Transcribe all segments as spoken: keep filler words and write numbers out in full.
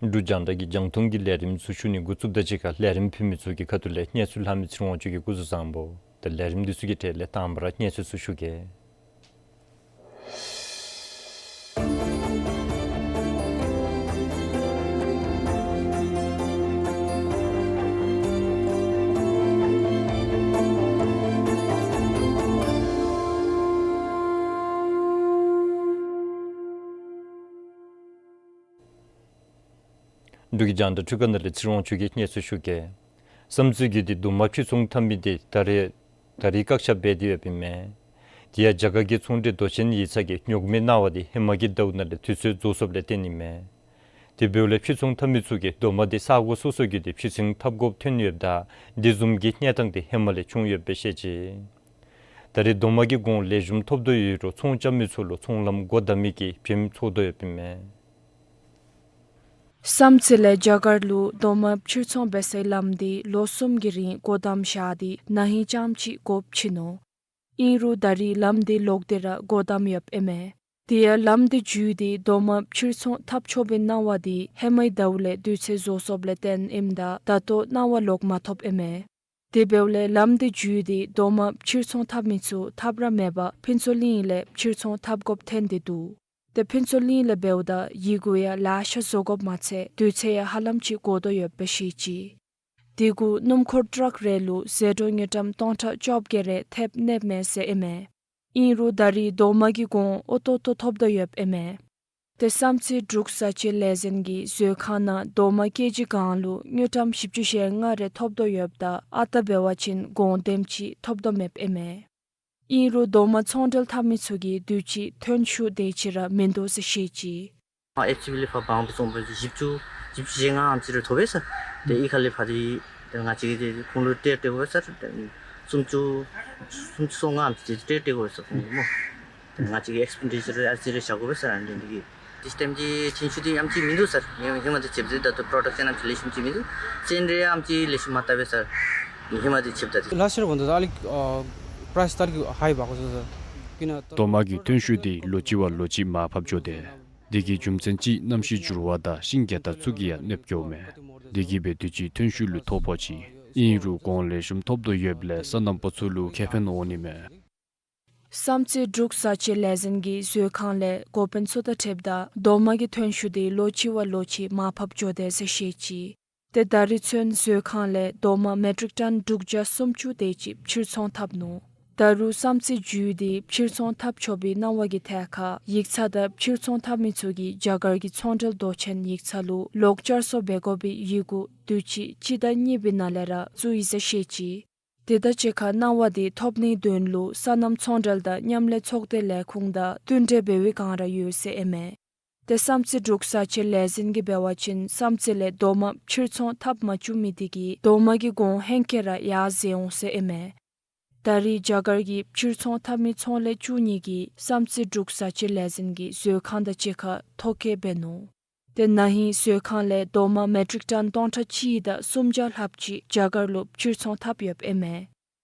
འབྲུག་རྒྱང་བསྒྲགས་ཀྱི་རྒྱང་མཐོང་གི་ལས་རིམ་ཚུ་ཞུ་ནི་འགོ་བཙུགསཔ་དང་གཅིག་ཁར་ལས་རིམ་ཕུལ་མི་ཚུ་གི་ཁ་ཐུག་ལས་གནས་ཚུལ་ལྷག་མི་ཚེ་རིང་དབང་ཕྱུག་གིས་སྐུ་གཟུགས་བཟང་པོ་དང་ལས་རིམ་འདི་ཚུ་གི་གྲས་ལས་དང་པ་ར་གནས་ཚུལ་ཚུ་ཞུ་གེ། འབྲུག་གི་རྒྱང་བསྒྲགས་འཕྲུལ་ཁང་ནང་ལས་ཚེ་རིང་དབང་ཕྱུག་གིས་གནས་ཚུལ་ཞུ་གེ། བསམ་རྩེ་རྒྱུད་དེ་རྡོག་མ་ཕྱིར་ཚོང་འཐབ་མི་དེ་ད་རེས་ད་རེས་བཀག་ཆ་འབད་དེ་ཡོདཔ་ཨིན་མས། དེ་ཡང་རྒྱ་གར་གྱི་ཚོང་འབྲེལ་མདོ་ཆེན་ཡིག་ཚང་གིས་རྙོག་མའི་གནང་བ་དེ་ཧེ་མ་གི་ཟླཝ་ནང་ལས་དུས་ཚོད་རྫོགས་སོཔ་ལས་བརྟེན་ཨིན་མས། དེ་འབདཝ་ལས་ཕྱིར་ཚོང་འཐབ་མི་ཚུ་གིས་རྡོག་མ་དེ་ས་གོ་སོ་སོར་བརྒྱུད་དེ་ཕྱིར་ཚོང་འཐབ་དགོཔ་ཐོན་ཡོདཔ་ད་དེ་བཟུམ་གྱི་གནས་སྟངས་དེ་ཧེ་མ་ལས་བྱུང་ཡོདཔ་སྦེ་བཤད་ཅི། ད་རེས་རྡོག་མ་གི་གོང་ལེགས་ཤོམ་ཐོབ་དོ་ཡོད་རུང་ཚོང་རྐྱབ་མི་ཚུ་ལུ་ཚོང་ལམ་སྒོ་བསྡམ་མི་གི་ཕན་ཐོགས་དོ་ཡོདཔ་ཨིན་མས། བསམ་རྩེ་ལས་རྒྱ་གར་ལུ་རྡོག་མ་ཕྱིར་ཚོང་འབད་སའི་ལམ་དེ་ལོ་གསུམ་གྱི་རིང་སྒོ་བསྡམས་བཞག་སྟེ་ན་ཧིང་རྐྱངམ་ཅིག་སྒོ་ཕྱེ་ནུག། ཨིན་རུང་ད་རེས་ལམ་དེ་ལོག་སྟེ་ར་སྒོ་བསྡམས་ཡོདཔ་ཨིན་མས། དེ་ཡང་ལམ་དེ་བརྒྱུད་དེ་རྡོག་མ་ཕྱིར་ཚོང་འཐབ་ཆོག་པའི་གནང་བ་དེ་ཧེ་མའི་ཟླཝ་ལས་དུས་ཚོད་རྫོགས་སོཔ་ལས་བརྟེན་ཨིནམ་ད་ད་ལྟོ་གནང་བ་ལོག་མ་ཐོབ་ཨིན་མས། དེ་འབདཝ་ལས་ལམ་དེ་བརྒྱུད་དེ་རྡོག་མ་ཕྱིར་ཚོང་འཐབ་མི་ཚུ་ཐབས་ར་མེད་པར་ཕུན་ཚོགས་གླིང་ལས་ཕྱིར་ཚོང་འཐབ་དགོཔ་ཐོན་ཏེ་འདུག། ཏེ་ཕུན་ཚོགས་གླིང་ལས་འབདཝ་ད་ཡི་གུ་ཡང་ལེ་ཤ་བཟོ་དགོཔ་མ་ཚད་དུས་ཚོད་ཡང་ཧ་ལམ་ཅིག་འགོར་དོ་ཡོདཔ་སྦེ་བཤད་ཅི། དེ་གུ་སྣུམ་འཁོར་ཊཱག་རེ་ལུ་ཟད་འགྲོ་དངུལ་ཀྲམ་སྟོང་ཕྲག་བཅོ་བརྒྱད་རེ་ཐེབས་གནསཔ་མས་ཟེར་ཨིན་མས། ཨིན་རུང་ད་རེས་རྡོག་མ་གི་གོང་ཨོ་ཏོག་ཏོ་ཐོབ་དོ་ཡོདཔ་ཨིན་མས། ཏེ་བསམ་རྩེ་འབྲུག་བཟའ་ཆས་ལས་འཛིན་གྱི་མཛོད་ཁང་ནང་རྡོག་མ་ཀེ་ཇི་གང་ལུ་དངུལ་ཀྲམ་བཞི་བཅུ་ཞེ་ལྔ་རེ་ཐོབ་དོ་ཡོདཔ་ད་ཨ་རྟག་འབད་བ་ཅིན་གོང་དེམ་ཅིག་ཐོབ་དོ་མེདཔ་ཨིན་མས། ཨིན་རུང་རྡོག་མ་ཚོང་འབྲེལ་འཐབ་མི་ཚུ་གིས་དུས་ཅི་ཐོན་ཤུགས་དེ་ཅིག་ར་མིན་འདུག་ཟེར་བཤད་ཅི། ཨེཕ་སི་བི་ལས་ཕར་འབག་འབག་སོང་པ་བཞི་བཅུ་བཞི་བཅུ་ཞེ་ལྔ་ཨམ་ཅིག་རེ་ཐོབ་པས་ཟེར། ཏེ་གཡུས་ཁ་ལས་ཕར་ཏེ་ཏེ་ང་བཅས་ཀྱིས་ཏེ་ཁོང་ལུ་སྤྲོད་སྤྲོད་དགོ་པས་ཟེར། ཏེ་སུམ་ཅུ་སུམ་ཅུ་སོ་ལྔ་ཨམ་ཅིག་ཏེ་སྤྲོད་སྤྲོད་དགོ་པས་ཟེར་ཁོང་ལུ་སྨོ། ཏེ་ང་བཅས་ཀྱིས་ཨེགསི་པེན་ཌི་ཅར་ཨ་ཙི་རེ་བཞག་དགོ་པས་ཟེར། ཨ་ནི་འདི་གིས་སིསི་ཊེམ་གྱི་ཐོན་ཤུགས་འདི་ཡང་ཅིག་མིན་འདུག་ཟེར། ཧེ་མ་ཧེ་མ་འདི་ཆེ་བཟུམ་ད་ལྟོ་པྲོ་ཌག་ཤན་ཡང་ཅིག་ལེགས་ཤོམ་ཅིག་མིན་འདུག། ཚན་རིག་ཡང་ཅིག་ལེགས་ཤོམ་མ་བཏབ་པས་ཟེར། ཧེ་མ་འདི་ཆེ་བ་ད་འདི། ལཱསཊ་ཡར་བ་འདི་ད་ཨ་ལིག་ཨ་པ་རའིསི་ད་ཨ་ལིག་ཧའི་འབག་གོ་ཟེར་ཟེར། ཀི་ན་རྡོག་མ་གི་ཐོན་ཤུགས་འདི་ལོ་གཅིག་བ་ལོ་གཅིག་མར་ཕབ་འགྱོ་དེས། འདི་གི་རྒྱུ་མཚན་ཅིག་གནམ་གཤིས་འགྱུར་བ་དང་ཤིང་རྒྱ་དར་ཚུ་གིས་ཡང་གནོདཔ་འགྱོཝ་མས། འདི་གིས་འབད་དུས་ཅི་ཐོན་ཤུགས་ལུ་ཐོ་ཕོག་ཅི། ཨིན་རུང་གོང་ལེགས་ཤོམ་ཐོབ་དོ་ཡོདཔ་ལས་སོ་ནམ་པ་ཚུ་ལུ་ཁེ་ཕན་འོང་ནི་མས། བསམ་རྩེ་འབྲུག་བཟའ་ཆས་ལས་འཛིན་གྱི་མཛོད་ཁང་ལས་འགོ་དཔོན་ཚུ་དང་འཁྲིལཝ་ད་རྡོག་མ་གི་ཐོན་ཤུགས་འདི་ལོ་གཅིག་བ་ལོ་གཅིག་མར་ཕབ་འགྱོ་དེས་ཟེར་བཤད་ཅི། ཏེ་ད་རེས་ཚུན་མཛོད་ཁང་ལས་རྡོག་མ་མེ་ཊིག་ཊོན་དྲུག་བརྒྱ་སུམ་ཅུ་དེ་ཅིག་ཕྱིར་ཚོང་འཐབ་ནུག། ད་རུང་བསམ་རྩེ་བརྒྱུད་དེ་ཕྱིར་ཚོང་འཐབ་ཆོག་པའི་གནང་བ་གི་ཐད་ཁར་ཡིག་ཚང་དང་ཕྱིར་ཚོང་འཐབ་མི་ཚུ་གིས་རྒྱ་གར་གྱི་ཚོང་འབྲེལ་མདོ་ཆེན་ཡིག་ཚང་ལུ་ལོག་བསྐྱར་གསོ་འབད་དགོ་པའི་ཡི་གུ་དུས་ཅི་སྤྱི་ཟླ་གཉིས་པའི་ནང་ལས་ར་བཙུགས་ཡི་ཟེར་བཤད་ཅི། དེ་དང་གཅིག་ཁར་གནང་བ་དེ་ཐོབ་ནིའི་དོན་ལུ་སོ་ནམ་ཚོང་འབྲེལ་དང་མཉམ་ལས་ཚོགས་སྡེ་ལས་ཁུངས་དང་བསྟུན་གྲོས་འབད་བའི་བསྒང་ར་ཡོད་ཟེར་ཨིན་མས། ཏེ་བསམ་རྩེ་འབྲུག་བཟའ་ཆས་ལས་འཛིན་གྱིས་འབད་བ་ཅིན་བསམ་རྩེ་ལས་རྡོག་མ་ཕྱིར་ཚོང་འཐབ་མ་བཅུག་མི་དེ་གིས་རྡོག་མ་གི་གོང་ཧེང་སྐལ་ར་ཡར་འཛེགས་འོང་ཟེར་ཨིན་མས། ད་རེས་རྒྱ་གར་གྱི་ཕྱིར་ཚོང་འཐབ་མི་ཚོང་ལས་བཅུ་གཉིས་ཀྱིས་བསམ་རྩེ་འབྲུག་བཟའ་བཅའི་ལས་འཛིན་གྱི་མཛོད་ཁང་དང་གཅིག་ཁར་ཐོ་བཀོད་འབད་ནུག། ཏེ་ན་ཧིང་མཛོད་ཁང་ལས་རྡོག་མ་མེ་ཊིག་ཊོན་སྟོང་ཕྲག་གཅིག་དང་སུམ་བརྒྱ་ལྷགཔ་ཅིག་རྒྱ་གར་ལུ་ཕྱིར་ཚོང་འཐབ་ཡོདཔ་ཨིན་མས།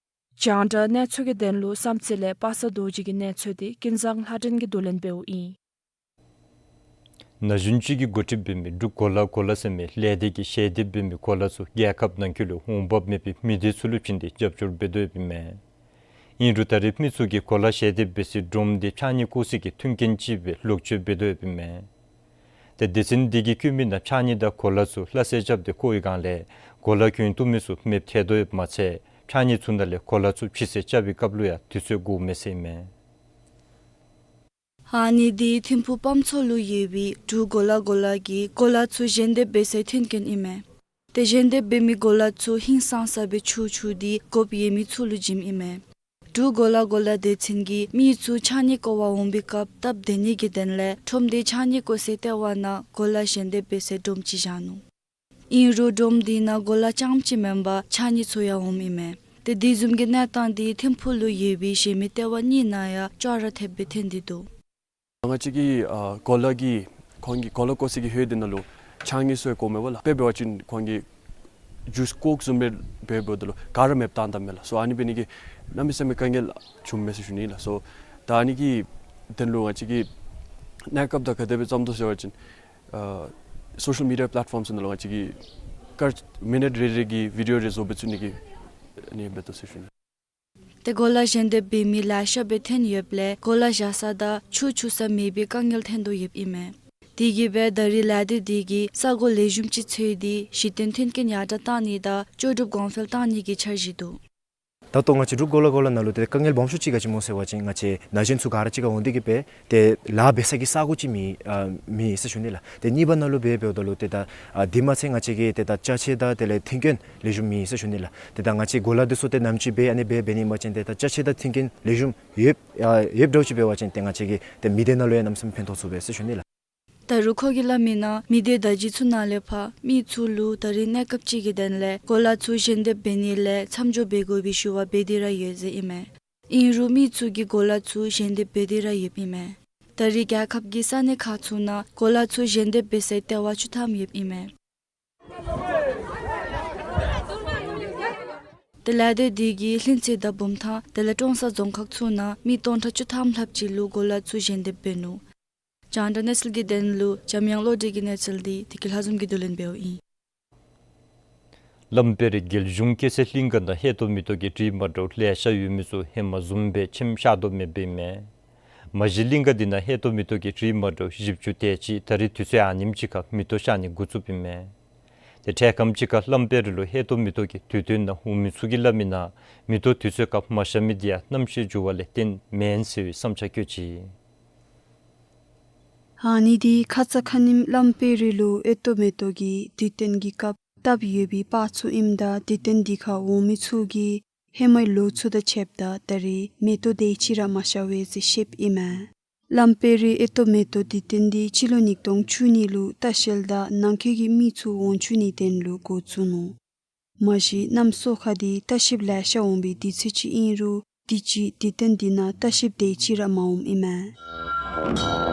རྒྱང་བསྒྲགས་གནས་ཚུལ་གྱི་དོན་ལུ་བསམ་རྩེ་ལས་པ་སངས་རྡོ་རྗེ་གི་གནས་ཚུལ་འདི་ཀུན་བཟང་ལྷ་སྒྲོན་གྱིས་བསྡུ་ལེན་འབདཝ་ཨིན། ན་གཞོན་ཅིག་གིས་འགོ་ཁྲིད་འབད་མི་འབྲུག་གོ་ལ་གོ་ལ་ཟེར་མི་ལས་སྡེ་གིས་ཞལ་འདེབས་འབད་མི་གོ་ལ་ཚུ་རྒྱལ་ཁབ་ནང་འཁོད་ལུ་འོང་འབབ་མེད་པའི་མི་སྡེ་ཚུ་ལུ་བྱིན་ཏེ་རྒྱབ་སྐྱོར་འབད་དོ་ཡོདཔ་ཨིན་མས། ཨིན་རུང་ད་རེས་མི་ཚུ་གིས་གོ་ལ་ཞལ་འདེབས་འབད་སའི་སྒྲོམ་འདི་ཕྱགས་སྙིགས་བཀོ་སའི་ཐོན་སྐྱེད་ཅིག་སྦེ་ལོག་སྤྱོད་འབད་དོ་ཡོདཔ་ཨིན་མས། ཏེ་སྡེ་ཚན་འདི་གིས་བཀོད་མི་ནང་ཕྱགས་སྙིགས་དང་གོ་ལ་ཚུ་སླ་བསྲེ་རྐྱབ་སྟེ་བཀོ་བའི་སྒང་ལས་གོ་ལ་གྱོན་བཏུབ་མི་ཚུ་མེདཔ་ཐལ་དོ་ཡོདཔ་མ་ཚད་ཕྱགས་སྙིགས་ཚུ་ནང་ལས་གོ་ལ་ཚུ་ཕྱི་སེལ་རྐྱབ་པའི་སྐབས་ལུ་ཡང་དུས་ཚོད་འགོརཝ་མས་ཟེར་ཨིན་མས། ཨ་ནི་འདི་ཐིམ་ཕུག་སྤམ་ཚོ་ལུ་ཡོད་པའི་འབྲུག་གོ་ལ་གོ་ལ་གིས་གོ་ལ་ཚུ་ཞལ་འདེབས་འབད་སའི་ཐོན་སྐྱེད་ཨིན་མས། ཏེ་ཞལ་འདེབས་འབད་མི་གོ་ལ་ཚུ་ཧིང་སངས་ས་སྦེ་ཆུ་ཆུ་སྟེ་དགོཔ་ཡོད་མི་ཚུ་ལུ་བྱིནམ་ཨིན་མས། འབྲུག་གོ་ལ་གོ་ལ་སྡེ་ཚན་གྱིས་མི་ཚུ་ཕྱགས་སྙིགས་བཀོ་བར་འོང་པའི་སྐབས་སྟབས་བདེ་ནི་གི་དོན་ལས་ཁྲོམ་སྡེ་ཕྱགས་སྙིགས་བཀོ་སའི་ལྟེ་བ་ནང་གོ་ལ་ཞལ་འདེབས་འབད་སའི་སྒྲོམ་ཅིག་བཞག་ནུག། ཨིན་རུང་སྒྲོམ་འདི་ནང་གོ་ལ་རྐྱངམ་ཅིག་མེན་པར་ཕྱགས་སྙིགས་ཚུ་ཡང་འོངམ་ཨིན་མས། ཏེ་དེ་བཟུམ་གྱི་གནས་སྟངས་འདི་ཐིམ་ཕུག་ལུ་ཡོད་པའི་གཞན་མི་ལྟེ་བ་གཉིས་ནང་ཡང་ཅོག་ར་འཐདཔ་སྦེ་ཐོན་ཏེ་འདུག། ང་བཅས་ཀྱི་ཨ་གོ་ལ་གི་ཁོང་གི་གོ་ལ་བཀོ་སའི་ཧོད་འདི་ནང་ལུ་ཕྱགས་སྙིགས་ཚུ་ཡང་བཀོཝ་མས་པ་ལགས། དཔེ་འབད་བ་ཅིན་ཁོང་གིས་ཇུས་ཀོཀ་བཟུམ་སྦེ་འབད་འབདཝ་ད་ལུ་ག་ར་མེདཔ་བཏང་བཏངམ་མས་ལགས། སོ་ཨ་ནི་འབད་ནི་གིས་གནམ་མེད་ས་མེད་དཀའ་ངལ་བྱུངམ་མས་ཟེར་ཞུ་ནི་ལགས། སོ་ད་ཨ་ནི་གི་དོན་ལུ་ང་བཅས་ཀྱིས་གནས་སྐབས་དང་ག་དེ་སྦེ་བརྩམ་དོ་ཟེར་བ་ཅིན་ཨ་སོ་ཤལ་མི་ཌི་ཡ་པེ་ལེཊ་ཕོརམ་ཚུ་ནང་ལུ་ང་བཅས་ཀྱིས་སྐར་མི་ནིཊ་རེ་རེ་གི་བི་ཌི་ཡོ་རེ་བཟོ་སྦེ་བཙུགས་ནི་གི་ཨ་ནི་འབད་དོ་ཟེར་ཞུ་ནི། ཏེ་གོ་ལ་ཞལ་འདེབས་འབད་མི་ལེ་ཤ་སྦེ་ཐོན་ཡོདཔ་ལས་གོ་ལ་བཞག་ས་དང་ཆུ་ཆུ་ས་མེད་པའི་དཀའ་ངལ་ཐོན་དོ་ཡོདཔ་ཨིན་མས། དེ་གིས་སྦེ་ད་རེས་ལས་སྡེ་འདི་གིས་ས་གོ་ལེགས་ཤོམ་ཅིག་འཚོལ་ཏེ་གཞི་རྟེན་མཐུན་རྐྱེན་ཡར་དྲག་བཏང་ནི་དང་ལྕོགས་གྲུབ་གོང་འཕེལ་བཏང་ནི་གི་འཆར་གཞི་འདུག། ད་ལྟོ་ང་བཅས་འབྲུག་གོ་ལ་གོ་ལ་ནང་ལུ་ཏེ་དཀའ་ངལ་སྦོམ་ཤོས་ཅིག་ག་ཅི་སྨོ་ཟེར་བ་ཅིན་ང་བཅས་ན་གཞོན་ཚུ་ག་ར་གཅིག་ཁར་འོང་སྟེ་གིས་སྦེ་ཏེ་ལཱ་འབད་ས་གི་ས་གོ་ཅིག་མེད་ཨ་མེད་ཟེར་ཞུ་ནི་ལགས། ཏེ་གཉིས་པ་ནང་ལུ་འབད་འབདཝ་ད་ལུ་ཏེ་ད་ཨ་དེ་མ་ཚད་ང་བཅས་ཀྱི་ཏེ་ད་ཅ་ཆས་དང་དེ་ལས་མཐུན་རྐྱེན་ལེགས་ཤོམ་མེད་ཟེར་ཞུ་ནི་ལགས། ཏེ་ད་ང་བཅས་གོ་ལ་འདི་ཚུ་ཏེ་ནམ་ཅིག་འབད་ཨ་ནི་འབད་འབད་ནི་མ་ཅིན་ཏེ་ད་ཅ་ཆས་དང་མཐུན་རྐྱེན་ལེགས་ཤོམ་ཡོདཔ་ཨ་ཡོདཔ་འདྲཝ་ཅིག་འབད་བ་ཅིན་ཏེ་ང་བཅས་ཀྱི་ཏེ་མི་སྡེ་ནང་ལུ་ཡང་གནམ་མེད་ས་མེད་ཕན་ཐོགས་ཚུགས་པས་ཟེར་ཞུ་ནི་ལགས། ད་རུང་ཁོ་གིས་སླབ་མིའི་ནང་མི་སྡེ་བརྡ་བརྒྱུད་ཚུ་ནང་ལས་ཕར་མི་ཚུ་ལུ་ད་རེས་གནས་སྐབས་ཅིག་གི་དོན་ལས་གོ་ལ་ཚུ་ཞལ་འདེབས་འབད་ནི་ལས་མཚམས་འཇོག་འབད་དགོ་པའི་ཞུ་བ་འབད་དེ་ར་ཡོད་ཟེར་ཨིན་མས། ཨིན་རུང་མི་ཚུ་གིས་གོ་ལ་ཚུ་ཞལ་འདེབས་འབད་དེ་ར་ཡོདཔ་ཨིན་མས། ད་རེས་རྒྱལ་ཁབ་ཀྱི་ས་གནས་ཁག་ཚུ་ནང་གོ་ལ་ཚུ་ཞལ་འདེབས་འབད་སའི་ལྟེ་བ་བཅུ་ཐམ་ཡོདཔ་ཨིན་མས། ཏེ་ལས་སྡེ་འདི་གིས་ལྷུན་རྩེ་དང་བུམ་ཐང་དེ་ལས་ཀྲོང་གསར་རྫོང་ཁག་ཚུ་ནང་མི་སྟོང་ཕྲག་བཅུ་ཐམ་ལྷགཔ་ཅིག་ལུ་གོ་ལ་ཚུ་ཞལ་འདེབས་འབད་ནུག། རྒྱང་བསྒྲགས་གནས་ཚུལ་གྱི་དོན་ལུ་འཇམ་དབྱངས་བློ་གྲོས་ཀྱི་གནས་ཚུལ་འདི་བདེ་སྐྱིད་ལྷ་འཛོམས་ཀྱིས་བསྡུ་ལེན་འབདཝ་ཨིན། ལམ་དཔལ་རི་རྒྱལ་གཞུང་སྐྱེད་ཚལ་གླིང་ག་ནང་ཧེ་ཏོ་མེ་ཏོག་གི་འབྲས་མ་འདྲཝ་ལེ་ཤ་ཡོད་མི་ཚུ་ཧེ་མ་བཟུམ་སྦེ་ཁྱིམ་ཤར་དོ་མེདཔ་ཨིན་མས། མ་གཞི་གླིང་ག་འདི་ནང་ཧེ་ཏོ་མེ་ཏོག་གི་འབྲས་མ་འདྲཝ་བཞི་བཅུ་དེ་ཅིག་ད་རེས་དུས་ཚོད་ཨ་ནེམ་ཅིག་ཁར་མེ་ཏོག་ཤར་ནི་འགོ་བཙུགསཔ་ཨིན་མས། ཏེ་འཕྲལ་ཁམས་ཅིག་ཁར་ལམ་དཔལ་རི་ལུ་ཧེ་ཏོ་མེ་ཏོག་གི་དུས་སྟོན་ནང་འོང་མི་ཚུ་གིས་སླབ་མིའི་ནང་མེ་ཏོག་དུས་ཚོད་སྐབས་མ་ཤར་མི་འདི་ཡང་གནམ་གཤིས་འགྱུར་བ་ལས་བརྟེན་མེན་ཟེར་བའི་བསམ་འཆར་བཀོད་ཅི། ཨ་ནི་འདི་ཁ་ཙ་ཁ་ཉིནམ་ལམ་དཔལ་རི་ལུ་ཧེ་ཏོ་མེ་ཏོག་གི་དུས་སྟོན་གྱི་སྐབས་བཏབ་ཡོད་པའི་པར་ཚུ་ཨིནམ་ད་དུས་སྟོན་འདི་ཁར་འོང་མི་ཚུ་གིས་ཧེ་མའི་ལོ་ཚུ་དང་ཕྱདཔ་ད་ད་རེས་མེ་ཏོག་དེ་ཅིག་ར་མ་ཤར་བས་ཟེར་བཤདཔ་ཨིན་མས། ལམ་དཔལ་རི་ཧེ་ཏོ་མེ་ཏོག་དུས་སྟོན་འདི་སྤྱི་ལོ་ཉིས་སྟོང་བཅུ་གཉིས་ལུ་ལྟ་བཤལ་དང་ནང་འཁོད་ཀྱི་མི་ཚུ་འོང་བཅུག་ནིའི་དོན་ལུ་འགོ་བཙུགས་ནུག། མ་གཞི་གནམ་སོ་ཁ་འདི་ལྟ་བཤལཔ་ལེ་ཤ་འོང་པའི་དུས་ཚོད་ཅིག་ཨིན་རུང་དུས་ཅི་དུས་སྟོན་འདི་ནང་ལྟ་བཤལཔ་དེ་ཅིག་ར་མ་འོངམ་ཨིན་མས།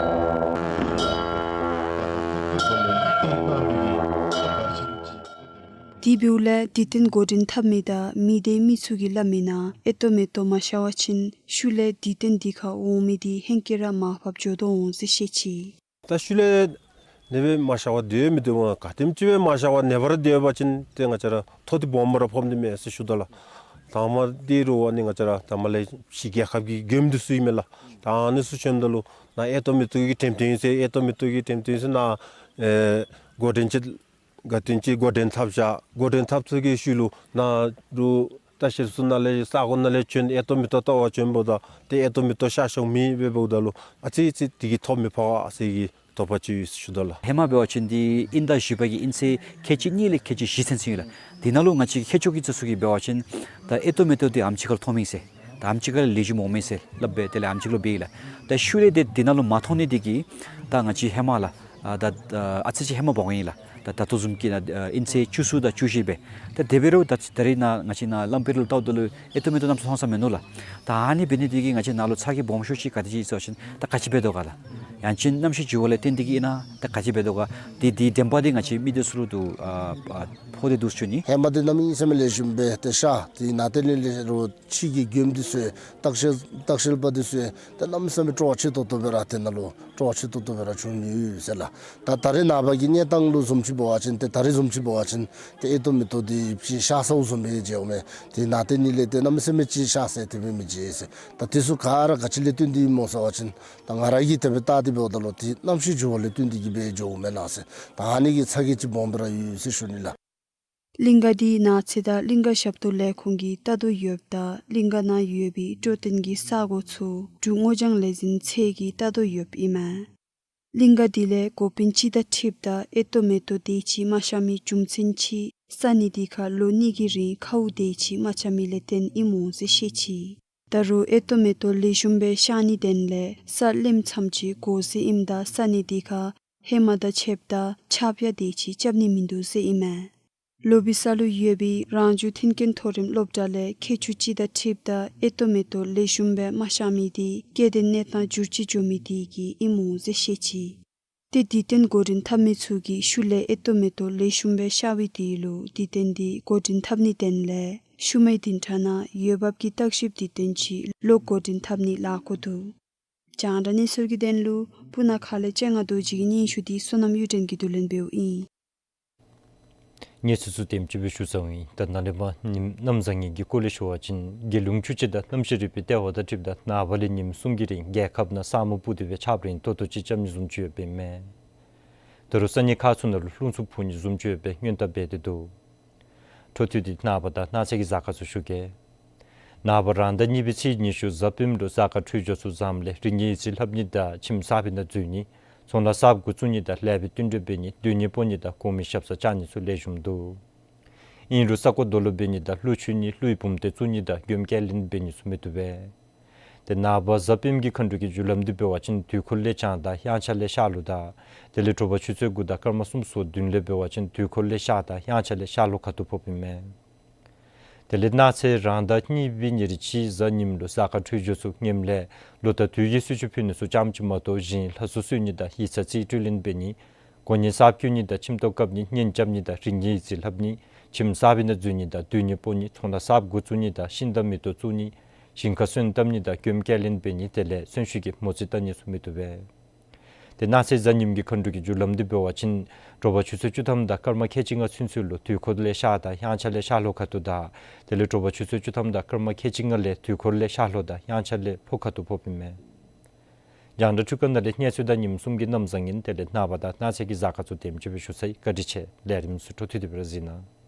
དེ་འབདཝ་ལས་དུས་སྟོན་འགོ་འདྲེན་འཐབ་མི་དང་མི་སྡེའི་མི་ཚུ་གིས་སླབ་མིའི་ནང་ཧེ་ཏོ་མེ་ཏོག་མ་ཤར་བ་ཅིན་ཤུལ་ལས་དུས་སྟོན་འདི་ཁར་འོང་མི་འདི་ཧེང་སྐལ་ར་མར་ཕབ་འགྱོ་དོ་འོང་ཟེར་བཤད་ཅི། ད་ཤུལ་ལས་ཨ་ནེ་སྦེ་མ་ཤར་བར་སྡོད་མི་སྡོད་མ་ག་དེམ་ཅིག་སྦེ་མ་ཤར་བར་ཨ་ནེ་སྦེ་ར་སྡོད་པ་ཅིན་ཏེ་ང་བཅས་ར་ཐོ་འདི་སྦོམ་ར་ཕོགཔ་འདི་མས་ཟེར་ཞུ་དོ་ལགས། དང་པ་འདི་རུང་ཨ་ནི་ང་བཅས་ར་དང་པ་ལས་ཕྱི་རྒྱལ་ཁབ་ཀྱི་མགྱོནམ་འདི་ཚུ་ཨིན་མས་ལགས། ད་ཨ་ནི་ཚུ་བྱོནམ་ད་ལུ་ནཱ་ཧེ་ཏོ་མེ་ཏོག་གི་འགྲེམས་སྟོན་ཨིན་ཟེར་ཧེ་ཏོ་མེ་ཏོག་གི་འགྲེམས་སྟོན་ཨིན་ཟེར་ནཱ་ཨེ་འགོ་འདྲེན་ཅིག་ག་དེམ་ཅིག་འགོ་འདྲེན་འཐབ་བཞག། འགོ་འདྲེན་འཐབ་ཚར་བའི་ཤུལ་ལུ་ནཱ་རུང་ལྟ་བཤལཔ་ཚུ་ནཱ་ལས་ས་གོ་ནང་ལས་བྱོན་ཧེ་ཏོ་མེ་ཏོག་བལྟ་བར་བྱོནམ་ད་ཏེ་ཧེ་ཏོ་མེ་ཏོག་ཤར་ཤོང་མེད་པར་འབདཝ་ད་ལུ་ཨ་ཙི་ཙི་དེ་གི་ཐོ་མི་ཕོག་ག་ཟེར་གྱི་དོགས་པ་ཅིག་ཡོད་ཟེར་ཞུ་དོ་ལགས། ཧེ་མ་འབད་བ་ཅིན་འདི་ཨིན་ཟླ་བཞི་པ་གི་ཨིན་ཚེས་ཁལ་གཅིག་གཉིས་ལས་ཁལ་གཅིག་བཞི་ཚུན་ཚོད་ཨིན་ལགས། དེ་ནང་ལུ་ང་བཅས་ཀྱི་ཁྱད་ཆོས་ཀྱི་རྩ་ཚུ་གིས་འབད་བ་ཅིན་ད་ཧེ་ཏོ་མེ་ཏོག་འདི་ཨ་ནེམ་ཅིག་ཁར་ཐོནམ་ཨིན་ཟེར་ད་ཨ་ནེམ་ཅིག་ཁར་ལེགས་ཤོམ་འོངམ་ཨིན་ཟེར་སླབ་སྦེ་དེ་ལས་ཨ་ནེམ་ཅིག་ལུ་འབད་ཡི་ལགས། ད་ཤུལ་ལས་ཏེ་དེ་ནང་ལུ་མ་ཐོན་ནི་འདི་གིས་ད་ང་བཅས་ཧེ་མ་ལགས་ཨ་ད་ཨ་ཙི་ཅིག་ཧེ་མ་འབག་ཡི་ལགས། ད་ད་ལྟོ་བཟུམ་གྱི་ནང་ཨ་ཨིན་ཚེས་བཅུ་གསུམ་དང་བཅུ་བཞི་སྦེ། ད་དེ་འབད་རུང་ད་ད་རིས་ནཱ་ང་བཅས་ནཱ་ལམ་བར་ལུ་བལྟཝ་ད་ལུ་ཨེ་ཏོ་མེ་ཏོ་གནམ་མེད་ས་མེད་ཚང་ས་མིན་ནུག་ལགས། ད་ཨ་ནི་འབད་ནི་འདི་གིས་ང་བཅས་ནཱ་ལུ་ཚ་གྱང་སྦོམ་ཤོས་ཅིག་ག་དེ་ཅིག་ཨིན་ཟེར་བ་ཅིན་ད་ག་ཅི་འབད་དོ་ག་ལགས། ཡང་ཅིན་གནམ་གཤིས་འགྱུར་བ་ལས་བརྟེན་ཏེ་གིས་ཨིན་ན་ད་ག་ཅི་འབད་དོ་ག། དེ་དེའི་བདེན་པ་འདི་ང་བཅས་མི་སྡེ་ཚུ་ལུ་དུ་ཨ་ཨ་ཕོག་སྟེ་འདུག་ཟེར་ཞུ་ནི། ཧེ་མ་འདི་གནམ་མེད་ས་མེད་ལེགས་ཤོམ་སྦེ་ཏེ་ཤར། དེ་ནང་དེ་ལས་ལས་རོགས་ཕྱི་གི་མགྱོནམ་འདི་ཚུ་ལྟ་བཤལ་ལྟ་བཤལ་པ་འདི་ཚུ་ད་གནམ་མེད་ས་མེད་སྤྲོ་བ་ཆེ་ཏོག་ཏོ་སྦེ་ར་དེ་ནང་ལུ་སྤྲོ་བ་ཆེ་ཏོག་ཏོ་སྦེ་ར་བྱུང་ནི་ཡོད་ཟེར་ལགས། ད་ད་རེས་ནངས་པ་གི་གནས་སྟངས་ལུ་བཟུམ་ཅིག་འབད་བ་ཅིན་ཏེ་ད་རེས་བཟུམ་ཅིག་འབད་བ་ཅིན་ཏེ་ཨེ་ཏོ་མེ་ཏོ་འདི་ཅིག་ཤར་སོངམ་བཟུམ་སྦེ་མཇལཝ་མས། དེ་ནང་དེ་ནང་ལས་ཏེ་གནམ་མེད་ས་མེད་ཅིག་ཤར་ས་དེ་སྦེ་མི་མཇལ་ཟེར། ད་དེ་ཚུ་ག་ར་ག་ཅི་ལས་བརྟེན་ཏེ་ཨིན་མོ་ཟེར་བ་ཅིན་ད་ང་ར་གིས་དེ་སྦེ་བལྟ་སྟེ་འབདཝ་ད་ལུ་ཏེ་གནམ་གཤིས་འགྱུར་བ་ལས་བརྟེན་ཏེ་གིས་སྦེ་འགྱོཝ་མེན་ན་ཟེར། ད་ཨ་ནི་གི་ཚ་གྱང་ཅིག་སྦོམ་སྦེ་ར་ཡོད་ཟེར་ཞུ་ནི་ལགས། གླིང་ག་འདི་ནགས་ཚལ་དང་གླིང་ག་ཞབས་ཏོག་ལས་ཁུངས་ཀྱིས་བལྟ་དོ་ཡོདཔ་ད་གླིང་ག་ནང་ཡོད་པའི་སྤྲོ་སྟོན་གྱི་ས་གོ་ཚུ་འབྲུག་སྔོ་ལྗང་ལས་འཛིན་ཚད་ཀྱིས་བལྟ་དོ་ཡོདཔ་ཨིན་མས། གླིང་ག་འདི་ལས་འགོ་དཔོན་སྤྱི་ཟླ་ཁྲིཔ་དང་ཨེ་ཏོ་མེ་ཏོ་དེ་ཅིག་མ་ཤར་མི་རྒྱུ་མཚན་ཅིག་ས་གནས་འདི་ཁར་ལོ་གཉིས་ཀྱི་རིང་མཁའ་དབུགས་དེ་ཅིག་མ་རྐྱབ་མི་ལས་བརྟེན་ཨིན་མོ་ཟེར་བཤད་ཅི། ད་རུང་ཨེ་ཏོ་མེ་ཏོ་ལེགས་ཤོམ་སྦེ་ཤར་ནིའི་དོན་ལས་ས་རློནམ་ཙམ་ཅིག་དགོ་ཟེར་ཨིནམ་ད་ས་གནས་འདི་ཁར་ཧེ་མ་དང་ཕྱདཔ་ད་ཆརཔ་ཡང་དེ་ཅིག་རྐྱབ་ནི་མིན་འདུག་ཟེར་ཨིན་མས། ལོ་བི་ས་ལུ་ཡོད་པའི་རང་བྱུང་མཐུན་རྐྱེན་མཐོ་རིམ་སློབ་གྲྭ་ལས་མཁས་མཆོག་སྤྱི་ཟླ་ཁྲིཔ་དང་ཨེ་ཏོ་མེ་ཏོ་ལེགས་ཤོམ་སྦེ་མ་ཤར་མི་འདི་སྐྱེ་ལྡན་གནས་སྟངས་འགྱུར་བཅོས་འགྱོ་མི་འདི་གིས་ཨིན་མོ་ཟེར་བཤད་ཅི། ཏེ་དུས་སྟོན་འགོ་འདྲེན་འཐབ་མི་ཚུ་གིས་ཤུལ་ལས་ཨེ་ཏོ་མེ་ཏོ་ལེགས་ཤོམ་སྦེ་ཤར་བའི་དུས་ལུ་དུས་སྟོན་འདི་འགོ་འདྲེན་འཐབ་ནིའི་དོན་ལས་ཤུལ་མའི་བདུན་ཕྲག་ནང་འོས་འབབ་ཀྱི་བརྟག་ཞིབ་དུས་སྟོན་ཅིག་ལོག་འགོ་འདྲེན་འཐབ་ནི་ལཱ་འགོ་འདུག། རྒྱང་བསྒྲགས་གནས་ཚུལ་གྱི་དོན་ལུ་སྤུ་ན་ཁ་ལས་སྤྱན་སྔ་རྡོ་རྗེ་གི་སྙན་ཞུ་འདི་བསོད་ནམས་གཡུ་སྒྲོན་གྱིས་བསྡུ་ལེན་འབདཝ་ཨིན། གནས་ཚུལ་ཚུ་དེམ་ཅིག་སྦེ་ཞུ་ཚརཝ་ཨིན། ད་ནཱ་ལས་མར་ཉིནམ་གནམ་བཟང་ངན་གྱི་སྐོར་ལས་ཞུ་བ་ཅིན་རྒྱལ་ཡོངས་ཆུ་བྱ་དང་གནམ་གཤིས་རིག་པའི་ལྟེ་བ་དང་འཁྲིལཝ་ད་ནངས་པ་ལས་ཉིནམ་གསུམ་གྱི་རིང་རྒྱལ་ཁབ་ནང་ས་སྨུག་སྤུབས་ཏེ་སྦེ་ཆརཔ་རན་ཏོག་ཏོ་ཅིག་རྐྱབ་ནི་བཟུམ་ཅིག་ཡོདཔ་ཨིན་མས། ད་རུང་ས་གནས་ཁག་ཚུ་ནང་ལུ་རླུང་འཚུབ་འཕུ་ནི་བཟུམ་ཅིག་ཡོད་པའི་སྔོན་བརྡ་འབད་དེ་འདུག། འཕྲོ་མཐུད་དེ་ནངས་པ་དང་གནངས་ཚེ་གི་གཟའ་སྐར་ཚུ་ཞུ་གེ། ནངས་པ་རང་ཟླ་གཉིས་པའི་ཚེས་ཉི་ཤུ་གཟའ་སྤེནམ་ལུ་གཟའ་སྐར་འཕྲོད་སྦྱོར་ཚུ་བཟངམ་ལས་རིགས་ངན་ཡིད་ཚིམ་ལྷབ་ནི་དང་ཁྱིམ་གསར་པའི་ནང་འཛུལ་ནི། ཚོང་ལཱ་གསརཔ་འགོ་བཙུགས་ནི་དང་ལེགས་པའི་བསྟུན་གྲོས་འབད་ནི། སྡོད་གནས་སྤོ་ནི་དང་གོང་མའི་ཞབས་སར་བཅར་ནི་ཚུ་ལེགས་ཤོམ་འདུག། ཨིན་རུང་ས་གོ་རྡོ་ལུ་འབད་ནི་དང་ཀླུ་མཆོད་ནི་ཀླུའི་བུམ་སྡེ་བཙུགས་ནི་དང་མགྱོནམ་སྐྱེལ་ལེན་འབད་ནི་ཚུ་མི་བཏུབ་པས། ཏེ་ནངས་པ་གཟའ་སྤེནམ་གྱི་མཁའ་འགྲོ་གི་རྒྱུ་ལམ་འདི་འབད་བ་ཅིན་དུས་འཁོར་ལས་བྱང་དང་དབྱངས་འཆར་ལས་ཤར་ལྷོ་དང་དེ་ལས་དྲོ་པ་ཆུ་ཚོད་དགུ་དང་སྐར་མ་གསུམ་སོ་བདུན་ལས་འབད་བ་ཅིན་དུས་འཁོར་ལས་ཤར་དང་དབྱངས་འཆར་ལས་ཤར་ལྷོ་ཁ་ཐུག་ཕོགཔ་ཨིན་མས། དེ་ལས་གནངས་ཚེ་རང་ཟླ་གཉིས་པའི་ཉེར་གཅིག་གཟའ་ཉིམ་ལུ་གཟའ་སྐར་འཕྲོད་སྦྱོར་ཚུ་ངནམ་ལས་ལོ་ཟླ་དུས་ཀྱི་གསོལ་མཆོད་ཕུལ་ནི་ཚུ་ཙམ་ཅིག་མ་གཏོགས་གཞན་ལྷ་གསོལ་གསོལ་ནི་དང་ཡིག་ཚང་རྩིས་སྤྲོད་ལེན་འབད་ནི། གོ་གནས་གསརཔ་བསྐོ་ནི་དང་ཁྱིམ་ཐོག་བཀབ་ནི། གཉེན་རྐྱབ་ནི་དང་རིགས་ངན་ཡིད་ཚིམ་ལྷབ་ནི། ཁྱིམ་གསར་པའི་ནང་འཛུལ་ནི་དང་སྡོད་གནས་སྤོ་ནི། ཚོང་ལཱ་གསརཔ་འགོ་བཙུགས་ནི་དང་ཤིང་དང་མེ་ཏོག་བཙུགས་ནི། ཞིང་ཁར་སོན་བཏབ་ནི་དང་མགྱོནམ་སྐྱེལ་ལེན་འབད་ནི། དེ་ལས་གསོན་ཤུལ་གྱི་མོ་རྩིས་བལྟ་ནི་ཚུ་མི་བཏུབ་པས། ཏེ་གནངས་ཚེ་གཟའ་ཉིམ་གྱི་མཁའ་འགྲོ་གི་རྒྱུ་ལམ་འདི་འབད་བ་ཅིན་དྲོ་པ་ཆུ་ཚོད་བཅུ་ཐམ་དང་སྐར་མ་ཁལ་གཅིག་ལྔ་ཚུན་ཚོད་ལུ་དུས་འཁོར་ལས་ཤར་དང་དབྱངས་འཆར་ལས་ཤར་ལྷོ་ཁ་ཐུག་དང་དེ་ལས་དྲོ་པ་ཆུ་ཚོད་བཅུ་ཐམ་དང་སྐར་མ་ཁལ་གཅིག་ལྔ་ལས་དུས་འཁོར་ལས་ཤར་ལྷོ་དང་དབྱངས་འཆར་ལས་ལྷོ་ཁ་ཐུག་ཕོགཔ་ཨིན་མས། རྒྱང་བསྒྲགས་འཕྲུལ་ཁང་ནང་ལས་གནས་ཚུལ་དང་ཉིནམ་གསུམ་གྱི་གནམ་བཟང་ངན་དེ་ལས་ནངས་པ་དང་གནངས་ཚེ་གི་གཟའ་སྐར་ཚུ་དེམ་ཅིག་སྦེ་ཞུ་ཚར་ཡི། བཀའ་དྲིན་ཆེ། ལས་རིམ་ཚུ་འཕྲོ་མཐུད་དེ་སྦེ་ར་གཟིགས་གནང་།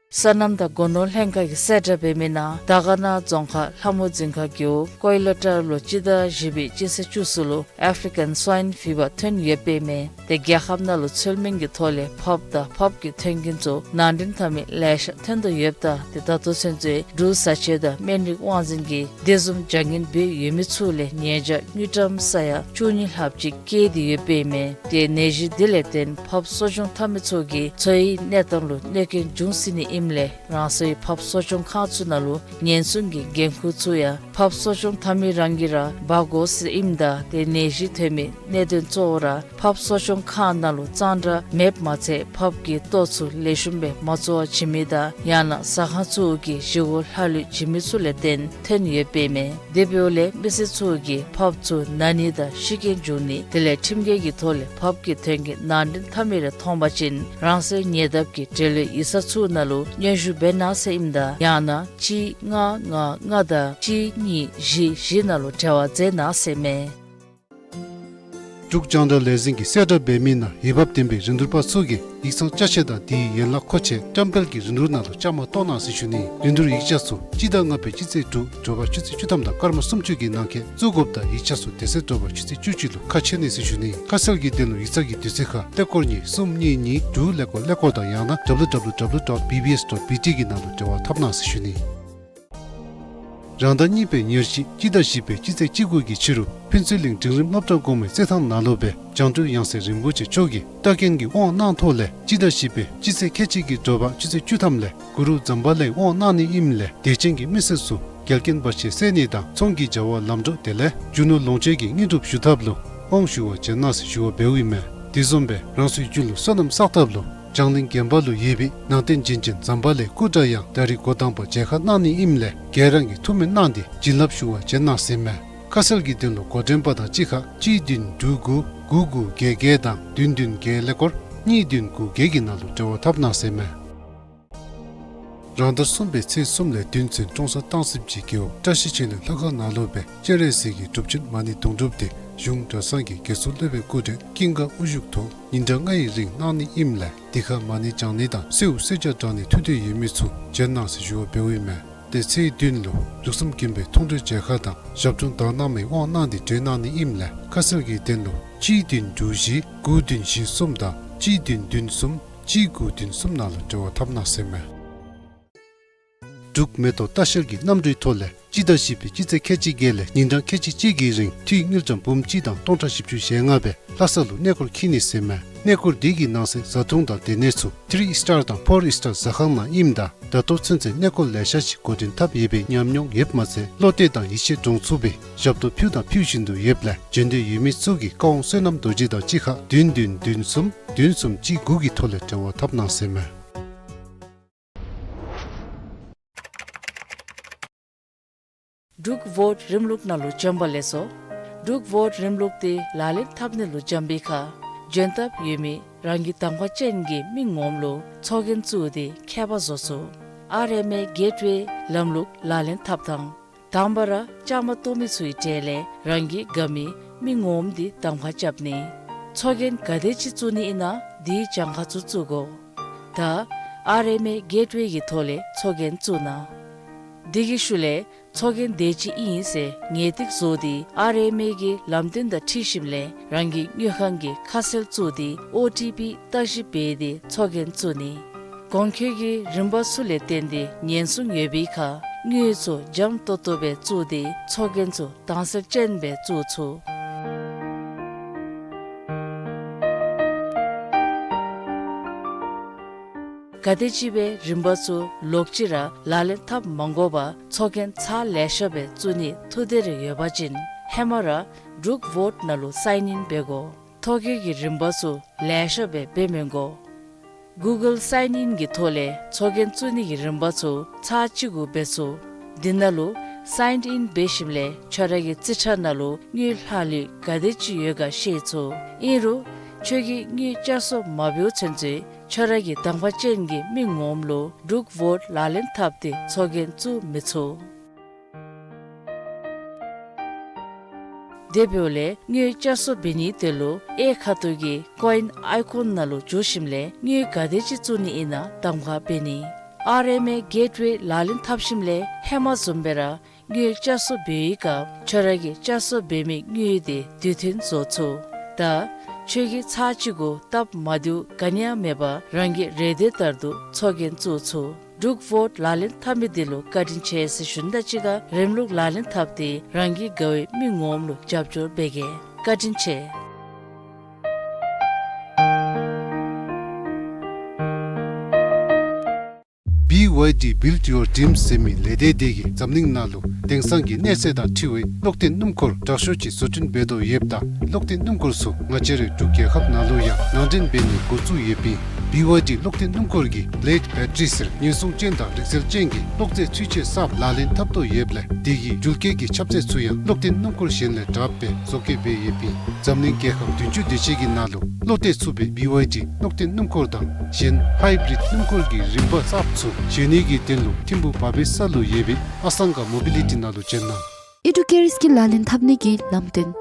སོ་ནམ་དང་སྒོ་ནོར་ལྷན་ཁག་གིས་གསལ་བསྒྲགས་འབད་མི་ནང་དར་དཀར་ན་རྫོང་ཁག་ལྷ་མོ་རྫིང་ཁ་རྒེད་འོག་ཀོའི་ལ་ཊར་ལུ་སྤྱི་ཟླ་བཞི་པའི་སྤྱི་ཚེས་བཅུ་གསུམ་ལུ་ཨེཕ་རི་ཀན་སྭའིན་ཕི་བར་ཐོན་ཡོདཔ་ཨིན་མས། ཏེ་རྒྱལ་ཁབ་ནང་ལུ་ཚུལ་མིན་གྱི་ཐོག་ལས་ཕགཔ་དང་ཕགཔ་གི་ཐོན་སྐྱེད་ཚུ་ནང་འདྲེན་འཐབ་མི་ལེ་ཤ་ཐོན་དོ་ཡོདཔ་ད་ཏེ་ད་ལྟོ་ཚུན་ཚོད་འབྲུག་བཟའ་ཆས་དང་སྨན་རིགས་དབང་འཛིན་གྱིས་དེ་བཟུམ་བྱ་ངན་འབད་ཡོད་མི་ཚུ་ལས་ཉེས་བྱ་དངུལ་ཀྲམ་ས་ཡ་བཅུ་གཉིས་ལྷགཔ་ཅིག་བཀལ་ཏེ་ཡོདཔ་ཨིན་མས། ཏེ་ནད་གཞི་འདི་ལས་བརྟེན་ཕགཔ་གསོ་སྐྱོང་འཐབ་མི་ཚུ་གི་འཚོ་བའི་གནས་སྟངས་ལུ་གནོད་སྐྱོན་འབྱུང་སྲིད་ནི་ཨིནམ་ལས་རང་སོའི་ཕགཔ་གསོ་སྐྱོང་ཁང་ཚུ་ནང་ལུ་ཉེན་སྲུང་གི་འགན་ཁུར་ཚུ་ཡང་ཕགཔ་གསོ་སྐྱོང་འཐབ་མི་རང་གིས་ར་འབག་དགོ་ཟེར་ཨིནམ་ད་ཏེ་ནད་གཞི་ཐོན་མི་གནད་དོན་གཙོ་བོ་ར་ཕགཔ་གསོ་སྐྱོང་ཁང་ནང་ལུ་གཙང་སྦྲ་མེདཔ་མ་ཚད་ཕགཔ་གི་ལྟོ་ཚུ་ལེགས་ཤོམ་སྦེ་མ་བཙོ་བར་བྱིན་མི་དང་ཡང་ན་ཟ་ཁང་ཚུ་གིས་བཞེས་སྒོ་ལྷག་ལུས་བྱིན་མི་ཚུ་ལས་བརྟེན་ཐོན་ཡོདཔ་ཨིན་མས། དེ་འབདཝ་ལས་མི་སེར་ཚུ་གིས་ཕགཔ་ཚུ་ན་ནི་དང་ཤི་རྐྱེན་འབྱུང་ནི་དེ་ལས་ཁྲིམས་འགལ་གྱི་ཐོག་ལས་ཕགཔ་གི་ཐོན་སྐྱེད་ནང་འདྲེན་འཐབ་མི་རེ་མཐོང་པ་ཅིན་རང་སོའི་ཉེ་འདབས་ཀྱི་འབྲེལ་ཡོད་ཡིག་ཚང་ཚུ་ནང་ལུ་སྙན་ཞུ་འབད་གནང་ཟེར་ཨིནམ་ད་ཡང་ན་གཅིག་ལྔ་ལྔ་ལྔ་དང་གཅིག་གཉིས་བཞི་བཞི་ནང་ལུ་འབྲེལ་བ་མཛད་གནང་ཟེར་མས། འབྲུག་རྒྱང་བསྒྲགས་ལས་འཛིན་གྱིས་གསལ་བསྒྲགས་འབད་མི་ནང་འོས་འབབ་ལྡན་པའི་རིན་བསྡུར་པ་ཚུ་གིས་ཡིག་ཚང་ཅ་ཆས་དང་དེའི་ཡན་ལག་མཁོ་ཆས་བཀྲམ་སྤེལ་གྱི་རིན་བསྡུར་ནང་ལུ་བཅའ་མར་གཏོགས་གནང་ཟེར་ཞུ་ནི། རིན་བསྡུར་ཡིག་ཆ་ཚུ་སྤྱི་ཟླ་ལྔ་པའི་སྤྱི་ཚེས་དྲུག་དྲོ་པ་ཆུ་ཚོད་བཅུ་ཐམ་དང་སྐར་མ་སུམ་ཅུ་གི་ནང་འཁོད་བཙུགས་དགོཔ་དང་ཡིག་ཆ་ཚུ་དེ་ཚེ་དྲོ་པ་ཆུ་ཚོད་བཅུ་གཅིག་ལུ་ཁ་ཕྱེ་ནི་ཟེར་ཞུ་ནི། ཁ་གསལ་གྱི་དོན་ལུ་ཡིག་ཚང་གི་དུས་ཚོད་ཁར་ཀླད་ཀོར་གཉིས་གསུམ་གཉིས་གཉིས་དྲུག་ཀླད་ཀོར་ཀླད་ཀོར་དང་ཡང་ན་W W W dot B B S dot B T གི་ནང་ལུ་འབྲེལ་བ་འཐབ་གནང་ཟེར་ཞུ་ནི། རང་ཟླ་གཉིས་པའི་ཉེར་བཞི་སྤྱི་ཟླ་བཞི་པའི་སྤྱི་ཚེས་བཅུ་དགུ་གི་ཕྱི་རུ་ཕུན་ཚོགས་གླིང་འབྲིང་རིམ་སློབ་གྲྭ་གོང་མའི་རྩེད་ཐང་ནང་ལུ་སྦེ་བྱང་གྲོལ་ཡང་སྲིད་རིན་པོ་ཆེ་མཆོག་གིས་ལྟ་མཁན་གྱི་དབང་གནང་ཐོག་ལས་སྤྱི་ཟླ་བཞི་པའི་སྤྱི་ཚེས་ཁལ་གཅིག་གི་དྲོ་པ་ཆུ་ཚོད་བཅུ་ཐམ་ལས་གུ་རུ་ཛམ་བྷ་ལའི་དབང་གནང་ནི་ཨིནམ་ལས་དད་ཅན་གྱི་མི་སེར་ཚུ་འགལ་རྐྱེན་བར་ཆད་སེལ་ནི་དང་ཚོང་གི་བྱ་བ་ལམ་འགྲོ་དེ་ལས་རྒྱུ་ནོར་ལོངས་སྤྱོད་ཀྱི་དངོས་གྲུབ་ཞུ་ཐབས་ལུ་དབང་ཞུ་བར་བྱོན་གནང་ཟེར་ཞུ་བ་འབདཝ་ཨིན་མས། དེ་བཟུམ་སྦེ་རང་སོའི་རྒྱུད་ལུ་བསོད་ནམས་བསགས་ཐབས་ལུ་བྱང་གླིང་དགོན་པ་ལུ་ཡོད་པའི་ནང་རྟེན་བྱིན་ཅན་ཛམ་བྷ་ལའི་སྐུ་འདྲ་ཡང་ད་རིས་འགོ་དང་པ་མཇལ་ཁ་གནང་ནི་ཨིནམ་ལས་ག་ར་གིས་ཐུགས་སྨོན་གནང་སྟེ་བྱིན་རླབས་ཞུ་བར་བྱོན་གནང་ཟེར་མས། ཁ་གསལ་གྱི་དོན་ལུ་འགོ་འདྲེན་པ་དང་གཅིག་ཁར་གཅིག་བདུན་དྲུག་དགུ་དགུ་དགུ་བརྒྱད་བརྒྱད་དང་བདུན་བདུན་བརྒྱད་ཀླད་ཀོར་གཉིས་བདུན་དགུ་བརྒྱད་ཀྱི་ནང་ལུ་འབྲེལ་བ་འཐབ་གནང་ཟེར་མས། རང་ཟླ་གསུམ་པའི་ཚེས་གསུམ་ལས་བདུན་ཚུན་ཀྲོང་གསར་སྟང་སིབ་ཀྱི་རྒེད་འོག་བཀྲ་ཤིས་འཆང་གླིང་ལྷ་ཁང་ནང་ལུ་སྦེ་སྤྱན་རས་གཟིགས་ཀྱི་སྒྲུབ་ཆེན་མ་ཎི་དུང་སྒྲུབ་དེ་གཞུང་གྲྭ་ཚང་གི་དགེ་ཚུལ་སློབ་དཔོན་སྐུ་མགྲོན་ཀུན་དགའ་དབུ་བཞུགས་ཐོག་ཉིན་གྲངས་ལྔ་ཡི་རིང་གནང་ནི་ཨིནམ་ལས་དེ་ཁར་མ་ཎི་བགྱང་ནི་དང་གསོལཝ་གསོལ་ཇ་དྲང་ནི་ཐུགས་འདོད་ཡོད་མི་ཚུ་བྱོན་གནང་ཟེར་ཞུ་བ་འབདཝ་ཨིན་མས། ཏེ་ཚེས་བདུན་ལུ་ལུགས་བཟང་མགོན་པོའི་མཐོང་གྲོལ་མཇལ་ཁ་དང་ཞབས་དྲུང་དག་སྣང་མའི་དབང་གནང་སྟེ་གྲོལ་གནང་ནི་ཨིནམ་ལས་ཁ་གསལ་གྱི་དོན་ལུ་གཅིག་བདུན་དྲུག་བཞི་དགུ་བདུན་བཞི་གསུམ་དང་གཅིག་བདུན་བདུན་གསུམ་གཅིག་དགུ་བདུན་གསུམ་ནང་ལུ་འབྲེལ་བ་འཐབ་གནང་ཟེར་མས། འབྲུག་མེ་ཏོག་ལྟ་བཤལ་གྱི་གནམ་གྲུའི་ཐོག་ལས་སྤྱི་ཟླ་བཞི་པའི་སྤྱི་ཚེས་ཁལ་གཅིག་བརྒྱད་ལས་ཉིན་གྲངས་ཁལ་གཅིག་གཅིག་གི་རིང་འཐུས་དངུལ་ཀྲམ་འབུམ་གཅིག་དང་སྟོང་ཕྲག་བཞི་བཅུ་ཞེ་ལྔ་སྦེ་ལྷ་ས་ལུ་གནས་སྐོར་འཁྱིད་ནི་ཟེར་མས། གནས་སྐོར་འདི་གི་ནང་གསེས་བཟའ་འཐུང་དང་སྡོད་གནས་ཚུ་ཐི་རི་སི་ཊར་དང་ཕོར་སི་ཊར་ཟ་ཁང་ནང་ཨིནམ་ད་ད་ལྟོ་ཚུན་ཚོད་གནས་སྐོར་ལེ་ཤ་ཅིག་འགོ་འདྲེན་འཐབ་ཡོད་པའི་ཉམས་མྱོང་ཡོདཔ་མ་ཚད་བློ་གཏད་དང་ཡིད་ཆེས་འདྲོངས་ཚུགས་པའི་ཞབས་ཏོག་ཕུལ་དང་ཕུལ་བཞིན་དུ་ཡོདཔ་ལས་བྱོན་འདོད་ཡོད་མི་ཚུ་གིས་བཀའ་དབང་བསོད་ནམས་རྡོ་རྗེ་དང་གཅིག་ཁར་བདུན་བདུན་བདུན་གསུམ་བདུན་གསུམ་གཅིག་དགུ་གི་ཐོག་ལས་འབྲེལ་བ་འཐབ་གནང་ཟེར་མས། འབྲུག་བོཊ་རིམ་ལུགས་ནང་ལུ་བྱོན་པ་ལེགས་སོ། འབྲུག་བོཊ་རིམ་ལུགས་དེ་ལག་ལེན་འཐབ་ནི་ལུ་བྱོན་པའི་ཁར་འབྱོན་ཐབས་ཡོད་མི་རང་གི་གདམ་ཁ་ཅན་གྱི་མི་ངོམ་ལུ་ཚོགས་རྒྱན་བཙུགས་ཏེ་ཁྱད་པར་བཟོ་ཚུགས། ཨར་ཨེམ་ཨེ་གེཊ་ཝེ་ལམ་ལུགས་ལག་ལེན་འཐབ་ཐངས། དང་པ་ར་བཅའ་མར་གཏོགས་མི་ཚུའི་གྲས་ལས་རང་གིས་དགའ་མི་མི་ངོམ་འདི་གདམ་ཁ་རྐྱབ་ནི། ཚོགས་རྒྱན་ག་དེ་ཅིག་བཙུགས་ནི་ཨིན་ན་དེའི་གྱངས་ཁ་ཚུ་བཙུགས་དགོ། ད་ཨར་ཨེམ་ཨེ་གེཊ་ཝེ་གི་ཐོག་ལས་ཚོགས་རྒྱན་བཙུགས་གནང་། དེ་གི་ཤུལ་ལས་ཚོགས་རྒྱན་དེ་ཅིག་ཨིན་ཟེར་ངེས་ཏིག་བཟོ་སྟེ་ཨར་ཨེམ་ཨེ་གི་ལམ་སྟོན་དང་འཁྲིལ་ཞིནམ་ལས་རང་གི་དངུལ་ཁང་གི་ཁ་གསལ་བཙུགས་ཏེ་ཨོ་ཊི་པི་བརྟག་ཞིབ་འབད་དེ་ཚོགས་རྒྱན་བཙུགས་ནི། གོང་འཁོད་ཀྱི་རིམ་པ་ཚུ་ལས་བརྟེན་ཏེ་ཉེན་སྲུང་ཡོད་པའི་ཁར་དངུལ་ཚུ་འཇམ་ཏོང་ཏོ་སྦེ་བཙུགས་ཏེ་ཚོགས་རྒྱན་ཚུ་དྭངས་གསལ་ཅན་སྦེ་བཙུགས་ཚུགས། ག་དེམ་ཅིག་སྦེ་རིམ་པ་ཚུ་ལོག་ཅི་ར་ལག་ལེན་འཐབ་མ་དགོ་པར་ཚོགས་རྒྱན་ཚར་ལེ་ཤ་སྦེ་བཙུགས་ནི་ཐུགས་འདོད་རེ་ཡོད་པ་ཅིན་ཧེ་མ་ར་འབྲུག་བོཊ་ནང་ལུ་སའིན་ཨིན་འབད་དགོ། ཐོ་བཀོད་ཀྱི་རིམ་པ་ཚུ་ལེ་ཤ་སྦེ་འབད་མི་དགོ། གུ་གཱལ་སའིན་ཨིན་གྱི་ཐོག་ལས་ཚོགས་རྒྱན་བཙུགས་ནི་གི་རིམ་པ་ཚུ་ཚར་གཅིག་གུ་འབད་ཚུགས། དེ་ནང་ལུ་སའིན་ཨིན་འབད་ཞིནམ་ལས་ཁྱོད་ར་གི་རྩིས་ཁྲ་ནང་ལུ་དངུལ་ལྷག་ལུས་ག་དེ་ཅིག་ཡོད་ག་ཤེས་ཚུགས། ཨིན་རུང་ཁྱོད་ཀྱིས་དངུལ་བསྐྱར་གསོ་མ་འབདཝ་ཚུན་ཚོད་ཁྱོད་ར་གི་གདམ་ཁ་ཅན་གྱི་མི་ངོམ་ལུ་འབྲུག་བོཊ་ལག་ལེན་འཐབ་སྟེ་ཚོགས་རྒྱན་བཙུགས་མི་ཚུགས། དེ་འབདཝ་ལས་དངུལ་བསྐྱར་གསོ་འབད་ནིའི་དོན་ལུ་གཡས་ཁ་ཐུག་གི་ཀོ་ཨིན་ཨའི་ཀོན་ནང་ལུ་འཛུལ་ཞིནམ་ལས་དངུལ་ག་དེ་ཅིག་བཙུགས་ནི་ཨིན་ན་གདམ་ཁ་འབད་ནི། ཨར་ཨེམ་ཨེ་གེཊ་ཝེ་ལག་ལེན་འཐབ་ཞིནམ་ལས་ཧེ་མ་བཟུམ་སྦེ་ར་དངུལ་བསྐྱར་གསོ་འབད་བའི་སྐབས་ཁྱོད་ར་གིས་བསྐྱར་གསོ་འབད་མི་དངུལ་དེ་དུས་མཐུན་བཟོ་ཚུགས། ད་ཁྱོད་ཀྱིས་ཚར་གཅིག་གུ་སྟབས་མ་བདེཝ་ག་ནི་ཡང་མེད་པར་རང་གི་རེ་འདོད་ལྟར་དུ་ཚོགས་རྒྱན་བཙུགས་ཚུགས། འབྲུག་བོཊ་ལག་ལེན་འཐབ་མི་འདི་ལུ་བཀའ་དྲིན་ཆེ་ཟེར་ཞུ་ནི་དང་གཅིག་ཁར་རིམ་ལུགས་ལག་ལེན་འཐབ་སྟེ་རང་གི་དགའ་བའི་མི་ངོམ་ལུ་རྒྱབ་སྐྱོར་འབད་གེ། བཀའ་དྲིན་ཆེ། བི་ཝའི་ཌི་Build Your Dreams ཟེར་མི་ལས་སྡེ་དེ་གིས་འཛམ་གླིང་ནང་ལུ་དེང་སང་གི་གནས་ཚད་དང་འཁྲིལ་བའི་གློག་ལྡན་སྣུམ་འཁོར་དྲག་ཤོས་ཅིག་བཟོ་སྐྲུན་འབད་དོ་ཡོདཔ་ད་གློག་ལྡན་སྣུམ་འཁོར་ཚུ་ང་བཅས་རའི་འབྲུག་རྒྱལ་ཁབ་ནང་ལུ་ཡང་ནང་འདྲེན་འབད་ནི་འགོ་བཙུགས་ཡོདཔ་ཨིན། བི་ཝའི་ཌི་གློག་ལྡན་སྣུམ་འཁོར་གྱི་བི་ལེ་ཌི་བེ་ཊ་རི་ཟེར་ཉེན་སྲུང་ཅན་དང་རིག་རྩལ་ཅན་གྱི་གློག་རྫས་ཚུན་ཆད་གསརཔ་ལག་ལེན་འཐབ་དོ་ཡོདཔ་ལས་དེ་གི་འགུལ་སྐྱོད་ཀྱི་ཁྱབ་ཚད་ཚུ་ཡང་གློག་ལྡན་སྣུམ་འཁོར་གཞན་ལས་དྲགཔ་སྦེ་བཟོ་བཀོད་འབད་ཡོདཔ་ཨིན། འཛམ་གླིང་རྒྱལ་ཁབ་བདུན་ཅུ་དེ་ཅིག་གི་ནང་ལུ་བློ་གཏད་ཚུགས་པའི་བི་ཝའི་ཌི་གློག་ལྡན་སྣུམ་འཁོར་དང་གཞན་ཧའི་བི་རིཌ་སྣུམ་འཁོར་གྱི་རིམ་པ་གསརཔ་ཚུ་བཟོ་ནི་གི་དོན་ལུ་ཐིམ་ཕུག་བ་བེ་ས་ལུ་ཡོད་པའི་ཨ་སང་ག་མོ་བི་ལི་ཊི་ནང་ལུ་བྱོན་གནང་། ཨི་ཌུ་ཀེར་སི་ཀིལ་ལག་ལེན་འཐབ་ནི་གི་ལམ་སྟོན།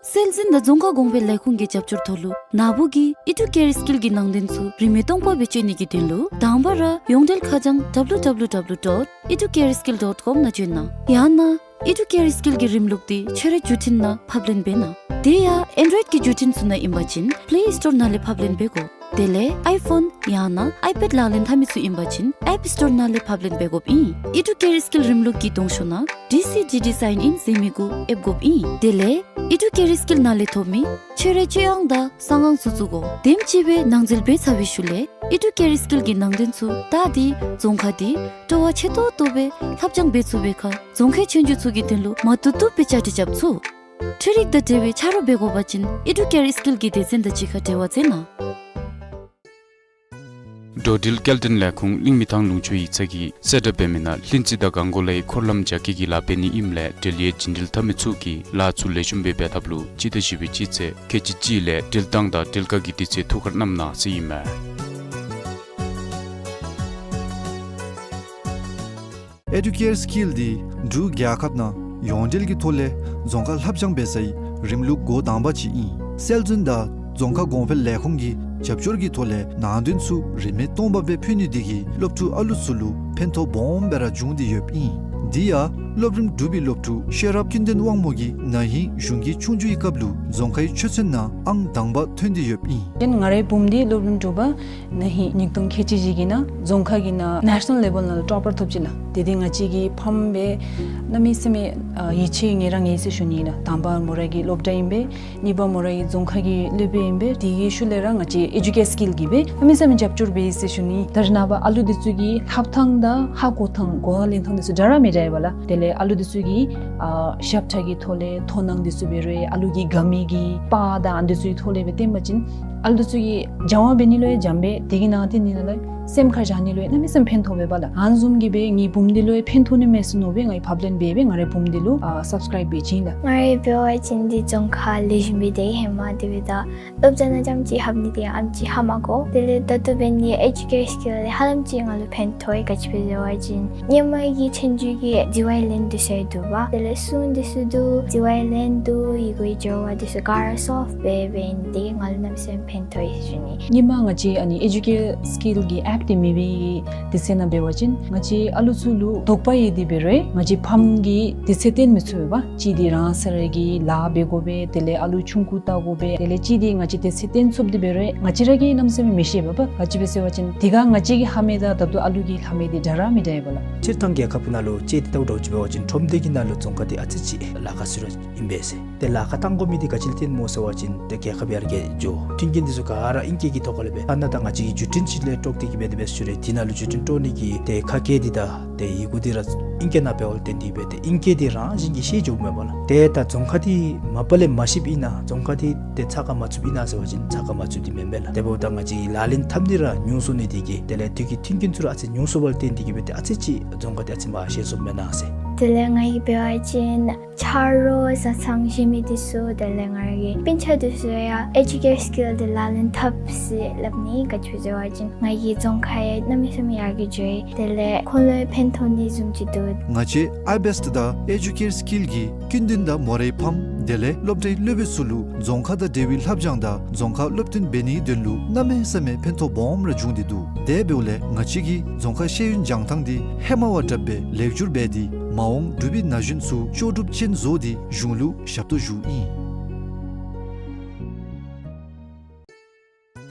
སྲོལ་འཛིན་དང་རྫོང་ཁ་གོང་འཕེལ་ལས་ཁུངས་ཀྱི་རྒྱབ་སྐྱོར་ཐོག་ལུ་ནཱ་བུ་གིས་ཨི་ཌུ་ཀེར་སི་ཀིལ་གྱི་ནང་དོན་ཚུ་རིན་མེད་སྟོང་པ་སྦེ་སྤྱོད་ནི་གི་དོན་ལུ་དང་པ་ར་ཡོངས་འབྲེལ་ཁ་བྱང་W W W dot educareskill dot com ནང་བྱོན་གནང་། ཡང་ན་ཨི་ཌུ་ཀེར་སི་ཀིལ་གྱི་རིམ་ལུགས་འདི་ཁྱོད་རའི་བརྒྱུད་འཕྲིན་ནང་ཕབ་ལེན་འབད་གནང་། དེ་ཡང་ཨེན་ཌོའིཌ་ཀྱི་བརྒྱུད་འཕྲིན་ཚུ་ནང་ཨིན་པ་ཅིན་པི་ལེ་སི་ཊོར་ནང་ལས་ཕབ་ལེན་འབད་དགོ། དེ་ལས་ཨའི་ཕོན་ཡང་ན་ཨའི་པེཌ་ལག་ལེན་འཐབ་མི་ཚུ་ཨིན་པ་ཅིན་ཨེཔ་སི་ཊོར་ནང་ལས་ཕབ་ལེན་འབད་དགོཔ་ཨིན། ཨེ་ཌུ་ཀེར་སི་ཀིལ་རིམ་ལུགས་ཀྱི་གདོང་ཤོག་ནང་ཌི་སི་ཌི་ཌི་སའིན་ཨིན་ཟེར་མི་གུ་ཨེབ་དགོཔ་ཨིན། དེ་ལས་ཨེ་ཌུ་ཀེར་སི་ཀིལ་ནང་ལས་ཐོབ་མི་ཁྱོད་རའི་སྤྱོད་ཨང་དང་གསང་ཨང་ཚུ་བཙུགས་དགོ། དེམ་ཅིག་སྦེ་ནང་འཛུལ་འབད་ཚར་བའི་ཤུལ་ལས་ཨེ་ཌུ་ཀེར་སི་ཀིལ་གྱི་ནང་དོན་ཚུ་བལྟ་སྟེ་རྫོང་ཁ་འདི་སྤྲོ་བ་ཆེ་ཏོག་ཏོ་སྦེ་ལྷབ་སྦྱང་འབད་ཚུགས་པའི་ཁར་རྫོང་ཁའི་ཆོས་རྒྱུགས་ཚུ་གི་དོན་ལུ་མ་བཏུབ་བཏུབ་སྦེ་བཅའ་སྒྲིག་རྐྱབ་ཚུགས། འཕྲུལ་རིག་དང་འབྲེལ་བའི་ཆ་རོགས་འབད་དགོ་པ་ཅིན་ཨེ་ཌུ་ཀེར་སི་ཀིལ་གྱི་སྡེ་ཚན་དང་གཅིག་ཁར་འབྲེལ་བ་མཛད་གནང་། འགྲོ་འགྲུལ་སྐྱེལ་འདྲེན་ལས་ཁུངས་གླིང་མི་ཐང་ལུང་ཕྱོགས་ཡིག་ཚང་གིས་གསལ་བསྒྲགས་འབད་མི་ནང་ལྷུན་རྩེ་དང་གངས་སྐོར་ལའི་འཁོར་ལམ་རྒྱ་སྐྱེད་ཀྱི་ལཱ་འབད་ནི་ཨིནམ་ལས་འབྲེལ་ཡོད་རྒྱུན་འགྲུལ་འཐབ་མི་ཚུ་གིས་ལཱ་ཚུ་ལེགས་ཤོམ་སྦེ་འབད་ཐབས་ལུ་སྤྱི་ཟླ་བཞི་པའི་སྤྱི་ཚེས་ཁལ་གཅིག་གཅིག་ལས་འགྲུལ་བཏང་དང་འགྲུལ་བཀག་གི་དུས་ཚོད་ཐུགས་ཁར་བསྣམ་གནང་ཟེར་ཨིན་མས། ཨེ་ཌུ་ཀེར་སི་ཀིལ་འདི་འབྲུག་རྒྱལ་ཁབ་ནང་ཡོངས་འབྲེལ་གྱི་ཐོག་ལས་རྫོང་ཁ་ལྷབ་སྦྱང་འབད་སའི་རིམ་ལུགས་འགོ་དང་པ་ཅིག་ཨིན། སྲོལ་འཛིན་དང་རྫོང་ཁ་གོང་འཕེལ་ལས་ཁུངས་ཀྱི་རྒྱབ་སྐྱོར་གྱི་ཐོག་ལས་ནང་དོན་ཚུ་རིན་མེད་སྟོང་པ་སྦེ་ཕུལ་ནི་འདི་གིས་སློབ་ཕྲུག་ཨ་ལུ་ཚུ་ལུ་ཕན་ཐོགས་སྦོམ་སྦེ་ར་བྱུང་སྟེ་ཡོདཔ་ཨིན། འདི་ཡང་སློབ་རིམ་དྲུག་པའི་སློབ་ཕྲུག་ཤེས་རབ་ཀུན་ལྡན་དབང་མོ་གིས་ན་ཧིང་གཞུང་གི་ཆོས་རྒྱུགས་ཀྱི་སྐབས་ལུ་རྫོང་ཁའི་ཆོས་ཚན་ནང་ཨང་དང་པ་ཐོན་ཏེ་ཡོདཔ་ཨིན། ང་རའི་བུམོ་འདི་སློབ་རིམ་དྲུག་པ་ན་ཧིང་ཉིས་སྟོང་ཁལ་གཅིག་བཞི་གི་ནང་རྫོང་ཁ་གི་ནང་ནེ་ཤ་ནཱལ་ལེ་བཱལ་ནང་ལུ་ཊོ་པར་ཐོབ་ཅི་ལགས། དེ་འདི་ང་བཅས་ཀྱི་ཕམ་སྦེ་གནམ་མེད་ས་མེད་ཡིད་ཆེས་ངེ་ར་ངེ་ཟེར་ཞུ་ནི་ལགས། དང་པ་མོ་ར་གི་སློབ་གྲྭ་ཨིན་པས། གཉིས་པ་མོ་ར་གི་རྫོང་ཁ་གི་སློབ་དཔོན་ཨིན་པས། དེ་གི་ཤུལ་ལས་ར་ང་བཅས་ཨེ་ཌུ་ཀེར་སི་ཀིལ་གྱིས་སྦེ་གནམ་མེད་ས་མེད་རྒྱབ་སྐྱོར་འབད་ཡི་ཟེར་ཞུ་ནི། ད་རེས་ནངས་པ་ཨ་ལུ་འདི་ཚུ་གི་ལྷབ་ཐངས་དང་ཧ་གོ་ཐངས་གོ་བ་ལེན་ཐངས་འདི་ཚུ་འདྲ་ར་མི་འདྲ་ཡོདཔ་ལགས། དེ་ལས་ཨ་ལུ་འདི་ཚུ་གི་ཞབས་ཁྲ་གི་ཐོག་ལས་དོ་སྣང་འདི་ཚུ་འབད་རུང་ཨ་ལུ་གིས་དགའ་མི་གི་པར་དང་ཨ་འདི་ཚུ་གི་ཐོག་ལས་སྦེ་སྟོན་པ་ཅིན་ཨ་ལུ་འདི་ཚུ་གིས་སྦྱང་བ་འབད་ནི་ལུ་ཡང་འཇམ་པས། དེ་གི་ནང་དེ་ནི་ལགས་སེམས་ཁར་བཞག་ནི་ལུ་ཡང་གནམ་མེད་ས་མེད་ཕན་ཐོགས་པས་པ་ལགས། ཨ་ནི་བཟུམ་གྱི་སྦེ་ངེའི་བུམོ་འདི་ལུ་ཡང་ཕན་ཐོགས་ནི་མས་ཟེར་མནོ་སྦེ་ངེའི་ཕབ་ལེན་འབད་སྦེ་ང་རའི་བུམོ་འདི་ལུ་ཨ་སབ་སི་ཀརའིབ་འབད་བྱིན་ལགས། ང་རའི་འབད་བ་ཅིན་འདི་རྫོང་ཁ་ལེགས་ཤོམ་སྦེ་སྡོད་ཧེ་མ་དེ་སྦེ་ད་སློབ་གྲྭ་ནང་རྐྱངམ་ཅིག་ལྷབ་ནི་དེ་ཨེམ་ཅིག་ཧ་མ་གོ། དེ་ལས་ད་ལྟོ་འབད་ནི་ཨེ་ཌུ་ཀེར་སི་ཀིལ་ལས་ཧ་ལམ་ཅིག་ང་ལུ་ཕན་ཐོགས་ཡི། ག་ཅི་སྦེ་ཟེར་བ་ཅིན་ཧེ་མ་གི་ཆོས་རྒྱུགས་ཀྱི་ཛི་ཝའི་ལེན་འདི་ཚུ་འདུག་པ། དེ་ལས་སྲུང་འདི་ཚུ་འདུག། ཛི་ཝའི་ལེན་འདུག། ཡི་གུའི་སྦྱོར་བ་འདི་ཚུ་ག་ར་སོལབ་འབད་འབད་ནི་དེ་གིས་ང་ལུ་གནམ་མེད་ས་མེད་ཕན་ཐོགས་ཡི་ཟེར་ཞུ་ནི། ཧེ་མ་ང་བཅས་ཨ་ནི་ཨེ་ཌུ་ཀེར་སི་ཀིལ་གྱི་ཨེཔ་འདི་མེད་པའི་དུས་ཚོད་ནང་འབད་བ་ཅིན་ང་བཅས་ཨ་ལུ་ཚུ་ལུ་དོགས་པ་ཡོད་དེ་འབད་རུང་ང་བཅས་ཕམ་གྱིས་དུས་ཚོད་བཏོན་མི་ཚུགས་པས་པ། གཅིག་འདི་རང་སོ་ར་གི་ལཱ་འབད་དགོ་པས། དེ་ལས་ཨ་ལུ་ཆུང་ཀུ་བལྟ་དགོ་པས། དེ་ལས་གཅིག་འདི་ང་བཅས་དུས་ཚོད་བཏོན་ཚུགསཔ་འདི་འབད་རུང་ང་བཅས་ར་གིས་གནམ་མེད་ས་མེད་མི་ཤེས་པས་པ། ག་ཅི་སྦེ་ཟེར་བ་ཅིན་དེ་ཁར་ང་བཅས་ཀྱིས་ལྷབ་མི་དང་ད་ལྟོ་ཨ་ལུ་གིས་ལྷབ་མི་འདི་འདྲ་ར་མི་འདྲ་ཡོདཔ་ལགས། སྤྱིར་བཏང་རྒྱལ་ཁབ་ནང་ལུ་དཔྱེ་འདི་བལྟཝ་ད་ཅིག་འབད་བ་ཅིན་ཁྲོམ་སྡེ་གི་ནང་ལུ་རྫོང་ཁ་འདི་ཨ་ཙི་ཅིག་ལཱ་ཁག་ཚུད་ར་ཨིན་པས་ཟེར། ཏེ་ལཱ་ཁག་བཏང་དགོ་མི་འདི་ག་ཅི་ལུ་བརྟེན་སྨོ་ཟེར་བ་ཅིན་ཏེ་རྒྱལ་ཁབ་ཡར་རྒྱས་འགྱོ། མཐུན་རྐྱེན་འདི་ཚུ་ག་ར་ཨིང་སྐད་ཀྱི་ཐོག་ཁ་ལས་སྦེ་ཨ་ནཱ་ད་ང་བཅས་ཀྱིས་བརྒྱུད་འཕྲིན་ཅིག་ལས་དཀྲོག་སྟེ་གི་སྦེ་དེ་སྦེ་ཞུ་རུང་དེ་ནང་ལུ་བརྒྱུད་འཕྲིན་དཀྲོག་ནི་གི་ཏེ་ཁ་སྐད་འདི་དང་ཏེ་ཡི་གུ་འདི་ར་ཨིང་སྐད་ནང་འབདཝ་ལས་བརྟེན་ཏེ་སྦེ་ཏེ་ཨིང་སྐད་འདི་རང་བཞིན་གྱིས་ཤེས་འགྱོཝ་མས་པ་ལགས། ཏེ་ད་རྫོང་ཁ་འདི་མ་པ་ལས་མ་ཤེསཔ་ཨིན་ན་རྫོང་ཁ་འདི་ཏེ་ཚགས་ཁར་མ་ཚུདཔ་ཨིན་ན་ཟེར་བ་ཅིན་ཚགས་ཁར་མ་ཚུད་དེ་མེན་པས་ལགས། དེ་འབདཝ་ད་ང་བཅས་ཀྱིས་ལག་ལེན་འཐབ་ནི་ར་ཉུང་སོང་ནི་འདི་གིས་དེ་ལས་དུས་ཀྱི་མཐུན་རྐྱེན་ཚུ་ར་ཨ་ཙི་ཉུང་སོང་བ་ལས་བརྟེན་ཏེ་གི་སྦེ་ཏེ་ཨ་ཙི་ཅིག་རྫོང་ཁ་འདི་ཨ་ཙི་མར་ཤེས་སོངམ་མེན་ན་ཟེར། དེ་ལས་ང་གིས་འབད་བ་ཅིན་ཆ་རོགས་བཟའ་ཚང་བཞེས་མི་འདི་ཚུ་དེ་ལས་ང་ར་གི་སྤུན་ཆ་འདི་ཚུ་ཡང་ཨེ་ཌུ་ཀེར་སི་ཀིལ་འདི་ལག་ལེན་འཐབ་ཟེར་སླབ་ནི། ག་ཅི་སྦེ་ཟེར་བ་ཅིན་ང་གི་རྫོང་ཁ་ཡང་གནམ་མེད་ས་མེད་ཡར་རྒྱས་འགྱོ་ཡི། དེ་ལས་ཁོང་ལུ་ཡང་ཕན་ཐོགས་ནི་བཟུམ་ཅིག་འདུག། ང་བཅས་ཨའི་བེསཊ་དང་ཨེ་ཌུ་ཀེར་སི་ཀིལ་གྱིས་ཀུན་ལྡན་དང་མོ་རའི་ཕམ་དེ་ལས་སློབ་གྲྭའི་སློབ་དཔོན་ཚུ་ལུ་རྫོང་ཁ་དང་འབྲེལ་བའི་ལྷབ་སྦྱང་དང་རྫོང་ཁར་སློབ་སྟོན་འབད་ནིའི་དོན་ལུ་གནམ་མེད་ས་མེད་ཕན་ཐོགས་སྦོམ་ར་བྱུང་སྟེ་འདུག། དེ་འབདཝ་ལས་ང་བཅས་ཀྱིས་རྫོང་ཁ་ཤེས་ཡོན་སྦྱང་ཐངས་འདི་ཧེ་མ་བ་དྲགཔ་སྦེ་ལེགས་བསྒྱུར་འབད་དེ་མ་འོངས་འབྲུག་པའི་ན་གཞོན་ཚུ་ལྕོགས་གྲུབ་ཅན་བཟོ་སྟེ་གཞུང་ལུ་ཞབས་ཏོག་ཞུཝ་ཨིན།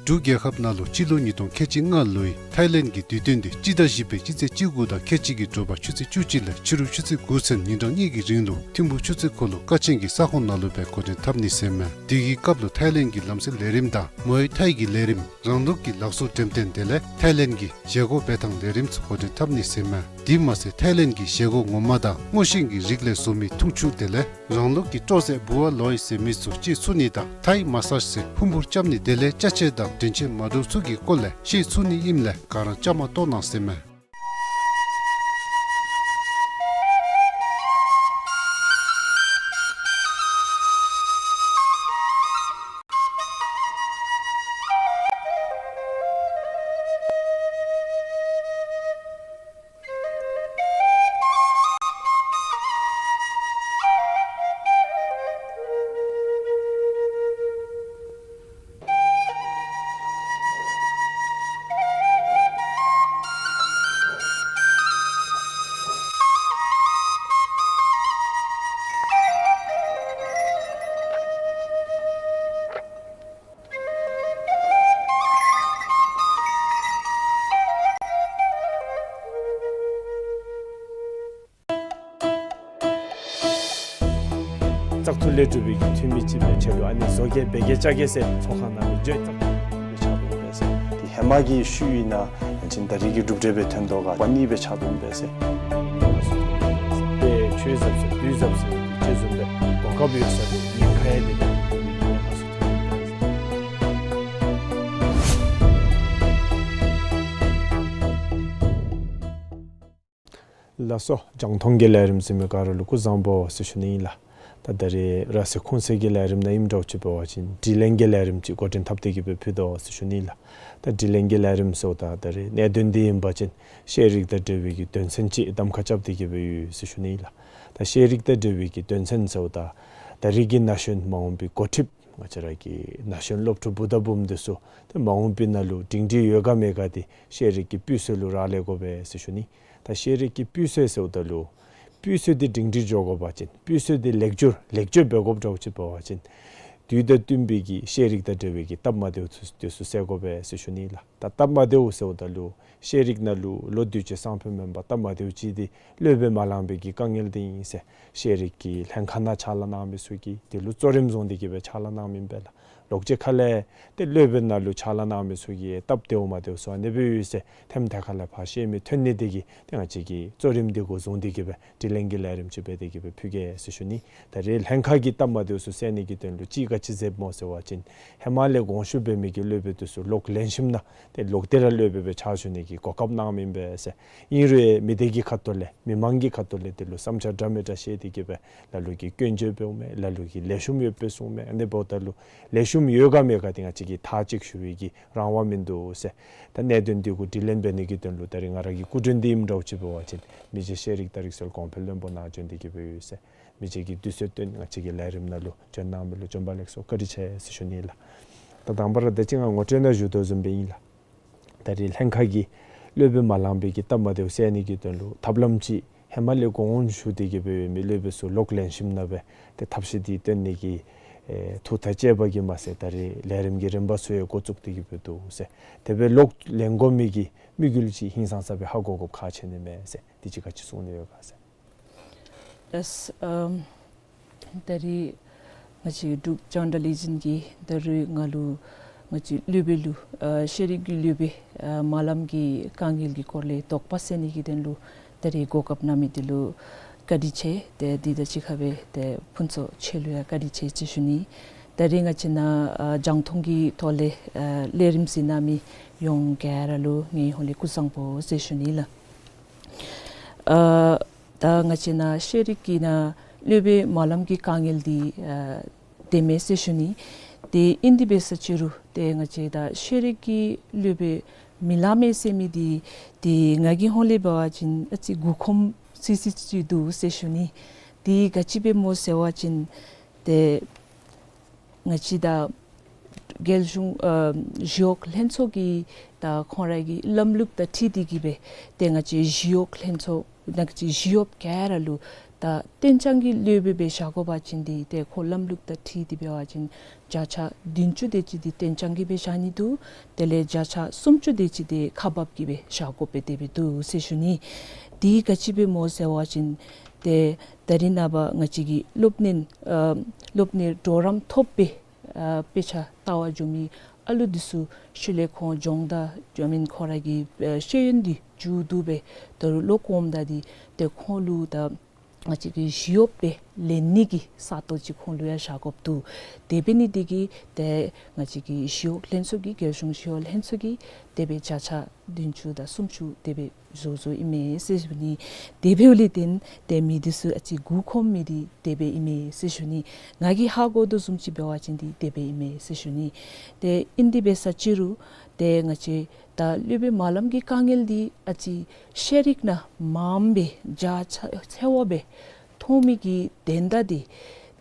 འབྲུག་རྒྱལ་ཁབ་ནང་ལུ་སྤྱི་ལོ་ཉིས་སྟོང་ཁལ་གཅིག་ལྔ་ལོའི་ཐའི་ལེནཌ་གི་དུས་སྟོན་འདི་སྤྱི་ཟླ་བཞི་པའི་སྤྱི་ཚེས་བཅུ་དགུ་དང་ཁལ་གཅིག་གི་དྲོ་པ་ཆུ་ཚོད་བཅུ་གཅིག་ལས་ཕྱི་རུ་ཆུ་ཚོད་དགུ་ཚུན་ཉིན་གྲངས་གཉིས་ཀྱི་རིང་ལུ་ཐིམ་ཕུག་ཆུ་ཚོད་འཁོར་ལོ་ཀ་ཆེན་གྱི་ས་ཁོངས་ནང་ལུ་སྦེ་འགོ་འདྲེན་འཐབ་ནི་ཟེར་མས། དེ་གི་སྐབས་ལུ་ཐའི་ལེནཌ་གི་ལམ་སྲོལ་ལས་རིམ་དང་མོའེ་ཐའི་གི་ལས་རིམ་རང་ལུགས་ཀྱི་ལག་བཟོ་འགྲེམས་སྟོན་དེ་ལས་ཐའི་ལེནཌ་གི་བཞེས་སྒོ་འབད་ཐངས་ལས་རིམ་ཚུ་འགོ་འདྲེན་འཐབ་ནི་ཟེར་མས། དེ་མ་ཚད་ཐའི་ལེནཌ་གི་བཞེས་སྒོ་ངོ་མ་དང་སྔོ་ཤིང་གི་རིགས་ལས་བཟོ་མི་འཐུང་ཆུ་དེ་ལས་རང་ལུགས་ཀྱི་སྤྲོ་ཟད་བུ་བ་ལོ་ཡི་ཟེར་མི་ཚུ་བཅད་ཚུགས་ནི་དང་ཐའི་མ་སཱཇ་ཟེར་ཕུང་པོ་རྐྱབ་ནི་དེ་ལས་ཅ་ཆས་དང་དྲན་ཤེས་མ་འདྲཝ་ཚུ་གི་སྐོར་ལས་ཤེས་ཚུགས་ནི་ཨིནམ་ལས་ག་ར་བཅའ་མར་གཏོགས་གནང་ཟེར་མས། བཙག་འཐུ་ལས་གྲུབ་པའི་གི་འཐུས་མི་ཅིག་སྦེ་ཆ་ལུ་ཨ་ནི་བཟོ་གེ་འབད་གེ་བཅའ་གེ་ཟེར་ཚོགས་ཁང་ནང་ལུ་བརྗོད་བཏང་སྦེ་ཕྱག་དང་པོ་འབད་ཟེར། དེ་ཧེ་མ་གི་ཤུལ་ཨིན་ན་ཡང་ཅིན་ད་རེས་ཀྱི་གྲུབ་འབྲས་སྦེ་ཐོན་དོ་ག་པ་ནི་སྦེ་ཕྱག་དང་པོ་འབད་ཟེར། དཔེ་ཆོས་ཟབ་ཟེར་དུས་ཟབ་ཟེར་ཅིག་བཟུམ་སྦེ་གོ་སྐབས་ཡོད་ས་དེ་ཉེན་ཁ་ཡང་དེ་ཉེན་ཁ་སུ་ཐོན་ལགས་སོ། རྒྱང་མཐོང་གི་ལས་རིམ་གཟིགས་མི་ག་ར་ལུ་སྐུ་གཟུགས་བཟང་པོ་ཟེར་ཞུ་ནི་ཨིན་ལགས། ད་ད་རེས་ར་སེ་ཁུངས་སེ་གི་ལས་རིམ་ནང་ཨིནམ་འདྲཝ་ཅིག་འབད་བ་ཅིན་དྲི་ལན་གྱི་ལས་རིམ་ཅིག་འགོ་འདྲེན་འཐབ་སྟེ་གི་སྦེ་ཕུལ་དོ་ཟེར་ཞུ་ནི་ཨིན་ལགས། ད་དྲི་ལན་གྱི་ལས་རིམ་ཟེརཝ་ད་ད་རེས་གནད་དོན་འདི་ཨིན་པ་ཅིན་ཤེས་རིག་དང་འབྲེལ་བའི་གི་དོན་ཚན་ཅིག་གདམ་ཁ་རྐྱབ་སྟེ་གི་སྦེ་ཡོད་ཟེར་ཞུ་ནི་ཨིན་ལགས། ད་ཤེས་རིག་དང་འབྲེལ་བའི་གི་དོན་ཚན་ཟེརཝ་ད་ད་རེས་ཀྱི་ན་གཞོན་མ་འོངས་པའི་འགོ་ཁྲིདཔ་ང་བཅས་ར་གི་ན་གཞོན་སློབ་ཕྲུག་བུ་དང་བུམོ་འདི་ཚུ་ཏེ་མ་འོངས་པའི་ནང་ལུ་སྒྲིང་སྒྲིང་ཡོད་ག་མེད་ག་འདི་ཤེས་རིག་གི་སྤུས་ཚད་ལུ་རག་ལས་དགོ་པས་ཟེར་ཞུ་ནི། ད་ཤེས་རིག་གི་སྤུས་ཚད་ཟེརཝ་ད་ལུ་སྤུས་ཚད་འདི་སྒྲིང་སྒྲིང་འགྱོ་དགོ་པ་ཅིན་སྤུས་ཚད་འདི་ལེགས་བསྒྱུར་ལེགས་བཅོས་འབད་དགོཔ་འདྲཝ་ཅིག་འབད་བ་ཅིན་དུས་དང་བསྟུན་པའི་གི་ཤེས་རིག་དང་འབྲེལ་བའི་གི་སྟབས་མ་བདེཝ་ཚུ་འདི་ཚུ་སེལ་དགོ་པས་ཟེར་ཞུ་ནི་ལགས། ད་སྟབས་མ་བདེཝ་ཟེརཝ་ད་ལུ་ཤེས་རིག་ནང་ལུ་ལོ་དུས་ཅི་སང་ཕོད་མེན་པར་སྟབས་མ་བདེཝ་ཅིག་འདི་སློབ་དཔོན་མ་ལང་པའི་གི་དཀའ་ངལ་འདི་ཨིན་ཟེར་ཤེས་རིག་གི་ལྷན་ཁག་ནང་ཕྱག་ལཱ་གནང་མི་ཚུ་གིས་དེ་ལུ་གཙོ་རིམ་བཟུང་སྟེ་གི་སྦེ་ཕྱག་ལཱ་གནང་མི་ཨིན་པས་ལགས། ལོག་ཅི་ཁ་ལས་ཏེ་སློབ་དཔོན་ནང་ལུ་ཕྱག་ལཱ་གནང་མི་ཚུ་གིས་སྟབས་བདེཝ་མ་བདེཝ་ཚུ་ཨ་ནི་སྦེ་ཡོད་ཟེར་ཐེམ་ཐེ་ཁ་ལས་ཕར་བཤད་མི་ཐོན་ནི་དེ་གིས་ཏེ་ང་བཅས་ཀྱིས་གཙོ་རིམ་འདི་འགོ་བཟུང་སྟེ་གི་སྦེ་དྲི་ལན་གྱི་ལས་རིམ་ཅིག་འབད་དེ་གི་སྦེ་ཕུལ་གེ་ཟེར་ཞུ་ནི། ད་རེས་ལྷན་ཁག་གི་སྟབས་མ་བདེཝ་ཚུ་སེལ་ནི་གི་དོན་ལུ་ཅིག་ག་ཅི་མཛདཔ་སྨོ་ཟེར་བ་ཅིན་ཧེ་མ་ལས་དགོངས་ཞུ་འབད་མི་གི་སློབ་དཔོན་འདི་ཚུ་ལོག་ལེན་ཞིནམ་ན་ཏེ་ལོག་སྟེ་ར་སློབ་དཔོན་སྦེ་ཕྱག་ཞུ་ནི་གི་གོ་སྐབས་གནང་མི་ཨིན་པས་ཟེར། ཨིན་རུང་མི་སྡེ་གི་ཁ་ཐུག་ལས་མི་མང་གི་ཁ་ཐུག་ལས་དེ་ལུ་བསམ་འཆར་འདྲ་མི་འདྲ་བཤད་དེ་གི་སྦེ་ལ་ལུ་གིས་སྐྱོན་བརྗོད་འབདཝ་མས། ལ་ལུ་གིས་ལེགས་ཤོམ་ཡོདཔ་སྦེ་གསུངམ་མས། ཨ་ནི་འབདཝ་ད་ལུ་ལེགས་ཤོམ་ཡོད་ག་མེད་ག་འདི་ང་བཅས་ཀྱིས་མཐའ་གཅིག་ཞུ་བའི་གི་རང་དབང་མིན་འདུག་ཟེར། ད་གནད་དོན་འདི་གུ་དྲི་ལན་འབད་ནི་གི་དོན་ལུ་ད་རེས་ང་ར་གི་སྐུ་མགྲོན་འདི་ཨིནམ་འདྲཝ་ཅིག་འབད་བ་ཅིན་མི་རྗེ་ཤེས་རིག་དང་རིག་གསལ་གོང་འཕེལ་བློན་པོ་ནཱ་བྱོན་ཏེ་གི་སྦེ་ཡོད་ཟེར། མི་རྗེ་གི་དུས་ཚོད་བཏོན་ང་བཅས་ཀྱི་ལས་རིམ་ནང་ལུ་བྱོན་གནང་མི་ལུ་བྱོན་པ་ལེགས་སོ་བཀའ་དྲིན་ཆེ་ཟེར་ཞུ་ནི་ལགས། ད་དང་པ་ར་ད་ཅི་ང་ངོ་སྤྲོད་ནང་ཞུ་དོ་བཟུམ་སྦེ་ཨིན་ལགས། ད་རེས་ལྷན་ཁག་གིས་སློབ་དཔོན་མ་ལང་པའི་གི་སྟབས་མ་བདེཝ་སེལ་ནི་གི་དོན་ལུ་ཐབས་ལམ་ཅིག་ཧེ་མ་ལས་དགོངས་ཞུ་སྟེ་གི་སྦེ་ཡོད་མི་སློབ་དཔོན་ཚུ་ལོག་ལེན་ཞིནམ་ན་སྦེ་ཏེ་ཐབས་ཤེས་འདི་བཏོན་ནི་གི་ཨེ་ཐུགས་ཐག་བཅད་པ་གིས་མ་ཚད་ད་རེས་ལས་རིམ་གྱི་རིམ་པ་ཚུ་ཡང་འགོ་བཙུགས་ཏེ་གི་སྦེ་འདུག་ཟེར། དེ་སྦེ་ལོག་ལེན་དགོ་མི་གི་དམིགས་ཡུལ་ཅིག་ཧིང་སངས་ས་སྦེ་ཧ་གོ་དགོཔ་ཁག་ཆེ་ནི་མས་ཟེར། འདི་ཅིག་ག་ཅི་གསུང་ནི་ཡོད་ག་ཟེར། ཨེས་ཨམ་ད་རེས་ང་བཅས་འབྲུག་རྒྱང་བསྒྲགས་ལས་འཛིན་གྱིས་ད་རེས་ང་ལུ་ང་བཅས་སློབ་དཔོན་ལུ་ཨ་ཤེས་རིག་གི་སློབ་དཔོན་ཨ་མ་ལང་གི་དཀའ་ངལ་གྱི་སྐོར་ལས་དོགས་པ་སེལ་ནི་གི་དོན་ལུ་ད་རེས་གོ་སྐབས་གནང་མི་འདི་ལུ་བཀའ་དྲིན་ཆེ། ཏེ་འདི་དང་གཅིག་ཁར་སྦེ་ཏེ་ཕུན་ཚོགས་ཁྱོད་ལུ་ཡང་བཀའ་དྲིན་ཆེ་ཟེར་ཞུ་ནི། ད་རེས་ང་བཅས་ནཱ་ཨ་རྒྱང་མཐོང་གི་ཐོག་ལས་ཨ་ལས་རིམ་གཟིགས་གནང་མི་ཡོངས་ག་ར་ལུ་ངེའི་ཧོངས་ལས་སྐུ་གཟུགས་བཟང་པོ་ཟེར་ཞུ་ནི་ལགས། ཨ་ད་ང་བཅས་ནཱ་ཤེས་རིག་གི་ནང་སློབ་དཔོན་མ་ལང་གི་དཀའ་ངལ་འདི་ཨ་དེ་མེན་ཟེར་ཞུ་ནི། ཏེ་ཨིན་དེ་འབད་ས་ཅི་རུང་ཏེ་ང་བཅས་ད་ཤེས་རིག་གི་སློབ་དཔོན་མི་ལང་མས་ཟེར་མི་འདི་ཏེ་ང་གི་ཧོངས་ལས་འབད་བ་ཅིན་ཨ་ཙི་མགུ་འཁོམས་སི་སི་ཅིག་འདུག་ཟེར་ཞུ་ནི། ཏེ་ག་ཅི་སྦེ་སྨོ་ཟེར་བ་ཅིན་ཏེ་ང་བཅས་ད་རྒྱལ་གཞུང་ཨ་ཞི་གཡོག་ལྷན་ཚོགས་ཀྱི་ད་ཁོང་ར་གི་ལམ་ལུགས་དང་འཁྲིལ་ཏེ་གི་སྦེ་ཏེ་ང་བཅས་ཞི་གཡོག་ལྷན་ཚོགས་ནང་གི་ཞི་གཡོགཔ་ག་ར་ལུ་ད་གཏན་འཇགས་ཀྱི་སློབ་དཔོན་སྦེ་བཞག་དགོ་པ་ཅིན་འདི་ཏེ་ཁོ་ལམ་ལུགས་དང་འཁྲིལ་ཏེ་འབད་བ་ཅིན་བརྒྱ་ཆ་བདུན་ཅུ་དེ་ཅིག་འདི་གཏན་འཇགས་ཀྱི་སྦེ་བཞག་ནི་འདུག། དེ་ལས་བརྒྱ་ཆ་སུམ་ཅུ་དེ་ཅིག་འདི་ཁག་འབགཔ་གི་སྦེ་བཞག་དགོཔ་སྦེ་དེ་སྦེ་འདུག་ཟེར་ཞུ་ནི། འདི་ག་ཅི་སྦེ་སྨོ་ཟེར་བ་ཅིན་ཏེ་ད་རེས་ནངས་པ་ང་བཅས་ཀྱི་སློབ་གཉེར་ཨ་སློབ་གཉེར་གྲོགས་རམ་ཐོབ་སྦེ་ཨ་དཔེ་ཆ་ལྟ་བར་འགྱོ་མི་ཨ་ལུ་འདི་ཚུ་ཤུལ་ལས་ཁོང་སྦྱོང་ད་འགྱོ་མི་ཁོང་ར་གི་ཨ་ཤེས་ཡོན་འདི་མཇུག་བསྡུ་སྦེ་ད་རུང་ལོག་འོངམ་ད་འདི་ཏེ་ཁོང་ལུ་ད་ང་བཅས་ཀྱི་ཞི་གཡོགཔ་སྦེ་ལེན་ནི་གི་ས་སྟོང་ཅིག་ཁོང་ལུ་ཡང་བཞག་དགོཔ་འདུག། དེ་འབད་ནི་འདི་གིས་ཏེ་ང་བཅས་ཀྱི་ཞི་གཡོག་ལྷན་ཚོགས་ཀྱིས་རྒྱལ་གཞུང་ཞི་གཡོག་ལྷན་ཚོགས་ཀྱིས་དེ་སྦེ་བརྒྱ་ཆ་བདུན་ཅུ་དང་སུམ་ཅུ་དེ་སྦེ་བཟོ་བཟོཝ་ཨིན་མས་ཟེར་ཞུ་ནི། དེ་འབདཝ་ལས་བརྟེན་ཏེ་མི་འདི་ཚུ་ཨ་ཙི་མགུ་འཁོམས་མི་འདི་དེ་སྦེ་ཨིན་མས་ཟེར་ཞུ་ནི། ང་གིས་ཧ་གོ་དོ་བཟུམ་ཅིག་འབད་བ་ཅིན་འདི་དེ་སྦེ་ཨིན་མས་ཟེར་ཞུ་ནི། ཏེ་ཨིན་དེ་འབད་ས་ཅི་རུང་ཏེ་ང་བཅས་ད་སློབ་དཔོན་མ་ལང་གི་དཀའ་ངལ་འདི་ཨ་ཙི་ཤེས་རིག་ནང་མངམ་སྦེ་རྒྱ་ཆེ་བ་སྦེ་མཐོང་མི་གི་དོན་དག་འདི་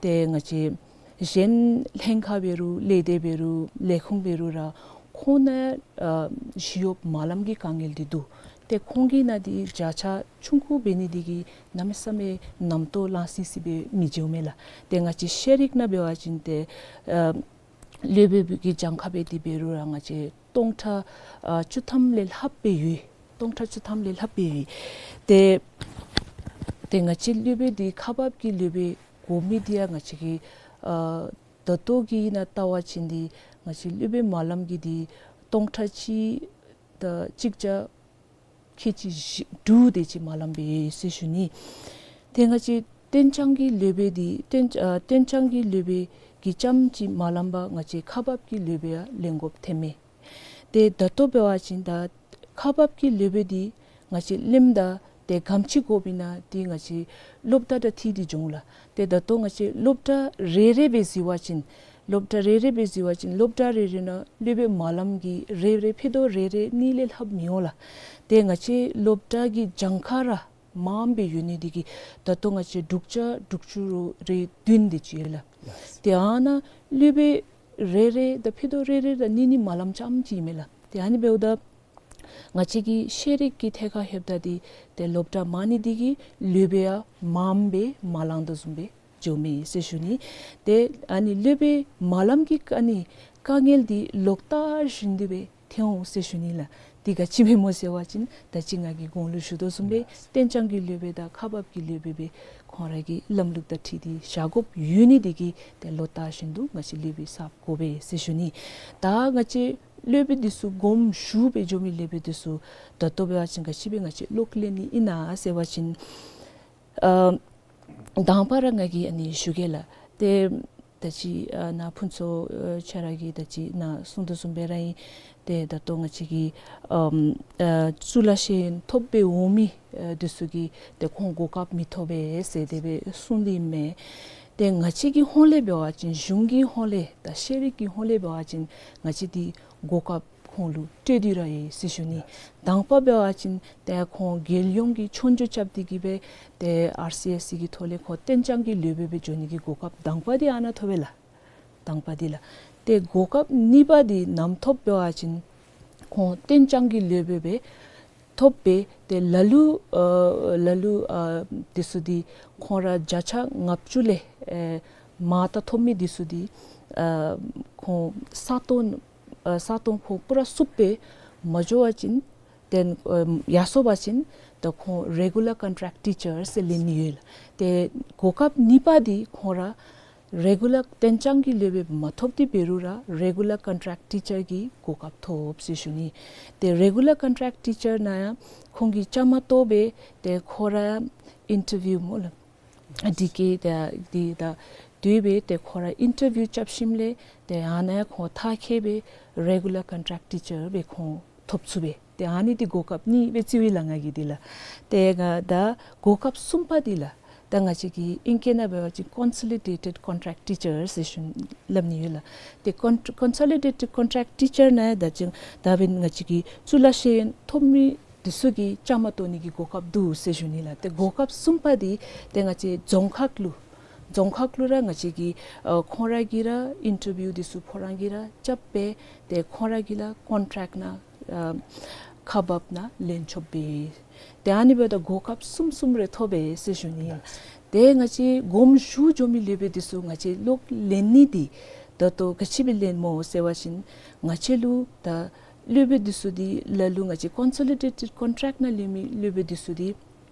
ཏེ་ང་བཅས་གཞན་ལྷན་ཁག་འབད་རུང་ལས་སྡེ་འབད་རུང་ལས་ཁུངས་འབད་རུང་ར་ཁོང་ནང་ཨ་ཞི་གཡོགཔ་མ་ལང་གི་དཀའ་ངལ་འདི་འདུག། ཏེ་ཁོང་གི་ནང་འདི་བརྒྱ་ཆ་ཆུང་ཀུ་འབད་ནི་འདི་གིས་གནམ་མེད་ས་མེད་རྣམ་རྟོག་ལང་སི་སི་སྦེ་མི་འགྱོཝ་མས་ལགས། ཏེ་ང་བཅས་ཤེས་རིག་ནང་འབད་བ་ཅིན་ཏེ་ཨ་སློབ་དཔོན་གྱི་གྱངས་ཁ་འབད་དེ་འབད་རུང་ར་ང་བཅས་སྟོང་ཕྲག་ཨ་བཅུ་ཐམ་ལས་ལྷགཔ་སྦེ་ཡོད། སྟོང་ཕྲག་བཅུ་ཐམ་ལས་ལྷགཔ་སྦེ་ཡོད། ཏེ་ཏེ་ང་བཅས་སློབ་དཔོན་འདི་ཁག་འབགཔ་གི་སློབ་དཔོན་ དགོ་མི་འདི་ཡང་ང་བཅས་ཀྱི་ཨ་ད་ལྟོ་གི་ནང་ལྟ་བ་ཅིན་འདི་ང་བཅས་སློབ་དཔོན་སྨོན་ལམ་གྱི་འདི་སྟོང་ཕྲག་གཅིག་དང་གཅིག་བརྒྱ་ཁལ་གཅིག་བཞི་དྲུག་དེ་ཅིག་སྨོན་ལམ་འབད་ཡི་ཟེར་ཞུ་ནི། ཏེ་ང་བཅས་རྟེན་བྱང་གི་སློབ་དཔོན་འདི་རྟེན་ཨ་རྟེན་བྱང་གི་སློབ་དཔོན་གྱིས་རྐྱངམ་ཅིག་སྨོན་ལམ་འབད་ང་བཅས་ཁག་འབག་གི་སློབ་དཔོན་ཡང་ལེན་དགོཔ་ཐོནམ་མས། ཏེ་ད་ལྟོ་འབད་བ་ཅིན་ད་ཁག་འབག་གི་སློབ་དཔོན་འདི་ང་བཅས་ལེནམ་ད་ཏེ་ག་དེམ་ཅིག་དགོཔ་ཨིན་ན་འདི་ང་བཅས་སློབ་གྲྭ་དང་འཁྲིལ་ཏེ་འགྱོ་འོང་ལགས། ཏེ་ད་ལྟོ་ང་བཅས་སློབ་གྲྭ་རེ་རེ་སྦེ་གཟིགས་པ་ཅིན་སློབ་གྲྭ་རེ་རེ་སྦེ་གཟིགས་པ་ཅིན་སློབ་གྲྭ་རེ་རེ་ནང་སློབ་དཔོན་སྨོན་ལམ་གྱི་རེ་རེ་ཕུད་རྡོག་རེ་རེ་གཉིས་ལས་ལྷགཔ་མི་འོང་ལགས། ཏེ་ང་བཅས་སློབ་གྲྭ་གི་གྱངས་ཁ་ར་མངམ་སྦེ་ཡོད་ནི་འདི་གིས་ད་ལྟོ་ང་བཅས་དྲུག་བརྒྱ་དྲུག་ཅུ་རེ་བདུན་དེ་ཅིག་ཡོད་ལགས། ཏེ་ཨ་ནཱ་སློབ་དཔོན་རེ་རེ་དང་ཕུད་རྡོག་རེ་རེ་ར་གཉིས་གཉིས་སྨོན་ལམ་རྐྱངམ་ཅིག་ཨིན་མས་ལགས། ཏེ་ཨ་ནི་འབདཝ་ད་ང་བཅས་ཀྱི་ཤེས་རིག་གི་ཐད་ཁར་ལྷོདཔ་ད་འདི་ཏེ་སློབ་གྲྭ་མང་ནི་འདི་གིས་སློབ་དཔོན་ཡང་མངམ་སྦེ་མ་ལང་དོ་བཟུམ་སྦེ་འགྱོཝ་མས་ཟེར་ཞུ་ནི། ཏེ་ཨ་ནི་སློབ་དཔོན་སྨོན་ལམ་གྱི་ཨ་ནི་དཀའ་ངལ་འདི་ལོག་ལྟ་བཞིན་དུ་སྦེ་ཐོན་འོང་ཟེར་ཞུ་ནི་ལགས། འདི་ག་ཅི་སྦེ་སྨོ་ཟེར་བ་ཅིན་ད་ཅི་ང་གིས་གོང་ལུ་ཞུ་དོ་བཟུམ་སྦེ་རྟེན་བྱང་གི་སློབ་དཔོན་དང་ཁག་འབག་གི་སློབ་དཔོན་སྦེ་ཁོང་ར་གི་ལམ་ལུགས་དང་འཁྲིལ་ཏེ་བཞག་དགོཔ་ཡོད་ནི་འདི་གིས་ཏེ་ལོག་ལྟ་བཞིན་དུ་ང་བཅས་སློབ་དཔོན་གསརཔ་དགོ་པས་ཟེར་ཞུ་ནི། ད་ང་བཅས་སློབ་དཔོན་འདི་ཚུ་དགོངསམ་ཞུ་སྦེ་འགྱོ་མི་སློབ་དཔོན་འདི་ཚུ་ད་ལྟོ་འབད་བ་ཅིན་ག་ཅི་སྦེ་ང་བཅས་ལོག་ལེན་ནི་ཨིན་ན་ཟེར་བ་ཅིན་ཨ་དང་པ་ར་ང་གིས་ཨ་ནི་ཞུ་གེ་ལགས། ཏེ་ད་ཅི་ཨ་ནཱ་ཕུན་ཚོགས་ཨ་ཁྱོད་ར་གིས་ད་ཅི་ནཱ་གསུང་དོ་བཟུམ་སྦེ་ར་ཨིན། ཏེ་ད་ལྟོ་ང་བཅས་ཀྱི་ཨམ་ཨ་གཙུག་ལག་ཤེས་ཡོན་ཐོབ་སྦེ་འོང་མི་ཨ་འདི་ཚུ་གིས་ཏེ་ཁོང་གོ་སྐབས་མི་ཐོབ་པས་ཟེར་དེ་སྦེ་གསུངས་ཏེ་ཨིན་མས། ཏེ་ང་བཅས་ཀྱི་ཧོངས་ལས་འབད་བ་ཅིན་གཞུང་གི་ཧོངས་ལས་དང་ཤེས་རིག་གི་ཧོངས་ལས་འབད་བ་ཅིན་ང་བཅས་འདི་གོ་སྐབས་ཁོང་ལུ་སྤྲོད་དེ་ར་ཡོད་ཟེར་ཞུ་ནི། དང་པ་འབད་བ་ཅིན་ཏེ་ཁོང་རྒྱལ་ཡོངས་ཀྱི་ཆོས་རྒྱུགས་རྐྱབ་སྟེ་གིས་སྦེ་ཏེ་ཨར་སི་ཨེསི་སི་གི་ཐོག་ལས་ཁོང་རྟེན་བྱང་གི་སློབ་དཔོན་སྦེ་འགྱོ་ནི་གི་གོ་སྐབས་དང་པ་འདི་ཨ་ནཱ་ཐོབ་པས་ལགས། དང་པ་འདི་ལགས། ཏེ་གོ་སྐབས་གཉིས་པ་འདི་ནམ་ཐོབ་འབད་བ་ཅིན་ཁོང་རྟེན་བྱང་གི་སློབ་དཔོན་སྦེ་ཐོབ་སྦེ་ཏེ་ལ་ལུ་ཨ་ལ་ལུ་ཨ་འདི་ཚུ་འདི་ཁོང་ར་བརྒྱ་ཆ་ལྔ་བཅུ་ལས་ཨེ་མར་ད་ཐོབ་མི་འདི་ཚུ་འདི་ཨ་ཁོང་ས་སྟོང་ཨ་ས་སྟོང་ཁོང་པུ་ར་བསུབ་སྦེ་མ་འགྱོ་བ་ཅིན་ཏེ་ཨ་ཡར་སོང་པ་ཅིན་ད་ཁོང་རེ་གུ་ལར་ཀོན་ཊེཀཊ་ཊི་ཅར་ཟེར་ལེན་ནི་ཡོད་ལགས། ཏེ་གོ་སྐབས་གཉིས་པ་འདི་ཁོང་ར་རེ་གུ་ལར་རྟེན་བྱང་གི་སློབ་དཔོན་མ་ཐོབ་སྟེ་འབད་རུང་ར་རེ་གུ་ལར་ཀོན་ཊེཀཊ་ཊི་ཅར་གྱི་གོ་སྐབས་ཐོབ་ཟེར་ཞུ་ནི། ཏེ་རེ་གུ་ལར་ཀོན་ཊེཀཊ་ཊི་ཅར་ནང་ཡང་ཁོང་གིས་བཅའ་མར་གཏོགས་སྦེ་ཏེ་ཁོ་ར་ཨིན་ཊར་བིའུ་སྨོ་ལགས། ཨ་འདི་གི་ད་འདི་ད་དེ་སྦེ་ཏེ་ཁོ་ར་ཨིན་ཊར་བིའུ་རྐྱབ་ཞིནམ་ལས་ཏེ་ཨ་ནཱ་ཁོང་མཐར་འཁྱོལ་སྦེ་རེ་གུ་ལར་ཀོན་ཊེཀཊ་ཊི་ཅར་སྦེ་ཁོང་ཐོབ་ཚུགས་པས། ཏེ་ཨ་ནི་འདི་གོ་སྐབས་གཉིས་སྦེ་རྩིཝ་ཨིན་ལགས་ང་གིས་འདི་ལགས། ཏེ་ང་ད་གོ་སྐབས་གསུམ་པ་འདི་ལགས། ད་ང་བཅས་ཀྱི་ཨིང་སྐད་ནང་འབད་བ་ཅིན་ཀོན་སོ་ལི་ཌེ་ཊེཌ་ཀོན་ཊེཀཊ་ཊི་ཅར་ཟེར་ཞུ་སླབ་ནི་ཡོད་ལགས། ཏེ་ཀོན་ཀོན་སོ་ལི་ཌེ་ཊེཌ་ཀོན་ཊེཀཊ་ཊི་ཅར་ནང་ད་ཅི་ད་འབདན་ང་བཅས་ཀྱི་གཙུག་ལག་ཤེས་ཡོན་ཐོབ་མི་འདི་ཚུ་གིས་བཅའ་མར་གཏོགས་ནི་གི་གོ་སྐབས་འདུག་ཟེར་ཞུ་ནི་ལགས། ཏེ་གོ་སྐབས་གསུམ་པ་འདི་ཏེ་ང་བཅས་རྫོང་ཁག་ལུ་རྫོང་ཁག་ལུ་ར་ང་བཅས་ཀྱིས་ཨ་ཁོང་ར་གིས་ར་ཨིན་ཊར་བིའུ་འདི་ཚུ་ཁོང་ར་གིས་ར་རྐྱབ་སྦེ་ཏེ་ཁོང་ར་གིས་ར་ཀོན་ཊེཀཊ་ནང་ཨ་ཁག་འབག་ནང་ལེན་ཆོགཔ་སྦེ། ཏེ་ཨ་ནི་འབདཝ་ད་གོ་སྐབས་གསུམ་གསུམ་རེ་ཐོབ་པས་ཟེར་ཞུ་ནི། ཏེ་ང་བཅས་དགོངསམ་ཞུ་འགྱོ་མི་སློབ་དཔོན་འདི་ཚུ་ང་བཅས་ལོག་ལེན་ནི་འདི་ད་ལྟོ་ག་ཅི་སྦེ་ལེནམ་སྨོ་ཟེར་བ་ཅིན་ང་བཅས་ལུ་ད་སློབ་དཔོན་འདི་ཚུ་འདི་ལ་ལུ་ང་བཅས་ཀོན་སོ་ལི་ཌེ་ཊེཌ་ཀོན་ཊེཀཊ་ནང་ལེན་མི་སློབ་དཔོན་འདི་ཚུ་འདི་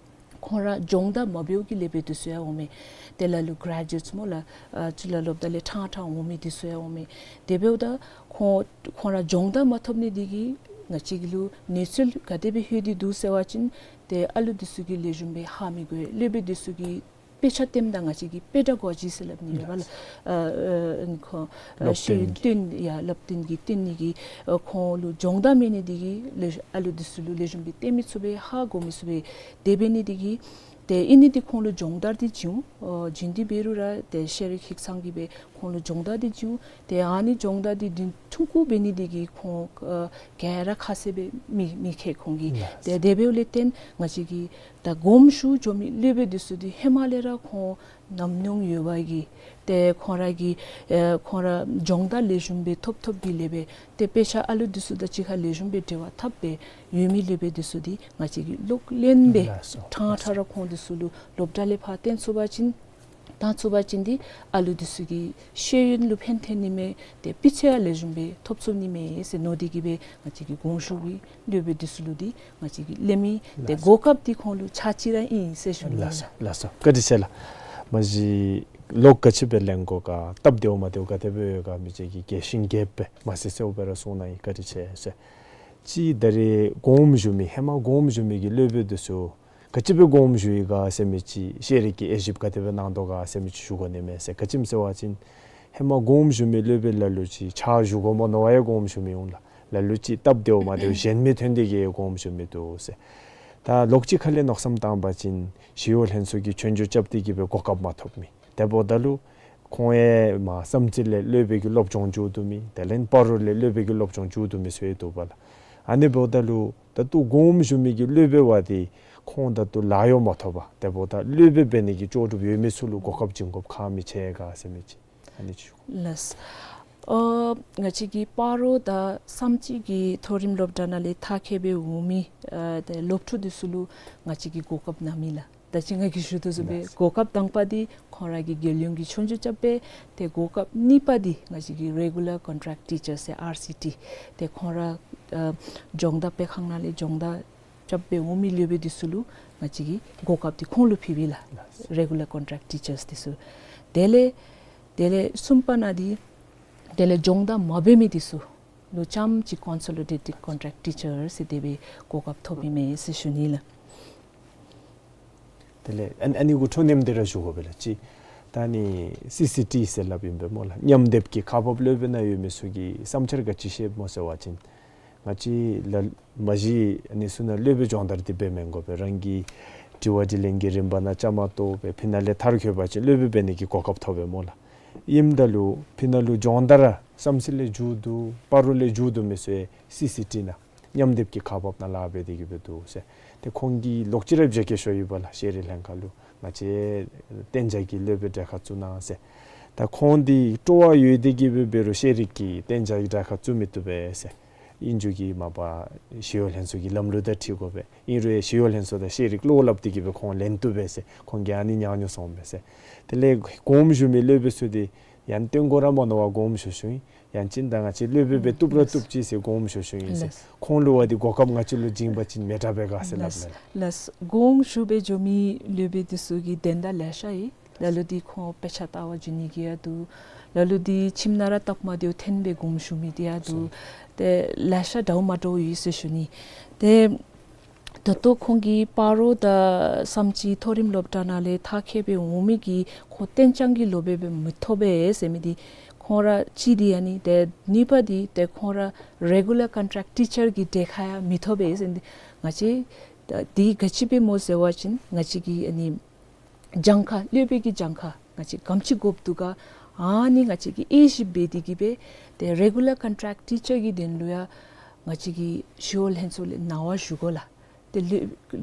ཁོང་ར་སྦྱོང་བརྡར་མ་འབད་བའི་སློབ་དཔོན་འདི་ཚུ་ཡང་འོང་མས། ཏེ་ལ་ལུ་གྲེ་ཇུ་ཨེཊསི་སྨོ་ལགས། ཨ་གཙུག་ལག་སློབ་གྲྭ་ལས་ཕྲང་ཕྲང་འོང་མི་འདི་ཚུ་ཡང་འོང་མས། དེ་འབདཝ་ད་ཁོང་ཁོང་ར་སྦྱོང་བརྡར་མ་ཐོབ་ནི་འདི་གིས་ང་བཅས་ཀྱི་ལུ་གནས་ཚུལ་ག་དེ་སྦེ་ལྷོད་དེ་འདུག་ཟེར་བ་ཅིན་ཏེ་ཨ་ལུ་འདི་ཚུ་གིས་ལེགས་ཤོམ་སྦེ་ཧ་མི་གོ། སློབ་དཔོན་འདི་ཚུ་གིས་དཔེ་ཆ་སྟོནམ་ད་ང་བཅས་ཀྱིས་དཔེ་འདྲ་གོ་ཅི་ཟེར་སླབ་ནི་ཡོད་པ་ལགས། ཨ་ཨ་ཁོང་ཨ་སློབ་ཤེས་ཡོན་སྟོན་ཡ་སློབ་སྟོན་གྱི་སྟོན་ནི་གི་ཨ་ཁོང་ལུ་སྦྱོང་བརྡར་མེད་ནི་འདི་གིས་ལེགས་ཨ་ལུ་འདི་ཚུ་ལུ་ལེགས་ཤོམ་སྦེ་སྟོན་མི་ཚུགས་པས། ཧ་གོ་མི་ཚུགས་པས། དེ་འབད་ནི་འདི་གིས་ཏེ་ཨིན་ནི་འདི་ཁོང་ལུ་སྦྱོང་བརྡར་འདི་བྱིན་འོང་། ཨ་བྱིན་ཏེ་འབད་རུང་ར་ཏེ་ཤེས་རིག་ཧིང་སངས་ཀྱིས་སྦེ་ཁོང་ལུ་སྦྱོང་བརྡར་འདི་བྱིན་འོང་། ཏེ་ཨ་ནི་སྦྱོང་བརྡར་འདི་འདི་ཐུང་ཀུ་འབད་ནི་འདི་གིས་ཁོང་ཨ་ག་ར་ཁ་གསལ་སྦེ་མི་མི་མཁྱེན་ཁོང་གིས། ཏེ་དེ་འབདཝ་ལས་བརྟེན་ང་བཅས་ཀྱིས་ད་དགོངསམ་ཞུ་འགྱོ་མི་སློབ་དཔོན་འདི་ཚུ་འདི་ཧེ་མ་ལས་ར་ཁོང་ཉམས་མྱོང་ཡོད་པ་གིས་ཏེ་ཁོང་ར་གིས་ཨེ་ཁོང་ར་སྦྱོང་བརྡར་ལེགས་ཤོམ་སྦེ་ཐོབ་ཐོབ་གི་ལས་སྦེ་ཏེ་དཔེ་ཆ་ཨ་ལུ་འདི་ཚུ་དང་གཅིག་ཁར་ལེགས་ཤོམ་སྦེ་འབྲེལ་བ་འཐབ་སྦེ་ཡོད་མི་སློབ་དཔོན་འདི་ཚུ་འདི་ང་བཅས་ཀྱིས་ལོག་ལེན་སྦེ་ལགས་སོ། ཕྲང་ཕྲང་ར་ཁོང་འདི་ཚུ་ལུ་སློབ་གྲྭ་ལས་ཕར་བཏོན་ཚུགས་པ་ཅིན་བཏང་ཚུགས་པ་ཅིན་འདི་ཨ་ལུ་འདི་ཚུ་གི་ཤེས་ཡོན་ལུ་ཕན་ཐོགས་ནི་མས། ཏེ་སྤུས་ཚད་ཡང་ལེགས་ཤོམ་སྦེ་ཐོབ་ཚུགས་ནི་མས་ཟེར་མནོ་སྟེ་གིས་སྦེ་ང་བཅས་ཀྱིས་དགོངསམ་ཞུ་གི་སློབ་དཔོན་འདི་ཚུ་ལུ་འདི་ང་བཅས་ཀྱིས་ལེན་མི་ཏེ་ལགས་སོ། གོ་སྐབས་འདི་ཁོང་ལུ་ཆ་ཅིག་ར་ཨིན་ཟེར་ཞུ་ནི། ལགས་སོ་ལགས་སོ། བཀའ་དྲིན་ཆེ་ལགས། མ་གཞི་ ལོག་ག་ཅི་སྦེ་ལེན་དགོ་ག་སྟབས་བདེཝ་མ་བདེཝ་ག་དེ་སྦེ་ཡོད་ག་མི་ཅིག་གིས་རྒྱས་ཤིང་རྒྱསཔ་སྦེ་མ་གསལ་གསལཝ་སྦེ་ར་གསུང་གནང་ཡི། བཀའ་དྲིན་ཆེ་ཟེར། ཅིག་ད་རེས་དགོངསམ་ཞུ་མི་ཧེ་མ་དགོངསམ་ཞུ་མི་གི་སློབ་དཔོན་འདི་ཚུ་ག་ཅི་སྦེ་དགོངསམ་ཞུ་ཡི་ག་ཟེར་མི་ཅིག་ཤེས་རིག་གི་དབྱེ་ཞིབ་ག་དེ་སྦེ་གནང་དོ་ག་ཟེར་མི་ཅིག་ཞུ་དགོ་ནི་མས་ཟེར། ག་ཅི་སྨོ་ཟེར་བ་ཅིན་ཧེ་མ་དགོངསམ་ཞུ་མི་སློབ་དཔོན་ལ་ལུ་ཅིག་ཕྱག་ཞུ་དགོ་མོ་མནོ་བ་ཡང་དགོངསམ་ཞུ་མི་འོང་ལགས། ལ་ལུ་ཅིག་སྟབས་བདེཝ་མ་བདེཝ་གཞན་མི་ཐོན་ཏེ་གིས་དགོངསམ་ཞུ་མི་འདུག་ཟེར། ད་ལོག་ཅིག་ཁ་ལས་མནོ་བསམ་བཏང་བ་ཅིན་ཞི་གཡོག་ལྷན་ཚོགས་ཀྱི་ཆོས་རྒྱུགས་རྐྱབ་སྟེ་གིས་སྦེ་གོ་སྐབས་མ་ཐོབ་མི། དེ་འབདཝ་ད་ལུ་ཁོང་ཡང་མར་བསམ་རྩེ་ལས་སློབ་དཔོན་གྱི་སློབ་སྦྱོང་མཇུག་བསྡུ་མི། དེ་ལས་སྤ་རོ་ལས་སློབ་དཔོན་གྱི་སློབ་སྦྱོང་མཇུག་བསྡུ་མི་ཚུ་ཡང་འདུག་པ་ལགས། ཨ་ནི་འབདཝ་ད་ལུ་ད་ལྟོ་དགོངསམ་ཞུ་མི་གི་སློབ་དཔོན་བ་འདི་ཁོང་ད་ལྟོ་ལཱ་གཡོག་མ་ཐོབ་པར་དེ་འབདཝ་ད་སློབ་དཔོན་འབད་ནི་གི་ལྕོགས་གྲུབ་ཡོད་མི་ཚུ་ལུ་གོ་སྐབས་བྱིན་དགོཔ་ཁག་མི་ཆེ་ག་ཟེར་མི་ཅིག་ཨ་ནི་ཅིག་ཞུ། ལགས། ཨ་ང་བཅས་ཀྱི་སྤ་རོ་དང་བསམ་རྩེ་གི་མཐོ་རིམ་སློབ་གྲྭ་ནང་ལས་མཐར་འཁྱོལ་སྦེ་འོང་མི་ཨ་ཏེ་སློབ་ཕྲུག་འདི་ཚུ་ལུ་ང་བཅས་ཀྱིས་གོ་སྐབས་གནང་མི་ལགས། ད་ཅི་ང་གིས་ཞུ་དོ་བཟུམ་སྦེ་ལགས། གོ་སྐབས་དང་པ་འདི་ཁོང་ར་གིས་རྒྱལ་ཡོངས་ཀྱི་ཆོས་རྒྱུགས་རྐྱབ་སྦེ། ཏེ་གོ་སྐབས་གཉིས་པ་འདི་ང་བཅས་ཀྱི་རེ་གུ་ལར་ཀོན་ཊེཀཊ་ཊི་ཅར་ཟེར་ཨར་སི་ཊི། ཏེ་ཁོང་ར་ཨ་སྦྱོང་བརྡར་སྤེལ་ཁང་ནང་ལས་སྦྱོང་བརྡར་རྐྱབ་སྦེ་འོང་མི་སློབ་དཔོན་འདི་ཚུ་ལུ་ང་བཅས་ཀྱིས་གོ་སྐབས་འདི་ཁོང་ལུ་ཕུལ་བས་ལགས། ལགས། རེ་གུ་ལར་ཀོན་ཊེཀཊ་ཊི་ཅར་འདི་ཚུ། དེ་ལས་དེ་ལས་གསུམ་པ་ནང་འདི་དེ་ལས་སྦྱོང་བརྡར་མ་འབད་མི་འདི་ཚུ་ལུ་རྐྱངམ་ཅིག་ཀོན་སོ་ལི་ཌེ་ཊེཌ་ཀོན་ཊེཀཊ་ཊི་ཅར་ཟེར་དེ་སྦེ་གོ་སྐབས་ཐོབ་ཨིན་མས་ཟེར་ཞུ་ནི་ལགས། དེ་ལས་ཨ་ཨ་ནི་གུ་འཕྲོ་མཉམ་འདི་ར་ཞུ་དགོ་པས་ལགས། ཅིག་ད་ནི་སི་སི་ཊི་ཟེར་སླབ་ཨིན་པས་སྨོ་ལགས། མཉམ་སྡེབ་ཀྱི་ཁག་འབག་སློབ་དཔོན་ནང་ཡོད་མི་ཚུ་གིས་བསམ་འཆར་ག་ཅི་བཤདཔ་སྨོ་ཟེར་བ་ཅིན་ང་བཅས་ལ་མ་གཞི་ཨ་ནི་ཚུ་ནང་སློབ་དཔོན་སྦྱོང་བརྡར་འདི་འབད་མི་དགོ་པས། རང་གི་དྲི་བ་དྲིས་ལན་གྱི་རིམ་པ་ནང་བཅའ་མར་གཏོགས་སྦེ་ཕི་ནང་ལས་མཐར་འཁྱོལ་བ་ཅིན་སློབ་དཔོན་འབད་ནི་གི་གོ་སྐབས་ཐོབ་པས་སྨོ་ལགས། ཨིནམ་ད་ལུ་ཕི་ནང་ལུ་སྦྱོང་བརྡར་ར་བསམ་རྩེ་ལས་མཇུག་བསྡུ་སྤ་རོ་ལས་མཇུག་བསྡུ་མི་ཚུ་ཡང་སི་སི་ཊི་ནང་མཉམ་སྡེབ་ཀྱི་ཁག་འབགཔ་ནང་ལཱ་འབད་དེ་གིས་སྦེ་འདུག་ཟེར། ཏེ་ཁོང་གིས་ལོག་ཅི་ར་བཞེས་སྒོ་ཞུ་ཡི་པ་ལགས། ཤེས་རིག་ལྷན་ཁག་ལུ་ང་བཅས་གཏན་འཇགས་ཀྱི་སློབ་དཔོན་གྲལ་ཁར་བཙུགས་གནང་ཟེར། ད་ཁོང་འདི་སྤྲོ་བ་ཡོད་དེ་གིས་སྦེ་འབད་རུང་ཤེས་རིག་གི་གཏན་འཇགས་ཀྱི་གྲལ་ཁར་བཙུགས་མི་བཏུབ་པས་ཟེར། ཨིན་རུང་གི་མ་པ་ཞི་གཡོག་ལྷན་ཚོགས་ཀྱི་ལམ་ལུགས་དང་འཁྲིལ་དགོ་པས། ཨིན་རུང་ཞི་གཡོག་ལྷན་ཚོགས་དང་ཤེས་རིག་བློ་སླབ་སྟེ་གིས་སྦེ་ཁོང་ལེན་བཏུབ་པས་ཟེར། ཁོང་གིས་ཨ་ནི་མྱོང་མྱོང་སོང་པས་ཟེར། དེ་ལས་དགོངསམ་ཞུ་མི་སློབ་དཔོན་ཚུ་འདི་ཡང་སྟོན་དགོ་ར་མ་མནོ་བར་དགོངསམ་ཞུ་ཞུཝ་ཨིན། ཡང་ཅིན་ད་ང་བཅས་སློབ་དཔོན་སྦེ་བཏུབ་ར་བཏུབ་ཅི་ཟེར་དགོངསམ་ཞུ་ཞུཝ་ཨིན་ཟེར། ལགས། ཁོང་ལུ་བ་འདི་གོ་སྐབས་ང་བཅས་ལུ་བྱིན་པ་ཅིན་མི་དྲག་པས་ག་ཟེར་སླབ་ལགས། མས་ལགས། ལགས། དགོངསམ་ཞུ་སྦེ་འགྱོ་མི་སློབ་དཔོན་འདི་ཚུ་གི་དོན་དག་ལེ་ཤ་ཡོད། ལ་ལུ་འདི་ཁོང་དཔེ་ཆ་ལྟ་བར་འགྱོ་ནི་གི་ཡང་འདུག། ལ་ལུ་འདི་ཁྱིམ་ནང་ར་སྟབས་མ་བདེཝ་ཐོན་སྦེ་དགོངསམ་ཞུ་མི་འདི་ཡང་འདུག། ཏེ་ལེ་ཤ་འདྲཝ་མ་འདྲཝ་ཡོད་ཟེར་ཞུ་ནི། ཏེ་ད་ལྟོ་ཁོང་གིས་སྤ་རོ་དང་བསམ་རྩེ་མཐོ་རིམ་སློབ་གྲྭ་ནང་ལས་མཐར་འཁྱོལ་སྦེ་འོང་མི་གི་ཁོང་གཏན་འཇགས་ཀྱི་སློབ་དཔོན་སྦེ་མི་ཐོབ་པས་ཟེར་མི་འདི་ཁོང་ར་གཅིག་འདི་ཨ་ནི། ཏེ་གཉིས་པ་འདི་ཏེ་ཁོང་ར་རེ་གུ་ལར་ཀོན་ཊེཀཊ་ཊི་ཅར་གྱི་གྲལ་ཁར་ཡང་མི་ཐོབ་པས་ཟེར་མི་འདི། ང་བཅས་ད་འདི་ག་ཅི་སྦེ་སྨོ་ཟེར་བ་ཅིན་ང་བཅས་ཀྱི་ཨ་ནི་གྱངས་ཁ་སློབ་དཔོན་གྱི་གྱངས་ཁ་ང་བཅས་ག་དེམ་ཅིག་དགོཔ་འདུག་ག། ཨ་ནི་ང་བཅས་ཀྱིས་དབྱེ་ཞིབ་འབད་དེ་གིས་སྦེ་ཏེ་རེ་གུ་ལར་ཀོན་ཊེཀཊ་ཊི་ཅར་གྱི་དོན་ལུ་ཡང་ང་བཅས་ཀྱིས་ཞི་གཡོག་ལྷན་ཚོགས་ལས་གནང་བ་ཞུ་དགོ་ལགས། ཏེ་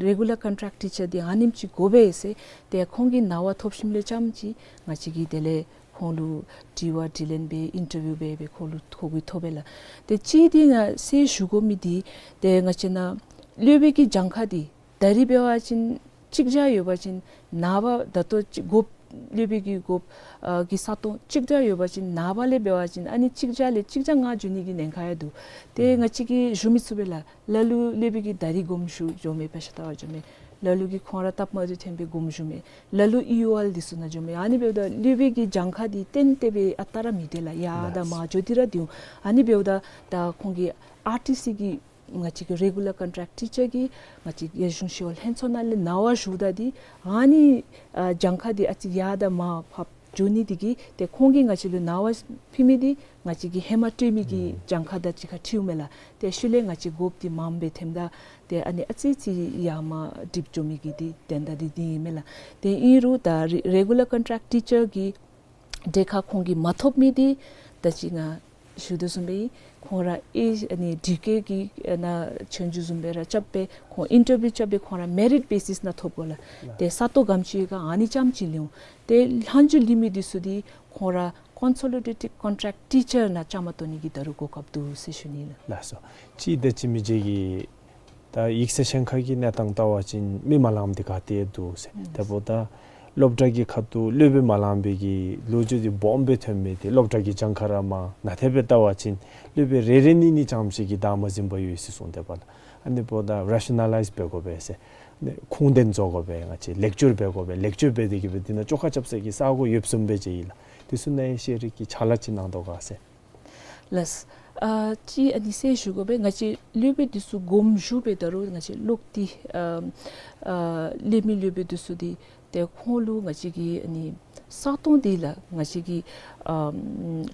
རེ་གུ་ལར་ཀོན་ཊེཀཊ་ཊི་ཅར་འདི་ཨ་ནེམ་ཅིག་དགོ་པས་ཟེར། ཏེ་ཁོང་གི་གནང་བ་ཐོབ་ཞིནམ་ལས་རྐྱངམ་ཅིག་ང་བཅས་ཀྱིས་དེ་ལས་ཁོང་ལུ་དྲི་བ་དྲིས་ལན་འབད་ཨིན་ཊར་བིའུ་འབད་སྦེ་ཁོང་ལུ་ཐོ་འགོད་ཐོབ་པས་ལགས། ཏེ་གཅིག་འདི་ང་གསལ་ཞུ་དགོ་མི་འདི་ཏེ་ང་བཅས་ནཱ་སློབ་དཔོན་གྱི་གྱངས་ཁ་འདི་ད་རིས་འབད་བ་ཅིན་གཅིག་བརྒྱ་ཡོད་པ་ཅིན་ནངས་པ་ད་ལྟོ་ཅིག་དགོཔ་སློབ་དཔོན་གྱི་དགོཔ་ཨ་གི་ས་སྟོང་གཅིག་བརྒྱ་ཡོད་པ་ཅིན་ནངས་པ་ལས་འབད་བ་ཅིན་ཨ་ནི་གཅིག་བརྒྱ་ལས་གཅིག་བརྒྱ་ལྔ་འགྱོ་ནི་གི་ཉེན་ཁ་ཡང་འདུག། ཏེ་ང་བཅས་ཀྱིས་ཞུ་མི་ཚུགས་པས་ལགས། ལ་ལུ་སློབ་དཔོན་གྱིས་ད་རིས་དགོངསམ་ཞུ་འགྱོ་མི་དཔེ་ཆ་ལྟ་བར་འགྱོ་མི། ལ་ལུ་གིས་ཁོང་ར་སྟབས་མ་བདེཝ་ཐོན་སྦེ་དགོངསམ་ཞུ་མི། ལ་ལུ་ཨི་ཡུ་ཨར་འདི་ཚུ་ནང་འགྱོ་མི། ཨ་ནི་འབདཝ་ད་སློབ་དཔོན་གྱི་གྱངས་ཁ་འདི་ཏན་ཏན་སྦེ་ཨ་རྟག་ར་མི་སྡོད་ལགས། ཡར་དང་མར་འགྱོ་སྟེ་ར་སྡོད་འོང་། ཨ་ནི་འབདཝ་ད་ད་ཁོང་གིས་ཨར་ཊི་སི་གི་ང་བཅས་ཀྱི་རེ་གུ་ལར་ཀོན་ཊེཀཊ་ཊི་ཅར་གྱི་ང་བཅས་རྒྱལ་གཞུང་ཞི་གཡོག་ལྷན་ཚོགས་ནང་ལས་གནང་བ་ཞུཝ་ད་འདི་ཨ་ནི་ཨ་གྱངས་ཁ་འདི་ཨ་ཙི་ཡར་དང་མར་ཕར་འགྱོ་ནི་འདི་གིས་ཏེ་ཁོང་གིས་ང་བཅས་ལུ་གནང་བ་ཕུལ་མི་འདི་ང་བཅས་ཀྱིས་ཧེ་མ་སྤྲོད་མི་གི་ཨུམ་གྱངས་ཁ་དང་གཅིག་ཁར་འཁྲིལཝ་མས་ལགས། ཏེ་ཤུལ་ལས་ང་བཅས་དགོཔ་འདི་མངམ་སྦེ་ཐོནམ་ད་ཏེ་ཨ་ནི་ཨ་ཙི་ཙི་ཡར་མར་འགྲིབ་འགྱོ་མི་གི་འདི་དོན་དག་འདི་འདི་ཨིན་མས་ལགས། ཏེ་ཨིན་རུང་ད་རེ་རེ་གུ་ལར་ཀོན་ཊེཀཊ་ཊི་ཅར་གྱི་གྲལ་ཁར་ཁོང་གིས་མ་ཐོབ་མི་འདི་ད་ཅི་ང་ཞུ་དོ་བཟུམ་སྦེ་ཁོང་ར་ཨེ་ཨ་ནི་འདི་གི་གི་ཨ་ནཱ་ཆོས་རྒྱུགས་བཟུམ་སྦེ་ར་རྐྱབ་སྦེ་ཁོང་ཨིན་ཊར་བིའུ་རྐྱབ་སྦེ་ཁོང་ར་མེ་རིཊ་བེ་སིསི་ནང་ཐོབ་དགོ་ལགས། ཏེ་ས་སྟོང་ག་དེམ་ཅིག་ཡོད་ག་ཨ་ནི་རྐྱངམ་ཅིག་ལེན་འོང་། ཏེ་ལྷག་འཇུག་ལེན་མི་འདི་ཚུ་འདི་ཁོང་ར་ཀོན་སོ་ལི་ཌེ་ཊེཌ་ཀོན་ཊེཀཊ་ཊི་ཅར་ནང་བཅའ་མར་གཏོགས་ནི་གི་ད་རུང་གོ་སྐབས་འདུག་ཟེར་ཞུ་ནི་ལགས། ལགས་སོ། ཅིག་ད་ཅི་མི་རྗེ་གིས་ད་ཡིག་ཚང་གཞན་ཁ་གི་གནས་སྟངས་བལྟ་བ་ཅིན་མི་མ་ལངམ་འདི་ག་ཏེ་འདུག་ཟེར། ཨུམ་དེ་འབདཝ་ད་སློབ་གྲྭ་གི་ཁ་ཐུག་སློབ་དཔོན་མ་ལང་པའི་གི་ལོ་རྒྱུས་འདི་སྦོམ་སྦེ་ཐོན་མི་འདི་སློབ་གྲྭ་གི་གྱངས་ཁ་ར་མང་། ནང་ཐད་སྦེ་བལྟ་བ་ཅིན་སློབ་དཔོན་རེ་རེ་གཉིས་གཉིས་རྐྱངམ་ཅིག་གིས་བདག་མ་འཛིན་པར་ཡོད་ཟེར་གསུངས་དེས་པ་ལགས། ཨ་ནི་འབདཝ་ད་རེ་ཤ་ནཱ་ལའིཛ་འབད་དགོ་པས་ཟེར། ཁུངས་ལྡན་བཟོ་དགོ་པས། ང་བཅས་ལེགས་སྒྱུར་འབད་དགོ་པས། ལེགས་སྒྱུར་འབད་དེ་གི་སྦེ་འདི་ནང་བཅོ་ཁ་རྐྱབ་ས་གི་ས་གོ་ཡོདཔ་བཟུམ་སྦེ་མཇལ་ཡི་ལགས། དེ་ཚུ་ནང་ཤེས་རིག་གི་ཕྱག་ལཱ་ཅིག་གནང་དོ་ག་ཟེར། ལགས། ཨ་ཅིག་ཨ་ནི་ཟེར་ཞུ་དགོ་པས། ང་བཅས་སློབ་དཔོན་འདི་ཚུ་དགོངསམ་ཞུ་སྦེ་ད་རུང་ང་བཅས་ལོག་སྟེ་ཨ་ཨ་སླབ་མི་སློབ་དཔོན་འདི་ཚུ་འདི་ཏེ་ཁོང་ལུ་ང་བཅས་ཀྱིས་ཨ་ནི་ས་སྟོང་འདི་ལགས་ང་བཅས་ཀྱི་ཨམ་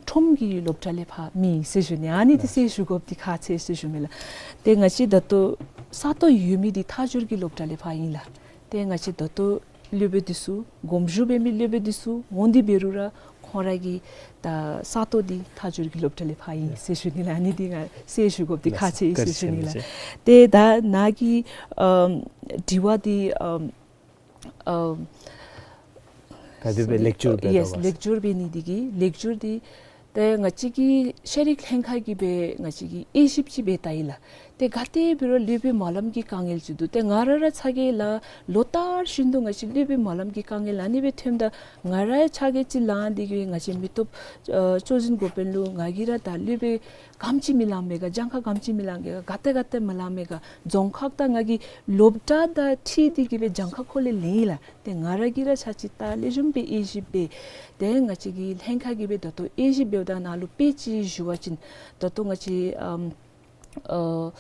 ཁྲོམ་གྱི་སློབ་གྲྭ་ལས་ཕར་མེད་ཟེར་ཞུ་ནི། ཨ་ནི་འདི་ཟེར་ཞུ་དགོཔ་འདི་ཁག་ཆེ་ཟེར་ཞུ་མི་ལགས། ཏེ་ང་བཅས་ད་ལྟོ་ས་སྟོང་ཡོད་མི་འདི་ཐག་སྦྱོར་གྱི་སློབ་གྲྭ་ལས་ཕར་ཨིན་ལགས། ཏེ་ང་བཅས་ད་ལྟོ་སློབ་དཔོན་འདི་ཚུ་དགོངསམ་ཞུ་འབད་མི་སློབ་དཔོན་འདི་ཚུ་འོང་སྟེ་འབད་རུང་ར་ཁོང་ར་གི་ད་ས་སྟོང་འདི་ཐག་སྦྱོར་གྱི་སློབ་གྲྭ་ལས་ཕར་ཨིན་ཟེར་ཞུ་ནི་ལགས། ཨ་ནི་འདི་ང་ཟེར་ཞུ་དགོཔ་འདི་ཁག་ཆེ་ཟེར་ཞུ་ནི་ལགས། ཏེ་ད་ནཱ་གི་ཨམ་དྲི་བ་འདི་ཨམ་ཨ་ག་དེ་སྦེ་ལེགས་སྒྱུར་འབད་ཡེས་དོ་ག་ལེགས་སྒྱུར་འབད་ནི་འདི་གིས་ལེགས་སྒྱུར་འདི་ཏེ་ང་བཅས་ཀྱི་ཤེས་རིག་ལྷན་ཁག་གིས་སྦེ་ང་བཅས་ཀྱིས་དབྱེ་ཞིབ་ཅིག་འབད་བལྟ་ཡི་ལགས། ཏེ་ག་དེ་འབད་རུང་སློབ་དཔོན་མ་ལམ་གྱི་དཀའ་ངལ་ཅིག་འདུག། ཏེ་ང་ར་ར་ཕྱག་ལཱ་ལོ་ལྟར་བཞིན་དུ་ང་བཅས་སློབ་དཔོན་མ་ལམ་གྱི་དཀའ་ངལ་ཨ་ནི་སྦེ་ཐོནམ་ད་ང་ར་ཕྱག་ལཱ་ཅིག་ལང་སྟེ་གི་ང་བཅས་མི་སྟོབས་ཨ་གཙོ་འཛིན་འགོ་དཔོན་ལུ་ང་གིས་ར་ད་སློབ་དཔོན་ག་དེམ་ཅིག་མི་ལང་མས་ག། གྱངས་ཁ་ག་དེམ་ཅིག་མི་ལང་མས་ག། ག་ཏེ་ག་ཏེ་མི་ལང་མས་ག། རྫོང་ཁག་དང་ང་གི་སློབ་གྲྭ་དང་འཁྲིལ་ཏེ་གི་སྦེ་གྱངས་ཁ་ཁོ་ལས་ལེན་ཡི་ལགས། ཏེ་ང་ར་གིས་ར་ཆ་ཅིག་ད་ལེགས་ཤོམ་སྦེ་དབྱེ་ཞིབ་འབད། ཏེ་ང་བཅས་ཀྱི་ལྷན་ཁག་གིས་སྦེ་ད་ལྟོ་དབྱེ་ཞིབ་འབདཝ་ད་ནཱ་ལུ་དཔེ་ཅིག་ཞུ་བ་ཅིན་ད་ལྟོ་ང་བཅས་ཨམ་ཨ་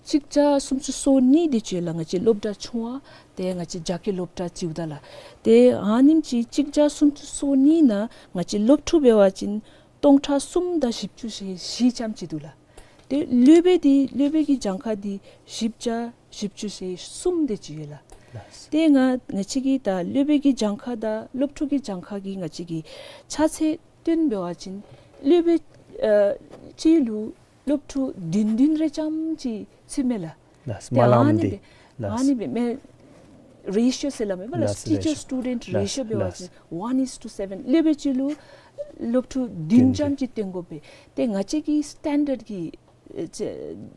གཅིག་བརྒྱ་སུམ་ཅུ་སོ་གཉིས་འདི་ཅིག་ལགས་ང་བཅས་སློབ་གྲྭ་ཆུང་བ་ཏེ་ང་བཅས་རྒྱ་སྐད་སློབ་གྲྭ་ཅིག་འདུག་ལགས། ཏེ་ཨ་ནེམ་ཅིག་གཅིག་བརྒྱ་སུམ་ཅུ་སོ་གཉིས་ནང་ང་བཅས་སློབ་ཕྲུག་འབད་བ་ཅིན་སྟོང་ཕྲག་གསུམ་དང་བཞི་བཅུ་ཞེ་བཞི་ཙམ་ཅིག་འདུག་ལགས། ཏེ་སློབ་དཔོན་འདི་སློབ་དཔོན་གྱི་གྱངས་ཁ་འདི་བཞི་བརྒྱ་བཞི་བཅུ་ཞེ་གསུམ་དེ་ཅིག་ཡོད་ལགས། ཏེ་ང་ང་བཅས་ཀྱི་ད་སློབ་དཔོན་གྱི་གྱངས་ཁ་དང་སློབ་ཕྲུག་གི་གྱངས་ཁ་གི་ང་བཅས་ཀྱིས་ཕྱག་ཚད་སྟོན་འབད་བ་ཅིན་སློབ་དཔོན་ཨ་གཅིག་ལུ་སློབ་ཕྲུག་བདུན་བདུན་རེ་ཙམ་ཅིག་ཚུདཔ་མས་ལགས། ལགས། ཏེ་མ་ལངམ་ཨ་ནི་འདི་སྦེ་ལགས། ཨ་ནི་སྦེ་མས་རེ་ཤིའོ་ཟེར་སླབ་མས་པ་ལགས། ལགས། Teacher Student Ratio འབད་བ་ཅིན་one is to seven། སློབ་དཔོན་གཅིག་ལུ་སློབ་ཕྲུག་བདུན་ཙམ་ཅིག་སྟོན་དགོ་པས། ཏེ་ང་བཅས་ཀྱི་སི་ཊེན་ཌརཌ་ཀྱི་ཨེ་ཅེ་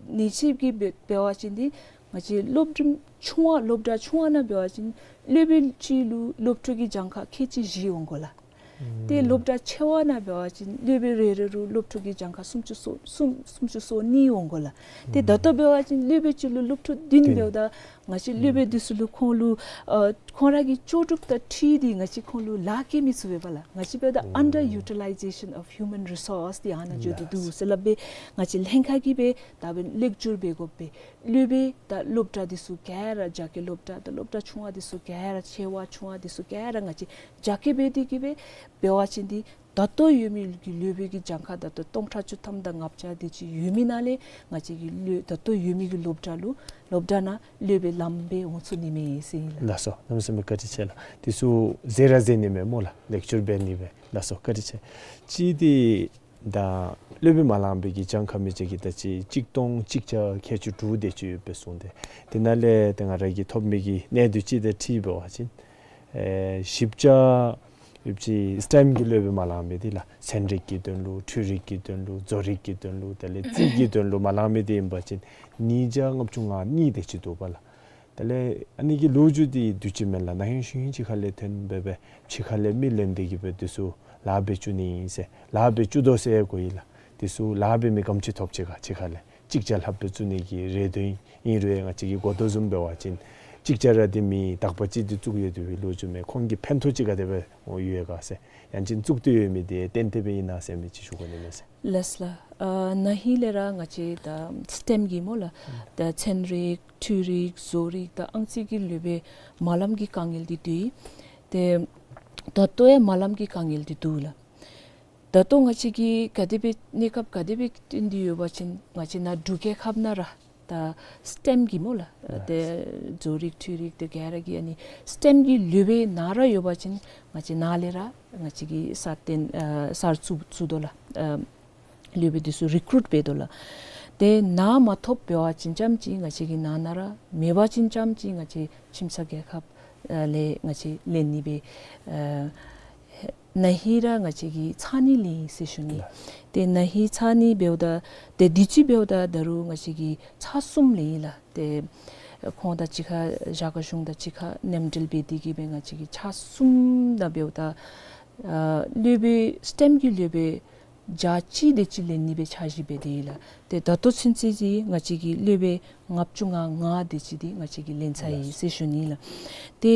ནི་ཅིག་གི་འབད་འབད་བ་ཅིན་འདི་ང་བཅས་སློབ་རིམ་ཆུང་བ་སློབ་གྲྭ་ཆུང་བ་ནང་འབད་བ་ཅིན་སློབ་དཔོན་གཅིག་ལུ་སློབ་ཕྲུག་གི་གྱངས་ཁ་ཁལ་གཅིག་བཞི་འོང་དགོ་ལགས། ཏེ་སློབ་གྲྭ་ཆེ་བ་ནང་འབད་བ་ཅིན་སློབ་དཔོན་རེ་རེ་ལུ་སློབ་ཕྲུག་གི་གྱངས་ཁ་སུམ་ཅུ་སོ་གསུམ་སུམ་ཅུ་སོ་གཉིས་འོང་དགོ་ལགས། ཏེ་ད་ལྟོ་འབད་བ་ཅིན་སློབ་དཔོན་གཅིག་ལུ་སློབ་ཕྲུག་བདུན་བདུན་འབདཝ་ད་ང་བཅས་སློབ་དཔོན་འདི་ཚུ་ལུ་ཁོང་ལུ་ཨ་ཁོང་ར་གི་ལྕོགས་གྲུབ་དང་འཁྲིལ་ཏེ་ང་བཅས་ཁོང་ལུ་ལཱ་བཀལ་མི་ཚུགས་པས་པ་ལགས། ང་བཅས་འབདཝ་ད་ཨོ་underutilization of human resource འདི་ཨ་ནཱ་འགྱོ་སྟེ་འདུག་ཟེར་སླབ་སྦེ་ང་བཅས་ལྷན་ཁག་གིས་སྦེ་ད་སྦེ་ལེགས་སྒྱུར་འབད་དགོ་པས། སློབ་དཔོན་དང་སློབ་གྲྭ་འདི་ཚུ་ག་ར་རྒྱ་སྐད་སློབ་གྲྭ་དང་སློབ་གྲྭ་ཆུང་བ་འདི་ཚུ་ག་ར་ཆེ་བ་ཆུང་བ་འདི་ཚུ་ག་ར་ང་བཅས་རྒྱ་སྐད་འབད་དེ་གི་སྦེ་འབད་བ་ཅིན་འདི་ད་ལྟོ་ཡོད་མི་གི་སློབ་དཔོན་གྱི་གྱངས་ཁ་ད་ལྟོ་སྟོང་ཕྲག་བཅུ་ཐམ་དང་ལྔ་བརྒྱ་དེ་ཅིག་ཡོད་མི་ནང་ལས་ང་བཅས་ཀྱི་སློབ་ད་ལྟོ་ཡོད་མི་གི་སློབ་གྲྭ་ལུ་སློབ་གྲྭ་ནང་སློབ་དཔོན་ལངམ་སྦེ་འོང་ཚུགས་ནི་མས་ཟེར་ཨིན་ལགས། ལགས་སོ། གནམ་མེད་ས་མེད་བཀའ་དྲིན་ཆེ་ལགས། དེ་ཚུ་ཟེར་ར་ཟེར་ནི་མས་སྨོ་ལགས། ལེགས་སྒྱུར་འབད་ནི་སྦེ། ལགས་སོ། བཀའ་དྲིན་ཆེ། གཅིག་འདི་ད་སློབ་དཔོན་མ་ལངམ་སྦེ་གི་གྱངས་ཁ་མི་ཅིག་གི་ད་ཅི་གཅིག་སྟོང་གཅིག་བརྒྱ་ཁལ་གཅིག་དྲུག་དེ་ཅིག་ཡོད་པས་གསུངས་ཏེ། དེ་ནང་ལས་ཏེ་ང་ར་གིས་ཐོབ་མི་གི་གནས་ཚུལ་ཅིག་དང་འཁྲིལ་འབད་བ་ཅིན་ཨེ་བཞི་བརྒྱ་ཡོད་ཅིག་སི་ཊེམ་གྱི་སློབ་དཔོན་མ་ལངམ་སྦེ་འདི་ལགས། ཚན་རིག་གི་དོན་ལུ་འཕྲུལ་རིག་གི་དོན་ལུ་བཟོ་རིག་གི་དོན་ལུ་དེ་ལས་རྩིས་ཀྱི་དོན་ལུ་མ་ལངམ་སྦེ་འདི་ཨིན་པ་ཅིན་ཉིས་བརྒྱ་ལྔ་བཅུ་ང་གཉིས་དེ་ཅིག་འདུག་པ་ལགས། དེ་ལས་ཨ་ནི་གི་ལོ་རྒྱུས་འདི་དུས་ཅི་མེན་ལགས། ན་ཧིང་གཞེས་ཧིང་ཅིག་ཁ་ལས་ཐོན་སྦེ་སྦེ་ཕྱི་ཁ་ལས་མི་ལེན་ཏེ་གི་སྦེ་འདི་ཚུ་ལཱ་འབད་བཅུག་ནི་ཨིན་ཟེར་ལཱ་འབད་བཅུག་དོ་ཟེར་གོ་ཡི་ལགས། འདི་ཚུ་ལཱ་འབད་མི་ག་དེམ་ཅིག་ཐོབ་ཅི་ག་ཕྱི་ཁ་ལས་གཅིག་བརྒྱ་ལྷགཔ་སྦེ་བཙུགས་ནི་གི་རེ་འདུན་ཨིན་རུང་ང་བཅས་ཀྱིས་གོ་དོ་བཟུམ་འབད་བ་ཅིན་གཅིག་བརྒྱ་ར་འདི་མི་དག་པ་ཅིག་འདི་བཙུགས་ཡོད་དེ་བའི་ལོ་རྒྱུས་མས། ཁོང་གི་ཕན་ཐོགས་ཅིག་ག་དེ་སྦེ་འོང་ཡོད་ག་ཟེར། ཡང་ཅིན་བཙུགས་ཏེ་ཡོད་མི་འདི་ཏན་ཏན་སྦེ་ཨིན་ན་ཟེར་མི་ཅིག་ཞུ་དགོ་ནི་མས་ཟེར། ལགས་ལགས། ཨ་ན་ཧིང་ལས་ར་ང་བཅས་ད་སི་ཊེམ་གྱི་སྨོ་ལགས། ད་ཚན་རིག་འཕྲུལ་རིག་བཟོ་རིག་དང་ཨང་རྩིས་ཀྱི་སློབ་དཔོན་མ་ལངམ་གྱི་དཀའ་ངལ་འདི་འདུག། ཏེ་ད་ལྟོ་ཡང་མ་ལངམ་གྱི་དཀའ་ངལ་འདི་འདུག་ལགས། ད་ལྟོ་ང་བཅས་ཀྱིས་ག་དེ་སྦེ་གནས་སྐབས་ག་དེ་སྦེ་བསྟུན་ཏེ་ཡོད་པ་ཅིན་ང་བཅས་ནཱ་འབྲུག་རྒྱལ་ཁབ་ནང་ར་ད་སི་ཊེམ་གྱི་སྨོ་ལགས། ད་བཟོ་རིག་འཕྲུལ་རིག་དེ་ག་ར་གི་ཨ་ནི་སི་ཊེམ་གྱི་སློབ་དཔོན་ནཱ་ར་ཡོད་པ་ཅིན་ང་བཅས་ནཱ་ལས་ར་ང་བཅས་ཀྱིས་སར་བཏོན་ཨ་སར་བཙུགས་བཙུགས་དོ་ལགས། ཨ་སློབ་དཔོན་འདི་ཚུ་རི་ཀུ་རུཊ་འབད་དོ་ལགས། ཏེ་ནཱ་མ་ཐོབ་འབད་བ་ཅིན་ཙམ་ཅིག་ང་བཅས་ཀྱི་ནང་ན་ར་མེད་པ་ཅིན་ཙམ་ཅིག་ང་བཅས་ཁྱིམ་ཚང་རྒྱལ་ཁབ་ཨ་ལས་ང་བཅས་ལེན་ནི་སྦེ་ཨ་ན་ཧིང་ར་ང་བཅས་ཀྱིས་ཚར་གཉིས་ལེན་ཡི་ཟེར་ཞུ་ནི། ཏེ་ན་ཧིང་ཚར་གཉིས་འབདཝ་ད་ཏེ་དུས་ཅི་འབདཝ་ད་ད་རུང་ང་བཅས་ཀྱིས་ཚར་གསུམ་ལེན་ཡི་ལགས། ཏེ་ཁོང་དང་གཅིག་ཁར་རྒྱ་གར་གཞུང་དང་གཅིག་ཁར་མཉམ་འབྲེལ་འབད་དེ་གི་སྦེ་ང་བཅས་ཀྱིས་ཚར་གསུམ་ནང་འབདཝ་ད་ཨ་སློབ་དཔོན་སི་ཊེམ་གྱི་སློབ་དཔོན་ བརྒྱ་གཅིག་དེ་ཅིག་ལེན་ནི་སྦེ་འཆར་གཞི་འབད་དེ་ཡོད་ལགས། ཏེ་ད་ལྟོ་ཚུན་ཚོད་ཀྱི་ང་བཅས་ཀྱིས་སློབ་དཔོན་ལྔ་བཅུ་ང་ལྔ་དེ་ཅིག་འདི་ང་བཅས་ཀྱིས་ལེན་ཚར་ཡི་ཟེར་ཞུ་ནི་ལགས། ཏེ་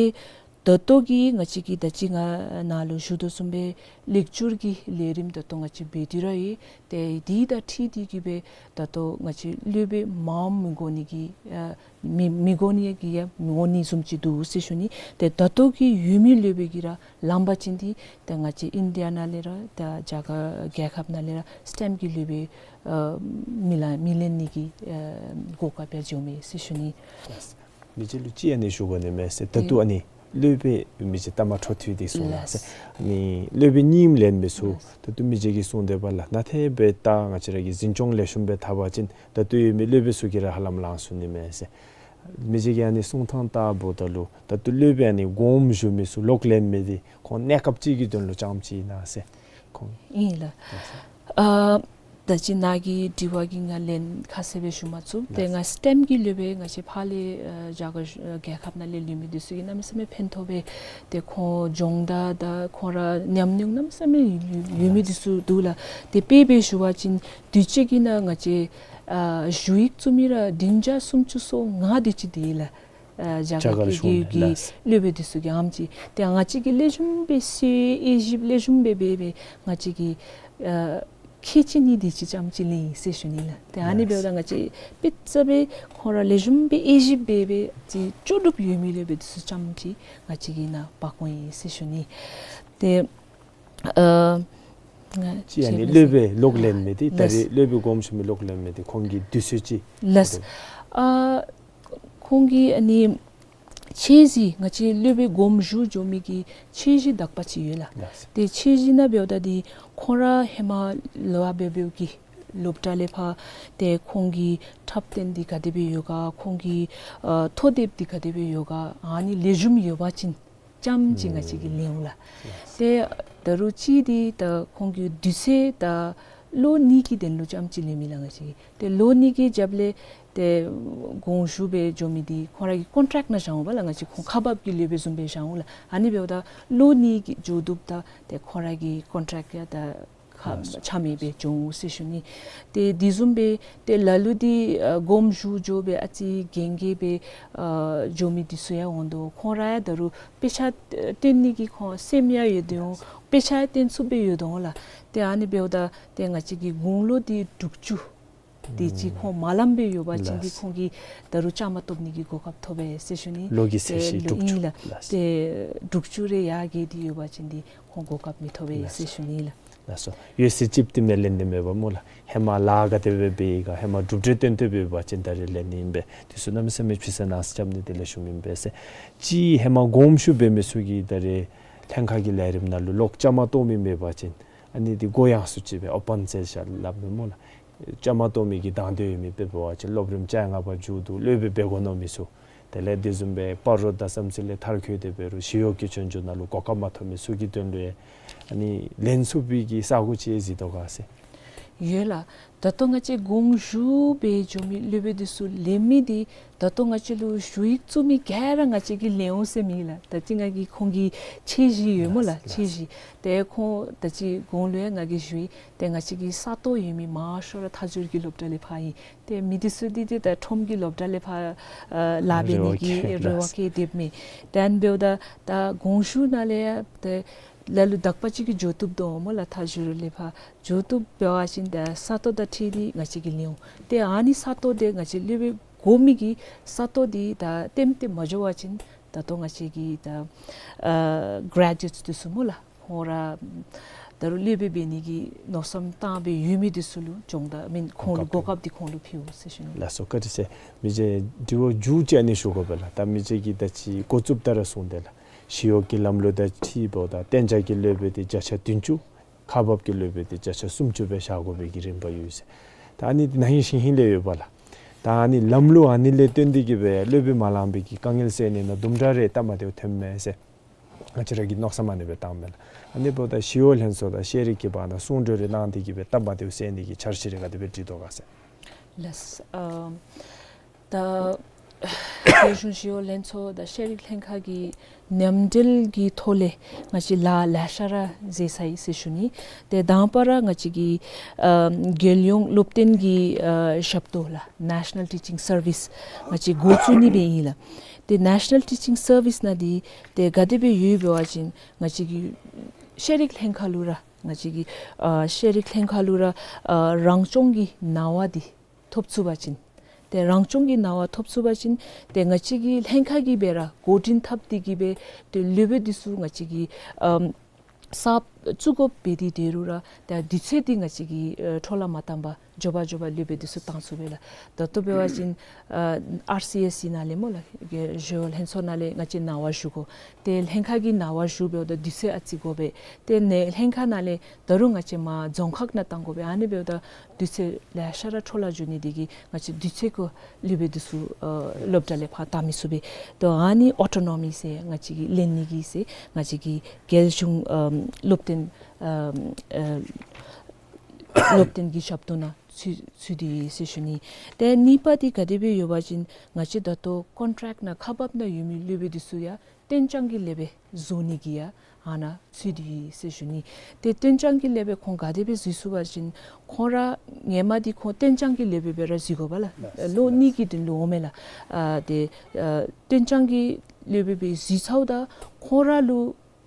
ད་ལྟོ་གི་ང་བཅས་ཀྱིས་ད་ཅི་ང་ནཱ་ལུ་ཞུ་དོ་བཟུམ་སྦེ་ལེགས་བཅོས་ཀྱི་ལས་རིམ་ད་ལྟོ་ང་བཅས་འབད་དེ་ར་ཡོད། ཏེ་དེ་དང་འཁྲིལ་ཏེ་གིས་སྦེ་ད་ལྟོ་ང་བཅས་སློབ་དཔོན་མངམ་མི་དགོ་ནི་གི་ཨ་མི་མི་དགོ་ནི་གི་ཡང་མི་འོང་ནི་བཟུམ་ཅིག་འདུག་ཟེར་ཞུ་ནི། ཏེ་ད་ལྟོ་གི་ཡོད་མི་སློབ་དཔོན་གྱིས་ར་ལངམ་པ་ཅིན་འདི་ད་ང་བཅས་ཨིན་ཌི་ཡ་ནང་ལས་ར་ད་རྒྱ་གར་རྒྱལ་ཁབ་ནང་ལས་ར་སི་ཊེམ་གྱི་སློབ་དཔོན་ཨ་མི་ལ་མི་ལེན་ནི་གི་ཨ་གོ་སྐབས་ཡང་འབྱུངམ་མས་ཟེར་ཞུ་ནི། མི་རྗེ་ལུ་ཅིག་ཨ་ནི་ཞུ་དགོ་ནི་མས་ཟེར། ད་ལྟོ་ཨ་ནི་སློབ་དཔོན་མི་རྗེ་ད་མ་འཕྲོ་མཐུད་དེ་གསུངས་ལགས་ཟེར། ཨ་ནི་སློབ་དཔོན་རྙིངམ་ལེན་མི་ཚུ་ད་ལྟོ་མི་རྗེ་གིས་གསུངས་དེ་འབདཝ་ལས་ནཱ་ཏེ་འབདཝ་ད་ང་བཅས་ར་གིས་འཛིན་སྐྱོང་ལེགས་ཤོམ་སྦེ་འཐབ་པ་ཅིན་ད་ལྟོ་ཡོད་མི་སློབ་དཔོན་ཚུ་གིས་ར་ཧ་ལམ་ལང་ཚུགས་ནི་མས་ཟེར། མི་རྗེ་གིས་ཨ་ནི་གསུང་ཐངས་ལྟ་བུ་ད་ལུ་ད་ལྟོ་སློབ་དཔོན་ཨ་ནི་དགོངསམ་ཞུ་མི་ཚུ་ལོག་ལེན་མི་འདི་ཁོང་གནས་སྐབས་ཅིག་གི་དོན་ལུ་རྐྱངམ་ཅིག་ཨིན་ན་ཟེར། ཁོང་ཨིན་ལགས། ཨ་ད་ཅི་ནཱ་གི་དྲི་བ་གི་ང་ལན་ཁ་གསལ་སྦེ་ཞུ་མ་ཚུགས། ཏེ་ལགས། ང་སི་ཊེམ་གྱི་སློབ་དཔོན་ང་བཅས་ཕར་ལས་ཨ་རྒྱ་གར་ཨ་རྒྱལ་ཁབ་ནང་ལས་ལུས་མི་འདི་ཚུ་གིས་གནམ་མེད་ས་མེད་ཕན་ཐོགས་པས། ཏེ་ཁོང་སྦྱོང་བརྡར་དང་ཁོང་ར་ཉམས་མྱོང་གནམ་མེད་ས་མེད་ཡོད་ཡོད་མི་འདི་ཚུ་འདུག་ལགས། ཏེ་དཔེ་སྦེ་ཞུ་བ་ཅིན་དུས་ཅི་གི་ནང་ང་བཅས་ཨ་ཞུ་ཡིག་བཙུགས་མི་ར་བདུན་བརྒྱ་སུམ་ཅུ་སོ་ལྔ་དེ་ཅིག་འདུག་ལགས། ཨ་རྒྱ་རྒྱ་གར་གར་ལུ་གི་ཞུ་གི་ནི་ལགས། སློབ་དཔོན་འདི་ཚུ་གིས་ཨེམ་ཅིག། ཏེ་ང་བཅས་ཀྱིས་ལེགས་ཤོམ་སྦེ་སེལ་དབྱེ་ཞིབ་ལེགས་ཤོམ་སྦེ་འབད་སྦེ་ང་བཅས་ཀྱིས་ཨ་ཁེ་ཅིག་ནི་དེ་ཅིག་རྐྱངམ་ཅིག་ལེན་ཡི་ཟེར་ཞུ་ནི་ལགས། ཏེ་ཨ་ནི་ལགས། འབདཝ་ད་ང་བཅས་དཔེ་ཆ་སྦེ་ཁོང་ར་ལེགས་ཤོམ་སྦེ་དབྱེ་ཞིབ་འབད་སྦེ་ཅིག་ལྕོགས་གྲུབ་ཡོད་མི་སློབ་དཔོན་འདི་ཚུ་རྐྱངམ་ཅིག་ང་བཅས་ཀྱིས་ནཱ་འབག་འོང་ཡི་ཟེར་ཞུ་ནི། ཏེ་ཨ་ཅིག་ཨ་ནི་ཅིག་སློབ་དཔོན་ལོག་ལེན་མི་འདི་ད་ལགས། རེས་སློབ་དཔོན་དགོངསམ་ཞུ་མི་ལོག་ལེན་མི་འདི་ཁོང་གི་དུས་ཚོད་ཅིག་ལགས། ཨ་ཁོང་གི་ཨ་ནི་ཚད་གཞི་ང་བཅས་སློབ་དཔོན་དགོངསམ་ཞུ་འགྱོ་མི་གི་ཚད་གཞི་དག་པ་ཅིག་ཡོད་ལགས། ལགས། ཏེ་ཚད་གཞི་ནང་འབདཝ་ད་འདི་ཁོང་ར་ཧེ་མ་ལུ་བ་འབད་འབདཝ་གི་སློབ་གྲྭ་ལས་ཕར་ཏེ་ཁོང་གི་འཁྲབ་སྟོན་འདི་ག་དེ་སྦེ་ཡོད་ག། ཁོང་གི་ཨ་མཐོ་འདེགས་འདི་ག་དེ་སྦེ་ཡོད་ག། ཨ་ནི་ལེགས་ཤོམ་ཡོད་པ་ཅིན་རྐྱངམ་ཅིག་ང་བཅས་ཀྱིས་ལེན་འོང་ལགས། ཏེ་ད་རུང་ཅིག་འདི་ད་ཁོང་གི་དུས་ཚོད་ད་ལོ་གཉིས་ཀྱི་དོན་ལུ་རྐྱངམ་ཅིག་ལེན་མི་ལགས་ང་བཅས་ཀྱིས། ཏེ་ལོ་གཉིས་ཀྱི་རྒྱབ་ལས་ཏེ་དགོངསམ་ཞུ་སྦེ་འགྱོ་མི་འདི་ཁོང་ར་གི་ཀོན་ཊེཀཊ་ནང་བཞག་འོང་པ་ལགས། ང་བཅས་ཁོང་ཁག་འབགཔ་གི་སློབ་དཔོན་བཟུམ་སྦེ་བཞག་འོང་ལགས། ཨ་ནི་འབདཝ་ད་ལོ་གཉིས་ཀྱི་འགྱོ་བཏུབ་ད་ཏེ་ཁོང་ར་གི་ཀོན་ཊེཀཊ་ཡང་ད་ཁ་ལགས་སོ། ཆ་མེད་སྦེ་འགྱོ་འོང་ཟེར་ཞུ་ནི། ཏེ་དེ་བཟུམ་སྦེ་ཏེ་ལ་ལུ་འདི་ཨ་དགོངསམ་ཞུ་འགྱོ་སྦེ་ཨ་ཙི་རྒན་རྒས་སྦེ་ཨ་འགྱོ་མི་འདི་ཚུ་ཡང་འོང་དོ། ཁོང་ར་ཡང་ད་རུང་དཔེ་ཆ་སྟོན་ནི་གི་ཁོང་སེམས་ཡང་ཡོད་དེ་འོང་། དཔེ་ཆ་ཡང་སྟོན་ཚུགསཔ་སྦེ་ཡོད་དོ་འོང་ལགས། ཏེ་ཨ་ནི་འབདཝ་ད་ཏེ་ང་བཅས་ཀྱི་དགུང་ལོ་འདི་དྲུག་ཅུ་དེ་ཅིག་ཁོང་མ་ལངམ་སྦེ་ཡོད་པ་ཅིན་འདི་ལགས། ཁོང་གིས་ད་རུང་བཅའ་མར་གཏོགས་ནི་གི་གོ་སྐབས་ཐོབ་པས་ཟེར་ཞུ་ནི། ལོ་གི་ཚད་གཞི་ཏེ་ལོ་དྲུག་ཅུ་ཨིན་ལགས། ལགས། ཏེ་དྲུག་ཅུ་རེ་ཡར་རྒས་ཏེ་ཡོད་པ་ཅིན་འདི་ཁོང་གོ་སྐབས་མི་ཐོབ་པས་ཟེར་ཞུ་ནི་ལགས། ལགས་སོ། ཡོད་ཟེར་ཅིག་འདི་མེན་ལེན་ནི་མེད་པ་སྨོ་ལགས། ཧེ་མ་ལཱ་ག་དེ་སྦེ་འབད་ཡི་ག་ཧེ་མ་གྲུབ་འབྲས་སྟོན་ཏེ་འབད་བ་ཅིན་ད་རེས་ལེན་ནི་ཨིན་པས། དེ་ཚུ་གནམ་མེད་ས་མེད་ཕྱི་སེལ་ནང་སེལ་རྐྱབ་ནི་འདི་ལེགས་ཤོམ་ཨིན་པས་ཟེར། ཅིག་ཧེ་མ་དགོངསམ་ཞུ་འབད་མི་ཚུ་གིས་ད་རེས་ལྷན་ཁག་གི་ལས་རིམ་ནང་ལུ་ལོག་བཅའ་མར་གཏོགས་མི་མེད་པ་ཅིན་ཨ་ནི་འདི་གོ་ཡངས་སུ་ཅིག་སྦེ་ཨོ་པཱན་ཟེར་ཞིནམ་སླབ་མི་སྨོ་ལགས། བཅའ་མར་གཏོགས་མི་གི་དང་འདོད་ཡོད་མི་འབད་བ་ཅིན་སློབ་རིམ་བཅོ་ལྔ་པ་མཇུག་བསྡུ་སློབ་དཔོན་འབད་དགོ་མནོ་མི་ཚུ། དེ་ལས་དེ་བཟུམ་སྦེ་སྤ་རོ་དང་བསམ་རྩེ་ལས་མཐར་འཁྱོལ་ཏེ་འབད་རུང་ཞི་གཡོག་གི་སྐྱོན་བརྗོད་ནང་ལུ་གོ་སྐབས་མ་ཐོབ་མི་ཚུ་གི་དོན་ལུ་ཡང་ཨ་ནི་ལེན་ཚུགས་པའི་གི་ས་གོ་ཅིག་གཟིགས་དོ་ག་ཟེར། ཡོད་ལགས། ད་ལྟོ་ང་བཅས་དགོངསམ་ཞུ་སྦེ་འགྱོ་མི་སློབ་དཔོན་འདི་ཚུ་ལེན་མི་འདི་ད་ལྟོ་ང་བཅས་ལུ་ཞུ་ཡིག་བཙུགས་མི་ག་ར་ང་བཅས་ཀྱིས་ལེན་འོང་ཟེར་མེན་ལགས། ད་ཅི་ང་གིས་ཁོང་གི་ཚད་གཞི་ཡོད་སྨོ་ལགས། ལགས། ཚད་གཞི། ཏེ་ཁོང་ད་ཅི་གོང་ལུ་ཡང་ང་གིས་ཞུ་ཡི། ཏེ་ང་བཅས་ཀྱི་ས་སྟོང་ཡོད་མི་མང་ཤོས་ར་མཐའ་སྦྱོར་གྱི་སློབ་གྲྭ་ལས་ཕར་ཨིན། ཏེ་མི་འདི་ཚུ་འདི་ཏེ་ད་ཁྲོམ་གྱི་སློབ་གྲྭ་ལས་ཕར་ཨ་ལཱ་འབད་ནི་གི་རེ་བ་རེ་བ་བསྐྱེད་སྡོདཔ་མས། ཏེ་ཨ་ནི་འབདཝ་ད་ད་དགོངསམ་ཞུ་ནང་ལས་ཡང་ཏེ་ལ་ལུ་དག་པ་ཅིག་གིས་འགྱོ་བཏུབ་དོ་སྨོ་ལགས། མཐའ་སྦྱོར་ལས་ཕར་འགྱོ་བཏུབ་འབད་བ་ཅིན་ད་ས་སྟོང་དང་འཁྲིལ་ཏེ་ང་བཅས་ཀྱིས་ལེན་འོང་། ཏེ་ཨ་ནི་ས་སྟོང་འདི་ང་བཅས་སློབ་དཔོན་དགོ་མི་གི་ས་སྟོང་འདི་ད་ལྟདམོ་འདི་མ་འགྱོ་བ་ཅིན་ད་ལྟོ་ང་བཅས་ཀྱི་ད་ཨ་གྲེ་ཇུ་ཨེཊསི་འདི་ཚུ་སྨོ་ལགས། ཁོང་ར་ད་རུང་སློབ་དཔོན་འབད་ནི་གི་མནོ་བསམ་བཏང་སྦེ་ཡོད་མི་འདི་ཚུ་ལུ་སྦྱོང་བརྡར་མེན་ཁོང་ལུ་གོ་གོ་སྐབས་སྐབས་འདི་ཁོང་ལུ་ཕུལ་འོང་ཟེར་ཞུ་ནི། ལགས་སོ། བཀའ་དྲིན་ཆེ། མི་རྗེ་དྲི་བ་མཇུག་ཅིག་ཨ་ནི་ཞུ་དགོ་པས་ལགས། ད་མི་རྗེ་གིས་ད་ཅི་འགོ་བཙུགསཔ་ད་ར་གསུངས་ཏེ་ལགས། ཞི་གཡོག་གི་ལམ་ལུགས་དང་འཁྲིལཝ་ད་གཏན་འཇགས་ཀྱི་སློབ་དཔོན་འདི་བརྒྱ་ཆ་བདུན་ཅུ། ཁག་འབགཔ་གི་སློབ་དཔོན་འདི་བརྒྱ་ཆ་སུམ་ཅུ་སྦེ་བཞག་དགོ་པའི་གི་རིམ་པ་ཡོད་ཟེར། ད་ཨ་ནི་འདི་ན་ཧིང་ཤིང་ཧིང་ལས་ཡོད་པས་ལགས། ད་ཨ་ནི་ལམ་ལུགས་ཨ་ནི་ལས་བརྟེན་ཏེ་གིས་སྦེ་སློབ་དཔོན་མ་ལང་པའི་གི་དཀའ་ངལ་སེལ་ནི་ནང་དུམ་གྲ་རེ་སྟབས་མ་བདེཝ་ཐོནམ་མས་ཟེར། ང་བཅས་ར་གིས་མནོ་བསམ་ཨ་ནི་སྦེ་བཏངམ་མས་ལགས། ཨ་ནི་འབདཝ་ད་ཞི་གཡོག་ལྷན་ཚོགས་དང་ཤེས་རིག་གི་བར་ན་གསུང་གྲོས་རེ་གནང་སྟེ་གིས་སྦེ་སྟབས་མ་བདེཝ་སེལ་ནི་གི་འཆར་གཞི་རེ་ག་དེ་སྦེ་བསྒྲིགས་དོ་ག་ཟེར། ལགས། ཨ་ད་ རྒྱལ་གཞུང་ཞི་གཡོག་ལྷན་ཚོགས་དང་ཤེས་རིག་ལྷན་ཁག་གི་མཉམ་འབྲེལ་གྱི་ཐོག་ལས་ང་བཅས་ལཱ་ལེ་ཤ་ར་མཛད་ཚར་ཡི་ཟེར་ཞུ་ནི། ཏེ་དང་པ་ར་ང་བཅས་ཀྱི་ཨ་རྒྱལ་ཡོངས་སློབ་སྟོན་གྱི་ཨ་ཞབས་ཏོག་ལགས། National Teaching Service ང་བཅས་འགོ་བཙུགས་ནི་སྦེ་ཨིན་ལགས། ཏེ་National Teaching Service ནང་འདི་ཏེ་ག་དེ་སྦེ་ཡོདཔ་འབད་བ་ཅིན་ང་བཅས་ཀྱི་ཤེས་རིག་ལྷན་ཁག་ལུ་ར་ང་བཅས་ཀྱི་ཨ་ཤེས་རིག་ལྷན་ཁག་ལུ་ར་ཨ་རང་སྐྱོང་གི་གནང་བ་འདི་ཐོབ་ཚུགས་པ་ཅིན། ཏེ་རང་སྐྱོང་གི་གནང་བ་ཐོབ་ཚུགས་པ་ཅིན། ཏེ་ང་བཅས་ཀྱི་ལྷན་ཁག་གིས་སྦེ་ར་འགོ་འདྲེན་འཐབ་སྟེ་གིས་སྦེ་ཏེ་སློབ་དཔོན་འདི་ཚུ་ང་བཅས་ཀྱིས་ཨམ་གསརཔ་བཙུགས་དགོཔ་འབད་དེ་འབད་རུང་ར་ཏེ་དུས་ཚོད་འདི་ང་བཅས་ཀྱིས་ཨ་འཕྲོ་བརླག་མ་བཏང་པར་མགྱོགས་པ་མགྱོགས་པ་སློབ་དཔོན་འདི་ཚུ་བཏང་ཚུགས་པས་ལགས། ད་ལྟོ་འབད་བ་ཅིན་ཨ་ཨར་སི་ཨེས་སི་ནང་ལས་སྨོ་ལགས། ཞི་གཡོག་ལྷན་ཚོགས་ནང་ལས་ང་བཅས་གནང་བ་ཞུ་དགོ། ཏེ་ལྷན་ཁག་གིས་གནང་བ་ཞུ་འབདཝ་ད་དུས་ཚོད་ཨ་ཙི་དགོ་པས། ཏེ་ནཱ་ལྷན་ཁག་ནང་ལས་ད་རུང་ང་བཅས་མར་རྫོང་ཁག་ནང་བཏང་དགོ་པས། ཨ་ནི་འབདཝ་ད་དུས་ཚོད་ལེ་ཤ་ར་འཕྲོ་བརླག་འགྱོ་ནི་དེ་གིས་ང་བཅས་དུས་ཚོད་ཁར་སློབ་དཔོན་འདི་ཚུ་ཨ་སློབ་གྲྭ་ལས་ཕར་བཏང་མི་ཚུགས་པས། ད་ཨ་ནི་ཨོ་ཊོ་ནོ་མི་ཟེར་ང་བཅས་ཀྱིས་ལེན་ནི་གི་ཟེར་ང་བཅས་ཀྱི་རྒྱལ་གཞུང་ཨམ་སློབ་སྟོན་ཨམ་ཨ་སློབ་སྟོན་གྱི་ཞབས་ཏོག་ནང་ཚུད་ཚུད་དེ་ཡོད་ཟེར་ཞུ་ནི། ཏེ་གཉིས་པ་འདི་ག་དེ་སྦེ་ཡོདཔ་འབད་བ་ཅིན་ང་བཅས་ད་ལྟོ་ཀོན་ཊེཀཊ་ནང་ཁ་འབབ་ནང་ཡོད་མི་སློབ་དཔོན་འདི་ཚུ་ཡང་གཏན་འཇགས་ཀྱི་སློབ་དཔོན་བཟོ་ནི་གི་ཡང་ཨ་ནཱ་ཚུད་དེ་ཡོད་ཟེར་ཞུ་ནི། ཏེ་གཏན་འཇགས་ཀྱི་སློབ་དཔོན་ཁོང་ག་དེ་སྦེ་འཛུལ་ཚུགས་པ་ཅིན་ཁོང་ར་ཧེ་མ་འདི་ཁོང་གཏན་འཇགས་ཀྱི་སློབ་དཔོན་སྦེ་ར་འཛུལ་དགོ་པས་ལགས། ལགས། ལོ་ལགས། གཉིས་ཀྱི་དོན་ལུ་འོང་མས་ལགས། ཨ་ཏེ་ཨ་གཏན་འཇགས་ཀྱི་སློབ་དཔོན་སྦེ་འཛུལ་ཚརཝ་ད་ཁོང་ར་ལུ་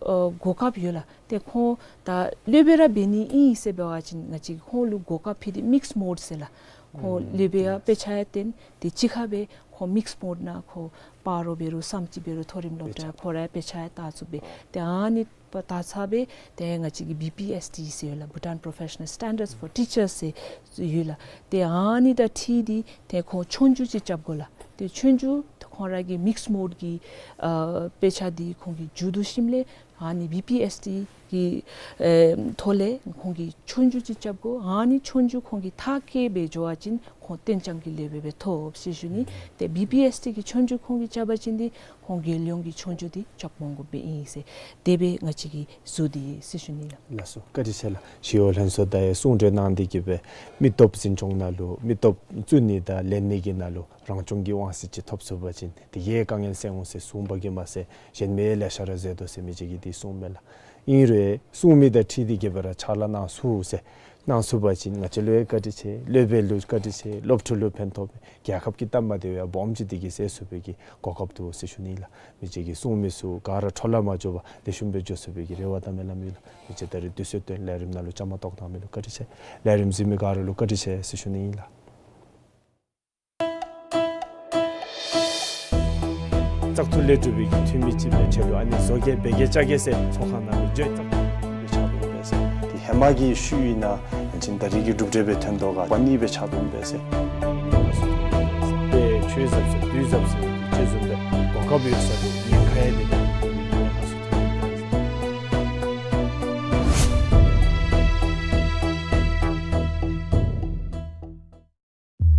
ཨ་གོ་སྐབས་ཡོད་ལགས། ཏེ་ཁོང་ད་སློབ་དཔོན་ར་འབད་ནི་ཨིན་ཟེར་འབད་བ་ཅིན་ང་བཅས་ཁོང་ལུ་གོ་སྐབས་ཕུལ་ཏེ་མིགསི་མོཌ་ཟེར་ལགས། ཁོང་ཨུམ་སློབ་དཔོན་ཡང་དཔེ་ཆ་ཡང་སྟོན། ཏེ་གཅིག་ཁར་སྦེ་ཁོང་མིགསི་མོཌ་ནང་ཁོང་སྤ་རོ་འབད་རུང་བསམ་སྤྱིལ་འབད་རུང་མཐོ་རིམ་སློབ་གྲྭ་ཁོང་ར་དཔེ་ཆ་ཡང་ལྟ་ཚུགས་པས། ཏེ་ཨ་ནི་པ་ད་ཚར་སྦེ་ཏེ་ང་བཅས་ཀྱི་བི་པི་ཨེསི་ཊི་ཟེར་ཡོད་ལགས། Bhutan Professional Standards for Teachers ཟེར་ཡོད་ལགས། ཏེ་ཨ་ནི་དང་འཁྲིལ་ཏེ་ཏེ་ཁོང་ཆོས་རྒྱུགས་ཅིག་རྐྱབ་དགོ་ལགས། ཏེ་ཆོས་རྒྱུགས་ཁོང་ར་གི་མིགསི་མོཌ་གི་ཨ་དཔེ་ཆ་འདི་ཁོང་གིས་མཇུག་བསྡུ་ཞིནམ་ལས་ཨ་ནི་བི་པི་ཨེསི་ཊི་གི་ཨེ་ཐོག་ལས་ཁོང་གིས་ཆོས་རྒྱུགས་ཅིག་རྐྱབ་དགོ། ཨ་ནི་ཆོས་རྒྱུགས་ཁོང་གིས་མཐར་འཁྱོལ་སྦེ་འགྱོ་བ་ཅིན་ཁོང་གཏན་འཇགས་ཀྱི་སློབ་དཔོན་སྦེ་ཐོབ་ཟེར་ཞུ་ནི། ཏེ་བི་པི་ཨེསི་ཊི་གི་ཆོས་རྒྱུགས་ཁོང་གིས་རྐྱབ་པ་ཅིན་འདི་ཁོང་རྒྱལ་ཡོངས་ཀྱི་ཆོས་རྒྱུགས་འདི་རྐྱབ་མ་དགོཔ་སྦེ་ཨིན་ཟེར། དེ་སྦེ་ང་བཅས་ཀྱིས་བཟོ་སྟེ་ཡོད་ཟེར་ཞུ་ནི་ལགས། ལགས་སོ། བཀའ་དྲིན་ཆེ་ལགས། ཞི་གཡོག་ལྷན་ཚོགས་དང་ཡང་གསུང་གྲོས་གནང་སྟེ་གིས་སྦེ་མི་སྟོབས་འཛིན་སྐྱོང་ནང་ལུ་མི་སྟོབས་བཙུགས་ནི་དང་ལེན་ནི་གི་ནང་ལུ་རང་སྐྱོང་གི་དབང་ཚད་ཅིག་ཐོབ་ཚུགས་པ་ཅིན་དེ་གིས་དཀའ་ངལ་སེལ་འོང་ཟེར་གསུངས་པ་གིས་མ་ཚད་གཞན་མི་ལེ་ཤ་ར་མཛད་དོ་ཟེར་མི་ཅིག་གིས་དེ་གསུངས་མས་ལགས། ཨིན་རུང་གསུང་མི་དང་འཁྲིལ་ཏེ་གིས་སྦེ་ར་ཕྱག་ལཱ་གནང་ཚུགས་ཟེར་གནང་ཚུགས་པ་ཅིན་ང་བཅས་ལུ་ཡང་བཀའ་དྲིན་ཆེ། སློབ་དཔོན་ལུ་བཀའ་དྲིན་ཆེ། སློབ་ཕྲུག་ལུ་ཕན་ཐོགས་པས། རྒྱལ་ཁབ་ཀྱི་སྟབས་མ་བདེཝ་ཡང་སྦོམ་ཅིག་དེ་གིས་སེལ་ཚུགས་པའི་གི་གོ་སྐབས་འདུག་ཟེར་ཞུ་ནི་ལགས། མི་ཅིག་གིས་གསུང་མི་ཚུ་ག་ར་འཕྲོ་བརླག་མ་འགྱོ་བར་ལེགས་ཤོམ་སྦེ་འགྱོ་ཚུགས་པའི་གི་རེ་བ་དང་སྨོན་ལམ་ཡོད་ལགས། མི་ཅིག་ད་རིས་དུས་ཚོད་བཏོན་ལས་རིམ་ནང་ལུ་བཅའ་མར་གཏོགས་གནང་མི་ལུ་བཀའ་དྲིན་ཆེ། ལས་རིམ་གཟིགས་མི་ག་ར་ལུ་བཀའ་དྲིན་ཆེ་ཟེར་ཞུ་ནི་ཨིན་ལགས། བཙག་འཐུ་ལས་གྲུབ་པའི་གི་འཐུས་མི་ཅིག་སྦེ་ཁྱོད་ལུ་ཨ་ནི་བཟོ་བཀོད་འབད་གེ་བཅའ་གེ་ཟེར་ཚོགས་ཁང་ནང་ལུ་བརྗོད་བཙག་འཐུ་ལས་ཕྱག་དྲུང་འབད་ཟེར། ཏེ་ཧེ་མ་གི་ཤུལ་ཨིན་ན་ཡང་ཅིན་ད་རིས་ཀྱི་གྲུབ་འབྲས་སྦེ་ཐོན་དོ་ག་པ་ནི་སྦེ་ཕྱག་དྲུང་འབད་ཟེར། ཏེ་ཆོས་ཟབ་ཟེར་དུས་ཟབ་ཟེར་ཅིག་བཟུམ་སྦེ་གོ་སྐབས་ཡོད་ས་ལུ་ཉེན་ཁ་ཡང་དེ་ལས་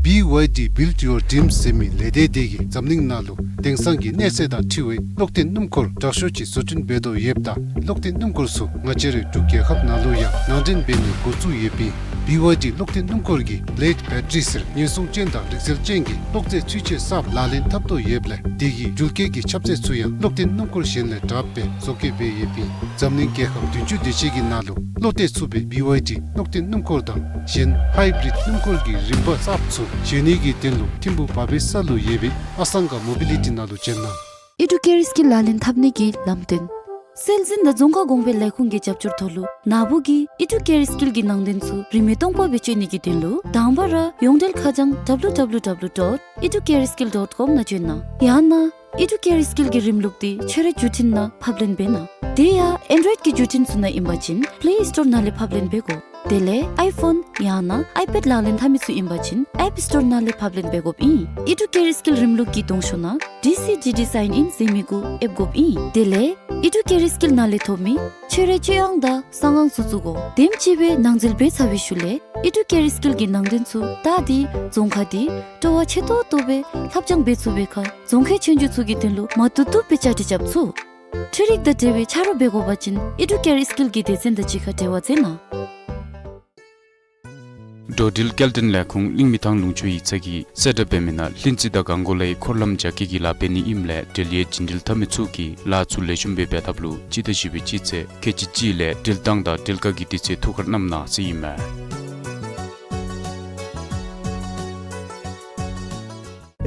བི་ཝའི་ཌི་Build Your Dreams ཟེར་མི་ལས་སྡེ་དེ་གིས་འཛམ་གླིང་ནང་ལུ་དེང་སང་གི་གནས་ཚད་དང་འཁྲིལ་བའི་གློག་འཐེན་སྣུམ་འཁོར་དྲག་ཤོས་ཅིག་བཟོ་སྐྲུན་འབད་དོ་ཡོདཔ་ད་གློག་འཐེན་སྣུམ་འཁོར་ཚུ་ང་བཅས་རའི་འབྲུག་རྒྱལ་ཁབ་ནང་ལུ་ཡང་ནང་འདྲེན་འབད་ནི་འགོ་བཙུགས་ཡོདཔ་ཨིན། བི་ཝའི་ཌི་གློག་འཐེན་སྣུམ་འཁོར་གྱིས་བི་ལེཌ་བེ་ཊ་རི་ཟེར་ཉེན་སྲུང་ཅན་དང་རིག་རྩལ་ཅན་གྱི་གློག་རྫས་ཚུན་ཆད་གསརཔ་ལག་ལེན་འཐབ་དོ་ཡོདཔ་ལས་དེ་གི་འགུལ་སྐྱོད་ཀྱི་ཁྱབ་ཚད་ཚུ་ཡང་གློག་འཐེན་སྣུམ་འཁོར་གཞན་ལས་དྲགཔ་སྦེ་བཟོ་བཀོད་འབད་ཡོདཔ་ཨིན། འཛམ་གླིང་རྒྱལ་ཁབ་བདུན་ཅུ་དེ་ཅིག་གི་ནང་ལུ་བློ་གཏད་ཚུགས་པའི་བི་ཝའི་ཌི་གློག་འཐེན་སྣུམ་འཁོར་དང་གཞན་ཧའི་བི་རིཌ་སྣུམ་འཁོར་གྱི་རིམ་པ་གསརཔ་ཚུ་བཟོ་ནི་གི་དོན་ལུ་ཐིམ་ཕུག་བ་པའི་ས་ལུ་ཡོད་པའི་ཨ་སང་ག་མོ་བི་ལི་ཊི་ནང་ལུ་བྱོན་གནང་། ཨི་ཌུ་ཀེར་སྐིལ་ལག་ལེན་འཐབ་ནི་གི་ལམ་སྟོན། སྲོལ་འཛིན་དང་རྫོང་ཁ་གོང་འཕེལ་ལས་ཁུངས་ཀྱི་རྒྱབ་སྐྱོར་ཐོག་ལུ་ནཱ་བུ་གིས་ཨི་ཌུ་ཀེར་སྐིལ་གྱི་ནང་དོན་ཚུ་རིན་མེད་སྟོང་པ་སྦེ་སྤྱོད་ནི་གི་དོན་ལུ་དང་པ་ར་ཡོངས་འབྲེལ་ཁ་བྱང་W W W dot educareskill dot com ནང་བྱོན་གནང་། ཡང་ན་ཨི་ཌུ་ཀེར་སྐིལ་གྱི་རིམ་ལུགས་འདི་ཁྱོད་རའི་བརྒྱུད་འཕྲིན་ནང་ཕབ་ལེན་འབད་གནང་། དེ་ཡང་ཨེན་ཌོའིཌ་ཀྱི་བརྒྱུད་འཕྲིན་ཚུ་ནང་ཨིན་པ་ཅིན་པེ་ལེ་སི་ཊོར་ནང་ལས་ཕབ་ལེན་འབད་དགོ། དེ་ལས་ཨའི་ཕོན་ཡང་ན་ཨའི་པེཌ་ལག་ལེན་འཐབ་མི་ཚུ་ཨིན་པ་ཅིན་ཨེཔ་སི་ཊོར་ནང་ལས་ཕབ་ལེན་འབད་དགོཔ་ཨིན། ཨི་ཌུ་ཀེར་སྐིལ་རིམ་ལུགས་ཀྱི་གདོང་ཤོག་ནང་ཌི་སི་ཌི་ཌི་སའིན་ཨིན་ཟེར་མི་གུ་ཨེབ་དགོཔ་ཨིན། དེ་ལས་ཨི་ཌུ་ཀེར་སྐིལ་ནང་ལས་ཐོབ་མི་ཁྱོད་རའི་སྤྱོད་དབྱངས་དང་གསང་ཧིང་ཚུ་བཙུགས་དགོ། དེམ་ཅིག་སྦེ་ནང་འཛུལ་འབད་ཚར་བའི་ཤུལ་ལས་ཨི་ཌུ་ཀེར་སྐིལ་གྱི་ནང་དོན་ཚུ་ད་འདི་རྫོང་ཁ་འདི་སྤྲོ་བ་ཆེ་ཏོག་ཏོ་སྦེ་ལྷབ་སྦྱང་འབད་ཚུགས་པའི་ཁར་རྫོང་ཁའི་ཆོས་རྒྱུགས་ཚུ་གི་དོན་ལུ་མ་བཏུབ་བཏུབ་སྦེ་བཅའ་སྒྲིག་རྐྱབ་ཚུགས། འཕྲུལ་རིག་དང་འབྲེལ་བའི་ཆ་རོགས་འབད་དགོ་པ་ཅིན་ཨི་ཌུ་ཀེར་སྐིལ་གྱི་སྡེ་ཚན་དང་གཅིག་ཁར་འབྲེལ་བ་མཛད་གནང་། འགྲོ་འགྲུལ་སྐྱེལ་འདྲེན་ལས་ཁུངས་གླིང་མི་ཐང་ལུང་ཕྱོགས་ཡིག་ཚང་གིས་གསལ་བསྒྲགས་འབད་མི་ནང་གླིང་རྩེ་དང་སྒང་གོ་ལའི་འཁོར་ལམ་རྒྱ་སྐྱེད་ཀྱི་ལཱ་འབད་ནི་ཨིནམ་ལས་འབྲེལ་ཡོད་རྒྱུན་འགྲུལ་འཐབ་མི་ཚུ་གིས་ལཱ་ཚུ་ལེགས་ཤོམ་སྦེ་འབད་ཐབས་ལུ་སྤྱི་ཟླ་བཞི་པའི་སྤྱི་ཚེས་ཁལ་གཅིག་གཅིག་ལས་འགྲུལ་བཏང་དང་འགྲུལ་བཀག་གི་དུས་ཚོད་ཐུགས་ཁར་བསྣམ་གནང་ཟེར་ཨིན་མས།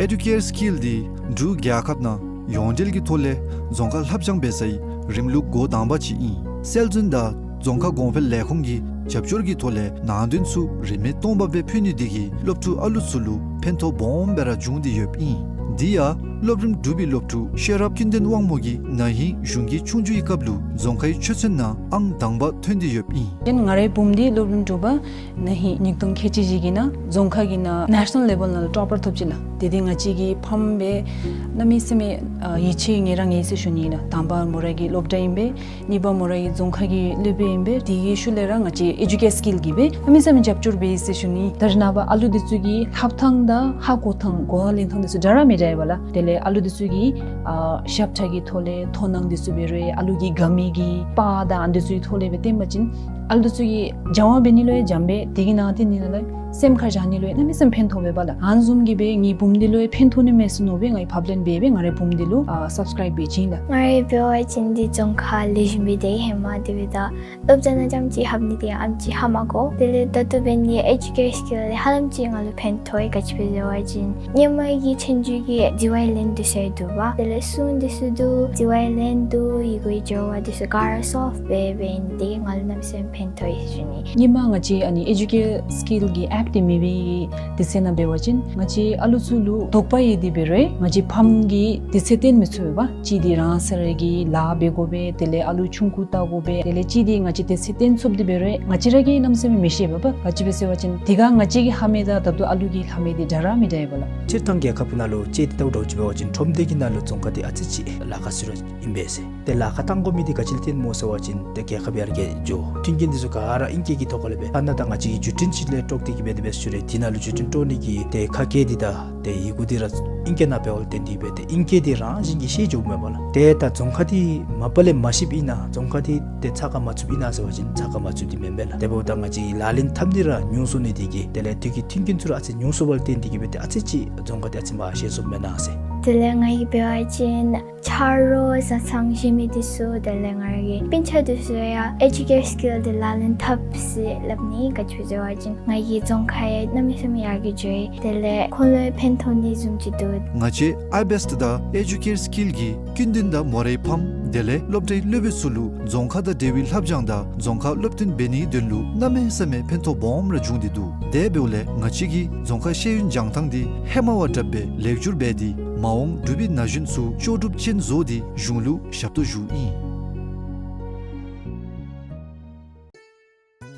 ཨེ་ཌུ་ཀེར་སི་ཀིལ་འདི་འབྲུག་རྒྱལ་ཁབ་ནང་ཡོངས་འབྲེལ་གྱི་ཐོག་ལས་རྫོང་ཁ་ལྷབ་སྦྱང་འབད་སའི་རིམ་ལུགས་འགོ་དང་པ་ཅིག་ཨིན། སྲོལ་འཛིན་དང་རྫོང་ཁ་གོང་འཕེལ་ལས་ཁུངས་ཀྱི་རྒྱབ་སྐྱོར་གྱི་ཐོག་ལས་ནང་དོན་ཚུ་རིན་མེད་སྟོང་པ་སྦེ་ཕུལ་ནི་དེ་གིས་སློབ་ཕྲུག་ཨ་ལུ་ཚུ་ལུ་ཕན་ཐོགས་སྦོམ་སྦེ་ར་བྱུང་སྟེ་ཡོདཔ་ཨིན། དེ་ཡང་སློབ་རིམ་དྲུག་པའི་སློབ་ཕྲུག་ཤེས་རབ་ཀུན་ལྡན་དབང་མོ་གིས་ན་ཧིང་གཞུང་གི་ཆོས་རྒྱུགས་ཀྱི་སྐབས་ལུ་རྫོང་ཁའི་ཆོས་ཚན་ནང་ཨང་དང་པ་ཐོན་ཏེ་ཡོདཔ་ཨིན། ཏེ་ང་རའི་བུམོ་འདི་སློབ་རིམ་དྲུག་པ་ན་ཧིང་ཉིས་སྟོང་ཁལ་གཅིག་བཞི་གི་ནང་རྫོང་ཁ་གི་ནང་ནེ་ཤ་ནཱལ་ལེ་བཱལ་ནང་ལུ་ཊོ་པར་ཐོབ་ཅི་ལགས། དེ་འདི་ང་བཅས་ཀྱི་ཕམ་སྦེ་གནམ་མེད་ས་མེད་ཨ་ཡིད་ཆེས་ངེས་ར་ངེས་ཟེར་ཞུ་ནི་ལགས། དང་པ་མོ་ར་གི་སློབ་གྲྭ་ཨིན་པས། གཉིས་པ་མོ་ར་གི་རྫོང་ཁ་གི་སློབ་དཔོན་ཨིན་པས། དེ་གི་ཤུལ་ལས་ར་ང་བཅས་ཨེ་ཌུ་ཀེར་སི་ཀིལ་གྱིས་སྦེ་གནམ་མེད་ས་མེད་རྒྱབ་སྐྱོར་འབད་ཡི་ཟེར་ཞུ་ནི། ད་རེས་ནངས་པ་ཨ་ལུ་འདི་ཚུ་གི་ལྷབ་ཐངས་དང་ཧ་གོ་ཐངས་གོ་བ་ལེན་ཐངས་འདི་ཚུ་འདྲ་ར་མི་འདྲ་བས་ལགས། དེ་ལས་ཨ་ལུ་འདི་ཚུ་གི་ཨ་ཞབས་ཁྲ་གི་ཐོག་ལས་མཐོང་སྣང་འདི་ཚུ་འབད་རུང་ཨ་ལུ་གི་དགའ་མི་གི་པར་དང་ཨ་འདི་ཚུ་གི་ཐོག་ལས་སྦེ་སྟོན་པ་ཅིན་ཨ་ལུ་འདི་ཚུ་གིས་སྦྱང་བ་འབད་ནི་ལུ་ཡང་འཇམ་པས། དེ་གི་ནང་དེ་ནི་ལུ་སེམས་ཁར་བཞག་ནི་ལུ་ཡང་གནམ་མེད་ས་མེད་ཕན་ཐོགས་པས་ལགས། ཨ་ནི་བཟུམ་གྱིས་སྦེ་ངེའི་བུམོ་འདི་ལུ་ཡང་ཕན་ཐོགས་ནི་མས་ཟེར་མནོ་སྦེ་ངེའི་ཕབ་ལེན་འབད་སྦེ་ང་རའི་བུམོ་འདི་ལུ་ཨ་སབ་སི་ཀརའིབ་འབད་བྱིན་ལགས། ང་རའི་འབད་བ་ཅིན་འདི་རྫོང་ཁ་ལེགས་ཤོམ་སྦེ་སྡོད་ཧེ་མ་དེ་སྦེ་ད་སློབ་གྲྭ་ནང་རྐྱངམ་ཅིག་ལྷབ་ནི་དེ་ཨེམ་ཅིག་ཧ་མ་གོ། དེ་ལས་ད་ལྟོ་འབད་ནི་ཨེ་ཌུ་ཀེར་སི་ཀིལ་ལས་ཧ་ལམ་ཅིག་ང་ལུ་ཕན་ཐོགས་ཡི། ག་ཅི་སྦེ་ཟེར་བ་ཅིན་སྔོན་མ་གི་ཆོས་རྒྱུགས་ཀྱི་ཌི་ཝའི་ལེན་འདི་ཚུ་འདུག་པ། དེ་ལས་སྲུང་འདི་ཚུ་འདུག། ཌི་ཝའི་ལེན་འདུག། ཡི་གུའི་སྦྱོར་བ་འདི་ཚུ་ག་ར་སོལབ་འབད་འབད་ནི་དེ་གིས་ང་ལུ་གནམ་མེད་ས་མེད་ཕན་ཐོགས་ཡི་ཟེར་ཞུ་ནི། སྔོན་མ་ང་བཅས་ཨ་ནི་ཨེ་ཌུ་ཀེར་སི་ཀིལ་གྱི་ཨེཔ་འདི་མེད་པའི་དུས་ཚོད་ནང་འབད་བ་ཅིན་ང་བཅས་ཨ་ལུ་ཚུ་ལུ་དོགས་པ་ཡོད་དེ་འབད་རུང་ང་བཅས་ཕམ་གྱིས་དུས་ཚོད་བཏོན་མི་ཚུགས་པས། གཅིག་འདི་རང་སོ་ར་གི་ལཱ་འབད་དགོ་པས། དེ་ལས་ཨ་ལུ་ཆུང་ཀུ་བལྟ་དགོ་པས། དེ་ལས་གཅིག་འདི་ང་བཅས་དུས་ཚོད་བཏོན་ཚུགསཔ་དེ་འབད་རུང་ང་བཅས་ར་གིས་གནམ་མེད་ས་མེད་མི་ཤེས་པས། ག་ཅི་སྦེ་ཟེར་བ་ཅིན་དེ་སྒང་ང་བཅས་ཀྱིས་ལྷབ་མི་དང་ད་ལྟོ་ཨ་ལུ་གིས་ལྷབ་མི་འདི་འདྲ་ར་མི་འདྲ་བས་ལགས། སྤྱིར་བཏང་རྒྱལ་ཁབ་ནང་ལུ་དཔྱེ་འདི་ལྟ་བུ་འདྲཝ་ཅིག་འབད་བ་ཅིན་ཁྲོམ་སྡེ་གི་ནང་ལུ་རྫོང་ཁ་འདི་ཨ་ཙི་ཅིག་ལཱ་ཁག་ཚུད་ར་ཨིན་པས་ཟེར། ཏེ་ལཱ་ཁག་བཏང་དགོ་མི་འདི་ག་ཅི་ལུ་བརྟེན་སྨོ་ཟེར་བ་ཅིན་ཏེ་རྒྱལ་ཁབ་ཡར་རྒྱས་འགྱོ། མཐུན་རྐྱེན་འདི་ཚུ་ག་ར་ཨིང་སྐད་ཀྱི་ཐོག་ཁ་ལས་འབད། ཐ་ན་ད་ང་བཅས་ཀྱིས་བརྒྱུད་འཕྲིན་ཅིག་ལས་དཀྲོག་སྟེ་གི་འབད་དེ་འབད་ཞུ་རུང་དེ་ནང་ལུ་བརྒྱུད་འཕྲིན་དཀྲོག་ནི་གི་ཏེ་ཁ་སྐད་འདི་དང་ཏེ་ཡི་གུ་འདི་ར་ཨིང་སྐད་ནང་འབདཝ་ལས་བརྟེན་ཏེ་འབད་ཏེ་ཨིང་སྐད་འདི་རང་བཞིན་གྱིས་ཤེས་འགྱོཝ་མས་པ་ལགས། ཏེ་ད་རྫོང་ཁ་འདི་མ་པ་ལས་མ་ཤེསཔ་ཨིན་ན་རྫོང་ཁ་འདི་ཏེ་ཚ་ཁ་མ་ཚུདཔ་ཨིན་ན་ཟེར་བ་ཅིན་ཚ་ཁ་མ་ཚུདཔ་འདི་མེན་པས་ལགས། དེ་འབདཝ་ད་ང་བཅས་ཀྱི་ལག་ལེན་འཐབ་ནི་ར་ཉུང་སོང་ནི་དེ་གིས་དེ་ལས་དེ་གི་མཐུན་རྐྱེན་ཚུ་ར་ཨ་ཙི་ཉུང་སོང་བ་ལས་བརྟེན་ཏེ་གི་འབད་ཏེ་ཨ་ཙི་ཅིག་རྫོང་ཁ་འདི་ཨ་ཙི་མར་ཞན་སོངམ་མེན་ན་ཟེར། དེ་ལས་ང་གིས་འབད་བ་ཅིན་ཆ་རོགས་བཟའ་ཚང་བཞེས་མི་འདི་ཚུ་དེ་ལས་ང་ར་གི་སྤུན་ཆ་འདི་ཚུ་ཡང་ཨེ་ཌུ་ཀེར་སི་ཀིལ་འདི་ལག་ལེན་འཐབ་ཟེར་སླབ་ནི། ག་ཅི་སྦེ་ཟེར་བ་ཅིན་ང་གི་རྫོང་ཁ་ཡང་གནམ་མེད་ས་མེད་ཡར་རྒྱས་འགྱོ་ཡི། དེ་ལས་ཁོང་ལུ་ཡང་ཕན་ཐོགས་ནི་བཟུམ་ཅིག་འདུག། ང་བཅས་ཨའི་བེསཊ་དང་ཨེ་ཌུ་ཀེར་སི་ཀིལ་གྱིས་ཀུན་ལྡན་དང་མོ་རའི་ཕམ་དེ་ལས་སློབ་གྲྭའི་སློབ་དཔོན་ཚུ་ལུ་རྫོང་ཁ་དང་འབྲེལ་བའི་ལྷབ་སྦྱང་དང་རྫོང་ཁ་སློབ་སྟོན་འབད་ནིའི་དོན་ལུ་གནམ་མེད་ས་མེད་ཕན་ཐོགས་སྦོམ་ར་བྱུང་སྟེ་འདུག། དེ་འབདཝ་ལས་ང་བཅས་ཀྱིས་རྫོང་ཁ་ཤེས་ཡོན་སྦྱང་ཐངས་འདི་ཧེ་མ་བ་དྲགཔ་སྦེ་ལེགས་བསྒྱུར་འབད་དེ་མ་འོངས་འབྲུག་པའི་ན་གཞོན་ཚུ་ལྕོགས་གྲུབ་ཅན་བཟོ་སྟེ་གཞུང་ལུ་ཞབས་ཏོག་ཞུཝ་ཨིན།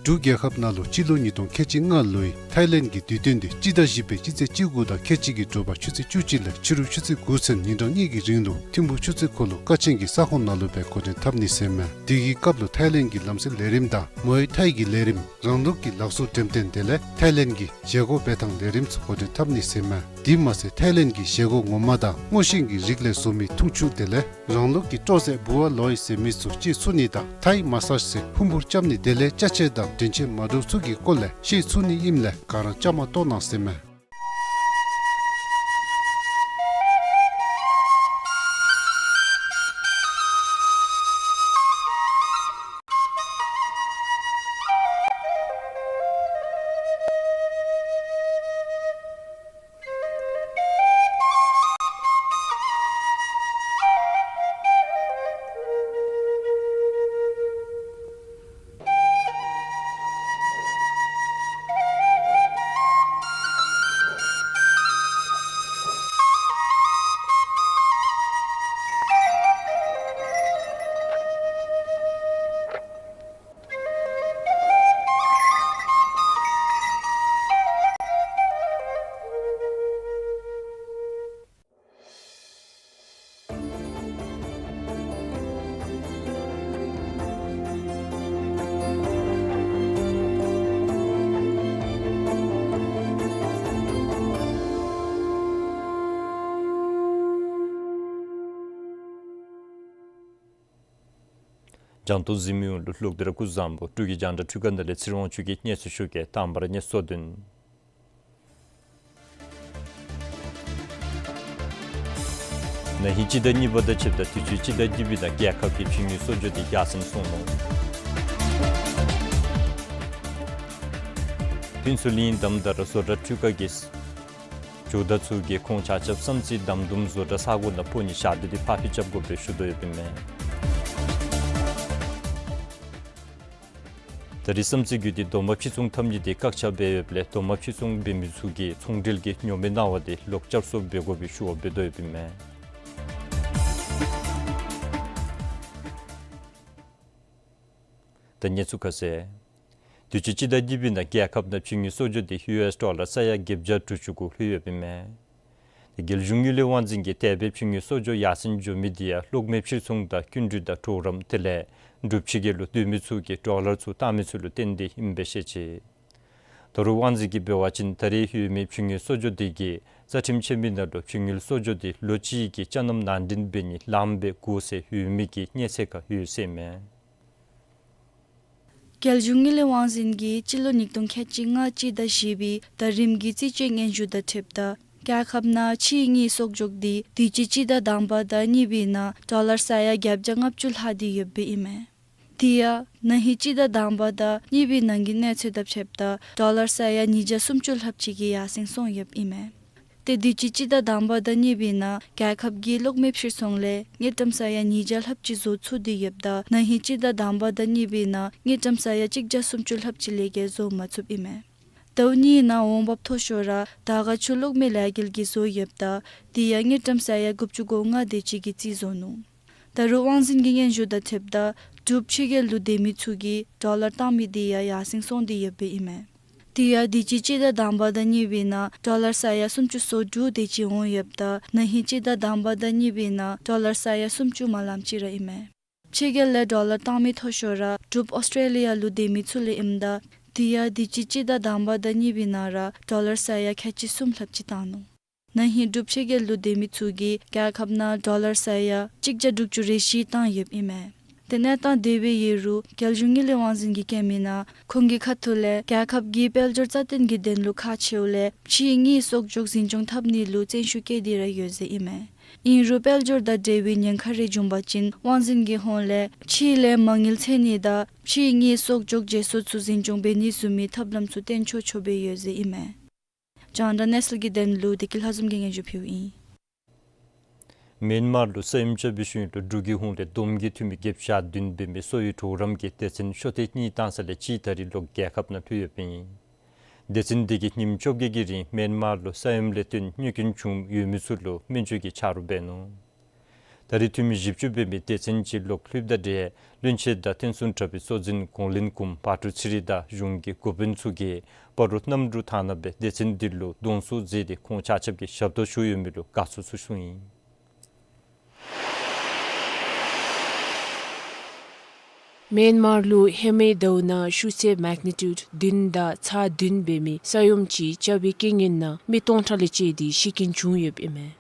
འབྲུག་རྒྱལ་ཁབ་ནང་ལུ་སྤྱི་ལོ་ཉིས་སྟོང་ཁལ་གཅིག་ལྔ་ལོའི་ཐའི་ལེནཌ་གི་དུས་སྟོན་འདི་སྤྱི་ཟླ་བཞི་པའི་སྤྱི་ཚེས་བཅུ་དགུ་དང་ཁལ་གཅིག་གི་དྲོ་པ་ཆུ་ཚོད་བཅུ་གཅིག་ལས་ཕྱི་རུ་ཆུ་ཚོད་དགུ་ཚུན་ཉིན་གྲངས་གཉིས་ཀྱི་རིང་ལུ་ཐིམ་ཕུག་ཆུ་ཚོད་འཁོར་ལོ་ཀ་ཆེན་གྱི་ས་ཁོངས་ནང་ལུ་སྦེ་འགོ་འདྲེན་འཐབ་ནི་ཟེར་མས། དེ་གི་སྐབས་ལུ་ཐའི་ལེནཌ་གི་ལམ་སྲོལ་ལས་རིམ་དང་མོའེ་ཐའི་གི་ལས་རིམ་རང་ལུགས་ཀྱི་ལག་བཟོ་འགྲེམས་སྟོན་དེ་ལས་ཐའི་ལེནཌ་གི་བཞེས་སྒོ་འབད་ཐངས་ལས་རིམ་ཚུ་འགོ་འདྲེན་འཐབ་ནི་ཟེར་མས། དེ་མ་ཚད་ཐའི་ལེནཌ་གི་བཞེས་སྒོ་ངོ་མ་དང་སྔོ་ཤིང་གི་རིགས་ལས་བཟོ་མི་འཐུང་ཆུ་དེ་ལས་རང་ལུགས་ཀྱི་སྤྲོ་ཟས་བུ་ཝ་ལོའི་ཟེར་མི་ཚུ་སྤྱོད་ཚུགས་ནི་དང་ཐའི་མ་སཱཇ་ཟེར་ཕུང་པོ་རྐྱབ་ནི་དེ་ལས་ཅ་ཆས་དང་དྲན་ཤེས་མ་འདྲཝ་ཚུ་གི་སྐོར་ལས་ཤེས་ཚུགས་ནི་ཨིནམ་ལས་ག་ར་བཅའ་མར་གཏོགས་གནང་ཟེར་མས། རྒྱང་མཐོང་གཟིགས་མི་ཡོངས་ལུ་ལོག་སྟེ་ར་སྐུ་གཟུགས་བཟང་པོ། འབྲུག་གི་རྒྱང་བསྒྲགས་འཕྲུལ་ཁང་ནང་ལས་ཚེ་རིང་དབང་ཕྱུག་གིས་སྙན་ཞུ་ཞུ་གེ། དང་པ་ར་སྙན་ཞུ་དོན། ན་ཧིང་སྤྱི་ཟླ་གཉིས་པ་དང་ཕྱདཔ་ད་དུས་ཅི་སྤྱི་ཟླ་གཉིས་པའི་ནང་རྒྱལ་ཁབ་ཀྱི་ཕྱི་དངུལ་གསོག་འཇོག་དེ་ཡར་སེང་སོང་ནུག། ཕུན་ཚོགས་གླིང་དང་ད་ར་བཟོ་གྲྭ་འཕྲུལ་ཁང་གི་ཇོ་བདག་ཚུ་གིས་ཁོང་ཆ་ཁྱབ་བསམ་རྩེ་དམ་དུམ་བཟོ་གྲྭ་ས་གོ་ནང་སྤོ་ནིའི་ཞག་སྡོད་དེ་ཕར་འགྱངས་རྐྱབ་དགོ་པའི་ཞུ་དོ་ཡོདཔ་ཨིན་མས། ད་རིས་བསམ་རྩེ་བརྒྱུད་དེ་རྡོག་མ་ཕྱིར་ཚོང་འཐབ་ནི་དེ་བཀག་ཆ་འབད་ཡོདཔ་ལས་རྡོག་མ་ཕྱིར་ཚོང་འབད་མི་ཚུ་གིས་ཚོང་འབྲེལ་གྱི་ཉོ་མི་གནང་བ་དེ་ལོག་བསྐྱར་གསོ་འབད་དགོ་པའི་ཞུ་བ་འབད་དོ་ཡོདཔ་ཨིན་མས། ད་གནས་ཚུལ་ཁ་གསལ། དུས་ཅི་སྤྱི་ཟླ་གཉིས་པའི་ནང་རྒྱལ་ཁབ་ནང་ཕྱི་དངུལ་གསོག་འཇོག་དེ་ཡུ་ཨེསི་ཌོ་ལར་ས་ཡ་བརྒྱད་བརྒྱ་དྲུག་ཅུ་གུ་ལྷོད་ཡོདཔ་ཨིན་མས། རྒྱལ་གཞུང་དངུལ་ལས་དབང་འཛིན་གྱིས་དེ་སྦེ་ཕྱི་དངུལ་གསོག་འཇོག་ཡར་སེང་འགྱོ་མི་དེ་ཡང་གློག་མེ་ཕྱིར་ཚོང་དང་སྐྱིན་འགྲུལ་དང་གྲོགས་རམ་དེ་ལས་འབྲུག་ཕྱི་རྒྱལ་ལུ་སྡོད་མི་ཚུ་གིས་ཌོ་ལར་ཚུ་བཏང་མི་ཚུ་ལུ་བརྟེན་ཏེ་ཨིནམ་སྦེ་བཤད་ཅི། ད་རུང་དབང་འཛིན་གྱིས་འབད་བ་ཅིན་ད་རེས་ལྷོད་མི་ཕྱི་དངུལ་གསོག་འཇོག་དེ་གིས་རྩ་ཁྲིམས་ཆད་མི་ནང་ལུ་ཕྱི་དངུལ་གསོག་འཇོག་དེ་ལོ་གཅིག་གི་ཅ་ནམ་ནང་འདྲེན་འབད་ནི་ལངམ་སྦེ་འགོ་བཙུགས་ཡོད་མི་གི་གནས་ཚད་ཁར་ཡོད་ཟེར་མས། རྒྱལ་གཞུང་དངུལ་ལས་དབང་འཛིན་གྱིས་སྤྱི་ལོ་ཉིས་སྟོང་ཁལ་གཅིག་ལྔ་སྤྱི་ཟླ་བཞི་པའི་ཟླ་རིམ་གྱི་རྩིས་དཔྱད་སྙན་ཞུ་དང་འཁྲིལཝ་ད་རྒྱལ་ཁབ་ནང་ཕྱིའི་དངུལ་གསོག་འཇོག་དེ་དུས་ཅི་སྤྱི་ཟླ་དང་པ་དང་གཉིས་པའི་ནང་ཌོ་ལར་ས་ཡ་བརྒྱད་བརྒྱ་ལྔ་བཅུ་ལྷག་དེ་ཡོདཔ་ཨིན་མས། དེ་ཡང་ན་ཧིང་སྤྱི་ཟླ་དང་པ་དང་གཉིས་པའི་ནང་གི་གནས་ཚད་དང་འཁྲིལཝ་ད་ཌོ་ལར་ས་ཡ་ཉིས་བརྒྱ་སུམ་ཅུ་ལྷགཔ་ཅིག་གིས་ཡར་སེང་སོང་ཡོདཔ་ཨིན་མས། ཏེ་དུས་ཅི་སྤྱི་ཟླ་དང་པ་དང་གཉིས་པའི་ནང་རྒྱལ་ཁབ་ཀྱིས་གློག་མེ་ཕྱིར་ཚོང་ལས་དངུལ་ཀྲམ་ས་ཡ་ཉིས་བརྒྱ་ལྷགཔ་ཅིག་བཟོ་ཚུགས་ཏེ་ཡོདཔ་ད་ན་ཧིང་སྤྱི་ཟླ་དང་པ་དང་གཉིས་པའི་ནང་དངུལ་ཀྲམ་ས་ཡ་གཅིག་བརྒྱ་སུམ་ཅུ་ལྷགཔ་ཅིག་ལས་བརྒལ་བཟོ་མ་ཚུགསཔ་ཨིན་མས། ཟླཝ་གཉིས་ནང་འོང་འབབ་མཐོ་ཤོས་ར་དར་དཀར་ཆུ་གློག་མེ་ལས་འགུལ་གྱིས་བཟོ་ཡོདཔ་ད་དེ་ཡང་དངུལ་ཀྲམ་ས་ཡ་དགུ་བཅུ་གོ་ལྔ་དེ་ཅིག་གིས་རྩིས་བཟོ་ནུག། ད་རུང་དབང་འཛིན་གྱི་སྙན་ཞུ་དང་འཁྲིལཝ་ད་འབྲུག་ཕྱི་རྒྱལ་ལུ་སྡོད་མི་ཚུ་གིས་ཌོ་ལར་བཏང་མི་དེ་ཡང་ཡར་སེང་སོང་སྟེ་ཡོདཔ་ཨིན་མས། དེ་ཡང་དུས་ཅི་སྤྱི་ཟླ་དང་པ་དང་གཉིས་པའི་ནང་ཌོ་ལར་ས་ཡ་སུམ་ཅུ་སོ་དྲུག་དེ་ཅིག་འོང་ཡོདཔ་ད་ན་ཧིང་སྤྱི་ཟླ་དང་པ་དང་གཉིས་པའི་ནང་ཌོ་ལར་ས་ཡ་སུམ་ཅུ་མ་ལངམ་ཅིག་ར་ཨིན་མས། ཕྱི་རྒྱལ་ལས་ཌོ་ལར་བཏང་མི་མཐོ་ཤོས་ར་འབྲུགཔ་ཨོསི་ཊྲེ་ལི་ཡ་ལུ་སྡོད་མི་ཚུ་ལས་ཨིནམ་ད་དེ་ཡང་དུས་ཅི་སྤྱི་ཟླ་དང་པ་དང་གཉིས་པའི་ནང་ར་ཌོ་ལར་ས་ཡ་ཁལ་གཅིག་གསུམ་ལྷགཔ་ཅིག་བཏང་ནུག། ན་ཧིང་འབྲུག་ཕྱི་རྒྱལ་ལུ་སྡོད་མི་ཚུ་གིས་རྒྱལ་ཁབ་ནང་ཌོ་ལར་ས་ཡ་གཅིག་བརྒྱ་དྲུག་ཅུ་རེ་བཞི་བཏང་ཡོདཔ་ཨིན་མས། ཏེ་གནས་སྟངས་དེ་སྦེ་ཡོད་རུང་རྒྱལ་གཞུང་དངུལ་ལས་དབང་འཛིན་གྱིས་བཀོད་མིའི་ནང་ཁོང་གི་ཁ་ཐུག་ལས་རྒྱལ་ཁབ་ཀྱིས་དཔལ་འབྱོར་རྩ་བརྟན་གྱི་དོན་ལུ་ཁག་ཆེཝ་ལས་ཕྱིའི་དངུལ་གསོག་འཇོག་འཛིན་སྐྱོང་འཐབ་ནི་ལུ་བརྩོན་ཤུགས་བསྐྱེད་དེ་ར་ཡོད་ཟེར་ཨིན་མས། ཨིན་རུང་དཔལ་འབྱོར་དང་འབྲེལ་བའི་ཉེན་ཁ་རེ་བྱུང་པ་ཅིན་དབང་འཛིན་གྱི་ཧོངས་ལས་ཕྱི་ལས་མ་དངུལ་འཚོལ་ནི་དང་ཕྱིའི་དངུལ་གསོག་འཇོག་བྱེད་ས་ཚུ་འཛིན་སྐྱོང་འབད་ནི་བཟུམ་མའི་ཐབས་ལམ་ཚུ་བཏོན་ཆོག་ཆོག་སྦེ་ཡོད་ཟེར་ཨིན་མས། རྒྱང་བསྒྲགས་གནས་ཚུལ་གྱི་དོན་ལུ་བདེ་སྐྱིད་ལྷ་འཛོམས་ཀྱིས་སྙན་ཞུ་ཕུལཝ་ཨིན། མེན་མར་ལུ་ས་ཡོམ་རྐྱབ་པའི་ཤུལ་ལུ་འབྲུག་གི་ཧོངས་ལས་བསྡོམས་ཀྱིས་འཐུས་མི་བརྒྱད་ཅུ་གྱ་བདུན་འབད་མི་གསོ་བའི་གྲོགས་རམ་གྱི་སྡེ་ཚན་ཤོ་ཐེངས་གཉིས་བཏང་ས་ལས་གཅིག་ད་རིས་ལོག་རྒྱལ་ཁབ་ནང་ལྷོད་ཡོདཔ་ཨིན། སྡེ་ཚན་དེ་གིས་ཉིནམ་བཅོ་བརྒྱད་ཀྱི་རིང་མེན་མར་ལུ་ས་ཡོམ་ལས་བརྟེན་རྨས་སྐྱོན་བྱུང་ཡོད་མི་ཚུ་ལུ་སྨན་བཅོས་ཀྱི་ཆ་རོགས་འབད་ནུག། ད་རིས་འཐུས་མི་བཞི་བཅུ་འབད་མི་སྡེ་ཚན་གཅིག་ལོག་ལྷོདཔ་དང་འབྲེལ་བློན་ཆེན་དང་བསྟན་སྲུང་དྲག་པོའི་གཙོ་འཛིན་ཀོང་བློན་གུང་བ་ཕྲུག་ཚེ་རིང་དང་གཞུང་གི་འགོ་དཔོན་ཚུ་གིས་སྤ་རོ་གནམ་གྲུ་ཐང་ནང་སྦེ་སྡེ་ཚན་འདི་ལུ་གདོང་བསུ་མཛད་དེ་ཁོང་ཆ་ཁྱབ་ཀྱིས་ཞབས་ཏོག་ཞུ་ཡོད་མི་ལུ་དགའ་ཚོར་ཚུ་བྱུང་ཡི། མེན་མར་ལུ་ཧེ་མའི་ཟླཝ་ནང་ཤུགས་ཚད་མེག་ནི་ཊིའུཌ་བདུན་དང་ཚེག་བདུན་འབད་མི་ས་ཡོམ་ཅིག་རྐྱབ་པའི་རྐྱེན་ངན་ནང་མི་སྟོང་ཕྲག་ལས་བཅད་དེ་ཤི་རྐྱེན་བྱུང་ཡོདཔ་ཨིན་མས།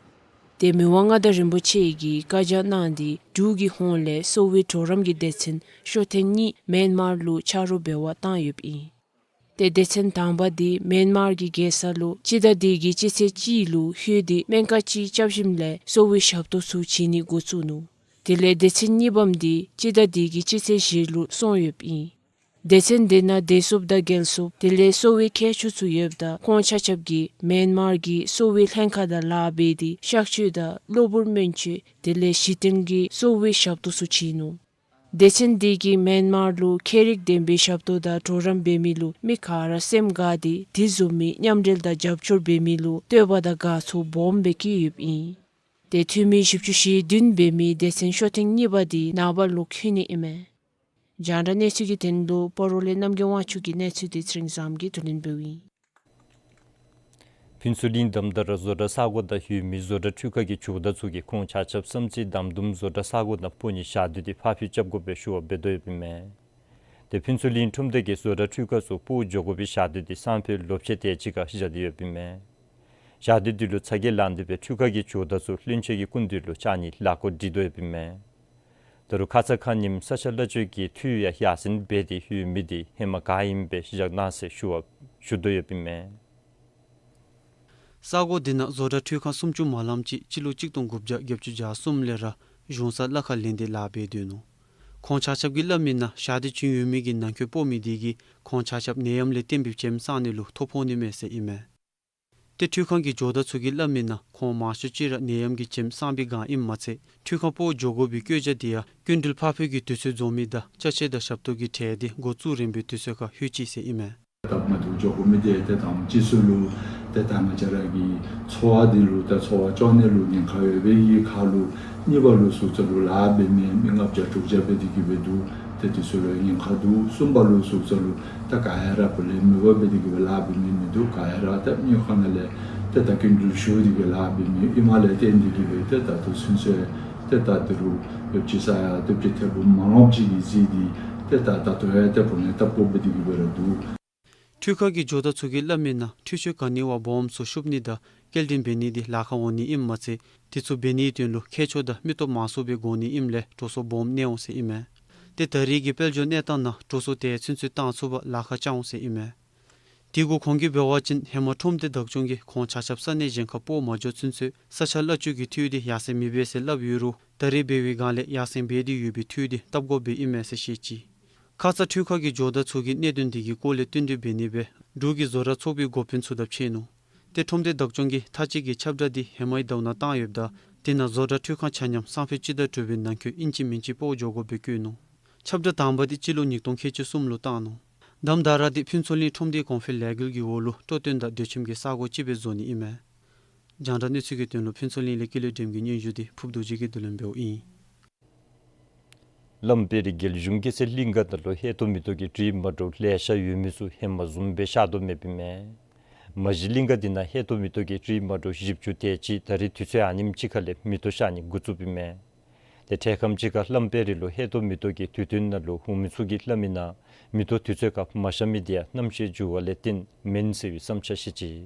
ཏེ་མི་དབང་མངའ་བདག་རིན་པོ་ཆེ་གིས་བཀའ་རྒྱ་གནང་སྟེ་འབྲུག་གི་ཧོངས་ལས་གསོ་བའི་གྲོགས་རམ་གྱི་སྡེ་ཚན་ཤོ་ཐེངས་གཉིས་མེན་མར་ལུ་ཆ་རོགས་འབད་བར་བཏང་ཡོདཔ་ཨིན། ཏེ་སྡེ་ཚན་དང་པ་འདི་མེན་མར་གྱི་རྒྱལ་ས་ལུ་སྤྱི་ཟླ་འདི་གི་སྤྱི་ཚེས་གཅིག་ལུ་ལྷོད་དེ་སྨན་ཁང་ཅིག་རྐྱབ་ཞིནམ་ལས་གསོ་བའི་ཞབས་ཏོག་ཚུ་བྱིན་ནི་འགོ་བཙུགས་ནུག། དེ་ལས་སྡེ་ཚན་གཉིས་པམ་འདི་སྤྱི་ཟླ་འདི་གི་སྤྱི་ཚེས་བཞི་ལུ་སོང་ཡོདཔ་ཨིན། སྡེ་ཚན་འདི་ནང་བདེ་སྲུངཔ་དང་རྒྱལ་སྲུངཔ་དེ་ལས་གསོ་བའི་མཁས་མཆོག་ཚུ་ཡོདཔ་ད་ཁོང་ཆ་ཁྱབ་ཀྱིས་མེན་མར་གྱི་གསོ་བའི་ལྷན་ཁག་དང་ལཱ་འབད་དེ་གཤག་བཅོས་དང་གློ་བུར་སྨན་བཅོས་དེ་ལས་གཞི་རྟེན་གྱི་གསོ་བའི་ཞབས་ཏོག་ཚུ་བྱིན་ནུག། སྡེ་ཚན་འདི་གིས་མེན་མར་ལུ་ཁྱད་རིག་ལྡན་པའི་ཞབས་ཏོག་དང་གྲོགས་རམ་འབད་མི་ལུ་མི་ག་ར་སེམས་དགའ་སྟེ་དེ་བཟུམ་མའི་མཉམ་འབྲེལ་དང་རྒྱབ་སྐྱོར་འབད་མི་ལུ་བསྟོད་པ་དང་དགའ་ཚོར་སྦོམ་སྦེ་བསྐྱེད་ཡོདཔ་ཨིན། ཏེ་འཐུས་མི་བཞི་བཅུ་ཞེ་བདུན་འབད་མི་སྡེ་ཚན་ཤོ་ཐེངས་གཉིས་པ་འདི་ནངས་པ་ལོག་ལྷོད་ནི་ཨིན་མས། རྒྱང་བསྒྲགས་གནས་ཚུལ་གྱི་དོན་ལུ་སྤ་རོ་ལས་རྣམ་རྒྱལ་དབང་ཕྱུག་གི་གནས་ཚུལ་འདི་ཚེ་རིང་བཟངམོ་གིས་བསྡུ་ལེན་འབདཝ་ཨིན། ཕུན་ཚོགས་གླིང་དང་ད་ར་བཟོ་གྲྭ་ས་གོ་དང་ལྷོད་མི་བཟོ་གྲྭ་འཕྲུལ་ཁང་གི་ཇོ་བདག་ཚུ་གིས་ཁོང་ཆ་ཁྱབ་བསམ་རྩེ་དམ་དུམ་བཟོ་གྲྭ་ས་གོ་ནང་སྤོ་ནིའི་ཞག་སྡོད་དེ་ཕར་འགྱངས་རྐྱབ་དགོ་པའི་ཞུ་བ་འབད་དོ་ཡོདཔ་ཨིན་མས། ཏེ་ཕུན་ཚོགས་གླིང་ཁྲོམ་སྡེ་གིས་བཟོ་གྲྭ་འཕྲུལ་ཁང་ཚུ་སྤོ་འགྱོ་དགོ་པའི་ཞག་སྡོད་དེ་སང་ཕོད་ལོ་ཕྱེད་དེ་ཅིག་ཁར་བཞག་སྟེ་ཡོདཔ་ཨིན་མས། ཞག་སྡོད་འདི་ལུ་ཚ་གྱང་ལངས་ཏེ་སྦེ་འཕྲུལ་ཁང་གི་ཇོ་བདག་ཚུ་བློན་ཆེན་གྱི་སྐུ་མདུན་ལུ་བཅར་ནིའི་ལས་འགུལ་སྒྲིག་དོ་ཡོདཔ་ཨིན་མས། ད་རུང་ཁ་ཙ་ཁ་ཉིནམ་ས་ཆ་གླ་སྤྱོད་ཀྱི་འཐུས་ཡང་ཡར་སེང་འབད་དེ་ཡོད་མི་འདི་ཧེ་མ་ག་ཨིནམ་སྦེ་བཞག་གནང་ཟེར་ཞུ་བ་ཞུ་དོ་ཡོདཔ་ཨིན་མས། ས་གོ་འདི་ནང་བཟོ་གྲྭ་འཕྲུལ་ཁང་སུམ་ཅུ་མ་ལངམ་ཅིག་སྤྱི་ལོ་གཅིག་སྟོང་དགུ་བརྒྱ་བརྒྱད་ཅུ་གྱ་གསུམ་ལས་ར་གཞུང་ས་གླ་ཁར་ལེན་ཏེ་ལཱ་འབད་སྡོད་ནུག། ཁོང་ཆ་ཁྱབ་ཀྱིས་སླབ་མི་ནང་ཞག་དེ་བྱོན་ཡོད་མི་གི་ནང་འཁོད་སྤོ་མི་འདི་གིས་ཁོང་ཆ་ཁྱབ་ནད་ཡམས་ལས་བརྟེན་པའི་བྱེམ་སངས་ནི་ལུ་ཐོ་ཕོག་ནི་མས་ཟེར་ཨིན་མས། ཏེ་འཕྲུལ་ཁང་གི་ཇོ་བདག་ཚུ་གིས་སླབ་མི་ནང་ཁོང་མང་ཤོས་ཅིག་ར་ནད་ཡམས་ཀྱི་བྱེམ་སངས་པའི་སྒང་ཨིནམ་མ་ཚད་འཕྲུལ་ཁང་སྤོ་འགྱོ་དགོ་པའི་བཀོད་རྒྱ་འདི་ཡང་སྐྱིན་འགྲུལ་ཕར་འཕུལ་གྱི་དུས་ཚོད་རྫོགས་མི་དང་ཅ་ཆས་དང་ཞབས་ཏོག་གི་གྲས་འདི་འགོ་བཙུགས་རན་པའི་དུས་ཚོད་ཁར་ལྷོད་ཅི་ཟེར་ཨིན་མས། ད་མ་འདུག་འགྱོ་དགོ་མི་འདི་ཏེ་དང་པ་སྤྱི་ཚོགས་ལུ་ཏེ་ད་ང་བཅས་ར་གི་འཚོ་བ་འདི་ལུ་ད་འཚོ་བ་སྐྱོང་ནི་ལུ་ཉེན་ཁ་ཡོད་པའི་གི་ཁར་ལུ་གཉིས་པ་ལུ་ཟེརཝ་ད་ལུ་ལཱ་འབད་མི་མི་ལྔ་བརྒྱ་དྲུག་བརྒྱ་འབད་དེ་གི་སྦེ་འདུག། ཏེ་དེ་ཚུ་ལུ་ཉེན་ཁ་འདུག། གསུམ་པ་ལུ་ཟེརཝ་ད་ལུ་ད་ག་ཡ་ར་ཕོ་ལས་མི་བ་འབད་དེ་གི་སྦེ་ལཱ་འབད་མི་མིན་འདུག། ག་ཡ་ར་ད་དངུལ་ཁང་ནང་ལས་ཏེ་ད་སྐྱིན་འགྲུལ་ཞུ་སྟེ་གི་ལཱ་འབད་མི་ཨིནམ་ལས་བརྟེན་ཏེ་གི་སྦེ་ཏེ་ད་ལྟོ་ཚུན་ཚོད་ཏེ་ད་ཏི་རུ་ཡོདཔ་ཅིག་ས་ཡ་ཡོདཔ་ཅིག་ཐེར་འབུམ་མ་ལངམ་ཅིག་གི་རྩིས་འདི་ཏེ་ད་ད་ལྟོ་ཡང་ཏེ་ཕོ་ལས་བཏབ་དགོཔ་འབད་དེ་གི་སྦེ་ར་འདུག། འཕྲུལ་ཁང་གི་ཇོ་བདག་ཚུ་གིས་སླབ་མི་ནང་འཕྲུལ་ཆས་ག་ནི་བ་སྦོམ་ཚུ་ཤུབ་ནི་དང་སྐྱེལ་འདྲེན་འབད་ནི་འདི་ལཱ་ཁག་འོང་ནི་ཨིནམ་མ་ཚད་དེ་ཚུ་འབད་ནིའི་དོན་ལུ་མཁས་མཆོག་དང་མི་སྟོབས་མང་སུ་སྦེ་དགོ་ནི་ཨིནམ་ལས་འགྲོ་སོང་སྦོམ་གནས་འོང་ཟེར་ཨིན་མས། ཏེ་ད་རེས་ཀྱི་དཔལ་འབྱོར་གནས་སྟངས་ནང་འགྲོ་སོང་དེ་ཚུན་ཚོད་བཏང་ཚུགས་པར་ལཱ་ཁག་རྐྱབ་འོང་ཟེར་ཨིན་མས། དེ་གུ་གོང་གི་འབད་བ་ཅིན་ཧེ་མ་ཁྲོམ་སྡེ་བདག་སྐྱོང་གིས་ཁོང་ཆ་ཁྱབ་ས་གནས་གཞན་ཁར་སྤོ་མ་འགྱོ་ཚུན་ཚོད་ས་ཆ་གླ་སྤྱོད་ཀྱི་འཐུས་འདི་ཡར་སེང་མི་འབད་ཟེར་སླབ་ཡོད་རུང་ད་རེས་འབད་བའི་སྒང་ལས་ཡར་སེང་འབད་དེ་ཡོད་པའི་འཐུས་འདི་བཏབ་དགོཔ་སྦེ་ཨིན་མས་ཟེར་བཤད་ཅི། ཁ་ཙ་འཕྲུལ་ཁང་གི་ཇོ་བདག་ཚུ་གིས་གནད་དོན་འདི་གི་སྐོར་ལས་བསྟུན་གྲོས་འབད་ནི་སྦེ་འབྲུག་གི་བཟོ་གྲྭ་ཚོགས་པའི་འགོ་དཔོན་ཚུ་དང་ཕྱད་ནུག། ཏེ་ཁྲོམ་སྡེ་བདག་སྐྱོང་གིས་མཐའ་དཔྱད་ཀྱི་ཁྱབ་བསྒྲགས་འདི་ཧེ་མའི་ཟླཝ་ནང་བཏང་ཡོདཔ་ད་དེ་ནང་བཟོ་གྲྭ་འཕྲུལ་ཁང་ཆ་མཉམ་སང་ཕོད་སྤྱི་ཟླ་དྲུག་པའི་ནང་འཁོད་ཨིན་ཅི་མིན་ཅི་སྤོ་འགྱོ་དགོཔ་སྦེ་བཀོད་ནུག། ཁྱབ་བསྒྲགས་དང་པ་འདི་སྤྱི་ལོ་ཉིས་སྟོང་ཁལ་གཅིག་གསུམ་ལུ་བཏང་ནུག། དམ་ད་ར་འདི་ཕུན་ཚོགས་གླིང་ཁྲོམ་སྡེའི་གོང་འཕེལ་ལས་འགུལ་གྱི་འོག་ལུ་སྤྲོ་སྟོན་དང་སྡོད་ཁྱིམ་གྱི་ས་གོ་ཅིག་སྦེ་བཟོ་ནི་ཨིན་མས། རྒྱང་བསྒྲགས་གནས་ཚུལ་གྱི་དོན་ལུ་ཕུན་ཚོགས་གླིང་ལས་ཀུན་ལེགས་སྒྲོལམ་གྱི་སྙན་ཞུ་འདི་ཕུརཔ་རྡོ་རྗེ་གིས་བསྡུ་ལེན་འབདཝ་ཨིན། ལམ་དཔལ་རི་རྒྱལ་གཞུང་སྐྱེད་ཚལ་གླིང་ག་ནང་ལུ་ཧེ་ཏོ་མེ་ཏོ་གི་དྲི་མ་འདྲཝ་ལེ་ཤ་ཡོད་མི་ཚུ་ཧེ་མ་བཟུམ་སྦེ་ཤར་དོ་མེདཔ་ཨིན་མས། མ་གཞི་གླིང་ག་འདི་ནང་ཧེ་ཏོ་མེ་ཏོ་གི་དྲི་མ་འདྲཝ་བཞི་བཅུ་དེ་ཅིག་ད་རེས་དུས་ཚོད་ཨ་ནེམ་ཅིག་ཁ་ལས་མེ་ཏོ་ཤར་ནི་འགོ་བཙུགསཔ་ཨིན་མས། ཏེ་འཕྲལ་ཁམས་ཅིག་ཁར་ལམ་དཔལ་རི་ལུ་ཧེ་ཏོ་མེ་ཏོ་གི་དུས་སྟོན་ནང་ལུ་འོང་མི་ཚུ་གིས་སླབ་མི་ནང་མེ་ཏོ་དུས་ཚོད་ཁར་མ་ཤར་མི་འདི་ཡང་གནམ་གཤིས་འགྱུར་བ་ལས་བརྟེན་མེན་ཟེར་བའི་བསམ་འཆར་བཤད་ཅི།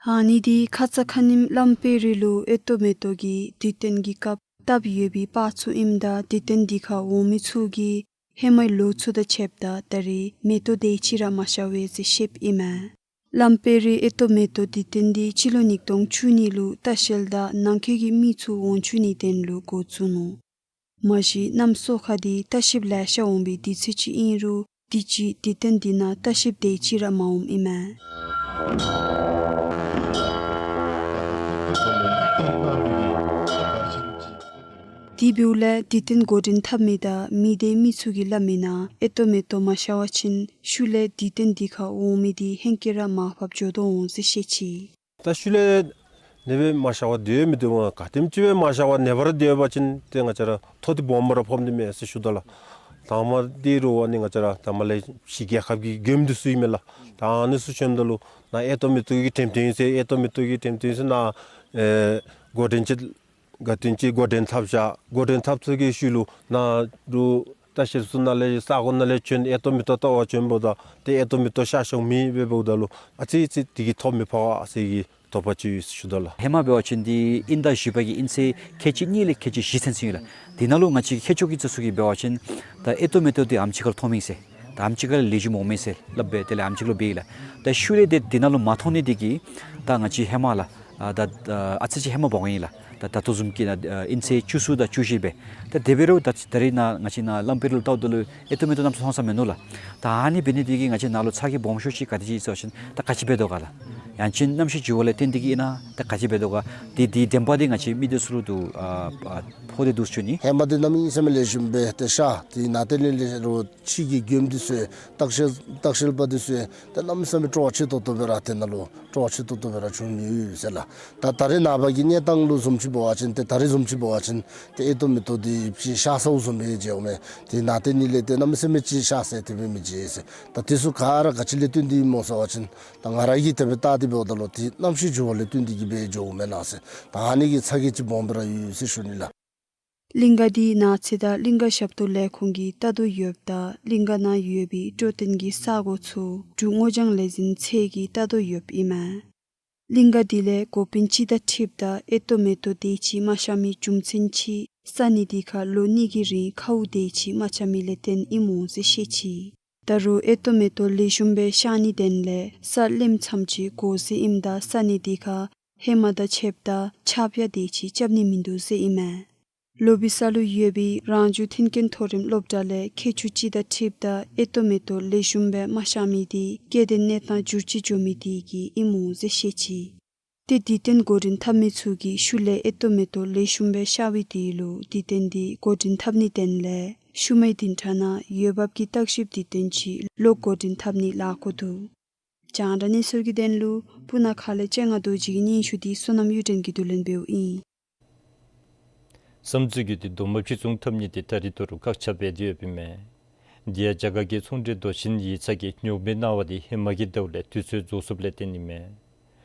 ཨ་ནི་འདི་ཁ་ཙ་ཁ་ཉིནམ་ལམ་དཔལ་རི་ལུ་ཧེ་ཏོ་མེ་ཏོ་གི་དུས་སྟོན་གྱི་སྐབས་བཏབ་ཡོད་པའི་པར་ཚུ་ཨིནམ་ད་དུས་སྟོན་འདི་ཁར་འོང་མི་ཚུ་གིས་ཧེ་མའི་ལོ་ཚུ་དང་ཕྱདཔ་ད་ད་རེས་མེ་ཏོ་དེ་ཅིག་ར་མ་ཤར་བས་ཟེར་བཤདཔ་ཨིན་མས། ལམ་དཔལ་རི་ཧེ་ཏོ་མེ་ཏོ་དུས་སྟོན་འདི་སྤྱི་ལོ་ཉིས་སྟོང་བཅུ་གཉིས་ལུ་ལྟ་བཤལ་དང་ནང་འཁོད་ཀྱི་མི་ཚུ་འོང་བཅུག་ནིའི་དོན་ལུ་འགོ་བཙུགས་ནུག། མ་གཞི་གནམ་སོ་ཁ་འདི་ལྟ་བཤལཔ་ལེ་ཤ་འོང་བའི་དུས་ཚོད་ཅིག་ཨིན་རུང་དུས་ཅི་དུས་སྟོན་འདི་ནང་ལྟ་བཤལཔ་དེ་ཅིག་ར་མ་འོངམ་ཨིན་མས། དེ་འབདཝ་ལས་དུས་སྟོན་འགོ་འདྲེན་འཐབ་མི་དང་མི་སྡེ་མི་ཚུ་གིས་སླབ་མི་ནང་ཧེ་ཏོ་མེ་ཏོ་མ་ཤར་བ་ཅིན་ཤུལ་ལས་དུས་སྟོན་འདི་ཁར་འོང་མི་འདི་ཧེང་སྐལ་ར་མར་ཕབ་འགྱོ་དོ་འོང་ཟེར་བཤད་ཅི། ད་ཤུལ་ལས་ཨ་ནེ་སྦེ་མ་ཤར་བར་སྡོད་མི་འདི་ག་དེམ་ཅིག་སྦེ་མ་ཤར་བར་ཨ་ནེ་སྦེ་ར་སྡོད་པ་ཅིན་ཏེ་ང་བཅས་ར་ཐོ་འདི་སྦོམ་ར་ཕོགཔ་འདི་མས་ཟེར་ཞུ་དོ་ལགས། དང་པ་འདི་རུང་ཨ་ནི་ང་བཅས་ར་དང་པ་ལས་ཕྱི་རྒྱལ་ཁབ་ཀྱི་མགྱོནམ་འདི་ཚུ་ཨིན་མས་ལགས། ད་ཨ་ནི་ཚུ་བྱོནམ་ད་ལུ་ནཱ་ཧེ་ཏོ་མེ་ཏོ་གི་འགྲེམས་སྟོན་ཨིན་ཟེར་ཧེ་ཏོ་མེ་ཏོ་གི་འགྲེམས་སྟོན་ཨིན་ཟེར་ནཱ་ཨེ་འགོ་འདྲེན་ཅིག་ག་དེམ་ཅིག་འགོ་འདྲེན་འཐབ་བཞག། འགོ་འདྲེན་འཐབ་ཚར་བའི་ཤུལ་ལུ་ནཱ་རུ་ལྟ་བཤལཔ་ཚུ་ནཱ་ལས་ས་གོ་ནང་ལས་བྱོན་ཧེ་ཏོ་མེ་ཏོ་བལྟ་བར་བྱོནམ་ད་ཏེ་ཧེ་ཏོ་མེ་ཏོ་ཤར་ཤརཝ་མེད་པས་འབདཝ་ད་ལུ་ཨ་ཙི་ཅིག་དེ་གི་ཐོ་མི་ཕོག་ག་ཟེར་གྱི་དོགས་པ་ཅིག་ཡོད་ཟེར་ཞུ་དོ་ལགས། ཧེ་མ་འབད་བ་ཅིན་འདི་དབྱིན་ཟླ་བཞི་པ་གི་དབྱིན་ཚེས་ཁལ་གཅིག་གཉིས་ལས་ཁལ་གཅིག་བཞི་ཚུན་ཚོད་ཨིན་ལགས། དེ་ནང་ལུ་ང་བཅས་ཀྱི་ཁྱད་ཆོས་ཀྱི་རྩ་ཚུ་གིས་འབད་བ་ཅིན་ད་ཧེ་ཏོ་མེ་ཏོ་འདི་ཨམ་ཅིག་ཁར་ཐོནམ་ཨིན་ཟེར། ད་ཨམ་ཅིག་ཁར་ལེགས་ཤོམ་འོང་མས་ཟེར་སླབ་སྦེ་དེ་ལས་ཨམ་ཅིག་ལུ་འབད་ཡི་ལགས། ད་ཤུལ་ལས་དེ་དེ་ནང་ལུ་མ་ཐོན་ནི་དེ་གིས་ད་ང་བཅས་ཧེ་མ་ལགས་ཨ་ད་ཨ་ཨ་ཙི་ཅིག་ཧེ་མ་འབག་ཡི་ལགས། ད་ད་ལྟོ་བཟུམ་གྱི་ནཱ་ཨ་དབྱིན་ཚེས་བཅུ་གསུམ་དང་བཅུ་བཞི་སྦེ། ད་དེ་འབད་རུང་ད་ད་རེས་ནཱ་ང་བཅས་ནཱ་ལམ་དཔལ་རི་ལུ་བལྟཝ་ད་ལུ་ཧེ་ཏོ་མེ་ཏོ་གནམ་མེད་ས་མེད་ཐོན་ས་མིན་ནུག་ལགས། ད་ཨ་ནི་འབད་ནི་དེ་གིས་ང་བཅས་ནཱ་ལུ་ཚ་གྱང་སྦོམ་ཤོས་ཅིག་ག་དེ་ཅིག་ཟེར་བ་ཅིན་ད་ག་ཅི་འབད་དོ་ག་ལགས། ཡང་ཅིན་གནམ་གཤིས་འགྱུར་བ་ལས་བརྟེན་ཏེ་གིས་ཨིན་ན་ད་ག་ཅི་འབད་དོ་ག། དེ་དེ་བདེན་པ་འདི་ང་བཅས་མི་སྡེ་ཚུ་ལུ་འདུག་ཨ་ཨ་ཕོག་སྟེ་འདུག་ཟེར་ཞུ་ནི། ཧེ་མ་འདི་གནམ་མེད་ས་མེད་ལེགས་ཤོམ་སྦེ་ཏེ་ཤར། ཏེ་ནཱ་ཏེ་ནི་ལས་རུང་ཕྱི་གི་མགྱོནམ་འདི་ཚུ་ལྟ་བཤལ་ལྟ་བཤལ་པ་འདི་ཚུ་ཏེ་གནམ་མེད་ས་མེད་སྤྲོ་བ་ཆེ་ཏོག་ཏོ་སྦེ་ར་ཏེ་ནཱ་ལུ་སྤྲོ་བ་ཆེ་ཏོག་ཏོ་སྦེ་ར་བྱུང་ཡོད་ཟེར་ལགས། ད་ད་རེས་ནངས་པ་གི་གནས་སྟངས་ལུ་བཟུམ་ཅིག་འབད་བ་ཅིན་ཏེ་ད་རེས་བཟུམ་ཅིག་འབད་བ་ཅིན་ཏེ་ཧེ་ཏོ་མེ་ཏོ་འདི་ཅིག་ཤར་སོངམ་བཟུམ་སྦེ་མཇལཝ་མས། ཏེ་ནཱ་ཏེ་ནི་ལས་ཏེ་གནམ་མེད་ས་མེད་ཅིག་ཤར་ཟེར་དེ་སྦེ་མི་མཇལ་ཟེར། ད་དེ་ཚུ་ག་ར་ག་ཅི་ལས་བརྟེན་ཏེ་ཨིན་མོ་ཟེར་བ་ཅིན་ད་ང་ར་གིས་དེ་སྦེ་བལྟ་སྟེ་འབདཝ་ད་ལུ་ཏེ་གནམ་གཤིས་འགྱུར་བ་ལས་བརྟེན་ཏེ་གིས་སྦེ་འགྱོཝ་མེན་ན་ཟེར། ད་ཨ་ནི་གི་ཚ་གྱང་ཅིག་སྦོམ་སྦེ་ར་ཡོད་ཟེར་ཞུ་ནི་ལགས། གླིང་ག་འདི་ནགས་ཚལ་དང་གླིང་ག་ཞབས་ཏོག་ལས་ཁུངས་ཀྱིས་བལྟ་དོ་ཡོདཔ་ད་གླིང་ག་ནང་ཡོད་པའི་སྤྲོ་སྟོན་གྱི་ས་གོ་ཚུ་འབྲུག་སྔོ་ལྗང་ལས་འཛིན་ཚད་ཀྱིས་བལྟ་དོ་ཡོདཔ་ཨིན་མས། གླིང་ག་འདི་ལས་འགོ་དཔོན་ཅིག་དང་འཁྲིལཝ་ད་ཧེ་ཏོ་མེ་ཏོ་དེ་ཅིག་མ་ཤར་མི་རྒྱུ་མཚན་ཅིག་ ས་གནས་དེ་ཁར་ལོ་གཉིས་ཀྱི་རིང་ཁཝ་དེ་ཅིག་མ་རྐྱབ་མི་ལས་བརྟེན་ཨིནམ་འོང་ཟེར་བཤད་ཅི། ད་རུང་ཨེ་ཏོག་མེ་ཏོག་ལེགས་ཤོམ་སྦེ་ཤར་ནིའི་དོན་ལས་ས་རླནམ་ཙམ་ཅིག་དགོ་ཟེར་ཨིནམ་ད་ས་གནས་དེ་ཁར་ཧེ་མ་དང་ཕྱདཔ་ད་ཆརཔ་ཡང་དེ་ཅིག་རྐྱབ་ནི་མིན་འདུག་ཟེར་ཨིན་མས། ལོ་བི་ས་ལུ་ཡོད་པའི་རང་བྱུང་མཐུན་རྐྱེན་མཐོ་རིམ་སློབ་གྲྭ་ལས་མཁས་མཆོག་ཅིག་དང་འཁྲིལཝ་ད་ཨེ་ཏོག་མེ་ཏོག་ལེགས་ཤོམ་སྦེ་མ་ཤར་མི་དེ་སྐྱེ་ལྡན་གནས་སྟངས་འགྱུར་བཅོས་འགྱོ་མི་དེ་གིས་ཨིནམ་འོང་ཟེར་བཤད་ཅི། ཏེ་དེ་བརྟེན་འགོ་འདྲེན་འཐབ་མི་ཚུ་གིས་ཤུལ་ལས་ཨེ་ཏོག་མེ་ཏོག་ལེགས་ཤོམ་སྦེ་ཤར་བའི་དེ་ལུ་དེ་བརྟེན་ཏེ་འགོ་འདྲེན་འཐབ་ནིའི་དོན་ལས་ཤུལ་མའི་བདུན་ཕྲག་ནང་འོས་འབབ་ཀྱི་བརྟག་ཞིབ་དེ་བརྟེན་ཅིག་ལོག་འགོ་འདྲེན་འཐབ་ནི་ལཱ་འགོ་འདུག། རྒྱང་བསྒྲགས་གནས་ཚུལ་གྱི་དོན་ལུ་སྤུ་ན་ཁ་ལས་ལྕང་ང་རྡོ་རྗེ་གི་སྙན་ཞུ་དེ་བསོད་ནམས་གཡུ་སྒྲོན་གྱིས་བསྡུ་ལེན་འབདཝ་ཨིན། བསམ་རྩེ་རྒེད་འོག་དེ་རྡོག་མ་ཕྱིར་ཚོང་འཐབ་ནི་དེ་ད་རིས་ད་རུང་བཀག་ཆ་འབད་དེ་ཡོདཔ་ཨིན་མས། དེ་ཡང་རྒྱ་གར་གྱི་ཚོང་འབྲེལ་མདོ་ཆེན་ཡིག་ཚང་གིས་ཉོག་མེད་གནང་བ་དེ་ཧེ་མ་གི་ཟླཝ་ལས་དུས་ཚོད་རྫོགས་སོཔ་ལས་བརྟེན་ཨིན་མས།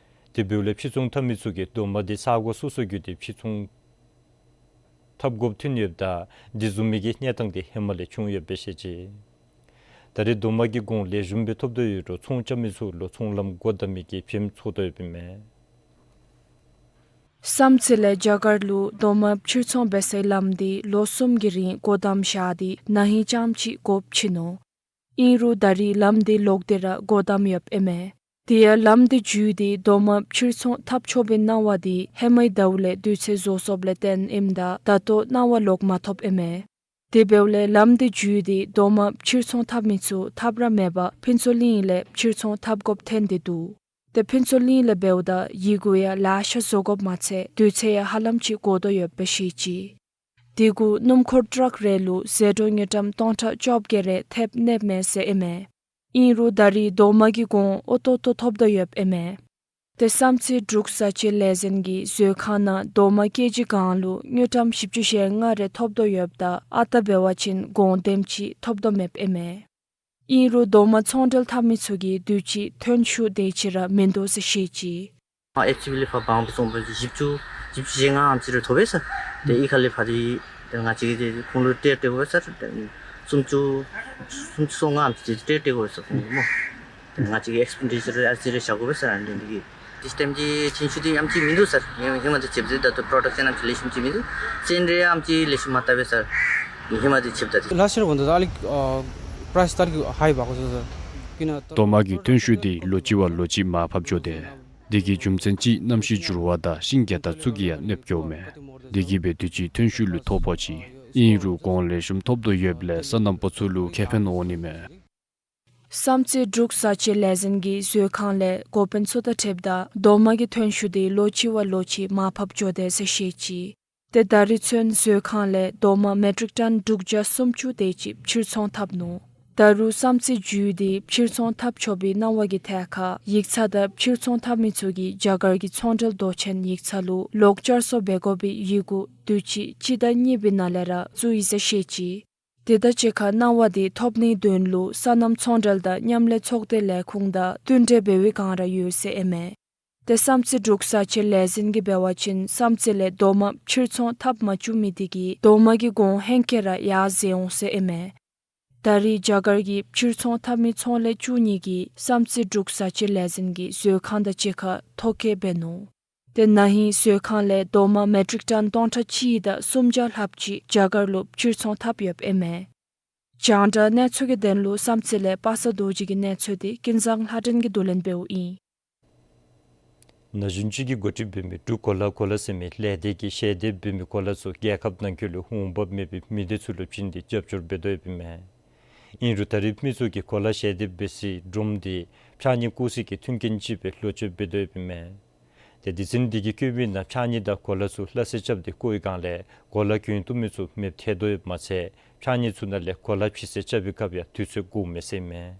དེ་འབདཝ་ལས་ཕྱིར་ཚོང་འཐབ་མི་ཚུ་གིས་རྡོག་མ་དེ་ས་གོ་སོ་སོ་བརྒྱུད་དེ་ཕྱིར་ཚོང་འཐབ་དགོཔ་ཐོན་ཡོདཔ་ད་དེ་བཟུམ་མའི་གི་གནས་སྟངས་དེ་ཧེ་མ་ལས་བྱུང་ཡོདཔ་སྦེ་བཤད་ཅི། ད་རེས་རྡོག་མ་གི་གོང་ལེགས་ཤོམ་སྦེ་ཐོབ་དོ་ཡོད་རུང་ཚོང་རྐྱབ་མི་ཚུ་ལུ་ཚོང་ལམ་སྒོ་བསྡམ་མི་གི་ཕྱེངམ་ཚོགས་དོ་ཡོདཔ་ཨིན་མས། བསམ་རྩེ་ལས་རྒྱ་གར་ལུ་རྡོག་མ་ཕྱིར་ཚོང་འབད་སའི་ལམ་དེ་ལོ་གསུམ་གྱི་རིང་སྒོ་བསྡམས་བཞག་སྟེ་ན་ཧིང་རྐྱངམ་ཅིག་དགོཔ་ཕྱིན་ནུག། ཨིན་རུང་ད་རིས་ལམ་དེ་ལོག་སྟེ་ར་སྒོ་བསྡམས་ཡོདཔ་ཨིན་མས། དེ་ཡང་ལམ་དེ་བརྒྱུད་དེ་རྡོག་མ་ཕྱིར་ཚོང་འཐབ་ཆོག་པའི་གནང་བ་དེ་ཧེ་མའི་ཟླཝ་ལས་དུས་ཚོད་རྫོགས་སོཔ་ལས་བརྟེན་ཨིནམ་ད་ད་ལྟོ་གནང་བ་ལོག་མ་ཐོབ་ཨིན་མས། དེ་འབདཝ་ལས་ལམ་དེ་བརྒྱུད་དེ་རྡོག་མ་ཕྱིར་ཚོང་འཐབ་མི་ཚུ་ཐབས་ར་མེད་པར་ཕུན་ཚོགས་གླིང་ལས་ཕྱིར་ཚོང་འཐབ་དགོཔ་ཐོན་ཏེ་འདུག། ཏེ་ཕུན་ཚོགས་གླིང་ལས་འབདཝ་ད་ཡི་གུ་ཡང་ལེ་ཤ་བཟོ་དགོཔ་མ་ཚད་དུས་ཚོད་ཡང་ཧ་ལམ་ཅིག་འགོར་དོ་ཡོདཔ་སྦེ་བཤད་ཅི། དེ་གུ་སྣུམ་འཁོར་ཊཱག་རེ་ལུ་ཟད་འགྲོ་དངུལ་ཀྲམ་སྟོང་ཕྲག་བཅོ་བརྒྱད་རེ་ཐེབས་ནེབ་མས་ཟེར་ཨིན་མས། ཨིན་རུང་ད་རིས་རྡོག་མ་གི་གོང་འོ་ཏོག་ཏོ་ཐོབ་དོ་ཡོདཔ་ཨིན་མས། ཏེ་བསམ་རྩེ་འབྲུག་བཟའ་སྤྱོད་ལས་འཛིན་གྱི་མཛོད་ཁང་ནང་རྡོག་མ་ཀེ་ཇི་གང་ལུ་དངུལ་ཀྲམ་བཞི་བཅུ་ཞེ་ལྔ་རེ་ཐོབ་དོ་ཡོདཔ་ད་ཨ་རྟག་འབད་བ་ཅིན་གོང་དེམ་ཅིག་ཐོབ་དོ་མེདཔ་ཨིན་མས། ཨིན་རུང་རྡོག་མ་ཚོང་འབྲེལ་འཐབ་མི་ཚུ་གིས་དུས་ཅི་ཐོན་ཤུགས་དེ་ཅིག་ར་མིན་འདུག་ཟེར་བཤད་ཅི། ཨ་ཨེཕ་སི་བི་ལས་ཕར་འབག་འབག་སོང་བ་བཞི་བཅུ་བཞི་བཅུ་ཞེ་ལྔ་ཨམ་ཅིག་རེ་ཐོབ་པས་ཟེར། ཏེ་ཨི་ཁ་ལས་ཕར་དེ་ཏེ་ང་བཅས་ཀྱིས་ཏེ་ཁོང་ལུ་སྤྲོད་སྤྲོད་དགོ་པས་ཟེར། ཏེ་སུམ་ཅུ་སུམ་ཅུ་སོ་ལྔ་ཨམ་ཅིག་ཏེ་སྤྲོད་སྤྲོད་དགོ་པས་ཟེར་ཁོང་ལུ་སྨོ། ཏེ་ང་བཅས་ཀྱིས་ཨེགསི་པེན་ཌི་ཅར་ཨ་ཙི་རེ་བཞག་དགོ་པས་ཟེར། ཨ་ནི་འདི་གིས་ཏེ་དེམ་ཅིག་ཐོན་ཤུགས་འདི་ཨམ་ཅིག་མིན་འདུག་ཟེར། ཧེ་མ་དང་ཕྱདཔ་ད་ད་ལྟོ་པྲོ་ཌག་ཤན་ཨམ་ཅིག་ལེགས་ཤོམ་ཅིག་མིན་འདུག། ཙན་དན་ཨམ་ཅིག་ལེགས་ཤོམ་མ་བཏབ་པས་ཟེར། ཧེ་མ་དང་ཕྱདཔ་ད་ཏེ། ལཱསཊ་ཡར་དགོང་དག་ཨ་ལིག་ཨ་པ་རའིསི་ད་ཨ་ལིག་ཧའི་འབག་དགོ་ཟེར་ཟེར། ཀི་ན་རྡོག་མ་གི་ཐོན་ཤུགས་འདི་ལོ་གཅིག་བ་ལོ་གཅིག་མར་ཕབ་འགྱོ་དེས། དེ་གི་རྒྱུ་མཚན་གཅིག་གནམ་གཤིས་འགྱུར་བ་དང་ཤིང་རྒྱ་དར་ཚུ་གིས་ཡང་གནོདཔ་བཀལཝ་མས། དེ་གིས་འབད་དུས་ཅི་ཐོན་ཤུགས་ལུ་ཐོ་ཕོག་ཅི། ཨིན་རུང་གོང་ལེགས་ཤོམ་ཐོབ་དོ་ཡོདཔ་ལས་སོ་ནམ་པ་ཚུ་ལུ་ཁེ་ཕན་འོང་ནི་མས། བསམ་རྩེ་འབྲུག་བཟའ་སྤྱོད་ལས་འཛིན་གྱི་མཛོད་ཁང་ལས་འགོ་དཔོན་ཚུ་དང་འཁྲིལཝ་ད་རྡོག་མ་གི་ཐོན་ཤུགས་འདི་ལོ་གཅིག་བ་ལོ་གཅིག་མར་ཕབ་འགྱོ་དེས་ཟེར་བཤད་ཅི། ཏེ་ད་རིས་ཚུན་མཛོད་ཁང་ལས་རྡོག་མ་མེ་ཊིག་ཊོན་དྲུག་བརྒྱ་སུམ་ཅུ་དེ་ཅིག་ཕྱིར་ཚོང་འཐབ་ནུག། ད་རུང་བསམ་རྩེ་བརྒྱུད་དེ་ཕྱིར་ཚོང་འཐབ་ཆོག་པའི་གནང་བ་གི་ཐད་ཁར་ཡིག་ཚང་དང་ཕྱིར་ཚོང་འཐབ་མི་ཚུ་གིས་རྒྱ་གར་གྱི་ཚོང་འབྲེལ་མདོ་ཆེན་ཡིག་ཚང་ལུ་ལོག་བསྐྱར་གསོ་འབད་དགོ་པའི་ཡི་གུ་དུས་ཅི་སྤྱི་ཟླ་གཉིས་པའི་ནང་ལས་ར་བཙུགས་ཡི་ཟེར་བཤད་ཅི། དེ་དང་གཅིག་ཁར་གནང་བ་དེ་ཐོབ་ནིའི་དོན་ལུ་སོ་ནམ་ཚོང་འབྲེལ་དང་མཉམ་ལས་ཚོགས་སྡེ་ལས་ཁུངས་དང་བསྟུན་གྲོས་འབད་བའི་བསྒང་ར་ཡོད་ཟེར་ཨིན་མས། ཏེ་བསམ་རྩེ་འབྲུག་བཟའ་སྤྱོད་ལས་འཛིན་གྱིས་འབད་བ་ཅིན་བསམ་རྩེ་ལས་རྡོག་མ་ཕྱིར་ཚོང་འཐབ་མ་བཅུག་མི་དེ་གིས་རྡོག་མ་གི་གོང་ཧེང་སྐལ་ར་ཡར་འཛེགས་འོང་ཟེར་ཨིན་མས། ད་རིས་རྒྱ་གར་གྱི་ཕྱིར་ཚོང་འཐབ་མི་ཚོང་ལས་བཅུ་གཉིས་ཀྱིས་བསམ་རྩེ་འབྲུག་བཟའ་སྤྱོད་ལས་འཛིན་གྱི་མཛོད་ཁང་དང་གཅིག་ཁར་ཐོ་བཀོད་འབད་ནུག། ཏེ་ན་ཧིང་མཛོད་ཁང་ལས་རྡོག་མ་མེ་ཊིག་ཊོན་སྟོང་ཕྲག་གཅིག་དང་སུམ་བརྒྱ་ལྷགཔ་ཅིག་རྒྱ་གར་ལུ་ཕྱིར་ཚོང་འཐབ་ཡོདཔ་ཨིན་མས། རྒྱང་བསྒྲགས་གནས་ཚུལ་གྱི་དོན་ལུ་བསམ་རྩེ་ལས་པ་སངས་རྡོ་རྗེ་གི་གནས་ཚུལ་དེ་ཀུན་བཟང་ལྷ་སྒྲོན་གྱིས་བསྡུ་ལེན་འབདཝ་ཨིན། ན་གཞོན་ཅིག་གིས་འགོ་ཁྲིད་འབད་མི་འབྲུག་གོ་ལ་གོ་ལ་ཟེར་མི་ལས་སྡེ་གིས་ཞལ་འདེབས་འབད་མི་གོ་ལ་ཚུ་རྒྱལ་ཁབ་ནང་འཁོད་ལུ་འོང་འབབ་མེད་པའི་མི་སྡེ་ཚུ་ལུ་བྱིན་ཏེ་རྒྱབ་སྐྱོར་འབད་དོ་ཡོདཔ་ཨིན་མས། ཨིན་རུང་ད་རིས་མི་ཚུ་གིས་གོ་ལ་ཞལ་འདེབས་འབད་སའི་སྒྲོམ་དེ་ཕྱགས་སྙིགས་བཀོ་སའི་གི་མཐུན་རྐྱེན་ཅིག་སྦེ་ལོག་སྤྱོད་འབད་དོ་ཡོདཔ་ཨིན་མས། ཏེ་སྡེ་ཚན་དེ་གིས་བཀོད་མི་ནང་ཕྱགས་སྙིགས་དང་གོ་ལ་ཚུ་སླ་བསྲེ་རྐྱབ་སྟེ་བཀོ་བའི་བསྒང་ལས་གོ་ལ་གྱོན་བཏུབ་མི་ཚུ་མེདཔ་ཐལ་དོ་ཡོདཔ་མ་ཚད་ཕྱགས་སྙིགས་ཚུ་ནང་ལས་གོ་ལ་ཕྱི་བསྲེག་རྐྱབ་པའི་སྐབས་ཡང་དུས་ཚོད་འགོརཝ་མས་ཟེར་ཨིན་མས།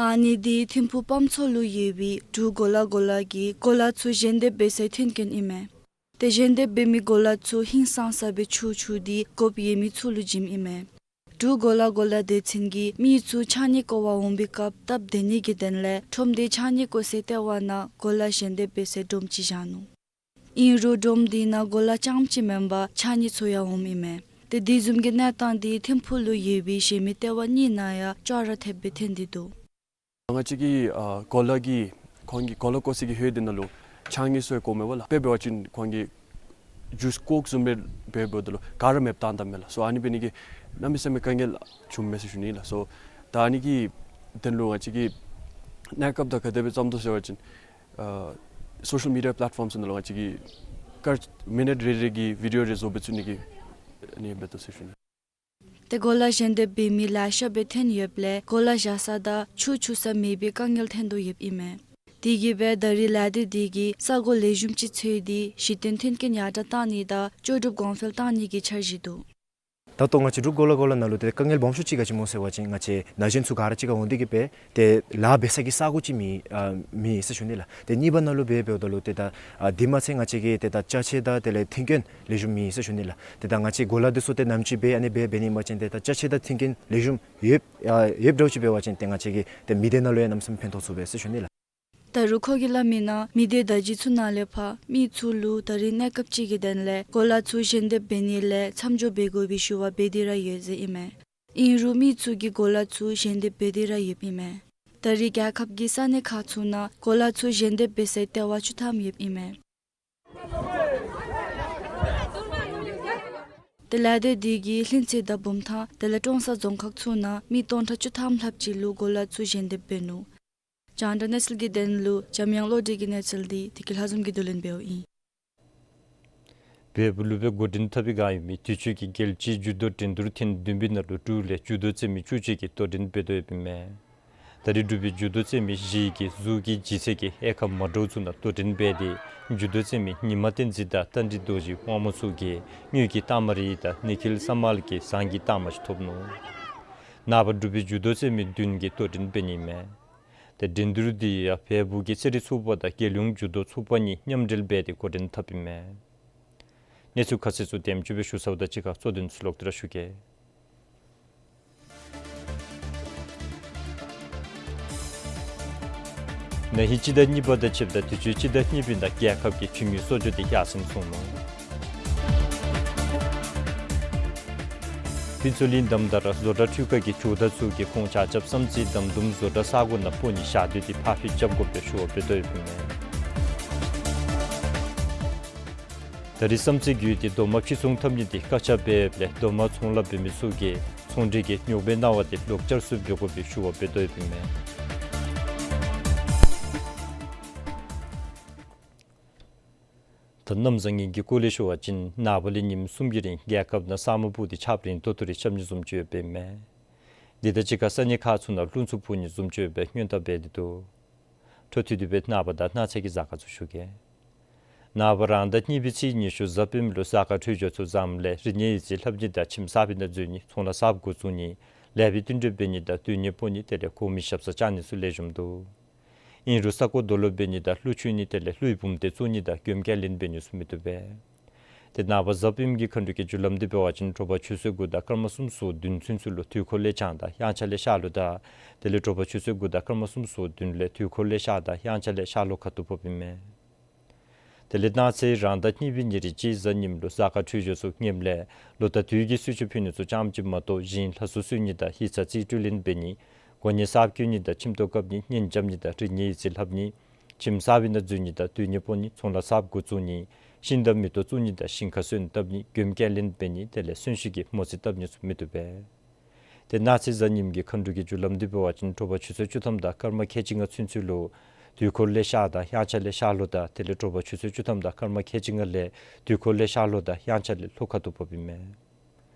ཨ་ནི་འདི་ཐིམ་ཕུག་སྤམ་ཚོ་ལུ་ཡོད་པའི་འབྲུག་གོ་ལ་གོ་ལ་གི་གོ་ལ་ཚུ་ཞལ་འདེབས་འབད་སའི་མཐུན་རྐྱེན་ཨིན་མས། ཏེ་ཞལ་འདེབས་འབད་མི་གོ་ལ་ཚུ་ཧིང་སངས་ས་སྦེ་ཚུ་ཚུ་འདི་དགོཔ་ཡོད་མི་ཚུ་ལུ་བྱིནམ་ཨིན་མས། འབྲུག་གོ་ལ་གོ་ལ་སྡེ་ཚན་གྱིས་མི་ཚུ་ཕྱགས་སྙིགས་བཀོ་བར་འོང་པའི་སྐབས་སྟབས་བདེ་ནི་གི་དོན་ལས་ཁྲོམ་དེ་ཕྱགས་སྙིགས་བཀོ་སའི་ལྟེ་བ་ནང་གོ་ལ་ཞལ་འདེབས་འབད་སའི་སྒྲོམ་ཅིག་བཞག་ནུག། ཨིན་རུང་སྒྲོམ་དེ་ནང་གོ་ལ་རྐྱངམ་ཅིག་མེན་པར་ཕྱགས་སྙིགས་ཚུ་ཡང་འོངམ་ཨིན་མས། ཏེ་དེ་བཟུམ་གྱི་གནས་སྟངས་དེ་ཐིམ་ཕུག་ལུ་ཡོད་པའི་གཞན་མི་ལྟེ་བ་གཉིས་ནང་ཡང་ཅོག་ར་འཐདཔ་སྦེ་ཐོན་ཏེ་འདུག། ང་བཅས་ཀྱི་ཨ་གོ་ལ་གི་ཁོང་གི་གོ་ལ་བཀོ་སའི་གི་ཧོད་དེ་ནང་ལུ་ཕྱགས་སྙིགས་ཚུ་ཡང་བཀོཝ་མས་པ་ལགས། དཔེ་འབད་བ་ཅིན་ཁོང་གི་ ཇུས་ཀོཀ་བཟུམ་སྦེ་འབད་འབདཝ་ད་ལུ་ག་ར་མེདཔ་བཏང་ད་མས་ལགས། སོ་ཨ་ནི་འབད་ནི་གིས་གནམ་མེད་ས་མེད་དཀའ་ངལ་བྱུངམ་མས་ཟེར་ཞུ་ནི་ལགས། སོ་ད་ཨ་ནི་གི་དོན་ལུ་ང་བཅས་ཀྱིས་གནས་སྐབས་དང་ག་དེ་སྦེ་བརྩམ་དོ་ཟེར་བ་ཅིན་ཨ་སོ་ཤལ་མི་ཌི་ཡ་པ་ལེཊ་ཕོམ་ཚུ་ནང་ལུ་ང་བཅས་ཀྱིས་སྐར་མི་ནིཊ་རེ་རེ་གི་བི་ཌི་ཡོ་རེ་བཟོ་སྦེ་བཙུགས་ནི་གི་ཨ་ནི་འབད་དོ་ཟེར་ཞུ་ནི། ཏེ་གོ་ལ་ཞལ་འདེབས་འབད་མི་ལེ་ཤ་སྦེ་ཐོན་ཡོདཔ་ལས་གོ་ལ་བཞག་ས་དང་ཆུ་འཁྱུ་ས་མེད་པའི་དཀའ་ངལ་ཐོན་དོ་ཡོདཔ་ཨིན་མས། དེ་གིས་སྦེ་ད་རེས་ལས་སྡེ་དེ་གིས་ས་གོ་ལེགས་ཤོམ་ཅིག་འཚོལ་ཏེ་གཞི་རྟེན་མཐུན་རྐྱེན་ཡར་དྲག་གཏང་ནི་དང་ལྕོགས་གྲུབ་གོང་འཕེལ་གཏང་ནི་གི་འཆར་གཞི་འདུག། ད་ལྟོ་ང་བཅས་འབྲུག་གོ་ལ་གོ་ལ་ནང་ལུ་ཏེ་དཀའ་ངལ་སྦོམ་ཤོས་ཅིག་ག་ཅི་སྨོ་ཟེར་བ་ཅིན་ང་བཅས་ན་གཞོན་ཚུ་ག་ར་གཅིག་ཁར་འོང་སྟེ་གིས་སྦེ་ཏེ་ལཱ་འབད་ས་གི་ས་གོ་ཅིག་མེད་ཨ་མེད་ཟེར་ཞུ་ནི་ལགས། ཏེ་གཉིས་པ་ནང་ལུ་འབད་འབདཝ་ད་ལུ་ཏེ་ད་ཨ་དེ་མ་ཚད་ང་བཅས་ཀྱི་ཏེ་ད་ཅ་ཆས་དང་དེ་ལས་མཐུན་རྐྱེན་ལེགས་ཤོམ་མེད་ཟེར་ཞུ་ནི་ལགས། ཏེ་ད་ང་བཅས་གོ་ལ་འདི་ཚུ་ཏེ་ནམ་ཅིག་སྦེ་ཨ་ནི་སྦེ་འབད་ནི་མ་ཅིན་ཏེ་ད་ཅ་ཆས་དང་མཐུན་རྐྱེན་ལེགས་ཤོམ་ཡོདཔ་ཨ་ཡོདཔ་འདྲཝ་ཅིག་འབད་བ་ཅིན་ཏེ་ང་བཅས་ཀྱི་ཏེ་མི་སྡེ་ནང་ལུ་ཡང་གནམ་མེད་ས་མེད་ཕན་ཐོགས་ཚུགས་པས་ཟེར་ཞུ་ནི་ལགས། ད་རུང་ཁོ་གིས་སླབ་མི་ནང་མི་སྡེ་བརྡ་བརྒྱུད་ཚུ་ནང་ལས་ཕར་མི་ཚུ་ལུ་ད་རེས་གནས་སྐབས་ཅིག་གི་དོན་ལས་གོ་ལ་ཚུ་ཞལ་འདེབས་འབད་ནི་ལས་མཚམས་འཇོག་འབད་དགོ་པའི་ཞུ་བ་འབད་དེ་ར་ཡོད་ཟེར་ཨིན་མས། ཨིན་རུང་མི་ཚུ་གིས་གོ་ལ་ཚུ་ཞལ་འདེབས་འབད་དེ་ར་ཡོདཔ་ཨིན་མས། ད་རེས་རྒྱལ་ཁབ་ཀྱི་ས་གནས་ཁག་ཚུ་ནང་གོ་ལ་ཚུ་ཞལ་འདེབས་འབད་སའི་ལྟེ་བ་བཅུ་ཐམ་ཡོདཔ་ཨིན་མས། ཏེ་ལས་སྡེ་དེ་གིས་ལྷུན་རྩེ་དང་བུམ་ཐང་དེ་ལས་ཀྲོང་གསར་རྫོང་ཁག་ཚུ་ནང་མི་སྟོང་ཕྲག་བཅུ་ཐམ་ལྷགཔ་ཅིག་ལུ་གོ་ལ་ཚུ་ཞལ་འདེབས་འབད་ནུག། རྒྱང་བསྒྲགས་གནས་ཚུལ་གྱི་དོན་ལུ་འཇམ་དབྱངས་བློ་གྲོས་ཀྱི་གནས་ཚུལ་འདི་བདེ་སྐྱིད་ལྷ་འཛོམས་ཀྱིས་བསྡུ་ལེན་འབདཝ་ཨིན། བལ་པོ་ལུ་སྦེ་འགོ་འདྲེན་འཐབ་པའི་སྒང་ཡོད་མི་དུས་ཅི་གི་རྒྱལ་སྤྱིའི་ཇུ་ཌོ་འགྲན་བསྡུར་ཐེངས་བདུན་པའི་ནང་ལུ་འབྲུག་ལས་ཇུ་ཌོ་རྩེད་མི་བཅུ་གཅིག་གིས་དོ་འགྲན་འབད་དོ་ཡོདཔ་ཨིན་མས། ད་རེས་འབྲུག་པའི་ཇུ་ཌོ་རྩེད་མི་བཞི་གིས་གཟུགས་ཀྱི་ལྗིད་ཚད་ཀྱི་དབྱེ་ཁག་མ་འདྲཝ་ཚུ་ནང་དོ་འགྲན་འབད་དེ་ཇུ་ཌོ་རྩེད་མི་ཉི་མ་བསྟན་འཛིན་དང་རྟ་མགྲིན་རྡོ་རྗེ་དབང་མོ་ཚུ་གིས་དངུལ་གྱི་རྟགས་མ་རེ་དང་ནི་ཁིལ་ས་མཱལ་གྱིས་ཟངས་ཀྱི་རྟགས་མ་ཅིག་ཐོབ་ནུག། ནངས་པ་འབྲུག་པའི་ཇུ་ཌོ་རྩེད་མི་བདུན་གྱིས་དོ་འགྲན་འབད་ནི་ཨིན་མས། ཏེ་འགྲན་བསྡུར་འདི་ཡང་བལ་པོ་གི་རྩེད་རིགས་ཚོགས་པ་དང་རྒྱལ་ཡོངས་ཇུ་ཌོ་ཚོགས་པ་གཉིས་མཉམ་འབྲེལ་འབད་དེ་འགོ་འདྲེན་འཐབ་ཨིན་མས། གནས་ཚུལ་ཁ་གསལ་ཚུ་དེམ་ཅིག་སྦེ་ཞུ་ཚརཝ་དང་གཅིག་ཁར་གཙོ་དོན་ཚུ་ལོག་སྟེ་ར་ཞུ་གེ། ན་ཧིང་སྤྱི་ཟླ་གཉིས་པ་དང་ཕྱདཔ་ད་དུས་ཅི་སྤྱི་ཟླ་གཉིས་པའི་ནང་རྒྱལ་ཁབ་ཀྱི་ཕྱི་དངུལ་གསོག་འཇོག་འདི་ཡར་སེང་སོང་ནུག། ཕུན་ཚོགས་གླིང་དམ་དར་བཟོ་གྲྭ་འཕྲུལ་ཁང་གི་ཇོ་བདག་ཚུ་གིས་ཁོང་ཆ་ཁྱབ་བསམ་རྩེ་དམ་དུམ་བཟོ་གྲྭ་ས་གོ་ནང་སྤོ་ནི་ཞག་སྡོད་དེ་ཕར་འགྱངས་རྐྱབ་དགོ་པའི་ཞུ་བ་འབད་དོ་ཡོདཔ་ཨིན་མས། ད་རེས་བསམ་རྩེ་བརྒྱུད་དེ་རྡོག་མ་ཕྱིར་ཚོང་འཐབ་ནི་འདི་བཀག་ཆ་འབད་ཡོདཔ་ལས་རྡོག་མ་ཚོང་ལཱ་འབད་མི་ཚུ་གིས་ཚོང་འབྲེལ་གྱི་རྙོག་པའི་གནང་བ་འདི་ལོག་བསྐྱར་བཟོ་འབད་དགོ་པའི་ཞུ་བ་འབད་དོ་ཡོདཔ་ཨིན་མས། ད་གནམ་བཟང་ངན་གྱི་སྐོར་ལས་ཞུ་བ་ཅིན་ནངས་པ་ལས་ཉིནམ་གསུམ་གྱི་རིང་རྒྱལ་ཁབ་ནང་ས་སྨུག་སྤུབས་ཏེ་ཆརཔ་རན་ཏོག་ཏོ་རེ་རྐྱབ་ནི་བཟུམ་ཅིག་ཡོདཔ་ཨིན་མས། འདི་དང་གཅིག་ཁར་ས་གནས་ཁག་ཚུ་ནང་རླུང་འཚུབ་འཕུ་ནི་བཟུམ་ཅིག་ཡོད་པའི་སྔོན་བརྡ་འབད་དེ་འདུག། འཕྲོ་མཐུད་དེ་སྦེ་ནངས་པ་དང་གནངས་ཚེ་གི་གཟའ་སྐར་ཚུ་ཞུ་གེ། ནངས་པ་རང་ཟླ་གཉིས་པའི་ཚེས་ཉི་ཤུ་གཟའ་སྤེནམ་ལུ་གཟའ་སྐར་འཕྲོད་སྦྱོར་ཚུ་བཟངམ་ལས་རིག་གནས་ཡིག་རྩིས་ལྷབ་ནི་དང་ཁྱིམ་གསར་པའི་ནང་འཛུལ་ནི་ཚོང་ལཱ་གསརཔ་འགོ་བཙུགས་ནི་ལེགས་པའི་བསྟུན་གྲོས་འབད་ནི་དང་སྡོད་གནས་སྤོ་ནི་དེ་ལས་གོ་མི་ཞབས་སར་བཅར་ནི་ཚུ་ལེགས་ཤོམ་འདུག། ཨིན་རུང་ས་རྐོ་རྡོ་སློག་འབད་ནི་དང་ཀླུ་མཆོད་ནི་དེ་ལས་ཀླུའི་བུམ་སྡེ་བཙུགས་ནི་དང་མགོན་སྐྱབས་ལེན་འབད་ནི་ཚུ་མི་བཏུབ་པས། ཏེ་ནངས་པ་གཟའ་སྤེནམ་གི་མཁའ་འགྲོ་གི་རྒྱུ་ལམ་འདི་འབད་བ་ཅིན་དྲོ་པ་ཆུ་ཚོད་དགུ་དང་སྐར་མ་གསུམ་སོགས་དུས་ཚོད་ཚུན་ཚོད་ལུ་དུས་འཁོར་ལས་བྱང་དང་དབྱངས་འཆར་ལས་ཤར་ལྷོ་དང་དེ་ལས་དྲོ་པ་ཆུ་ཚོད་དགུ་དང་སྐར་མ་གསུམ་སོགས་བདུན་ལས་དུས་འཁོར་ལས་ཤར་དང་དབྱངས་འཆར་ལས་ཤར་ལྷོ་ཁ་ཐུག་ཕོགཔ་ཨིན་མས། དེ་ལས་གནངས་ཚེ་རང་ཟླ་གཉིས་པའི་ཉེར་གཅིག་གཟའ་ཉིམ་ལུ་གཟའ་སྐར་འཕྲོད་སྦྱོར་ཚུ་ངནམ་ལས་ལོ་དང་དུས་ཀྱི་གསོལ་མཆོད་ཕུལ་ནི་ཚུ་ཙམ་ཅིག་མ་གཏོགས་གཞན་ལྷ་སྲུང་གསོལ་ནི་དང་ཡིག་ཚང་རྩིས་སྤྲོད་ལེན་འབད་ནི་གོ་གནས་གསརཔ་བསྐོ་ནི་དང་ཁྱིམ་ཐོག་བཀབ་ནི་གཉེན་རྐྱབ་ནི་དང་རིག་གནས་ཡིག་རྩིས་ལྷབ་ནི་ཁྱིམ་གསར་པའི་ནང་འཛུལ་ནི་དང་སྡོད་གནས་སྤོ་ནི་ཚོང་ལཱ་གསརཔ་འགོ་བཙུགས་ནི་ཤིང་དང་མེ་ཏོག་བཙུགས་ནི་དང་ཞིང་ཁར་སོན་བཏབ་ནི་མགོན་སྐྱབས་ལེན་འབད་ནི་དེ་ལས་གསོན་གཤིན་གྱི་མོ་རྩིས་བཏབ་ནི་ཚུ་མི་བཏུབ་པས། ཏེ་གནངས་ཚེ་གཟའ་ཉིམ་གི་མཁའ་འགྲོ་གི་རྒྱུ་ལམ་འདི་འབད་བ་ཅིན་དྲོ་པ་ཆུ་ཚོད་བཅུ་ཐམ་དང་སྐར་མ་ཁལ་གཅིག་ལྔ་ཚུན་ཚོད་ལུ་དུས་འཁོར་ལས་ཤར་དང་དབྱངས་འཆར་ལས་ཤར་ལྷོ་དང་དེ་ལས་དྲོ་པ་ཆུ་ཚོད་བཅུ་ཐམ་དང་སྐར་མ་ཁལ་གཅིག་ལྔ་ལས་དུས་འཁོར་ལས་ཤར་ལྷོ་དང་དབྱངས་འཆར་ལས་ལྷོ་ཁ་ཐུག་ཕོགཔ་ཨིན་མས།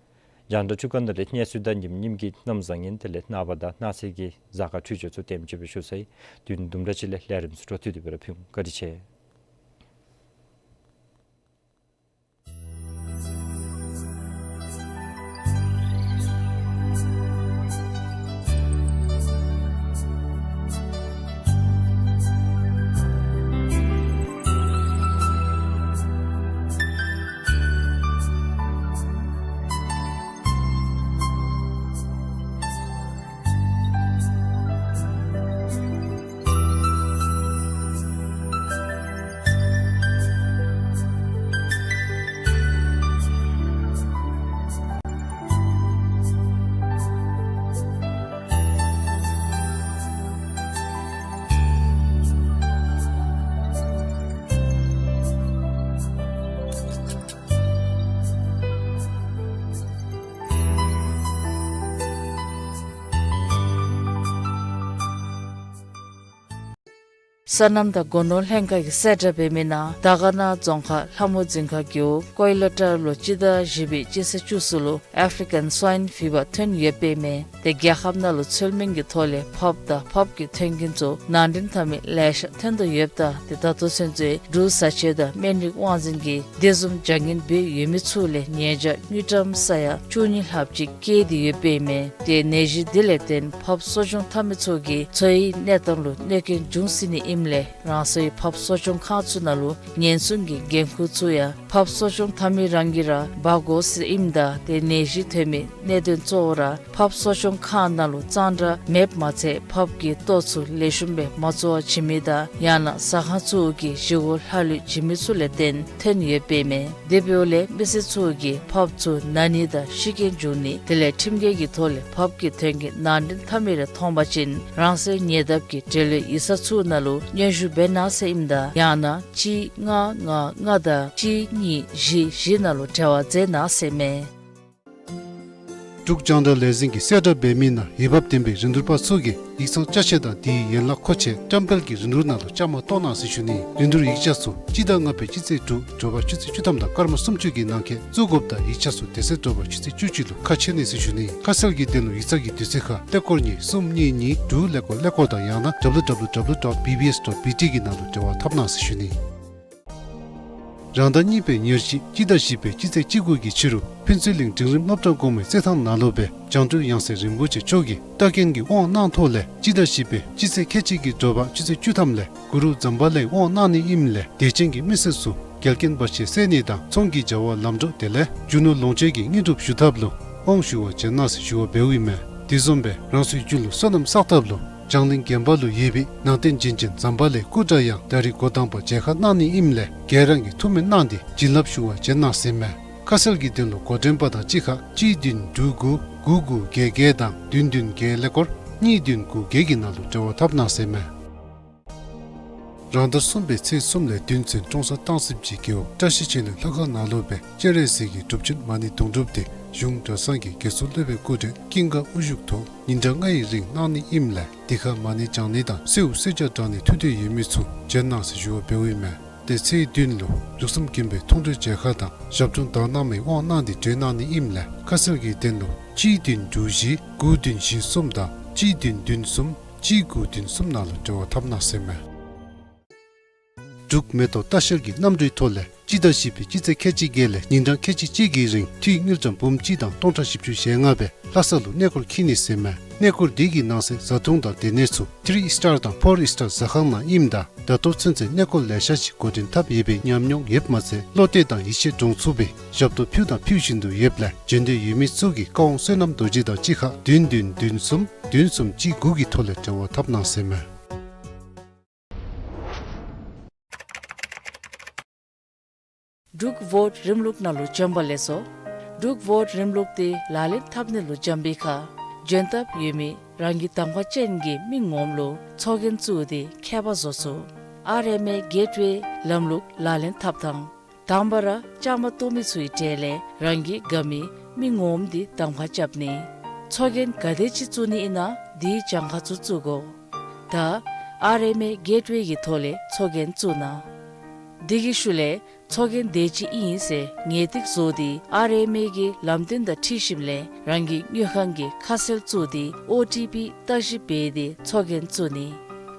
རྒྱང་བསྒྲགས་ཁྱུང་ཀ་ནང་ལས་གནས་ཚུལ་དང་ཉིནམ་ཉིནམ་གྱི་གནམ་བཟང་ངན་དེ་ལས་ནངས་པ་དང་གནངས་ཚེ་གི་གཟའ་སྐར་འཕྲོད་སྦྱོར་ཚུ་དེམ་ཅིག་སྦེ་ཞུ་ཚར་ཡི། དུས་ཡུན་དུམ་གྲ་ཅིག་ལས་ལས་རིམ་ཚུ་འཕྲོ་མཐུད་དེ་སྦེ་ར་ཕུལ་འོང་། བཀའ་དྲིན་ཆེ། སོ་ནམ་དང་སྒོ་ནོར་ལྷན་ཁག་གིས་གསལ་བསྒྲགས་འབད་མི་ནང་དར་དཀར་ན་རྫོང་ཁག་ལྷ་མོ་རྫོང་ཁག་རྒེད་འོག་ཀོའི་ལོ་ཊ་ལུ་སྤྱི་ཟླ་བཞི་པའི་སྤྱི་ཚེས་བཅུ་གསུམ་ལུ་ཨེཕ་རི་ཀན་སྭའིན་ཕི་བར་ཐོན་ཡོདཔ་ཨིན་མས། ཏེ་རྒྱལ་ཁབ་ནང་ལུ་ཚུལ་མིན་གྱི་ཐོག་ལས་ཕགཔ་དང་ཕགཔ་གི་ཐོན་ཁུངས་ཚུ་ནང་འདྲེན་འཐབ་མི་ལེ་ཤ་ཐོན་དོ་ཡོདཔ་ད་ཏེ་ད་ལྟོ་ཚུན་ཚོད་འབྲུག་བཟའ་ཆས་དང་སྨན་རིགས་དབང་འཛིན་གྱིས་དེ་བཟུམ་བྱ་ངན་འབད་ཡོད་མི་ཚུ་ལས་ཉེས་བྱ་དངུལ་ཀྲམ་ས་ཡ་བཅུ་གཉིས་ལྷགཔ་ཅིག་བཀལ་ཏེ་ཡོདཔ་ཨིན་མས། ཏེ་ནད་གཞི་འདི་ལས་བརྟེན་ཕགཔ་གསོ་སྐྱོང་འཐབ་མི་ཚུ་གིས་འཚོ་བའི་གནས་སྟངས་ལུ་གནོད་སྐྱོན་འབྱུང་སྲིད་ནི་ཨིནམ་ལས་རང་སོའི་ཕགཔ་གསོ་སྐྱོང་ཁང་ཚུ་ནང་ལུ་ཉེན་སྲུང་གི་འགན་ཁུར་ཚུ་ཡང་ཕགཔ་གསོ་སྐྱོང་འཐབ་མི་རང་གིས་ར་འབག་དགོ་ཟེར་ཨིནམ་ད་ཏེ་ནད་གཞི་ཐོན་མི་གནད་དོན་གཙོ་བོ་ར་ཕགཔ་གསོ་སྐྱོང་ཁང་ནང་ལུ་གཙང་སྦྲ་མེདཔ་མ་ཚད་ཕགཔ་གི་ལྟོ་ཚུ་ལེགས་ཤོམ་སྦེ་མ་བཙོ་བར་བྱིན་མི་དང་ཡང་ན་ཟ་ཁང་ཚུ་གིས་བཞེས་སྒོ་ལྷག་ལུས་བྱིན་མི་ཚུ་ལས་བརྟེན་ཐོན་ཡོདཔ་ཨིན་མས། དེ་འབདཝ་ལས་མི་སེར་ཚུ་གིས་ཕགཔ་ཚུ་ན་ནི་དང་ཤི་རྐྱེན་འབྱུང་ནི་དེ་ལས་ཁྲིམས་འགལ་གྱི་ཐོག་ལས་ཕགཔ་གི་ཐོན་ཁུངས་ནང་འདྲེན་འཐབ་མི་རེ་མཐོང་པ་ཅིན་རང་སོའི་ཉེ་འདབས་ཀྱི་འབྲེལ་ཡོད་ཡིག་ཚང་ཚུ་ནང་ལུ་སྙན་ཞུ་འབད་གནང་ཟེར་ཨིནམ་ད་ཡང་ན་གཅིག་ལྔ་ལྔ་ལྔ་དང་གཅིག་གཉིས་བཞི་བཞི་ནང་ལུ་འབྲེལ་བ་མཛད་གནང་ཟེར་མས། འབྲུག་རྒྱང་བསྒྲགས་ལས་འཛིན་གྱིས་གསལ་བསྒྲགས་འབད་མི་ནང་འོས་འབབ་ལྡན་པའི་རིན་བསྡུར་པ་ཚུ་གིས་ཡིག་ཚང་ཅ་ཆས་དང་དེའི་ཡན་ལག་མཁོ་ཆས་བཀྲམ་སྤེལ་གྱི་རིན་བསྡུར་ནང་ལུ་བཅའ་མར་གཏོགས་གནང་ཟེར་ཞུ་ནི། རིན་བསྡུར་ཡིག་ཆ་ཚུ་སྤྱི་ཟླ་ལྔ་པའི་སྤྱི་ཚེས་དྲུག་དྲོ་པ་ཆུ་ཚོད་བཅུ་ཐམ་དང་སྐར་མ་སུམ་ཅུ་གི་ནང་འཁོད་བཙུགས་དགོཔ་དང་ཡིག་ཆ་ཚུ་དེ་ཚེ་དྲོ་པ་ཆུ་ཚོད་བཅུ་གཅིག་ལུ་ཁ་ཕྱེ་ནི་ཟེར་ཞུ་ནི། ཁ་གསལ་གྱི་དོན་ལུ་ཡིག་ཚང་གི་དུས་ཚོད་ཁར་ཀླད་ཀོར་གཉིས་གསུམ་གཉིས་གཉིས་དྲུག་ཀླད་ཀོར་ཀླད་ཀོར་དང་ཡང་ན་ཌབ་ལུ་ཌབ་ལུ་ཌབ་ལུ་ཌོཊ་བི་བི་ཨེསི་ཌོཊ་བི་ཊི་གི་ནང་ལུ་འབྲེལ་བ་འཐབ་གནང་ཟེར་ཞུ་ནི། རང་ཟླ་གཉིས་པའི་ཉེར་གཅིག་སྤྱི་ཟླ་བཞི་པའི་སྤྱི་ཚེས་བཅུ་དགུ་གི་ཕྱི་རུ་ཕུན་ཚོགས་གླིང་འབྲིང་རིམ་སློབ་གྲྭ་གོང་མའི་རྩེད་ཐང་ནང་ལུ་སྦེ་བྱང་གྲོལ་ཡང་སྲིད་རིན་པོ་ཆེ་མཆོག་གིས་རྟ་རྒན་གྱི་དབང་གནང་ཐོག་ལས་སྤྱི་ཟླ་བཞི་པའི་སྤྱི་ཚེས་ཁལ་གཅིག་གི་དྲོ་པ་ཆུ་ཚོད་བཅུ་ཐམ་ལས་གུ་རུ་ཛམ་བྷ་ལའི་དབང་གནང་ནི་ཨིནམ་ལས་དད་ཅན་གྱི་མི་སེར་ཚུ་འགལ་རྐྱེན་བར་ཆད་སེལ་ནི་དང་ཚོང་གི་བྱ་བ་ལམ་འགྲོ་དེ་ལས་རྒྱུ་ནོར་ལོངས་སྤྱོད་ཀྱི་དངོས་གྲུབ་ཞུ་ཐབས་ལུ་དབང་ཞུ་བར་བྱོན་གནང་ཟེར་ཞུ་བ་འབདཝ་ཨིན་མས། དེ་བཟུམ་སྦེ་རང་སོའི་རྒྱུད་ལུ་བསོད་ནམས་བསགས་ཐབས་ལུ་བྱང་གླིང་དགོན་པ་ལུ་ཡོད་པའི་ནང་རྟེན་བྱིན་ཅན་ཛམ་བྷ་ལའི་སྐུ་འདྲ་ཡང་ད་རིས་འགོ་དང་པ་མཇལ་ཁ་གནང་ནི་ཨིནམ་ལས་ག་ར་གིས་ཐུགས་སྨོན་གནང་སྟེ་བྱིན་རླབས་ཞུ་བར་བྱོན་གནང་ཟེར་མས། ཁ་གསལ་གྱི་དོན་ལུ་འགོ་འདྲེན་པ་དང་གཅིག་ཁར་གཅིག་བདུན་དྲུག་དགུ་དགུ་དགུ་བརྒྱད་བརྒྱད་དང་བདུན་བདུན་བརྒྱད་ཀླད་ཀོར་གཉིས་བདུན་དགུ་བརྒྱད་ཀྱི་ནང་ལུ་འབྲེལ་བ་འཐབ་གནང་ཟེར་མས། རང་ཟླ་གསུམ་པའི་ཚེས་གསུམ་ལས་བདུན་ཚུན་ཀྲོང་གསར་སྟང་སིབ་ཀྱི་རྒེད་འོག་བཀྲ་ཤིས་ཆོས་གླིང་ལྷ་ཁང་ནང་ལུ་སྦེ་སྤྱན་རས་གཟིགས་ཀྱི་སྒྲུབ་ཆེན་མ་ཎི་དུང་སྒྲུབ་དེ་གཞུང་གྲྭ་ཚང་གི་དགེ་ཚུལ་སློབ་དཔོན་སྐུ་བགྲེས་ཀུན་དགའ་དབུ་བཞུགས་ཐོག་ཉིན་གྲངས་ལྔའི་རིང་གནང་ནི་ཨིནམ་ལས་དེ་ཁར་མ་ཎི་བགྲང་ནི་དང་གསོལཝ་གསོལ་ཇ་བགྲང་ནི་ཐུགས་འདོད་ཡོད་མི་ཚུ་བྱོན་གནང་ཟེར་ཞུ་བ་འབདཝ་ཨིན་མས། ཏེ་ཚེས་བདུན་ལུ་ལུགས་བསམ་མགོན་པོའི་མཐོང་གྲོལ་མཇལ་ཁ་དང་ཞབས་དྲུང་དག་སྣང་མའི་དབང་གནང་སྟེ་གྲོལ་གནང་ནི་ཨིནམ་ལས་ཁ་གསལ་གྱི་དོན་ལུ་གཅིག་བདུན་དྲུག་བཞི་དགུ་བདུན་བཞི་གསུམ་དང་གཅིག་བདུན་བདུན་གསུམ་གཅིག་དགུ་བདུན་གསུམ་ནང་ལུ་འབྲེལ་བ་འཐབ་གནང་ཟེར་མས། འབྲུག་མེ་ཏོག་ལྟ་བཤལ་གྱི་གནམ་གྲུའི་ཐོག་ལས་སྤྱི་ཟླ་བཞི་པའི་སྤྱི་ཚེས་ཁལ་གཅིག་བརྒྱད་ལས་ཉིན་གྲངས་ཁལ་གཅིག་གཅིག་གི་རིང་འཐུས་དངུལ་ཀྲམ་འབུམ་གཅིག་དང་སྟོང་ཕྲག་བཞི་བཅུ་ཞེ་ལྔ་སྦེ་ལྷ་ས་ལུ་གནས་སྐོར་འཁྱིད་ནི་ཟེར་མས། གནས་སྐོར་འདི་གི་ནང་གསེས་བཟའ་འཐུང་དང་སྡོད་གནས་ཚུ་ཐི་རི་སི་ཊར་དང་ཕོར་སི་ཊར་ཟ་ཁང་ནང་ཨིནམ་ད་ད་ལྟོ་ཚུན་ཚོད་གནས་སྐོར་ལེ་ཤ་ཅིག་འགོ་འདྲེན་འཐབ་ཡོད་པའི་ཉམས་མྱོང་ཡོདཔ་མ་ཚད་བློ་གཏད་དང་ཡིད་ཆེས་འདྲོངས་ཚུགས་པའི་ཞབས་ཏོག་ཕུལ་དང་ཕུལ་བཞིན་དུ་ཡོདཔ་ལས་བྱོན་འདོད་ཡོད་མི་ཚུ་གིས་བཀའ་དབང་བསོད་ནམས་རྡོ་རྗེ་དང་གཅིག་ཁར་བདུན་བདུན་བདུན་གསུམ་བདུན་གསུམ་གཅིག་དགུ་གི་ཐོག་ལས་འབྲེལ་བ་འཐབ་གནང་ཟེར་མས། འབྲུག་བོཊ་རིམ་ལུགས་ནང་ལུ་བྱོན་པ་ལེགས་སོ། འབྲུག་བོཊ་རིམ་ལུགས་འདི་ལག་ལེན་འཐབ་ནི་ལུ་བྱོན་པའི་ཁར་བྱོན་ཐབས་ཡོད་མི་རང་གི་གདམ་ཁ་ཅན་གྱི་མི་ངོམ་ལུ་ཚོགས་རྒྱན་བཙུགས་ཏེ་ཁྱད་པར་བཟོ་ཚུགས། ཨར་ཨེམ་ཨེ་གེཊ་ཝེ་ལམ་ལུགས་ལག་ལེན་འཐབ་ཐངས། དང་པ་ར་བཅའ་མར་གཏོགས་མི་ཚུའི་གྲས་ལས་རང་གི་དགའ་མི་མི་ངོམ་འདི་གདམ་ཁ་རྐྱབ་ནི། ཚོགས་རྒྱན་ག་དེ་ཅིག་བཙུགས་ནི་ཨིན་ན་དེའི་གྱངས་ཁ་ཚུ་བཙུགས་དགོ། ད་ཨར་ཨེམ་ཨེ་གེཊ་ཝེ་གི་ཐོག་ལས་ཚོགས་རྒྱན་བཙུགས་གནང་། དེ་གི་ཤུལ་ལས་ཚོགས་རྒྱན་དེ་ཅིག་ཨིན་ཟེར་ངེས་ཏིག་བཟོ་སྟེ་ཨར་ཨེམ་ཨེ་གི་ལམ་སྟོན་དང་འཁྲིལ་ཞིནམ་ལས་རང་གི་དངུལ་ཁང་གི་ཁ་གསལ་བཙུགས་ཏེ་ཨོ་ཊི་པི་བརྟག་ཞིབ་འབད་དེ་ཚོགས་རྒྱན་བཙུགས་ནི།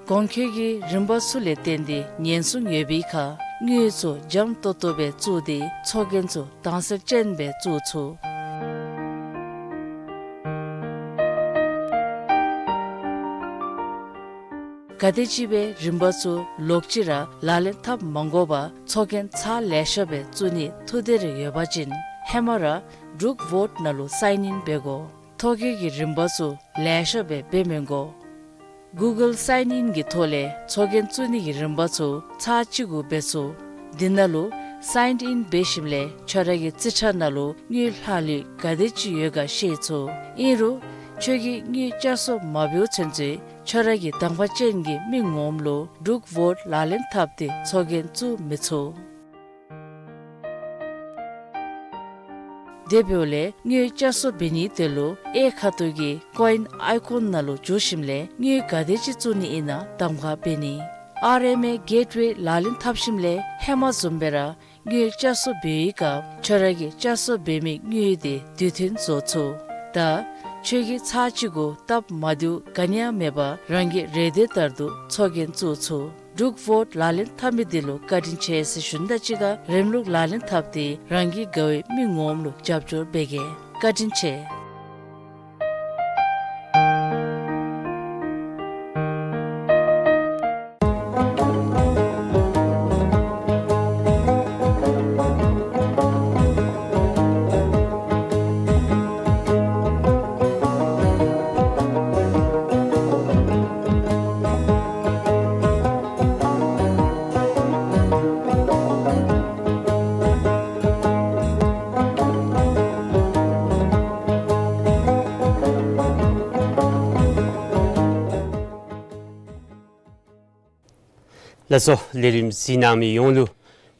གོང་འཁོད་ཀྱི་རིམ་པ་ཚུ་ལས་བརྟེན་ཏེ་ཉེན་སྲུང་ཡོད་པའི་ཁར་དངུལ་ཚུ་འཇམ་ཏོང་ཏོ་སྦེ་བཙུགས་ཏེ་ཚོགས་རྒྱན་ཚུ་དྭངས་གསལ་ཅན་སྦེ་བཙུགས་ཚུགས། ག་དེམ་ཅིག་སྦེ་རིམ་པ་ཚུ་ལོག་ཅི་ར་ལག་ལེན་འཐབ་མ་དགོ་པར་ཚོགས་རྒྱན་ཚར་ལེ་ཤ་སྦེ་བཙུགས་ནི་ཐུགས་འདོད་རེ་ཡོད་པ་ཅིན་ཧེ་མ་ར་འབྲུག་བོཊ་ནང་ལུ་སའིན་ཨིན་འབད་དགོ། ཐོ་བཀོད་ཀྱི་རིམ་པ་ཚུ་ལེ་ཤ་སྦེ་འབད་མི་དགོ། གུ་གཱལ་སའིན་ཨིན་གྱི་ཐོག་ལས་ཚོགས་རྒྱན་བཙུགས་ནི་གི་རིམ་པ་ཚུ་ཚར་གཅིག་གུ་འབད་ཚུགས། འདི་ནང་ལུ་སའིན་ཨིན་འབད་ཞིནམ་ལས་ཁྱོད་ར་གི་རྩིས་ཁྲ་ནང་ལུ་དངུལ་ལྷག་ལུས་ག་དེ་ཅིག་ཡོད་ག་ཤེས་ཚུགས། ཨིན་རུང་ཁྱོད་ཀྱིས་དངུལ་བསྐྱར་གསོ་མ་འབདཝ་ཚུན་ཚོད་ཁྱོད་ར་གི་གདམ་ཁ་ཅན་གྱི་མི་ངོམ་ལུ་འབྲུག་བོཊ་ལག་ལེན་འཐབ་སྟེ་ཚོགས་རྒྱན་བཙུགས་མི་ཚུགས། དེ་འབདཝ་ལས་དངུལ་བསྐྱར་གསོ་འབད་ནི་དེ་ལུ་གཡས་ཁ་ཐུག་གི་ཀོ་ཨིན་ཨའི་ཀོན་ནང་ལུ་འཛུལ་ཞིནམ་ལས་དངུལ་ག་དེ་ཅིག་བཙུགས་ནི་ཨིན་ན་གདམ་ཁ་འབད་ནི། ཨར་ཨེམ་ཨེ་གེཊ་ཝེ་ལག་ལེན་འཐབ་ཞིནམ་ལས་ཧེ་མ་བཟུམ་སྦེ་ར་དངུལ་བསྐྱར་གསོ་འབད་བའི་སྐབས་ཁྱོད་ར་གིས་བསྐྱར་གསོ་འབད་མི་དངུལ་དེ་དུས་མཐུན་བཟོ་ཚུགས། ད་ཁྱོད་ཀྱིས་ཚར་གཅིག་གུ་སྟབས་མ་བདེཝ་ག་ནི་ཡང་མེད་པར་རང་གི་རེ་འདོད་ལྟར་དུ་ཚོགས་རྒྱན་བཙུགས་ཚུགས། འབྲུག་བོཊ་ལག་ལེན་འཐབ་མི་འདི་ལུ་བཀའ་དྲིན་ཆེ་ཟེར་ཞུ་ནི་དང་གཅིག་ཁར་རིམ་ལུགས་ལག་ལེན་འཐབ་སྟེ་རང་གི་དགའ་བའི་མི་ངོམ་ལུ་རྒྱབ་སྐྱོར་འབད་གེ། བཀའ་དྲིན་ཆེ། ལགས་སོ། ལས་རིམ་གཟིགས་གནང་མི་ཡོངས་ལུ་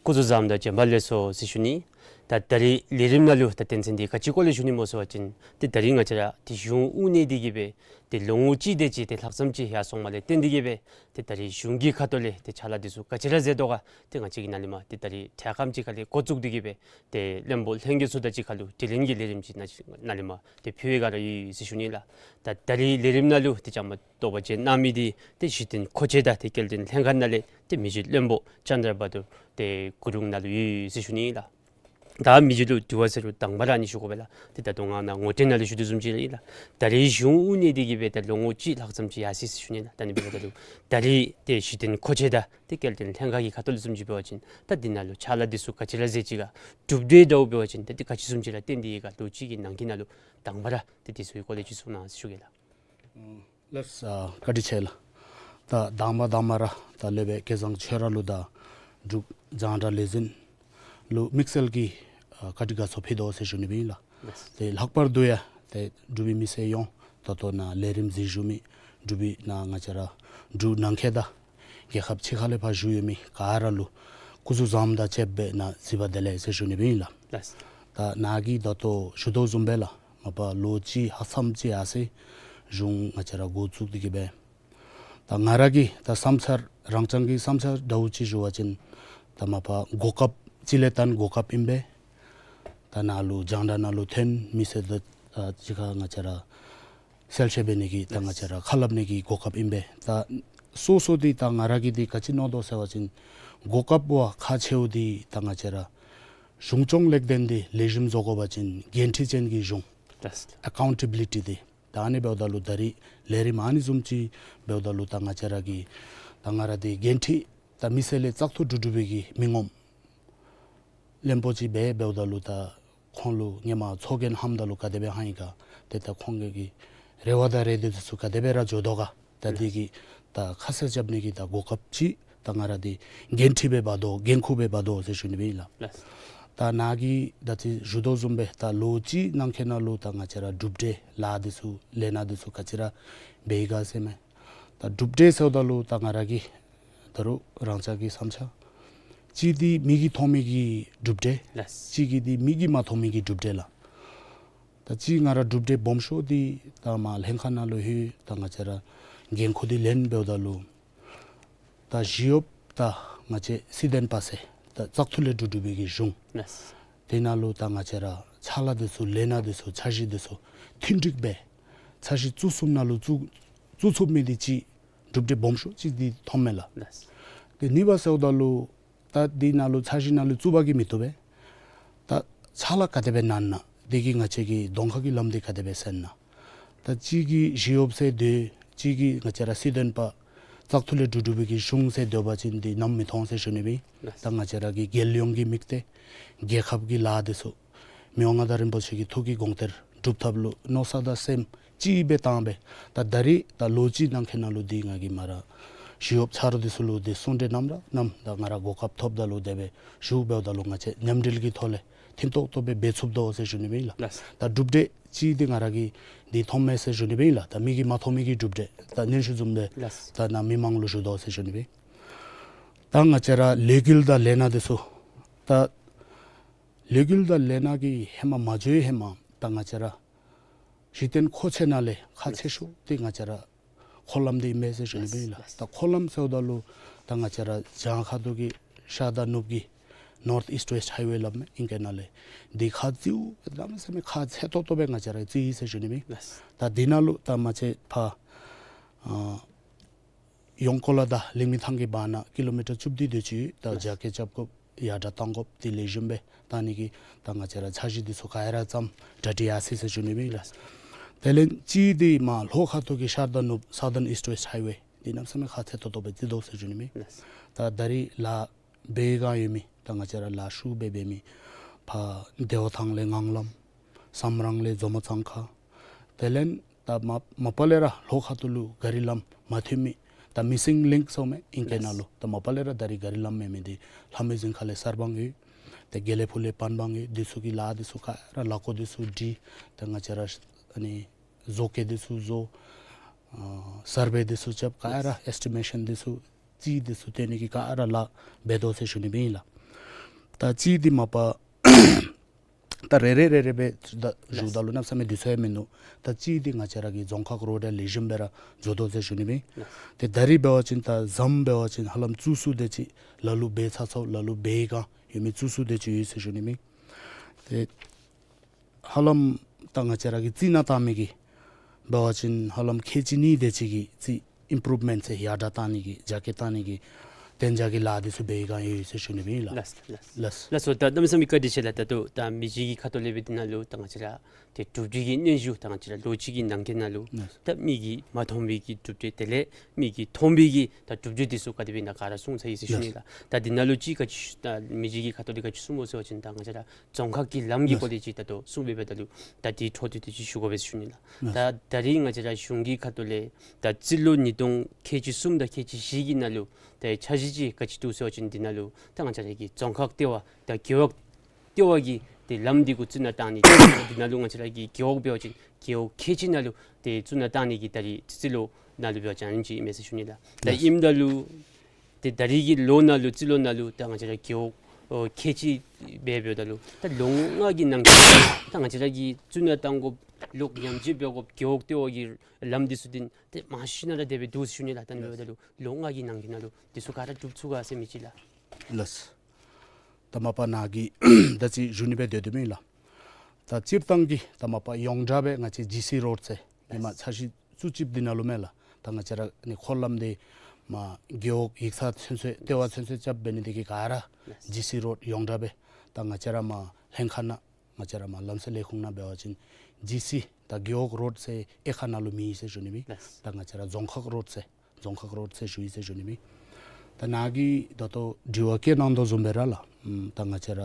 སྐུ་གཟུགས་བཟང་དང་བྱོན་པ་ལེགས་སོ་ཟེར་ཞུ་ནི། ད་ད་རིས་ལས་རིམ་ནང་ལུ་ད་དོན་ཚན་འདི་ག་ཅི་སྐོར་ལས་ཞུ་ནི་སྨོ་ཟེར་བ་ཅིན་ཏེ་ད་རིས་ང་བཅས་ར་ཏེ་གཞུང་དབུ་བརྙེས་ཏེ་གི་སྦེ་ཏེ་ལོ་ངོ་གཅིག་དེ་ཅིག་ཏེ་ལྷག་ཙམ་ཅིག་ཡར་སོངམ་ལས་བརྟེན་ཏེ་གི་སྦེ་ཏེ་ད་རིས་གཞུང་གི་ཁ་ཐུག་ལས་ཏེ་ཕྱག་ལཱ་འདི་ཚུ་ག་ཅི་ར་མཛད་དོ་ག་ཏེ་ང་བཅས་ཀྱིས་ནཱ་ལས་མར་ཏེ་ད་རིས་འཕྲལ་ཁམས་ཅིག་ཁ་ལས་འགོ་བཙུགས་ཏེ་གི་སྦེ་ཏེ་བློན་པོ་ལྷན་རྒྱས་ཚུ་དང་གཅིག་ཁར་ལུ་དྲི་ལན་གྱི་ལས་རིམ་ཅིག་ནཱ་ནཱ་ལས་མར་ཏེ་ཕུལ་བའི་སྒང་ར་ཡོད་ཟེར་ཞུ་ནི་ལགས། ད་ད་རིས་ལས་རིམ་ནང་ལུ་ཏེ་བཅའ་མར་གཏོགས་པར་བྱོན་གནང་མི་འདི་ཏེ་གཞི་རྟེན་མཁོ་ཆས་དང་ཏེ་སྐྱེལ་འདྲེན་ལྷན་ཁག་ནང་ལས་ཏེ་མི་རྗེ་བློན་པོ་ཅན་དྲ་བྷ་དུར་ཏེ་གུ་རུང་ནཱ་ལུ་ཡོད་ཟེར་ཞུ་ནི་ལགས། ད་མི་རྗེ་ལུ་དྲི་བ་ཟེར་རུང་དང་པ་ར་ཨ་ནི་ཞུ་དགོ་པས་ལགས། ཏེ་ད་ལྟོ་ང་ནཱ་ངོ་སྤྲོད་ནང་ལུ་ཞུ་དོ་བཟུམ་ཅིག་ལགས། ད་རིས་གཞུང་དབུ་བརྙེས་ཏེ་གི་སྦེ་ད་ལོ་ངོ་གཅིག་ལྷག་ཙམ་ཅིག་ཡར་སོ་ཡི་ཟེར་ཞུ་ནི་ལགས། ད་ཨ་ནི་འབདཝ་ད་ལུ་ད་རིས་ཏེ་གཞི་རྟེན་མཁོ་ཆས་དང་ཏེ་སྐྱེལ་འདྲེན་ལྷན་ཁག་གི་ཁ་ཐུག་ལས་བཟུམ་ཅིག་འབད་བ་ཅིན་ད་འདི་ནང་ལུ་ཕྱག་ལཱ་འདི་ཚུ་ག་ཅི་ར་མཛད་ཅི་ག་གྲུབ་འབྲས་འདྲཝ་འབད་བ་ཅིན་ད་འདི་ག་ཅི་བཟུམ་ཅིག་ར་བཏོན་ཏེ་ཡོད་ག་ལོ་གཅིག་གི་ནང་འཁོད་ནང་ལུ་དང་པ་ར་ཏེ་འདི་ཚུ་གི་སྐོར་ལས་ཅིག་གསུང་གནང་ཟེར་ཞུ་གེ་ལགས། ལགས། ཨ་བཀའ་དྲིན་ཆེ་ལགས། ད་དང་པ་དང་པ་ར་ད་ལས་སྦེ་སྐལ་བཟང་ཁྱོད་ར་ལུ་དང་འབྲུག་རྒྱང་བསྒྲགས་ལས་འཛིན་ལུ་དམིགས་བསལ་གྱི་ཨ་བཀའ་དྲིན་དགའ་ཚོར་ཕུལ་དོ་ཟེར་ཞུ་ནི་སྦེ་ཨིན་ལགས། ལགས། ཏེ་ལྷག་པར་དུ་ཡང་ཏེ་འབྲུག་པའི་མི་སེར་ཡོངས་ད་ལྟོ་ནཱ་ལས་རིམ་གཟིགས་བཞུགས་མི་འབྲུག་པའི་ནཱ་ང་བཅས་ར་འབྲུག་ནང་འཁོད་དང་རྒྱལ་ཁབ་ཕྱི་ཁ་ལས་ཕར་བཞུགས་ཡོད་མི་ག་ར་ལུ་སྐུ་གཟུགས་བཟང་དང་བཅསཔ་སྦེ་ནཱ་གཟིགས་པ་བདེ་ལེགས་ཟེར་ཞུ་ནི་སྦེ་ཨིན་ལགས། ལགས། ད་ནཱ་གིས་ད་ལྟོ་ཞུ་དོ་བཟུམ་སྦེ་ལགས། མ་པ་ལོ་གཅིག་ལྷག་ཙམ་ཅིག་ཡར་སོ་ཡི་གཞུང་ང་བཅས་ར་འགོ་བཙུགས་ཏེ་གི་སྦེ། ད་ང་ར་གི་ད་བསམ་འཆར་རང་རྐྱང་གི་བསམ་འཆར་འདྲཝ་ཅིག་ཞུ་བ་ཅིན་ད་མ་པ་གོ་སྐབས་གཅིག་ལས་བརྟེན་གོ་སྐབས་ཨིན་པས། ད་ནཱ་ལུ་རྒྱང་བསྒྲགས་ནང་ལུ་ཐོན་མི་སེར་དང་ཨ་གཅིག་ཁར་ང་བཅས་ར་གསལ་བཤད་འབད་ནི་གི་ད་ང་བཅས་ར་ཁ་སླབ་ནི་གི་གོ་སྐབས་ཨིན་པས། ད་སོ་སོ་འདི་ད་ང་ར་གིས་འདི་ག་ཅི་མནོ་དོ་ཟེར་བ་ཅིན་གོ་སྐབས་བ་ཁག་ཆེཝ་འདི་ད་ང་བཅས་ར་གཞུང་སྐྱོང་ལེགས་ལྡན་འདི་ལེགས་ཤོམ་བཟོ་དགོ་པ་ཅིན་འགན་འཁྲི་ཅན་གྱི་གཞུང་ཨེ་ཀའུན་ཊེ་བི་ལི་ཊི་འདི། ད་ཨ་ནི་འབདཝ་ད་ལུ་ད་རིས་ལས་རིམ་ཨ་ནི་བཟུམ་ཅིག་འབདཝ་ད་ལུ་ད་ང་བཅས་ར་གི་ད་ང་ར་འདི་འགན་འཁྲི་ད་མི་སེར་ལས་བཙག་འཐུ་གྲུབ་གྲུབ་པའི་གི་མི་ངོམ་བློན་པོ་ཅིག་སྦེ་འབདཝ་ད་ལུ་ད་ཁོང་ལུ་ཧེ་མ་ཚོགས་རྒྱན་ཧམ་ད་ལུ་ག་དེ་སྦེ་ཧང་ཡི་ག། ཏེ་ད་ཁོང་གི་གི་རེ་བ་དང་རེ་འདོད་འདི་ཚུ་ག་དེ་སྦེ་ར་འགྱོ་དོ་ག། ད་འདི་གི་ད་ཁ་གསལ་རྐྱབ་ནི་གི་ད་གོ་སྐབས་ཅིག་ད་ང་ར་འདི་འགན་འཁྲི་སྦེ་འབག་དོ་འགན་ཁུར་སྦེ་འབག་དོ་ཟེར་ཞུ་ནི་སྦེ་ཨིན་ལགས། ལགས། ད་ནཱ་གིས་ད་ཅི་ཞུ་དོ་བཟུམ་སྦེ་ད་ལོ་གཅིག་ནང་འཁོད་ནང་ལུ་ད་ང་བཅས་ར་གྲུབ་འབྲས་ལཱ་འདི་ཚུ་ལས་སྣ་འདི་ཚུ་ག་ཅི་ར་འབད་ཡི་ག་ཟེར་མས། ད་གྲུབ་འབྲས་ཟེརཝ་ད་ལུ་ད་ང་ར་གིས་ད་རུང་རང་རྐྱང་གི་བསམ་འཆར། གཅིག་འདི་མིག་གིས་མཐོང་མི་གི་གྲུབ་འབྲས། ལགས། གཅིག་གི་འདི་མིག་གིས་མ་མཐོང་མི་གི་གྲུབ་འབྲས་ལགས། ད་གཅིག་ང་ར་གྲུབ་འབྲས་སྦོམ་ཤོས་འདི་ད་མར་ལྷན་ཁག་ནང་ལུ་ལྷོད་ད་ང་བཅས་ར་འགན་ཁུར་འདི་ལེན་འབདཝ་ད་ལུ་ད་ཞི་གཡོགཔ་ད་ང་བཅས་སྲིད་དོན་པ་ཟེར་ད་བཙག་འཐུ་ལས་གྲུབ་གྲུབ་པའི་གི་གཞུང་། ལགས། དེ་ནང་ལུ་ད་ང་བཅས་ར་ཕྱག་ལཱ་འདི་ཚུ་ལས་སྣ་འདི་ཚུ་འཆར་གཞི་འདི་ཚུ་མཐུན་འགྲིག་སྦེ་འཆར་གཞི་བཙུགས་ཚུགསཔ་ནང་ལུ་བཙུགས་བཙུགས་ཚུགས་མི་འདི་གཅིག་གྲུབ་འབྲས་སྦོམ་ཤོས་གཅིག་འདི་མཐོངམ་མས་ལགས། ལགས། དེ་གཉིས་པ་ཟེརཝ་ད་ལུ་ད་འདི་ནང་ལུ་འཆར་གཞི་ནང་ལུ་བཙུགས་པ་གིས་མི་བཏུབ་པས། ད་ཕྱག་ལཱ་ག་དེ་སྦེ་གནང་ན་འདི་གིས་ང་བཅས་ཀྱི་གདོང་ཁ་གི་ལམ་འདི་ག་དེ་སྦེ་སེལ་ན། ད་གཅིག་གིས་ཞི་གཡོགཔ་ཟེར་སྡོད་གཅིག་གིས་ང་བཅས་ར་སྲིད་དོན་པ་བཙག་འཐུ་ལས་གྲུབ་གྲུབ་པའི་གི་གཞུང་ཟེར་སྡོད་པ་ཅིན་འདི་ནམ་མི་མཐོང་ཟེར་ཞུ་ནི་སྦེ། ལགས། ད་ང་བཅས་ར་གི་རྒྱལ་ཡོངས་ཀྱི་དམིགས་གཏད་རྒྱལ་ཁབ་ཀྱི་ལཱ་འདི་ཚུ་མི་དབང་མངའ་བདག་རིན་པོ་ཆེ་གི་ཐུགས་ཀྱི་དགོངས་གཏེར་སྒྲུབ་ཐབས་ལུ་མནོ་བསམ་དང་སེམས་གཅིག་སྦེ་བཏང་སྦེ་ད་ད་རིས་ད་ལོ་གཅིག་ནང་འཁོད་ནང་ལུ་འདི་ང་གིས་མར་ཞི་གཡོགཔ་ཆ་རོགས་འདི་ཚུ་ལུ་འདི་གསུང་གྲོས་གནངམ་ར་གནངམ་ད་ང་ར་གོ་སྐབས་ཐོབ་ད་ལུ་དེ་སྦེ་ཞུ་འབདཝ་ད་ལུ་ང་བཅས་མཉམ་འབྲེལ་གྱི་ཐོག་ལས་མཐུན་ཏོག་ཏོ་སྦེ་འབད་ཚུགས་དོ་ཟེར་ཞུ་ནི་སྦེ་ཨིན་ལགས། ལགས། ད་གྲུབ་འབྲས་གཅིག་འདི་ང་ར་གིས་འདི་མཐོངམ་མས་ཟེར་ཞུ་ནི་སྦེ་ཨིན་ལགས། ད་མིག་གིས་མ་མཐོང་མི་གི་གྲུབ་འབྲས་ད་ཉན་ཤུལ་བཟུམ་སྦེ། ལགས། ད་ནཱ་མི་མང་ལུ་ཞུ་དོ་ཟེར་ཞུ་ནི་སྦེ། ད་ང་བཅས་ར་ལས་འགུལ་དང་ལས་སྣ་འདི་ཚུ་ད་ལས་འགུལ་དང་ལས་སྣ་གི་ཧེ་མ་མ་འགྱོ་བའི་ཧེ་མ་ད་ང་བཅས་ར་གཞི་རྟེན་མཁོ་ཆས་ནང་ལས་ཁག་ཆེ་ཤོས་འདི་ང་བཅས་ར་ འཁོར་ལམ་འདི་ཨིན་མས་ཟེར་ཞུ་ནི་སྦེ་ཨིན་ལགས། ད་འཁོར་ལམ་ཟེརཝ་ད་ལུ་ད་ང་བཅས་ར་བྱང་ཁ་ཐུག་གི་ཤར་དང་ནུབ་ཀྱི་North East West Highway སླབ་མས་ཨིང་སྐད་ནང་ལས། འདི་ཁག་ཆེཝ་གནམ་མེད་ས་མེད་ཁག་ཆེ་ཏོག་ཏོ་སྦེ་ང་བཅས་ར་བརྩིཝ་ཨིན་ཟེར་ཞུ་ནི་སྦེ་ཨིན། ད་འདི་ནང་ལུ་ད་མ་ཚད་ཕར་ཨ་ཡོང་ཀོ་ལ་དང་ལིང་མི་ཐང་གི་བར་ན་ཀི་ལོ་མི་ཊར་བཅུ་བདུན་དེ་ཅིག་ད་རྒྱ་སྐྱེད་རྐྱབ་དགོཔ་ཡར་དྲག་གཏང་དགོཔ་དེ་ལེགས་ཤོམ་སྦེ་བཏང་ནི་གི་ད་ང་བཅས་ར་འཆར་གཞི་འདི་ཚུ་ག་ར་ཙམ་གྲ་སྒྲིག་ཡར་སོ་ཡི་ཟེར་ཞུ་ནི་སྦེ་ཨིན་ལགས། དེ་ལས་གཅིག་འདི་མར་ལྷོ་ཁ་ཐུག་གི་ཤར་དང་ནུབ་Southern East West Highway འདི་གནམ་མེད་ས་མེད་ཁག་ཆེ་ཏོག་ཏོ་སྦེ་བརྩི་དོ་ཟེར་ཞུ་ནི་སྦེ་ཨིན། ད་ད་རིས་ལཱ་འབད་བའི་སྒང་ཡོད་མི་ད་ང་བཅས་ར་ལཱ་ཤུགས་སྦེ་འབད་མི་ཕར་བདེ་བ་ཐང་ལས་ངང་ལམ་སམ་རང་ལས་མཛོ་མོ་གཙང་ཁ། དེ་ལས་ད་མ་མ་པ་ལས་ར་ལྷོ་ཁ་ཐུག་ལུ་ག་རི་ལམ་མ་ཐོན་མི་ད་missing link ཟེར་མི་ཨིང་སྐད་ནང་ལུ་ད་མ་པ་ལས་ར་ད་རིས་ག་རི་ལམ་མེད་མི་འདི་ལྷ་མོའི་རྫིང་ཁ་ལས་གསར་སྤང་ཡོད། ཏེ་དགེ་ལེགས་ཕུག་ལས་པན་སྤང་ཡོད། འདི་ཚུ་གི་ལཱ་འདི་ཚུ་ག་ར་ལཱ་བཀོད་འདི་ཚུ་སྒྲིག། ད་ང་བཅས་ར་ཨ་ནི་བཟོ་བཀོད་འདི་ཚུ་བཟོ། ཨ་སར་བེ་འདི་ཚུ་རྐྱབ་ག་ར་ཨེས་ཊི་མེ་ཤཱན་འདི་ཚུ་རྩིས་འདི་ཚུ་སྟོན་ནི་གི་ག་ར་ལཱ་འབད་དོ་ཟེར་ཞུ་ནི་སྦེ་ཨིན་ལགས། ད་རྩིས་འདི་མ་པ་ད་རེ་རེ་རེ་རེ་སྦེ་ད་ཞུཝ་ད་ལུ་གནམ་མེད་ས་མེད་དུས་ཚོད་ཡང་མིན་འདུག། ད་རྩིས་འདི་ང་བཅས་ར་གི་རྫོང་ཁག་རོཌ་ལེགས་ཤོམ་སྦེ་ར་འགྱོ་དོ་ཟེར་ཞུ་ནི་སྦེ་ཨིན། ཏེ་ད་རིས་འབད་བ་ཅིན་ད་ཟམ་འབད་བ་ཅིན་ཧ་ལམ་བཙུགས་ཚུགས་དེ་ཅིག་ལ་ལུ་འབད་ཚར་ཚརཝ་ལ་ལུ་འབད་བའི་སྒང་ཡོད་མི་བཙུགས་ཚུགས་དེ་ཅིག་ཡོད་ཟེར་ཞུ་ནི་སྦེ་ཨིན། ཏེ་ཧ་ལམ་ད་ང་བཅས་ར་གིས་རྩི་ནག་བཏང་མི་གི་འབད་བ་ཅིན་ཧ་ལམ་ཁལ་གཅིག་གཉིས་དེ་ཅིག་གི་རྩིས་ཨིམ་པུ་རུབ་མེནཊ་ཟེར་ཡར་དྲག་བཏང་ནི་གི་རྒྱ་སྐྱེད་བཏང་ནི་གི་གཏན་འཇགས་ཀྱི་ལཱ་འདི་ཚུ་འབད་བའི་སྒང་ཡོད་ཟེར་ཞུ་ནི་སྦེ་ཨིན་ལགས། ལགས་ལགས། ལགས་སོ། ད་གནམ་མེད་ས་མེད་བཀའ་དྲིན་ཆེ་ལགས། ད་ལྟོ་ད་མི་རྗེ་གི་ཁ་ཐུག་ལས་སྦེ་འདི་ནང་ལུ་ད་ང་བཅས་ར་ཏེ་གྲུབ་འབྲས་ཀྱི་སྙན་ཞུ་ད་ང་བཅས་ར་ལོ་གཅིག་གི་ནང་འཁོད་ནང་ལུ་ལགས། ད་མིག་གིས་མ་མཐོང་བའི་གི་གྲུབ་འབྲས་དེ་ལས་མིག་གིས་མཐོང་བའི་གི་ད་གྲུབ་འབྲས་འདི་ཚུ་ག་དེ་སྦེ་ཨིན་ན་ག་ར་གསུངས་ཚར་ཡི་ཟེར་ཞུ་ནི་ལགས། ལགས། ད་འདི་ནང་ལུ་ཅིག་ག་ཅི་ཞུ་ད་མི་རྗེ་གི་ཁ་ཐུག་ལས་ག་ཅི་གསུངམ་སྨོ་ཟེར་བ་ཅིན་ད་ང་བཅས་ར་རྫོང་ཁག་གི་ལམ་གྱི་ལགས། སྐོར་ལས་ཅིག་ད་ལྟོ་གསུངས་སྦེ་འབདཝ་ད་ལུ་ད་དེའི་འཕྲོ་མཐུད་དེ་ཅིག་ཞུ་དགོ་པས་ཟེར་ཞུ་ནི་ལགས། ལགས། ད་ད་རིས་ང་བཅས་ར་གཞུང་གི་ཁ་ཐུག་ལས་ད་རྩིས་ལོ་ཉིས་སྟོང་ཁལ་གཅིག་གསུམ་དང་ཁལ་གཅིག་བཞི་གི་ནང་ལུ་ད་འཆར་གཞི་ཅིག་ག་ཅི་འདུག་ཟེར་བ་ཅིན་འདི་ནང་ལུ་ད་ང་བཅས་ར་གི་རྫོང་ཁག་ལྟེ་བ་ད་རྒེད་འོག་ལྟེ་བ་གི་ཏེ་ལམ་འདི་གུ་རྩི་ནག་བཏང་ནི་འདི་ནང་ལུ་ང་བཅས་ར་གི་རྒེད་འོག་འབད་བ་ཅིན་རྒེད་འོག་ཁལ་གཅིག་ནང་ལུ་ཏེ་རྩི་ནག་བཏང་ནི་གི་ད་རིས་རྩིས་ལོ་ནང་ལུ་འབད་བ་ཅིན་ཨ་ནི་ཅིག་ཨིན་མས་ཟེར་ཞུ་ནི་ལགས། ད་ལགས། ཨིནམ་ད་ལུ་ཏེ་ད་རིས་ཀྱི་ལོ་ནང་ལུ་རྩིས་ལོ་ནང་ལུ་ད་ང་བཅས་ར་རྒེད་འོག་ཨོ་ཁལ་གཅིག་སྦེ་འབདཝ་ད་ལུ་ད་ལོ་ལྔ་གི་ནང་འཁོད་ད་ང་བཅས་ར་གིས་རྩི་ནག་བཏང་དགོཔ་ལོག་ཉམས་བཅོས་འབད་དགོཔ་རྒེད་འོག་ལྟེ་བ་གི་ལམ་འདི་ཚུ་འདི་ཏེ་མང་ཤོས་ནང་ར་དེ་སྦེ་འདུག་ཟེར་ཞུ་ནི་ལགས། ད་ཨ་ནི་འབདཝ་ད་ལུ་ལོ་ལྔ་གི་ནང་འཁོད་ནང་ལུ་འདི་ཚུ་ག་ར་འགྲུབ་ཚུགས་ག་ཟེར་མི་ཅིག་ལགས། ལགས། ད་མ་པ་ནཱ་གིས་ད་ཅི་ཞུ་ནི་སྦེ་སྡོད་དོ་མེན་ལགས། ད་སྤྱིར་བཏང་གི་ད་མ་པ་ཡོངས་གྲགས་སྦེ་ང་བཅས་ཇི་སི་རོཌ་ཟེར་ཨིན་མས། འཆར་གཞི་བཙུགས་ཅི་འདི་ནང་ལུ་མེན་ལགས། ད་ང་བཅས་ར་ནི་འཁོར་ལམ་འདི་མར་རྒེད་འོག་ཡིག་ཚང་ཚུན་ཚོད་ལྟེ་བ་ཚུན་ཚོད་རྐྱབ་འབད་ནི་འདི་གིས་ག་ར་ཇི་སི་རོཌ་ཡོངས་གྲགས་སྦེ་ད་ང་བཅས་ར་མར་ལྷན་ཁག་ནང་ང་བཅས་ར་མར་ལམ་སེལ་ལས་ཁུངས་ནང་འབད་བ་ཅིན་ཇི་སི་ད་རྒེད་འོག་རོཌ་ཟེར་དབྱེ་ཁག་ནང་ལུ་མེད་ཟེར་ཞུ་ནི་མེན། ལགས། ད་ང་བཅས་ར་རྫོང་ཁག་རོཌ་ཟེར་རྫོང་ཁག་རོཌ་ཟེར་ཞུ་ཡི་ཟེར་ཞུ་ནི་མེན། ད་ནཱ་གིས་ད་ལྟོ་དྲི་བ་བཀོད་གནང་དོ་བཟུམ་སྦེ་ར་ལགས། ཨམ་ད་ང་བཅས་ར་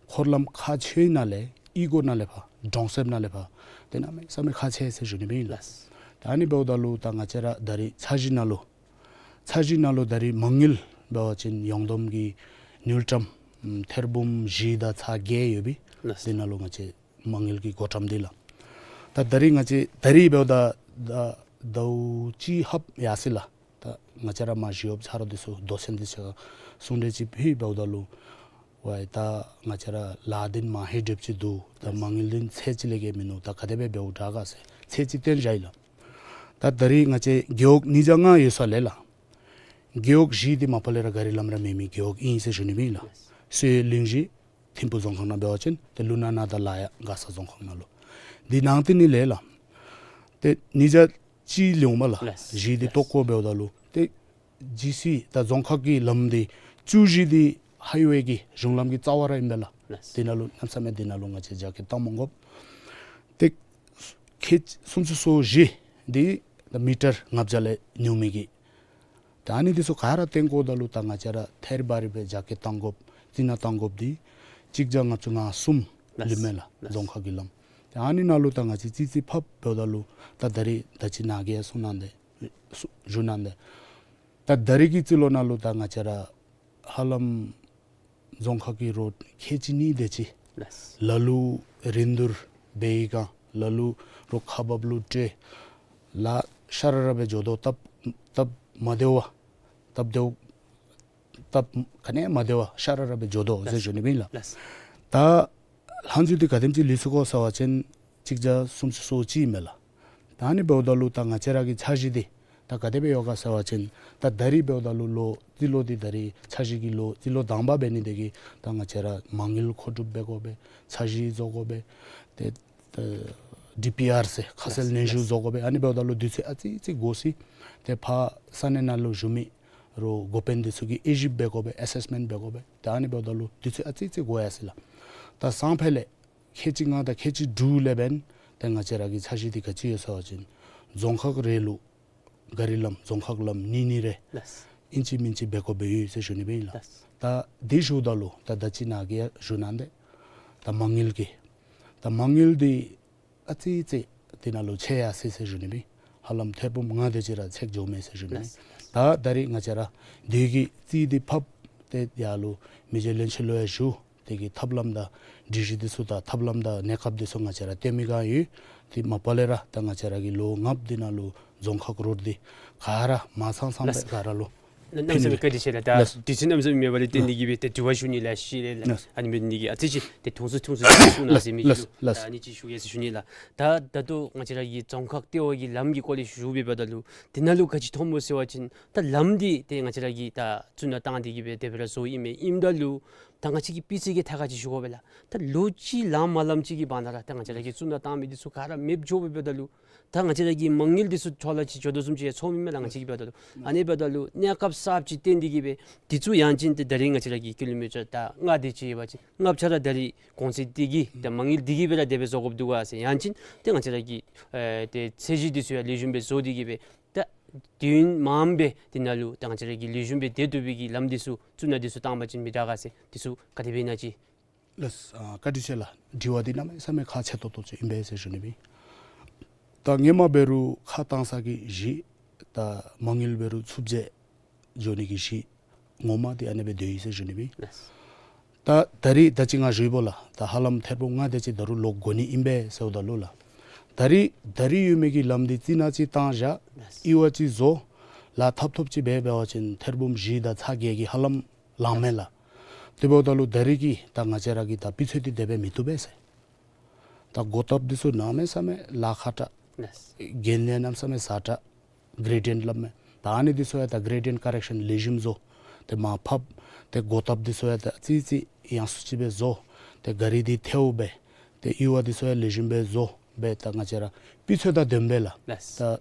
འཁོར་ལམ་ཁག་ཆེ་ནང་ལས་གཡུས་སྒོ་ནང་ལས་ཕར་གྲོང་གསེབ་ནང་ལས་ཕར་ཏེ་གནམ་མེད་ས་མེད་ཁག་ཆེ་ཟེར་ཞུ་ནི་མེན་ལགས། ལགས། ད་ཨ་ནི་འབདཝ་ད་ལུ་ད་ང་བཅས་ར་ད་རིས་འཆར་གཞི་ནང་ལུ་འཆར་གཞི་ནང་ལུ་ད་རིས་མ་དངུལ་འབད་བ་ཅིན་ཡོངས་བསྡོམས་ཀྱི་དངུལ་ཀྲམ་ཨམ་ཐེར་འབུམ་བཞི་དང་ཚག་བརྒྱད་ཡོད་པས། ལགས། དེ་ནང་ལུ་ང་བཅས་མ་དངུལ་གྱི་བགོ་ཀྲམ་འདི་ལགས། ད་ད་རིས་ང་བཅས་ད་རིས་འབདཝ་ད་ད་ཟླཝ་གཅིག་ལྷགཔ་ཡར་སོ་ཡི་ལགས། ད་ང་བཅས་ར་མར་ཞི་གཡོགཔ་ཆ་རོགས་འདི་ཚུ་མདོ་ཆེན་འདི་ཚུ་གསུང་གྲོས་ཅིག་ཕུལ་འབདཝ་ད་ལུ་ཝའི་ད་ང་བཅས་ར་ལཱ་འདི་མང་ཧེང་སྒྲུབ་ཅི་འདུག། ད་མ་དངུལ་འདི་ཚད་ཅིག་ལས་བརྒལ་མིན་འདུག། ད་ག་དེ་སྦེ་འབདཝ་དྲག་ག་ཟེར་ཚད་ཅིག་བཏོན་བཞག་ཡི་ལགས། ད་ད་རིས་ང་བཅས་རྒེད་འོག་ཉིས་བརྒྱ་ལྔ་ཡོད་ས་ལས་ལགས། རྒེད་འོག་བཞི་འདི་མ་པ་ལས་ར་ག་རི་ལམ་ར་མེད་མི་རྒེད་འོག་ཨིན་ཟེར་ཞུ་ནི་མེན་ལགས། སོག་གླིང་བཞི་ཐིམ་ཕུ་རྫོང་ཁག་ནང་འབད་བ་ཅིན་ཏེ་ལུ་ན་ན་དང་ལ་ཡ་མགར་ས་རྫོང་ཁག་ནང་ལུ། འདི་ནང་ཏེ་ནི་ལས་ལགས། ཏེ་ཉིས་བརྒྱ་གཅིག་ལུ་མ་ལགས། ལགས། གཞི་འདི་ལགས། ལྟོ་གོ་འབདཝ་ད་ལུ་ཏེ་ཇི་སི་ད་རྫོང་ཁག་གི་ལམ་འདི་བཅུ་བཞི་འདི་ཧའི་ཝེ་གི་གཞུང་ལམ་གྱི་རྩ་བ་ར་ཨིན་པས་ལགས། ལགས། དེ་ནང་ལུ་གནམ་མེད་ས་མེད་དེ་ནང་ལུ་ང་བཅས་རྒྱ་སྐྱེད་བཏང་མི་དགོ། ཏེ་ཁལ་གཅིག་སུམ་ཅུ་སོ་བཞི་འདི་ད་མི་ཊར་ལྔ་བརྒྱ་ལས་ཉུང་མི་གི། ད་ཨ་ནི་འདི་ཚུ་ག་ར་བཏོན་དགོཔ་ད་ལུ་ད་ང་བཅས་ར་ཐེར་བ་རི་སྦེ་རྒྱ་སྐྱེད་བཏང་དགོཔ་རྩི་ནག་བཏང་དགོཔ་འདི་གཅིག་བརྒྱ་ལྔ་བཅུ་ང་གསུམ་ལུ་མས་ལགས། ལགས། རྫོང་ཁག་གི་ལམ། ད་ཨ་ནི་ནང་ལུ་ད་ང་བཅས་རྩིས་རྩིས་ཕབ་འབདཝ་ད་ལུ་ད་ད་རིས་ད་ཅི་ནཱ་གིས་ཡང་གསུང་གནང་དེས་ཞུ་གནང་དེས། ད་ད་རིས་ཀྱི་རྩིས་ལོ་ནང་ལུ་ད་ང་བཅས་ར་ཧ་ལམ་རྫོང་ཁག་གི་རོཌ་ཁལ་གཅིག་གཉིས་དེ་ཅིག། ལགས། ལ་ལུ་རིན་བསྡུར་འབད་བའི་སྒང་ལ་ལུ་རོགས་ཁག་འབགཔ་ལུ་སྤྲོད། ལཱ་ཤ་ར་ར་སྦེ་འགྱོ་དོ། སྟབས་སྟབས་མ་བདེཝ་སྟབས་བདེཝ་སྟབས་ག་ནི་མ་བདེཝ་ཤ་ར་ར་སྦེ་འགྱོ་དོ་ཟེར་ཞུ་ནི་མེན་ལགས། ལགས། ད་ལྷག་ཆད་འདི་ག་དེམ་ཅིག་ལུས་སོ་གོ་ཟེར་བ་ཅིན་གཅིག་བརྒྱ་སུམ་ཅུ་སོ་གཅིག་མས་ལགས། ད་ཨ་ནི་འབདཝ་ད་ལུ་ད་ང་བཅས་ར་གི་འཆར་གཞི་འདི་ ད་ག་དེ་སྦེ་ཡོད་ག་ཟེར་བ་ཅིན་ད་ད་རིས་འབདཝ་ད་ལུ་ལོ་རྩིས་ལོ་འདི་ད་རིས་འཆར་གཞི་གི་ལོ་རྩིས་ལོ་དང་པ་འབད་ནི་དེ་གིས་ད་ང་བཅས་ར་མ་དངུལ་མཁོ་སྒྲུབ་འབད་དགོ་པས། འཆར་གཞི་བཟོ་དགོ་པས། ཏེ་ཨེ་ཌི་པི་ཨར་ཟེར་ཁ་གསལ་ལགས་སོ་ནན་ཞུ་ལགས་སོ། བཟོ་དགོ་པས། ཨ་ནི་འབདཝ་ད་ལུ་དུས་ཚོད་ཨ་ཙི་ཙི་འགོར་སྲིད། ཏེ་ཕར་ས་གནས་ནང་ལུ་བཞུགས་མི་རོགས་འགོ་དཔོན་འདི་ཚུ་གིས་དབྱེ་ཞིབ་འབད་དགོ་པས། ཨེ་སེསི་མེནཊ་འབད་དགོ་པས། ཏེ་ཨ་ནི་འབདཝ་ད་ལུ་དུས་ཚོད་ཨ་ཙི་ཙི་འགོར་ཡར་སོ་ཡི་ལགས། ད་སང་ཕོད་ལས་ཁལ་གཅིག་ལྔ་དང་ཁལ་གཅིག་དྲུག་ལས་འབདན་ཏེ་ང་བཅས་ར་གི་འཆར་གཞི་འདི་ག་ཅི་ཡོད་ཟེར་བ་ཅིན་རྫོང་ཁག་རེ་ལུ་གཱ་རི་ལམ་རྫོང་ཁག་ལམ་གཉིས་གཉིས་རེ་ལགས། ཨིན་ཅི་མིན་ཅི་འབད་དགོཔ་ཡོད་ཟེར་ཞུ་ནི་སྦེ་ཨིན་ལགས། ལགས། ད་འདི་ཞུཝ་ད་ལུ་ད་ད་ཅི་ནཱ་གིས་ཡང་ཞུ་གནང་སྟེ་ད་མ་དངུལ་གྱི་ད་མ་དངུལ་འདི་ཨ་ཙི་ཙི་འདི་ནང་ལུ་ཆད་ཡར་སོ་ཡི་ཟེར་ཞུ་ནི་སྦེ། ཧ་ལམ་ཐེར་འབུམ་ལྔ་དེ་ཅིག་ར་ཚེགས་འགྱོ་མས་ཟེར་ཞུ་ནི་སྦེ། ལགས། ད་ད་རིས་ང་བཅས་ར་དུས་ཀྱི་རྩིས་འདི་ཕབ་སྟེ་ཡར་ལུ་མི་རྗེ་བློན་ཆེན་ལུ་ཡང་ཞུ། དེ་གི་ཐབས་ལམ་དང་སྒྲིག་གཞི་འདི་ཚུ་དང་ཐབས་ལམ་དང་གནས་སྐབས་འདི་ཚུ་ང་བཅས་ར་སྟོན་མི་ག་ཡོད། དེ་མ་པ་ལས་ར་ད་ང་བཅས་ར་གི་ལོ་ལྔ་པོ་འདི་ནང་ལུ་རྫོང་ཁག་རོཌ་འདི་ག་ར་མ་ཚང་ཚང་སྦེ་ལགས། ག་ར་ལུ་གནམ་མེད་ས་མེད་བཀའ་དྲིན་ཆེ་ལགས། ད་ལགས། དུས་ཚོད་གནམ་མེད་ས་མེད་མེད་པ་ལས་བརྟེན་ཏེ་གིས་སྦེ་ཏེ་དྲི་བ་ཞུ་ནི་ལགས་ཤེས་ལགས། ལགས། ཨ་ནི་འབད་ནི་དེ་གིས་ཨ་ཙི་ཅིག་ཏེ་དུས་ཚོད་དུས་ཚོད་ཅིག་གསུངས་གནང་ཟེར་མི་ཅིག་ལགས། ལགས། ལགས། ད་ཨ་ནི་ཅིག་ཞུ་ཡས་ཟེར་ཞུ་ནི་ལགས། ད་ད་ལྟོ་ང་བཅས་ར་གི་རྫོང་ཁག་ལྟེ་བ་གི་ལམ་གྱི་སྐོར་ལས་ཞུ་བའི་བར་ད་ལུ་དེ་ནང་ལུ་ག་ཅི་མཐོངམ་སྨོ་ཟེར་བ་ཅིན་ད་ལམ་འདི་ཏེ་ང་བཅས་ར་གིས་ད་བཙུགས་ནང་བཏང་སྟེ་གིས་སྦེ་དེ་སྦེ་ར་བཟོ་ཡི་མས། ཨིནམ་ད་ལུ་ད་ང་བཅས་ཀྱིས་སྤུས་ཚད་ཀྱི་ཐད་ཁར་ཅིག་ཞུ་དགོ་པས་ལགས། ད་ལོ་གཅིག་ལང་མ་ལངམ་ཅིག་གི་བར་ན་ར་ད་ང་བཅས་ར་གིས་བཙུགས་ནང་བཏང་མི་འདི་ཚུ་ག་ར་མེདཔ་འགྱོ་བའི་བར་ད་ལུ་ད་ང་བཅས་ར་གི་མ་དངུལ་འདི་ཚུ་འཕྲོ་བརླག་ཅིག་འགྱོ་དོ་བཟུམ་ཅིག་ཡང་ཚོར་མི་མས་ལགས་ང་བཅས་ཀྱི་བར་ད་ལུ། ཨ་ནི་བར་ད་ལུ་གནས་སྐབས་གསརཔ་ཅིག་བཏོན་ཏེ་གིས་སྦེ་འདི་ཚུ་ཡང་ཅིན་ཏེ་ད་རིས་ང་བཅས་ར་གི་ཀི་ལོ་མི་ཊར་ད་ལྔ་དེ་ཅིག་ཡོད་པ་ཅིན་ལྔ་ཆ་ར་ད་རིས་གོང་ཚད་འདི་གིས་ད་མ་དངུལ་འདི་གིས་སྦེ་ར་དེ་སྦེ་བཟོ་དགོཔ་འདུག་ག་ཟེར། ཡང་ཅིན་ཏེ་ང་བཅས་ར་གི་ཨེ་ཏེ་ཚད་གཞི་འདི་ཚུ་ཡང་ལེགས་ཤོམ་སྦེ་བཟོ་སྟེ་གིས་སྦེ་ད་དུས་ཡུན་མངམ་སྦེ་འདི་ནང་ལུ་ད་ང་བཅས་ར་གིས་ལེགས་ཤོམ་སྦེ་སྡོད་བཏུབ་པའི་གི་ལམ་འདི་ཚུ་བཙུགས་ནང་འདི་ཚུ་བཏང་པ་ཅིན་མི་དྲག་ག་ཟེར། འདི་ཚུ་ག་དེ་སྦེ་ཨིན་ན་ཅིག། ལགས། ཨ་བཀའ་དྲིན་ཆེ་ལགས། དྲི་བ་འདི་གནམ་མེད་ས་མེད་ཁག་ཆེ་ཏོག་ཏོ་ཅིག་ཨིན་པས་ཟེར་ཞུ་ནི་སྦེ། ད་སྔོན་མ་འབད་རུང་ཁ་བཏང་ས་གི་གཞི་ད་མ་དངུལ་འབད་རུང་ཚུབ་ཅིག་འགྱོ་ནི་གི་གཞི་ངོ་མ་འདི་ཨ་ནི་སྦེ་སྡོད་ཡི་ཟེར་ཞུ་ནི་སྦེ། ལགས། ད་ད་རིས་ད་ཅི་ང་ཞུ་ཡི་བོ་ལགས། ད་ཧ་ལམ་ཐེར་འབུམ་ལྔ་དེ་ཅིག་ད་རུང་ལོག་དགོ་ནི་ཨིན་པས་ཟེརཝ་ད་ལུ་ལགས། ད་རིས་ད་རིས་ཡོད་མི་གི་ལམ་འདི་རྩི་ནག་ཅིག་བཏང་བཞག། ལགས། ཡུར་བ་ཅིག་བཟོ། ལཱ་འཐབ་འཐབ་ཅིག་འབད་འབད་བ་ཅིན་ཐེར་འབུམ་བཞི་དང་ཚག་བརྒྱད་ཀྱི་ཧ་ལམ་ལང་མས་ལགས། དེ་འབདཝ་ད་ལུ་ད་རིས་ཀྱི་ད་ང་བཅས་ར་གི་ད་སྤུས་ཚད་འདི་དེ་སྦེ་མི་བཏུབ་པས་ཟེར། ད་གོ་ཐབས་འདི་ཚུ་གནམ་མེད་ས་མེད་ལཱ་ཁག་དྲགས། ལགས། འགན་ལེན་གནམ་མེད་ས་མེད་ཟབ་དྲགས། གྲེ་ཌེནཊ་སླབ་མས། ད་ཨ་ནི་འདི་ཚུ་ཡང་ད་གྲེ་ཌེནཊ་ཀོ་རེག་ཤཱན་ལེགས་ཤོམ་བཟོ། ཏེ་མར་ཕབ། ཏེ་གོ་ཐབས་འདི་ཚུ་ཡང་ད་ཙི་ཙི་ཡངས་སུ་ཅིག་སྦེ་བཟོ། ཏེ་གཱ་རི་འདི་ཐལཝ་འབད། ཏེ་ཡུར་བ་འདི་ཚུ་ཡང་ལེགས་ཤོམ་སྦེ་བཟོ་སྦེ་ད་ང་བཅས་ར་སྤུས་ཚད་དང་ལྡནམ་སྦེ་ལགས། ལགས། ད་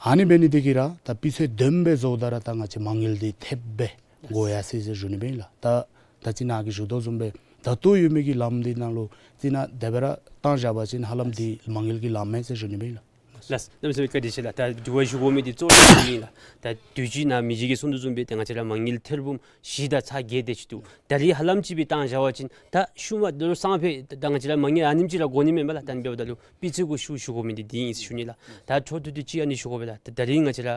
ཨ་ནི་འབད་ནི་འདི་གིས་ར་ད་སྤུས་ཚད་ལྡནམ་སྦེ་བཟོཝ་ད་ར་ད་ང་བཅས་མ་དངུལ་འདི་ཐེབས་སྦེ་དགོ་ཡར་སོ་ཡི་ཟེར་ཞུ་ནི་སྦེ་ཨིན་ལགས། ད་ད་ཅི་ནཱ་གིས་ཞུ་དོ་བཟུམ་སྦེ་ད་ལྟོ་ཡོད་མི་གི་ལམ་འདི་ནང་ལུ་རྩི་ནག་དེ་སྦེ་ར་བཏང་བཞག་པ་ཅིན་ཧ་ལམ་འདི་མ་དངུལ་གྱིས་ལང་མས་ཟེར་ཞུ་ནི་སྦེ་ཨིན་ལགས། ལགས། གནམ་མེད་ས་མེད་བཀའ་དྲིན་ཆེ་ལགས། ད་དྲི་བ་ཞུ་དགོ་མི་འདི་གཙོ་བོ་འདི་ཨིན་ལགས། ད་དུས་ཅི་ནཱ་མི་རྗེ་གིས་གསུང་དོ་བཟུམ་སྦེ་ཏེ་ང་བཅས་ར་མ་དངུལ་ཐེར་འབུམ་བཞི་དང་ཚག་བརྒྱད་དེ་ཅིག་འདུག། ད་རིས་ཧ་ལམ་ཅིག་སྦེ་བཏང་བཞག་པ་ཅིན་ད་ཤུལ་མ་ད་རུང་སང་ཕོད་ད་ང་བཅས་ར་མ་དངུལ་ཨ་ནེམ་ཅིག་ར་དགོ་ནི་མེན་པས་ལགས། ད་ཨ་ནི་འབདཝ་ད་ལུ་སྤུས་ཚད་གུ་ཤུགས་ཞུ་དགོ་མི་འདི་འདི་ཨིན་ཟེར་ཞུ་ནི་ལགས། ད་འཕྲོ་མཐུད་དེ་ཅིག་ཨ་ནི་ཞུ་དགོ་པས་ལགས། ད་ད་རིས་ང་བཅས་ར་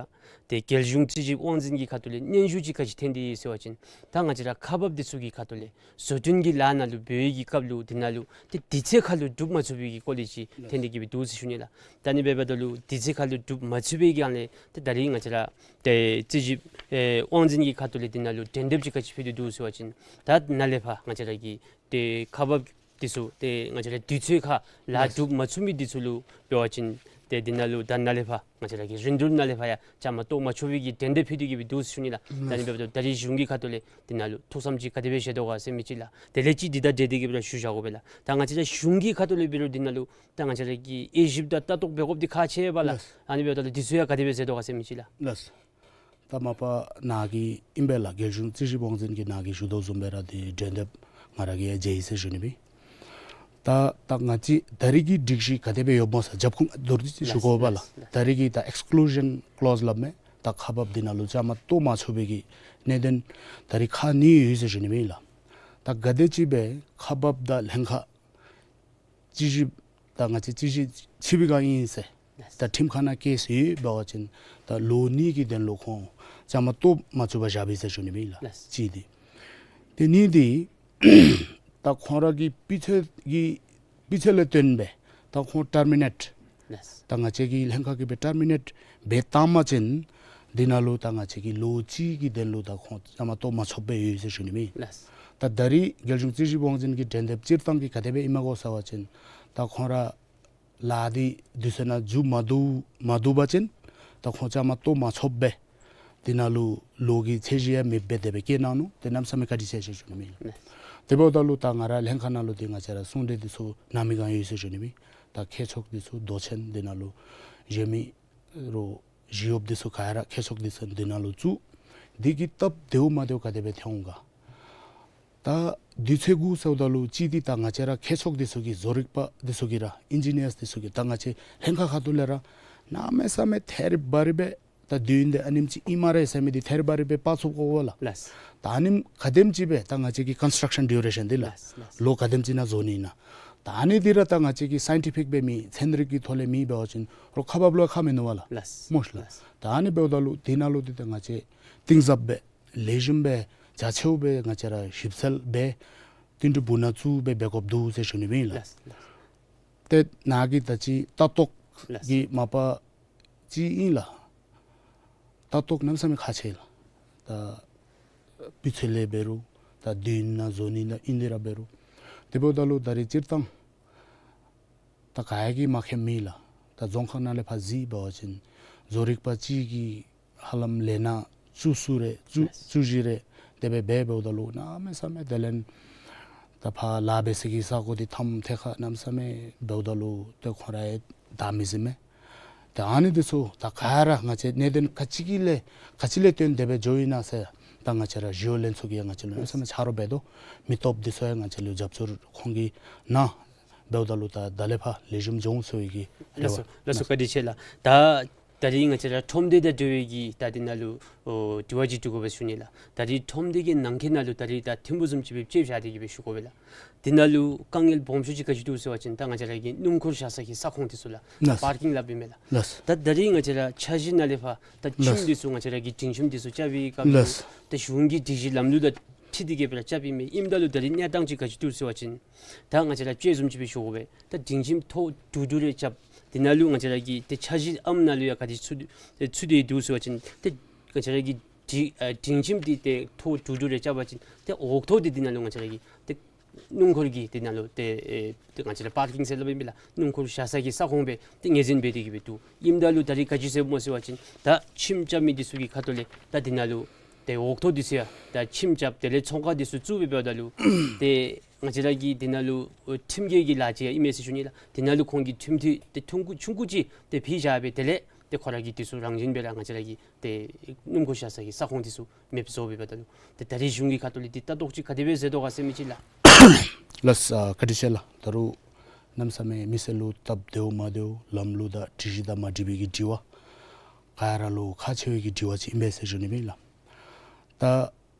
ཏེ་རྒྱལ་གཞུང་རྩིས་ཞིབ་དབང་འཛིན་གྱི་ཁ་ཐུག་ལས་སྙན་ཞུ་ཅིག་ག་ཅི་ཐོན་ཏེ་ཡོད་ཟེར་བ་ཅིན་ད་ང་བཅས་ར་ཁག་འབགཔ་འདི་ཚུ་གི་ཁ་ཐུག་ལས་བཟོ་སྐྲུན་གྱི་ལཱ་ནང་ལུ་འབད་བའི་གི་སྐབས་ལུ་འདི་ནང་ལུ་ཏེ་དུས་ཚོད་ཁར་ལུ་སྒྲུབ་མ་ཚུགས་པའི་གི་སྐོར་ལས་ཅིག་ཐོན་ཏེ་གི་སྦེ་འདུག་ཟེར་ཞུ་ནི་ལགས། ད་ཨ་ནི་འབདཝ་ད་ལུ་དུས་ཚོད་ཁར་ལུ་སྒྲུབ་མ་ཚུགས་པའི་སྒང་ལས་ཏེ་ད་རིས་ང་བཅས་ར་ཏེ་རྩིས་ཞིབ་ཨེ་དབང་འཛིན་གྱི་ཁ་ཐུག་ལས་འདི་ནང་ལུ་དྲན་འདེབས་ཅིག་ག་ཅི་ཕུལ་ཏེ་འདུག་ཟེར་བ་ཅིན་ད་ནཱ་ལས་ཕར་ང་བཅས་ར་གི་ཏེ་ཁག་འབགཔ་འདི་ཚུ་ཏེ་ང་བཅས་ར་དུས་ཚོད་ཁར་ལཱ་སྒྲུབ་མ་ཚུགས་མི་འདི་ཚུ་ལུ་འབད་བ་ཅིན་ཏེ་འདི་ནང་ལུ་ད་ནཱ་ལས་ཕར་ང་བཅས་ར་གི་རིན་བསྡུར་ནང་ལས་ཕར་ཡང་བཅའ་མར་གཏོགས་མ་ཆོག་པའི་གི་དྲན་འདེབས་ཕུལ་ཏེ་གི་སྦེ་འདུག་ཟེར་ཞུ་ནི་ལགས། ད་ཨ་ནི་འབདཝ་ད་ད་རིས་གཞུང་གི་ཁ་ཐུག་ལས་འདི་ནང་ལུ་ཐུགས་བསམ་ཅིག་ག་དེ་སྦེ་བཞེས་དོ་ག་ཟེར་མི་ཅིག་ལགས། དེ་ལས་ཅིག་འདི་དང་འབྲེལ་ཏེ་གི་སྦེ་ར་ཞུ་བཞག་དགོ་པས་ལགས། ད་ང་བཅས་ར་གཞུང་གི་ཁ་ཐུག་ལས་འབད་རུང་འདི་ནང་ལུ་ད་ང་བཅས་ར་གིས་དབྱེ་ཞིབ་དང་ལྟ་རྟོག་འབད་དགོཔ་འདི་ཁག་ཆེ་བས་ལགས། ལགས། ཨ་ནི་འབདཝ་ད་ལུ་འདི་ཚུ་ཡང་ག་དེ་སྦེ་མཛད་དོ་ག་ཟེར་མི་ཅིག་ལགས། ལགས། ད་མ་པ་ནཱ་གིས་ཨིན་པས་ལགས། རྒྱལ་གཞུང་རྩིས་ཞིབ་དབང་འཛིན་གྱིས་ནཱ་གིས་ཞུ་དོ་བཟུམ་སྦེ་ར་འདི་དྲན་འདེབས་ང་ར་གིས་ཡང་མཇལ་ཡི་ཟེར་ཞུ་ནི་སྦེ། ད་ད་ང་བཅས་ད་རིས་ཀྱི་སྒྲིག་གཞི་ག་དེ་སྦེ་ཡོདཔ་སྨོ་ཟེར་རྒྱབ་ཁུངས་མདོར་བསྡུས་ཅིག་ཞུ་དགོ་པས་ལགས། ལགས། ད་རིས་ཀྱི་ད་ཨེགསི་ཀུ་ལུ་ཞཱན་ཀློསི་སླབ་མས། ད་ཁག་འབགཔ་འདི་ནང་ལུ་བཅའ་མར་གཏོགས་མ་ཆོག་པའི་གི་གནད་དོན་ད་རིས་ཁག་གཉིས་ཡོད་ཟེར་ཞུ་ནི་སྦེ་ཨིན་ལགས། ད་ག་དེ་ཅིག་སྦེ་ཁག་འབགཔ་དང་ལྷན་ཁག་རྩིས་ཞིབ་ད་ང་བཅས་རྩིས་ཞིབ་ཕྱི་པའི་སྒང་ཨིན་ཟེར། ད་ཁྲིམས་ཁང་ནང་ཀེསི་ཡོད་འབད་བ་ཅིན་ད་ལོ་གཉིས་ཀྱི་དོན་ལུ་ཁོང་བཅའ་མར་གཏོགས་མ་ཚུགས་པར་བཞག་པས་ཟེར་ཞུ་ནི་སྦེ་ཨིན་ལགས། ལགས། གཅིག་འདི། ཏེ་གཉིས་འདི་ད་ཁོང་ར་གི་སྤུས་ཚད་ཀྱི་སྤུས་ཚད་ལས་བརྟེན་སྦེ་ད་ཁོང་ཊར་མི་ནེཊ་ལགས། ད་ང་བཅས་ཀྱི་ལྷན་ཁག་གིས་སྦེ་ཊར་མི་ནེཊ་འབད་བཏང་པ་ཅིན་འདི་ནང་ལུ་ད་ང་བཅས་ཀྱིས་ལོ་གཅིག་གི་དོན་ལུ་ད་ཁོང་བཅའ་མར་གཏོགས་མ་ཆོགཔ་སྦེ་ཡོད་ཟེར་ཞུ་ནི་སྦེ་ཨིན། ལགས། ད་ད་རིས་རྒྱལ་གཞུང་རྩིས་ཞིབ་དབང་འཛིན་གྱི་དྲན་འདེབས་སྤྱིར་བཏང་གི་ག་དེ་སྦེ་ཨིན་མས་གོ་ཟེར་བ་ཅིན་ད་ཁོང་ར་ལཱ་འདི་དུས་ཚོད་ནང་མཇུག་མ་བསྡུ་མ་བསྡུ་བ་ཅིན་ ད་ཁོང་བཅའ་མར་གཏོགས་མ་ཆོགཔ་སྦེ་དེ་ནང་ལུ་ལོ་གི་ཚད་གཞི་ཡང་མེདཔ་སྦེ་དེ་སྦེ་བཀལ་གནང་ནུག། དེ་གནམ་མེད་ས་མེད་བཀའ་དྲིན་ཆེ་ཟེར་ཞུ་ནི་ཨིན། དེ་འབདཝ་ད་ལུ་ད་ང་ར་ལྷན་ཁག་ནང་ལུ་འདི་ང་བཅས་ར་གསུང་གྲོས་འདི་ཚུ་གནང་མི་གང་ཡོད་ཟེར་ཞུ་ནི་ཨིན། ད་མཁས་མཆོག་འདི་ཚུ་མདོ་ཆེན་འདི་ནང་ལུ་གཞན་མི་རོགས་ཞི་གཡོགཔ་འདི་ཚུ་ག་ར་མཁས་མཆོག་འདི་ཚུ་འདི་ནང་ལུ་བཙུགས། འདི་གི་སྟབས་བདེཝ་མ་བདེཝ་ག་དེ་སྦེ་ཐོན་འོང་ག། ད་དུས་ཚོད་གུ་ཟེརཝ་ད་ལུ་གཅིག་འདི་ད་ང་བཅས་ར་མཁས་མཆོག་འདི་ཚུ་གིས་བཟོ་རིག་པ་འདི་ཚུ་གིས་ར་ཨིན་ཇི་ནི་ཡརསི་འདི་ཚུ་གིས་ད་ང་བཅས་ལྷན་ཁག་ཁ་ཐུག་ལས་ར་གནམ་མེད་ས་མེད་ཐད་རི་བ་རི་སྦེ་ད་དུས་ཡུན་འདི་ཨ་ནེམ་ཅིག་ཨིན་སྨ་རེ་ཟེར་མི་འདི་ཐད་རི་བ་རི་སྦེ་དཔག་ཚུགས་དགོ་པས་ལགས། ལགས། ད་ཨ་ནེམ་ག་དེམ་ཅིག་སྦེ་ད་ང་བཅས་ཀྱི་ཀོན་སི་ཊརཀ་ཤཱན་ཌིའུ་རེ་ཤཱན་འདི་ལགས། ལགས། ལགས། ལོ་ག་དེམ་ཅིག་ནང་བཟོ་ནི་ཨིན་ན། ད་ཨ་ནི་འདི་ར་ད་ང་བཅས་ཀྱི་སའིན་ཊི་ཕིཀ་སྦེ་མེད་ཚན་རིག་གི་ཐོག་ལས་མེད་འབད་བ་ཅིན་རོགས་ཁག་འབགཔ་ལུ་ཡང་ཁག་མིན་ནུག་པ་ལགས། ལགས། མོ་ཤ་ལགས། ལགས། ད་ཨ་ནི་འབདཝ་ད་ལུ་འདི་ནང་ལུ་འདི་ད་ང་བཅས་གཏིང་ཟབ་སྦེ་ལེགས་ཤོམ་སྦེ་རྒྱ་ཆེཝ་སྦེ་ང་བཅས་ར་ཞིབ་འཚོལ་སྦེ་བསྟུན་གྲོས་འབུ་ནང་བཙུགས་སྦེ་འབད་དགོཔ་འདུག་ཟེར་ཞུ་ནི་ཨིན་ལགས། ལགས། ལགས། ཏེ་ནཱ་གི་ད་ཅི་ལྟ་རྟོག་ལགས། གི་མ་པ་ཅིག་ཨིན་ལགས། ལྟ་རྟོག་གནམ་མེད་ས་མེད་ཁག་ཆེ་ལགས། ད་སྤུས་ཚད་ལས་འབད་རུང་ད་དུས་ཡུན་ནང་བཟོ་ནི་ནང་ཨིན་འདི་ར་འབད་རུང་། དེ་འབདཝ་ད་ལུ་ད་རེས་སྤྱིར་བཏང་ད་ག་ཡང་གིས་མ་མཁྱེནམ་མེད་ལགས། ད་རྫོང་ཁག་ནང་ལས་ཕར་གཟིགས་འབད་བ་ཅིན་བཟོ་རིག་པ་གཅིག་གིས་ཧ་ལམ་ལས་སྣ་བཅུ་གསུམ་རེ་བཅུ་ལགས། བཅུ་བཞི་རེ་དེ་སྦེ་འབད་འབདཝ་ད་ལུ་གནམ་མེད་ས་མེད་དེ་ལས་ད་ཕར་ལཱ་འབད་ས་གི་ས་གོ་འདི་ཐམ་ཐད་ཁར་གནམ་མེད་ས་མེད་འབདཝ་ད་ལུ་ཏེ་ཁོང་ར་ཡང་བདའ་མི་ཟིན་མས། ད་ཨ་ནི་འདི་ཚུ་ད་ག་ར་ང་བཅས་གནད་དོན་ག་ཅི་གི་ལས་ག་ཅི་ལས་བརྟེན་དེ་སྦེ་འགྱོ་ཡི་ན་ཟེར་ད་ང་བཅས་ར་ཞི་གཡོག་ལྷན་ཚོགས་ཀྱིས་ཡང་ང་བཅས་ལུ་གནམ་མེད་ས་མེད་ཆ་རོགས་འབད་དོ། མི་སྟོབས་འདི་ཚུ་ཡང་ང་བཅས་ལུ་རྒྱབ་སྐྱོར་ཁོང་གིས་གནང་འབདཝ་ད་ལུ་ད་ད་ལས་ཕར་ལེགས་ཤོམ་འགྱོ་འོང་ཟེར་བའི་གི་རེ་ལགས་སོ། བ། ལགས་སོ། བཀའ་དྲིན་ཆེ་ལགས། ད་ད་རིས་ང་བཅས་ར་ཁྲོམ་སྡེ་དང་འབྲེལ་བའི་གི་ད་འདི་ནང་ལུ་ཨོ་དྲི་བ་ཅིག་དྲི་དགོ་པས་ཞུ་ནི་ལགས། ད་རིས་ཁྲོམ་སྡེ་གི་ནང་འཁོད་ནང་ལུ་ད་རིས་ད་ཐིམ་ཕུག་བཟུམ་ཅིག་སྦེ་དཔྱེ་བཞག་སྟེ་གི་སྦེ་ཞུ་དགོ་པས་ལགས། འདི་ནང་ལུ་དཀའ་ངལ་སྦོམ་ཤོས་ཅིག་ག་ཅི་འདུག་ཟེར་བ་ཅིན་ད་ང་བཅས་ར་གི་སྣུམ་འཁོར་བཞག་ས་གི་ས་ཁོངས་འདི་ཚུ་ལགས། ལགས། པར་ཀིང་སླབ་ཨིན་མས་ལགས། ལགས། ད་ད་རིས་ང་བཅས་ར་འཆར་གཞི་ནང་ལས་ཕར་ད་ཁྱིམ་ལགས། འདི་ཚུ་ང་བཅས་ར་གི་སྒྲིང་ཁྱིམ་འདི་ཚུ་རྐྱབ་པའི་སྐབས་ལུ་ལགས། ད་གཞུང་གི་སྒྲིག་གཞི་ལམ་ལུགས་དང་འཁྲིལ་ཏེ་གི་སྦེ་ར་རྐྱབ་ཨིན་མས། ཨིནམ་ད་ལུ་ད་རིས་གནས་སྟངས་ཅིག་ག་ཅི་འདུག་ཟེར་བ་ཅིན་ད་ང་བཅས་ར་དཔྱེ་བཟུམ་ཅིག་སྦེ་ཞུ་དགོ་པས། ད་སྒྲིང་ཁྱིམ་ཐོག་དྲུག་དྲུག་རེ་རྐྱབ། འདི་ནང་ལུ་ང་བཅས་ར་གི་ཏེ་འཆར་གཞི་ཨམ་ནང་ལུ་ཡང་ག་དེ་ཚུད་ཚུད་དེ་འདུག་ཟེར་བ་ཅིན་ཏེ་ང་བཅས་ར་གི་སྒྲིང་ཨ་སྒྲིང་ཁྱིམ་འདི་ཏེ་ཐོག་དྲུག་དྲུག་རེ་རྐྱབ་པ་ཅིན་ཏེ་འོག་ཐོག་འདི་འདི་ནང་ལུ་ང་བཅས་ར་གི་ཏེ་སྣུམ་འཁོར་གྱི་འདི་ནང་ལུ་ཏེ་ཨེ་ཏེ་ང་བཅས་ར་པར་ཀིང་ཟེར་སླབ་ཨིན་པས་ལགས། སྣུམ་འཁོར་བཞག་ས་གི་ས་ཁོངས་སྦེ་ཏེ་ངོས་འཛིན་འབད་དེ་གི་སྦེ་འདུག། ཨིནམ་ད་ལུ་ད་རིས་ག་ཅི་ཟེར་སྨོ་ཟེར་བ་ཅིན་ད་ཁྱིམ་རྐྱབ་མི་འདི་ཚུ་གི་ཁ་ཐུག་ལས་ད་འདི་ནང་ལུ་ཏེ་འོག་ཐོག་འདི་ཚུ་ཡང་ད་ཁྱིམ་རྐྱབ་དེ་ལས་ཚོང་ཁང་འདི་ཚུ་བཙུགས་སྦེ་འབདཝ་ད་ལུ་ཏེ་ང་བཅས་ར་གི་འདི་ནང་ལུ་ཨོ་ཁྲིམས་འགལ་གྱི་ལཱ་ཅིག་ཡང་ཨིན་མས་ཟེར་ཞུ་ནི་ལགས། འདི་ནང་ལུ་ཁོང་གིས་ཁྲིམས་འཐུས་ཏེ་ཐུང་ཀུ་ཆུང་ཀུ་ཅིག་ཏེ་ཕུལ་བཞག་སྦེ་དེ་ལས་ཏེ་ཁོ་ར་གིས་འདི་ཚུ་རང་བཞིན་སྦེ་ར་ང་བཅས་ར་གི་ཏེ་སྣུམ་འཁོར་བཞག་ས་གི་ས་ཁོངས་འདི་ཚུ་མེདཔ་བཟོ་སྦེ་འབདཝ་ད་ལུ་ཏེ་ད་རིས་གཞུང་གི་ཁ་ཐུག་ལས་འདི་ལྟ་རྟོག་ཅིག་ག་དེ་སྦེ་མཛད་དོ་ག་ཟེར་མི་ཅིག་ལགས། ལགས། ཨ་བཀའ་དྲིན་ཆེ་ལགས། ད་རུང་གནམ་མེད་ས་མེད་མི་སེར་ལུ་སྟབས་བདེཝ་མ་བདེཝ་ལམ་ལུགས་དང་སྒྲིག་གཞི་དང་མ་འཁྲིལ་བའི་གི་དྲི་བ་ག་ར་ལུ་ཁག་ཆེ་བའི་གི་དྲི་བ་ཅིག་ཨིན་པས་ཟེར་ཞུ་ནི་ཨིན་ལགས། ད་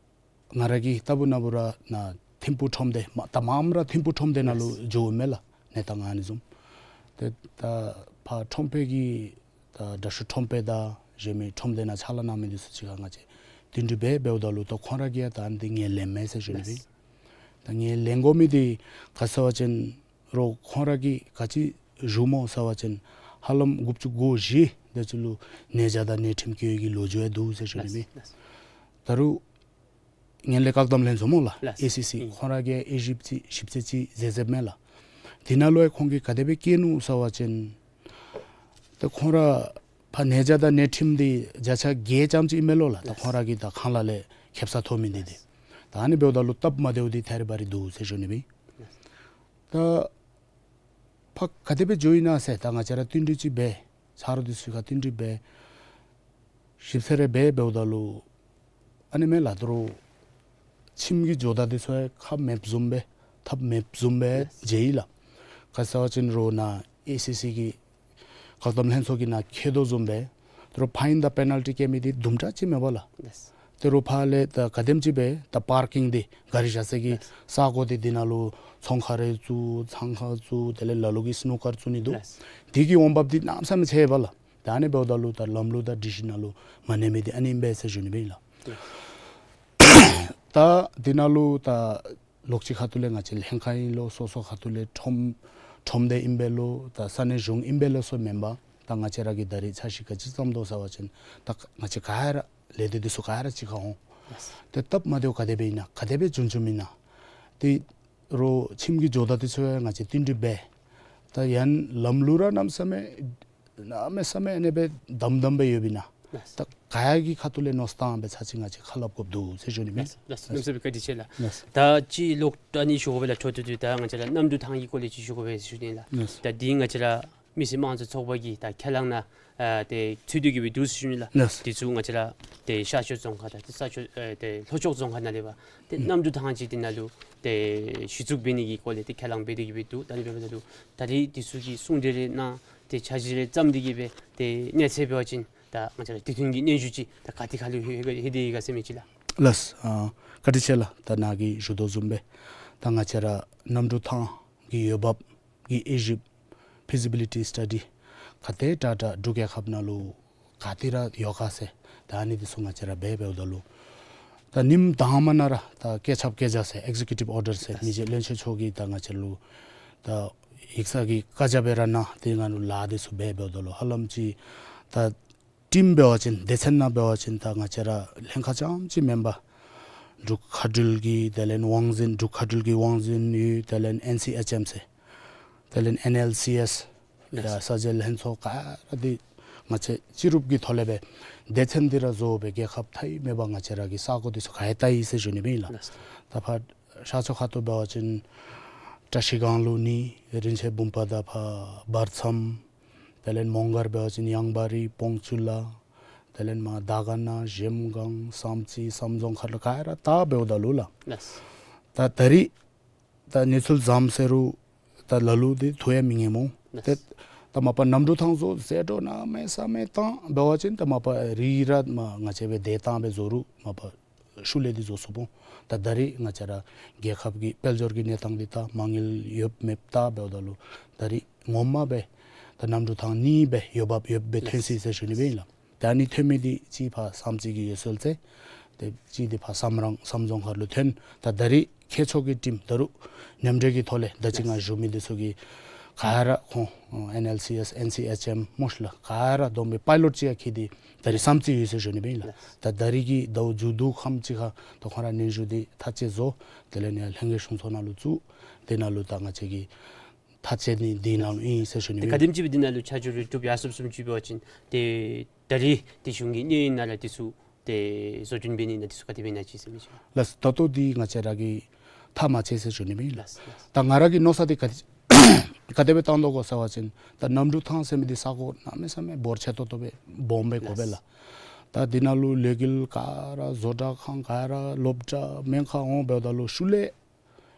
ང་ར་གིས་ལྟ་བུ་ན་བུ་ར་ནཱ་ཐིམ་ཕུག་ཁྲོམ་སྡེ་མ་ད་མངམ་ར་ཐིམ་ཕུག་ཁྲོམ་སྡེ་ནང་ལུ་ལགས། འགྱོཝ་མས་ལགས། གནས་སྟངས་ཨ་ནི་བཟུམ། ཏེ་ད་ཕར་ཁྲོམ་དཔོན་གྱིས་ད་དྲག་ཤོས་ཁྲོམ་དཔོན་དང་གཞན་མི་ཁྲོམ་སྡེ་ནང་ཕྱག་ལཱ་གནང་མི་འདི་ཚུ་གཅིག་ཁར་ང་བཅས་བསྟུན་གྲོས་འབད་འབདཝ་ད་ལུ་ད་ཁོང་ར་གིས་ཡང་ད་ཨ་འདི་ངོས་ལེན་མས་ཟེར་ཞུ་ནི་ཨིན། ལགས། ད་ངོས་ལེན་དགོ་མི་འདི་ག་ཟེར་བ་ཅིན་རོགས་ཁོང་ར་གིས་ག་ཅི་ཞུ་སྨོ་ཟེར་བ་ཅིན་ཧ་ལམ་དགུ་བཅུ་གོ་བཞི་དེ་ཅིག་ལུ་ནད་བྱ་དང་ནད་ཁྲིམས་བཀལ་བའི་གི་ལོ་རྒྱུས་ཡང་འདུག་ཟེར་ཞུ་ནི་ཨིན། ལགས། ལགས། ད་རུང་ངན་ལྷད་བཀག་སྡོམ་ལྷན་ཚོགས་སྨོ་ལགས། ལགས། ཨེ་སི་སི། ཨིན། ཁོང་ར་གིས་ཨེ་ཞིབ་ཅིག་ཞིབ་དཔྱད་ཅིག་མཛད་མཛདཔ་མས་ལགས། དེ་ནང་ལུ་ཡང་ཁོང་གིས་ག་དེ་སྦེ་བཀལ་ནུག་ཟེར་བ་ཅིན་ད་ཁོང་ར་ཕར་ནད་བྱ་དང་ནད་ཁྲིམས་འདི་བརྒྱ་ཆ་བརྒྱད་ཙམ་ཅིག་ཨིན་མས་ལོ་ལགས། ད་ལགས། ཁོང་ར་གིས་ད་ཁང་གླ་ལས་ཁེབ་ས་ཐོབ་མི་འདི་ཏེ། ལགས། ད་ཨ་ནི་འབདཝ་ད་ལུ་སྟབས་མ་བདེཝ་འདི་ཐད་རི་བ་རི་འདུག་ཟེར་ཞུ་ནི་ཨིན། ལགས། ད་ཕར་ག་དེ་སྦེ་འགྱོ་ཡི་ན་ཟེར་ད་ང་བཅས་ར་བསྟུན་གྲོས་ཅིག་འབད། ཆ་རོགས་འདི་ཚུ་ཁར་བསྟུན་གྲོས་འབད། ཞིབ་འཚོལ་རེ་འབད་འབདཝ་ད་ལུ་ཨ་ནི་མས་ལགས། ད་རུང་ཁྱིམ་གྱི་ཇོ་བདག་འདི་ཚུ་ཡང་ཁག་མེདཔ་བཟུམ་སྦེ་ཐབས་མེདཔ་བཟུམ་སྦེ་མཇལ་ཡི་ལགས། ག་ཟེར་བ་ཅིན་རོགས་ནཱ་ཨེ་སི་སི་གི་བཀག་སྡོམ་ལྷན་ཚོགས་ཀྱིས་ནཱ་འཁོད་དོ་བཟུམ་སྦེ་ད་རུང་ཕའིན་དང་པེ་ནཱལ་ཊི་བཀལ་མི་འདི་དུམ་གྲ་ཅིག་མེད་པས་ལགས། ལགས། ད་རུང་ཕར་ལས་ད་ག་དེམ་ཅིག་སྦེ་ད་པར་ཀིང་འདི་གཱ་རི་བཞག་ས་གི་ལགས། ས་གོ་འདི་འདི་ནང་ལུ་ཚོང་ཁང་རེ་བཙུགས་ཚང་ཁང་བཙུགས་དེ་ལས་ལ་ལུ་གིས་སི་ནུ་ཀར་བཙུགས་ནི་འདུག། ལགས། འདི་གི་འོང་འབབ་འདི་གནམ་མེད་ས་མེད་ཆེ་བས་ལགས། ད་ཨ་ནི་འབདཝ་ད་ལུ་ད་ལམ་ལུགས་དང་སྒྲིག་གཞི་ནང་ལུ་མ་གནས་མི་འདི་ཨ་ནི་ཨིན་པས་ཟེར་ཞུ་ནི་ཨིན་ལགས། ད་འདི་ནང་ལུ་ད་ལོགས་ཅིག་ཁ་ཐུག་ལས་ང་བཅས་ལྷན་ཁག་ཨིན་ལོ་སོ་སོ་ཁ་ཐུག་ལས་ཁྲོམ་ཁྲོམ་སྡེ་ཨིན་པས་ལོ་ད་ས་གནས་གཞུང་ཨིན་པས་ལོ་ཟེར་མེན་པར་ད་ང་བཅས་ར་གིས་ད་རིས་འཆར་གཞི་ག་ཅི་བརྩམ་དོ་ཟེར་བ་ཅིན་ད་ང་བཅས་ག་ར་ལས་སྡེ་འདི་ཚུ་ག་ར་གཅིག་ཁར་འོང་། ལགས། ཏེ་སྟབས་མ་བདེཝ་ག་དེ་སྦེ་ཨིན་ན་ག་དེ་སྦེ་བྱུང་བྱུངམ་ཨིན་ན། ཏེ་རོགས་ཁྱིམ་གྱི་ཇོ་བདག་འདི་ཚུ་ཡང་ང་བཅས་བསྟུན་གྲོས་འབད། ད་ཡང་ལམ་ལུགས་ར་གནམ་མེད་ས་མེད་ གནམ་མེད་ས་མེད་ཨ་ནི་སྦེ་དམ་དམ་སྦེ་ཡོདཔ་ཨིན་ན། ལགས། ད་ག་ཡང་གི་ཁ་ཐུག་ལས་མནོ་བསམ་བཏང་སྦེ་ཚར་ཅིག་ང་བཅས་ཁ་སླབ་དགོཔ་འདུག་ཟེར་ཞུ་ནི་མས། ལགས། ལགས། གནམ་མེད་ས་མེད་བཀའ་དྲིན་ཆེ་ལགས། ལགས། ད་ཅི་ལོག་ད་ཨ་ནི་ཞུ་དགོ་པས་ལགས། འཕྲོ་མཐུད་དེ་ད་ང་བཅས་ར་གནམ་གྲུ་ཐང་གི་སྐོར་ལས་ཅིག་ཞུ་དགོ་པས་ཟེར་ཞུ་ནི་ལགས། ལགས། ད་འདི་ང་བཅས་ར་མི་སེར་དམངས་གཙོའི་ཚོགས་པ་གི་ད་ཁས་བླངས་ནང་ཨ་ཏེ་ཚུད་དེ་གི་སྦེ་འདུག་ཟེར་ཞུ་ནི་ལགས། ལགས། དེ་ཚུ་ང་བཅས་ར་ཏེ་ཤར་ཕྱོགས་རྫོང་ཁག་དང་ཏེ་ས་ཕྱོགས་ཨེ་ཏེ་ལྷོ་ཕྱོགས་རྫོང་ཁག་ནང་ལས་འབད་ཏེ་ཨུམ་གནམ་གྲུ་ཐང་ཅིག་དེ་ནང་ལུ་ཏེ་གཞི་བཙུགས་འབད་ནི་གི་སྐོར་ལས་ཏེ་ཁས་བླངས་འབད་དེ་གི་སྦེ་འདུག། ད་ཨ་ནི་འབདཝ་ད་ལུ་ད་རེས་དེ་ཚུ་གི་གསུང་གྲོས་རེ་གནང་ཏེ་འཆར་གཞི་རེ་བརྩམས་ཏེ་གི་སྦེ་ཏེ་གནས་ཚད་འབད་བ་ཅིན་ད་ང་བཅས་ར་དེ་ཐོན་གྱི་སྙན་ཞུ་ཅིག་ད་ག་ཏེ་ཁ་ལུ་ལྷོད་ལྷོད་དེ་ཡོད་ག་ཟེར་མི་ཅིག་ལགས། ལགས། ཨ་བཀའ་དྲིན་ཆེ་ལགས། ད་ནཱ་གིས་ཞུ་དོ་བཟུམ་སྦེ་ད་ང་བཅས་ར་གནམ་གྲུ་ཐང་གི་འོས་འབབ་ཀྱི་དབྱེ་ཞིབ་ཕི་ཛི་བི་ལི་ཊི་སི་ཊ་ཌི་ག་དེ་དྲག་དྲག་འབྲུག་རྒྱལ་ཁབ་ནང་ལུ་ག་ཏེ་ར་ཡོད་ག་ཟེར་ད་ཨ་ནི་འདི་ཚུ་ང་བཅས་ར་འབད་འབདཝ་ད་ལུ་ད་ཉིནམ་དང་པ་ནང་ར་ད་བཀོད་ཁྱབ་བཀོད་རྒྱ་ཟེར་ཨེག་ཛི་ཀིའུ་ཊིབ་ཨོར་ཌར་ཟེར་མི་རྗེ་བློན་ཆེན་མཆོག་གིས་ད་ང་བཅས་ལུ་ད་ཡིག་ཚང་གི་བཀའ་རྒྱ་སྦེ་ར་གནང་། དེ་ནང་ལུ་ལཱ་འདི་ཚུ་འབད་འབདཝ་ད་ལུ་ཧ་ལམ་ཅིག་ད་ཊིམ་འབད་བ་ཅིན་སྡེ་ཚན་ནང་འབད་བ་ཅིན་ད་ང་བཅས་ར་ལྷན་ཁག་རྐྱངམ་ཅིག་མེན་པར་འབྲུག་མཁའ་འགྲུལ་གྱི་དེ་ལས་དབང་འཛིན་འབྲུག་མཁའ་འགྲུལ་གྱི་དབང་འཛིན་ཡོད། དེ་ལས་ཨེན་སི་ཨེཆ་ཨེམ་ཟེར་དེ་ལས་ཨེན་ཨེལ་སི་ཨེས་ཡ་ལགས། ས་འཇལ་ལྷན་ཚོགས་ག་ར་འདི་ང་བཅས་སྤྱི་རུབ་ཀྱི་ཐོག་ལས་སྦེ་སྡེ་ཚན་འདི་ར་བཟོ་སྦེ་རྒྱལ་ཁབ་མཐའ་དབུས་མེད་པར་ང་བཅས་ར་གི་ས་གོ་འདི་ཚུ་ག་ཡང་བལྟ་ཡི་ཟེར་ཞུ་ནི་སྦེ་ཨིན་ལགས། ལགས། ད་ཕར་ཤར་ཕྱོགས་ཁ་ཐུག་འབད་བ་ཅིན་བཀྲ་ཤིས་སྒང་ལུ་ནི་རིན་ཆེན་བུམ་པ་དང་ཕར་བར་མཚམས་དེ་ལས་མོང་སྒར་འབད་བ་ཅིན་ཡང་བ་རི་བོང་ཆུ་ལ་དེ་ལས་མར་དར་དཀར་ན་གཞལམ་སྒང་བསམ་རྩེ་བསམ་རྫོང་ཁ་ལུ་ག་ར་བལྟ་འབདཝ་ད་ལུ་ལགས། ལགས། ད་ད་རིས་ད་གནས་ཚུལ་བཟངམ་ཟེར་རུང་ད་ལ་ལུ་འདི་ཐུགས་ཡང་མི་ངེས་སྨོ། ལགས། ཏེ་ད་མ་པ་གནམ་གྲུ་ཐང་བཟོ་ཟེར་འགྱོ་གནམ་མེད་ས་མེད་བཏང་འབད་བ་ཅིན་ད་མ་པ་རི་ར་མ་ང་བཅས་སྦེ་དེ་བཏང་སྦེ་བཟོ་རུང་མ་པ་ཤུལ་ལས་འདི་བཟོ་ཚུགས་སྨོ། ད་ད་རིས་ང་བཅས་ར་རྒྱལ་ཁབ་ཀྱི་དཔལ་འབྱོར་གྱི་གནས་སྟངས་འདི་ད་མ་དངུལ་ཡོདཔ་མེདཔ་བལྟ་འབདཝ་ད་ལུ་ད་རིས་ངོ་མ་སྦེ་ད་གནམ་གྲུ་ཐང་གཉིས་སྦེ་འོས་འབབ་ཡོདཔ་སྦེ་ཐོན་ཅི་ཟེར་ཞུ་ནི་སྦེ་ཨིན་ལགས། ད་ཨ་ནི་ཐོན་མི་འདི་གཅིག་ཕར་བསམ་རྩེ་གི་ཡོད་ཟེར་ཏེ་ཏེ་གཅིག་འདི་ཕར་བསམ་རྫོང་བསམ་རྫོང་ཁ་ལུ་ཐོན། ད་ད་རིས་མཁས་མཆོག་གི་ཊིམ་ད་རུང་མཉམ་འབྲེལ་གྱི་ཐོག་ལས་ད་ཅི་ང་ཞུ་མི་འདི་ཚུ་གི་ག་ར་ཁོང་ཨེན་ཨེལ་སི་ཨེས་ཨེན་སི་ཨེཆ་ཨེམ་མོ་ཤ་ལ་ག་ར་བསྡོམས་སྦེ་པའི་ལོཊ་ཅིག་ཡང་འཁྱིད་དེ་ད་རིས་བསམ་རྩེ་ཡོད་ཟེར་ཞུ་ནི་སྦེ་ཨིན་ལགས། ད་ད་རིས་ཀྱི་ཟླཝ་མཇུག་བསྡུ་ཁམས་ཅིག་ཁར་ད་ཁོང་ར་སྙན་ཞུ་འདི་ཐག་བཅད་བཟོ། དེ་ལས་ནི་ལྷན་རྒྱས་གཞུང་ཚོགས་ནང་ལུ་བཙུགས། དེ་ནང་ལུ་ད་ང་བཅས་ཀྱི་ཐག་བཅད་ནི་འདི་ནང་ལུ་ཨིན་ཟེར་ཞུ་ནི་ཏེ་སྦེ། ག་དེམ་ཅིག་སྦེ་འདི་ནང་ལུ་ཆ་འཇོག་རེ་གྲུབ་ཡར་སོངམ་སོངམ་ཅིག་འབད་བ་ཅིན་ཏེ་ད་རིས་ཏེ་གཞུང་གི་གནས་ཡུན་ནང་ར་འདི་ཚུ་ཏེ་བཟོ་སྐྲུན་འབད་ནི་ནང་འདི་ཚུ་ག་དེ་སྦེ་ཨིན་ན་ཅིག་ཟེར་མི་ཅིག། ལགས། ད་ལྟོ་འདི་ང་བཅས་ར་གིས་ཐག་མ་བཅད་ཟེར་ཞུ་ནི་སྦེ་ཨིན་ལགས། ལགས། ད་ང་ར་གི་མནོ་བསམ་འདི་ག་དེ་ག་དེ་སྦེ་བཏང་དོ་གོ་ཟེར་བ་ཅིན་ད་གནམ་གྲུ་ཐང་ཟེར་མི་འདི་ས་གོ་གནམ་མེད་ས་མེད་འབོར་ཆེ་ཏོག་ཏོ་སྦེ་སྦོམ་སྦེ་དགོ་པས་ལགས། ལགས། ད་འདི་ནང་ལུ་ལས་འགུལ་ག་ར་བཟོ་གྲྭ་ཁང་ག་ར་སློབ་གྲྭ་སྨན་ཁང་འོང་འབདཝ་ད་ལུ་ཤུལ་ལས་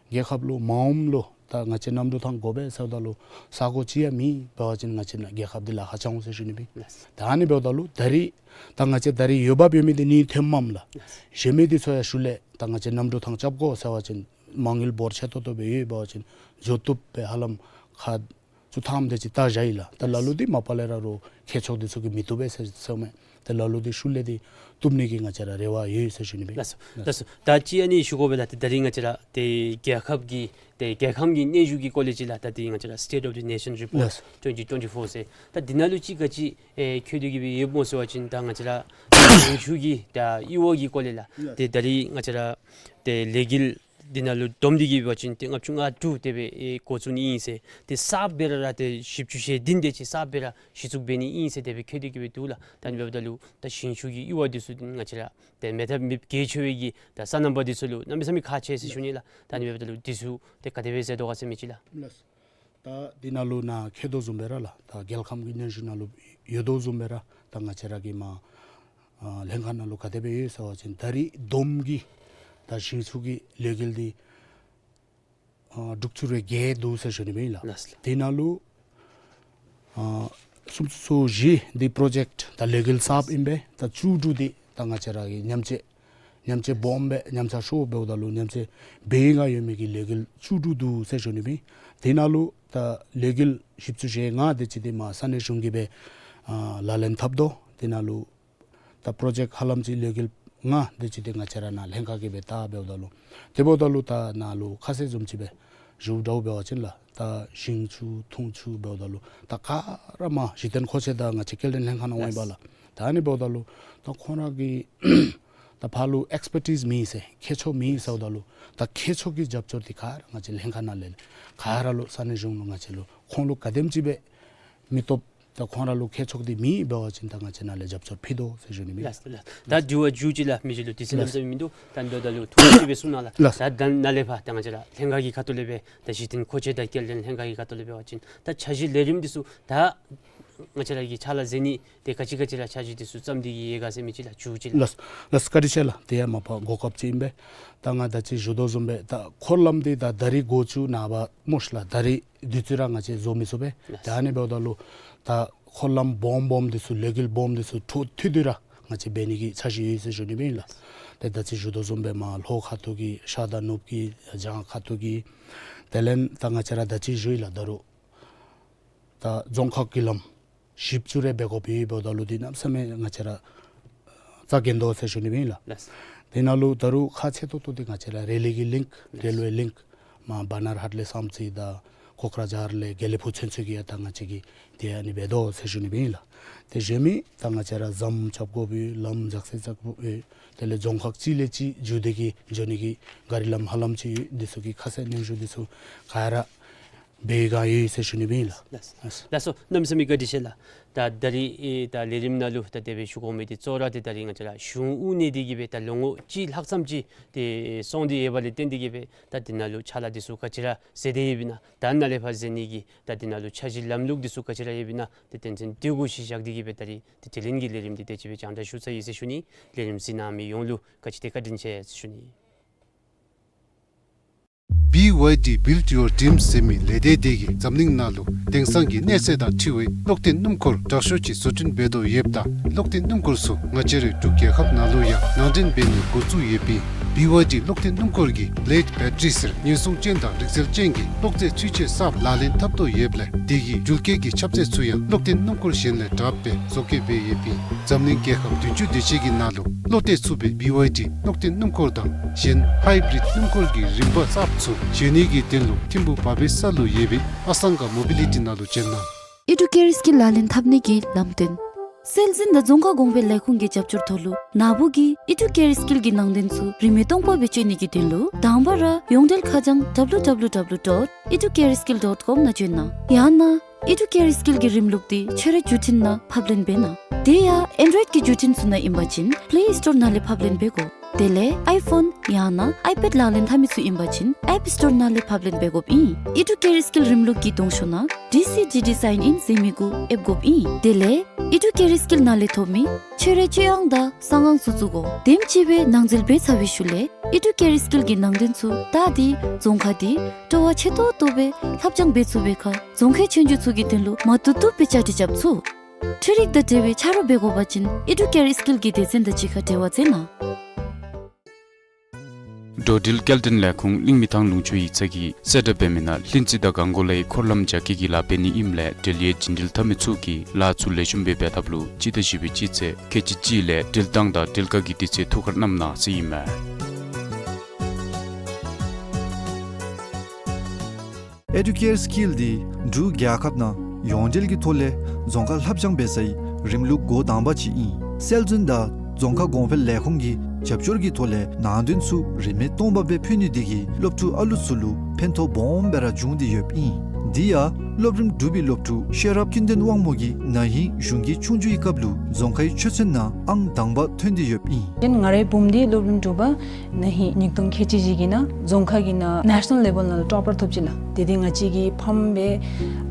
རྒྱལ་ཁབ་ལུ་མངམ་ལུ་ད་ང་བཅས་གནམ་གྲུ་ཐང་དགོ་པས་ཟེརཝ་ད་ལུ་ས་གོ་ཅིག་ཡང་མེད་འབད་བ་ཅིན་ང་བཅས་ནཱ་རྒྱལ་ཁབ་འདི་ལཱ་ཁག་ཆགས་འོང་ཟེར་ཞུ་ནི་སྦེ། ལགས། ད་ཨ་ནི་འབདཝ་ད་ལུ་ད་རིས་ད་ང་བཅས་ད་རིས་འོས་འབབ་ཡོད་མི་འདི་གཉིས་ཐོནམ་མས་ལགས། ལགས། གཞན་མི་འདི་ཚུ་ཡང་ཤུལ་ལས་ད་ང་བཅས་གནམ་གྲུ་ཐང་རྐྱབ་དགོ་ཟེར་བ་ཅིན་མ་དངུལ་འབོར་ཆེ་ཏོག་ཏོ་སྦེ་ཡོད་འབད་བ་ཅིན་འགྱོ་བཏུབ་སྦེ་ཧ་ལམ་ཁག་བཅུ་ཐམ་དེ་ཅིག་བལྟ་བཞག་ཡི་ལགས། ད་ལ་ལུ་འདི་མ་པ་ལས་ར་རོགས་མཁས་མཆོག་འདི་ཚུ་གིས་མི་བཏུབ་པས་ཟེར་ཟེརཝ་མས། ད་ལ་ལུ་འདི་ཤུལ་ལས་འདི་བཏུབ་ནི་གི་ང་བཅས་ར་རེ་བ་ཡོད་ཟེར་ཞུ་ནི་སྦེ། ལགས་སོ། ལགས་སོ། ད་ཅི་ཨ་ནི་ཞུ་དགོ་པས་ལགས། ད་རིས་ང་བཅས་ར་ཏེ་རྒྱལ་ཁབ་ཀྱི་ཏེ་རྒྱལ་ཁམས་ཀྱི་གནས་བཞུགས་ཀྱི་སྐོར་ལས་ཅིག་ལགས། ད་ཏེ་ང་བཅས་ར་State of the Nation Report ལགས་སོ། twenty twenty-four ཟེར། ད་འདི་ནང་ལུ་ཅིག་ག་ཅི་ཨེ་འཁོད་དེ་གི་སྦེ་ཡོདཔ་སྨོ་ཟེར་བ་ཅིན་ད་ང་བཅས་ར་ཞིང་ཆུ་གི་ད་གཡུར་བ་གི་སྐོར་ལས་ལགས། ལགས། ཏེ་ད་རིས་ང་བཅས་ར་ཏེ་ལས་འགུལ་འདི་ནང་ལུ་བསྡོམས་ཏེ་གི་འབད་བ་ཅིན་ཏེ་ལྔ་བཅུ་ང་དྲུག་དེ་སྦེ་ཨེ་འགོ་བཙུགས་ནི་ཨིན་ཟེར། ཏེ་གསརཔ་སྦེ་ར་ར་ཏེ་བཞི་བཅུ་ཞེ་བདུན་དེ་ཅིག་གསརཔ་སྦེ་ར་གཞི་བཙུགས་འབད་ནི་ཨིན་ཟེར་དེ་སྦེ་འཁོད་དེ་གི་སྦེ་འདུག་ལགས། ད་ཨ་ནི་འབདཝ་ད་ལུ་ད་ཞིང་ཆུ་གི་གཡུར་བ་འདི་ཚུ་ང་བཅས་ར་ཏེ་མེད་ཐབས་མེདཔ་གལ་ཆེ་བའི་གི་ད་སོ་ནམ་པ་འདི་ཚུ་ལུ་གནམ་མེད་ས་མེད་ཁག་ཆེ་ཟེར་ཞུ་ནི་ལགས། ད་ཨ་ནི་འབདཝ་ད་ལུ་འདི་ཚུ་ཏེ་ག་དེ་སྦེ་ཟེར་དོ་ག་ཟེར་མི་ཅིག་ལགས། ལགས། ད་འདི་ནང་ལུ་ནཱ་འཁོད་དོ་བཟུམ་སྦེ་ར་ལགས། ད་རྒྱལ་ཁམས་ཀྱི་གནས་ཚུལ་ནང་ལུ་ཡོད་དོ་བཟུམ་སྦེ་ར་ད་ང་བཅས་ར་གི་མར་ཨ་ལྷན་ཁག་ནང་ལུ་ག་དེ་སྦེ་ཡོད་ཟེར་བ་ཅིན་ད་རིས་བསྡོམས་ཀྱིས་ད་ཞིང་ཆུ་གི་ལས་འགུལ་འདི་ཨ་དྲུག་ཅུ་རེ་བརྒྱད་འདུག་ཟེར་ཞུ་ནི་སྦེ་ཨིན་ལགས། ལགས་ལགས། དེ་ནང་ལུ་ཨ་སུམ་ཅུ་སོ་བཞི་འདི་པྲོ་ཇེཀཊ་ད་ལས་འགུལ་གསརཔ་ཨིན་པས། ད་བཅུ་དྲུག་འདི་ད་ང་བཅས་ར་གི་མཉམ་སྤྱོད་མཉམ་སྤྱོད་སྦོམ་སྦེ་མཉམ་ཆ་ཤོས་འབདཝ་ད་ལུ་མཉམ་སྤྱོད་འབད་ནི་གི་ཡོད་མི་གི་ལས་འགུལ་བཅུ་དྲུག་འདུག་ཟེར་ཞུ་ནི་སྦེ། དེ་ནང་ལུ་ད་ལས་འགུལ་བཞི་བཅུ་ཞེ་ལྔ་དེ་ཅིག་འདི་མར་ས་གནས་གཞུང་གིས་སྦེ་ཨ་ལག་ལེན་འཐབ་དོ། དེ་ནང་ལུ་ད་པྲོ་ཇེཀཊ་ཧ་ལམ་ཅིག་ལས་འགུལ་ལྔ་དེ་ཅིག་འདི་ང་བཅས་ར་ནཱ་ལྷན་ཁག་གིས་སྦེ་བལྟ་འབདཝ་ད་ལུ་དེ་འབདཝ་ད་ལུ་ད་ནཱ་ལུ་ཁ་གསལ་བཟུམ་ཅིག་སྦེ་ཞུ་དོ་འབད་བ་ཅིན་ལགས། ད་ཞིང་ཆུ་འཐུང་ཆུ་འབདཝ་ད་ལུ་ད་ག་ར་མར་གཞི་རྟེན་མཁོ་ཆས་དང་ང་བཅས་སྐྱེལ་འདྲེན་ལྷན་ཁག་ནང་འོང་ཡི་པ་ལགས། ད་ཨ་ནི་འབདཝ་ད་ལུ་ད་ཁོང་ར་གི་ད་ཕར་ལུ་ཨེགསི་པར་ཊིསི་མེད་ཟེར་མཁས་མཆོག་མེད་ཟེརཝ་ད་ལུ་ད་མཁས་མཆོག་གི་རྒྱབ་སྐྱོར་འདི་ག་ར་ང་བཅས་ལྷན་ཁག་ནང་ལས་ག་ར་ལུ་ས་གནས་གཞུང་ལུ་ང་བཅས་ལུ་ཁོང་ལུ་ག་དེམ་ཅིག་སྦེ་མི་སྟོབས་ ད་ཁོང་ར་ལུ་ཁྱད་མཆོག་འདི་མེད་འབད་བ་ཅིན་ད་ང་བཅས་ནཱ་ལས་རྒྱབ་སྐྱོར་ཕུལ་དོ་ཟེར་ཞུ་ནི་མས། ལགས་ལགས། ད་དྲི་བ་མཇུག་ཅིག་ལགས། མི་རྗེ་ལུ་དུས་ཚོད་ལགས། གནམ་མེད་ས་མེད་མིན་འདུག། ད་མདོར་བསྡུས་ལུ་ཐུང་ཀུ་ཅིག་སྦེ་གསུང་གནང་ལགས། ལགས། ད་ད་ནཱ་ལས་ཕར་ད་ང་བཅས་ར་ལྷན་ཁག་གི་ཁ་ཐུག་ལས་སྦེ་ད་གཞི་རྟེན་མཁོ་ཆས་དང་སྐྱེལ་འདྲེན་ལྷན་ཁག་གི་ཁ་ཐུག་ལས་འབད་བ་ཅིན་ད་འཆར་གཞི་ལས་རིམ་འདི་ཚུ་ད་ང་བཅས་ར་གི་ཕྱག་ལཱ་མཛད་ནི་དེ་ག་ཅི་ག་ཅི་ར་འཆར་གཞི་འདི་ཚུ་བརྩམས་ཏེ་གི་ཡོད་ག་ཟེར་མི་ཅིག་ལགས། མཇུག་ཅིག་ལགས། ལགས་ལགས། བཀའ་དྲིན་ཆེ་ལགས། དེ་ཡང་མ་པ་གོ་སྐབས་ཅིག་ཨིན་པས། ད་ང་ད་ཅི་ཞུ་དོ་བཟུམ་སྦེ་ད་འཁོར་ལམ་འདི་ད་ད་རིས་འགོ་བཙུགས་ནུག་པ་སྨོ་ཤིག་ལགས། ད་རིས་དུས་ཚོད་ར་ང་བཅས་བཟོ་མི་ཚུགས་པས། ལགས། ད་ཨ་ནི་འབདཝ་ད་ལུ་ད་འཁོར་ལམ་སྦོམ་སྦོམ་འདི་ཚུ་ལས་འགུལ་སྦོམ་འདི་ཚུ་འཕྲོ་མཐུད་དེ་ར་ང་བཅས་འབད་ནི་གི་འཆར་གཞི་ཡོད་ཟེར་ཞུ་ནི་ཨིན་ལགས། ཏེ་ད་ཅི་ཞུ་དོ་བཟུམ་སྦེ་མར་ལྷོ་ཁ་ཐུག་གི་ཤར་དང་ནུབ་ཀྱི་བྱང་ཁ་ཐུག་གི་དེ་ལས་ད་ང་བཅས་ར་ད་ཅི་ཞུ་ཡི་ལགས། ད་རུང་ད་རྫོང་ཁག་གི་ལམ་ཞིབ་བཅུག་རེ་འབད་དགོཔ་ཡོདཔ་ད་ལུ་འདི་གནམ་མེད་ས་མེད་ང་བཅས་ར་རྩ་འགེངས་དོ་ཟེར་ཞུ་ནི་ཨིན་ལགས། ལགས། དེ་ནང་ལུ་ད་རུང་ཁག་ཆེ་ཏོག་ཏོ་འདི་ང་བཅས་ར་རེ་ལི་གི་ལིངཀ་རེལ་ཝེ་ལིངཀ་མར་བ་ན་ར་ཧཊ་ལས་བསམ་རྩེ་དང་ཁོ་ཀ་ར་ཇཱར་ལས་དགེ་ལེགས་ཕུག་ཚུན་ཚོད་ཀྱི་ཡང་ད་ང་བཅས་ཀྱིས་དེ་ཨ་ནི་འབད་དོ་ཟེར་ཞུ་ནི་ཨིན་ལགས། དེ་གཞན་མི་ད་ང་བཅས་ར་ཟམ་རྐྱབ་དགོཔ་ཡོད། ལམ་འཇག་སེལ་རྐྱབ་དགོཔ་ཡོད། དེ་ལས་རྫོང་ཁག་གཅིག་ལས་གཅིག་འགྱོ་སྟེ་གི་འགྱོ་ནི་གི་གཱ་རི་ལམ་ཧ་ལམ་ཅིག་ཡོད། འདི་ཚུ་གི་ཁ་གསལ་སྙན་ཞུ་འདི་ཚུ་ག་ར་འབད་ག་ཡོད་ཟེར་ཞུ་ནི་ཨིན་ལགས། ལགས། ལགས་སོ། གནམ་མེད་ས་མེད་བཀའ་དྲིན་ཆེ་ལགས། ད་ད་རིས་ཨེ་ད་ལས་རིམ་ནང་ལུ་ད་དེ་སྦེ་ཞུ་དགོ་མི་འདི་གཙོ་བོ་ར་ཏེ་ད་རིས་ང་བཅས་ར་གཞུང་དབུ་བརྙེས་ཏེ་གི་སྦེ་ད་ལོ་ངོ་གཅིག་ལྷག་ཙམ་ཅིག་ཏེ་སོང་སྟེ་ཡོད་པ་ལས་བརྟེན་ཏེ་གི་སྦེ་ད་འདི་ནང་ལུ་ཕྱག་ལཱ་འདི་ཚུ་ག་ཅི་ར་མཛད་དེ་ཡོདཔ་ཨིན་ན། ད་ནཱ་ལས་ཕར་མཛད་ནི་གི་ད་འདི་ནང་ལུ་འཆར་གཞི་ལམ་ལུགས་འདི་ཚུ་ག་ཅི་ར་ཡོདཔ་ཨིན་ན་ཏེ་དོན་ཚན་འདི་གུ་གཞི་བཞག་སྟེ་གི་སྦེ་ད་རིས་ཏེ་དྲི་ལན་གྱི་ལས་རིམ་འདི་དེ་ཅིག་སྦེ་རྒྱང་བསྒྲགས་ཞུ་ཚར་ཡི་ཟེར་ཞུ་ནི། ལས་རིམ་གཟིགས་གནང་མི་ཡོངས་ལུ་ག་ཅི་ཏེ་བཀའ་དྲིན་ཆེ་ཟེར་ཞུ་ནི། བི་ཝའི་ཌི་Build Your Dreams ཟེར་མི་ལས་སྡེ་དེ་གིས་འཛམ་གླིང་ནང་ལུ་དེང་སང་གི་གནས་ཚད་དང་འཁྲིལ་བའི་གློག་བརྟེན་སྣུམ་འཁོར་དྲག་ཤོས་ཅིག་བཟོ་སྐྲུན་འབད་དོ་ཡོདཔ་ད་གློག་བརྟེན་སྣུམ་འཁོར་ཚུ་ང་བཅས་རའི་འབྲུག་རྒྱལ་ཁབ་ནང་ལུ་ཡང་ནང་འདྲེན་འབད་ནི་འགོ་བཙུགས་ཡོདཔ་ཨིན། བི་ཝའི་ཌི་གློག་བརྟེན་སྣུམ་འཁོར་གྱིས་བི་ལེཌ་བེ་ཊ་རི་ཟེར་ཉེན་སྲུང་ཅན་དང་རིག་རྩལ་ཅན་གྱི་གློག་རྫས་འཕྲུལ་ཆས་གསརཔ་ལག་ལེན་འཐབ་དོ་ཡོདཔ་ལས་དེ་གིས་འགྲུལ་སྐྱེལ་གྱི་ཁྱབ་ཚད་ཚུ་ཡང་གློག་བརྟེན་སྣུམ་འཁོར་གཞན་ལས་དྲགཔ་སྦེ་བཟོ་བཀོད་འབད་ཡོདཔ་ཨིན། འཛམ་གླིང་རྒྱལ་ཁབ་བདུན་ཅུ་དེ་ཅིག་གི་ནང་ལུ་བློ་གཏད་ཚུགས་པའི་བི་ཝའི་ཌི་གློག་བརྟེན་སྣུམ་འཁོར་དང་གཞན་ཧའི་བི་རིཌ་སྣུམ་འཁོར་གྱི་རིམ་པ་གསརཔ་ཚུ་བཞེངས་ནི་གི་དོན་ལུ་ཐིམ་ཕུག་བ་པའི་ས་ལུ་ཡོད་པའི་ཨ་སང་ག་མོ་བི་ལི་ཊི་ནང་ལུ་བྱོན་གནང་། ཨི་ཌུ་ཀེར་སི་ཀིལ་ལག་ལེན་འཐབ་ནི་གི་ལམ་སྟོན། སྲོལ་འཛིན་དང་རྫོང་ཁ་གོང་འཕེལ་ལས་ཁུངས་ཀྱི་རྒྱབ་སྐྱོར་ཐོག་ལུ་ནཱ་བུ་གིས་ཨི་ཌུ་ཀེར་སི་ཀིལ་གྱི་ནང་དོན་ཚུ་རིན་མེད་སྟོང་པ་སྦེ་སྤྱོད་ནི་གི་དོན་ལུ་དང་པ་ར་ཡོངས་འབྲེལ་ཁ་བྱང་W W W dot educaresskill dot com ནང་བྱོན་གནང་། ཡང་ན་ཨི་ཌུ་ཀེར་སི་ཀིལ་གྱི་རིམ་ལུགས་འདི་ཁྱོད་རའི་བརྒྱུད་འཕྲིན་ནང་ཕབ་ལེན་འབད་གནང་། དེ་ཡང་ཨེན་ཌོ་རོའིཌ་ཀྱི་བརྒྱུད་འཕྲིན་ཚུ་ནང་ཨིན་པ་ཅིན་པེ་ལེ་སི་ཊོར་ནང་ལས་ཕབ་ལེན་འབད་དགོ། དེ་ལས་ཨའི་ཕོན་ཡང་ན་ཨའི་པེཌ་ལག་ལེན་འཐབ་མི་ཚུ་ཨིན་པ་ཅིན་ཨེཔ་སི་ཊོར་ནང་ལས་ཕབ་ལེན་འབད་དགོཔ་ཨིན། ཨི་ཌུ་ཀེར་སི་ཀིལ་རིམ་ལུགས་ཀྱི་གདོང་ཤོག་ནང་ཌི་སི་ཌི་ཌི་སའིན་ཨིན་ཟེར་མི་གུ་ཨེབ་དགོཔ་ཨིན། དེ་ལས་ཨི་ཌུ་ཀེར་སི་ཀིལ་ནང་ལས་ཐོབ་མི་ཁྱོད་རའི་སྤྱོད་དབང་དང་གསང་དབང་ཚུ་བཙུགས་དགོ། དེམ་ཅིག་སྦེ་ནང་འཛུལ་འབད་ཚར་བའི་ཤུལ་ལས་ཨི་ཌུ་ཀེར་སི་ཀིལ་གྱི་ནང་དོན་ཚུ་ད་འདི་རྫོང་ཁག་འདི་སྤྲོ་བ་ཆེ་ཏོག་ཏོ་སྦེ་ལྷབ་སྦྱང་འབད་ཚུགས་པའི་ཁར་རྫོང་ཁའི་ཆོས་རྒྱུགས་ཚུ་གི་དོན་ལུ་མ་བཏུབ་བཏུབ་སྦེ་བཅའ་སྒྲིག་རྐྱབ་ཚུགས། འཕྲུལ་རིག་དང་འབྲེལ་བའི་ཆ་རོགས་འབད་དགོ་པ་ཅིན་ཨི་ཌུ་ཀེར་སི་ཀིལ་གྱི་སྡེ་ཚན་དང་གཅིག་ཁར་འབྲེལ་བ་མཛད་གནང་། འགྲོ་འགྲུལ་སྐྱེལ་འདྲེན་ལས་ཁུངས་གླིང་མི་ཐང་ལུང་ཕྱོགས་ཡིག་ཚང་གིས་གསལ་བསྒྲགས་འབད་མི་ནང་ལྷུན་རྩེ་དང་སྒང་གོ་ལའི་འཁོར་ལམ་རྒྱ་སྐྱེད་ཀྱི་ལཱ་འབད་ནི་ཨིནམ་ལས་འབྲེལ་ཡོད་རྒྱུན་འགྲུལ་འཐབ་མི་ཚུ་གིས་ལཱ་ཚུ་ལེགས་ཤོམ་སྦེ་འབད་ཐབས་ལུ་སྤྱི་ཟླ་བཞི་པའི་སྤྱི་ཚེས་ཁལ་གཅིག་གཅིག་ལས་འགྲུལ་བཏང་དང་འགྲུལ་བཀག་གི་དུས་ཚོད་ཐུགས་ཁར་བསྣམ་གནང་ཟེར་ཨིན་མས། ཨེ་ཌུ་ཀེར་སི་ཀིལ་འདི་འབྲུག་རྒྱལ་ཁབ་ནང་ཡོངས་འབྲེལ་གྱི་ཐོག་ལས་རྫོང་ཁ་ལྷབ་སྦྱང་འབད་སའི་རིམ་ལུགས་འགོ་དང་པ་ཅིག་ཨིན། སྲོལ་འཛིན་དང་རྫོང་ཁ་གོང་འཕེལ་ལས་ཁུངས་ཀྱི་རྒྱབ་སྐྱོར་གྱི་ཐོག་ལས་ནང་དོན་ཚུ་རིན་མེད་སྟོང་པ་སྦེ་ཕུལ་ནི་འདི་གིས་སློབ་ཕྲུག་ཨ་ལུ་ཚུ་ལུ་ཕན་ཐོགས་སྦོམ་སྦེ་ར་བྱུང་སྟེ་ཡོདཔ་ཨིན། འདི་ཡང་སློབ་རིམ་དྲུག་པའི་སློབ་ཕྲུག་ཤེས་རབ་ཀུན་ལྡན་དབང་མོ་གིས་ན་ཧིང་གཞུང་གི་ཆོས་རྒྱུགས་ཀྱི་སྐབས་ལུ་རྫོང་ཁའི་ཆོས་ཚན་ནང་ཨང་དང་པ་ཐོན་ཏེ་ཡོདཔ་ཨིན། ཏེ་ང་རའི་བུམོ་འདི་སློབ་རིམ་དྲུག་པ་ན་ཧིང་ཉིས་སྟོང་ཁལ་གཅིག་གཅིག་གི་ནང་རྫོང་ཁ་གི་ནང་ནེ་ཤ་ནཱལ་ལེ་བཱལ་ནང་ལུ་ཊོ་པར་ཐོབ་ཅི་ལགས། ཏེ་འདི་ང་བཅས་ཀྱི་ཕམ་སྦེ་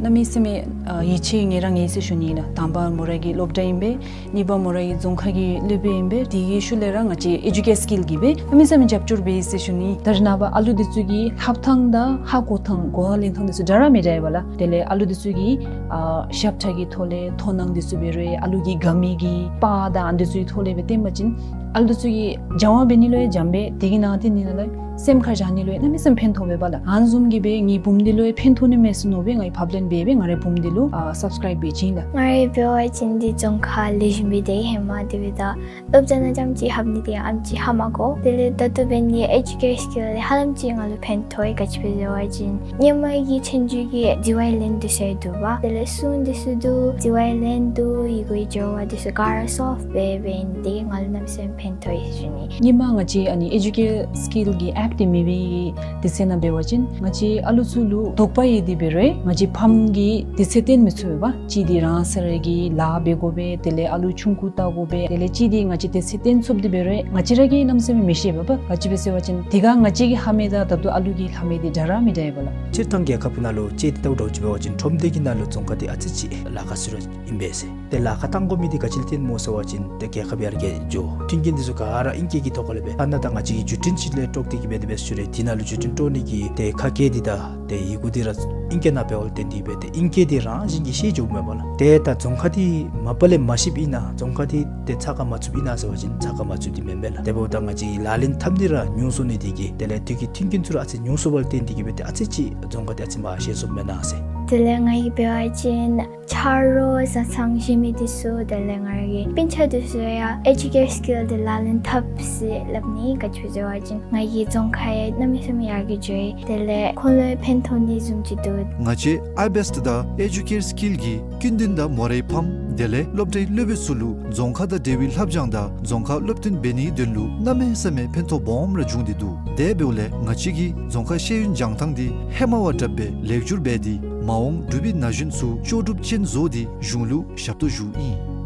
གནམ་མེད་ས་མེད་ཨ་ཡིད་ཆེས་ངེ་ར་ངེས་ཟེར་ཞུ་ནི་ཨིན་ལགས། དང་པ་མོ་རའི་གི་སློབ་གྲྭ་ཨིན་པས། གཉིས་པ་མོ་རའི་གི་རྫོང་ཁ་གི་སློབ་དཔོན་ཨིན་པས། དེ་གི་ཤུལ་ལས་ར་ང་བཅས་ཨེ་ཌུ་ཀེར་སི་ཀིལ་གྱིས་སྦེ་གནམ་མེད་ས་མེད་རྒྱབ་སྐྱོར་འབད་ཡི་ཟེར་ཞུ་ནི། ད་རེས་ནངས་པ་ཨ་ལུ་འདི་ཚུ་གི་ལྷབ་ཐངས་དང་ཧ་གོ་ཐངས་གོ་བ་ལེན་ཐངས་འདི་ཚུ་འདྲ་ར་མི་འདྲ་ཡོད་པས་ལགས། དེ་ལས་ཨ་ལུ་འདི་ཚུ་གི་ཨ་ཞབས་ཁྲ་གི་ཐོག་ལས་མཐོང་སྣང་འདི་ཚུ་འབད་རུང་ཨ་ལུ་གིས་དགའ་མི་གི་པར་དང་ཨ་འདི་ཚུ་གི་ཐོག་ལས་སྦེ་སྟོན་པ་ཅིན་ཨ་ལུ་འདི་ཚུ་གིས་སྦྱང་བ་འབད་ནི་ལུ་ཡང་སྦྱངམ་སྦེ་དེ་གི་ནང་དེ་ནི་ལགས་སེམས་ཁར་བཞག་ནི་ལུ་ཡང་གནམ་མེད་ས་མེད་ཕན་ཐོགས་པས་ལགས། ཨ་ནི་བཟུམ་གྱི་སྦེ་ངེའི་བུམོ་འདི་ལུ་ཡང་ཕན་ཐོགས་ནི་མས་ཟེར་མནོ་སྦེ་ང་གིས་ཕབ་ལེན་འབད་སྦེ་ང་རའི་བུམོ་འདི་ལུ་ཨ་སབ་སི་ཀརའིབ་འབད་ཅི་ལགས། ང་ར་འབད་བ་ཅིན་འདི་རྫོང་ཁ་ལེགས་ཤོམ་སྦེ་སྡོད་ཧེ་མ་དེ་སྦེ་ད་སློབ་གྲྭ་ནང་རྐྱངམ་ཅིག་ལྷབ་ནི་དེ་ཡང་ཨེམ་ཅིག་ཧ་མ་གོ། དེ་ལས་ད་ལྟོ་འབད་ནི་ཨེ་ཌུ་ཀེར་སི་ཀིལ་ལས་ཧ་ལམ་ཅིག་ང་ལུ་ཕན་ཐོགས་ཡི། ག་ཅི་སྦེ་ཟེར་བ་ཅིན་སྔོན་མ་གི་ཆོས་རྒྱུགས་ཀྱི་དྲི་བའི་ལན་ འདི་ཚུ་འདུག་པ། དེ་ལས་སྲུང་འདི་ཚུ་འདུག། ཟླཝ་ལེན་འདུག། ཡི་གུའི་སྦྱོར་བ་འདི་ཚུ་ག་ར་སོབཊ་སྦེ་འབད་ནི་དེ་གིས་ང་ལུ་གནམ་མེད་ས་མེད་ཕན་ཐོགས་ཡི་ཟེར་ཞུ་ནི། སྔོན་མ་ང་བཅས་ཨ་ནི་ཨེ་ཇུ་ཀེར་སི་ཀིལ་གྱི་ཨེཀཊ་འདི་མེད་པའི་དུས་ཚོད་ནང་འབད་བ་ཅིན་ང་བཅས་ཨ་ལུ་ཚུ་ལུ་དོགས་པ་ཡོད་དེ་འབད་རུང་ང་བཅས་ཕམ་གྱིས་དུས་ཚོད་བཏོན་མི་ཚུགས་པས། གཅིག་འདི་རང་སོ་ར་གི་ལཱ་འབད་དགོ་པས། དེ་ལས་ཨ་ལུ་ཆུང་ཀུ་བལྟ་དགོ་པས། དེ་ལས་གཅིག་འདི་ང་བཅས་དུས་ཚོད་བཏོན་ཚུགསཔ་འདི་འབད་རུང་ང་བཅས་ར་གིས་གནམ་མེད་ས་མེད་མི་ཤེས་པས། ག་ཅི་སྦེ་ཟེར་བ་ཅིན་དེ་ཁར་ང་བཅས་ཀྱི་ལྷབ་མི་དང་ད་ལྟོ་ཨ་ལུ་གི་ལྷབ་མི་འདི་འདྲ་ར་མི་འདྲ་ཡོདཔ་ལགས། སྤྱིར་བཏང་རྒྱལ་ཁབ་ནང་ལུ་ཅིག་འདི་ལྟཝ་ད་ཅིག་འབད་བ་ཅིན་ཁྲོམ་སྡེ་གི་ནང་ལུ་རྫོང་ཁ་འདི་ཨ་ཙི་ཅིག་ལཱ་ཁག་ཚུ་ར་ཨིན་པས་ཟེར། ཏེ་ལཱ་ཁག་བཏང་དགོ་མི་འདི་ག་ཅི་ལུ་བརྟེན་སྨོ་ཟེར་བ་ཅིན་ཏེ་རྒྱལ་ཁབ་ཡར་རྒྱས་འགྱོ། མཐུན་རྐྱེན་འདི་ཚུ་ག་ར་ཨིང་སྐད་ཀྱི་ཐོག་ཁ་ལས་འབད། ཐ་ན་ད་ང་བཅས་ཀྱི་བརྒྱུད་འཕྲིན་ཅིག་ལས་དཀྲོག་སྟེ་གིས་འབད་དེ་འབད་ཞུ་རུང་དེ་ནང་ལུ་བརྒྱུད་འཕྲིན་དཀྲོག་ནི་གི་ཏེ་ཁ་སྐད་འདི་དང་ཏེ་ཡི་གུ་འདི་ར་ཨིང་སྐད་ནང་འབདཝ་ལས་བརྟེན་ཏེ་གིས་འབད་ཏེ་ཨིང་སྐད་འདི་རང་བཞིན་གྱིས་ཤེས་འགྱོཝ་མས་པ་ལགས། ཏེ་ད་རྫོང་ཁ་འདི་མ་པ་ལས་མ་ཤེསཔ་ཨིན་ན་རྫོང་ཁ་འདི་ཏེ་ཚ་ཁ་མ་ཚུདཔ་ཨིན་ན་ཟེར་བ་ཅིན་ཚ་ཁ་མ་ཚུདཔ་འདི་མེན་པས་ལགས། དེ་འབདཝ་ད་ང་བཅས་ཀྱི་ལག་ལེན་འཐབ་ནི་ར་ཉུང་སོང་ནི་དེ་གིས་དེ་ལས་དུས་ཀྱི་མཐུན་རྐྱེན་ཚུ་ར་ཨ་ཙི་ཉུང་སོངམ་ལས་བརྟེན་ཏེ་གིས་འབད་ཏེ་ཨ་ཙི་ཅིག་རྫོང་ཁ་འདི་ཨ་ཙི་མ་ཤེས་སོངམ་མེན་ན་ཟེར། དེ་ལས་ང་གིས་འབད་བ་ཅིན་ཆ་རོགས་བཟའ་ཚང་གཞན་མི་འདི་ཚུ་དེ་ལས་ང་རའི་སྤུན་ཆ་འདི་ཚུ་ཡང་ཨེ་ཇུ་ཀེར་སི་ཀིལ་འདི་ལག་ལེན་འཐབ་ཟེར་སླབ་ནི། ག་ཅི་སྦེ་ཟེར་བ་ཅིན་ང་གི་རྫོང་ཁ་ཡང་གནམ་མེད་ས་མེད་ཡར་རྒྱས་འགྱོ་ཡི། དེ་ལས་ཁོང་ལུ་ཡང་ཕན་ཐོགས་ནི་བཟུམ་ཅིག་འདུག། ང་བཅས་ཨའི་བེསཊ་དང་ཨེ་ཇུ་ཀེར་སི་ཀིལ་གྱིས་སྐྱིད་ལྡན་དང་མོ་རའི་ཕམ་དེ་ལས་སློབ་གྲྭའི་སློབ་དཔོན་ཚུ་ལུ་རྫོང་ཁ་དང་འབྲེལ་བའི་ལྷབ་སྦྱང་དང་རྫོང་ཁ་སློབ་སྟོན་འབད་ནིའི་དོན་ལུ་གནམ་མེད་ས་མེད་ཕན་ཐོགས་སྦོམ་ར་བྱུང་སྟེ་འདུག། དེ་འབདཝ་ལས་ང་བཅས་ཀྱིས་རྫོང་ཁ་ཤེས་ཡོན་སྦྱང་ཐངས་འདི་ཧེ་མ་བ་དྲགཔ་སྦེ་ལེགས་བསྒྱུར་འབད་དེ་མ་འོངས་འབྲུག་པའི་ན་གཞོན་ཚུ་ལྕོགས་གྲུབ་ཅན་བཟོ་སྟེ་གཞུང་ལུ་ཞབས་ཏོག་ཞུཝ་ཨིན།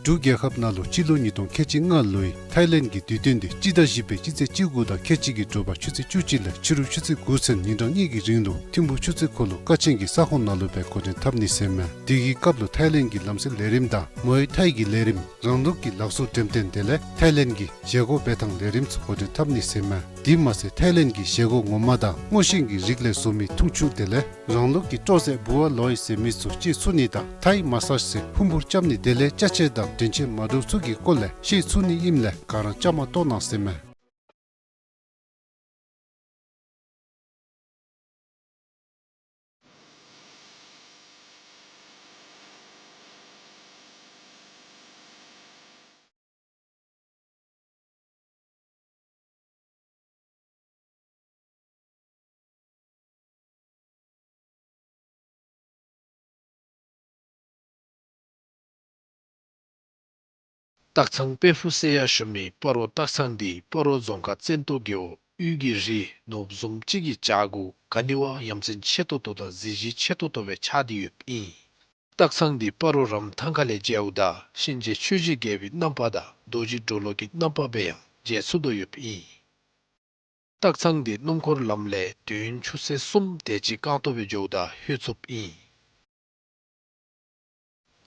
འབྲུག་རྒྱལ་ཁབ་ནང་ལུ་སྤྱི་ལོ་ཉིས་སྟོང་ཁལ་གཅིག་ལྔ་ལོའི་ཐའི་ལེནཌ་གི་དུས་སྟོན་འདི་སྤྱི་ཟླ་བཞི་པའི་སྤྱི་ཚེས་བཅུ་དགུ་དང་ཁལ་གཅིག་གི་དྲོ་པ་ཆུ་ཚོད་བཅུ་གཅིག་ལས་ཕྱི་རུ་ཆུ་ཚོད་དགུ་ཚུན་ཉིན་གྲངས་གཉིས་ཀྱི་རིང་ལུ་ཐིམ་ཕུག་ཆུ་ཚོད་འཁོར་ལོ་ཀ་ཆེན་གྱི་ས་ཁོངས་ནང་ལུ་སྦེ་འགོ་འདྲེན་འཐབ་ནི་ཟེར་མས། དེ་གི་སྐབས་ལུ་ཐའི་ལེནཌ་གི་ལམ་སྲོལ་ལས་རིམ་དང་མོའེ་ཐའི་གི་ལས་རིམ་རང་ལུགས་ཀྱི་ལག་བཟོ་འགྲེམས་སྟོན་དེ་ལས་ཐའི་ལེནཌ་གི་བཞེས་སྒོ་འབད་ཐངས་ལས་རིམ་ཚུ་འགོ་འདྲེན་འཐབ་ནི་ཟེར་མས། དེ་མ་ཚད་ཐའི་ལེནཌ་གི་བཞེས་སྒོ་ངོ་མ་དང་སྔོ་ཤིང་གི་རིགས་ལས་བཟོ་མི་འཐུང་ཆུ་དེ་ལས་རང་ལུགས་ཀྱི་སྤྲོ་ཟས་བུ་ཝ་ལོའི་ཟེར་མི་ཚུ་སྤྱོད་ཚུགས་ནི་དང་ཐའི་མ་སཱཇ་ཟེར་ཕུང་པོ་རྐྱབ་ནི་དེ་ལས་ཅ་ཆས་དང་དྲིན་ཆེན་མ་འདྲཝ་ཚུ་གི་སྐོར་ལས་ཤེས་ཚུགས་ནི་ཨིནམ་ལས་ག་ར་བཅའ་མར་གཏོགས་གནང་ཟེར་མས། སྟག་ཚང་དཔལ་ཕུག་སེ་ཡར་ཞུ་མི་སྤ་རོ་སྟག་ཚང་འདི་སྤ་རོ་རྫོང་ཁག་བཙན་ཏོ་རྒེད་འོག་དབུས་ཀྱི་རི་ནོར་བུ་བཟུམ་ཅིག་གི་བྱག་གུ་ག་ནི་བ་ཡ་མཚན་ཆེ་ཏོག་ཏོ་དང་གཟི་བརྗིད་ཆེ་ཏོག་ཏོ་སྦེ་ཆགས་ཏེ་ཡོདཔ་ཨིན། སྟག་ཚང་འདི་སྤ་རོ་རམ་ཐང་ཁ་ལས་མཇལཝ་ད་གཤིན་རྗེ་ཆོས་ཀྱི་རྒྱལ་པོའི་རྣམ་པ་དང་རྡོ་རྗེ་གྲོ་ལོད་ཀྱི་རྣམ་པ་སྦེ་ཡང་མཇལ་ཚུགས་དོ་ཡོདཔ་ཨིན། སྟག་ཚང་འདི་སྣུམ་འཁོར་ལམ་ལས་དུས་ཡུན་ཆུ་ཚོད་གསུམ་དེ་ཅིག་རྐང་སྟོང་སྦེ་འགྱོཝ་ད་ལྷོད་ཚུགསཔ་ཨིན།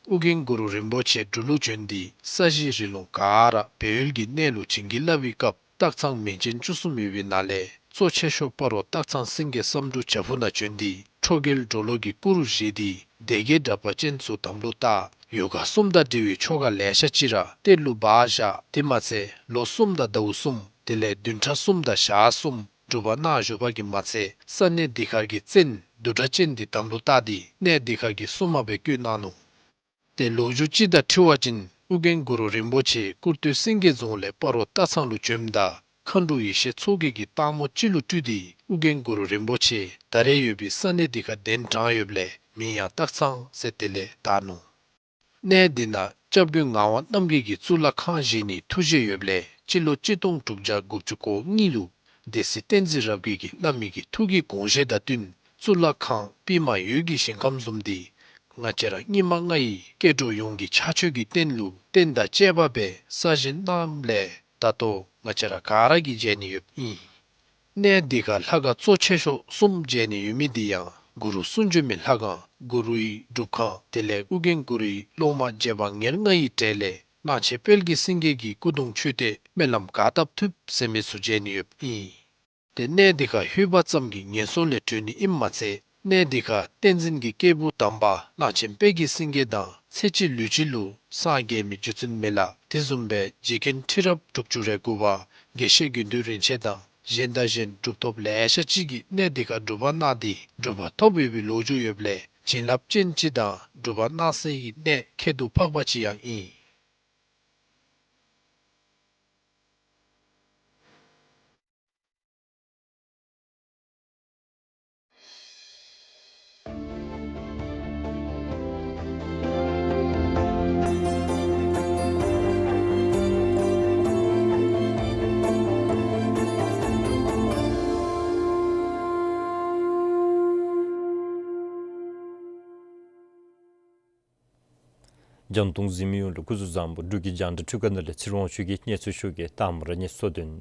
ཨོ་རྒྱན་གུ་རུ་རིན་པོ་ཆེ་འབྲུག་ལུ་བྱོན་ཏེ་ས་གཞི་རི་ལུང་ག་ར་སྦས་ཡུལ་གྱི་གནས་ལུ་བྱིན་གྱིས་བརླབས་པའི་སྐབས་སྟག་ཚང་མིང་ཅན་བཅུ་གསུམ་ཡོད་པའི་ནང་ལས་གཙོ་ཆེ་ཤོས་སྤ་རོ་སྟག་ཚང་སེང་གེ་བསམ་འགྲུབ་བྱག་ཕུག་ནང་བྱོན་ཏེ་ཁྲོ་རྒྱལ་གྲོ་ལོད་ཀྱི་སྐུ་རུ་བཞེངས་ཏེ་སྡེ་བརྒྱད་དྲེགས་པ་ཅན་ཚུ་དམ་ལུ་བཏགས། ཡོ་ག་གསུམ་དང་འབྲེལ་བའི་ཆོ་ག་ལེ་ཤ་ཅིག་ར་གཏེར་ལུ་སྦ་བཞག། དེ་མ་ཚད་ལོ་གསུམ་དང་ཟླཝ་གསུམ་དེ་ལས་བདུན་ཕྲག་གསུམ་དང་ཞག་གསུམ་སྒྲུབ་པ་གནང་བཞུགས་པ་གིས་མ་ཚད་ས་གནས་འདི་ཁར་གྱི་བཙན་བདུད་སྒྲ་ཅན་འདི་དམ་ལུ་བཏགས་ཏེ་གནས་འདི་ཁར་གྱི་སྲུང་མ་སྦེ་བསྐོས་གནང་ནུག། ཏེ་ལོ་རྒྱུས་ཅིག་དང་འཁྲིལ་བ་ཅིན་ཨོ་རྒྱན་གུ་རུ་རིན་པོ་ཆེ་སྐུར་སྟོད་སེང་གེ་རྫོང་ལས་སྤ་རོ་སྟག་ཚང་ལུ་བྱོནམ་ད་མཁའ་འགྲོ་ཡེ་ཤེས་མཚོ་རྒྱལ་གྱིས་སྟག་མོ་ཅིག་ལུ་སྤྲུལ་ཏེ་ཨོ་རྒྱན་གུ་རུ་རིན་པོ་ཆེ་ད་རེས་ཡོད་པའི་ས་གནས་འདི་ཁར་གདན་དྲངས་ཡོདཔ་ལས་མིང་ཡང་སྟག་ཚང་ཟེར་དེ་ལས་བཏགས་ནུག། གནས་འདི་ནང་སྐྱབས་མགོན་ངག་དབང་རྣམ་རྒྱལ་གྱིས་གཙུག་ལག་ཁང་བཞེངས་ནིའི་ཐུགས་བཞེད་ཡོདཔ་ལས་སྤྱི་ལོ་གཅིག་སྟོང་དྲུག་བརྒྱ་དགུ་བཅུ་གོ་གཉིས་ལུ་སྡེ་སྲིད་བསྟན་འཛིན་རབ་རྒྱས་ཀྱིས་བླ་མའི་ཐུགས་ཀྱི་དགོངས་བཞེད་དང་བསྟུན་གཙུག་ལག་ཁང་པདྨ་འོད་ཀྱི་ཞིང་ཁམས་བཟུམ་འདི་ང་བཅས་ར་སྙིགས་མ་ལྔ་ཡི་སྐྱེ་འགྲོ་ཡོངས་ཀྱི་ཕྱག་མཆོད་ཀྱི་རྟེན་ལུ་རྟེན་དང་བཅས་པ་སྦེ་གསར་བཞེངས་གནངམ་ལས་ད་ལྟོ་ང་བཅས་ར་ག་ར་གིས་མཇལ་ནི་ཡོདཔ་ཨིན། གནས་འདི་ཁར་ལྷ་ཁང་གཙོ་ཆེ་ཤོས་གསུམ་མཇལ་ནི་ཡོད་མི་འདི་ཡང་གུ་རུ་གསུང་བྱོན་མའི་ལྷ་ཁང་གུ་རུའི་སྒྲུབ་ཁང་དེ་ལས་ཨོ་རྒྱན་གུ་རུའི་སློབ་མ་རྗེ་འབངས་ཉེར་ལྔ་ཡི་གྲས་ལས་གླང་ཆེན་དཔལ་གྱི་སེང་གེ་གི་སྐུ་གདུང་མཆོད་རྟེན་སྨོན་ལམ་ག་བཏབ་ཐུབ་ཟེར་མི་ཚུ་མཇལ་ནི་ཡོདཔ་ཨིན། ཏེ་གནས་འདི་ཁར་ལྷོད་པ་ཙམ་གྱིས་ངན་སོང་ལས་གྲོལ་ནི་ཨིནམ་མ་ཚད་གནས་འདི་ཁར་བསྟན་འཛིན་གྱི་སྐྱེས་བུ་དམ་པ་གླང་ཆེན་དཔལ་གྱི་སེང་གེ་དང་ཚེ་གཅིག་ལུས་གཅིག་ལུ་སངས་རྒྱས་མི་རྒྱུ་མཚན་མེད་ལ། དེ་བཟུམ་སྦེ་རྗེ་མཁན་ཁྲི་རབས་དྲུག་ཅུ་རེ་དགུ་པ་དགེ་བཤེས་དགེ་འདུན་རིན་ཆེན་དང་གཞན་དང་གཞན་གྲུབ་ཐོབ་ལེ་ཤ་ཅིག་གིས་གནས་འདི་ཁར་སྒྲུབ་པ་གནང་སྟེ་གྲུབ་པ་ཐོབ་ཡོད་པའི་ལོ་རྒྱུས་ཡོདཔ་ལས་བྱིན་རླབས་ཅན་ཅིག་དང་སྒྲུབ་པ་གནང་སའི་གནས་ཁྱད་དུ་འཕགས་པ་ཅིག་ཡང་ཨིན། རྒྱང་མཐོང་གཟིགས་མི་ཡོངས་ལུ་སྐུ་གཟུགས་བཟང་པོ། འབྲུག་གི་རྒྱང་བསྒྲགས་འཕྲུལ་ཁང་ནང་ལས་ཚེ་རིང་དབང་ཕྱུག་གིས་གནས་ཚུལ་ཞུ་གེ། དང་པ་ར་གནས་ཚུལ་དོན།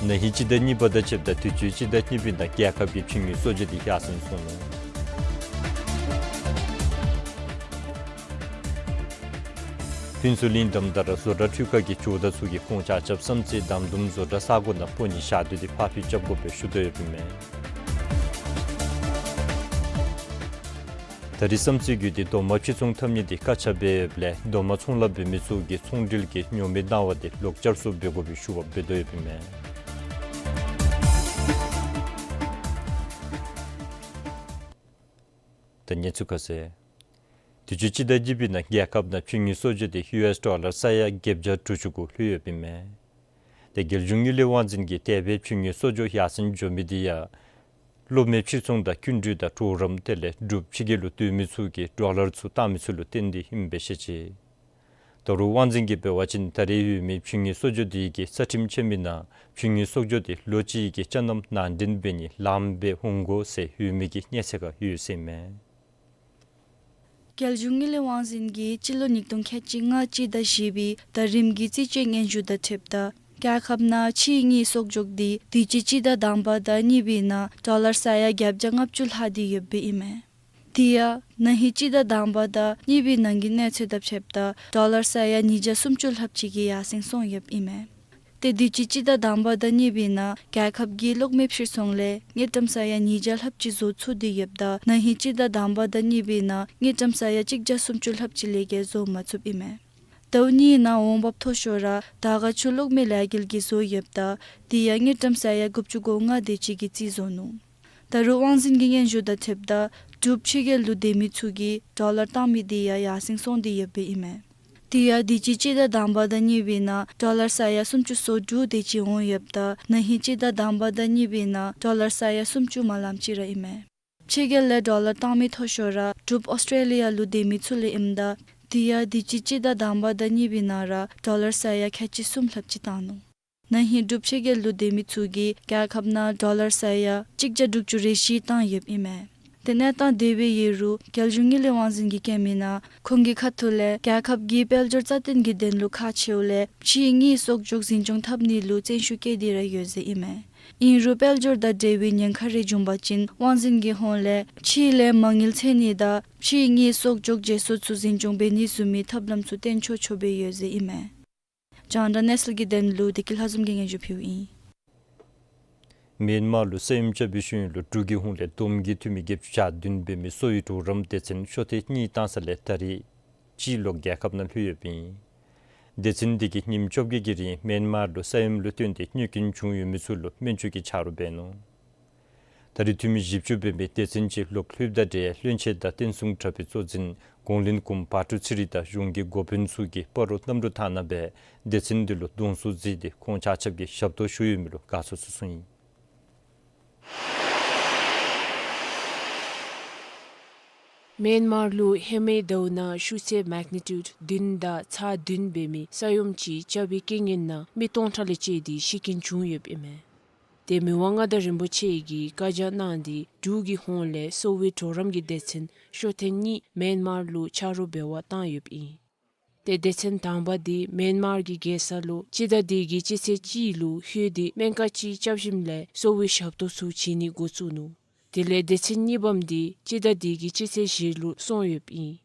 ན་ཧིང་སྤྱི་ཟླ་གཉིས་པ་དང་ཕྱདཔ་ད་དུས་ཅི་སྤྱི་ཟླ་གཉིས་པའི་ནང་རྒྱལ་ཁབ་ཀྱི་ཕྱི་དངུལ་གསོག་འཇོག་དེ་ཡར་སེང་སོང་ནུག། ཕུན་ཚོགས་གླིང་དང་ད་ར་བཟོ་གྲྭ་འཕྲུལ་ཁང་གི་ཇོ་བདག་ཚུ་གིས་ཁོང་ཆ་ཁྱབ་བསམ་རྩེ་དམ་དུམ་བཟོ་གྲྭ་ས་གོ་ནང་སྤོ་ཉེ་ཞག་དུས་དེ་ཕར་འགྱངས་རྐྱབ་དགོ་པའི་ཞུ་དོ་ཡོདཔ་ཨིན་མས། ད་རིས་བསམ་རྩེ་རྒུད་དེ་རྡོག་མ་ཕྱིར་ཚོང་འཐབ་ནི་དེ་བཀག་ཆ་འབད་ཡོདཔ་ལས་རྡོག་མ་ཚོང་ལཱ་འབད་མི་ཚུ་གིས་ཚོང་འབྲེལ་གྱི་ཉོག་མེད་གནང་བ་དེ་ལོག་བསྐྱར་བཟོ་འབད་དགོ་པའི་ཞུ་བ་འབད་དོ་ཡོདཔ་ཨིན་མས། ད་གནས་ཚུལ་ཁ་གསལ། དུས་ཅི་སྤྱི་ཟླ་གཉིས་པའི་ནང་རྒྱལ་ཁབ་ནང་ཕྱི་དངུལ་གསོག་འཇོག་དེ་ཡུ་ཨེསི་ཌོ་ལར་ས་ཡ་བརྒྱད་བརྒྱ་དྲུག་ཅུ་གུ་ལྷོད་ཡོདཔ་ཨིན་མས། དེ་རྒྱལ་གཞུང་དངུལ་ལས་དབང་འཛིན་གྱིས་དེ་སྦེ་ཕྱི་དངུལ་གསོག་འཇོག་ཡར་སེང་འགྱོ་མི་དེ་ཡང་གློག་མེ་ཕྱིར་ཚོང་དང་སྐྱིན་འགྲུལ་དང་གྲོགས་རམ་དེ་ལས་འབྲུག་ཕྱི་རྒྱལ་ལུ་སྡོད་མི་ཚུ་གིས་ཌོ་ལར་ཚུ་བཏང་མི་ཚུ་ལུ་བརྟེན་ཏེ་ཨིནམ་སྦེ་བཤད་ཅི། ད་རུང་དབང་འཛིན་གྱིས་འབད་བ་ཅིན་ད་རེས་ཡོད་མི་ཕྱི་དངུལ་གསོག་འཇོག་དེ་གིས་རྩ་ཁྲིམས་ཆད་མི་ནང་ཕྱི་དངུལ་གསོག་འཇོག་དེ་ལོ་གཅིག་གི་ཆ་ནམ་ནང་འདྲེན་འབད་ནི་ལངམ་སྦེ་འོང་དགོ་ཟེར་ཡོད་མི་གི་གནས་ཚད་ཁར་ཡོད་ཟེར་ཨིན་མས། རྒྱལ་གཞུང་དངུལ་ལས་དབང་འཛིན་གྱིས་སྤྱི་ལོ་ཉིས་སྟོང་ཁལ་གཅིག་ལྔ་སྤྱི་ཟླ་བཞི་པའི་ཟླ་རིམ་གྱི་རྩིས་དཔྱད་སྙན་ཞུ་དང་འཁྲིལཝ་ད་རྒྱལ་ཁབ་ནང་ཕྱིའི་དངུལ་གསོག་འཇོག་དེ་དུས་ཅི་སྤྱི་ཟླ་དང་པ་དང་གཉིས་པའི་ནང་ཌོ་ལར་ས་ཡ་བརྒྱད་བརྒྱ་ལྔ་བཅུ་ལྷག་སྟེ་ཡོདཔ་ཨིན་མས། དེ་ཡང་ན་ཧིང་སྤྱི་ཟླ་དང་པ་དང་གཉིས་པའི་ནང་གི་གནས་ཚད་དང་ཕྱདཔ་ད་ཌོ་ལར་ས་ཡ་ཉིས་བརྒྱ་སུམ་ཅུ་ལྷགཔ་ཅིག་གིས་ཡར་སེང་སོང་ཡོདཔ་ཨིན་མས། ཏེ་དུས་ཅི་སྤྱི་ཟླ་དང་པ་དང་གཉིས་པའི་ནང་རྒྱལ་ཁབ་ཀྱི་གློག་མེ་ཕྱིར་ཚོང་ལས་དངུལ་ཀྲམ་ས་ཡ་ཉིས་བརྒྱ་ལྷགཔ་ཅིག་བཟོ་ཚུགས་ཏེ་ཡོདཔ་ད་ན་ཧིང་སྤྱི་ཟླ་དང་པ་དང་གཉིས་པའི་ནང་དངུལ་ཀྲམ་ས་ཡ་གཅིག་བརྒྱ་སུམ་ཅུ་ལྷགཔ་ཅིག་ལས་བརྒལ་བཟོ་མ་ཚུགསཔ་ཨིན་མས། ཟླཝ་གཉིས་ནང་འོང་འབབ་མཐོ་ཤོས་ར་དར་དཀར་ཆུ་གློག་མེ་ལས་འགུལ་གྱིས་བཟོ་ཡོདཔ་ད་དེ་ཡང་དངུལ་ཀྲམ་ས་ཡ་དགུ་བཅུ་གོ་ལྔ་དེ་ཅིག་གིས་རྩིས་བཟོ་ནུག། ད་རུང་དབང་འཛིན་གྱི་སྙན་ཞུ་དང་འཁྲིལཝ་ད་འབྲུག་ཕྱི་རྒྱལ་ལུ་སྡོད་མི་ཚུ་གིས་ཌོ་ལར་བཏང་མི་དེ་ཡང་ཡར་སེང་སོང་སྟེ་ཡོདཔ་ཨིན་མས། དེ་ཡང་དུས་ཅི་སྤྱི་ཟླ་དང་པ་དང་གཉིས་པའི་ནང་ཌོ་ལར་ས་ཡ་སུམ་ཅུ་སོ་དྲུག་དེ་ཅིག་འོང་ཡོདཔ་ད་ན་ཧིང་སྤྱི་ཟླ་དང་པ་དང་གཉིས་པའི་ནང་ཌོ་ལར་ས་ཡ་སུམ་ཅུ་མ་ལངམ་ཅིག་ར་ཨིན་མས། ཕྱི་རྒྱལ་ལས་ཌོ་ལར་བཏང་མི་མཐོ་ཤོས་ར་འབྲུག་ཨོསི་ཊྲེ་ལི་ཡ་ལུ་སྡོད་མི་ཚུ་ལས་ཨིནམ་ད་དེ་ཡང་དུས་ཅི་སྤྱི་ཟླ་དང་པ་དང་གཉིས་པའི་ནང་ར་ཌོ་ལར་ས་ཡ་ཁལ་གཅིག་གསུམ་ལྷགཔ་ཅིག་བཏང་ནུག། ན་ཧིང་འབྲུག་ཕྱི་རྒྱལ་ལུ་སྡོད་མི་ཚུ་གིས་རྒྱལ་ཁབ་ནང་ཌོ་ལར་ས་ཡ་གཅིག་བརྒྱ་དྲུག་ཅུ་རེ་བཞི་བཏང་ཡོདཔ་ཨིན་མས། ཏེ་གནས་སྟངས་དེ་སྦེ་ཡོད་རུང་རྒྱལ་གཞུང་དངུལ་ལས་དབང་འཛིན་གྱིས་བཀོད་མི་ནང་ཁོང་གི་ཁ་ཐུག་ལས་རྒྱལ་ཁབ་ཀྱི་དཔལ་འབྱོར་རྩ་བརྟན་གྱི་དོན་ལུ་ཁག་ཆེཝ་ལས་ཕྱིའི་དངུལ་གསོག་འཇོག་འཛིན་སྐྱོང་འཐབ་ནི་ལུ་བརྩོན་ཤུགས་བསྐྱེད་དེ་ར་ཡོད་ཟེར་ཨིན་མས། ཨིན་རུང་དཔལ་འབྱོར་དང་འབྲེལ་བའི་ཉེན་ཁ་རེ་བྱུང་པ་ཅིན་དབང་འཛིན་གྱི་ཧོངས་ལས་ཕྱི་ལས་མ་དངུལ་འཚོལ་ནི་དང་ཕྱིའི་དངུལ་གསོག་འཇོག་བརྗེ་སོར་ཚུ་འཛིན་སྐྱོང་འབད་ནི་བཟུམ་མའི་ཐབས་ལམ་ཚུ་བཏོན་ཆོག་ཆོ་སྦེ་ཡོད་ཟེར་ཨིན་མས། རྒྱང་བསྒྲགས་གནས་ཚུལ་གྱི་དོན་ལུ་བདེ་སྐྱིད་ལྷ་འཛོམས་ཀྱིས་སྙན་ཞུ་ཕུལཝ་ཨིན། མེན་མར་ལུ་ས་ཡོམ་རྐྱབ་པའི་ཤུལ་ལུ་འབྲུག་གི་ཧོངས་ལས་བསྡོམས་ཀྱིས་འཐུས་མི་བརྒྱད་ཅུ་གྱ་བདུན་འབད་མི་གསོ་བའི་གྲོགས་རམ་སྡེ་ཚན་ཤོག་ཐེངས་གཉིས་བཏང་ས་ལས་ད་རིས་གཅིག་ལོག་རྒྱལ་ཁབ་ནང་ལྷོད་ཡོདཔ་ཨིན། སྡེ་ཚན་དེ་གིས་ཉིནམ་བཅོ་བརྒྱད་ཀྱི་རིང་མེན་མར་ལུ་ས་ཡོམ་ལུ་བརྟེན་ཏེ་གནོད་སྐྱོན་བྱུང་ཡོད་མི་ཚུ་ལུ་སྨན་བཅོས་ཀྱི་ཆ་རོགས་འབད་ནུག། ད་རེས་འཐུས་མི་བཞི་བཅུ་འབད་མི་སྡེ་ཚན་ཅིག་ལོག་ལྷོདཔ་དང་འབྲེལ་བློན་ཆེན་དང་བསྟན་སྲུང་དྲག་པོའི་གཙོ་འཛིན་གོང་བློན་གུང་བ་ཀྲུ་ཚེ་རིང་དང་གཞུང་གི་འགོ་དཔོན་ཚུ་གིས་སྤ་རོ་གནམ་གྲུ་ཐང་ནང་སྦེ་སྡེ་ཚན་དེ་ལུ་གདོང་བསུ་མཛད་དེ་ཁོང་ཆ་ཁྱབ་ཀྱིས་ཞབས་ཏོག་ཞུ་ཡོད་མི་ལུ་དགའ་ཚོར་ཚུ་གསུངས་ཡི། མེན་མར་ལུ་ཧེ་མའི་ཟླཝ་ནང་ཤུགས་ཚད་མེག་ནི་ཊིའུཌ་བདུན་དང་ཚེག་བདུན་འབད་མི་ས་ཡོམ་ཅིག་རྐྱབ་པའི་རྐྱེན་ངན་ནང་མི་སྟོང་ཕྲག་ལས་བཅད་དེ་ཤི་རྐྱེན་བྱུང་ཡོདཔ་ཨིན་མས། ཏེ་མི་དབང་མངའ་བདག་རིན་པོ་ཆེ་གིས་བཀའ་རྒྱ་གནང་སྟེ་འབྲུག་གི་ཧོངས་ལས་གསོ་བའི་གྲོགས་རམ་གྱི་སྡེ་ཚན་ཤོག་ཐེངས་གཉིས་མེན་མར་ལུ་ཆ་རོགས་འབད་བར་བཏང་ཡོདཔ་ཨིན། ཏེ་སྡེ་ཚན་དང་པ་དེ་མེན་མར་གྱི་རྒྱལ་ས་ལུ་སྤྱི་ཟླ་འདི་གི་སྤྱི་ཚེས་གཅིག་ལུ་ལྷོད་དེ་སྨན་ཁང་ཅིག་བཅའ་གཞིམ་ལས་གསོ་བའི་ཞབས་ཏོག་ཚུ་བྱིན་ནི་འགོ་བཙུགས་ནུག། དེ་ལས་སྡེ་ཚན་གཉིས་པམ་དེ་སྤྱི་ཟླ་འདི་གི་སྤྱི་ཚེས་བཞི་ལུ་སོང་ཡོདཔ་ཨིན།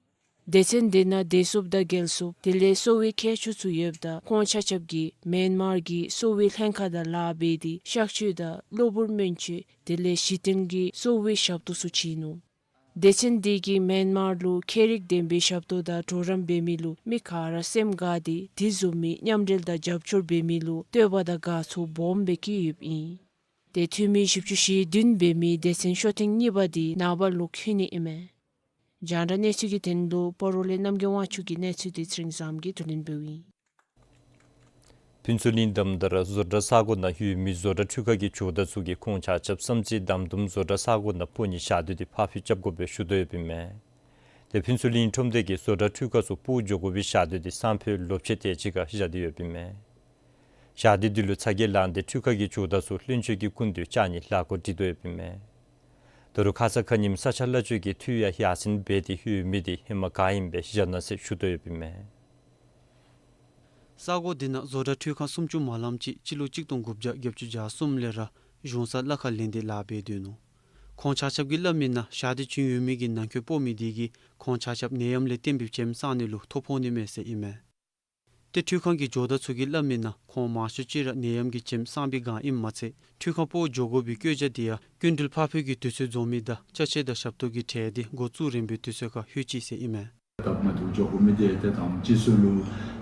སྡེ་ཚན་དེ་ནང་བདེ་སྲུངཔ་དང་རྒྱལ་སྲུངཔ་དེ་ལས་གསོ་བའི་མཁས་མཆོག་ཚུ་ཡོདཔ་ད་ཁོང་ཆ་ཁྱབ་ཀྱིས་མེན་མར་གྱི་གསོ་བའི་ལྷན་ཁག་དང་ལཱ་འབད་དེ་གཤག་བཅོས་དང་གློ་བུར་སྨན་བཅོས་དེ་ལས་གཞི་རྟེན་གྱི་གསོ་བའི་ཞབས་ཏོག་ཚུ་བྱིན་ནུག། སྡེ་ཚན་དེ་གིས་མེན་མར་ལུ་ཁྱད་རིག་ལྡན་པའི་ཞབས་ཏོག་དང་གྲོགས་རམ་འབད་མི་ལུ་མི་ག་ར་སེམས་དགའ་སྟེ་དེ་བཟུམ་མའི་མཉམ་འབྲེལ་དང་རྒྱབ་སྐྱོར་འབད་མི་ལུ་བསྟོད་པ་དང་དགའ་ཚོར་སྦོམ་སྦེ་བསྐྱེད་ཡོདཔ་ཨིན། ཏེ་འཐུས་མི་བཞི་བཅུ་ཞེ་བདུན་འབད་མི་སྡེ་ཚན་ཤོག་ཐེངས་གཉིས་པ་དེ་ནངས་པ་ལོག་ལྷོད་ནི་ཨིན་མས། རྒྱང་བསྒྲགས་གནས་ཚུལ་གྱི་དོན་ལུ་སྤ་རོ་ལས་རྣམ་རྒྱལ་དབང་ཕྱུག་གི་གནས་ཚུལ་དེ་ཚེ་རིང་བཟངམོ་གིས་བསྡུ་ལེན་འབདཝ་ཨིན། ཕུན་ཚོགས་གླིང་དང་ད་ར་བཟོ་གྲྭ་ས་གོ་ནང་ཡོད་མི་བཟོ་གྲྭ་འཕྲུལ་ཁང་གི་ཇོ་བདག་ཚུ་གིས་ཁོང་ཆ་ཁྱབ་བསམ་རྩེ་དམ་དུམ་བཟོ་གྲྭ་ས་གོ་ནང་སྤོ་ནི་ཞག་དུས་དེ་ཕར་འགྱངས་རྐྱབ་དགོ་པའི་ཞུ་དོ་ཡོདཔ་ཨིན་མས། ཏེ་ཕུན་ཚོགས་གླིང་ཁྲོམ་སྡེ་གིས་བཟོ་གྲྭ་འཕྲུལ་ཁང་ཚུ་སྤོ་འགྱོ་དགོ་པའི་ཞག་དུས་དེ་སང་ཕོད་ལོ་ཕྱེད་དེ་ཅིག་ཁར་བཞག་སྟེ་ཡོདཔ་ཨིན་མས། ཞག་དུས་དེ་ལུ་ཚ་གྱང་ལངས་ཏེ་འཕྲུལ་ཁང་གི་ཇོ་བདག་ཚུ་བློན་ཆེན་གྱི་སྐུ་མདུན་བཅར་ནི་ལས་འགོ་འདྲེན་དོ་ཡོདཔ་ཨིན་མས། ད་རུང་ཁ་ཙ་ཁ་ཉིནམ་ས་ཆ་གླ་སྤྱོད་ཀྱི་འཐུས་ཡང་ཡར་སེང་འབད་དེ་ཡོད་མི་འདི་ཧེ་མ་ག་ཨིནམ་སྦེ་བཞག་གནང་ཟེར་ཞུ་དོ་ཡོདཔ་ཨིན་མས། ས་གོ་འདི་ནང་བཟོ་གྲྭ་འཕྲུལ་ཁང་སུམ་ཅུ་མ་ལངམ་ཅིག་སྤྱི་ལོ་གཅིག་སྟོང་དགུ་བརྒྱ་བརྒྱད་ཅུ་གྱ་གསུམ་ལས་ར་གཞུང་སར་གླ་ཁར་ལེན་ཏེ་ལཱ་འབད་སྡོད་ནུག། ཁོང་ཆ་ཁྱབ་ཀྱིས་སླབ་མིའི་ནང་ཞག་དེ་བྱོན་ཡོད་མི་གི་ནང་འཁོད་སྤོ་མི་དེ་གིས་ཁོང་ཆ་ཁྱབ་ནད་ཡམས་ལས་བརྟེན་པའི་བྱེམ་སངས་ནི་ལུ་ཐོ་ཕོག་ནི་མས་ཟེར་ཨིན་མས། ཏེ་འཕྲུལ་ཁང་གི་ཇོ་བདག་ཚུ་གིས་སླབ་མིའི་ནང་ཁོང་མང་ཤོས་ཅིག་ར་ནད་ཡམས་ཀྱི་བྱེམ་སངས་པའི་སྒང་ཨིནམ་མ་ཚད་འཕྲུལ་ཁང་སྤོ་འགྱོ་དགོ་པའི་བཀོད་རྒྱ་དེ་ཡང་སྐྱིན་འགྲུལ་འཕར་འཕུལ་གྱི་དུས་ཚོད་འཛོམས་མི་དང་ཅ་ཆས་དང་ཞབས་ཏོག་གི་གྲས་དེ་འགོ་བཙུགས་རན་པའི་དུས་ཚོད་ཁར་ལྷོད་ཅི་ཟེར་ཨིན་མས། ད་མ་འདུག་འགྱོ་དགོ་མི་དེ་ཏེ་དང་པ་སྤྱི་ཚོགས་ལུ་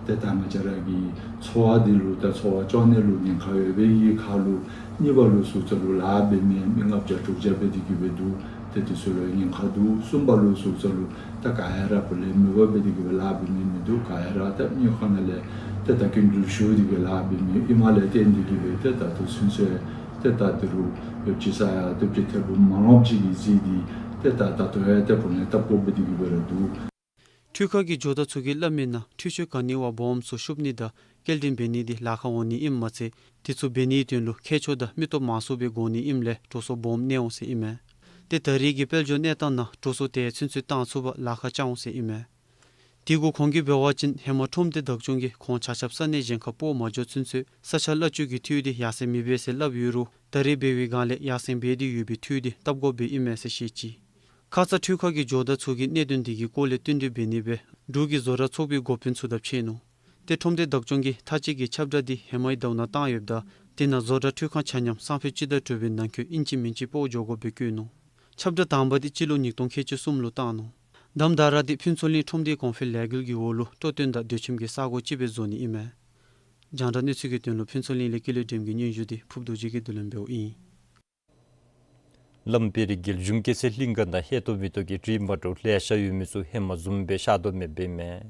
ཏེ་ད་ང་བཅས་ར་གི་འཚོ་བ་འདི་ལུ་ད་འཚོ་བ་སྐྱོང་ནི་ལུ་ཉེན་ཁ་ཡོད་པའི་གི་ཁར་ལུ་གཉིས་པ་ལུ་ཟུར་ཙམ་ལུ་ལཱ་འབད་མི་མི་ལྔ་བརྒྱ་དྲུག་བརྒྱ་འབད་དེ་གི་སྦེ་འདུག། ཏེ་དེ་ཚུ་ལུ་ཉེན་ཁ་འདུག། གསུམ་པ་ལུ་ཟུར་ཙམ་ལུ་ད་ག་ཡ་ར་བུ་ལས་མེད་པར་འབད་དེ་གི་སྦེ་ལཱ་འབད་མི་མིན་འདུག། ག་ཡ་ར་ད་དངུལ་ཁང་ནང་ལས་ཏེ་ད་སྐྱིན་འགྲུལ་ཞུ་སྟེ་གི་སྦེ་ལཱ་འབད་མི་ཨིནམ་ལས་བརྟེན་ཏེ་གི་སྦེ་ཏེ་ད་ལྟོ་ཚུན་ཚོད་ཏེ་ད་འདི་རུ་ཡོདཔ་ཅིག་ས་ཡ་སྟོབས་ཅིག་ཐེར་འབུམ་མ་ལྔ་ཅིག་གི་རྩིས་འདི་ཏེ་ད་ད་ལྟོ་ཡང་ཏེ་བུ་ལས་བཏབ་དགོཔ་འབད་དེ་གི་སྦེ་ར་འདུག། འཕྲུལ་ཁང་གི་ཇོ་བདག་ཚུ་གིས་སླབ་མིའི་ནང་འཕྲུལ་ཆས་ག་ནི་བ་སྦོམ་ཚུ་བཤུབ་ནི་དང་སྐྱེལ་འདྲེན་འབད་ནི་འདི་ལཱ་ཁག་འོང་ནི་ཨིནམ་མ་ཚད་དེ་ཚུ་འབད་ནིའི་དོན་ལུ་མཁས་མཆོག་དང་མི་སྟོབས་མང་སུ་སྦེ་དགོ་ནི་ཨིནམ་ལས་འགྲོ་སོང་སྦོམ་གནས་འོང་ཟེར་ཨིན་མས། ཏེ་ད་རེས་ཀྱི་དཔལ་འབྱོར་གནས་སྟངས་ནང་འགྲོ་སོང་དེ་ཚུན་ཚོད་བཏང་ཚུགས་པར་ལཱ་ཁག་རྐྱབ་འོང་ཟེར་ཨིན་མས། དེ་གུ་ཁོང་གིས་འབད་བ་ཅིན་ཧེ་མ་ཁྲོམ་སྡེ་བདག་སྐྱོང་གིས་ཁོང་ཆ་ཁྱབ་ས་གནས་གཞན་ཁར་སྤོ་མ་འགྱོ་ཚུན་ཚོད་ས་ཆ་གླ་སྤྱོད་ཀྱི་འཐུས་འདི་ཡར་སེང་མི་འབད་ཟེར་སླབ་ཡོད་རུང་ད་རེས་འབད་བའི་སྒང་ལས་ཡར་སེང་འབད་དེ་ཡོད་པའི་འཐུས་འདི་བཏབ་དགོཔ་སྦེ་ཨིན་མས་ཟེར་བཤད་ཅི། ཁ་ཙ་འཕྲུལ་ཁང་གི་ཇོ་བདག་ཚུ་གིས་གནད་དོན་འདི་གི་སྐོར་ལས་བསྟུན་གྲོས་འབད་ནི་སྦེ་འབྲུག་གི་བཟོ་གྲྭ་ཚོགས་པའི་འགོ་དཔོན་ཚུ་དང་ཕྱད་ནུག། ཏེ་ཁྲོམ་སྡེ་བདག་སྐྱོང་གིས་མཐའ་དཔྱད་ཀྱི་ཁྱབ་བསྒྲགས་འདི་ཧེ་མའི་ཟླཝ་ནང་བཏང་ཡོདཔ་ད་དེ་ནང་བཟོ་གྲྭ་འཕྲུལ་ཁང་ཆ་མཉམ་སང་ཕོད་སྤྱི་ཟླ་དྲུག་པའི་ནང་འཁོད་ཨིན་ཅི་མིན་ཅི་སྤོ་འགྱོ་དགོཔ་སྦེ་བཀོད་ནུག། ཁྱབ་བསྒྲགས་དང་པ་འདི་སྤྱི་ལོ་ཉིས་སྟོང་ཁལ་གཅིག་གསུམ་ལུ་བཏང་ནུག། དམ་དྲག་ར་འདི་ཕུན་ཚོགས་གླིང་ཁྲོམ་སྡེའི་གོང་འཕེལ་ལས་འགུལ་གྱི་འོག་ལུ་སྤྲོ་སྟོན་དང་སྡོད་ཁྱིམ་གྱི་ས་གོ་ཅིག་སྦེ་བཟོ་ནི་ཨིན་མས། རྒྱང་བསྒྲགས་གནས་ཚུལ་གྱི་དོན་ལུ་ཕུན་ཚོགས་གླིང་ལས་ཀུན་ལེགས་སྒྲོལམ་གྱི་སྙན་ཞུ་འདི་ཕུརབ་རྡོ་རྗེ་གིས་བསྡུ་ལེན་འབདཝ་ཨིན། ལམ་དཔལ་རི་དགེ་ལྗོངས་སྐྱེད་ཚལ་གླིང་ག་ནང་ཧེ་ཏོ་མེ་ཏོག་གི་རིགས་མ་འདྲཝ་ལེ་ཤ་ཡོད་མི་ཚུ་ཧེ་མ་བཟུམ་སྦེ་ཤར་དོ་མེདཔ་ཨིན་མས།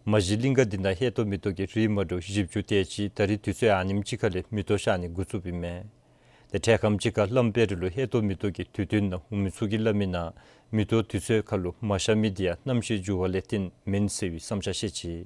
མ་གཞི་གླིང་ག་འདི་ནང་ཧེ་ཏོ་མེ་ཏོག་གི་རིགས་མ་འདྲཝ་བཞི་བཅུ་དེ་ཅིག་ད་རེས་དུས་ཚོད་ཨ་ནེམ་ཅིག་ཁ་ལས་མེ་ཏོག་ཤར་ནི་འགོ་བཙུགསཔ་ཨིན་མས། ཏེ་འཕྲལ་ཁམས་ཅིག་ཁར་ལམ་དཔལ་རི་ལུ་ཧེ་ཏོ་མེ་ཏོག་གི་དུས་སྟོན་ནང་འོང་མི་ཚུ་གིས་སླབ་མིའི་ནང་མེ་ཏོག་དུས་ཚོད་ཁར་ལུ་མ་ཤར་མི་འདི་ཡང་གནམ་གཤིས་འགྱུར་བ་ལས་བརྟེན་མེན་ཟེར་བའི་བསམ་འཆར་བཤད་ཅི།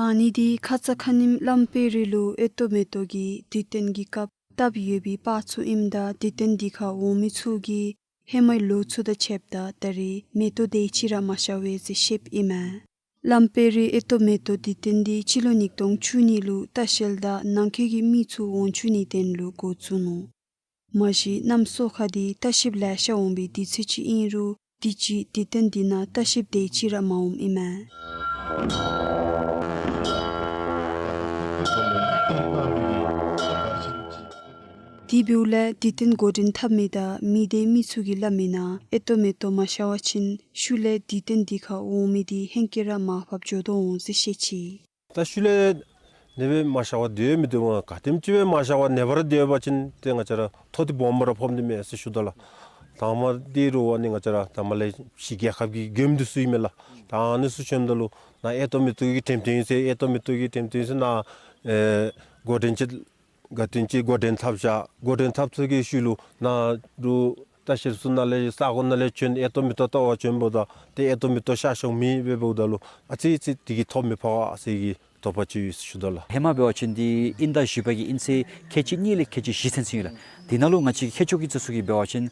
ཨ་ནི་འདི་ཁ་ཙ་ཁ་ཉིནམ་ལམ་དཔལ་རི་ལུ་ཧེ་ཏོ་མེ་ཏོག་གི་དུས་སྟོན་གྱི་སྐབས་བཏབ་ཡོད་པའི་པར་ཚུ་ཨིནམ་ད་དུས་སྟོན་འདི་ཁར་འོང་མི་ཚུ་གིས་ཧེ་མའི་ལོ་ཚུ་དང་ཕྱདཔ་ད་ད་རེས་མེ་ཏོག་དེ་ཅིག་ར་མ་ཤར་བས་ཟེར་བཤདཔ་ཨིན་མས། ལམ་དཔལ་རི་ཧེ་ཏོ་མེ་ཏོག་དུས་སྟོན་འདི་སྤྱི་ལོ་ཉིས་སྟོང་བཅུ་གཉིས་ལུ་ལྟ་བཤལ་དང་ནང་འཁོད་ཀྱི་མི་ཚུ་འོང་བཅུག་ནིའི་དོན་ལུ་འགོ་བཙུགས་ནུག། མ་གཞི་གནམ་སོ་ཁ་འདི་ལྟ་བཤལཔ་ལེ་ཤ་འོང་བའི་དུས་ཚོད་ཅིག་ཨིན་རུང་དུས་ཅི་དུས་སྟོན་འདི་ནང་ལྟ་བཤལཔ་དེ་ཅིག་ར་མ་འོངམ་ཨིན་མས། དེ་འབདཝ་ལས་དུས་སྟོན་འགོ་འདྲེན་འཐབ་མི་དང་མི་སྡེ་མི་ཚུ་གིས་སླབ་མིའི་ནང་ཧེ་ཏོ་མེ་ཏོག་མ་ཤར་བ་ཅིན་ཤུལ་ལས་དུས་སྟོན་འདི་ཁར་འོང་མི་འདི་ཧེང་སྐལ་ར་མར་ཕབ་འགྱོ་དོ་འོང་ཟེར་བཤད་ཅི། ད་ཤུལ་ལས་ནེ་སྦེ་མ་ཤར་བར་སྡོད་མི་འདི་འོང་ག་དེམ་ཅིག་སྦེ་མ་ཤར་བར་ནེ་སྦེ་ར་སྡོད་པ་ཅིན་ཏེ་ང་བཅས་ར་ཐོ་འདི་སྦོམ་ར་ཕོགཔ་འདི་མས་ཟེར་ཞུ་དོ་ལགས། དང་པ་འདི་རུང་ཨ་ནི་ང་བཅས་ར་ད་མ་ལས་ཕྱི་རྒྱལ་ཁབ་ཀྱི་མགྱོནམ་འདི་ཚུ་ཨིན་མས་ལགས། ད་ཨ་ནི་ཚུ་བྱོནམ་ད་ལུ་ནཱ་ཧེ་ཏོ་མེ་ཏོག་གི་འགྲེམས་སྟོན་ཨིན་ཟེར་ཧེ་ཏོ་མེ་ཏོག་གི་འགྲེམས་སྟོན་ཨིན་ཟེར་ནཱ་ཨེ་འགོ་འདྲེན་ཅིག་ག་དེམ་ཅིག་འགོ་འདྲེན་འཐབ་བཞག། འགོ་འདྲེན་འཐབ་ཚར་བའི་ཤུལ་ལུ་ནཱ་རུ་ལྟ་བཤལཔ་ཚུ་ནཱ་ལས་ས་གོ་ནང་ལས་བྱོན་ཧེ་ཏོ་མེ་ཏོག་བལྟ་བར་བྱོནམ་ད་ཏེ་ཧེ་ཏོ་མེ་ཏོག་ཤར་ཤོར་མེད་པར་འབདཝ་ད་ལུ་ཨ་ཙི་ཙི་དེ་གིས་ཐོ་མི་ཕོག་ག་ཟེར་གྱི་དོགས་པ་ཅིག་ཡོད་ཟེར་ཞུ་དོ་ལགས། ཧེ་མ་འབད་བ་ཅིན་འདི་ཨིན་ཟླ་བཞི་པ་གི་ཨིན་ཚེས་ཁལ་གཅིག་གཉིས་ལས་ཁལ་གཅིག་བཞི་ཚུན་ཚོད་ཨིན་ལགས། དེ་ནང་ལུ་ང་བཅས་ཀྱི་ཁྱད་ཆོས་ཀྱི་རྩ་ཚུ་གིས་འབད་བ་ཅིན་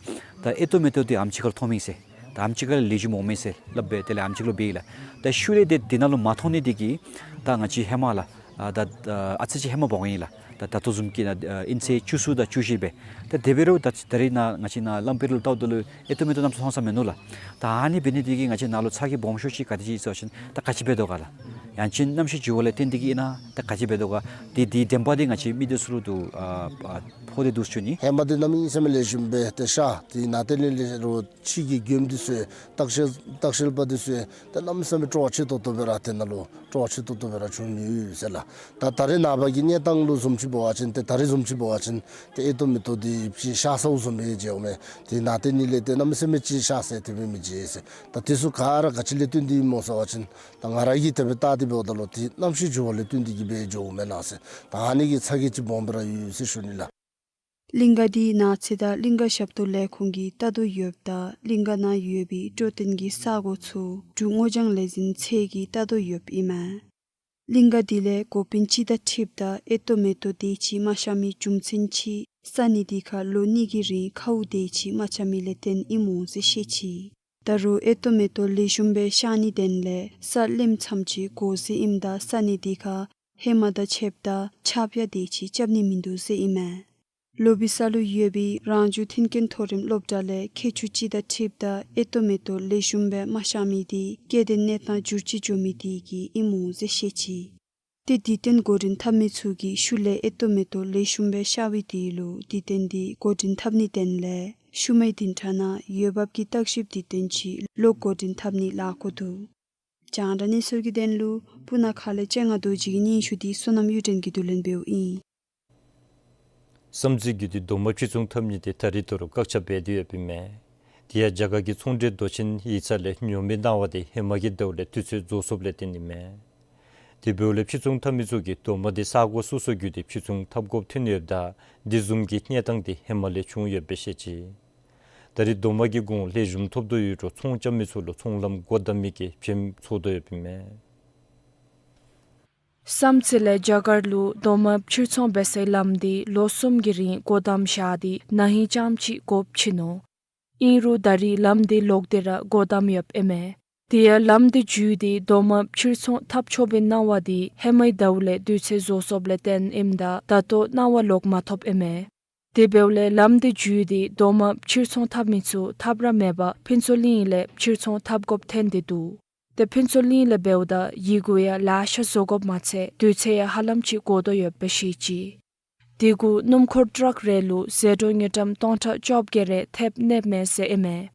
ད་ཧེ་ཏོ་མེ་ཏོག་འདི་ཨམ་ཅིག་ཁར་ཐོནམ་ཨིན་ཟེར། ད་ཨམ་ཅིག་ཁར་ལེགས་ཤོམ་འོངམ་ཨིན་ཟེར་སླབ་སྦེ་དེ་ལས་ཨམ་ཅིག་ལུ་འབད་ཡི་ལགས། ད་ཤུལ་ལས་དེ་དེ་ནང་ལུ་མ་ཐོན་ནི་དེ་གིས་ད་ང་བཅས་ཧེ་མ་ལགས་ཨ་ད་ཨ་ཨ་ཙི་ཅིག་ཧེ་མ་འབག་ཡི་ལགས། ད་ད་ལྟོ་བཟུམ་གྱི་ནཱ་ཨ་ཨིན་ཚེས་བཅུ་གསུམ་དང་བཅུ་བཞི་སྦེ། ད་དེ་འབད་རུང་ད་ད་རེས་ནཱ་ང་བཅས་ནཱ་ལམ་དཔལ་རི་ལུ་བལྟཝ་ད་ལུ་ཧེ་ཏོ་མེ་ཏོག་གནམ་མེད་ས་མེད་མིན་ནུག་ལགས། ད་ཨ་ནི་འབད་ནི་དེ་གིས་ང་བཅས་ནཱ་ལུ་ཚ་གྱང་སྦོམ་ཤོས་ཅིག་ག་དེ་ཅིག་ཟེར་བ་ཅིན་ད་ག་ཅི་འབད་དོ་ག་ལགས། ཡང་ཅིན་གནམ་གཤིས་འགྱུར་བ་ལས་བརྟེན་ཏེ་གིས་ཨིན་ན་ད་ག་ཅི་འབད་དོ་ག། དེ་དེའི་བདེན་པ་འདི་ང་བཅས་མི་སྡེ་ཚུ་ལུ་འདུག་ཨ་ཨ་ཕོག་སྟེ་འདུག་ཟེར་ཞུ་ནི། ཧེ་མ་འདི་གནམ་མེད་ས་མེད་ལེགས་ཤོམ་སྦེ་ཏེ་ཤར། ཏེ་ནཱ་ཏེ་ལས་ལས་རུང་ཕྱི་གི་མགྱོནམ་འདི་ཚུ་ལྟ་བཤལ་ལྟ་བཤལ་པ་འདི་ཚུ་ཏེ་གནམ་མེད་ས་མེད་སྤྲོ་བ་ཆེ་ཏོག་ཏོ་སྦེ་ར་ཏེ་ནཱ་ལུ་སྤྲོ་བ་ཆེ་ཏོག་ཏོ་སྦེ་ར་བྱུང་ནི་ཡོད་ཟེར་ལགས། ད་ད་རེས་ནངས་པ་གི་གནས་སྟངས་ལུ་བཟུམ་ཅིག་འབད་བ་ཅིན་ཏེ་ད་རེས་བཟུམ་ཅིག་འབད་བ་ཅིན་ཏེ་ཨེ་ཏོ་མེ་ཏོག་འདི་ཅིག་ཤར་སོངམ་བཟུམ་སྦེ་མཇལཝ་མས། ཏེ་ནཱ་ཏེ་ནི་ལས་ཏེ་གནམ་མེད་ས་མེད་ཅིག་ཤར་ཟེར་དེ་སྦེ་མི་མཇལ་ཟེར། ད་དེ་ཚུ་ག་ར་ག་ཅི་ལས་བརྟེན་ཏེ་ཨིན་མོ་ཟེར་བ་ཅིན་ད་ང་ར་གིས་དེ་སྦེ་བལྟ་སྟེ་འབདཝ་ད་ལུ་ཏེ་གནམ་གཤིས་འགྱུར་བ་ལས་བརྟེན་ཏེ་གིས་སྦེ་འགྱོཝ་མེན་ན་ཟེར། ད་ཨ་ནི་གི་ཚ་གྱང་ཅིག་སྦོམ་སྦེ་ར་ཡོད་ཟེར་ཞུ་ནི་ལགས། གླིང་ག་འདི་ནགས་ཚལ་དང་གླིང་ག་ཞབས་ཏོག་ལས་ཁུངས་ཀྱིས་བལྟ་དོ་ཡོདཔ་ད་གླིང་ག་ནང་ཡོད་པའི་སྤྲོ་སྟོན་གྱི་ས་གོ་ཚུ་འབྲུག་སྔོ་ལྗང་ལས་འཛིན་ཚད་ཀྱིས་བལྟ་དོ་ཡོདཔ་ཨིན་མས། གླིང་ག་འདི་ལས་འགོ་དཔོན་ཅིག་དང་འཁྲིལཝ་ད་ཨེ་ཏོ་མེ་ཏོག་དེ་ཅིག་མ་ཤར་མི་རྒྱུ་མཚན་ཅིག་ ས་གནས་དེ་ཁར་ལོ་གཉིས་ཀྱི་རིང་ཁཝ་དེ་ཅིག་མ་རྐྱབ་མི་ལས་བརྟེན་ཨིནམ་འོང་ཟེར་བཤད་ཅི། ད་རུང་ཨེ་ཏོ་མེ་ཏོག་ལེགས་ཤོམ་སྦེ་ཤར་ནིའི་དོན་ལས་ས་རླནམ་ཙམ་ཅིག་དགོ་ཟེར་ཨིནམ་ད་ས་གནས་དེ་ཁར་ཧེ་མ་དང་ཕྱདཔ་ད་ཆརཔ་ཡང་དེ་ཅིག་རྐྱབ་ནི་མིན་འདུག་ཟེར་ཨིན་མས། ལོ་བི་ས་ལུ་ཡོད་པའི་རང་བྱུང་མཐུན་རྐྱེན་མཐོ་རིམ་སློབ་གྲྭ་ལས་མཁས་མཆོག་ཅིག་དང་འཁྲིལཝ་ད་ཨེ་ཏོ་མེ་ཏོག་ལེགས་ཤོམ་སྦེ་མ་ཤར་མི་དེ་སྐྱེ་ལྡན་གནས་སྟངས་འགྱུར་བཅོས་འགྱོ་མི་དེ་གིས་ཨིནམ་འོང་ཟེར་བཤད་ཅི། ཏེ་དུས་སྟོན་འགོ་འདྲེན་འཐབ་མི་ཚུ་གིས་ཤུལ་ལས་ཨེ་ཏོ་མེ་ཏོག་ལེགས་ཤོམ་སྦེ་ཤར་བའི་དུས་ལུ་དུས་སྟོན་དེ་འགོ་འདྲེན་འཐབ་ནིའི་དོན་ལས་ཤུལ་མའི་བདུན་ཕྲག་ནང་འོས་འབབ་ཀྱི་བརྟག་ཞིབ་དུས་སྟོན་ཅིག་ལོག་འགོ་འདྲེན་འཐབ་ནི་ལཱ་འགོ་འདུག། རྒྱང་བསྒྲགས་གནས་ཚུལ་གྱི་དོན་ལུ་སྤུ་ན་ཁ་ལས་ལྕང་ང་རྡོ་རྗེ་གི་སྙན་ཞུ་དེ་བསོད་ནམས་གཡུ་སྒྲོན་གྱིས་བསྡུ་ལེན་འབདཝ་ཨིན། བསམ་རྩེ་རྒུད་དེ་རྡོག་མ་ཕྱིར་ཚོང་འཐབ་ནི་དེ་ད་རིས་ད་རུང་བཀག་ཆ་འབད་དེ་ཡོདཔ་ཨིན་མས། དེ་ཡང་རྒྱ་གར་གྱི་ཚོང་འབྲེལ་མདོ་ཆེན་ཡིག་ཚང་ལས་ཉོ་མི་གནང་བ་དེ་ཧེ་མ་གི་ཟླཝ་ལས་དུས་ཚོད་རྫོགས་སོཔ་ལས་བརྟེན་ཨིན་མས། དེ་འབདཝ་ལས་ཕྱིར་ཚོང་འཐབ་མི་ཚུ་གིས་རྡོག་མ་དེ་ས་གོ་སོ་སོ་བརྒྱུད་དེ་ཕྱིར་ཚོང་འཐབ་དགོཔ་ཐོན་ཡོདཔ་ད་དེ་བཟུམ་གྱི་གནས་སྟངས་དེ་ཧེ་མ་ལས་བྱུང་ཡོདཔ་སྦེ་བཤད་ཅི། ད་རིས་རྡོག་མ་གི་གོང་ལེགས་ཤོམ་ཐོབ་དོ་ཡོད་རུང་ཚོང་རྐྱབ་མི་ཚུ་ལུ་ཚོང་ལམ་སྒོ་བསྡམ་མི་གི་བྱེམ་ཚོགས་དོ་ཡོདཔ་ཨིན་མས། བསམ་རྩེ་ལས་རྒྱ་གར་ལུ་རྡོག་མ་ཕྱིར་ཚོང་འབད་སའི་ལམ་དེ་ལོ་གསུམ་གྱི་རིང་སྒོ་བསྡམས་བཞག་སྟེ་ན་ཧིང་རྐྱངམ་ཅིག་དགོཔ་ཕྱིན་ནུག། ཨིན་རུང་ད་རིས་ལམ་དེ་ལོག་སྟེ་ར་སྒོ་བསྡམས་ཡོདཔ་ཨིན་མས། དེ་ཡང་ལམ་དེ་བརྒྱུད་དེ་རྡོག་མ་ཕྱིར་ཚོང་འཐབ་ཆོག་པའི་གནང་བ་དེ་ཧེ་མའི་ཟླཝ་ལས་དུས་ཚོད་རྫོགས་སོཔ་ལས་བརྟེན་ཨིནམ་ད་ད་ལྟོ་གནང་བ་ལོག་མ་ཐོབ་ཨིན་མས། དེ་འབདཝ་ལས་ལམ་དེ་བརྒྱུད་དེ་རྡོག་མ་ཕྱིར་ཚོང་འཐབ་མི་ཚུ་ཐབས་ར་མེད་པར་ཕུན་ཚོགས་གླིང་ལས་ཕྱིར་ཚོང་འཐབ་དགོཔ་ཐོན་ཏེ་འདུག། ཏེ་ཕུན་ཚོགས་གླིང་ལས་འབདཝ་ད་ཡི་གུ་ཡང་ལེ་ཤ་བཟོ་དགོཔ་མ་ཚད་དུས་ཚོད་ཡང་ཧ་ལམ་ཅིག་འགོར་དོ་ཡོདཔ་སྦེ་བཤད་ཅི། དེ་གུ་སྣུམ་འཁོར་ཊཱག་རེ་ལུ་ཟད་འགྲོ་དངུལ་ཀྲམ་སྟོང་ཕྲག་བཅོ་བརྒྱད་རེ་ཐེབས་གནསཔ་མས་ཟེར་ཨིན་མས།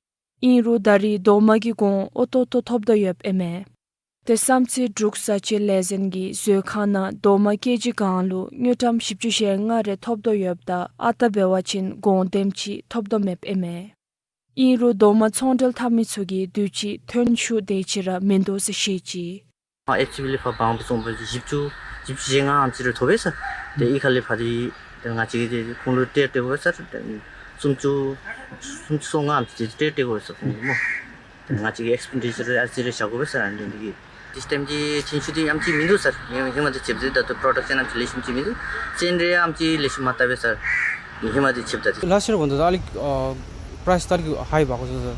ཨིན་རུང་ད་རིས་རྡོག་མ་གི་གོང་ཨོ་ཏོ་ཏོ་ཐོབ་དོ་ཡོདཔ་ཨིན་མས། ཏེ་བསམ་རྩེ་འབྲུག་བཟའ་ཆས་ལས་འཛིན་གྱི་མཛོད་ཁང་ནང་རྡོག་མ་ཀེ་ཇི་གང་ལུ་དངུལ་ཀྲམ་བཞི་བཅུ་ཞེ་ལྔ་རེ་ཐོབ་དོ་ཡོདཔ་ད་ཨ་རྟག་འབད་བ་ཅིན་གོང་དེམ་ཅིག་ཐོབ་དོ་མེདཔ་ཨིན་མས། ཨིན་རུང་རྡོག་མ་ཚོང་འབྲེལ་འཐབ་མི་ཚུ་གིས་དུས་ཅི་ཐོན་ཤུགས་དེ་ཅིག་ར་མིན་འདུག་ཟེར་བཤད་ཅི། ཨ་ཨེཕ་སི་བི་ལས་ཕར་བང་སྤུ་བཙོང་པ་བཞི་བཅུ་བཞི་བཅུ་ཞེ་ལྔའམ་ཅིག་རེ་ཐོབ་པས་ཟེར། ཏེ་ཨི་ཁ་ལས་ཕར་དེ་ཏེ་ང་བཅས་ཀྱིས་ཏེ་ཁོང་ལུ་སྤྲོད་སྤྲོད་དགོ་པས་ཟེར། ཏེ་སུམ་ཅུ་སུམ་ཅུ་སོ་ལྔའམ་ཅིག་ཏེ་སྤྲོད་སྤྲོད་དགོ་པས་ཟེར་ཁོང་ལུ་སྨོ། ཏེ་ང་བཅས་ཀྱི་ཨེགསི་པེན་ཌི་ཅར་ཨ་ཙི་རེ་བཞག་དགོ་པས་ཟེར། ཨ་ནི་འདི་གིས་སིསི་ཊེམ་གྱི་ཐོན་ཤུགས་འདི་ཡང་ཅིག་མིན་འདུག་ཟེར། ཧེ་མ་དང་ཕྱདཔ་ད་ད་ལྟོ་པྲོ་ཌག་ཤན་ཡང་ཅིག་ལེགས་ཤོམ་ཅིག་མིན་འདུག། ཙན་དན་ཡང་ཅིག་ལེགས་ཤོམ་མ་བཏབ་པས་ཟེར། ཧེ་མ་དང་ཕྱདཔ་ད། Last year भन्दा त अलिक, अ, प्राइस त अलिक हाई भएको छ, सर।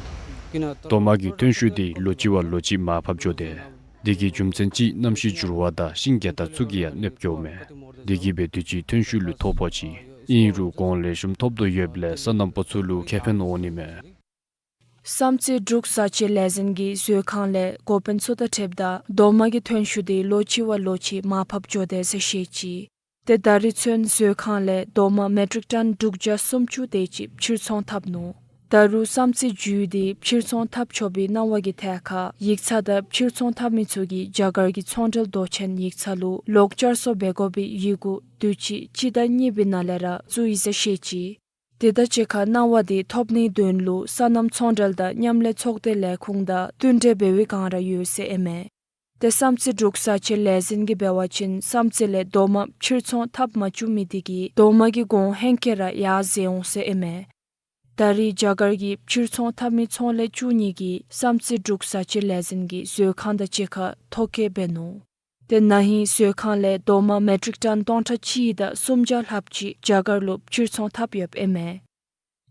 किन त- རྡོག་མ་གི་ཐོན་ཤུགས་འདི་ལོ་གཅིག་བ་ལོ་གཅིག་མར་ཕབ་འགྱོ་དེས། འདི་གི་རྒྱུ་མཚན་ཅིག་གནམ་གཤིས་འགྱུར་བ་དང་ཤིང་རྒྱ་དར་ཚུ་གིས་ཡང་གནོདཔ་འགྱོཝ་མས། འདི་གིས་སྦེ་དུས་ཅི་ཐོན་ཤུགས་ལུ་ཐོ་ཕོག་ཅི། ཨིན་རུང་གོང་ལེགས་ཤོམ་ཐོབ་དོ་ཡོདཔ་ལས་སོ་ནམ་པ་ཚུ་ལུ་ཁེ་ཕན་འོང་ནི་མས། བསམ་རྩེ་འབྲུག་བཟའ་ཆས་ལས་འཛིན་གྱི་མཛོད་ཁང་ལས་འགོ་དཔོན་ཚུ་དང་འཁྲིལཝ་ད་རྡོག་མ་གི་ཐོན་ཤུགས་འདི་ལོ་གཅིག་བ་ལོ་གཅིག་མར་ཕབ་འགྱོ་དེས་ཟེར་བཤད་ཅི། ཏེ་ད་རིས་ཚུན་མཛོད་ཁང་ལས་རྡོག་མ་མེ་ཊིག་ཊོན་དྲུག་བརྒྱ་སུམ་ཅུ་དེ་ཅིག་ཕྱིར་ཚོང་འཐབ་ནུག། ད་རུང་བསམ་རྩེ་བརྒྱུད་དེ་ཕྱིར་ཚོང་འཐབ་ཆོག་པའི་གནང་བ་གི་ཐད་ཁར་ཡིག་ཚང་དང་ཕྱིར་ཚོང་འཐབ་མི་ཚུ་གིས་རྒྱ་གར་གྱི་ཚོང་འབྲེལ་མདོ་ཆེན་ཡིག་ཚང་ལུ་ལོག་བསྐྱར་གསོ་འབད་དགོ་པའི་ཡི་གུ་དུས་ཅི་སྤྱི་ཟླ་གཉིས་པའི་ནང་ལས་ར་བཙུགས་ཡི་ཟེར་བཤད་ཅི། དེ་དང་གཅིག་ཁར་གནང་བ་དེ་ཐོབ་ནིའི་དོན་ལུ་སོ་ནམ་ཚོང་འབྲེལ་དང་མཉམ་ལས་ཚོགས་སྡེ་ལས་ཁུངས་དང་བསྟུན་གྲོས་འབད་བའི་བསྒང་ར་ཡོད་ཟེར་ཨིན་མས། ཏེ་བསམ་རྩེ་འབྲུག་བཟའ་ཆས་ལས་འཛིན་གྱིས་འབད་བ་ཅིན་བསམ་རྩེ་ལས་རྡོག་མ་ཕྱིར་ཚོང་འཐབ་མ་བཅུག་མི་དེ་གིས་རྡོག་མ་གི་གོང་ཧེང་སྐལ་ར་ཡར་འཛེགས་འོང་ཟེར་ཨིན་མས། ད་རིས་རྒྱ་གར་གྱི་ཕྱིར་ཚོང་འཐབ་མི་ཚོང་ལས་བཅུ་གཉིས་ཀྱིས་བསམ་རྩེ་འབྲུག་བཟའ་ཆས་ལས་འཛིན་གྱི་མཛོད་ཁང་དང་གཅིག་ཁར་ཐོ་བཀོད་འབད་ནུག། ཏེ་ན་ཧིང་མཛོད་ཁང་ལས་རྡོག་མ་མེ་ཊིག་ཊོན་སྟོང་ཕྲག་གཅིག་དང་སུམ་བརྒྱ་ལྷགཔ་ཅིག་རྒྱ་གར་ལུ་ཕྱིར་ཚོང་འཐབ་ཡོདཔ་ཨིན་མས།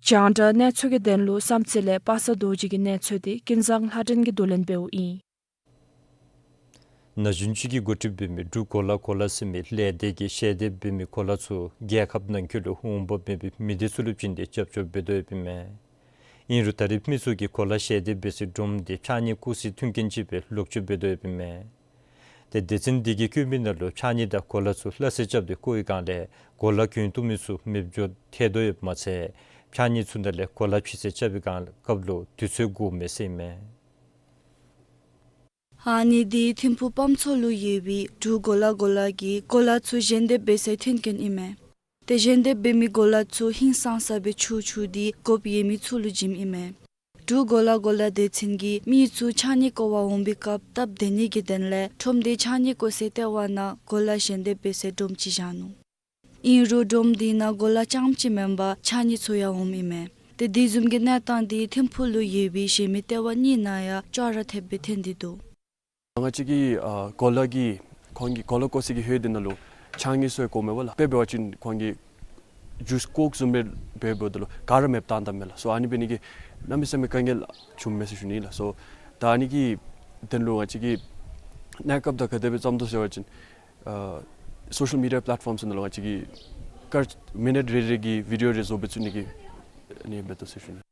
རྒྱང་བསྒྲགས་གནས་ཚུལ་གྱི་དོན་ལུ་བསམ་རྩེ་ལས་པ་སངས་རྡོ་རྗེ་གི་གནས་ཚུལ་དེ་ཀུན་བཟང་ལྷ་སྒྲོན་གྱིས་བསྡུ་ལེན་འབདཝ་ཨིན། ན་གཞོན་ཅིག་གིས་འགོ་ཁྲིད་འབད་མི་འབྲུག་གོ་ལ་གོ་ལ་ཟེར་མི་ལས་སྡེ་གིས་ཞལ་འདེབས་འབད་མི་གོ་ལ་ཚུ་རྒྱལ་ཁབ་ནང་འཁོད་ལུ་འོང་འབབ་མེད་པའི་མི་སྡེ་ཚུ་ལུ་བྱིན་ཏེ་རྒྱབ་སྐྱོར་འབད་དོ་ཡོདཔ་ཨིན་མས། ཨིན་རུང་ད་རིས་མི་ཚུ་གིས་གོ་ལ་ཞལ་འདེབས་འབད་སའི་སྒྲོམ་དེ་ཕྱགས་སྙིགས་བཀོ་སའི་མཐུན་རྐྱེན་ཅིག་སྦེ་ལོག་སྤྱོད་འབད་དོ་ཡོདཔ་ཨིན་མས། ཏེ་སྡེ་ཚན་འདི་གིས་བཀོད་མི་ནང་ལུ་ཕྱགས་སྙིགས་དང་གོ་ལ་ཚུ་སླ་བསྲེ་རྐྱབ་སྟེ་བཀོ་བའི་བསྒང་ལས་གོ་ལ་གྱོན་བཏུབ་མི་ཚུ་མེདཔ་འགྱོ་ཐལ་དོ་ཡོདཔ་མ་ཚད་ཕྱགས་སྙིགས་ཚུ་ནང་ལས་གོ་ལ་ཕྱི་བསྲེ་རྐྱབ་པའི་བསྒང་སྐབས་ལུ་དུས་ཚོད་འགོརཝ་མས་ཟེར་ཨིན་མས། ཨ་ནི་འདི་ཐིམ་ཕུག་སྤམ་མཚོ་ལུ་ཡོད་པའི་འབྲུག་གོ་ལ་གོ་ལ་གི་གོ་ལ་ཚུ་ཞལ་འདེབས་འབད་སའི་མཐུན་རྐྱེན་ཨིན་མས། ཏེ་ཞལ་འདེབས་འབད་མི་གོ་ལ་ཚུ་ཧིང་སངས་ས་སྦེ་ཕྱུག་ཕྱུག་སྟེ་དགོཔ་ཡོད་མི་ཚུ་ལུ་བྱིནམ་ཨིན་མས། འབྲུག་གོ་ལ་གོ་ལ་སྡེ་ཚན་གྱིས་མི་ཚུ་ཕྱགས་སྙིགས་བཀོ་བར་འོང་པའི་སྐབས་སྟབས་བདེ་ནི་གི་དོན་ལས་ཁྲོམ་སྡེ་ཕྱགས་སྙིགས་བཀོ་སའི་ལྟེ་བ་ནང་གོ་ལ་ཞལ་འདེབས་འབད་སའི་སྒྲོམ་ཅིག་བཞག་ནུག། ཨིན་རུང་སྒྲོམ་དེ་ནང་གོ་ལ་རྐྱངམ་ཅིག་མེན་པར་ཕྱགས་སྙིགས་ཚུ་ཡང་འོངམ་ཨིན་མས། ཏེ་དེ་བཟུམ་གྱི་གནས་སྟངས་དེ་ཐིམ་ཕུག་ལུ་ཡོད་པའི་གཞན་མི་ལྟེ་བ་གཉིས་ནང་ཡང་ཅོག་ར་འཐདཔ་སྦེ་ཐོན་ཏེ་འདུག། ང་བཅས་ཀྱི་ཨ་གོ་ལ་གི་ཁོང་གི་གོ་ལ་བཀོ་སའི་གི་ཧོད་དེ་ནང་ལུ་ཕྱགས་སྙིགས་ཚུ་ཡང་བཀོཝ་མས་པ་ལགས། དཔེ་འབད་བ་ཅིན་ཁོང་གི་ ཇུས་ཀོག་བཟུམ་སྦེ་འབད་འབདཝ་ད་ལུ་ག་ར་མེདཔ་བཏང་བཏངམ་མས་ལགས། སོ་ཨ་ནི་འབད་ནི་གིས་གནམ་མེད་ས་མེད་དཀའ་ངལ་བྱུངམ་མས་ཟེར་ཞུ་ནི་ལགས། སོ་ད་ཨ་ནི་གི་དོན་ལུ་ང་བཅས་ཀྱིས་གནས་སྐབས་དང་ག་དེ་སྦེ་བརྩམ་དོ་ཟེར་བ་ཅིན་ཨ་སོ་ཤལ་མི་ཌི་ཡ་པེ་ལེཊ་ཕོམ་ཚུ་ནང་ལུ་ང་བཅས་ཀྱིས་སྐར་མི་ནིཊ་རེ་རེ་གི་བི་ཌི་ཡོ་རེ་བཟོ་སྦེ་བཙུགས་ནི་གི་ཨ་ནི་འབད་དོ་ཟེར་ཞུ་ནི།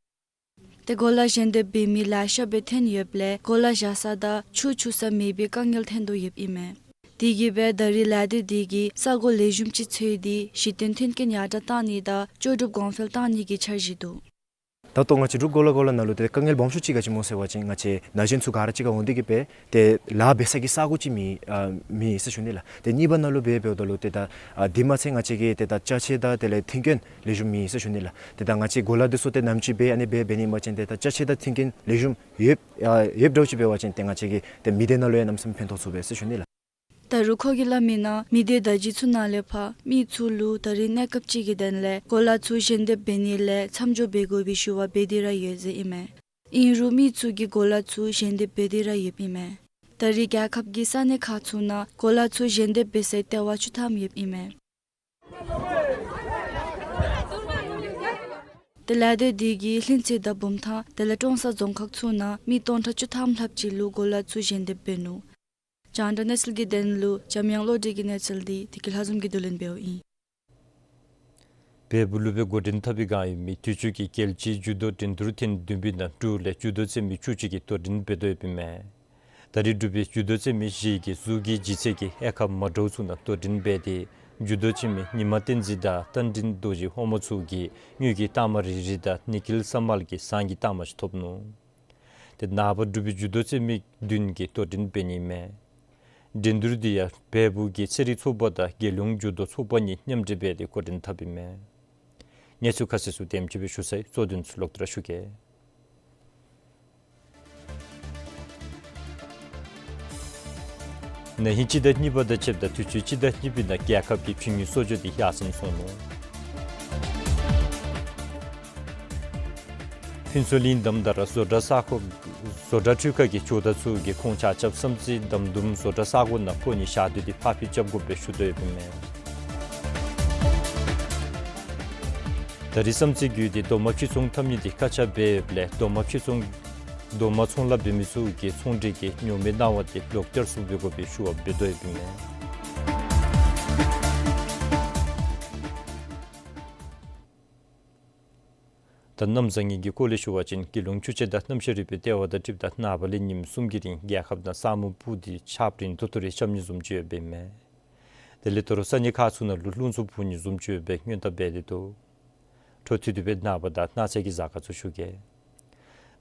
ཏེ་གོ་ལ་ཞལ་འདེབས་འབད་མི་ལེ་ཤ་སྦེ་ཐོན་ཡོདཔ་ལས་གོ་ལ་བཞག་ས་དང་ཆུ་འཁྱུ་ས་མེད་པའི་དཀའ་ངལ་ཐོན་དོ་ཡོདཔ་ཨིན་མས། དེ་གིས་སྦེ་ད་རེས་ལས་སྡེ་དེ་གིས་ས་གོ་ལེགས་ཤོམ་ཅིག་འཚོལ་ཏེ་གཞི་རྟེན་མཐུན་རྐྱེན་ཡར་དྲག་གཏང་ནི་དང་ལྕོགས་གྲུབ་གོང་འཕེལ་གཏང་ནི་གི་འཆར་གཞི་འདུག། ད་ལྟོ་ང་བཅས་འབྲུག་གོ་ལ་གོ་ལ་ནང་ལུ་ཏེ་དཀའ་ངལ་སྦོམ་ཤོས་ཅིག་ག་ཅི་སྨོ་ཟེར་བ་ཅིན་ང་བཅས་ན་གཞོན་ཚུ་ག་ར་གཅིག་ཁར་འོང་སྟེ་གིས་སྦེ་ཏེ་ལཱ་འབད་ས་གི་ས་གོ་ཅིག་མེད་ཨ་མེད་ཟེར་ཞུ་ནི་ལགས། ཏེ་གཉིས་པ་ནང་ལུ་འབད་འབདཝ་ད་ལུ་ཏེ་ད་ཨ་དེ་མ་ཚད་ང་བཅས་ཀྱི་ཏེ་ད་ཅ་ཆས་དང་དེ་ལས་མཐུན་རྐྱེན་ལེགས་ཤོམ་མེད་ཟེར་ཞུ་ནི་ལགས། ཏེ་ད་ང་བཅས་གོ་ལ་འདི་ཚུ་ཏེ་ནམ་ཅིག་སྦེ་ཨ་ནི་སྦེ་འབད་ནི་མ་ཅིན་ཏེ་ད་ཅ་ཆས་དང་མཐུན་རྐྱེན་ལེགས་ཤོམ་ཡོདཔ་ཨ་ཡོདཔ་འདྲཝ་ཅིག་འབད་བ་ཅིན་ཏེ་ང་བཅས་ཀྱི་ཏེ་མི་སྡེ་ནང་ལུ་ཡང་གནམ་མེད་ས་མེད་ཕན་ཐོགས་ཚུགས་པས་ཟེར་ཞུ་ནི་ལགས། ད་རུང་ཁོ་གིས་སླབ་མིའི་ནང་མི་སྡེ་བརྡ་བརྒྱུད་ཚུ་ནང་ལས་ཕར་མི་ཚུ་ལུ་ད་རེས་གནས་སྐབས་ཅིག་གི་དོན་ལས་གོ་ལ་ཚུ་ཞལ་འདེབས་འབད་ནི་ལས་མཚམས་འཇོག་འབད་དགོ་པའི་ཞུ་བ་འབད་དེ་ར་ཡོད་ཟེར་ཨིན་མས། ཨིན་རུང་མི་ཚུ་གིས་གོ་ལ་ཚུ་ཞལ་འདེབས་འབད་དེ་ར་ཡོདཔ་ཨིན་མས། ད་རེས་རྒྱལ་ཁབ་ཀྱི་ས་གནས་ཁག་ཚུ་ནང་གོ་ལ་ཚུ་ཞལ་འདེབས་འབད་སའི་ལྟེ་བ་བཅུ་ཐམ་ཡོདཔ་ཨིན་མས། ཏེ་ལས་སྡེ་དེ་གིས་ལྷུན་རྩེ་དང་བུམ་ཐང་དེ་ལས་ཀྲོང་གསར་རྫོང་ཁག་ཚུ་ནང་མི་སྟོང་ཕྲག་བཅུ་ཐམ་ལྷགཔ་ཅིག་ལུ་གོ་ལ་ཚུ་ཞལ་འདེབས་འབད་ནུག། རྒྱང་བསྒྲགས་གནས་ཚུལ་གྱི་དོན་ལུ་འཇམ་དབྱངས་བློ་གྲོས་ཀྱི་གནས་ཚུལ་འདི་བདེ་སྐྱིད་ལྷ་འཛོམས་ཀྱིས་བསྡུ་ལེན་འབདཝ་ཨིན། བལ་པོ་ལུ་སྦེ་འགོ་འདྲེན་འཐབ་པའི་བསྒང་ཡོད་མི་དུས་ཅི་གི་རྒྱལ་སྤྱིའི་ཇུ་ཌོ་འགྲན་བསྡུར་ཐེངས་བདུན་པའི་ནང་འབྲུག་ལས་ཇུ་ཌོ་རྩེད་མི་བཅུ་གཅིག་གིས་དོ་འགྲན་འབད་དོ་ཡོདཔ་ཨིན་མས། ད་རེས་འབྲུག་པའི་ཇུ་ཌོ་རྩེད་མི་བཞི་གིས་ཟུར་གྱི་ལྗིད་ཚད་ཀྱི་དབྱེ་ཁག་མ་འདྲཝ་ཚུ་ནང་དོ་འགྲན་འབད་དེ་ཇུ་ཌོ་རྩེད་མི་ཉི་མ་བསྟན་འཛིན་དང་རྟ་མགྲིན་རྡོ་རྗེ་ཧོར་མོ་ཚུ་གིས་དངུལ་གྱི་རྟགས་མ་རེ་རེ་དང་ནི་ཀིལ་ས་མལ་གྱིས་ཟངས་ཀྱི་རྟགས་མ་ཅིག་ཐོབ་ནུག། ཏེ་ནངས་པ་འབྲུག་པའི་ཇུ་ཌོ་རྩེད་མི་བདུན་གྱིས་དོ་འགྲན་འབད་ནི་མས། འགྲན་བསྡུར་འདི་ཡང་བལ་པོ་གི་ཚན་རིག་ཚོགས་པ་དང་རྒྱལ་ཡོངས་ཇུ་ཌོ་ཚོགས་པ་གཉིས་མཉམ་འབྲེལ་འབད་དེ་འགོ་འདྲེན་འཐབ་ཨིན་མས། གནས་ཚུལ་ཁ་གསལ་ཚུ་དེམ་ཅིག་སྦེ་ཞུ་ཚར་ཡི། གཙོ་དོན་ཚུ་ལོག་སྟེ་ར་ཞུ་གེ། ན་ཧིང་སྤྱི་ཟླ་གཉིས་པ་དང་ཕྱདཔ་ད་དུས་ཅི་སྤྱི་ཟླ་གཉིས་པའི་ནང་རྒྱལ་ཁབ་ཀྱི་ཕྱི་དངུལ་གསོག་འཇོག་འདི་ཡར་སེང་སོང་ནུག། ཕུན་ཚོགས་གླིང་དམ་དར་བཟོ་གྲྭ་ས་ཁོངས་བཟོ་གྲྭ་འཕྲུལ་ཁང་གི་ཇོ་བདག་ཚུ་གིས་ཁོང་ཆ་ཁྱབ་བསམ་རྩེ་དམ་དུམ་བཟོ་གྲྭ་ས་ཁོངས་ནང་ཕོག་ནི་ཞག་དུས་འདི་ཕར་འགྱངས་རྐྱབ་དགོ་པའི་ཞུ་དོ་ཡོདཔ་ཨིན་མས། ད་རེས་བསམ་རྩེ་རྒེད་འོག་འདི་རྡོག་མ་ཕྱིར་ཚོང་འཐབ་ནི་འདི་བཀག་ཆ་འབད་ཡོདཔ་ལས་རྡོག་མ་ཕྱིར་ཚོང་རྡོག་མ་ཚོང་ལཱ་འབད་མི་ཚུ་གིས་ཚོང་འབྲེལ་གྱི་ཉོག་མེད་གནང་བ་འདི་ལོག་སྟེ་ར་བསུ་འབད་དགོ་པའི་ཞུ་བ་འབད་དོ་ཡོདཔ་ཨིན་མས། ད་གནམ་བཟང་ངན་གྱི་སྐོར་ལས་ཞུ་བ་ཅིན་རྒྱལ་ཡོངས་ཆུ་ཆེན་དང་གནམ་གཤིས་རིག་པའི་ལྟེ་བ་དང་འཁྲིལཝ་ད་ནངས་པ་ལས་ཉིནམ་གསུམ་གྱི་རིང་རྒྱལ་ཁབ་ནང་ས་སྨུག་སྤུབས་ཏེ་ཆརཔ་རན་ཏོག་ཏོ་རེ་རྐྱབ་ནི་བཟུམ་ཅིག་ཡོདཔ་ཨིན་མས། དེ་ལས་དོ་རུང་ས་གནས་ཁག་ཚུ་ནང་ལུ་རླུང་འཚུབ་འཕུ་ནི་བཟུམ་ཅིག་ཡོད་པའི་སྔོན་བརྡ་འབད་དེ་འདུག། འཕྲོ་མཐུད་དེ་སྦེ་ནངས་པ་དང་གནངས་ཚེ་གི་གཟའ་སྐར་ཚུ་ཞུ་གེ།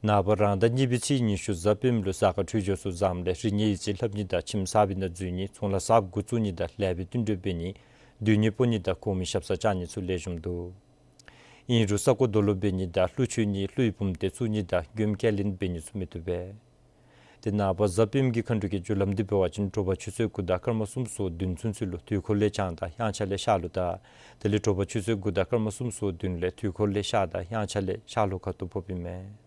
ནངས་པ་རང་ཟླ་གཉིས་པའི་ཚེས་ཉི་ཤུ་གཟའ་སྤེནམ་ལུ་གཟའ་སྐར་འཕྲོད་སྦྱོར་ཚུ་བཟངམ་ལས་རིག་གནས་ཡིག་རྩིས་ལྷབ་ནི་དང་ཁྱིམ་གསར་པའི་ནང་འཛུལ་ནི་ཚོང་ལཱ་གསརཔ་འགོ་བཙུགས་ནི་དང་ལེགས་པའི་བསྟུན་གྲོས་འབད་ནི་སྡོད་གནས་སྤོ་ནི་དང་གོང་མའི་ཞབས་སར་བཅར་ནི་ཚུ་ལེགས་ཤོམ་འདུག། ཨིན་རུང་ས་རྐོ་རྡོ་སློག་འབད་ནི་དང་ཀླུ་མཆོད་ནི་ཀླུའི་བུམ་སྡེ་བཙུགས་ནི་དང་མགྱོནམ་ཁས་ལེན་འབད་ནི་ཚུ་མི་བཏུབ་པས། ཏེ་ནངས་པ་གཟའ་སྤེནམ་གི་མཁའ་འགྲོ་གི་རྒྱུ་ལམ་འདི་འབད་བ་ཅིན་དྲོ་པ་ཆུ་ཚོད་དགུ་དང་སྐར་མ་སུམ་ཅུ་སོ་བདུན་ཚུན་ཚོད་ལུ་དུས་འཁོར་ལས་བྱང་དང་དབྱངས་འཆར་ལས་ཤར་ལྷོ་དང་དེ་ལས་དྲོ་པ་ཆུ་ཚོད་དགུ་དང་སྐར་མ་སུམ་ཅུ་སོ་བདུན་ལས་དུས་འཁོར་ལས་ཤར་དང་དབྱངས་འཆར་ལས་ཤར་ལྷོ་ཁ་ཐུག་ཕོགཔ་ཨིན་མས།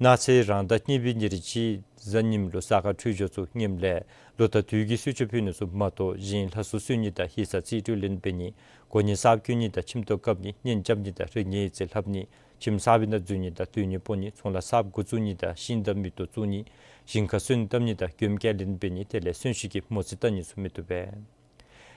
གནངས་ཚེ་རང་ཟླ་གཉིས་པའི་ཉེར་གཅིག་གཟའ་ཉིམ་ལུ་གཟའ་སྐར་འཕྲོད་སྦྱོར་ཚུ་ངནམ་ལས་ལོ་དང་དུས་ཀྱི་གསོལ་མཆོད་ཕུལ་ནི་ཚུ་མ་གཏོགས་གཞན་ལྷ་གསོལ་གསོལ་ནི་དང་ཡིག་ཚང་རྩིས་སྤྲོད་ལེན་འབད་ནི་གོ་གནས་གསརཔ་བསྐོ་ནི་དང་ཁྱིམ་ཐོག་བཀབ་ནི་གཉེན་རྐྱབ་ནི་དང་རིག་གནས་ཡིག་རྩིས་ལྷབ་ནི་ཁྱིམ་གསར་པའི་ནང་འཛུལ་ནི་དང་སྡོད་གནས་སྤོ་ནི་ཚོང་ལཱ་གསརཔ་འགོ་བཙུགས་ནི་དང་ཤིང་དང་མེ་ཏོག་བཙུགས་ནི་ཞིང་ཁར་སོན་བཏབ་ནི་དང་མགྱོནམ་ཁས་ལེན་འབད་ནི་དེ་ལས་གསོན་གཤིན་གྱི་མོ་རྩིས་བལྟ་ནི་ཚུ་མི་བཏུབ་པས།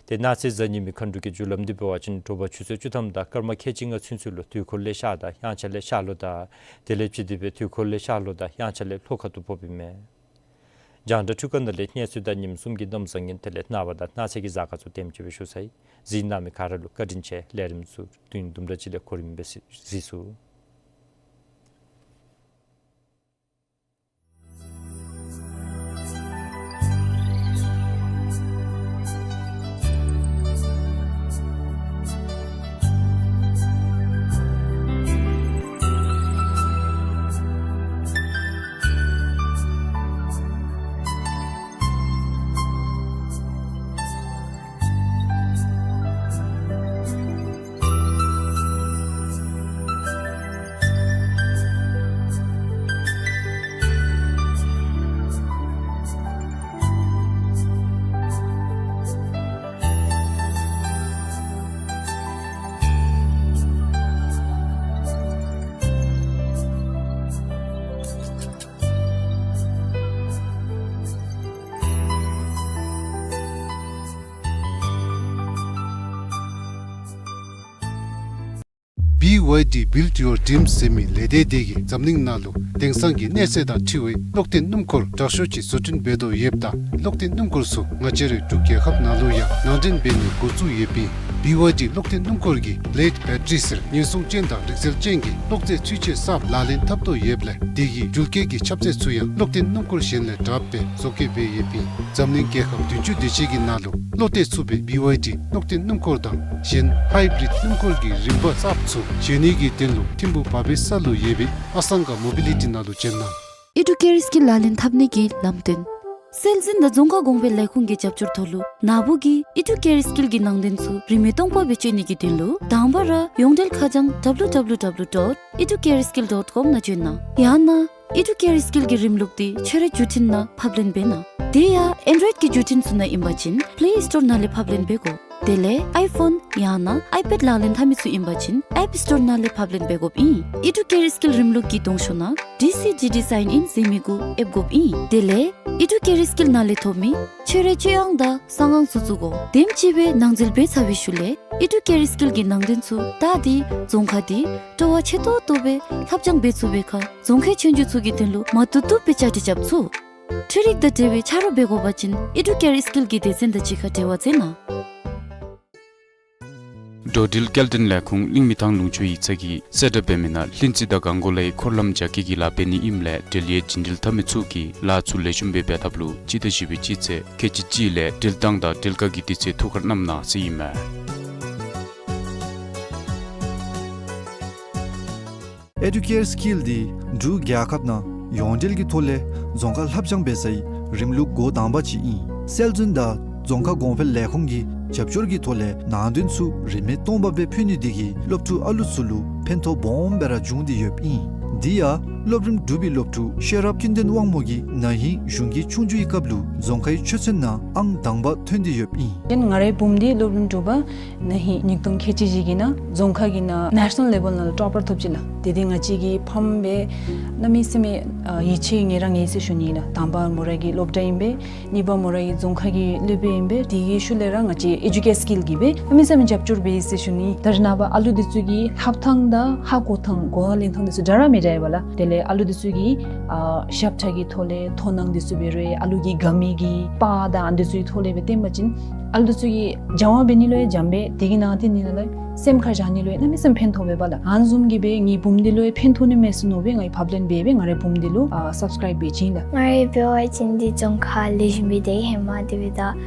ཏེ་གནངས་ཚེ་གཟའ་ཉི་མའི་མཁའ་འགྲོ་གི་རྒྱུ་ལམ་འདི་འབད་བ་ཅིན་དྲོ་པ་ཆུ་ཚོད་བཅུ་ཐམ་དང་སྐར་མ་ཁལ་གཅིག་ལྔ་ཚུན་ཚོད་ལུ་དུས་འཁོར་ལས་ཤར་དང་དབྱངས་འཆར་ལས་ཤར་ལྷོ་དང་དེ་ལས་ཕྱེ་སྟེ་སྦེ་དུས་འཁོར་ལས་ཤར་ལྷོ་དང་དབྱངས་འཆར་ལས་ལྷོ་ཁ་ཐུག་ཕོགཔ་ཨིན་མས། རྒྱང་བསྒྲགས་འཕྲུལ་ཁང་ནང་ལས་གནས་ཚུལ་དང་ཉིནམ་གསུམ་གྱི་གནམ་བཟང་ངན་དེ་ལས་ནངས་པ་དང་གནངས་ཚེ་གི་གཟའ་སྐར་ཚུ་དེམ་ཅིག་སྦེ་ཞུ་ཚར་ཡི། གཟིགས་གནང་མི་ག་ར་ལུ་བཀའ་དྲིན་ཆེ། ལས་རིམ་ཚུ་དུས་ཡུན་དུམ་གྲ་ཅིག་ལས་གོ་རིམ་སྦེ་གཟིགས་གཟིགས་ཚུགས། བི་ཝའི་ཌི་Build Your Dreams ཟེར་མི་ལས་སྡེ་དེ་གིས་འཛམ་གླིང་ནང་ལུ་དེང་སང་གི་གནས་ཚད་དང་འཁྲིལ་བའི་གློག་འཐེན་སྣུམ་འཁོར་དྲག་ཤོས་ཅིག་བཟོ་སྐྲུན་འབད་དོ་ཡོདཔ་ད་གློག་འཐེན་སྣུམ་འཁོར་ཚུ་ང་བཅས་རའི་འབྲུག་རྒྱལ་ཁབ་ནང་ལུ་ཡང་ནང་འདྲེན་འབད་ནི་འགོ་བཙུགས་ཡོདཔ་ཨིན། བི་ཝའི་ཌི་གློག་འཐེན་སྣུམ་འཁོར་གྱིས་བི་ལེཌ་བེ་ཊ་རི་ཟེར་ཉེན་སྲུང་ཅན་དང་རིག་རྩལ་ཅན་གྱི་གློག་རྫས་ཚུད་ཆའི་གསརཔ་ལག་ལེན་འཐབ་དོ་ཡོདཔ་ལས་དེ་གིས་འགྲུལ་སྐྱེལ་གྱི་ཁྱབ་ཚད་ཚུ་ཡང་གློག་འཐེན་སྣུམ་འཁོར་གཞན་ལས་དྲགཔ་སྦེ་བཟོ་བཀོད་འབད་ཡོདཔ་ཨིན། འཛམ་གླིང་རྒྱལ་ཁབ་བདུན་ཅུ་དེ་ཅིག་གི་ནང་ལུ་བློ་གཏད་ཚུགས་པའི་བི་ཝའི་ཌི་གློག་འཐེན་སྣུམ་འཁོར་དང་གཞན་ཧའི་བི་རིཌ་སྣུམ་འཁོར་གྱི་རིམ་པ་གསརཔ་ཚུ་བཞེངས་ནི་གི་དོན་ལུ་ཐིམ་ཕུ་བ་བེ་ས་ལུ་ཡོད་པའི་ཨ་སང་ག་མོ་བི་ལི་ཊི་ནང་ལུ་བྱོན་གནང་། ཨི་ཌུ་ཀེར་སི་ཀིལ་ལག་ལེན་འཐབ་ནི་གི་ལམ་སྟོན། སྲོལ་འཛིན་དང་རྫོང་ཁ་གོང་འཕེལ་ལས་ཁུངས་ཀྱི་རྒྱབ་སྐྱོར་ཐོག་ལུ་ན་བུ་གི་ཨི་ཌུ་ཀེར་སི་ཀིལ་གྱི་ནང་དོན་ཚུ་རིན་མེད་སྟོང་པ་སྦེ་སྤྱོད་ནི་གི་དོན་ལུ་དང་པ་ར་ཡོངས་འབྲེལ་ཁ་བྱང་W W W dot educareskill dot com ནང་བྱོན་གནང་། ཡང་ན་ཨི་ཌུ་ཀེར་སི་ཀིལ་གྱི་རིམ་ལུགས་དེ་ཁྱོད་རའི་བརྒྱུད་འཕྲིན་ནང་ཕབ་ལེན་འབད་གནང་། དེ་ཡང་ཨེན་ཌོ་རོའིཌ་ཀྱི་བརྒྱུད་འཕྲིན་ཚུ་ནང་ཨིན་པ་ཅིན་པེ་ལེ་སི་ཊོར་ནང་ལས་ཕབ་ལེན་འབད་དགོ། དེ་ལས་ཨའི་ཕོན་ཡང་ན་ཨའི་པེཌ་ལག་ལེན་འཐབ་མི་ཚུ་ཨིན་པ་ཅིན་ཨེཔ་སི་ཊོར་ནང་ལས་ཕབ་ལེན་འབད་དགོཔ་ཨིན། ཨི་ཌུ་ཀེར་སི་ཀིལ་རིམ་ལུགས་ཀྱི་གདོང་ཤོག་ནང་ཌི་སི་ཇི་ཌི་སའིན་ཨིན་ཟེར་མི་གུ་ཨེབ་དགོཔ་ཨིན། དེ་ལས་ཨི་ཌུ་ཀེར་སི་ཀིལ་ནང་ལས་ཐོབ་མི་ཁྱོད་རའི་སྤྱོད་དབང་དང་གསང་ཧང་ཚུ་བཙུགས་དགོ། དེམ་ཅིག་སྦེ་ནང་འཛུལ་འབད་ཚར་བའི་ཤུལ་ལས་ཨི་ཌུ་ཀེར་སི་ཀིལ་གྱི་ནང་དོན་ཚུ་ད་འདི་རྫོང་ཁ་འདི་སྤྲོ་བ་ཆེ་ཏོག་ཏོ་སྦེ་ལྷབ་སྦྱང་འབད་ཚུགས་པའི་ཁར་རྫོང་ཁའི་ཆོས་རྒྱུགས་ཚུ་གི་དོན་ལུ་མ་བཏུབ་བཏུབ་སྦེ་བཅའ་སྒྲིག་རྐྱབ་ཚུགས། འཕྲུལ་རིག་དང་འབྲེལ་བའི་ཆ་རོགས་འབད་དགོ་པ་ཅིན་ཨི་ཌུ་ཀེར་སི་ཀིལ་གྱི་སྡེ་ཚན་དང་གཅིག་ཁར་འབྲེལ་བ་མཛད་གནང་། འགྲོ་འགྲུལ་སྐྱེལ་འདྲེན་ལས་ཁུངས་གླིང་མི་ཐང་ལུང་ཕྱོགས་ཡིག་ཚང་གིས་གསལ་བསྒྲགས་འབད་མི་ནང་ལྷུན་རྩེ་དང་སྒང་གོ་ལའི་འཁོར་ལམ་རྒྱ་སྐྱེད་ཀྱི་ལཱ་འབད་ནི་ཨིནམ་ལས་འབྲེལ་ཡོད་རྒྱུན་འགྲུལ་འཐབ་མི་ཚུ་གིས་ལཱ་ཚུ་ལེགས་ཤོམ་སྦེ་འབད་ཐབས་ལུ་སྤྱི་ཟླ་བཞི་པའི་སྤྱི་ཚེས་ཁལ་གཅིག་གཅིག་ལས་འགྲུལ་བཏང་དང་འགྲུལ་བཀག་གི་དུས་ཚོད་ཐུགས་ཁར་བསྣམ་གནང་ཟེར་ཨིན་མས། ཨེ་ཌུ་ཀེར་སི་ཀིལ་འདི་འབྲུག་རྒྱལ་ཁབ་ནང་ཡོངས་འབྲེལ་གྱི་ཐོག་ལས་རྫོང་ཁ་ལྷབ་སྦྱང་འབད་སའི་རིམ་ལུགས་འགོ་དང་པ་ཅིག་ཨིན། སྲོལ་འཛིན་དང་རྫོང་ཁ་གོང་འཕེལ་ལས་ཁུངས་ཀྱི་རྒྱབ་སྐྱོར་གྱི་ཐོག་ལས་ནང་དོན་ཚུ་རིན་མེད་སྟོང་པ་སྦེ་ཕུལ་ནི་དེ་གིས་སློབ་ཕྲུག་ཨ་ལུ་ཚུ་ལུ་ཕན་ཐོགས་སྦོམ་སྦེ་ར་འབྱུང་སྟེ་ཡོདཔ་ཨིན། དེ་ཡང་སློབ་རིམ་དྲུག་པའི་སློབ་ཕྲུག་ཤེས་རབ་ཀུན་ལྡན་དབང་མོ་གིས་ན་ཧིང་གཞུང་གི་ཆོས་རྒྱུགས་ཀྱི་སྐབས་ལུ་རྫོང་ཁའི་ཆོས་ཚན་ནང་ཨང་དང་པ་ཐོན་ཏེ་ཡོདཔ་ཨིན། ང་རའི་བུམོ་འདི་སློབ་རིམ་དྲུག་པ་ན་ཧིང་ཉིས་སྟོང་ཁལ་གཅིག་བཞི་གི་ནང་རྫོང་ཁ་གི་ནང་ནེ་ཤ་ནཱལ་ལེ་བཱལ་ནང་ལུ་ཊོ་པར་ཐོབ་ཅི་ལགས། དེ་འདི་ང་བཅས་ཀྱི་ཕམ་སྦེ་གནམ་མེད་ས་མེད་ཨ་ཡིད་ཆེས་ངལ་རངས་ཡི་ཟེར་ཞུ་ནི་ལགས། དང་པ་མོ་ར་གི་སློབ་གྲྭ་ཨིན་པས། གཉིས་པ་མོ་ར་གི་རྫོང་ཁ་གི་སློབ་དཔོན་ཨིན་པས། དེ་གི་ཤུལ་ལས་ར་ང་བཅས་ཨེ་ཌུ་ཀེར་སི་ཀིལ་གྱིས་སྦེ་གནམ་མེད་ས་མེད་རྒྱབ་སྐྱོར་འབད་ཡི་ཟེར་ཞུ་ནི། ད་རེས་ནངས་པ་ཨ་ལུ་འདི་ཚུ་གི་ལྷབ་ཐངས་དང་ཧ་གོ་ཐངས་གོ་བ་ལེན་ཐངས་འདི་ཚུ་འདྲ་ར་མི་འདྲ་བས་ལགས། དེ་ལས་ཨ་ལུ་འདི་ཚུ་གི་ཨ་ཞབས་ཁྲ་གི་ཐོག་ལས་མཐོང་སྣང་འདི་ཚུ་འབད་རུང་ཨ་ལུ་གི་དགའ་མི་གི་པར་དང་ཨ་འདི་ཚུ་གི་ཐོག་ལས་སྦེ་སྟོན་པ་ཅིན་ཨ་ལུ་འདི་ཚུ་གིས་སྦྱང་བ་འབད་ནི་ལུ་ཡང་འཇམ་པས། དེ་གི་ནང་དེ་ནི་ལགས་སེམས་ཁར་བཞག་ནི་ལུ་ཡང་གནམ་མེད་ས་མེད་ཕན་ཐོགས་པས་ལགས། ཨ་ནི་བཟུམ་གྱིས་སྦེ་ངེའི་བུམོ་འདི་ལུ་ཡང་ཕན་ཐོགས་ནི་མས་ཟེར་མནོ་སྦེ་ང་གིས་ཕབ་ལེན་འབད་སྦེ་ང་རའི་བུམོ་འདི་ལུ་ཨ་སབ་སི་ཀ་རའིབ་འབད་བྱིན་ལགས། ང་རའི་འབད་བ་ཅིན་འདི་རྫོང་ཁ་ལེགས་ཤོམ་སྦེ་སྡོད་ཧེ་མ་དེ་སྦེ་ད་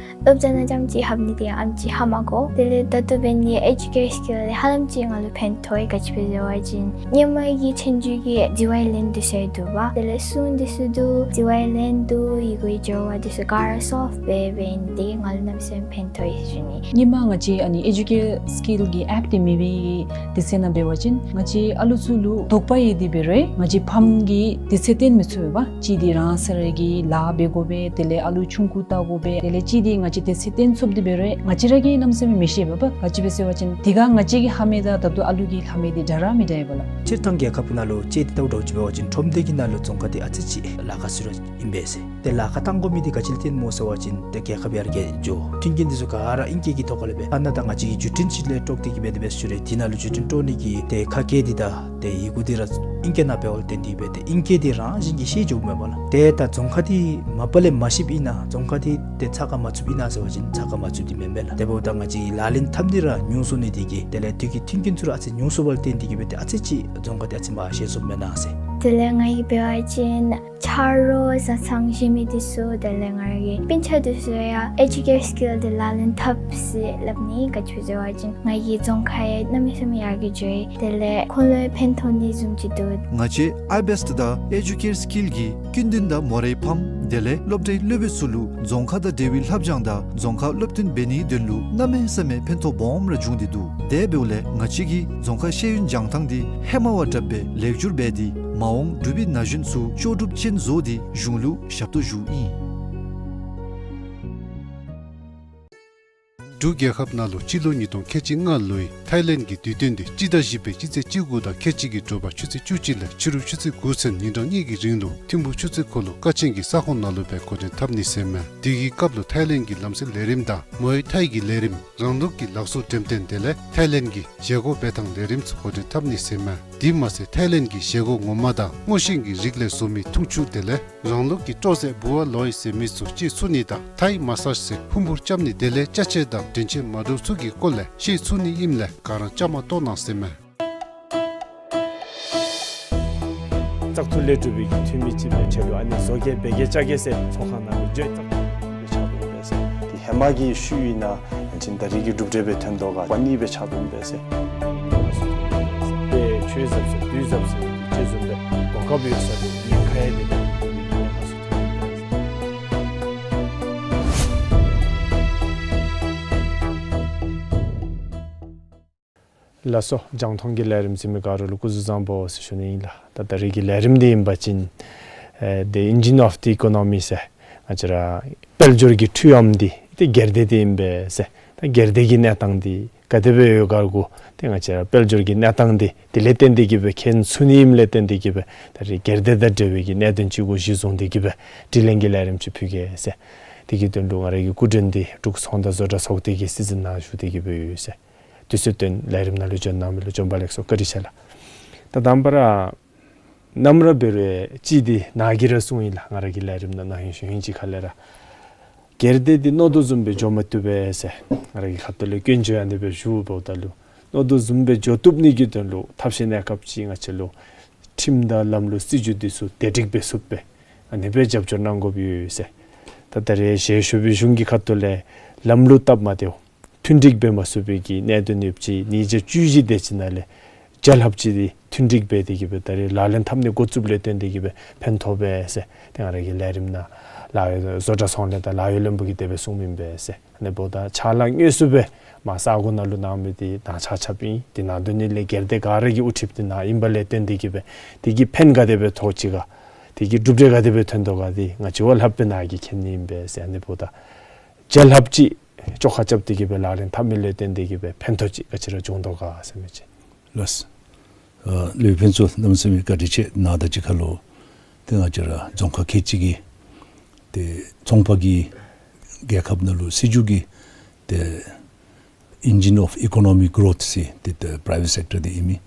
སློབ་གྲྭ་ནང་རྐྱངམ་ཅིག་ལྷབ་ནི་དེ་ཡང་ཨེམ་ཅིག་ཧ་མ་གོ། དེ་ལས་ད་ལྟོ་འབད་ནི་ཨེ་ཌུ་ཀེར་སི་ཀིལ་ལས་ཧ་ལམ་ཅིག་ང་ལུ་ཕན་ཐོགས་ཡི། ག་ཅི་འབད་ཟེར་བ་ཅིན་སྔོན་མ་གི་ཆོས་རྒྱུགས་ཀྱི་ཌི་ཝའི་ལེན་འདི་ཚུ་ཡང་འདུག་པ། དེ་ལས་སྲུང་འདི་ཚུ་འདུག། ཌི་ཝའི་ལེན་འདུག། ཡི་གུ་གི་སྦྱོར་བ་འདི་ཚུ་ག་ར་སོབཊ་སྦེ་འབད་ནི་དེ་གིས་ང་ལུ་གནམ་མེད་ས་མེད་ཕན་ཐོགས་ཡི་ཟེར་ཞུ་ནི། སྔོན་མ་ང་བཅས་ཨ་ནི་ཨེ་ཌུ་ཀེར་སི་ཀིལ་གྱི་ཨེཔ་འདི་མེད་པའི་དུས་ཚོད་ནང་འབད་བ་ཅིན་ང་བཅས་ཨ་ལུ་ཚུ་ལུ་དོགས་པ་ཡོད་དེ་འབད་རུང་ང་བཅས་ཕམ་གྱིས་དུས་ཚོད་སྟོན་མི་ཚུགས་པས་པ། གཅིག་འདི་རང་སོ་ར་གི་ལཱ་འབད་དགོ་པས། དེ་ལས་ཨ་ལུ་ཆུང་ཀུ་བལྟ་དགོ་པས། དེ་ལས་གཅིག་འདི་ང་བཅས་དུས་ཚོད་སྟོན་ཚུགསཔ་འདི་འབད་རུང་ང་བཅས་ར་གིས་གནམ་མེད་ས་མེད་མི་ཤེས་པས་པ། ག་ཅི་འབད་ཟེར་བ་ཅིན་དེ་སྒང་ང་བཅས་ཀྱི་ལྷབ་མི་དང་ད་ལྟོ་ཨ་ལུ་གི་ལྷབ་མི་འདི་འདྲ་ར་མི་འདྲ་བས་ལགས། སྤྱིར་བཏང་རྒྱལ་ཁབ་ནང་ལུ་དཔྱེ་འདི་ལྟ་བུ་འདྲཝ་ཅིག་འབད་བ་ཅིན་ཁྲོམ་སྡེ་གི་ནང་ལུ་རྫོང་ཁ་འདི་ཨ་ཙི་ཅིག་ལཱ་ཁག་ཚུད་ར་ཨིན་པས་ཟེར། ཏེ་ལཱ་ཁག་བཏང་དགོ་མི་འདི་ག་ཅི་ལུ་བརྟེན་སྨོ་ཟེར་བ་ཅིན་ཏེ་རྒྱལ་ཁབ་ཡར་རྒྱས་འགྱོ། མཐུན་རྐྱེན་འདི་ཚུ་ག་ར་ཨིང་སྐད་ཀྱི་ཐོག་ཁ་ལས་འབད། ཨ་ནཱ་ད་ང་བཅས་ཀྱི་བརྒྱུད་འཕྲིན་ཅིག་ལས་དཀྲོག་སྟེ་གིས་འབད་དེ་འབད་ཞུ་རུང་དེ་ནང་ལུ་བརྒྱུད་འཕྲིན་དཀྲོག་ནི་གི་ཏེ་ཁ་སྐད་འདི་དང་ཏེ་ཡི་གུ་འདི་ར་ཨིང་སྐད་ནང་འབདཝ་ལས་བརྟེན་ཏེ་འབད་ཏེ་ཨིང་སྐད་འདི་རང་བཞིན་གྱིས་ཤེས་འགྱོཝ་མས་པ་ལགས། ཏེ་ད་རྫོང་ཁ་འདི་མ་པ་ལས་མ་ཤེསཔ་ཨིན་ན་རྫོང་ཁ་འདི་ཏེ་ཚ་ཁ་མ་ཚུདཔ་ཨིན་ན་ཟེར་བ་ཅིན་ཚ་ཁ་མ་ཚུདཔ་འདི་མེན་པས་ལགས། དེ་འབདཝ་ད་ང་བཅས་ཀྱི་ལག་ལེན་འཐབ་ནི་ར་ཉུང་སོང་ནི་དེ་གིས་དེ་ལས་དུས་ཀྱི་མཐུན་རྐྱེན་ཚུ་ར་ཨ་ཙི་ཉུང་སོངམ་ལས་བརྟེན་ཏེ་གིས་འབད་ཏེ་ཨ་ཙི་ཅིག་རྫོང་ཁ་འདི་ཨ་ཙི་མར་ཤེས་སོངམ་མེན་ན་ཟེར། དེ་ལས་ང་གིས་འབད་བ་ཅིན་ཆ་རོགས་བཟའ་ཚང་བཞེས་མི་འདི་ཚུ་དེ་ལས་ང་ར་གི་སྤུན་ཆ་འདི་ཚུ་ཡང་ཨེ་ཌུ་ཀེར་སི་ཀིལ་འདི་ལག་ལེན་འཐབ་ཟེར་སླབ་ནི། ག་ཅི་འབད་ཟེར་བ་ཅིན་ང་གི་རྫོང་ཁ་ཡང་གནམ་མེད་ས་མེད་ཡར་རྒྱས་འགྱོ་ཡི། དེ་ལས་ཁོང་ལུ་ཡང་ཕན་ཐོགས་ནི་བཟུམ་ཅིག་འདུག། ང་བཅས་ཨའི་བེསཊ་དང་ཨེ་ཌུ་ཀེར་སི་ཀིལ་གྱིས་ཀུན་ལྡན་དང་མོ་རའི་ཕམ་དེ་ལས་སློབ་གྲྭའི་སློབ་དཔོན་ཚུ་ལུ་རྫོང་ཁ་དང་འབྲེལ་བའི་ལྷབ་སྦྱང་དང་རྫོང་ཁ་སློབ་སྟོན་འབད་ནིའི་དོན་ལུ་གནམ་མེད་ས་མེད་ཕན་ཐོགས་སྦོམ་ར་བྱུང་སྟེ་འདུག། དེ་འབདཝ་ལས་ང་བཅས་ཀྱི་རྫོང་ཁ་ཤེས་ཡོན་སྦྱང་ཐངས་འདི་ཧེ་མ་བ་དྲགཔ་སྦེ་ལེགས་བསྒྱུར་འབད་དེ་མ་འོངས་འབྲུག་པའི་ན་གཞོན་ཚུ་ལྕོགས་གྲུབ་ཅན་བཟོ་སྟེ་གཞུང་ལུ་ཞབས་ཏོག་ཞུཝ་ཨིན། འབྲུག་རྒྱལ་ཁབ་ནང་ལུ་སྤྱི་ལོ་ཉིས་སྟོང་ཁལ་གཅིག་ལྔ་ལོའི་ཐའི་ལེནཌ་གི་དུས་སྟོན་འདི་སྤྱི་ཟླ་བཞི་པའི་སྤྱི་ཚེས་བཅུ་དགུ་དང་ཁལ་གཅིག་གི་དྲོ་པ་ཆུ་ཚོད་བཅུ་གཅིག་ལས་ཕྱི་རུ་ཆུ་ཚོད་དགུ་ཚུན་ཉིན་གྲངས་གཉིས་ཀྱི་རིང་ལུ་ཐིམ་ཕུག་ཆུ་ཚོད་འཁོར་ལོ་ཀ་ཆེན་གྱི་ས་ཁོངས་ནང་ལུ་སྦེ་འགོ་འདྲེན་འཐབ་ནི་ཟེར་མས། དེ་གི་སྐབས་ལུ་ཐའི་ལེནཌ་གི་ལམ་སེལ་ལས་རིམ་དང་མོའེ་ཐའི་གི་ལས་རིམ་རང་ལུགས་ཀྱི་ལག་བཟོ་འགྲེམས་སྟོན་དེ་ལས་ཐའི་ལེནཌ་གི་བཞེས་སྒོ་འབད་ཐངས་ལས་རིམ་ཚུ་འགོ་འདྲེན་འཐབ་ནི་ཟེར་མས། དེ་མ་ཚད་ཐའི་ལེནཌ་གི་བཞེས་སྒོ་ངོ་མ་དང་སྔོ་ཤིང་གི་རིགས་ལས་བཟོ་མི་འཐུང་ཆུ་དེ་ལས་རང་ལུགས་ཀྱི་སྤྲོ་ཟས་བུ་ཝ་ལོའི་ཟེར་མི་ཚུ་སྤྱོད་ཚུགས་ནི་དང་ཐའི་མ་སཱཇ་ཟེར་ཕུང་པོ་རྐྱབ་ནི་དེ་ལས་ཅ་ཆས་དང་དྲོད་ཆས་མ་འདྲཝ་ཚུ་གི་སྐོར་ལས་ཤེས་ཚུགས་ནི་ཨིནམ་ལས་ག་ར་བཅའ་མར་གཏོགས་གནང་ཟེར་མས། བཙག་འཐུ་ལས་གྲུབ་པའི་གི་འཐུས་མི་ཅིག་སྦེ་ཆ་ལུ་ཨ་ནི་བཟོ་གེ་འབད་གེ་བཅའ་གེ་ཟེར་ཚོགས་ཁང་ནང་ལུ་འགྱོ་བཙག་འཐུ་སྦེ་ཆགས་འོང་པས་ཟེར། དེ་ཧེ་མ་གི་ཤུལ་ཨིན་ན་ཨ་ནི་ད་རེས་ཀྱི་གྲུབ་འབྲས་སྦེ་ཐོན་དོ་ག་པ་ནི་སྦེ་ཆགས་འོང་པས་ཟེར། དཔེ་ཆོས་ཟབ་ཟེར་དུས་ཟབ་ཟེར་གྱི་ཅིག་བཟུམ་སྦེ་གོ་སྐབས་ཡོད་ས་ལུ་ཉེན་ཁ་ཡང་དེ་ལས་ཀྱི་ཉེན་ཁ་ཚུ་ཐོན་ཡི་ཟེར། ལགས་སོ། རྒྱང་མཐོང་གི་ལས་རིམ་གཟིགས་མི་ག་ར་ལུ་སྐུ་གཟུགས་བཟང་པོ་ཟེར་ཞུ་ནི་ཨིན་ལགས། ད་ད་རེས་ཀྱི་ལས་རིམ་འདི་ཨིན་པ་ཅིན་ཨེ་the engine of the economy ཟེར་ང་བཅས་ར་དཔལ་འབྱོར་གྱི་འཕྲུལ་ལམ་འདི་ཏེ་སྒེར་སྡེ་འདི་ཨིན་པས་ཟེར། ད་སྒེར་སྡེ་གི་གནས་སྟངས་འདི་ག་དེ་སྦེ་ཡོད་ག་གུ་ཏེ་ང་བཅས་ར་དཔལ་འབྱོར་གྱི་གནས་སྟངས་འདི་དེ་ལས་བརྟེན་ཏེ་གི་སྦེ་མཁྱེན་ཚུགས་ནི་ཨིནམ་ལས་བརྟེན་ཏེ་གི་སྦེ་ད་རེས་སྒེར་སྡེ་དང་འབྲེལ་བའི་གི་གནད་དོན་ཅིག་གུ་གཞི་བཟུང་སྟེ་གི་སྦེ་དྲི་ལན་གྱི་ལས་རིམ་ཅིག་ཕུལ་གེ་ཟེར། དེ་གི་དོན་ལུ་ང་ར་གི་སྐུ་མགྲོན་འདི་འབྲུག་ཚོང་དང་བཟོ་གྲྭ་ཚོགས་སྡེ་གི་སྲིད་འཛིན་ནང་བཞུགས་ཏེ་གི་སྦེ་ཡོད་ཟེར། དུས་ཚོད་བཏོན་ལས་རིམ་ནང་ལུ་བྱོན་གནང་མི་ལུ་བྱོན་པ་ལེགས་སོ། བཀའ་དྲིན་ཆེ་ལགས། ད་དང་པ་ར་ནམ་ར་འབད་རུང་ཅིག་འདི་ནཱ་གིས་ར་གསུངས་ཡི་ལགས། ང་ར་གི་ལས་རིམ་ནང་ནཱ་ཧིང་ཤུལ་ཧིང་ཅིག་ཁ་ལས་ར་སྒེར་སྡེ་འདི་མནོ་དོ་བཟུམ་སྦེ་འགྱོ་མ་བཏུབ་པས་ཟེར། ང་ར་གི་ཁ་ཐུག་ལས་སྐྱོན་བརྗོད་ཨ་ནི་སྦེ་ཞུཝ་ད་ལུ་མནོ་དོ་བཟུམ་སྦེ་འགྱོ་བཏུབ་ནི་གི་དོན་ལུ་ཐབས་ཤེས་གནས་སྐབས་ཅིག་ང་བཅས་ལུ་ཁྲིམས་དང་ལམ་ལུགས་སྲིད་བྱུས་འདི་ཚུ་བདེ་སྒྲིག་འབད་ཚུགསཔ་སྦེ་ཨ་ནི་སྦེ་རྒྱབ་སྐྱོར་གནང་དགོཔ་ཡོད་ཟེར། ད་ད་རེས་ཞལ་ཤོར་བའི་གཞུང་གི་ཁ་ཐུག་ལས་ལམ་ལུགས་སྟབས་མ་བདེཝ་མཐུན་འགྲིག་འབད་མ་ཚུགས་པའི་གི་གནད་དོན་ཡོདཔ་ཅིག་ཉིས་བརྒྱ་བཅུ་བཞི་དེ་ཅིག་ནང་ལས་བརྒྱ་ལྷགཔ་ཅིག་འདི་མཐུན་འགྲིག་འབད་དེ་གི་སྦེ་ད་རེས་ལག་ལེན་འཐབ་ནི་འགོ་བཙུགསཔ་ལས་བརྟེན་ཏེ་གི་སྦེ་ཕན་ཐོགས་པས་ཟེར་ཏེ་ང་ར་གི་ལས་རིམ་ནང་ལཱ་གཡོག་བཟོ་གྲྭ་ཚོང་ལས་དང་ལཱ་གཡོག་བློན་པོ་གིས་དེ་སྦེ་གསུངམ་ཨིན་པས་ཟེར། ཨ་ནི་འབདཝ་ད་ཕྱག་ལཱ་དངོས་སུ་སྦེ་མར་ས་གོ་ནང་ལུ་གནང་མི་འདི་ནཱ་ཆ་ཁྱབ་ཨིན། དེ་ནང་དོན་ནི་ལས་སྒེར་སྡེ་ག་ར་གི་དབུ་ཁྲིདཔ་འདི་ནཱ་ཨིན་པ་ལས་བརྟེན་ཏེ་གི་སྦེ་དེ་གིས་ཕན་ག་དེ་སྦེ་ཐོགས་ཅི་ག་དེ་གིས་གྲུབ་འབྲས་ག་དེ་སྦེ་ཐོན་དོ་ག་འདི་ང་བཅས་བ་ལྷགཔ་སྦེ་ནཱ་གིས་མཁྱེན་ནི་ཨིན་པས་ཟེར། ཨ་ནི་འབདཝ་ད་བརྒྱ་ལྷགཔ་ཅིག་བཅོ་ཁ་རྐྱབ་སྟེ་གི་སྦེ་ལག་ལེན་འཐབ་མི་ལས་བརྟེན་ཏེ་གི་སྦེ་ཕན་ཐོགས་ཅིག་ག་ཅི་ར་བྱུང་དོ་ག་ཟེར་མི་ཅིག། ལགས། ཨ་ལུས་ཕན་ཚུན་གནམ་མེད་ས་མེད་བཀའ་དྲིན་ཆེ། ནཱ་དང་གཅིག་ཁར་ལུ་ཏེ་ང་བཅས་ར་རྫོང་ཁག་ཁལ་གཅིག་གི་ཏེ་ཚོང་པ་གིས་རྒྱལ་ཁབ་ནང་ལུ་སྲིད་བྱུས་ཀྱི་ཏེ་engine of economic growth ཟེར་ཏེ་ད་private sector འདི་ཨིན་མི་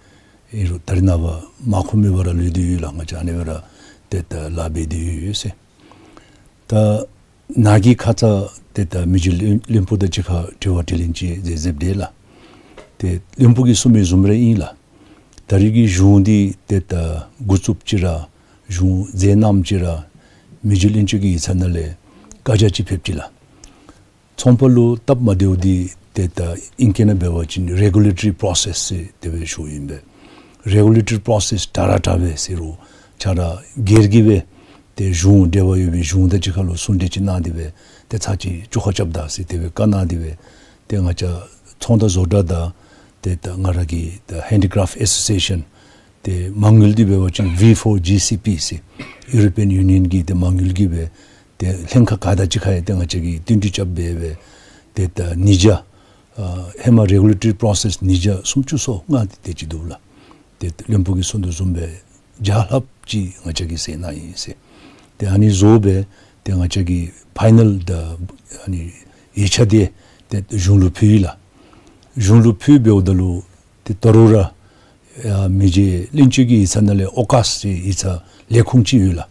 ཨིན་རུང་ད་རེས་ནངས་པ་མ་ཁོམ་མེད་པར་ལུས་ཏེ་ཡོད་ལགས། ང་བཅས་ཨ་ནི་སྦེ་ར་ཏེ་ད་ལཱ་འབད་དེ་ཡོད་ཟེར། ད་ནཱ་གིས་ཁ་ཙ་ཏེ་ད་མི་རྗེ་བློན་བློན་པོ་དང་གཅིག་ཁར་དྲི་བ་དྲིས་ལན་ཅིག་མཛད་མཛདཔ་དེ་ལགས། ཏེ་བློན་པོ་གིས་གསུངས་མི་བཟུམ་ར་ཨིན་ལགས། ད་རེས་ཀྱི་གཞུང་འདི་ཏེ་ད་འགོ་བཙུགསཔ་ཅིག་ར་གཞུང་མཛད་གནངམ་ཅིག་ར་མི་རྗེ་བློན་ཆེན་གྱི་ཡིག་ཚང་ནང་ལས་བཀའ་རྒྱ་ཅིག་ཕེབས་ཅི་ལགས། ཚོང་པ་ལུ་སྟབས་མ་བདེཝ་འདི་ཏེ་ད་ཨིང་སྐད་ནང་འབད་བ་ཅིན་regulatory process ཟེར་དེ་སྦེ་ཞུཝ་ཨིན་པས། regulatory process དྲག་ར་དྲག་པས་ཟེར་རུང་ཁྱོད་ར་སྒེར་གྱིས་སྦེ་ཏེ་གཞུང་འབྲེལ་བ་ཡོད་པའི་གཞུང་དང་གཅིག་ཁར་ལུ་ཟུང་འབྲེལ་ཅིག་གནང་སྟེ་སྦེ་ཏེ་ཚར་གཅིག་བཅོ་ཁ་རྐྱབ་ད་ཟེར་དེ་སྦེ་བཀའ་གནང་སྟེ་སྦེ་ཏེ་ང་བཅས་ཚོང་དང་བཟོ་གྲྭ་དང་ཏེ་ད་ང་ར་གི་ད་handicraft association ཏེ་མ་དངུལ་འདི་འབད་བ་ཅིན་V four G C P ཟེར་European Union གི་ཏེ་མ་དངུལ་གྱིས་སྦེ་ཏེ་ལྷན་ཁག་ག་དང་གཅིག་ཁར་ཡང་ཏེ་ང་བཅས་ཀྱིས་བསྟུན་གྲོས་རྐྱབ་སྦེ་སྦེ་ཏེ་ད་ཉིས་བརྒྱ་ཨ་ཧེ་མ་regulatory process ཉིས་བརྒྱ་སུམ་ཅུ་སོ་ལྔ་འདི་དེ་ཅིག་འདུག་ལགས། ཏེ་བློན་པོ་གིས་གསུངས་དོ་བཟུམ་སྦེ་བརྒྱ་ལྷགཔ་ཅིག་ང་བཅས་ཀྱིས་བསལ་གནང་ཡི་ཟེར། ཏེ་ཨ་ནི་བཟོ་སྦེ་ཏེ་ང་བཅས་ཀྱིས་final ད་ཨ་ནི་ཡིག་ཆ་འདི་ཏེ་གཞུང་ལུ་ཕུལ་ཡི་ལགས། གཞུང་ལུ་ཕུལ་འབདཝ་ད་ལུ་ཏེ་ད་རུང་ར་ཡ་མི་རྗེ་བློན་ཆེན་གྱི་ཡིག་ཚང་ནང་ལས་ཨོ་ཀཱས་ཟེར་ཡིག་ཚང་ལས་ཁུངས་ཅིག་ཡོད་ལགས།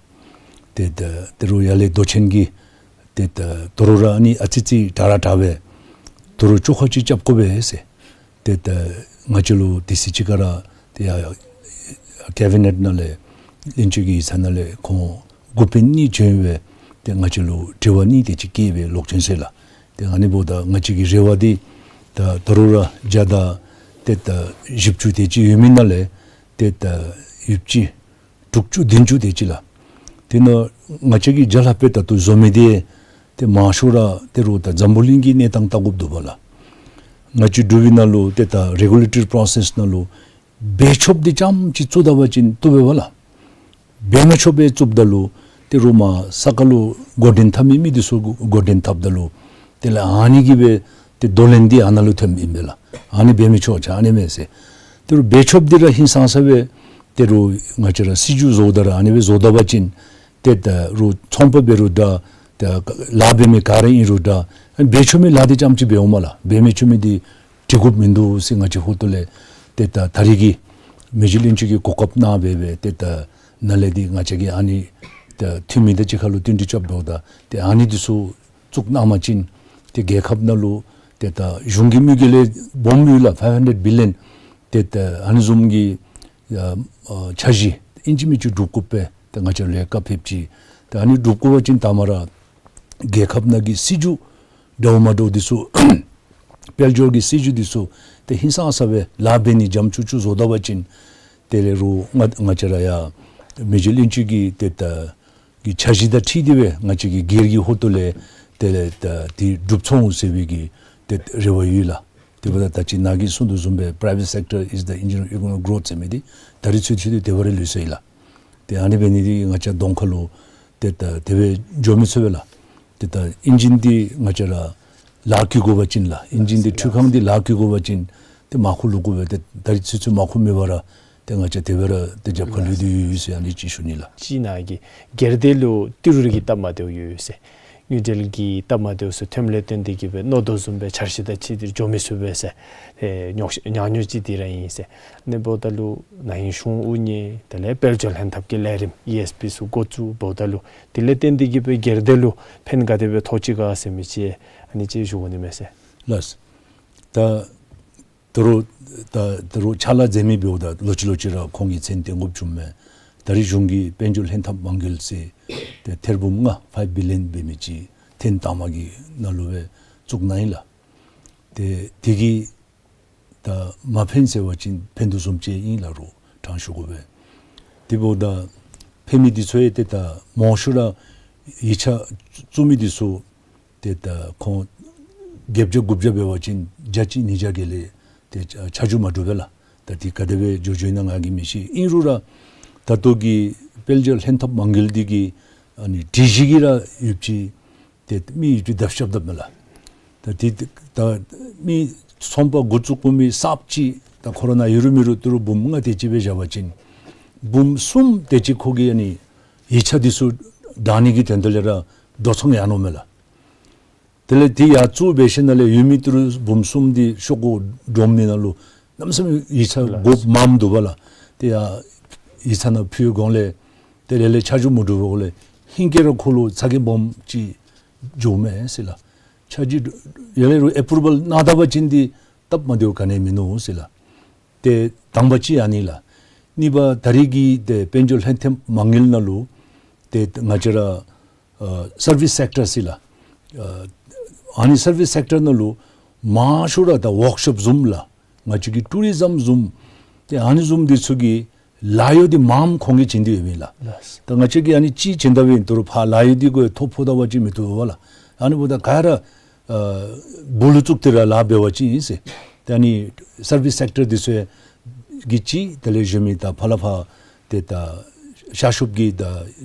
ཏེ་ད་ད་རུང་ཡར་ལས་མདོ་ཆེན་གྱིས་ཏེ་ད་ད་རུང་ར་ཨ་ནི་ཨ་ཙི་ཙི་དྲག་ར་དྲག་པས། ད་རུང་བཅོ་ཁ་ཅིག་རྐྱབ་དགོ་པས་ཟེར། ཏེ་ད་ང་བཅས་ལུ་དེ་ཚེ་ཅིག་ཁར་ཏེ་ཡ་ཀེ་བི་ནེཊ་ནང་ལས་བློན་ཆེན་གྱི་ཡིག་ཚང་ནང་ལས་ཁོང་འགོ་དཔོན་གཉིས་བྱོན་སྦེ་ཏེ་ང་བཅས་ལུ་དྲི་བ་གཉིས་དེ་ཅིག་བཀོད་སྦེ་ལོག་བྱོན་ཟེར་ལགས། ཏེ་ཨ་ནི་འབདཝ་ད་ང་བཅས་ཀྱི་རེ་བ་འདི་ད་ད་རུང་ར་བརྒྱ་དང་ཏེ་ད་བཞི་བཅུ་དེ་ཅིག་ཡོད་མི་ནང་ལས་ཏེ་ད་ཡོདཔ་ཅིག་དྲུག་ཅུ་བདུན་ཅུ་དེ་ཅིག་ལགས། དེ་ནང་ང་བཅས་ཀྱིས་བརྒྱ་ལྷགཔ་སྦེ་ད་ལྟོ་བཟོ་མི་འདི་ཏེ་མང་ཤོས་ར་ད་རུང་ད་འཛམ་བུ་གླིང་གི་གནས་སྟངས་བལྟ་དགོཔ་འདུག་པ་ལགས། ང་བཅས་འབྲུག་པའི་ནང་ལུ་ཏེ་ད་regulatory process ནང་ལུ་འབད་ཆོགཔ་འདི་རྐྱངམ་ཅིག་བཙུགས་ད་པ་ཅིན་བཏུབ་པས་པ་ལགས། འབད་མ་ཆོགཔ་སྦེ་བཙུགསཔ་ད་ལུ་ཏེ་རོགས་མར་ས་ཁར་ལུ་འགོ་འདྲེན་འཐབ་མི་མི་འདི་ཚུ་འགོ་འདྲེན་འཐབ་ད་ལུ་དེ་ལས་ཨ་ནི་གིས་སྦེ་ ཏེ་དོ་ལན་འདི་ཨ་ནཱ་ལུ་ཐོནམ་ཨིན་པས་ལགས། ཨ་ནི་འབད་མི་ཆོག་ཆ་ཨ་ནི་མས་ཟེར། ཏེ་རུང་འབད་ཆོགཔ་འདི་ར་ཧིང་སངས་ས་སྦེ་ཏེ་རུང་ང་བཅས་ར་སྲིད་བྱུས་བཟོཝ་ད་ར་ཨ་ནི་སྦེ་བཟོ་ད་པ་ཅིན་ཏེ་ད་རུང་ཚོང་པ་འབད་རུང་འདྲ། ཏེ་ལཱ་འབད་མི་ག་ར་ཨིན་རུང་འདྲ། འབད་ཆོག་མི་ལཱ་འདི་རྐྱངམ་ཅིག་འབད་འོང་མས་ལགས། འབད་མི་ཆོག་མི་འདི་འབྲི་དགོཔ་མིན་འདུག་ཟེར་ང་བཅས་ཧོར་ཏོ་ལས་ཏེ་ད་ད་རིས་ཀྱི་མི་རྗེ་བློན་ཆེན་གྱིས་གོ་སྐབས་གནང་སྦེ་སྦེ་ཏེ་ད་ནཱ་ལས་འདི་ང་བཅས་ཀྱིས་ཨ་ནི་ད་འཐུས་མི་དང་གཅིག་ཁར་ལུ་བསྟུན་གྲོས་རྐྱབ་འབདཝ་ད་ཏེ་ཨ་ནི་འདི་ཚུ་བཙུགས་གནང་པ་ཅིན་ཏེ་རྒྱལ་ཁབ་ནང་ལུ་ཏེ་ད་གཞུང་གི་དམིགས་ཡུལ་ལས་སྦོམ་ཡོད་ལགས། ཕའིབ་ཧན་ཌེཌ་བི་ལི་ཡོན་ཏེ་ད་ཨ་ནི་བཟུམ་གྱི་ཨ་ཨ་འཆར་གཞི་ཨིན་ཅི་མིན་ཅི་སྒྲུབ་དགོ་པས། ཏེ་ང་བཅས་ལུ་བཀའ་ཕེབས་ཅི། ཏེ་ཨ་ནི་སྒྲུབ་དགོ་པ་ཅིན་ད་མ་ར་རྒྱལ་ཁབ་ནང་གི་སྲིད་བྱུས་འདྲཝ་མ་འདྲཝ་འདི་ཚུ་དཔལ་འབྱོར་གྱི་སྲིད་བྱུས་འདི་ཚུ་ཏེ་ཧིང་སངས་ས་སྦེ་ལཱ་འབད་ནི་འཇམ་ཅུག་ཅུ་བཟོ་ད་པ་ཅིན་དེ་ལས་རུང་ང་ང་བཅས་ར་ཡང་མི་རྗེ་བློན་ཆེན་གྱི་ཏེ་ད་གི་འཆར་གཞི་དང་འཁྲིལ་ཏེ་སྦེ་ང་བཅས་ཀྱི་སྒེར་གྱི་ཧོར་ཏོ་ལས་དེ་ལས་ད་དེ་སྒྲུབ་ཚུགས་འོང་ཟེར་བའི་གི་ཏེ་རེ་བ་ཡོད་ལགས། དེ་འབདཝ་ད་ད་ཅི་ནཱ་གིས་གསུངས་དོ་བཟུམ་སྦེ་private sector is the engine of economic growth ཟེར་མི་འདི་ད་རིས་ཚུན་ཚོད་འདི་དེ་སྦེ་ར་ལུས་སོ་ཡི་ལགས། ཏེ་ཨ་ནི་འབད་ནི་འདི་ང་བཅས་གདོང་ཁ་ལུ་ཏེ་ད་དེ་སྦེ་འགྱོ་མི་ཚུགས་པས་ལགས། ཏེ་ད་ཨིན་ཇིན་འདི་ང་བཅས་ར་ལཱ་བཀོལ་དགོ་པ་ཅིན་ལགས། ཨིན་ཇིན་འདི་འཕྲུལ་ཁང་འདི་ལཱ་བཀོལ་དགོ་པ་ཅིན་ཏེ་མར་ཁུ་བླུག་དགོ་པས། ཏེ་ད་རིས་ཚུན་ཚོད་མར་ཁུ་མེད་པར་ར་ཏེ་ང་བཅས་དེ་སྦེ་ར་ཏེ་རྒྱབ་ཁར་ལུས་ཏེ་ཡོད་ཡོད་ཟེར་ཨ་ནི་ཅིག་ཞུ་ནི་ལགས། ཅིག་ནཱ་གིས་སྒེར་སྡེ་ལུ་ཏི་རུ་རི་གི་སྟབས་མ་བདེཝ་ཡོད་ཟེར། དངུལ་འབྲེལ་གྱི་སྟབས་མ་བདེཝ་ཚུ་ཐོནམ་ལས་བརྟེན་ཏེ་གིས་སྦེ་མནོ་དོ་བཟུམ་སྦེ་འཆར་གཞི་དང་འཁྲིལ་ཏེ་འགྱོ་མི་ཚུགས་པས་ཟེར། ཨེ་ཉོག་ཉག་ཉོག་ཅིག་འདི་ར་ཨིན་ཟེར། ཨ་ནི་འབདཝ་ད་ལུ་ན་ཧིང་གཞུང་དབུ་བརྙེས་དེ་ལས་དཔལ་འབྱོར་ལྷན་ཐབས་ཀྱི་ལས་རིམ་ཨི་ཨེསི་པི་ཚུ་འགོ་བཙུགས་འབདཝ་ད་ལུ་དེ་ལས་བརྟེན་ཏེ་གིས་སྦེ་སྒེར་སྡེ་ལུ་ཕན་ག་དེ་སྦེ་ཐོགས་ཅི་ག་ཟེར་མི་ཅིག་ཨ་ནི་ཅིག་ཞུ་དགོ་ནི་མས་ཟེར། ལགས། ད་ད་རུང་ད་ད་རུང་ཕྱག་ལཱ་མཛད་མི་འབདཝ་ད་ལོག་ཅི་ལོག་ཅི་ར་ཁོང་གི་མཚན་བཏོན་དགོཔ་བྱུངམ་མས། ད་རིས་གཞུང་གིས་དཔལ་འབྱོར་ལྷན་ཐབས་མ་དངུལ་ཟེར་ཏེ་ཐེར་འབུམ་ལྔ་ཕའིབ་བི་ལི་ཡོན་འབད་མི་ཅིག་ཐེངས་དང་པ་གི་ནང་ལུ་སྦེ་བཙུགས་གནང་ཡི་ལགས། ཏེ་དེ་གིས་ད་མ་ཕན་ཟེར་བ་ཅིན་ཕན་དོ་བཟུམ་ཅིག་ཨིན་ལགས། རོགས་དྲང་ཞུ་དགོ་པས། དེ་འབདཝ་ད་ཕན་མི་འདི་ཚུ་ཡང་ཏེ་ད་མང་ཤོས་ར་ཡིག་ཆ་བཙུགས་མི་འདི་ཚུ་ཏེ་ད་ཁོང་བརྒྱད་བརྒྱ་དགུ་བརྒྱ་འབད་བ་ཅིན་བརྒྱ་གཅིག་ཉིས་བརྒྱ་གི་ལས་ཏེ་ཆ་འཇོག་མ་གྲུབ་པས་ལགས། ད་དེ་ག་དེ་སྦེ་འགྱོ་འགྱོ་ཨིན་ན་ང་གིས་མི་ཤེས། ཨིན་རུང་ར་ད་ལྟོ་གི་དཔལ་འབྱོར་ལྷན་ཐབས་མ་དངུལ་འདི་གི་ཨ་ནི་སྒྲིག་གཞི་གི་ར་ཡོདཔ་ཅིག་ཏེ་མི་ཡོདཔ་ཅིག་བརྡབ་ཤོར་བརྡབ་མས་ལགས། ད་དེ་ད་མི་ཚོང་པ་འགོ་བཙུགས་དགོ་མི་གསརཔ་ཅིག་ད་ཁོ་ར་ནང་ཡོད་རུང་མེད་རུང་ཏི་རུ་འབུམ་ལྔ་དེ་ཅིག་སྦེ་བཞག་པ་ཅིན་འབུམ་གསུམ་དེ་ཅིག་ཁོ་གིས་ཨ་ནི་ཡིག་ཆ་འདི་ཚུ་དྲང་ནི་གི་དོན་དག་ལས་ར་འགྲོ་སོང་ཡར་ནུག་མས་ལགས། དེ་ལས་དེ་ཡར་བཙུགས་འབད་ཞིནམ་ལས་ཡོད་མི་ཏི་རུ་འབུམ་གསུམ་འདི་ཤོག་གུ་སྒྲོམ་ནི་ནང་ལུ་གནམ་མེད་ས་མེད་ཡིག་ཆ་དགོཔ་མངམ་འདུག་པ་ལགས། དེ་ཡང་ཡིག་ཚང་ནང་ཕུལ་དགོ་ལས་དེ་ལས་ལས་ཆ་འཇོག་མ་གྲུབ་པའི་སྒོ་ལས་ཧིང་སྐལ་ར་ཁོ་ལུ་ཚ་གྱང་སྦོམ་ཅིག་འགྱོཝ་མས་ཟེར་ལགས། ཆ་འཇོག་ཡར་ལས་རུང་ཨེ་པུ་རུ་བཱལ་གནང་ད་པ་ཅིན་འདི་སྟབས་མ་བདེཝ་ག་ནི་ཡང་མིན་ནུག་ཟེར་ལགས། ཏེ་དང་པ་ཅིག་ཨ་ནི་ལགས། གཉིས་པ་ད་རིས་ཀྱི་ཏེ་དཔལ་འབྱོར་ལྷན་ཐབས་མ་དངུལ་ནང་ལུ་ཏེ་ང་བཅས་ར་ཨ་སར་བིསི་སེཀ་ཊར་ཟེར་ལགས། ཨ་ཨ་ནི་སར་བིསི་སེཀ་ཊར་ནང་ལུ་མང་ཤོས་ར་ད་ཝརཀ་ཤོབ་བཟུམ་ལགས། ང་བཅས་ཀྱི་ཊུ་རི་ཛམ་བཟུམ་ཏེ་ཨ་ནི་བཟུམ་འདི་ཚུ་གི་ལཱ་གཡོག་འདི་མངམ་ཁོང་གིས་བྱིན་ཏེ་ཡོདཔ་ཨིན་ལགས། ལགས། ད་ང་བཅས་ཀྱིས་ཨ་ནི་ཅིག་བྱིན་ད་པ་ཨིན། ད་རུང་ཕར་ལཱ་གཡོག་འདི་གུ་ཐོ་ཕོག་ད་པ་ཅིན་མི་བཏུབ་པས་ལགས། ཨ་ནི་འབདཝ་ད་ག་ར་ཨ་སྦུག་ལུ་བཙུགས་ཏེ་ར་ལཱ་འབད་བ་ཅིན་ཨིན་ཟེར། ཏེ་ཨ་ནི་སར་བིསི་སེཀ་ཊར་འདི་ཚུ་གིས་ཅིག་དེ་ལས་གཞན་མི་ད་ཕར་ལས་ཕར་ཏེ་ད་ཤར་ཕྱོགས་ཀྱི་ད་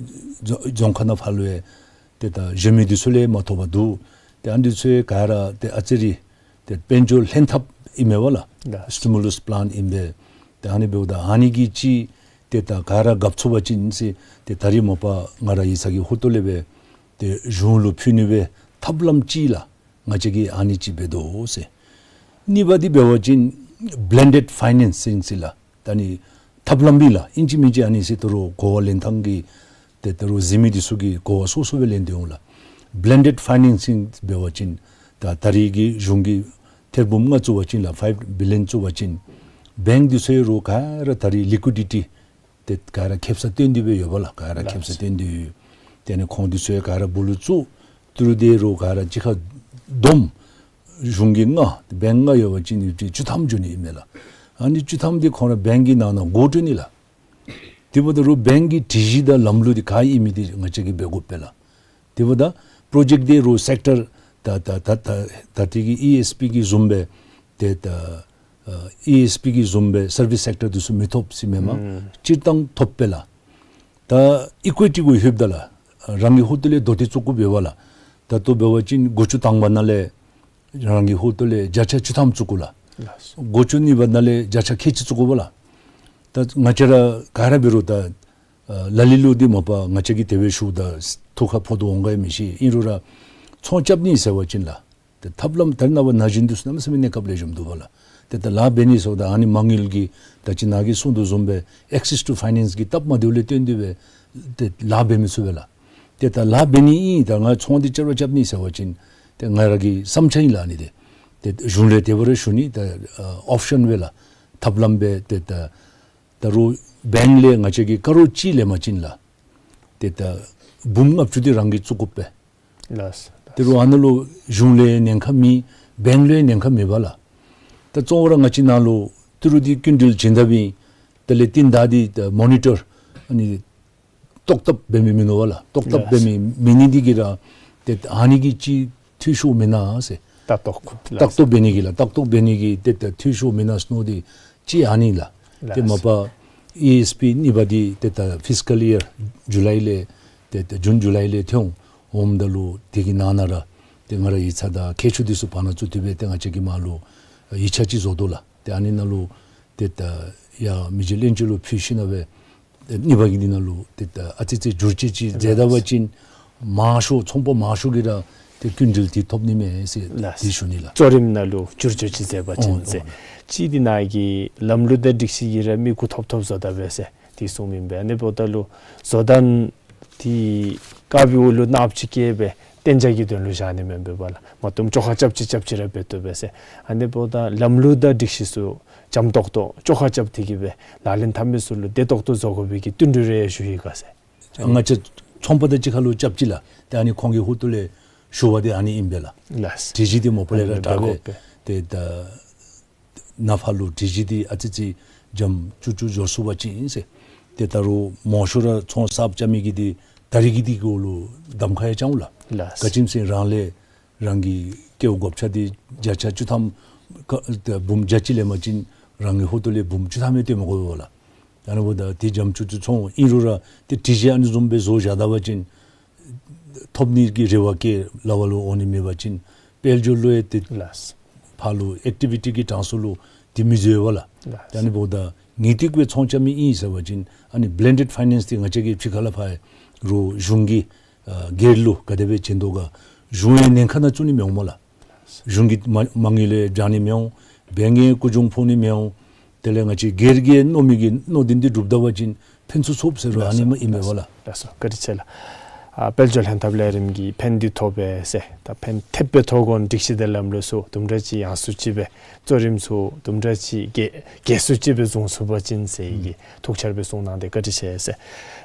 རྫོང་རྫོང་ཁག་ནང་ཕར་ལུ་ཡང་ཏེ་ད་གཞན་མི་འདི་ཚུ་ལས་མ་ཐོབ་པར་འདུག། ཏེ་ཨ་ནི་འདི་ཚུ་ག་ར་ཏེ་ཨ་ཙི་རེ་ཏེ་དཔལ་འབྱོར་ལྷན་ཐབས་ཨིན་མས་པ་ལགས། ལགས། སི་ཊི་མུ་ལས་པི་ལཱན་ཨིན་པས། ཏེ་ཨ་ནི་འབདཝ་ད་ཨ་ནི་གིས་ཅིག་ཏེ་ད་ག་ར་རྒཔོ་ཚུགས་པ་ཅིན་ཨིན་ཟེར། ཏེ་ད་རིས་མ་པ་ང་ར་ཡིག་ཚང་གི་ཧོངས་ཏོ་ལས་སྦེ་ཏེ་གཞུང་ལུ་ཕུལ་ནི་སྦེ་ཐབས་ལམ་ཅིག་ལགས། ང་བཅས་ཀྱིས་ཨ་ནི་ཅིག་འབད་དོ་ཟེར། གཉིས་པ་འདི་འབད་བ་ཅིན་བི་ལེན་ཌེཌ་ཕའི་ནེནསིང་ཟེར་ལགས། ད་ཨ་ནི་ཐབས་ལམ་སྦེ་ལགས། ཨིན་ཅི་མིན་ཅི་ཨ་ནི་ཟེར་ད་རུང་གོ་བ་ལེན་ཐངས་ཀྱི་ཏེ་ད་རུང་གཟིགས་མི་འདི་ཚུ་གིས་གོ་བ་སོ་སོ་སྦེ་ལེན་ཏེ་འོང་ལགས། བི་ལེན་ཌེཌ་ཕའི་ནེནསིང་འབད་བ་ཅིན་ད་ད་རིས་ཀྱི་གཞུང་གིས་ཐེར་འབུམ་ལྔ་བཙུགས་པ་ཅིན་ལགས། ཕའིབ་བི་ལི་ཡོན་བཙུགས་པ་ཅིན་བེངཀ་འདི་ཚུ་ཡང་རོགས་ག་ར་ད་རིས་ལི་ཀུའི་ཌི་ཊི་ཏེ་ག་ར་ཁེབ་ས་བཏོན་ཏེ་སྦེ་ཡོད་པ་ལགས། ག་ར་ལགས། ཁེབ་ས་བཏོན་ཏེ་ཡོད། ཏེ་ཨ་ནི་ཁོང་འདི་ཚུ་ཡང་ག་ར་སྦུག་ལུ་བཙུགས། ཏི་རུ་འདི་རོགས་ག་ར་གཅིག་ཁར་བསྡོམས། གཞུང་གི་ལྔ་བེངཀ་ལྔ་ཡོད་པ་ཅིན་ཨ་ནི་བཅུ་ཐམ་འགྱོ་ནི་ཨིན་མས་ལགས། ཨ་ནི་བཅུ་ཐམ་འདི་ཁོང་ར་བེངཀ་གི་ནང་ན་འགོ་འདྲེན་ནི་ལགས། དེ་འབདཝ་ད་རུང་བེངཀ་གི་སྒྲིག་གཞི་དང་ལམ་ལུགས་འདི་ག་ཨིན་མི་འདི་ང་བཅས་ཀྱིས་འབད་དགོ་པས་ལགས། དེ་འབདཝ་ད་པྲོ་ཇེཀཊ་འདི་རོགས་སེཀ་ཊར་ད་ད་ད་ད་ད་ཏེ་གི་ཨི་ཨེསི་པི་གི་བཟུམ་སྦེ་ཏེ་ད་ཨ་ཨི་ཨེསི་པི་གི་བཟུམ་སྦེ་སར་བིསི་སེཀ་ཊར་འདི་ཚུ་མི་ཐོབ་ཟེར་མེན་མས། ཨུམ། སྤྱིར་བཏང་ཐོབ་པས་ལགས། ད་ཨི་ཀུའི་ཊི་གུ་ལྷོདཔ་ད་ལགས། རང་གི་ཧོངས་ཏོ་ལས་དོ་ཏི་བཙུགས་དགོཔ་འབད་བ་ལགས། ད་ལྟོ་འབད་བ་ཅིན་དགུ་བཅུ་དང་པ་ནང་ལས་ རང་གི་ཧོ་ཏོ་ལས་བརྒྱ་ཆ་བཅུ་ཐམ་བཙུགས་དགོ་ལགས། ལགས་སོ། སྒོ་ཅུང་གཉིས་པ་ནང་ལས་བརྒྱ་ཆ་ཁལ་གཅིག་བཙུགས་དགོ་པ་ལགས། ད་ང་བཅས་ར་ག་ར་འབད་རུང་ད་ཨ་ལ་ལུ་ལུ་འདི་མ་པ་ང་བཅས་ཀྱིས་དེ་སྦེ་ཞུཝ་ད་ཐུགས་ཁར་ཕོག་དོ་འོང་ག་ཡང་མི་ཤེས། ཨིན་རུང་ར་ཚོང་རྐྱབ་ནི་ཟེར་བ་ཅིན་ལགས། ཏེ་ཐབས་ལམ་ད་རེས་ནངས་པ་ན་གཞོན་འདི་ཚུ་གནམ་མེད་ས་མེད་གནས་སྐབས་ལེགས་ཤོམ་འདུག་པ་ལགས། ཏེ་ད་ལཱ་འབད་ནི་ཟེརཝ་ད་ཨ་ནི་མ་དངུལ་གྱི་ད་ཅི་ནཱ་གིས་གསུངས་དོ་བཟུམ་སྦེ་access to finance གི་སྟབས་མ་བདེཝ་ལས་བརྟེན་ཏེ་སྦེ་ཏེ་ལཱ་འབད་མི་ཚུགས་པས་ལགས། ཏེ་ད་ལཱ་འབད་ནི་ཨིན་ད་ང་ཚོང་འདི་རྐྱབ་ར་རྐྱབ་ནི་ཟེར་བ་ཅིན་ཏེ་ང་ར་གི་བསམ་འཆར་ཨིན་ལགས། ཨ་ནི་ཏེ་ཏེ་གཞུང་ལས་དེ་སྦེ་ར་ཞུ་ནི། ད་ཨ་ཨོབ་ཤཱན་སྦེ་ལགས། ཐབས་ལམ་སྦེ་ཏེ་ད་ད་རུང་བེངཀ་ལས་ང་བཅས་ཀྱིས་ཀ་རོར་གཅིག་ལེན་པ་ཅིན་ལགས། ཏེ་ད་འབུམ་ལྔ་བཅུ་འདི་རང་གིས་བཙུགས་དགོ་པས། ལགས་སོ། ཏེ་རུང་ཨ་ནཱ་ལུ་གཞུང་ལས་ཉེན་ཁ་མེད། བེངཀ་ལས་ཉེན་ཁ་མེད་པ་ལགས། ད་གཙོ་བོ་ར་ང་བཅས་ནཱ་ལུ་ཏི་རུ་འདི་སྐྱིན་འགྲུལ་བྱིན་ད་འབདན་དེ་ལས་རྟིང་བདའ་སྟེ་ད་མོ་ནི་ཊར་ཨ་ནི་ཏོག་ཏོ་འབད་མི་མིན་ནུག་པ་ལགས། ཏོག་ཏོ་ལགས་འབད་མི་མེད་ནི་འདི་གིས་ར་ཏེ་ཨ་ནི་གི་ཅིག་འཐུས་ཤོར་མེན་ན་ཟེར། ལྟ་རྟོག་ལྟ་རྟོག་འབད་ནི་གི་ལགས། ལྟ་རྟོག་འབད་ནི་གི་ཏེ་ད་འཐུས་ཤོར་མེན་ན་ཟེར་མནོ་སྟེ་ཅིག་ཨ་ནི་ལགས། ཏེ་ལགས། མ་པ་ཨི་ཨེསི་པི་གཉིས་པ་འདི་ཏེ་ད་ཕིསི་ཀཱལ་ཡར་ཇུ་ལའི་ལས་ཏེ་ད་ཇུན་ཇུ་ལའི་ལས་ཐོན་འོངམ་ད་ལུ་དེ་གི་ནང་ན་ར་ཏེ་ང་ར་ཡིག་ཚང་དང་མཁས་མཆོག་འདི་ཚུ་བར་ན་བཙུགས་ཏེ་སྦེ་ཏེ་ང་བཅས་ཀྱིས་མར་ལུ་ཡིག་ཆ་ཅིག་བཟོ་དོ་ལགས། ཏེ་ཨ་ནི་ནང་ལུ་ཏེ་ད་ཡར་མི་རྗེ་བློན་ཆེན་ལུ་ཕུལ་ཞིནམ་ལས་སྦེ་ཏེ་གཉིས་པ་གི་འདི་ནང་ལུ་ཏེ་ད་ཨ་ཙི་ཙི་བསྒྱུར་བཅོས་ཅིག་མཛད་ད་པ་ཅིན་མང་ཤོས་ཚོང་པ་མང་ཤོས་ཀྱིས་ར་ཏེ་སྐྱིན་འགྲུལ་འདི་ཐོབ་ནི་མས་ཟེར་ལགས། ཏེ་ཞུ་ནི་ལགས། གཙོ་རིམ་ནང་ལུ་བསྒྱུར་བཅོས་ཅིག་མཛད་པ་ཅིན་ཨོ་ཟེར། ཨོ་ལགས། གཅིག་འདི་ནཱ་གི་ལམ་ལུགས་དང་སྒྲིག་གཞི་གིས་ར་མི་མགུ་འཐོམ་འཐོམ་བཟོ་ད་པས་ཟེར་ཏེ་གསུངམ་ཨིན་པས། ཨ་ནི་འབདཝ་ད་ལུ་བཟོ་སྟངས་འདི་དཀར་པོའི་འོག་ལུ་ནགཔོ་ཅིག་བཀལ་སྦེ་གཏན་འཇགས་ཀྱི་དོན་ལུ་བཞག་ནི་མེན་པས་པ་ལགས། མ་བཏུབ་བཅོ་ཁ་རྐྱབ་ཅི་རྐྱབ་ཅི་ར་འབད་བཏུབ་པས་ཟེར། ཨ་ནི་འབདཝ་ད་ལམ་ལུགས་དང་སྒྲིག་གཞི་ཚུ་འཇམ་ཏོག་ཏོ་བཅོ་ཁ་རྐྱབ་སྟེ་གི་སྦེ་ལག་ལེན་འཐབ་མི་ཚུ་ལུ་བདེ་ཏོག་ཏོ་བཟོ་དགོ་པའི་གི་བསྟུན་གྲོས་རེ་ཞུ་ཡི་ག་ཟེར། ང་བཅས་ཚོང་པ་དང་གཅིག་ཁར་ལུ་རྐྱབ་ཅི་ལགས། ཏེ་ཨ་ནི་ཁོང་གི་ཧོ་ཏོ་ལས་ཞུ་བ་འདི་ཨ་ནི་ཨིན་པས་ལགས། ལགས། སྒྲིག་གཞི་འདི་མ་པ་ལས་ར་དྲག་པས། ཏེ་ད་ནཱ་ཕར་ལུ་སྒྲིག་གཞི་འདི་ཨ་ཙི་ཙི་འཇམ་ཅུག་ཅུ་འགྱོ་ཚུགས་པ་ཅིན་ཟེར། ཏེ་ད་རུང་མང་ཤོས་ར་ཚོང་གསརཔ་རྐྱབ་མི་གི་འདི་ད་རིས་ཀྱི་འདི་གུ་ལུ་གདམ་ཁ་ཡང་རྐྱབ་འོང་ལགས། ལགས། ག་ཅི་སྨོ་ཟེར་རང་ལས་རང་གི་སྐལཝ་བགོ་བཤའ་འདི་བརྒྱ་ཆ་བཅུ་ཐམ་ཀ་ཏེ་འབུམ་བརྒྱ་ཅིག་ལེན་པ་ཅིན་རང་གི་ཧོ་ཏོ་ལས་འབུམ་བཅུ་ཐམ་ཡང་སྟོན་མི་དགོ་པས་ལགས། ཨ་ནི་འབདཝ་ད་འདི་འཇམ་ཅུག་ཅུ་ཚོང་ཨིན་རུང་ར་ཏེ་སྒྲིག་གཞི་ཨ་ནི་བཟུམ་སྦེ་བཟོ་བཞག་ད་པ་ཅིན་ཐོབ་ནི་གི་རེ་བ་བསྐྱེད་སླ་བ་ལུ་འོང་ནི་མེད་པ་ཅིན་དཔལ་འབྱོར་ལུ་ཡང་ཏེ་ལགས། ཕར་ལུ་ཨེཀ་ཊི་བི་ཊི་གི་གྲངས་སུ་ལུ་འདི་མི་འཛུལ་བས་ལགས། ལགས། ཨ་ནི་འབདཝ་ད་ངེས་ཏིག་སྦེ་ཚོང་རྐྱབ་མི་ཨིན་ཟེར་བ་ཅིན་ཨ་ནི་བླེན་ཌེཌ་ཕའི་ནེནསི་འདི་ང་བཅས་ཀྱིས་ཕྱི་ཁ་ལས་ཕར་རུང་གཞུང་གི་ཨ་སྒེར་ལུ་ག་དེ་སྦེ་བྱིན་དོ་ག་གཞུང་ཡང་ཉེན་ཁ་ནང་བཙུགས་ནི་མི་འོང་སྨོ་ལགས། གཞུང་གི་མ་མ་དངུལ་ལས་འབྱང་ནི་མི་འོང་། བེངཀ་ཡང་རྐུ་བྱུང་ཕོག་ནི་མི་འོང་། དེ་ལས་ང་བཅས་སྒེར་གྱིས་མནོ་མི་གི་མནོ་དོན་འདི་འགྲུབ་ད་པ་ཅིན་ཕན་ཚུན་ཚོགས་ཟེར་རུང་ཨ་ནི་མ་ཨིན་མས་པ་ལགས། ལགས་སོ། བཀའ་དྲིན་ཆེ་ལགས། ཨ་དཔལ་འབྱོར་ལྷན་ཐབས་ལས་རིམ་གྱིས་ཕན་འདི་ཐོགས་པས་ཟེར་ད་ཕན་ཐེབས་སྦེ་ཐོགས་དགོ་ནི་སྒྲིག་གཞི་དང་ལམ་ལུགས་ཚུ་དུམ་གྲ་ཅིག་ཡངས་སུ་ཅིག་སྦེ་གཙོ་རིམ་ཚུ་དུམ་གྲ་ཅིག་རྒྱས་རྒྱས་སུ་ཅིག་སྦེ་བཟུང་ཚུགས་པ་ཅིན་ཟེར་གྱི་ཐུགས་འཆར་སྦེ་གསུངས་གནང་སྟེ་བཀའ་དྲིན་ཆེ་ཟེར།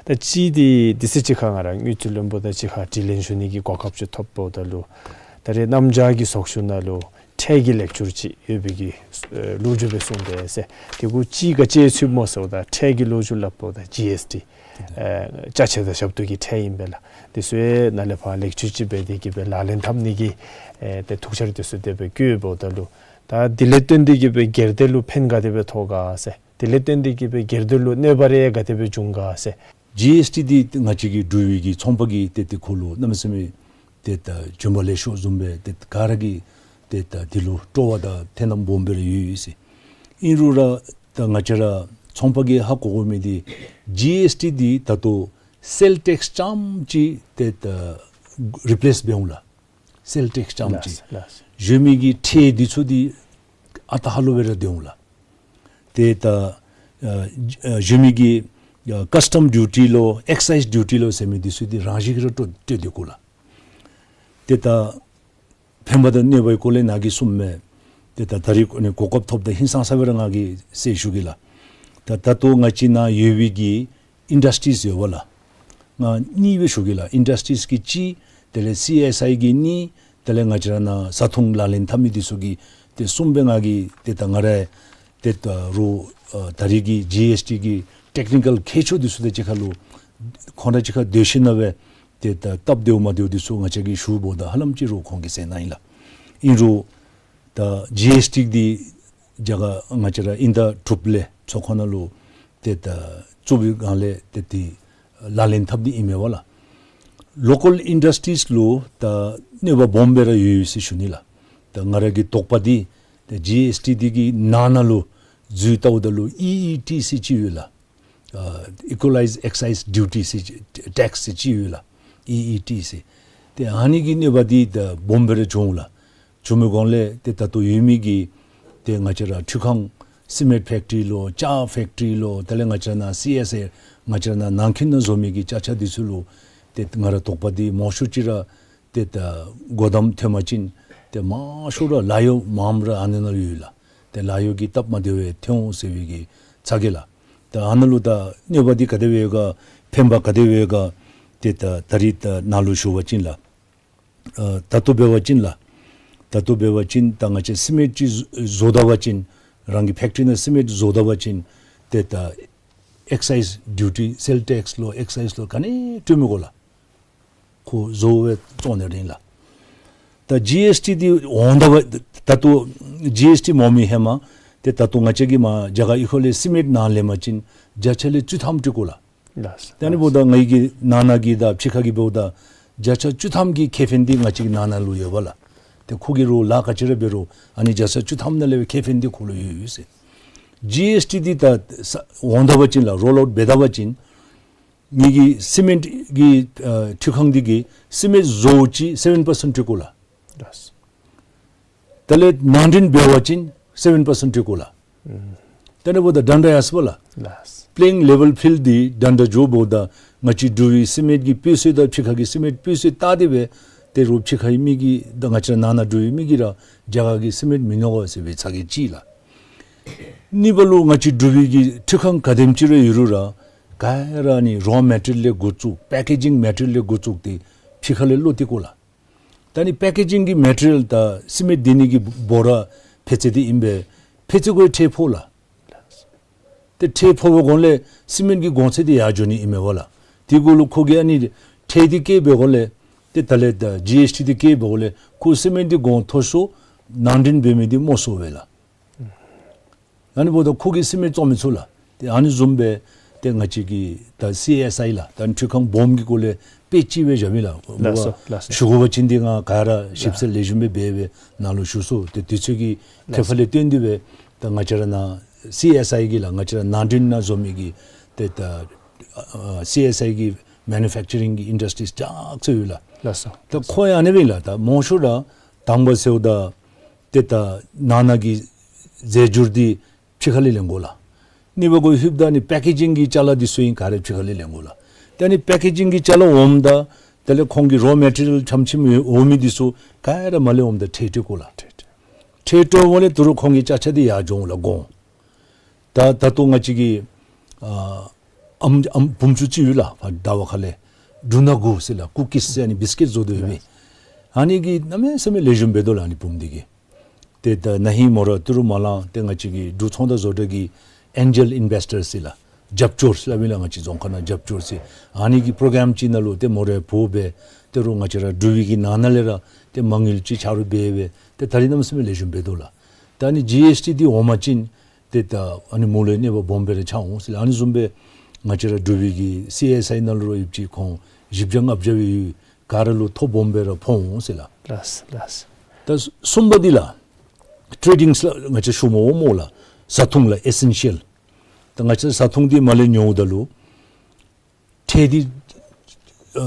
ད་གཅིག་འདི་དུས་ཚོད་ཅིག་ཁར་ང་ར་དངུལ་རྩིས་བློན་པོ་དང་གཅིག་ཁར་དྲི་ལན་ཞུ་ནི་གི་གོ་སྐབས་ཅིག་ཐོབ་འབདཝ་ད་ལུ་ད་རེས་གནམ་བྱཱར་གྱི་ཚོགས་བཞུགས་ནང་ལུ་ཁྲལ་གྱི་ལེགས་བསྒྱུར་ཅིག་ཡོད་པའི་གི་ཨེ་ལོ་རྒྱུས་སྦེ་གསུངས་ཏེ་ཟེར། དེ་གུ་ཅིག་ག་ཅི་ཚུདཔ་སྨོ་ཟེརཝ་ད་ཁྲལ་གྱི་ལོ་རྒྱུས་སླབ་འབདཝ་ད་ཇི་ཨེསི་ཊི་ཨེ་ཅ་ཆས་དང་ཞབས་ཏོག་གི་ཁྲལ་ཨིན་པས་ལགས། དེ་ཚུ་ཡང་ནཱ་ལས་ཕར་ལེགས་བཅོས་ཅིག་འབད་དེ་གི་སྦེ་ལག་ལེན་འཐབ་ནི་གི་ཨེ་ཏེ་ཐུགས་འཆར་དེ་ཚུ་དེ་སྦེ་བཀོད་འབདཝ་ད་ལུ་ད་དེ་ལས་བརྟེན་ཏེ་གི་སྦེ་སྒེར་སྡེ་ལུ་ཕན་ག་དེ་སྦེ་ཐོགས་ག་ཟེར། དེ་ལས་བརྟེན་ཏེ་གི་སྦེ་སྒེར་སྡེ་ལུ་གནོད་པ་རེ་ག་དེ་སྦེ་འབྱུང་ག་ཟེར། ཇི་ཨེསི་ཊི་འདི་ང་བཅས་ཀྱི་འབྲུག་པའི་གི་ཚོང་པ་གི་ཏེ་ཏེ་ཁོ་ལུ་གནམ་མེད་ས་མེད་ཏེ་ད་བྱོན་པ་ལེགས་ཤོམ་བཟུམ་སྦེ་ཏེ་ག་ར་གིས་ཏེ་ད་འདི་ལུ་སྤྲོ་བ་དང་ཐེ་ཚོམ་སྦོམ་སྦེ་ར་ཡོད་ཡོད་ཟེར། ཨིན་རུང་ར་ད་ང་བཅས་ར་ཚོང་པ་གིས་ཧ་གོ་དགོ་མི་འདི་ཇི་ཨེསི་ཊི་འདི་ད་ལྟོ་སེལ་ཊེགསི་རྐྱངམ་ཅིག་ཏེ་ད་རི་པི་ལེསི་འབད་འོང་ལགས། སེལ་ཊེགསི་རྐྱངམ་ཅིག་ལགས་ལགས། གཞན་མི་གི་ཁྲལ་འདི་ཚུ་འདི་ཨ་རྟག་ཧ་ལུགས་སྦེ་ར་སྡོད་འོང་ལགས། ཏེ་ད་ཨ་ཨ་གཞན་མི་གི་ཨ་ཀསི་ཊམ་ཌིའུ་ཊི་ལོ་ཨེག་སའིསི་ཌིའུ་ཊི་ལོ་ཟེར་མི་འདི་ཚུ་འདི་རང་བཞིན་གྱིས་ར་སྤྲོད་སྤྲོད་དེ་གོ་ལགས། ཏེ་ད་ཕན་པ་དང་གནོད་པའི་སྐོར་ལས་ནཱ་གིས་གསུངམ་མས། ཏེ་ད་ད་རིས་ཨ་ནི་གོ་སྐབས་ཐོབ་ད་ཧིང་སངས་ས་སྦེ་ར་ང་གིས་ཟེར་ཞུ་གེ་ལགས། ད་ད་ལྟོ་ང་བཅས་ནཱ་ཡོད་པའི་གི་ཨིན་ཌསི་ཊྲིས་ཡོདཔ་ལགས། ང་གཉིས་སྦེ་ཞུ་གེ་ལགས། ཨིན་ཌསི་ཊྲིས་ཀྱི་གཅིག་དེ་ལས་སི་ཨེསི་ཨའི་གི་གཉིས་དེ་ལས་ང་བཅས་ར་ནཱ་བཟའ་འཐུང་ལག་ལེན་འཐབ་མི་འདི་ཚུ་གི་ཏེ་གསུམ་སྦེ་ང་གིས་ཏེ་ད་ང་ར་ཏེ་ད་རུང་ཨ་ད་རིས་ཀྱི་ཇི་ཨེསི་ཊི་གི་ཊེཀ་ནི་ཀཱལ་མཁས་མཆོག་འདི་ཚུ་དང་གཅིག་ཁར་ལུ་ཁོང་ར་གཅིག་ཁར་སྡོད་ཞིནམ་སྦེ་ཏེ་ད་སྟབས་བདེཝ་མ་བདེཝ་འདི་ཚུ་ང་བཅས་ཀྱིས་ཞུཝ་ད་ཧ་ལམ་ཅིག་རུང་ཁོང་གིས་གསན་གནང་ཡི་ལགས། ཨིན་རུང་ད་ཇི་ཨེསི་ཊི་འདི་རྒྱ་གར་ང་བཅས་ར་དབྱིན་ཟླ་དྲུག་ལས་ཚོགས་ཁང་ནང་ལུ་ཏེ་ད་བཙུགས་པའི་སྒང་ལས་ཏེ་འདི་ལག་ལེན་འཐབ་ནི་ཨིན་མས་པ་ལགས། ལོ་ཀཱལ་ཨིན་ཌསི་ཊྲིས་ལུ་ད་གནོད་པ་སྦོམ་སྦེ་ར་ཡོད་ཡོད་ཟེར་ཞུ་ནི་ལགས། ད་ང་ར་གི་དོགས་པ་འདི་ཏེ་ཇི་ཨེསི་ཊི་འདི་གི་ནང་ན་ལུ་འཛུལ་བལྟཝ་ད་ལུ་ཨི་ཨི་ཊི་ཟེར་ཅིག་ཡོད་ལགས། ཨ་ཨི་ཀུ་ལའིཛ་ཨེག་སའིཛ་ཌིའུ་ཊི་ཟེར་ཅིག་ཊེགསི་ཟེར་ཅིག་ཡོད་ལགས། ཨི་ཨི་ཊི་ཟེར། ཏེ་ཨ་ནི་གི་གནོད་པ་འདི་ད་སྦོམ་སྦེ་ར་བྱུང་ལགས། བྱུང་མི་གོང་ལས་ཏེ་ད་ལྟོ་ཡོད་མི་གི་ཏེ་ང་བཅས་ར་འཕྲུལ་ཁང་སི་མེནཊ་ཕེཀ་ཊི་རི་ལོ་ཅ་ཕེཀ་ཊི་རི་ལོ་དེ་ལས་ང་བཅས་ར་ནཱ་སི་ཨེསི་ཨའི་ང་བཅས་ར་ནཱ་ནང་འཁོད་ནང་བཟོ་མི་གི་ཅ་ཆས་འདི་ཚུ་ལུ་ཏེ་ང་ར་དོགས་པ་འདི་མང་ཤོས་ཅིག་ར་ཏེ་ད་སྒོ་བསྡམ་ཐོན་པ་ཅིན་ཏེ་མང་ཤོས་ར་ལཱ་གཡོག་མངམ་ར་ཨ་ནི་ནང་ལུ་ཡོད་ལགས། ཏེ་ལཱ་གཡོག་གི་སྟབས་མ་བདེཝ་ཐོན་འོང་ཟེར་བའི་གི་ཚ་གྱང་ལགས། ད་ཨ་ནཱ་ལུ་ད་གནོད་པ་འདི་ག་དེ་སྦེ་ཡོད་ག་ཕན་པ་ག་དེ་སྦེ་ཡོད་ག་ཏེ་ད་ད་རིས་ད་ནཱ་ལུ་ཞུ་བ་ཅིན་ལགས། ཨ་ད་ལྟོ་འབད་བ་ཅིན་ལགས། ད་ལྟོ་འབད་བ་ཅིན་ད་ང་བཅས་སི་མེནཊ་ཅིག་བཟོ་བཟོ་ད་པ་ཅིན་རང་གི་ཕེཀ་ཊི་རི་ནང་སི་མེནཊ་བཟོ་ད་པ་ཅིན་ཏེ་ད་ཨེག་སའིཛ་ཌིའུ་ཊི་སེལ་ཊེགསི་ལོ་ཨེག་སའིཛ་ལོ་ག་ནི་སྤྲོད་མི་དགོ་ལགས། ཁོ་བཟོ་སྦེ་བཙོང་ནི་ར་ཨིན་ལགས། ད་ཇི་ཨེསི་ཊི་འདི་འོང་ད་པ་ད་ལྟོ་ཇི་ཨེསི་ཊི་མེད་མི་ཧེ་མ་ཏེ་ད་ལྟོ་ང་བཅས་ཀྱིས་མར་རྒྱ་གར་གཡུས་ཁ་ལས་སི་མེནཊ་ནཱ་ལེན་པ་ཅིན་བརྒྱ་ཆ་ལས་བཅུ་ཐམ་སྤྲོད་དགོ་ལགས། ལགས། ད་ཨ་ནི་འབདཝ་ད་ང་གི་ནང་ན་གི་དང་ཕྱི་ཁ་གི་འབདཝ་ད་བརྒྱ་ཆ་བཅུ་ཐམ་གྱི་ཁེ་ཕན་འདི་ང་བཅས་ཀྱི་ནང་ན་ལུ་ཡོད་པ་ལགས། ཏེ་ཁོ་གིས་རོགས་ལཱ་ག་ཅི་ར་འབད་རུང་ཨ་ནི་བརྒྱ་ཆ་བཅུ་ཐམ་ནང་ལས་སྦེ་ཁེ་ཕན་འདི་ཁོ་ལུ་ཡོད་ཡོད་ཟེར། ཇི་ཨེསི་ཊི་འདི་ད་ས་འོང་ད་པ་ཅིན་ལགས་རོལ་ཨའུཊ་འབད་ད་པ་ཅིན་ངེ་གི་སི་མེནཊ་གི་ཨ་འཕྲུལ་ཁང་འདི་གིས་སི་མེནཊ་བཟོཝ་ཅིག་སེ་བེན་པར་སེནཊ་སྤྲོད་དགོ་ལགས། ལགས། དེ་ལས་ནང་འདྲེན་འབད་བ་ཅིན་སེ་བེན་པར་སེནཊ་སྤྲོད་དགོ་ལགས། ཨུམ། ད་ཨ་ནི་འབདཝ་ད་འདྲན་འདྲ་ཡར་སོང་པ་ལགས། ལགས། པླེའིང་ལེ་ཝལ་ཕིལཌ་འདི་འདྲན་འདྲ་འགྱོཝ་ད་ང་བཅས་འབྲུག་པའི་སི་མེནཊ་གི་སྤུས་ཚད་དང་ཕྱི་ཁ་གི་སི་མེནཊ་སྤུས་ཚད་བལྟ་སྟེ་སྦེ་ཏེ་རོགས་ཕྱི་ཁའི་མི་གིས་ད་ང་བཅས་ནང་ན་འབྲུག་པའི་མི་གིས་ར་རྒྱ་གར་གྱི་སི་མེནཊ་མིན་ནོ་ག་ཟེར་བའི་ཚ་གྱང་ཅིག་ལགས། གཉིས་པ་ལུ་ང་བཅས་འབྲུག་པའི་གི་འཕྲུལ་ཁང་ག་དེམ་ཅིག་ར་ཡོད་རུང་ར་ག་ར་ནི་རོ་མེ་ཊི་རི་ཡལ་ལས་འགོ་བཙུགས་པེ་ཀེ་ཇིང་མེ་ཊི་རི་ཡལ་ལས་འགོ་བཙུགས་ཏེ་ཕྱི་ཁ་ལས་ལོག་སྟེ་དགོ་ལགས། ད་ཨ་ནི་པེ་ཀེ་ཇིང་གི་མེ་ཊི་རི་ཡལ་དང་སི་མེནཊ་འདི་གཉིས་ཀྱི་འབོ་ར་ཕྱེད་ཚད་འདི་ཨིན་པས། ཕྱེད་ཚད་གུ་ཁྲལ་ཕོག་ལགས། ཏེ་ཁྲལ་ཕོག་པའི་གོང་ལས་སི་མེནཊ་གི་གོང་ཚད་འདི་ཡར་འགྱོ་ནི་ཨིན་མས་པ་ལགས། དེ་གུ་ལུ་ཁོ་གིས་ཨ་ནི་ཁྲལ་འདི་བཀལ་བའི་གོང་ལས་ཏེ་ད་ལས་ད་ཇི་ཨེསི་ཊི་འདི་བཀལ་བའི་གོང་ལས་ཁོ་སི་མེནཊ་འདི་གོང་མཐོ་སུ་ནང་འདྲེན་འབད་མི་འདི་སྨོ་སོ་བས་ལགས། ཨ་ནི་འབདཝ་ད་ཁོ་གིས་སི་མེནཊ་བཙོང་མི་ཚུགས་ལགས། ཏེ་ཨ་ནི་བཟུམ་སྦེ་ཏེ་ང་བཅས་ཀྱི་ད་སི་ཨེསི་ཨའི་ལགས་ད་འཕྲུལ་ཁང་སྦོམ་གྱི་སྐོར་ལས་དཔེ་ཅིག་སྦེ་བཞག་མི་ལགས། ལགས་སོ་ལགས་སོ། ཞུ་དགོ་པ་ཅིན་འདི་ང་ག་ར་ཞིབ་གསལ་ལེགས་ཤོམ་སྦེ་འབད་སྦེ་ནཱ་ལུ་ཞུ་ཚུགས། ཏེ་དུས་ཚོད་ཀྱི་ཁྱད་པར་ལས་བརྟེན་ཏེ་སྦེ་ད་ང་བཅས་ར་ནཱ་སི་ཨེསི་ཨའི་གི་ལགས་ང་བཅས་ར་ནང་འདྲེན་ནང་བཟོ་མི་གི་ཏེ་ད་ཨ་སི་ཨེསི་ཨའི་གི་མེ་ནུ་ཕེཀ་ཅ་རིང་གི་ཨིན་ཌསི་ཊི་རིས་ཅ་ཆས་ཡོད་ལགས། ལགས་སོ། ད་ཁོ་ཡང་ཨ་ནི་སྦེ་ལགས། ད་མང་ཤོས་ར་དང་པ་ཟེརཝ་ད་ཏེ་ད་ནང་ན་གི་རྫས་སྦྱོར་འདི་ཕྱི་ཁ་ལས་ལེན་དགོ་ལགས། གཉིས་པ་གུ་ལྷོདཔ་ད་ཨ་ནི་པེ་ཀེ་ཇིང་གི་ཅ་ལ་འདི་ཚུ་ཨིན་ག་ར་ཕྱི་ཁ་ལས་ལེན་དགོ་ལགས། ཏེ་ཨ་ནི་པེ་ཀེ་ཇིང་གི་ཅ་ལ་འོངམ་ད་དེ་ལས་ཁོང་གི་རོ་མེ་ཊི་རི་ཡལ་ཆམ་ཆིམ་འོང་མི་འདི་ཚུ་ག་ར་མར་ལས་འོངམ་ད་ཁྲལ་སྤྲོད་དགོ་ལགས། ཁྲལ་སྤྲོད་པ་ལས་ད་རུང་ཁོང་གི་ཅ་ཆས་འདི་ཡར་འགྱོ་འོང་ལགས་གོང་། ད་ད་ལྟོ་ང་བཅས་ཀྱི་ཨ་ཨམ་ཨམ་བུམོ་ཚུ་ཅིག་ཡོད་ལགས། ཕར་ཟླ་བ་ཁ་ལས་འབྲུ་སྣ་དགུ་ཟེར་ལགས། ཀུ་ཀིས་ཟེར་ཨ་ནི་བིསི་ཀིཊ་བཟོ་དོ་ཡོད་མི། ཨ་ནི་གིས་གནམ་མེད་ས་མེད་ལེགས་ཤོམ་འབད་དོ་ལགས་ཨ་ནི་བུམོ་འདི་གིས། ཏེ་ད་ན་ཧིང་མོ་ར་ཏི་རུ་མ་ལང་ཏེ་ང་བཅས་ཀྱི་འབྲུག་ཚོང་དང་བཟོ་གྲྭ་གི་ཨེན་ཇེལ་ཨིན་བེསི་ཊར་ཟེར་ལགས། རྒྱབ་སྐྱོར་ཟེར་སླབ་ཨིན་ལགས་ང་བཅས་རྫོང་ཁ་ནང་རྒྱབ་སྐྱོར་ཟེར། ཨ་ནི་གི་པྲོ་གྲམ་ཅིག་ནང་ལུ་ཏེ་མོ་ར་འབོ་སྦེ་ཏི་རུ་ང་བཅས་ར་འབྲུག་པའི་གི་ནང་ན་ལས་ར་ཏེ་མ་དངུལ་ཅིག་ཆ་རོགས་འབད་སྦེ་ཏེ་ད་རིས་གནམ་མེད་ས་མེད་ལེགས་ཤོམ་འབད་དོ་ལགས། ད་ཨ་ནི་ཇི་ཨེསི་ཊི་འདི་འོང་པ་ཅིན་ཏེ་ད་ཨ་ནི་མུ་ལུ་གནོད་པ་སྦོམ་སྦེ་ར་ཆགས་འོང་ཟེར་ལགས། ཨ་ནི་བཟུམ་སྦེ་ང་བཅས་ར་འབྲུག་པའི་གི་སི་ཨེསི་ཨའི་ནང་ལུ་ར་ཡོདཔ་ཅིག་ཁོང་བཞི་བརྒྱ་ལྔ་བརྒྱ་སྦེ་ཡོད། ག་ར་ལུ་ཐོ་སྦོམ་སྦེ་ར་ཕོག་འོང་ཟེར་ལགས། ལགས་ལགས། ད་གསུམ་པ་འདི་ལགས་ཊེ་ཌིང་ཟེར་ང་བཅས་ཞུ་མི་འོང་སྨོ་ལགས། བཟའ་འཐུང་ལགས་ཨེ་སེན་ཤལ། ད་ང་བཅས་བཟའ་འཐུང་འདི་མར་ལས་ཉོཝ་ད་ལུ་ཁྲལ་འདི་ཨ་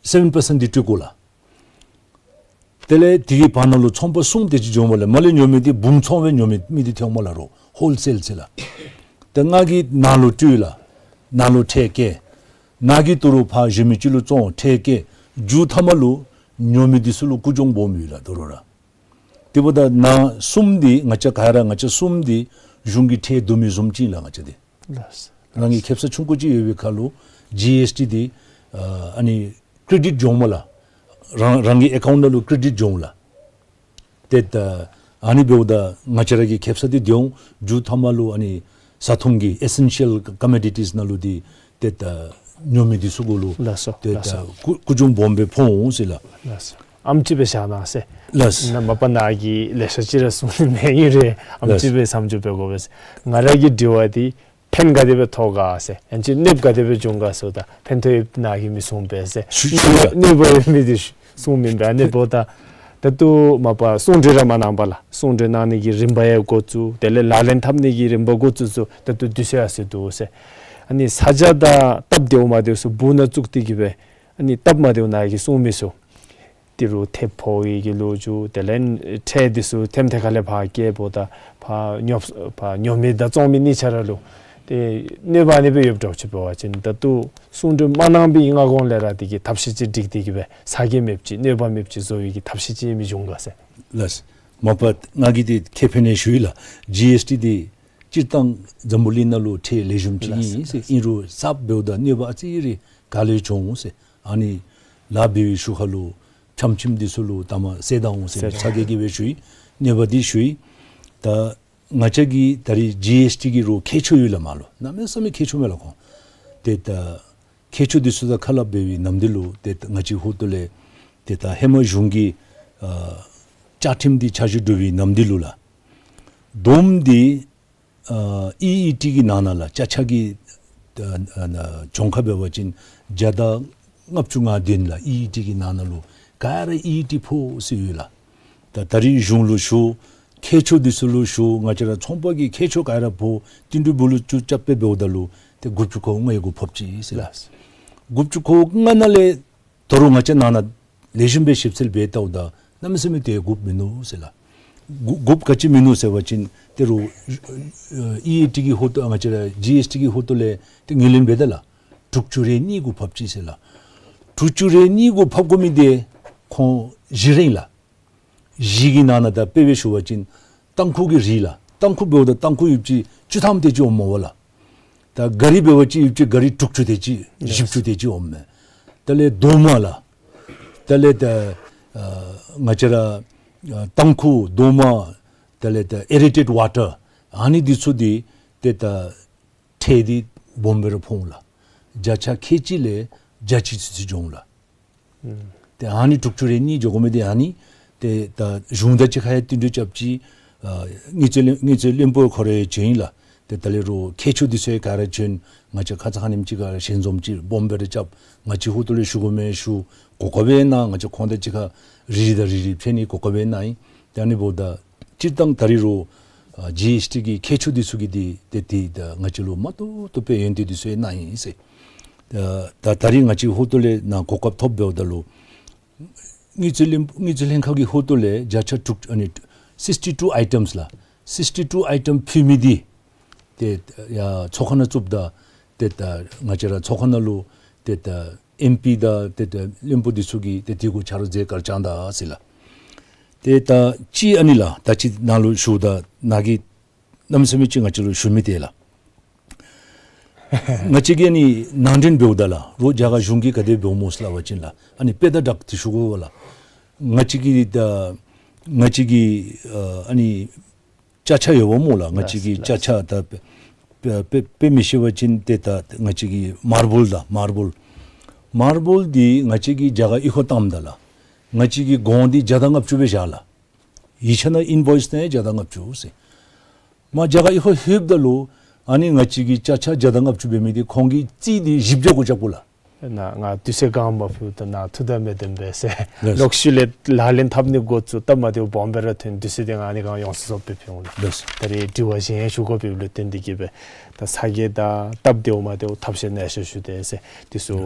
སེ་བེན་པར་སེནཊ་འདི་སྤྲོད་དགོ་ལགས། དེ་ལས་དེ་གི་བར་ན་ལུ་ཚོང་པ་གསུམ་དེ་ཅིག་འགྱོཝ་མས་ལགས། མར་ལས་ཉོ་མི་འདི་བུམོ་ཚོང་སྦེ་ཉོ་མི་མི་འདི་ཐོནམ་མས་ལགས་རོགས། ཧོལ་སེལ་ཟེར་ལགས། ཏེ་ང་གིས་ནཱ་ལུ་སྤྲོད་ལགས། ནཱ་ལུ་ཁྲལ་བཀལ། ནཱ་གིས་ད་རུང་ཕར་གཞན་མི་ཅིག་ལུ་བཙོང་ཁྲལ་བཀལ། མཇུག་མཐའ་མ་ལུ་ཉོ་མི་འདི་ཚུ་ལུ་རྒུད་གྱོང་སྦོམ་ཡོད་ལགས་ད་རུང་ར། དེ་འབདཝ་ད་ནཱ་གསུམ་འདི་ང་བཅས་ག་ར་ང་བཅས་གསུམ་འདི་གཞུང་གི་ཁྲལ་བསྡུ་མི་བཟུམ་ཅིག་ལགས་ང་བཅས་འདི། ལགས། རང་གི་ཁེ་སང་ཆུང་ཀུ་ཅིག་ཡོད་པའི་ཁར་ལུ་ཇི་ཨེསི་ཊི་འདི་ཨ་ཨ་ནི་ཀེ་རེ་ཌིཊ་འགྱོཝ་མས་ལགས། རང་རང་གི་ཨེ་ཀའུནཊ་ནང་ལུ་ཀེ་རེ་ཌིཊ་འགྱོཝ་ལགས། ཏེ་ད་ཨ་ནི་འབདཝ་ད་ང་བཅས་ར་གི་ཁེ་སང་འདི་སྡོད་འོང་། མཇུག་མཐའ་མ་ལུ་ཨ་ནི་བཟའ་འཐུང་གི་ཨེ་སེན་ཤལ་ཀོ་མོ་ཌི་ཊིས་ནང་ལུ་འདི་ཏེ་ད་ཉོ་མི་འདི་ཚུ་གུ་ལུ་ལགས་སོ་ཏེ་ལགས་སོ། ད་རྒུད་རྒུད་གྱོང་སྦོམ་སྦེ་ཕོག་འོང་ཟེར་ལགས། ལགས་སོ། ཨེམ་ཅིག་སྦེ་བཞག་གནང་ཟེར། ལགས་སོ། ནཱ་མ་པ་ནཱ་གིས་ལེ་ཤ་ཅིག་ར་གསུང་ནི་མེད་ཨིན་རུང་ཨེམ་ཅིག་སྦེ་མཚམས་འཇོག་འབད་དགོ་པས། ང་ར་གི་དྲི་བ་འདི་ཕན་ག་དེ་སྦེ་ཐོགས་ག་ཟེར། ཨེམ་ཅིག་གནོདཔ་ག་དེ་སྦེ་འབྱུང་ག་ཟེརཝ་ད་ཕན་ཐོགས་ཡོདཔ་ནཱ་གིས་མི་གསུང་པས་ཟེར། ཞུ་ཞུ་ཡ། གནོདཔ་ཡོད་མི་འདི་གསུང་མི་འབད་ཨ་ནི་འབདཝ་ད། ད་ལྟོ་མ་པ་གསུང་གྲོས་ར་མ་གནང་པ་ལགས། གསུང་གྲོས་གནང་ནི་གི་རིམ་པ་ཡང་འགོ་བཙུགས། དེ་ལས་ལག་ལེན་འཐབ་ནི་གི་རིམ་པ་འགོ་བཙུགས་ཚུ་ད་ལྟོ་དུས་ཚོད་ཡར་སོང་འདུག་ཟེར། ཨ་ནི་ས་ཆ་དང་སྟབས་བདེཝ་མ་བདེཝ་ཚུ་སྦུག་ནང་བཙུགས་ཏེ་གི་སྦེ་ཨ་ནི་སྟབས་མ་བདེཝ་ནཱ་གིས་གསུངས་མི་ཚུ་ཏི་རུ་ཐེབས་ཕོག་ནི་གི་ལོ་རྒྱུས། དེ་ལས་ཁྲལ་འདི་ཚུ་ཐེམ་ཐེ་ཁ་ལས་ཕར་བཀལཝ་ད་ཕར་ཉོ་ཕར་ཉོ་མི་དང་བཙོང་མི་གཉིས་ཆ་ར་ལུ་ཏེ་གནོད་པ་ཨ་ནི་སྦེ་ཡོདཔ་འདྲཝ་ཅིག་འབད་བ་ཅིན་ད་ལྟོ་གསུང་གྲོས་མ་གནང་པའི་སྔ་གོང་ལས་ར་དེ་གི་ཐབས་ཤེས་ཅིག་སྒྲིག་སྟེ་གི་སྦེ་ཚ་གྱང་མེདཔ་ཅིག་གནོད་པ་མེདཔ་ཅིག་བཟོ་ནི་གི་ཐབས་ཤེས་ཅིག་ཨིན་མི་འབྱུང་ག་ཟེར། ལགས། མ་པ་ང་གིས་དེ་ཁེ་ཕན་ནང་ཞུ་ཡི་ལགས། ཇི་ཨེསི་ཊི་འདི་སྤྱིར་བཏང་འཛམ་བུ་གླིང་ནང་ལུ་ཁྲལ་ལེགས་ཤོམ་ཅིག་ཨིན་ཟེར། ཨིན་རུང་གསརཔ་འབདཝ་ད་གནོད་པ་ཨ་ཙི་རེ་ག་ལས་བྱུང་ཟེར། ཨ་ནི་ལཱ་འབད་བའི་ཤུལ་ཁ་ལུ་ཕྱམ་ཕྱིམ་འདི་ཚུ་ལུ་ད་མ་སེལ་ད་འོང་ཟེར་ཚ་གྱང་གིས་སྦེ་ཞུ་ཡི། གནོད་པ་འདི་ཞུ་ཡི། ད་ང་བཅས་ཀྱི་ད་རིས་ཇི་ཨེསི་ཊི་གི་རོགས་མཁས་མཆོག་ཡོད་ལགས་མ་ལོ། གནམ་མེད་ས་མེད་མཁས་མཆོག་མས་ལགས་ཁོང་། ཏེ་ད་མཁས་མཆོག་འདི་ཚུ་དང་ཁ་སླབ་འབད་བའི་ནམ་དུས་ལུ་ཏེ་ད་ང་བཅས་ཧོ་ཏོ་ལས་ཏེ་ད་ཧེ་མ་གཞུང་གི་ཨ་བཅའ་ཁྲིམས་འདི་ཆ་བཞག་སྒྲུབ་པའི་ནམ་དུས་ལུ་ལགས། དོམ་འདི་ཨ་ཨི་ཨི་ཊི་གི་ནང་ན་ལགས་ཅ་ཆས་ཀྱི་ཨ་ཨ་གྱངས་ཁ་འབད་བ་ཅིན་བརྒྱ་དང་ལྔ་བཅུ་ང་བདུན་ལགས། ཨི་ཨི་ཊི་གི་ནང་ན་ལུ་ག་ར་ཨི་ཨི་ཊི་ཕོག་ཟེར་ཡོད་ལགས། ད་ད་རིས་གཞུང་ལུ་ཞུ་མཁས་མཆོག་འདི་ཚུ་ལུ་ཞུ་ང་བཅས་ར་ཚོང་པ་གི་མཁས་མཆོག་ག་ར་ཕོག་བསྟུན་གྲོས་འབུལ་ལུ་བཅུག་རྐྱབ་སྦེ་འབདཝ་ད་ལུ་ཏེ་དགུ་བཅུ་གོ་ལྔ་ཡི་གུ་ཕབ་ཅི་ཟེར་ལགས། དགུ་བཅུ་གོ་ལྔ་ནང་ལས་ད་རུང་ང་བཅས་ནང་ན་ལེགས་ཤོམ་སྦེ་ཞིབ་འཚོལ་འབད་བལྟཝ་ད་གནམ་མེད་ས་མེད་ཏེ་དགོཔ་མིན་ནུག་ཟེར་ལགས། དགོ་དགོཔ་ག་ཅི་མིན་ནུག་ཟེར་བ་ཅིན་ཏེ་རུང་ཨི་ཨི་ཊི་གི་ཧོ་ཏོ་ང་བཅས་ར་ཇི་ཨེསི་ཊི་གི་ཧོ་ཏོ་ལས་ཏེ་ངོས་ལེན་འབད་ད་ལགས། དྲུག་ཅུ་རེ་གཉིས་གུ་ཕབ་ཅི་ཟེར་ལགས། དྲུག་ཅུ་རེ་གཉིས་གུ་ཕབ་དགོ་མི་འདི་ཁོང་བཞི་རེ་ཨིན་ལགས། བཞི་གི་ནང་ན་ད་དཔེ་སྦེ་ཞུ་བ་ཅིན་ཏང་ཁུ་གི་རིགས་ལགས། ཏང་ཁུ་འབདཝ་ད་ཏང་ཁུ་ཡོདཔ་ཅིག་བཅུ་ཐམ་དེ་ཅིག་འོངམ་མས་ལགས། ད་ག་རི་འབད་བ་ཅིན་ཡོདཔ་ཅིག་ག་རི་དྲུག་ཅུ་དེ་ཅིག་བཞི་བཅུ་དེ་ཅིག་འོངམ་མས། དེ་ལས་དོ་མ་ལགས། དེ་ལས་ད་ཨ་ང་བཅས་ར་ཨ་ཏང་ཁུ་དོ་མ་དེ་ལས་ད་ཨེ་རེ་ཊེཌ་ཝ་ཊར་ཨ་ནི་འདི་ཚུ་འདི་ཏེ་ད་ཁྲལ་འདི་སྦོམ་སྦེ་ར་ཕོག་འོང་ལགས། བརྒྱ་ཆ་ཁལ་གཅིག་ལས་བརྒྱ་ཆ་གཅིག་ཙམ་ཅིག་འགྱོ་འོང་ལགས། ཨུམ། ཏེ་ཨ་ནི་དྲུག་ཅུ་རེ་གཉིས་འགྱོ་དགོ་མི་འདི་ཨ་ནི་ཏེ་ད་གཞུང་དང་གཅིག་ཁར་ཡང་བསྟུན་གྲོས་རྐྱབ་ཅི། ཨ་དངུལ་རྩིས་ལྷན་དངུལ་རྩིས་བློན་པོ་ཁོ་ར་ཡང་བྱོན་ཡི་ལགས། ཏེ་ད་ལས་རོགས་མཁས་མཆོག་འདི་ཚུ་ཡང་ག་ར་བྱོན། ང་བཅས་ཁ་ཙ་ཁ་ཉིནམ་ཅིག་ཁར་ཞལ་འཛོམས་ཅིག་སྦོམ་སྦེ་ར་རྐྱབ། ང་བཅས་ཧོ་ཏོ་ལས་ཞུ་དགོ་མི་ཞུ། གོ་སྐབས་ཡང་གནང་། ང་བཅས་ཁོང་དང་གཅིག་ཁར་རིལ་རི་དང་རིལ་རི་ཕྱད་ནི་གོ་སྐབས་ཡང་གནང་ཡི། ད་ཨ་ནི་འབདཝ་ད་སྤྱིར་བཏང་ད་རིས་རོགས་ཨ་ཇི་ཨེསི་ཊི་གི་མཁས་མཆོག་འདི་ཚུ་གིས་འདི་ཏེ་འདི་ད་ང་བཅས་ལུ་མ་ཏོག་ཏོ་སྦེ་ཡོན་ཏན་འདི་ཚུ་ཡང་གནང་ཡི་ཟེར། ད་ད་ད་རིས་ང་བཅས་ཧོ་ཏོ་ལས་ནཱ་གོ་སྐབས་ཐོབ་འབདཝ་ད་ལུ་དངུལ་རྩིས་ལྷན་དངུལ་རྩིས་ལྷན་ཁག་གི་ཧོ་ཏོ་ལས་བརྒྱ་ཆ་དྲུག་ཨ་ནི་སིགསི་ཊི་ཊུ་ཨའི་ཊམས་ལགས། སིགསི་ཊི་ཊུ་ཨའི་ཊམ་ཕུལ་མི་འདི་ཏེ་ཡར་ཚོགས་ཁང་ནང་བཙུགསཔ་ད་ཏེ་ད་ང་བཅས་ར་ཚོགས་ཁང་ནང་ལུ་ཏེ་ད་ཨེམ་པི་དང་ཏེ་ད་བློན་པོ་འདི་ཚུ་གིས་ཏེ་དེ་གུ་ཆ་རོགས་མཛད་ག་ར་བྱིན་ད་ཟེར་ལགས། ཏེ་ད་ཅི་ཨ་ནི་ལགས་ད་ཅི་ནཱ་ལུ་ཞུཝ་ད་ནཱ་གིས་གནམ་མེད་ས་མེད་ཅིག་ང་བཅས་ལུ་ཞུ་མི་དེ་ལགས། ང་བཅས་ཀྱིས་ཨ་ནི་ནང་འདྲེན་འབདཝ་ད་ལགས་རོགས་རྒྱ་གར་གཞུང་གིས་ག་དེ་འབདཝ་སྨོ་ཟེར་སླབ་པ་ཅིན་ལགས་ཨ་ནི་དཔེ་དང་སྦྲགས་ཏེ་ཞུ་དགོ་པས་ལགས། ང་བཅས་ཀྱི་ད་ང་བཅས་ཀྱི་ཨ་ཨ་ནི་ཅ་ཆས་ཡོདཔ་སྨོ་ལགས། ང་བཅས་ཀྱི་ཅ་ཆས་ད་དཔེ་དཔེ་དཔེ་མི་ཤེས་པ་ཅིན་ཏེ་ད་ང་བཅས་ཀྱི་མར་བལ་ད་མར་བལ་མར་བལ་འདི་ང་བཅས་ཀྱིས་རྒྱ་གར་གཡུས་ཁར་བཏངམ་ད་ལགས་ང་བཅས་ཀྱི་གོང་འདི་བརྒྱ་དང་ལྔ་བཅུ་སྦེ་བཞག་ལགས། ཡིག་ཆ་ནང་ཨིན་བོའིསི་ནང་ཡང་བརྒྱ་དང་ལྔ་བཅུ་ཟེར། མར་རྒྱ་གར་གཡུས་ཁར་ལྷོདཔ་ད་ལུ་ཨ་ནི་ང་བཅས་ཀྱི་ཅ་ཆས་བརྒྱ་དང་ལྔ་བཅུ་འབད་མི་འདི་ཁོང་གིས་རྩིས་འདི་བཞི་བརྒྱ་གུ་རྐྱབ་དགོ་ལགས། ནཱ་ང་དུས་ཚོད་གང་མ་ཕུལཝ་ད་ནཱ་ཐུགས་དང་མི་ལྡནམ་སྦེ་ཟེར། ལགས། ལོག་ཤུལ་ལས་ལག་ལེན་འཐབ་ནི་འགོ་བཙུགས་སྟབས་མ་བདེཝ་སྦོམ་སྦེ་ར་ཐོན། དུས་ཚོད་འདི་ང་ཨ་ནི་སྒང་ཡོངས་སུ་རྫོགསཔ་སྦེ་ཕུལ་འོང་ལགས། ལགས། ད་རིས་དྲི་བ་གཞན་ཡང་ཞུ་དགོཔ་ཡོདཔ་ལུ་བརྟེན་ཏེ་གིས་སྦེ་ད་ཚ་གྱང་དང་སྟབས་བདེཝ་མ་བདེཝ་ཐབས་ཤེས་ནཱ་ཞུ་ཞུ་དེས་ཟེར་འདི་ཚུ་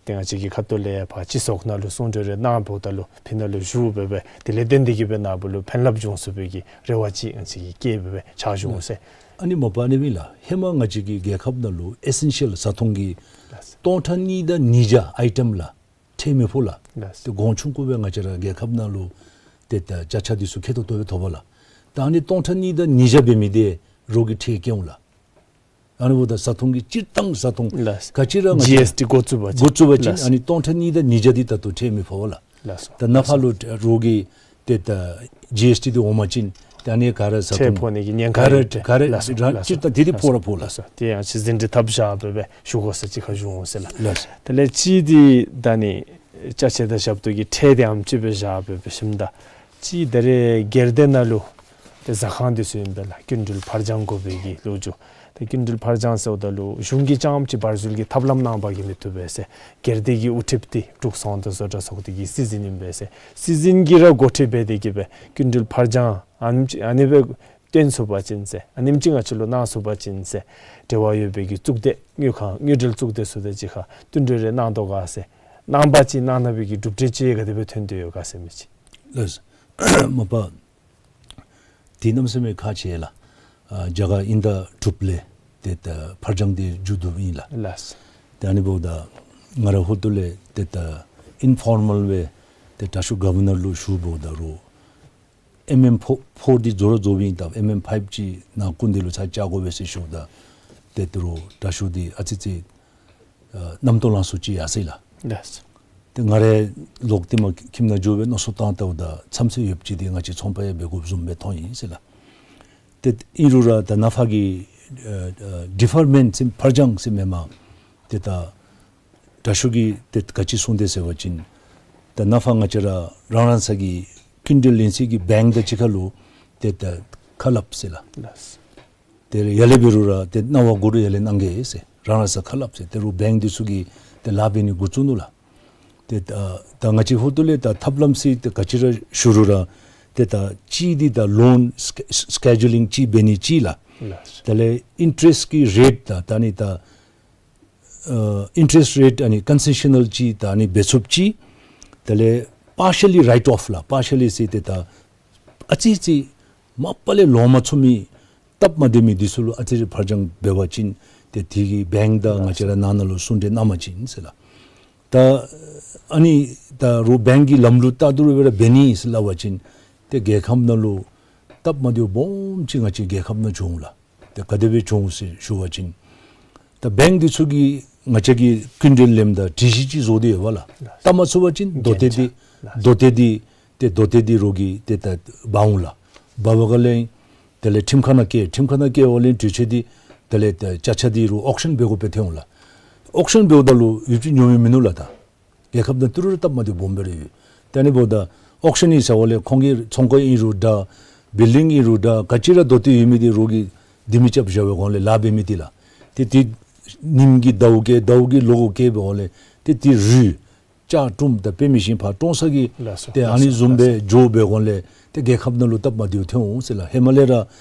ཏེ་ང་བཅས་ཀྱི་ཁ་ཐུག་ལས་ཕར་སྤྱི་ཚོགས་ནང་ལུ་གསུང་གྲོས་རེ་གནང་འབདཝ་ད་ལུ་ཕི་ནང་ལུ་བཞུགས་སྦེ་སྦེ་དེ་ལས་བརྟེན་ཏེ་གིས་སྦེ་ནཱ་བུ་ལུ་ཕན་རླབས་འབྱུང་ཚུགས་པའི་གི་རེ་བ་ཅིག་ང་བཅས་ཀྱིས་བསྐྱེད་སྦེ་སྦེ་ཕྱག་ཞུ་འོང་ཟེར། ཨ་ནི་མ་པ་ཨ་ནི་སྦེ་ལགས་ཧེ་མ་ང་བཅས་ཀྱི་རྒྱལ་ཁབ་ནང་ལུ་ཨེ་སེན་ཤལ་བཟའ་འཐུང་གི་ལགས། སྟོང་ཕྲག་གཉིས་དང་ཉིས་བརྒྱ་ཨའི་ཊམ་ལགས་ཁྲལ་མི་ཕོག་ལགས། ལགས། ཏེ་གོང་ཆུང་བཀོད་སྦེ་ང་བཅས་ར་རྒྱལ་ཁབ་ནང་ལུ་ཏེ་ད་ཅ་ཆས་འདི་ཚུ་ཁེ་ཏོག་ཏོ་སྦེ་ཐོབ་པས་ལགས། ད་ཨ་ནི་སྟོང་ཕྲག་གཉིས་དང་ཉིས་བརྒྱ་འབད་མི་འདི་རོགས་ཀྱིས་ཁྲལ་བཀལ་འོང་ལགས། ཨ་ནི་འབདཝ་ད་བཟའ་འཐུང་གི་སྤྱིར་བཏང་བཟའ་འཐུང་ལགས། ག་ཅི་ར་ང་བཅས་ཇི་ཨེསི་ཊི་འགོ་བཙུགས་པ་ཅིན་འགོ་བཙུགས་པ་ཅིན་ལགས། ཨ་ནི་སྟོང་ཕྲག་གཉིས་དང་ཉིས་བརྒྱ་འདི་ད་ལྟོ་ཁྲལ་མི་ཕོག་ལགས། ལགས་སོ། ད་ནཱ་ཕར་ལུ་རོགས་ཀྱི་ཏེ་ད་ཇི་ཨེསི་ཊི་འདི་འོང་པ་ཅིན་ད་ཨ་ནི་ག་ར་བཟའ་ཁྲལ་འཐུང་ཕོག་ནི་གི་ཉེན་ཁ་ག་ར་ཡོད། ག་ར་ལགས་སོ། ར་ལགས་སོ། སྤྱིར་བཏང་འདི་འདི་ཕོག་ར་ཕོག་ལགས། ལགས་སོ། དེ་ཡང་ཅིག་ཟིན་བྲིས་ཐབས་བཞག་སྦེ་སྦེ་ཞུ་དགོ་ས་ཅིག་ཁར་ཞུ་འོང་ཟེར་ལགས། ལགས་སོ། དེ་ལས་གཅིག་འདི་ད་ཨ་ནི་ཅ་ཆས་དང་ཞབས་ཏོག་གི་ཁྲལ་འདི་ཨེམ་ཅིག་སྦེ་བཞག་སྦེ་སྦེ་ཞིནམ་ད་གཅིག་ད་རེས་སྒེར་སྡེ་ནང་ལུ་ཏེ་ཟ་ཁང་འདི་ཚུ་ཨིན་པས་ལགས། སྐྱིན་འགྲུལ་ཕར་འགྱངས་དགོ་པའི་གི་ལོ་རྒྱུས། ཏེ་སྐྱིན་འགྲུལ་ཕར་འགྱངས་ཟེརཝ་ད་ལུ་གཞུང་གིས་རྐྱངམ་ཅིག་འབར་འཛུལ་གྱི་ཐབས་ལམ་གནང་པ་གིས་མི་བཏུབ་པས་ཟེར། སྒེར་སྡེ་གི་དབུ་ཁྲིདཔ་འདི་འབྲུག་ཚོང་དང་བཟོ་གྲྭ་ཚོགས་སྡེ་གི་སྲིད་འཛིན་ཨིན་པས་ཟེར། སྲིད་འཛིན་གྱིས་ར་འགོ་ཁྲིད་འབད་དེ་གིས་སྦེ་སྐྱིན་འགྲུལ་ཕར་འགྱངས་ཨ་ནེམ་ཅིག་ཨ་ནི་སྦེ་བཏོན་ཚུགས་པ་ཅིན་ཟེར། ཨ་ནེམ་ཅིག་ང་བཅས་ལུ་གནང་ཚུགས་པ་ཅིན་ཟེར། འབྲེལ་བ་ཡོད་པའི་གི་གཙུག་སྡེ་དངུལ་ཁང་དངུལ་འབྲེལ་གཙུག་སྡེ་ཚུ་དང་གཅིག་ཁར་བསྟུན་གྲོས་རེ་གནང་དོ་ག་ཟེར། གནང་པ་ཅིན་གནང་གནང་བའི་གི་གྲུབ་འབྲས་ཅིག་ག་དེ་སྦེ་ཐོན་དོ་ཡོད་ག་ཟེར་མི་ཅིག། ལགས། མ་པ་འདི་གནམ་མེད་ས་མེད་ཁག་ཆེ་ལགས། ཨ་རྒྱ་གར་དབྱིན་ཟླ་དྲུག་ལས་ཏེ་ད་ཕར་འགྱངས་འདི་མཇུག་བསྡུཝ་ཨིན་ལགས། ལགས། ཏེ་ཨ་ནི་འབདཝ་ད་ང་ར་ཧོར་ཏོ་ལས་ཏེ་ད་ཨིན་ཕོར་མཱལ་སྦེ་ཏེ་དྲག་ཤོས་གོ་ཝར་ནར་ལུ་ཞུཝ་ད་རུང་ཨེམ་ཨེམ་ཕོར་ཕོར་འདི་རྫོགས་ར་རྫོགསཔ་ཨིན། ད་ཨེམ་ཨེམ་ཕའིབ་ཅིག་ནང་སྐུ་མདུན་ལུ་ཚར་བཅར་དགོ་པས་ཟེར་ཞུཝ་ད་ཏེ་ད་རུང་དྲག་ཤོས་འདི་ཨ་ཙི་ཙི་ཨ་རྣམ་རྟོག་ལངས་སུ་ཅིག་ཡར་སོ་ཡི་ལགས། ལགས། ཏེ་ང་ར་ལོག་སྟེ་མར་ཁྱིམ་ནང་འགྱོ་སྦེ་མནོ་བསམ་བཏང་ལྟཝ་ད་མཚམས་ཚོད་ཡོདཔ་ཅིག་འདི་ང་བཅས་ཚོང་པ་ཡང་འབད་དགོཔ་བཟུམ་སྦེ་མཐོང་ཡི་ཟེར་ལགས། ཏེ་ཨིན་རུང་ར་ད་ནཱ་ཕར་གྱི་ཨ་ཨ་ཌི་ཕར་མེནཊ་ཟེར་ཕར་འགྱངས་ཟེར་མེན་མས། ཏེ་ད་དྲག་ཤོས་ཀྱིས་ཏེ་ག་ཅི་གསུངས་དེས་ཟེར་བ་ཅིན་ད་ནཱ་ཕར་ང་བཅས་ར་རང་རང་སོ་གི་སྐྱིན་འགྲུལ་ལེན་སའི་གི་བེངཀ་དང་གཅིག་ཁར་ལུ་ཏེ་ད་ཁ་སླབ་ཟེར་ལགས། ལགས། ཏེ་ཡར་ལས་འབད་རུང་ར་ཏེ་གནང་བ་དགོ་རུང་ཡར་ལས་གནང་གེ་ཟེར། རང་རང་སོ་ཁ་སླབ་ཟེར། ཏེ་རུང་བེངཀ་འདི་ཚུ་གིས་ཏེ་ལཱ་འབད་ནི་འགོ་བཙུགས་ནུག་ལགས། ཏེ་ད་ད་ང་བཅས་ཧོར་ཏོ་ལས་ད་ཐབས་ལམ་ཅིག་ཏེ་ག་ཅི་ར་ཞུ་རུང་ར་ཏེ་ད་གཅིག་འདི་ད་ལོན་སི་ཀེ་སི་ཀེ་ཇུ་ལིང་ཅིག་འབད་ནི་གཅིག་ལགས། ལགས། དེ་ལས་ཨིན་ཊ་རེསཊ་ཀྱི་རེཊ་ད་ད་ཨ་ནི་ད་ཨ་ཨིན་ཊ་རེསཊ་རེཊ་ཨ་ནི་ཀོན་སེ་ཤ་ནཱལ་ཅིག་ད་ཨ་ནི་འབད་ཚུགསཔ་ཅིག། དེ་ལས་པར་ཤ་ལི་རའིཊ་ཨོཕ་ལགས། པར་ཤ་ལི་ཟེར་ཏེ་ད་ཨ་ཙི་ཙི་མ་པ་ལས་ལོང་མ་ཚུགས་མི་སྟབས་མ་བདེ་མི་འདི་ཚུ་ལུ་ཨ་ཙི་རེ་ཕར་འགྱངས་འབད་བ་ཅིན་ཏེ་དེ་གི་བེངཀ་དང་ང་བཅས་ར་ནང་ན་ལུ་གསུང་གྲོས་གནང་བ་ཅིན་ཟེར་ལགས། ད་ཨ་ནི་ད་རུང་བེངཀ་གི་ལམ་ལུགས་ལྟར་དུ་རུང་སྦེ་ར་འབད་ནི་ཟེར་སླབ་པ་ཅིན་ཏེ་རྒྱལ་ཁབ་ནང་ལུ་སྟབས་མ་བདེཝ་སྦོམ་ཅིག་ང་བཅས་རྒྱལ་ཁབ་ནང་བྱུང་ལགས། ཏེ་ག་དེ་སྦེ་བྱུང་ཟེར་ཞུ་བ་ཅིན་ད་བེངཀ་འདི་ཚུ་གིས་ང་བཅས་ཀྱི་སྐྱིན་འགྲུལ་ལེནམ་ད་སྒྲིག་གཞི་ཅིག་བཟོ་སྟེ་ཡོད་པ་ལགས། བལྟ་མ་ཚུགས་པ་ཅིན་མདོ་སྟོད་འདི་མདོ་སྟོད་འདི་ཏེ་མདོ་སྟོད་འདི་རོགས་ཀྱིས་ཏེ་ད་འབག་འོང་ལགས། འབག་པའི་སྒང་ལས་དེ་ལས་ཁྲིམས་ཁང་ནང་བསྐྱལ། ཁྲིམས་ཁང་ནང་བསྐྱལ་བའི་སྒང་ལས་གྲོས་ཆོད་འདི་དེ་ལས་ད་ཅ་ཆས་འདི་རོགས་ཨོག་ཤཱན་འབད་དགོཔ་སྦེ་ཐོན་འོང་ལགས། ཨོག་ཤཱན་འབདཝ་ད་ལུ་ཡོདཔ་ཅིག་ཉོ་མི་མིན་ནུག་ལགས། ད་རྒྱལ་ཁབ་ནང་ཏི་རུ་ར་སྟབས་མ་བདེཝ་སྦོམ་སྦེ་ར་ཡོད། ད་ཨ་ནི་འབདཝ་ད་ཨོག་ཤཱན་ཨིན་ཟེར་བ་ལས་ཁོང་གི་ཚོང་ཁང་ཨིན་རུང་འདྲ་བིལ་ཌིང་ཨིན་རུང་འདྲ་ག་ཅི་ར་མདོ་སྟོད་ཡོད་མི་འདི་རོགས་ཀྱིས་ལྡེ་མིག་རྐྱབ་བཞག་པའི་སྒང་ལས་ལཱ་འབད་མི་འདི་ལགས། ཏེ་ཏེ་ཉིམ་གིས་ཟླཝ་བཀལ་ཟླཝ་གིས་ལོ་འགོ་བཀལ་བའི་སྒང་ལས་ཏེ་ཏེ་རུལ་ལྕགས་བཀྲུམ་ད་དཔེ་མི་ཤེས་ཕར་བཀྲོངས་ས་གི་ལགས་སོ། ཏེ་ཨ་ནི་ལགས་སོ། བཟུམ་སྦེ་ལགས་སོ། འགྱོ་བའི་སྒང་ལས་ཏེ་རྒྱལ་ཁབ་ནང་ལུ་སྟབས་མ་བདེཝ་ཐོན་འོང་ཟེར་ལགས། ཧེ་མ་ལས་ར་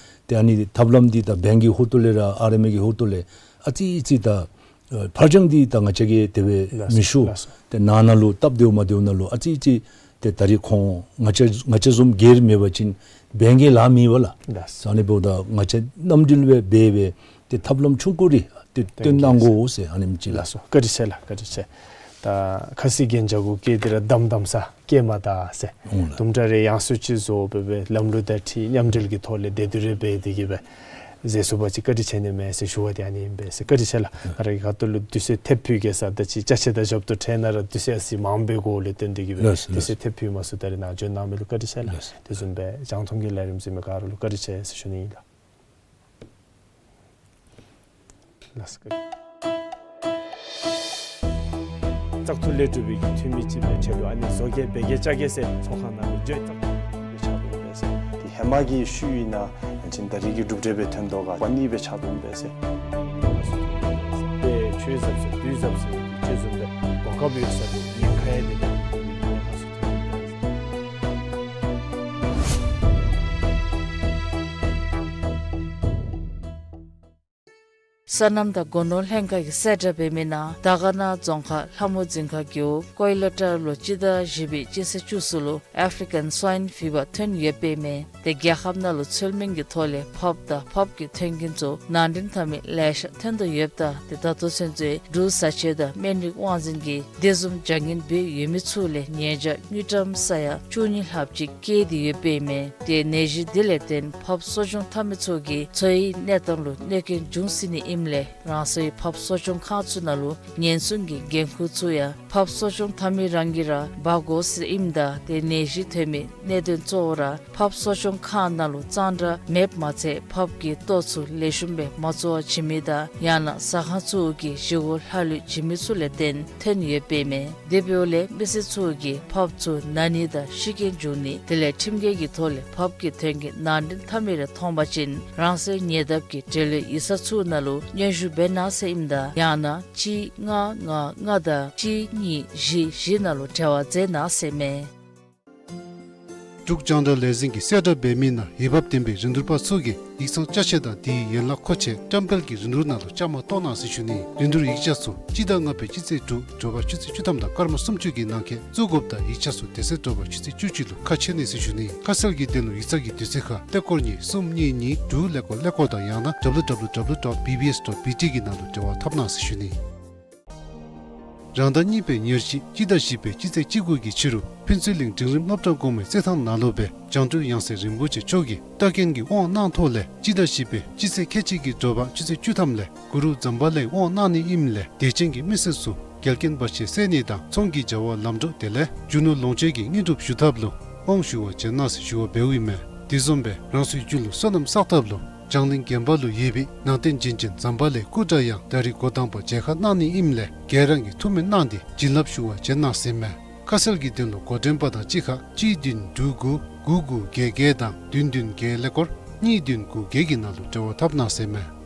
ཏེ་ཨ་ནི་ཐབས་ལམ་འདི་ད་བེངཀ་གི་ཧོངས་ལས་ར་ཨར་ཨེམ་ཨེཕ་གི་ཧོངས་ལས་ཨ་ཙི་ཙི་ད་ཨ་ཕར་འགྱངས་འདི་ད་ང་བཅས་ཀྱིས་དེ་སྦེ་ལགས་སོ། མི་ཞུ། ལགས་སོ། ཏེ་ནང་ན་ལུ་སྟབས་བདེཝ་མ་བདེཝ་ནང་ལུ་ཨ་ཙི་ཙི་ཏེ་ད་རིས་ཁོང་ང་བཅས་ང་བཅས་བཟུམ་སྒེར་མེད་པ་ཅིན་བེངཀ་གི་ལཱ་མེད་པ་ལགས། ལགས་སོ། ཨ་ནི་འབདཝ་ད་ང་བཅས་མཉམ་འབྲེལ་སྦེ་འབད་སྦེ་ཏེ་ཐབས་ལམ་ཆུང་ཀུ་རེ་ཏེ་སྟོན་གནང་དགོ་ཟེར་ཨ་ནེམ་ཅིག་ལགས། ལགས་སོ། བཀའ་དྲིན་ཆེ་ལགས། བཀའ་དྲིན་ཆེ། ད་ཁ་སི་གན་ཇ་གུ་སྐྱེས་ཏེ་ར་དམ་དམ་ས་སྐྱེས་མ་ད་ཟེར། འོང་ལགས། དུམ་གྲ་རེ་ཡང་སོ་ཅིག་བཟོ་སྦེ་སྦེ་ལམ་ལུགས་དང་འཁྲིལ་མཉམ་འབྲེལ་གྱི་ཐོག་ལས་བདེ་སྡུག་རེ་འབད་དེ་གིས་སྦེ་མཛད་ཚུགས་པ་ཅིན་བཀའ་དྲིན་ཆེ་ནི་མས་ཟེར་ཞུ་བ་འདི་ཨ་ནི་ཨིན་པས་ཟེར། བཀའ་དྲིན་ཆེ་ལགས། ང་ར་གི་ཁ་ཐུག་ལུ་དུས་ཚོད་ཐེབས་ཕུལ་གེ་ཟེར་ད་ཅི་ཅ་ཆས་དང་ཞབས་ཏོག་ཁྲལ་ནང་ར་དུས་ཚོད་ཨ་ཙི་མངམ་སྦེ་དགོཔ་ལས་བརྟེན་ཏེ་གིས་སྦེ་ལགས་སོ། དུས་ཚོད་ཐེབས་ཕུལ་མ་ཚུགས། ད་རིས་ནཱ་འབྱོན་གནང་མི་ལུ་བཀའ་དྲིན་ཆེ་ལགས། ལགས་སོ། དེ་བཟུམ་སྦེ་རྒྱང་མཐོང་གི་ལས་རིམ་གཟིགས་མི་ག་ར་ལུ་བཀའ་དྲིན་ཆེ་ཟེར་ཞུ་ནི་ཨིན་ལགས། ལགས་སོ། བཙག་འཐུ་ལས་གྲུབ་པའི་གི་འཐུས་མི་ཅིག་སྦེ་ཁྲལ་ལུ་ཨ་ནི་བཟོ་གེ་འབད་གེ་བཅའ་གེ་ཟེར་ཚོགས་ཁང་ནང་ལུ་འགྱོ་བཙག་འཐུ་སྦེ་ཆགས་དོ་པས་ཟེར། དེ་ཧེ་མ་གི་ཤུལ་ཨིན་ན་ཡང་ཅིན་ད་རིས་ཀྱི་གྲུབ་འབྲས་སྦེ་ཐོན་དོ་ག་པ་ནི་སྦེ་ཆགས་དོ་པས་ཟེར། དཔེ་ཆོས་ཟབ་ཟེར་དུས་ཟབ་ཟེར་གྱི་ཆོས་བཟུམ་སྦེ་གོ་སྐབས་ཡོད་ས་ལུ་ཉེན་ཁ་ཡང་དེ་དང་དེ་ཉེན་ཁ་ཚུ་ཐོན་དོ་པས་ཟེར། སོ་ནམ་དང་སྒོ་ནོར་ལྷན་ཁག་གིས་གསལ་བསྒྲགས་འབད་མི་ནང་དར་དཀར་ན་རྫོང་ཁག་ལྷ་མོ་རྫིང་ཁ་རྒེད་འོག་ཀོའི་ལ་ཊར་ལུ་སྤྱི་ཟླ་བཞི་པའི་སྤྱི་ཚེས་བཅུ་གསུམ་ལུ་ཨེཕ་རི་ཀན་སུའིན་ཕི་བར་ཐོན་ཡོདཔ་ཨིན་མས། ཏེ་རྒྱལ་ཁབ་ནང་ལུ་ཚུལ་མིན་གྱི་ཐོག་ལས་ཕགཔ་དང་ཕགཔ་ཀྱི་ཐོན་ཁུངས་ཚུ་ནང་འདྲེན་འཐབ་མི་ལེ་ཤ་ཐོན་དོ་ཡོདཔ་ད་ཏེ་ད་ལྟོ་ཚུན་ཚོད་འབྲུག་བཟའ་ཆས་དང་སྨན་རིགས་དབང་འཛིན་གྱིས་དེ་བཟུམ་བྱ་ངན་འབད་ཡོད་མི་ཚུ་ལས་ཉེས་བྱ་དངུལ་ཀྲམ་ས་ཡ་བཅུ་གཉིས་ལྷགཔ་ཅིག་བཀལ་ཏེ་ཡོདཔ་ཨིན་མས། ཏེ་ནད་གཞི་འདི་ལས་བརྟེན་ཕགཔ་གསོ་སྐྱོང་འཐབ་མི་ཚུ་གི་འཚོ་བའི་གནས་སྟངས་ལུ་གནོད་སྐྱོན་འབྱུང་སྲིད་ནི་ཨིན་ ལས་རང་སོའི་ཕབ་གསོ་སྐྱོང་ཁང་ཚུ་ནང་ལུ་ཉེན་སྲུང་གི་འགན་ཁུར་ཚུ་ཡང་ཕབ་གསོ་སྐྱོང་འཐབ་མི་རང་གིས་ར་འབག་དགོ་ཟེར་ཨིནམ་ད་ཏེ་ནད་གཞི་ཐོན་མི་གནད་དོན་གཙོ་བོ་ར་ཕབ་གསོ་སྐྱོང་ཁང་ནང་ལུ་གཙང་སྦྲ་མེདཔ་མ་ཚད་ཕབ་ཀྱི་ལྟོ་ཚུ་ལེགས་ཤོམ་སྦེ་མ་བཙོ་བར་བྱིན་མི་དང་ཡང་ན་ཟ་ཁང་ཚུ་གིས་བཞེས་སྒོ་ལྷག་ལུས་བྱིན་མི་ཚུ་ལས་བརྟེན་ཐོན་ཡོདཔ་ཨིན་མས། དེ་འབདཝ་ལས་མི་སེར་ཚུ་གིས་ཕབ་ཚུ་ན་ནི་དང་ཤི་རྐྱེན་འབྱུང་ནི་དེ་ལས་ཁྲིམས་འགལ་གྱི་ཐོག་ལས་ཕབ་ཀྱི་དོན་གྱི་ནང་འདྲེན་འཐབ་མི་རེ་མཐོང་པ་ཅིན་རང་སོའི་ཉེ་འདབས་ཀྱི་འབྲེལ་ཡོད་ཡིག་ཚང་ཚུ་ནང་ལུ་སྙན་ཞུ་འབད་གནང་ཟེར་ཨིནམ་ད་ཡང་ན་གཅིག་ལྔ་ལྔ་ལྔ་དང་གཅིག་གཉིས་བཞི་བཞི་ནང་ལུ་འབྲེལ་བ་མཛད་གནང་ཟེར་མས། འབྲུག་རྒྱང་བསྒྲགས་ལས་འཛིན་གྱིས་གསལ་བསྒྲགས་འབད་མི་ནང་འོས་འབབ་ལྡན་པའི་རིན་བསྡུར་པ་ཚུ་གིས་ཡིག་ཚང་ཅ་ཆས་དང་དེའི་ཡན་ལག་མཁོ་ཆས་བཀྲམ་སྤེལ་གྱི་རིན་བསྡུར་ནང་ལུ་བཅའ་མར་གཏོགས་གནང་ཟེར་ཞུ་ནི། རིན་བསྡུར་ཡིག་ཆ་ཚུ་སྤྱི་ཟླ་ལྔ་པའི་སྤྱི་ཚེས་དྲུག་དྲོ་པ་ཆུ་ཚོད་བཅུ་ཐམ་དང་སྐར་མ་སུམ་ཅུ་གི་ནང་འཁོད་བཙུགས་དགོཔ་དང་ཡིག་ཆ་ཚུ་དེ་ཚེ་དྲོ་པ་ཆུ་ཚོད་བཅུ་གཅིག་ལུ་ཁ་ཕྱེ་ནི་ཟེར་ཞུ་ནི། ཁ་གསལ་གྱི་དོན་ལུ་ཡིག་ཚང་གི་དུས་ཚོད་ཁར་ཀླད་ཀོར་གཉིས་གསུམ་གཉིས་གཉིས་དྲུག་ཀླད་ཀོར་ཀླད་ཀོར་དང་ཡང་ན་W W W dot B B S dot B T གི་ནང་ལུ་འབྲེལ་བ་འཐབ་གནང་ཟེར་ཞུ་ནི། རང་ཟླ་གཉིས་པའི་ཉེར་བཞི་སྤྱི་ཟླ་བཞི་པའི་སྤྱི་ཚེས་བཅུ་དགུ་གི་ཕྱི་རུ་ཕུན་ཚོགས་གླིང་འབྲིང་རིམ་སློབ་གྲྭ་གོང་མའི་རྩེད་ཐང་ནང་ལུ་སྦེ་བྱང་གྲོལ་ཡང་སྲིད་རིན་པོ་ཆེ་མཆོག་གིས་རྟ་རྒན་གྱི་དབང་གནང་ཐོག་ལས་སྤྱི་ཟླ་བཞི་པའི་སྤྱི་ཚེས་ཁལ་གཅིག་གི་དྲོ་པ་ཆུ་ཚོད་བཅུ་ཐམ་ལས་གུ་རུ་ཛམ་བྷ་ལའི་དབང་གནང་ནི་ཨིནམ་ལས་དད་ཅན་གྱི་མི་སེར་ཚུ་འགལ་རྐྱེན་བར་ཆད་སེལ་ནི་དང་ཚོང་གི་བྱ་བ་ལམ་འགྲོ་དེ་ལས་རྒྱུ་ནོར་ལོངས་སྤྱོད་ཀྱི་དངོས་གྲུབ་ཞུ་ཐབས་ལུ་དབང་ཞུ་བར་བྱོན་གནང་ཟེར་ཞུ་བ་འབདཝ་ཨིན་མས། དེ་བཟུམ་སྦེ་རང་སོའི་རྒྱུད་ལུ་བསོད་ནམས་བསགས་ཐབས་ལུ་བྱང་གླིང་དགོན་པ་ལུ་ཡོད་པའི་ནང་རྟེན་བྱིན་ཅན་ཛམ་བྷ་ལའི་སྐུ་འདྲ་ཡང་ད་རིས་འགོ་དང་པ་མཇལ་ཁ་གནང་ནི་ཨིནམ་ལས་ག་ར་གིས་ཐུགས་སྨོན་གནང་སྟེ་བྱིན་རླབས་ཞུ་བར་བྱོན་གནང་ཟེར་མས། ཁ་གསལ་གྱི་དོན་ལུ་འགོ་འདྲེན་པ་དང་གཅིག་ཁར་གཅིག་བདུན་དྲུག་དགུ་དགུ་དགུ་བརྒྱད་བརྒྱད་དང་བདུན་བདུན་བརྒྱད་ཀླད་ཀོར་གཉིས་བདུན་དགུ་བརྒྱད་ཀྱི་ནང་ལུ་འབྲེལ་བ་འཐབ་གནང་ཟེར་མས།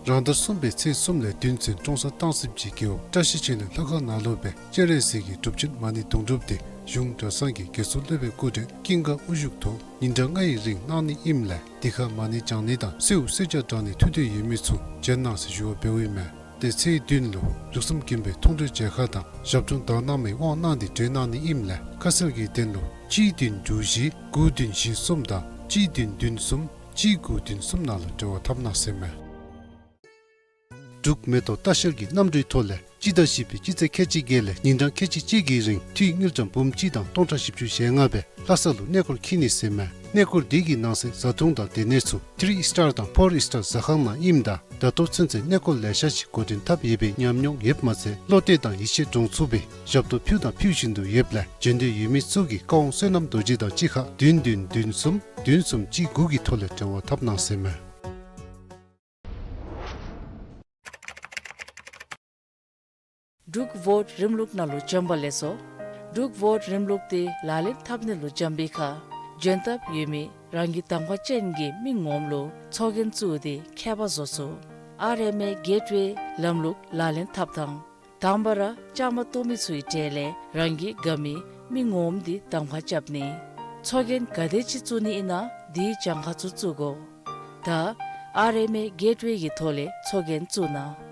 རང་ཟླ་གསུམ་པའི་ཚེས་གསུམ་ལས་བདུན་ཚུན་ཀྲོང་གསར་སྟང་སིབ་ཅིག་རྒེད་འོག་བཀྲ་ཤིས་ཆོས་གླིང་ལྷ་ཁང་ནང་ལུ་སྦེ་སྤྱན་རས་གཟིགས་ཀྱི་སྒྲུབ་ཆེན་མ་ཎི་དུང་སྒྲུབ་དེ་གཞུང་གྲྭ་ཚང་གི་དགེ་ཚུལ་སློབ་དཔོན་སྐུ་བགྲེས་ཀུན་དགའ་དབུ་བཞུགས་ཐོག་ཉིན་གྲངས་ལྔའི་རིང་གནང་ནི་ཨིནམ་ལས་དེ་ཁར་མ་ཎི་བགྱང་ནི་དང་གསོལཝ་གསོལ་ཇ་དྲང་ནི་ཐུགས་འདོད་ཡོད་མི་ཚུ་བྱོན་གནང་ཟེར་ཞུ་བ་འབདཝ་ཨིན་མས། ཏེ་ཚེས་བདུན་ལུ་ལུགས་གསུམ་མགོན་པོའི་མཐོང་གྲོལ་མཇལ་ཁ་དང་ཞབས་དྲུང་དག་སྣང་མའི་དབང་གནང་སྟེ་གྲོལ་གནང་ནི་ཨིནམ་ལས་ཁ་གསལ་གྱི་དོན་ལུ་གཅིག་བདུན་དྲུག་བཞི་དགུ་བདུན་བཞི་གསུམ་དང་གཅིག་བདུན་བདུན་གསུམ་གཅིག་དགུ་བདུན་གསུམ་ནང་ལུ་འབྲེལ་བ་འཐབ་གནང་ཟེར་མས། འབྲུག་མེ་ཏོག་ལྟ་བཤལ་གྱི་གནམ་གྲུའི་ཐོག་ལས་སྤྱི་ཟླ་བཞི་པའི་སྤྱི་ཚེས་ཁལ་གཅིག་བརྒྱད་ལས་ཉིན་གྲངས་ཁལ་གཅིག་གཅིག་གི་རིང་འཐུས་དངུལ་ཀྲམ་འབུམ་གཅིག་དང་སྟོང་ཕྲག་བཞི་བཅུ་ཞེ་ལྔ་སྦེ་ལྷ་ས་ལུ་གནས་སྐོར་འཁྱིད་ནི་ཟེར་མས། གནས་སྐོར་འདི་གི་ནང་གསེས་བཟའ་འཐུང་དང་སྡོད་གནས་ཚུ་ཐི་རི་སི་ཊར་དང་ཕོར་སི་ཊར་ཟ་ཁང་ནང་ཨིནམ་ད་ད་ལྟོ་ཚུན་ཚོད་གནས་སྐོར་ལེ་ཤ་ཅིག་འགོ་འདྲེན་འཐབ་ཡོད་པའི་ཉམས་མྱོང་ཡོདཔ་མ་ཚད་བློ་གཏད་དང་ཡིད་ཆེས་འདྲོངས་ཚུགས་པའི་ཞབས་ཏོག་ཕུལ་དང་ཕུལ་བཞིན་དུ་ཡོདཔ་ལས་བྱོན་འདོད་ཡོད་མི་ཚུ་གིས་བཀའ་དབང་བསོད་ནམས་རྡོ་རྗེ་དང་གཅིག་ཁར་བདུན་བདུན་བདུན་གསུམ་བདུན་གསུམ་གཅིག་དགུ་གི་ཐོག་ལས་འབྲེལ་བ་འཐབ་གནང་ཟེར་མས། འབྲུག་བོཊ་རིམ་ལུགས་ནང་ལུ་བྱོན་པ་ལེགས་སོ། འབྲུག་བོཊ་རིམ་ལུགས་དེ་ལག་ལེན་འཐབ་ནི་ལུ་བྱོན་པའི་ཁར་བྱོན་ཐབས་ཡོད་མི་རང་གི་གདམ་ཁ་ཅན་གྱི་མི་ངོམ་ལུ་ཚོགས་རྒྱན་བཙུགས་ཏེ་ཁྱད་པར་བཟོ་ཚུགས། ཨར་ཨེམ་ཨེ་གེཊ་ཝེ་ལམ་ལུགས་ལག་ལེན་འཐབ་ཐངས། དང་པ་ར་བཅའ་མར་གཏོགས་མི་ཚུའི་གྲས་ལས་རང་གི་དགའ་མི་མི་ངོམ་འདི་གདམ་ཁ་རྐྱབ་ནི། ཚོགས་རྒྱན་ག་དེ་ཅིག་བཙུགས་ནི་ཨིན་ན་དེའི་གྱངས་ཁ་ཚུ་བཙུགས་དགོ། ད་ཨར་ཨེམ་ཨེ་གེཊ་ཝེ་གི་ཐོག་ལས་ཚོགས་རྒྱན་བཙུགས་གནང་།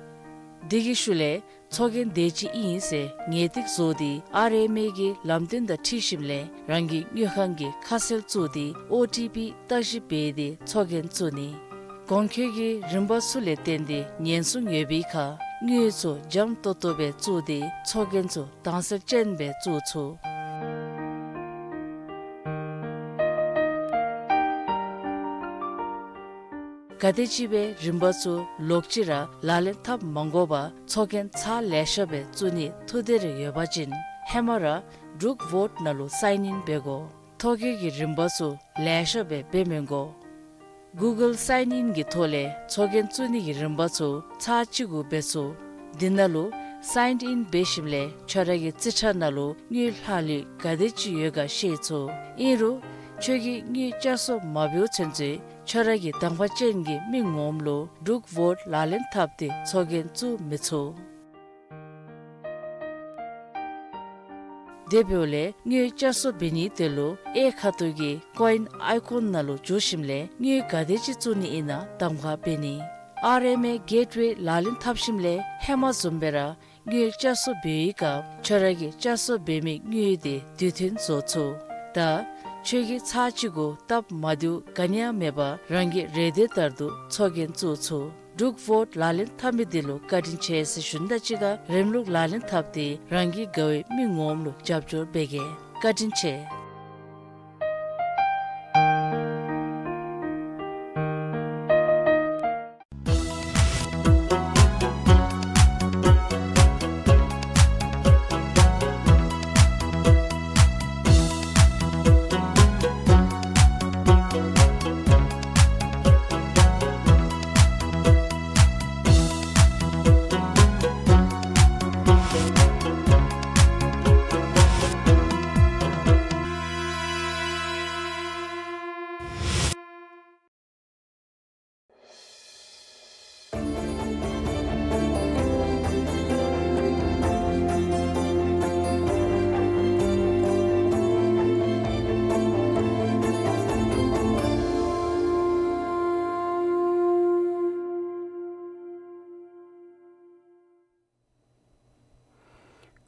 དེ་གི་ཤུལ་ལས་ཚོགས་རྒྱན་དེ་ཅིག་ཨིན་ཟེར་ངེས་ཏིག་བཟོ་སྟེ་ཨར་ཨེམ་ཨེ་གི་ལམ་སྟོན་དང་འཁྲིལ་ཞིནམ་ལས་རང་གི་དངུལ་ཁང་གི་ཁ་གསལ་བཙུགས་ཏེ་ཨོ་ཊི་པི་བརྟག་ཞིབ་འབད་དེ་ཚོགས་རྒྱན་བཙུགས་ནི། གོང་འཁོད་ཀྱི་རིམ་པ་ཚུ་ལས་བརྟེན་ཏེ་ཉེན་སྲུང་ཡོད་པའི་ཁར་དངུལ་ཚུ་འཇམ་ཏོང་ཏོ་སྦེ་བཙུགས་ཏེ་ཚོགས་རྒྱན་ཚུ་དྭངས་གསལ་ཅན་སྦེ་བཙུགས་ཚུགས། ག་དེམ་ཅིག་སྦེ་རིམ་པ་ཚུ་ལོག་ཅི་ར་ལག་ལེན་འཐབ་མ་དགོ་པར་ཚོགས་རྒྱན་ཚར་ལེ་ཤ་སྦེ་བཙུགས་ནི་ཐུགས་འདོད་རེ་ཡོད་པ་ཅིན་ཧེ་མ་ར་འབྲུག་བོཊ་ནང་ལུ་སའིན་ཨིན་འབད་དགོ། ཐོ་བཀོད་ཀྱི་རིམ་པ་ཚུ་ལེ་ཤ་སྦེ་འབད་མི་དགོ། གུ་གཱལ་སའིན་ཨིན་གྱི་ཐོག་ལས་ཚོགས་རྒྱན་བཙུགས་ནི་གི་རིམ་པ་ཚུ་ཚར་གཅིག་གུ་འབད་ཚུགས། འདི་ནང་ལུ་སའིན་ཨིན་འབད་ཞིནམ་ལས་ཁྱོད་ར་གི་རྩིས་ཁྲ་ནང་ལུ་དངུལ་ལྷག་ལུས་ག་དེ་ཅིག་ཡོད་ག་ཤེས་ཚུགས། ཨིན་རུང་ཁྱོད་ཀྱིས་དངུལ་བསྐྱར་གསོ་མ་འབདཝ་ཚུན་ཚོད་ཁྱོད་ར་གི་གདམ་ཁ་ཅན་གྱི་མི་ངོམ་ལུ་འབྲུག་བོཊ་ལག་ལེན་འཐབ་སྟེ་ཚོགས་རྒྱན་བཙུགས་མི་ཚུགས། དེ་འབདཝ་ལས་དངུལ་བསྐྱར་གསོ་འབད་ནིའི་དོན་ལུ་གཡས་ཁ་ཐུག་གི་ཀོ་ཨིན་ཨའི་ཀོན་ནང་ལུ་འཛུལ་ཞིནམ་ལས་དངུལ་ག་དེ་ཅིག་བཙུགས་ནི་ཨིན་ན་གདམ་ཁ་འབད་ནི། ཨར་ཨེམ་ཨེ་གེཊ་ཝེ་ལག་ལེན་འཐབ་ཞིནམ་ལས་ཧེ་མ་བཟུམ་སྦེ་ར་དངུལ་བསྐྱར་གསོ་འབད་བའི་སྐབས་ཁྱོད་ར་གིས་བསྐྱར་གསོ་འབད་མི་དངུལ་དེ་དུས་མཐུན་བཟོ་ཚུགས། ད་ཁྱོད་ཀྱིས་ཚར་གཅིག་གུ་སྟབས་མ་བདེཝ་ག་ནི་ཡང་མེད་པར་རང་གི་རེ་འདོད་ལྟར་དུ་ཚོགས་རྒྱན་བཙུགས་ཚུགས། འབྲུག་བོཊ་ལག་ལེན་འཐབ་མི་དེ་ལུ་བཀའ་དྲིན་ཆེ་ཟེར་ཞུ་ནི་དང་གཅིག་ཁར་རིམ་ལུགས་ལག་ལེན་འཐབ་སྟེ་རང་གི་དགའ་བའི་མི་ངོམ་ལུ་རྒྱབ་སྐྱོར་འབད་གེ། བཀའ་དྲིན་ཆེ།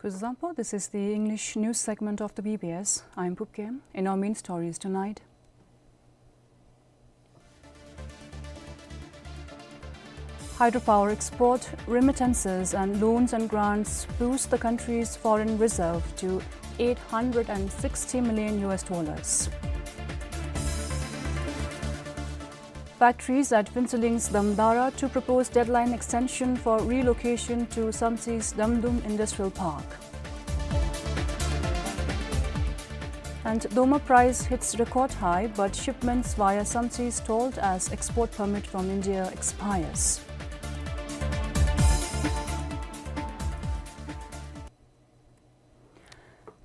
Kuzuzangpo, this is the English news segment of the B B S. I'm Pupkem. In our main stories tonight, hydropower export, remittances and loans and grants boost the country's foreign reserve to eight hundred and sixty million U S dollars. Factories at Phuentsholling's Damdara to propose deadline extension for relocation to Samtse's Damdum Industrial Park. And Doma price hits record high, but shipments via Samtse stalled as export permit from India expires.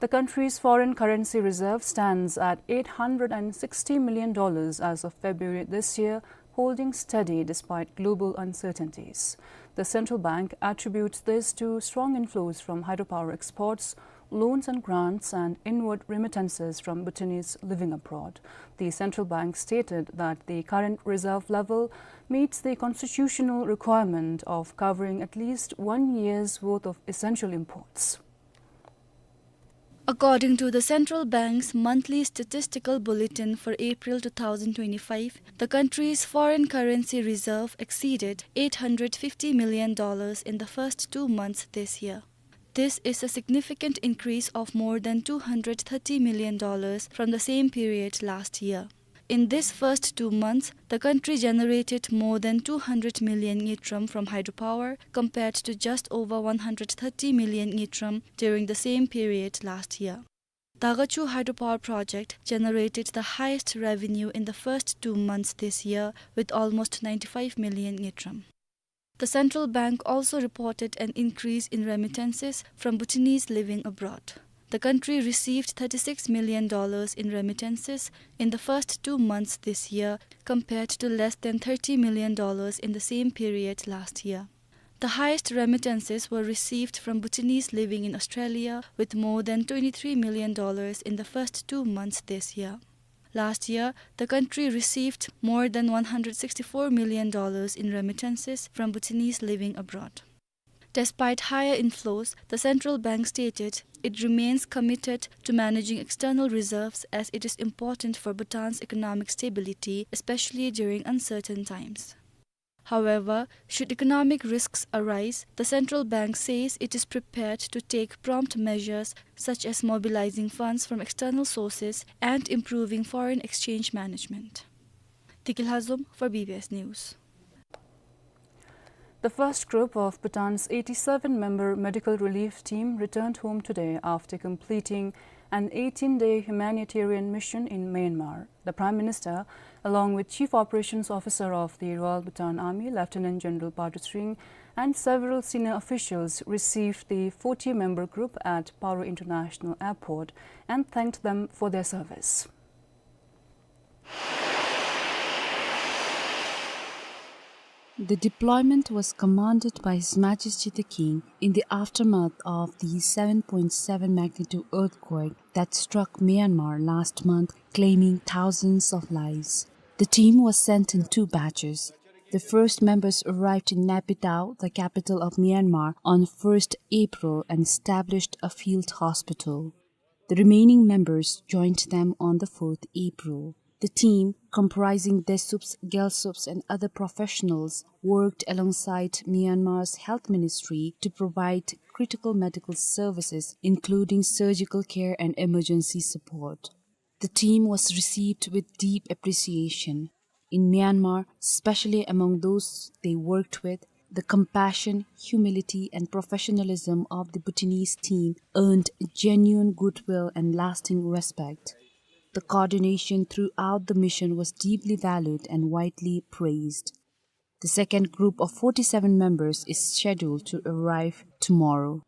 The country's foreign currency reserve stands at eight hundred and sixty million dollars as of February this year, holding steady despite global uncertainties. The central bank attributes this to strong inflows from hydropower exports, loans and grants, and inward remittances from Bhutanese living abroad. The central bank stated that the current reserve level meets the constitutional requirement of covering at least one year's worth of essential imports. According to the central bank's monthly statistical bulletin for April two thousand twenty-five, the country's foreign currency reserve exceeded eight hundred fifty million dollars in the first two months this year. This is a significant increase of more than two hundred thirty million dollars from the same period last year. In this first two months, the country generated more than two hundred million ngultrum from hydropower, compared to just over one hundred thirty million ngultrum during the same period last year. Dagachu hydropower project generated the highest revenue in the first two months this year, with almost ninety-five million ngultrum. The central bank also reported an increase in remittances from Bhutanese living abroad. The country received thirty-six million dollars in remittances in the first two months this year, compared to less than thirty million dollars in the same period last year. The highest remittances were received from Bhutanese living in Australia, with more than twenty-three million dollars in the first two months this year. Last year, the country received more than one hundred sixty-four million dollars in remittances from Bhutanese living abroad. Despite higher inflows, the central bank stated it remains committed to managing external reserves, as it is important for Bhutan's economic stability, especially during uncertain times. However, should economic risks arise, the central bank says it is prepared to take prompt measures, such as mobilizing funds from external sources and improving foreign exchange management. Diki Lhazom for B B S News. The first group of Bhutan's eighty-seven member medical relief team returned home today after completing an eighteen-day humanitarian mission in Myanmar. The Prime Minister, along with Chief Operations Officer of the Royal Bhutan Army, Lieutenant General Padu Tshering, and several senior officials, received the forty member group at Paro International Airport and thanked them for their service. The deployment was commanded by His Majesty the King in the aftermath of the seven point seven magnitude earthquake that struck Myanmar last month, claiming thousands of lives. The team was sent in two batches. The first members arrived in Naypyitaw, the capital of Myanmar, on first April and established a field hospital. The remaining members joined them on the fourth April. The team, comprising Desups, Gyalsups, and other professionals, worked alongside Myanmar's health ministry to provide critical medical services, including surgical care and emergency support. The team was received with deep appreciation. In Myanmar, especially among those they worked with, the compassion, humility, and professionalism of the Bhutanese team earned genuine goodwill and lasting respect. The coordination throughout the mission was deeply valued and widely praised. The second group of forty-seven members is scheduled to arrive tomorrow.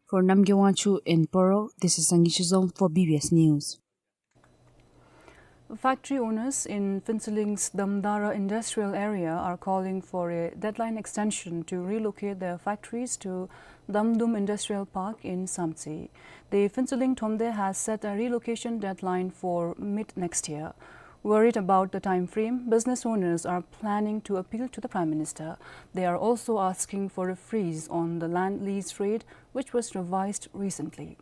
For Namgay Wangchuk in Paro, this is Sangay Shizom for B B S News. Factory owners in Phuentsholling's Damdara industrial area are calling for a deadline extension to relocate their factories to Damdum Industrial Park in Samtse. The Phuentsholling Thromde has set a relocation deadline for mid next year. Worried about the time frame, business owners are planning to appeal to the Prime Minister. They are also asking for a freeze on the land lease rate, which was revised recently.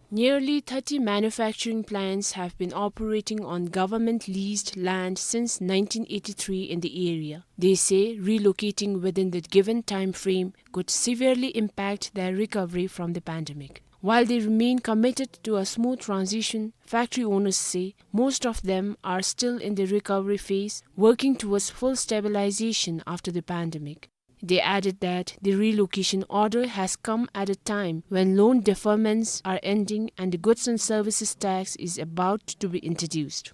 Nearly thirty manufacturing plants have been operating on government-leased land since nineteen eighty-three in the area. They say relocating within the given time frame could severely impact their recovery from the pandemic. While they remain committed to a smooth transition, factory owners say most of them are still in the recovery phase, working towards full stabilization after the pandemic. They added that the relocation order has come at a time when loan deferments are ending and the goods and services tax is about to be introduced.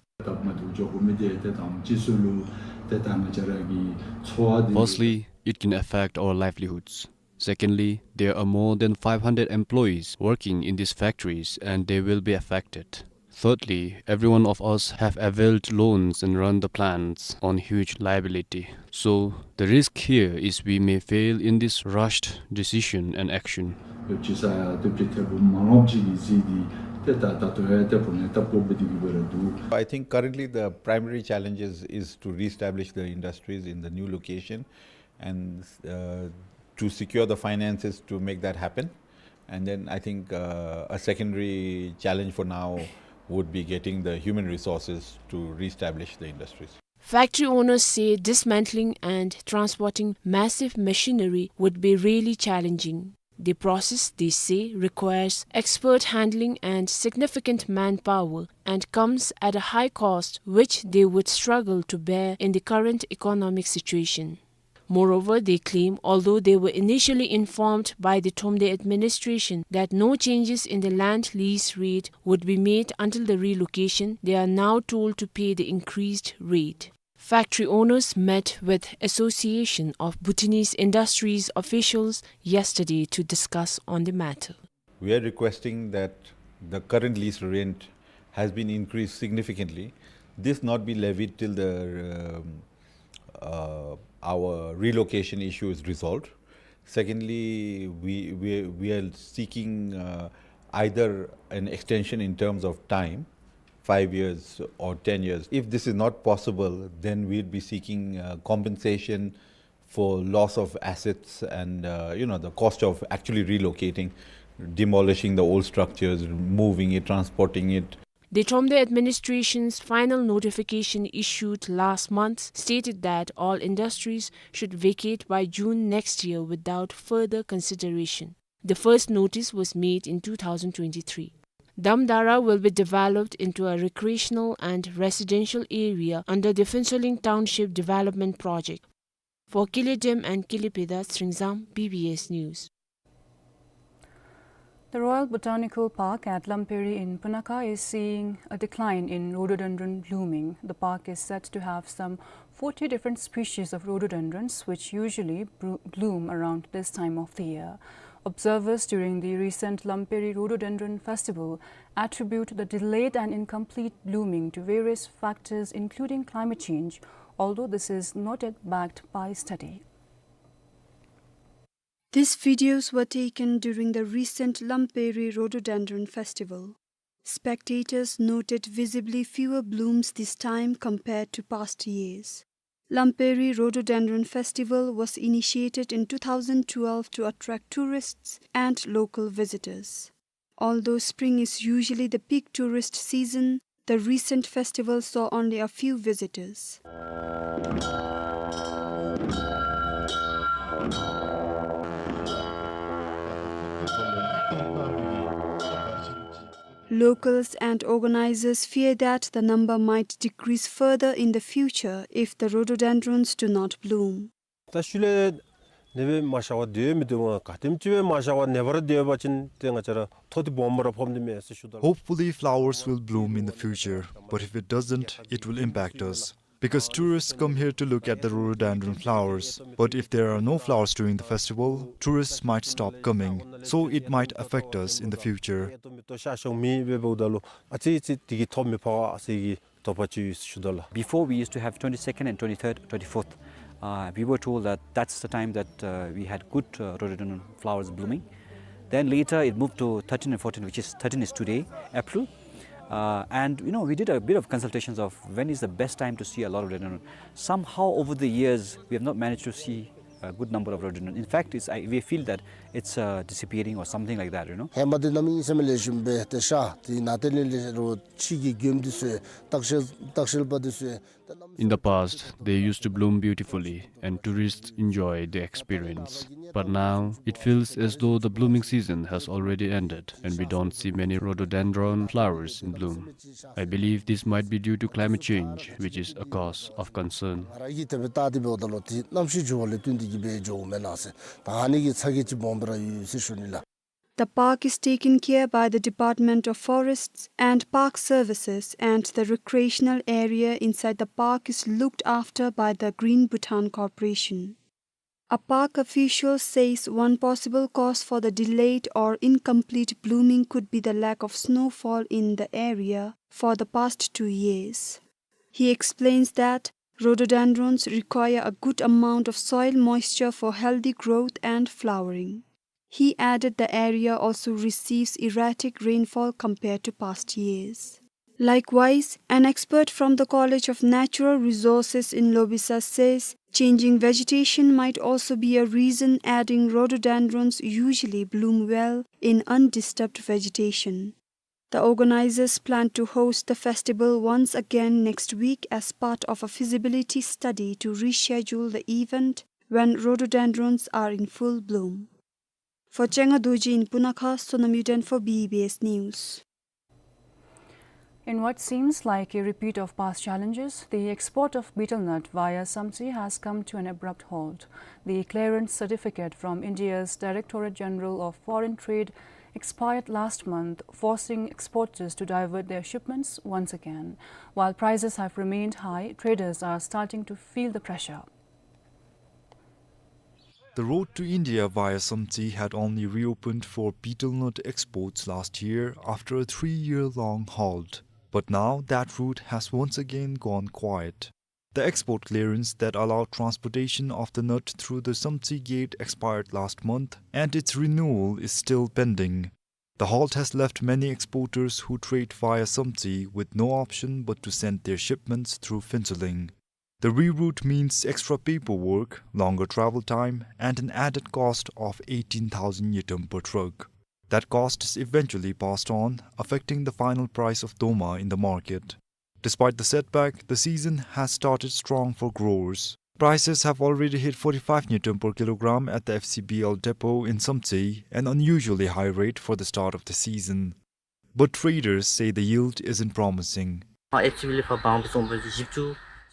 Firstly, it can affect our livelihoods. Secondly, there are more than five hundred employees working in these factories and they will be affected. Thirdly, every one of us have availed loans and run the plants on huge liability. So, the risk here is we may fail in this rushed decision and action. I think currently the primary challenge is, is to reestablish the industries in the new location and, uh, to secure the finances to make that happen. And then I think, uh, a secondary challenge for now would be getting the human resources to reestablish the industries. Factory owners say dismantling and transporting massive machinery would be really challenging. The process, they say, requires expert handling and significant manpower and comes at a high cost, which they would struggle to bear in the current economic situation. Moreover, they claim, although they were initially informed by the Thromde administration that no changes in the land lease rate would be made until the relocation, they are now told to pay the increased rate. Factory owners met with Association of Bhutanese Industries officials yesterday to discuss on the matter. We are requesting that the current lease rent has been increased significantly. This not be levied till the, um, uh, our relocation issue is resolved. Secondly, we, we, we are seeking, uh, either an extension in terms of time, five years or ten years. If this is not possible, then we'd be seeking, uh, compensation for loss of assets and, uh, you know, the cost of actually relocating, demolishing the old structures, moving it, transporting it. The Thromde administration's final notification issued last month stated that all industries should vacate by June next year without further consideration. The first notice was made in two thousand twenty-three. Damdara will be developed into a recreational and residential area under the Phuentsholing Township Development Project. For Kile Dem and Kile Peda, Sringzam, B B S News. The Royal Botanical Park at Lamperi in Punakha is seeing a decline in rhododendron blooming. The park is said to have some forty different species of rhododendrons, which usually bro-, bloom around this time of the year. Observers during the recent Lamperi Rhododendron Festival attribute the delayed and incomplete blooming to various factors, including climate change, although this is not yet backed by study. These videos were taken during the recent Lamperi Rhododendron Festival. Spectators noted visibly fewer blooms this time compared to past years. Lamperi Rhododendron Festival was initiated in two thousand twelve to attract tourists and local visitors. Although spring is usually the peak tourist season, the recent festival saw only a few visitors. Locals and organizers fear that the number might decrease further in the future if the rhododendrons do not bloom. ད་ཤུལ་ལས་ནད་པ་མ་ཤར་བར་སྡོད་མི་འདུག། ག་དེམ་ཅིག་སྦེ་མ་ཤར་བར་ནད་པ་ར་སྡོད་པ་ཅིན་ཏེ་ང་བཅས་ར་ཐོག་ཏེ་སྦོམ་ར་ཕོགཔ་འདི་མས་ཟེར་ཞུ་དོ་ལགས། Hopefully flowers will bloom in the future, but if it doesn't, it will impact us. Because tourists come here to look at the rhododendron flowers, but if there are no flowers during the festival, tourists might stop coming, so it might affect us in the future. ཤར་ཤོང་མེད་པས་འབདཝ་ད་ལུ་ཨ་ཙི་ཅིག་དེ་གིས་ཐོགས་མི་ཕོག་ག་ཟེར་གྱི་དོགས་པ་ཅིག་ཡོད་ཟེར་ཞུ་དོ་ལགས། Before we used to have twenty-second and twenty-third, twenty-fourth. Uh, we were told that that's the time that, uh, we had good, uh, rhododendron flowers blooming. Then later it moved to thirteen and fourteen, which is, thirteen is today, April. Uh, and, you know, we did a bit of consultations of when is the best time to see a lot of rhododendron. Somehow, over the years, we have not managed to see a good number of rhododendron. In fact, it's, I, we feel that it's, uh, disappearing or something like that, you know. ཧེ་མ་འདི་གནམ་མེད་ས་མེད་ལེགས་ཤོམ་སྦེ་ཏེ་ཤར་ཏེ་ནཱ་དེ་ལས་ལས་རོ་ཕྱི་གི་མགྱོནམ་འདི་ཚུ་སྟག་ཤལ་སྟག་ཤལ་པ་འདི་ཚུ། In the past, they used to bloom beautifully, and tourists enjoy the experience. But now, it feels as though the blooming season has already ended, and we don't see many rhododendron flowers in bloom. I believe this might be due to climate change, which is a cause of concern. ང་ར་གིས་དེ་སྦེ་བལྟ་སྟེ་འབདཝ་ད་ལུ་ཏེ་གནམ་གཤིས་འགྱུར་བ་ལས་བརྟེན་ཏེ་གིས་སྦེ་འགྱོཝ་མེན་ན་ཟེར། ད་ཨ་ནི་གི་ཚ་གྱང་ཅིག་སྦོམ་སྦེ་ར་ཡོད་ཟེར་ཞུ་ནི་ལགས། The park is taken care by the Department of Forests and Park Services, and the recreational area inside the park is looked after by the Green Bhutan Corporation. A park official says one possible cause for the delayed or incomplete blooming could be the lack of snowfall in the area for the past two years. He explains that rhododendrons require a good amount of soil moisture for healthy growth and flowering. He added the area also receives erratic rainfall compared to past years. Likewise, an expert from the College of Natural Resources in Lobisa says changing vegetation might also be a reason, adding rhododendrons usually bloom well in undisturbed vegetation. The organizers plan to host the festival once again next week as part of a feasibility study to reschedule the event when rhododendrons are in full bloom. For Chenga Dorji in Punakha, Sonam Yuden for B B S News. In what seems like a repeat of past challenges, the export of betel nut via Samtse has come to an abrupt halt. The clearance certificate from India's Directorate General of Foreign Trade expired last month, forcing exporters to divert their shipments once again. While prices have remained high, traders are starting to feel the pressure. The road to India via Samtse had only reopened for betel nut exports last year after a three-year-long halt. But now that route has once again gone quiet. The export clearance that allowed transportation of the nut through the Samtse gate expired last month, and its renewal is still pending. The halt has left many exporters who trade via Samtse with no option but to send their shipments through Phuentsholing. The reroute means extra paperwork, longer travel time, and an added cost of eighteen thousand ngultrum per truck. That cost is eventually passed on, affecting the final price of doma in the market. Despite the setback, the season has started strong for growers. Prices have already hit forty-five ngultrum per kilogram at the F C B L depot in Samtse, an unusually high rate for the start of the season. But traders say the yield isn't promising.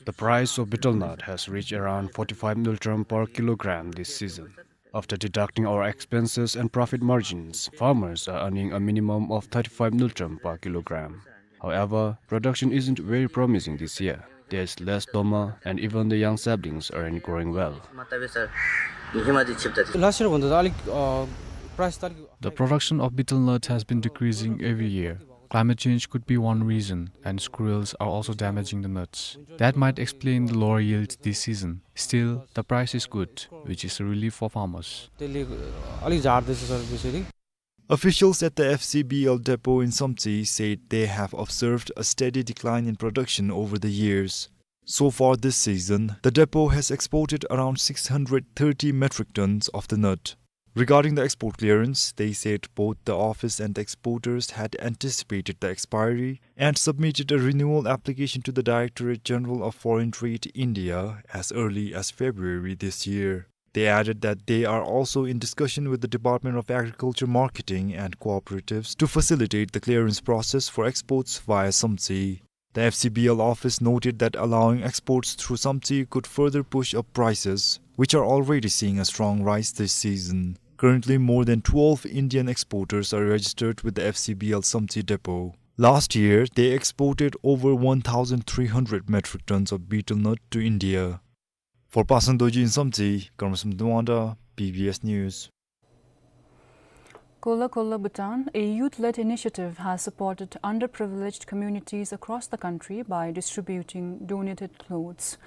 The price of betel nut has reached around forty-five ngultrum per kilogram this season. After deducting our expenses and profit margins, farmers are earning a minimum of thirty-five ngultrum per kilogram. However, production isn't very promising this year. There's less doma, and even the young saplings aren't growing well. Last year भन्दा त अलिक, अ, price त अलिक The production of betel nut has been decreasing every year. Climate change could be one reason, and squirrels are also damaging the nuts. That might explain the lower yield this season. Still, the price is good, which is a relief for farmers. त्यसले अलिक झार्दैछ सर, त्यसरी। Officials at the F C B L depot in Samtse said they have observed a steady decline in production over the years. So far this season, the depot has exported around six hundred thirty metric tons of the nut. Regarding the export clearance, they said both the office and the exporters had anticipated the expiry and submitted a renewal application to the Directorate General of Foreign Trade, India, as early as February this year. They added that they are also in discussion with the Department of Agriculture, Marketing and Cooperatives to facilitate the clearance process for exports via Samtse. The F C B L office noted that allowing exports through Samtse could further push up prices, which are already seeing a strong rise this season. Currently, more than twelve Indian exporters are registered with the F C B L Samtse depot. Last year, they exported over one thousand three hundred metric tons of betel nut to India. For Pasang Dorji in Samtse, Karma Samtse Wangda, B B S News. Kola Kola Bhutan, a youth-led initiative, has supported underprivileged communities across the country by distributing donated clothes.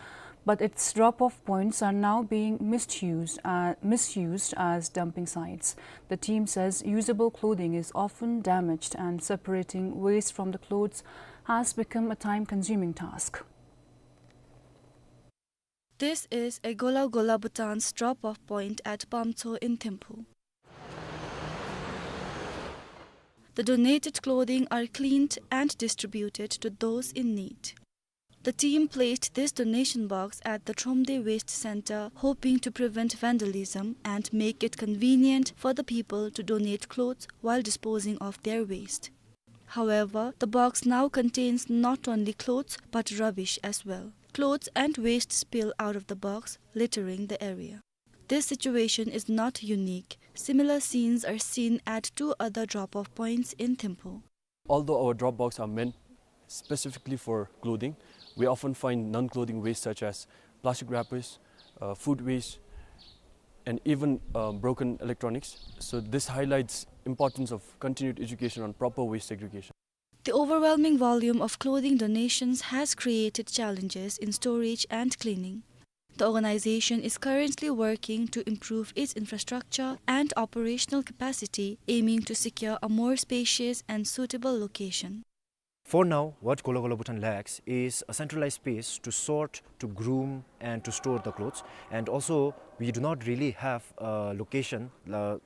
But its drop-off points are now being misused, uh, misused as dumping sites. The team says usable clothing is often damaged and separating waste from the clothes has become a time-consuming task. This is a Gola Gola Bhutan's drop-off point at Pamtso in Thimphu. The donated clothing are cleaned and distributed to those in need. The team placed this donation box at the Thromde Waste Center, hoping to prevent vandalism and make it convenient for the people to donate clothes while disposing of their waste. However, the box now contains not only clothes but rubbish as well. Clothes and waste spill out of the box, littering the area. This situation is not unique. Similar scenes are seen at two other drop-off points in Thimphu. Although our drop box are meant specifically for clothing, we often find non-clothing waste such as plastic wrappers, uh, food waste, and even, uh, broken electronics. So this highlights importance of continued education on proper waste segregation. The overwhelming volume of clothing donations has created challenges in storage and cleaning. The organization is currently working to improve its infrastructure and operational capacity, aiming to secure a more spacious and suitable location. For now, what Gola Gola Bhutan lacks is a centralized space to sort, to groom, and to store the clothes. And also, we do not really have a location, uh,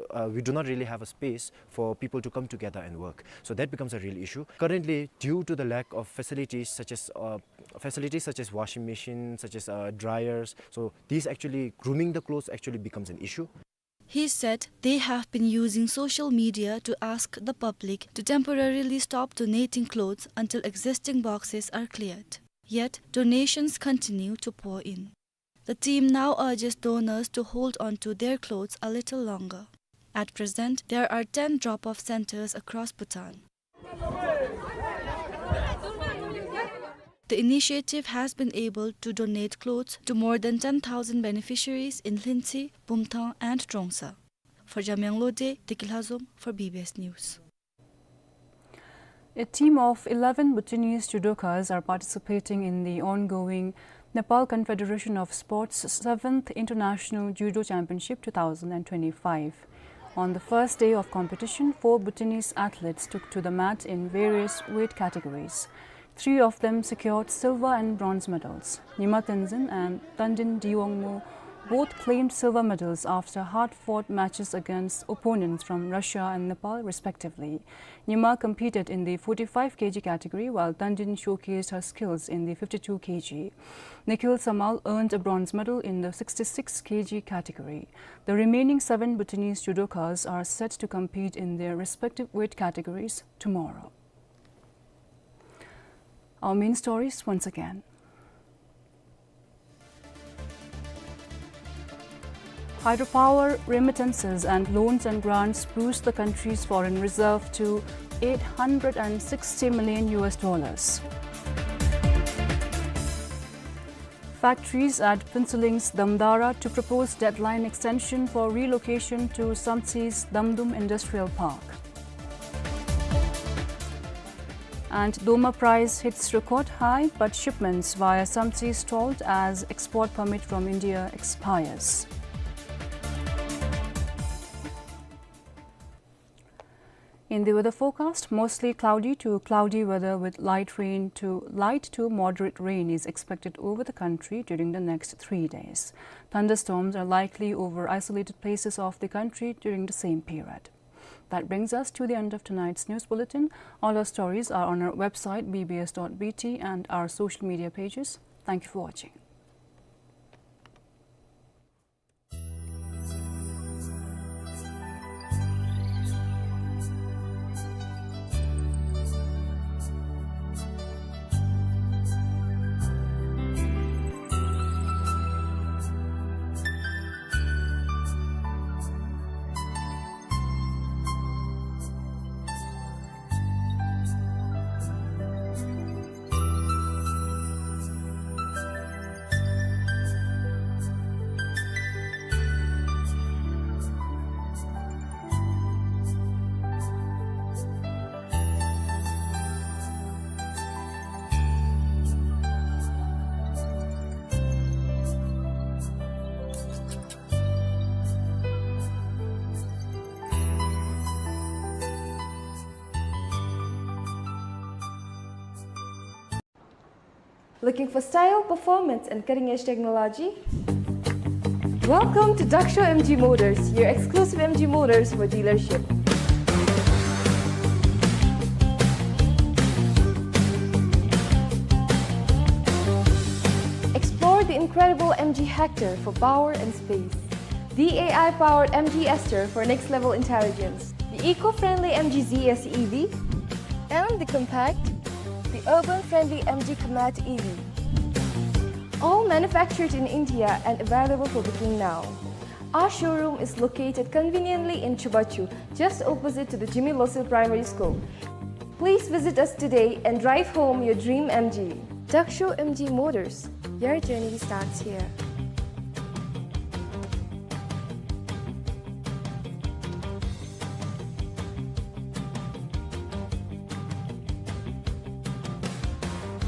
uh, we do not really have a space for people to come together and work. So that becomes a real issue. Currently, due to the lack of facilities such as, uh, facilities such as washing machine, such as, uh, dryers, so these actually, grooming the clothes actually becomes an issue. He said they have been using social media to ask the public to temporarily stop donating clothes until existing boxes are cleared. Yet, donations continue to pour in. The team now urges donors to hold on to their clothes a little longer. At present, there are ten drop-off centers across Bhutan. The initiative has been able to donate clothes to more than ten thousand beneficiaries in Lhintsey, Bumthang, and Trongsa. For Jamyang Lode, Deki Lhazom for B B S News. A team of eleven Bhutanese judokas are participating in the ongoing Nepal Confederation of Sports seventh International Judo Championship two thousand and twenty-five. On the first day of competition, four Bhutanese athletes took to the mat in various weight categories. Three of them secured silver and bronze medals. Nyima Tenzin and Tandin Dewangmo both claimed silver medals after hard-fought matches against opponents from Russia and Nepal, respectively. Nyima competed in the forty-five K G category, while Tandin showcased her skills in the fifty-two K G. Nikhil Samal earned a bronze medal in the sixty-six K G category. The remaining seven Bhutanese judokas are set to compete in their respective weight categories tomorrow. Our main stories once again. Hydropower remittances and loans and grants boost the country's foreign reserve to eight hundred and sixty million U S dollars. Factories at Phuentsholling's Damdara to propose deadline extension for relocation to Samtse's Damdum Industrial Park. And Doma price hits record high, but shipments via Samtse stalled as export permit from India expires. In the weather forecast, mostly cloudy to cloudy weather with light rain to light to moderate rain is expected over the country during the next three days. Thunderstorms are likely over isolated places of the country during the same period. That brings us to the end of tonight's news bulletin. All our stories are on our website, B B S dot B T, and our social media pages. Thank you for watching. Looking for style, performance, and cutting-edge technology? Welcome to Daksho M G Motors, your exclusive M G Motors for dealership. Explore the incredible M G Hector for power and space, the A I-powered M G Astor for next-level intelligence, the eco-friendly M G Z S E V, and the compact, the urban-friendly M G Comet E V. All manufactured in India and available for booking now. Our showroom is located conveniently in Chubachu, just opposite to the Jigme Losel Primary School. Please visit us today and drive home your dream M G. Daksho M G Motors, your journey starts here.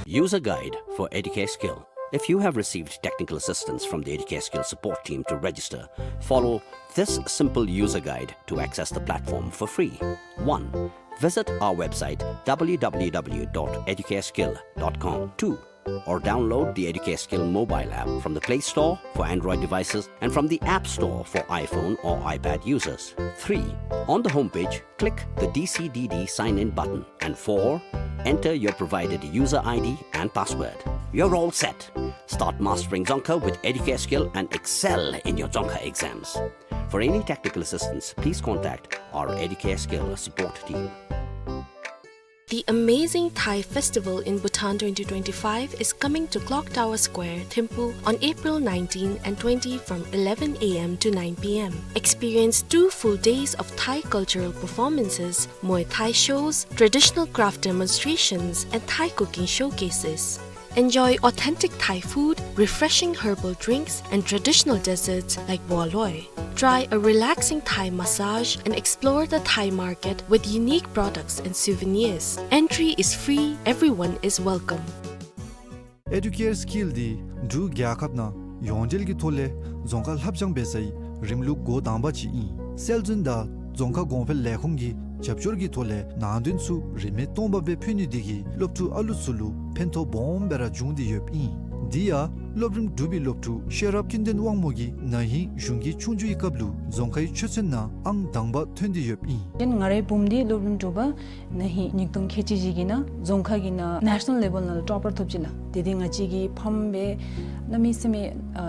User guide for Educare Skill. If you have received technical assistance from the Educare Skill support team to register, follow this simple user guide to access the platform for free. One, visit our website, w w w dot educareskill dot com. Two, or download the Educare Skill mobile app from the Play Store for Android devices and from the App Store for iPhone or iPad users. Three, on the homepage, click the D C D D sign-in button. And four, enter your provided user I D and password. You're all set. Start mastering Dzongkha with Educare Skill and excel in your Dzongkha exams. For any technical assistance, please contact our Educare Skill support team. The Amazing Thai Festival in Bhutan twenty twenty-five is coming to Clock Tower Square, Thimphu, on April nineteen and twenty from eleven a m to nine p m. Experience two full days of Thai cultural performances, Muay Thai shows, traditional craft demonstrations, and Thai cooking showcases. Enjoy authentic Thai food, refreshing herbal drinks, and traditional desserts like bua loi. Try a relaxing Thai massage and explore the Thai market with unique products and souvenirs. Entry is free, everyone is welcome. Educare Skill འདི་འབྲུག་རྒྱལ་ཁབ་ནང་ཡོངས་འབྲེལ་གྱི་ཐོག་ལས་རྫོང་ཁ་ལྷབ་སྦྱང་འབད་སའི་རིམ་ལུགས་འགོ་དང་པ་ཅིག་ཨིན། སྲོལ་འཛིན་དང་རྫོང་ཁ་གོང་འཕེལ་ལས་ཁུངས་ཀྱི་རྒྱབ་སྐྱོར་གྱི་ཐོག་ལས་ནང་དོན་ཚུ་རིན་མེད་སྟོང་པ་སྦེ་ཕུལ་ནི་འདི་གིས་སློབ་ཕྲུག་ཨ་ལུ་ཚུ་ལུ་ཕན་ཐོགས་སྦོམ་སྦེ་ར་འབྱུང་སྟེ་ཡོདཔ་ཨིན། འདི་ཡང་སློབ་རིམ་དྲུག་པའི་སློབ་ཕྲུག་ཤེས་རབ་ཀུན་ལྡན་དབང་མོ་གིས་ན་ཧིང་གཞུང་གི་ཆོས་རྒྱུགས་ཀྱི་སྐབས་ལུ་རྫོང་ཁའི་ཆོས་ཚན་ནང་ཨང་དང་པ་ཐོན་ཏེ་ཡོདཔ་ཨིན། ང་རའི་བུམོ་འདི་སློབ་རིམ་དྲུག་པ་ན་ཧིང་ཉིས་སྟོང་ཁལ་གཅིག་བཞི་གི་ནང་རྫོང་ཁ་གི་ནང་ནེ་ཤ་ནཱལ་ལེ་བཱལ་ནང་ལུ་ཊོ་པར་ཐོབ་ཅི་ལགས། དེ་འདི་ང་བཅས་ཀྱི་ཕམ་སྦེ་གནམ་མེད་ས་མེད་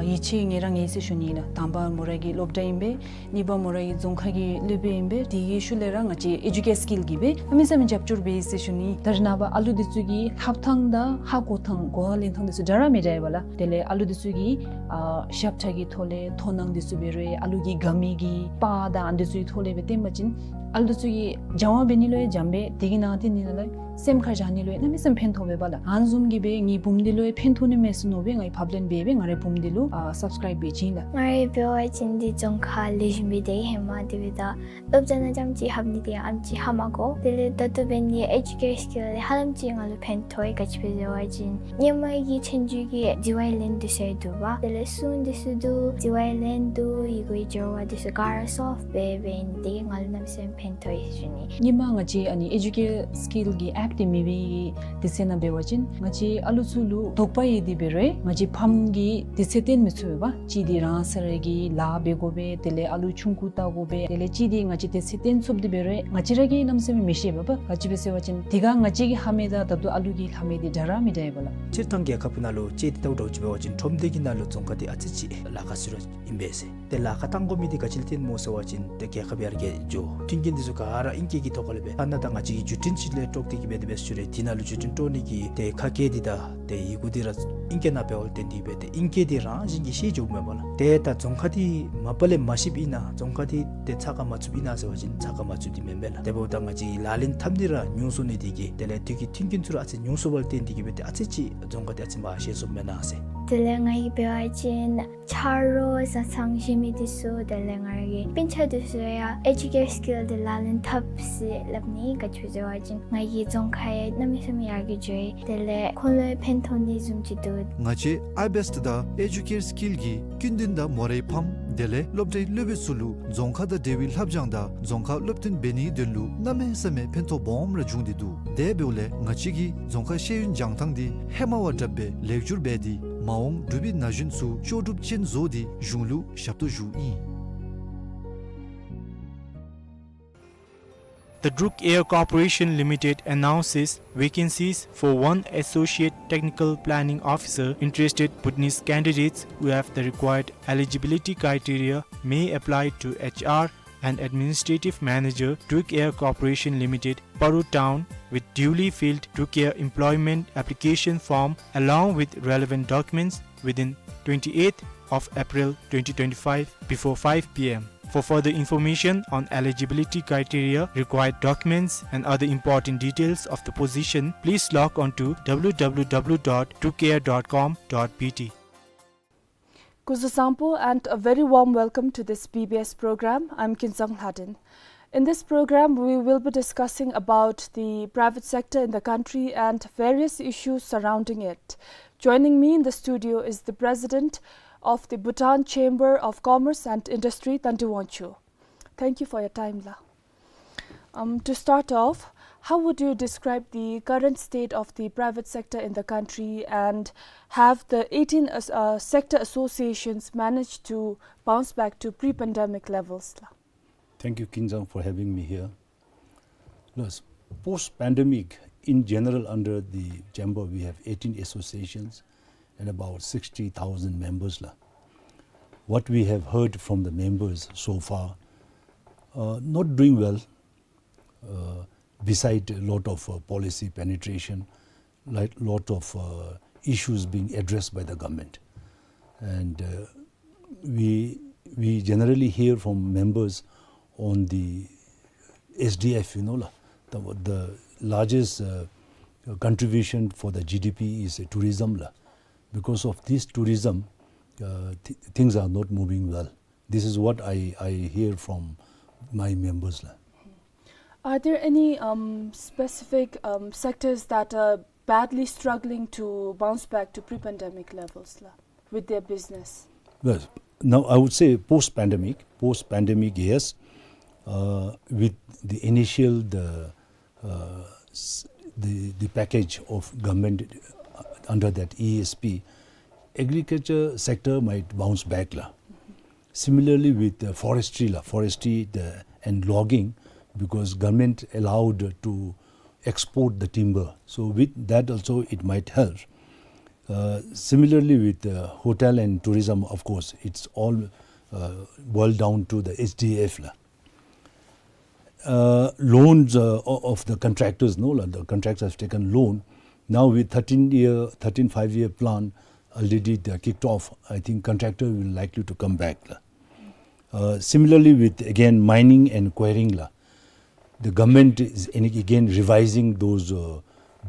ཡིད་ཆེས་ངེས་ར་ངེས་ཟེར་ཞུ་ནི་ལགས། དང་པ་མོ་ར་གི་སློབ་གྲྭ་ཨིན་པས། གཉིས་པ་མོ་ར་གི་རྫོང་ཁ་གི་སློབ་དཔོན་ཨིན་པས། དེ་གི་ཤུལ་ལས་ར་ང་བཅས་Educare Skill གིས་སྦེ་གནམ་མེད་ས་མེད་རྒྱབ་སྐྱོར་འབད་ཡི་ཟེར་ཞུ་ནི། ད་རེས་ནངས་པ་ཨ་ལུ་འདི་ཚུ་གི་ལྷབ་ཐངས་དང་ཧ་གོ་ཐངས་གོ་བ་ལེན་ཐངས་འདི་ཚུ་འདྲ་ར་མི་འདྲ་ཡོད་པ་ལགས། དེ་ལས་ཨ་ལུ་འདི་ཚུ་གི་ཨ་ཞབས་ཁྲ་གི་ཐོག་ལས་མཐོང་སྣང་འདི་ཚུ་འབད་རུང་ཨ་ལུ་གི་དགའ་མི་གི་པར་དང་ཨ་འདི་ཚུ་གི་ཐོག་ལས་སྦེ་སྟོན་པ་ཅིན་ཨ་ལུ་འདི་ཚུ་གིས་སྦྱང་བ་འབད་ནི་ལུ་ཡང་འཇམ་པས། དེ་གི་ནང་དེ་ནི་ལུ་སེམས་ཁར་བཞག་ནི་ལུ་ཡང་གནམ་མེད་ས་མེད་ཕན་ཐོགས་པས་པ་ལགས། ཨ་ནི་བཟུམ་གྱིས་སྦེ་ངེའི་བུམོ་འདི་ལུ་ཡང་ཕན་ཐོགས་ནི་མས་ཟེར་མནོ་སྦེ་ངེའི་ཕབ་ལེན་འབད་སྦེ་ང་རའི་བུམོ་འདི་ལུ་ཨ་སབ་སི་ཀརའིབ་འབད་བྱིན་ལགས། ང་ར་འབད་བ་ཅིན་འདི་རྫོང་ཁ་ལེགས་ཤོམ་སྦེ་སྡོད་ཧེ་མ་དེ་སྦེ་ད་སློབ་གྲྭ་ནང་རྐྱངམ་ཅིག་ལྷབ་ནི་དེ་ཡང་ཨ་ནེམ་ཅིག་ཧ་མ་གོ། དེ་ལས་ད་ལྟོ་འབད་ནི་Educare Skill ལས་ཧ་ལམ་ཅིག་ང་ལུ་ཕན་ཐོགས་ཡི། ག་ཅི་སྦེ་ཟེར་བ་ཅིན་སྔོན་མ་གི་ཆོས་རྒྱུགས་ཀྱི་དྲི་བའི་ལན་འདི་ཚུ་འདུག་པ། དེ་ལས་སྲུང་འདི་ཚུ་འདུག། དྲི་བའི་ལན་འདུག། ཡི་གུའི་སྦྱོར་བ་འདི་ཚུ་ག་ར་སོལབ་འབད་འབད་ནི་དེ་གིས་ང་ལུ་གནམ་མེད་ས་མེད་ཕན་ཐོགས་ཡི་ཟེར་ཞུ་ནི། སྔོན་མ་ང་བཅས་ཨ་ནི་Educare Skill གི་ཨེཔ་འདི་མེད་པའི་དུས་ཚོད་ནང་འབད་བ་ཅིན་ང་བཅས་ཨ་ལུ་ཚུ་ལུ་དོགས་པ་ཡོད་དེ་འབད་རུང་ང་བཅས་ཕམ་གྱིས་དུས་ཚོད་བཏོན་མི་ཚུགས་པས་པ། གཅིག་འདི་རང་སོ་ར་གི་ལཱ་འབད་དགོ་པས། དེ་ལས་ཨ་ལུ་ཆུང་ཀུ་བལྟ་དགོ་པས། དེ་ལས་གཅིག་འདི་ང་བཅས་དུས་ཚོད་བཏོན་ཚུགསཔ་འདི་འབད་རུང་ང་བཅས་ར་གིས་གནམ་མེད་ས་མེད་མི་ཤེས་པས་པ། ག་ཅི་སྦེ་ཟེར་བ་ཅིན་དེ་སྒང་ང་བཅས་ཀྱི་ལྷབ་མི་དང་ད་ལྟོ་ཨ་ལུ་གི་ལྷབ་མི་འདི་འདྲ་ར་མི་འདྲ་ཡོད་པ་ལགས། སྤྱིར་བཏང་རྒྱལ་ཁབ་ནང་ལུ་དཔྱེ་འདི་ལྟ་བུ་འདྲཝ་ཅིག་འབད་བ་ཅིན་ཁྲོམ་སྡེ་གི་ནང་ལུ་རྫོང་ཁ་འདི་ཨ་ཙི་ཅིག་ལཱ་ཁག་ཚུད་ར་ཨིན་པས་ཟེར། ཏེ་ལཱ་ཁག་བཏང་དགོ་མི་འདི་ག་ཅི་ལས་བརྟེན་སྨོ་ཟེར་བ་ཅིན་ཏེ་རྒྱལ་ཁབ་ཡར་རྒྱས་འགྱོ། མཐུན་རྐྱེན་འདི་ཚུ་ག་ར་ཨིང་སྐད་ཀྱི་ཐོག་ཁ་ལས་འབད། ཨ་ནཱ་ད་ང་བཅས་ཀྱི་བརྒྱུད་འཕྲིན་ཅིག་ལས་དཀྲོག་སྟེ་གི་འབད་དེ་འབད་ཞུ་རུང་དེ་ནང་ལུ་བརྒྱུད་འཕྲིན་དཀྲོག་ནི་གི་ཏེ་ཁ་སྐད་འདི་དང་ཏེ་ཡི་གུ་འདི་ར་ཨིང་སྐད་ནང་འབདཝ་ལས་བརྟེན་ཏེ་འབད་ཏེ་ཨིང་སྐད་འདི་རང་བཞིན་གྱིས་ཤེས་འགྱོཝ་མས་པ་ལགས། ཏེ་ད་རྫོང་ཁ་འདི་མ་པ་ལས་མ་ཤེསཔ་ཨིན་ན་རྫོང་ཁ་འདི་ཏེ་ཚགས་ཁར་མ་ཚུདཔ་ཨིན་ན་ཟེར་བ་ཅིན་ཚགས་ཁར་མ་ཚུདཔ་འདི་མེན་པས་ལགས། དེ་འབདཝ་ད་ང་བཅས་ལག་ལེན་འཐབ་ནི་ར་ཉུང་སོང་ནི་དེ་གིས་དེ་ལས་དུས་ཀྱི་མཐུན་རྐྱེན་ཚུ་ར་ཨ་ཙི་ཉུང་སོང་བ་ལས་བརྟེན་ཏེ་གི་འབད་ཏེ་ཨ་ཙི་ཅིག་རྫོང་ཁ་འདི་ཨ་ཙི་མར་ཤེས་སོངམ་མེན་ན་ཟེར། དེ་ལས་ང་གིས་འབད་བ་ཅིན་ཆ་རོགས་བཟའ་ཚང་གཞན་མི་འདི་ཚུ་དེ་ལས་ང་རའི་གི་སྤུན་ཆ་འདི་ཚུ་ཡང་ཨེ་ཇུ་ཀེར་སི་ཀིལ་འདི་ལག་ལེན་འཐབ་ཟེར་སླབ་ནི། ག་ཅི་སྨོ་ཟེར་བ་ཅིན་ང་གི་རྫོང་ཁ་ཡང་གནམ་མེད་ས་མེད་ཡར་རྒྱས་འགྱོ་ཡི། དེ་ལས་ཁོང་ལུ་ཡང་ཕན་ཐོགས་ནི་བཟུམ་ཅིག་འདུག། ང་བཅས་ཨའི་བེསཊ་དང་ཨེ་ཇུ་ཀེར་སི་ཀིལ་གྱིས་ཀུན་ལྡན་དང་མོ་རའི་ཕམ་དེ་ལས་སློབ་གྲྭའི་སློབ་དཔོན་ཚུ་ལུ་རྫོང་ཁ་དང་འབྲེལ་བའི་ལྷབ་སྦྱང་དང་རྫོང་ཁ་སློབ་སྟོན་འབད་ནིའི་དོན་ལུ་གནམ་མེད་ས་མེད་ཕན་ཐོགས་སྦོམ་ར་བྱུང་སྟེ་འདུག། དེ་འབདཝ་ལས་ང་བཅས་ཀྱིས་རྫོང་ཁ་ཤེས་ཡོན་སྦྱང་ཐངས་འདི་ཧེ་མ་བ་དྲགཔ་སྦེ་ལེགས་བསྒྱུར་འབད་དེ་མ་འོངས་འབྲུག་པའི་ན་གཞོན་ཚུ་ལྕོགས་གྲུབ་ཅན་བཟོ་སྟེ་གཞུང་ལུ་ཞབས་ཏོག་ཞུཝ་ཨིན། The Druk Air Corporation Limited announces vacancies for one Associate Technical Planning Officer. Interested Bhutanese candidates who have the required eligibility criteria may apply to H R and Administrative Manager, Druk Air Corporation Limited, Paru Town, with duly filled Druk Air employment application form along with relevant documents within twenty-eighth of April twenty twenty-five before five P M. For further information on eligibility criteria, required documents, and other important details of the position, please log on to W W W dot druk air dot com dot B T. Kuzuzangpo and a very warm welcome to this B B S program. I'm Kinzang Lhaden. In this program, we will be discussing about the private sector in the country and various issues surrounding it. Joining me in the studio is the president of the Bhutan Chamber of Commerce and Industry, Tandi Wangchuk. Thank you for your time, la. Um, to start off, how would you describe the current state of the private sector in the country, and have the eighteen as-, uh, sector associations managed to bounce back to pre-pandemic levels, la? Thank you, Kinzang, for having me here. Yes, post-pandemic, in general, under the chamber, we have eighteen associations and about sixty thousand members, la. What we have heard from the members so far, uh, not doing well, uh, beside a lot of, uh, policy penetration, like, lot of, uh, issues being addressed by the government. And, uh, we, we generally hear from members on the S D F, you know, la, the, the largest, uh, contribution for the G D P is tourism, la. Because of this tourism, uh, th-, things are not moving well. This is what I, I hear from my members, la. Are there any, um, specific, um, sectors that are badly struggling to bounce back to pre-pandemic levels, la, with their business? Well, now I would say post-pandemic, post-pandemic, yes, uh, with the initial, the, uh, s-, the, the package of government, uh, under that E S P, agriculture sector might bounce back, la. Similarly with the forestry, la, forestry, the, and logging, because government allowed to export the timber. So with that also it might help. Uh, similarly with the hotel and tourism, of course, it's all, uh, boiled down to the S D F, la. Uh, loans, uh, o-, of the contractors, no, la, the contractors have taken loan. Now with thirteen year, thirteen five-year plan already they are kicked off, I think contractor will likely to come back, la. Uh, similarly with, again, mining and quarrying, la. The government is in, again revising those, uh,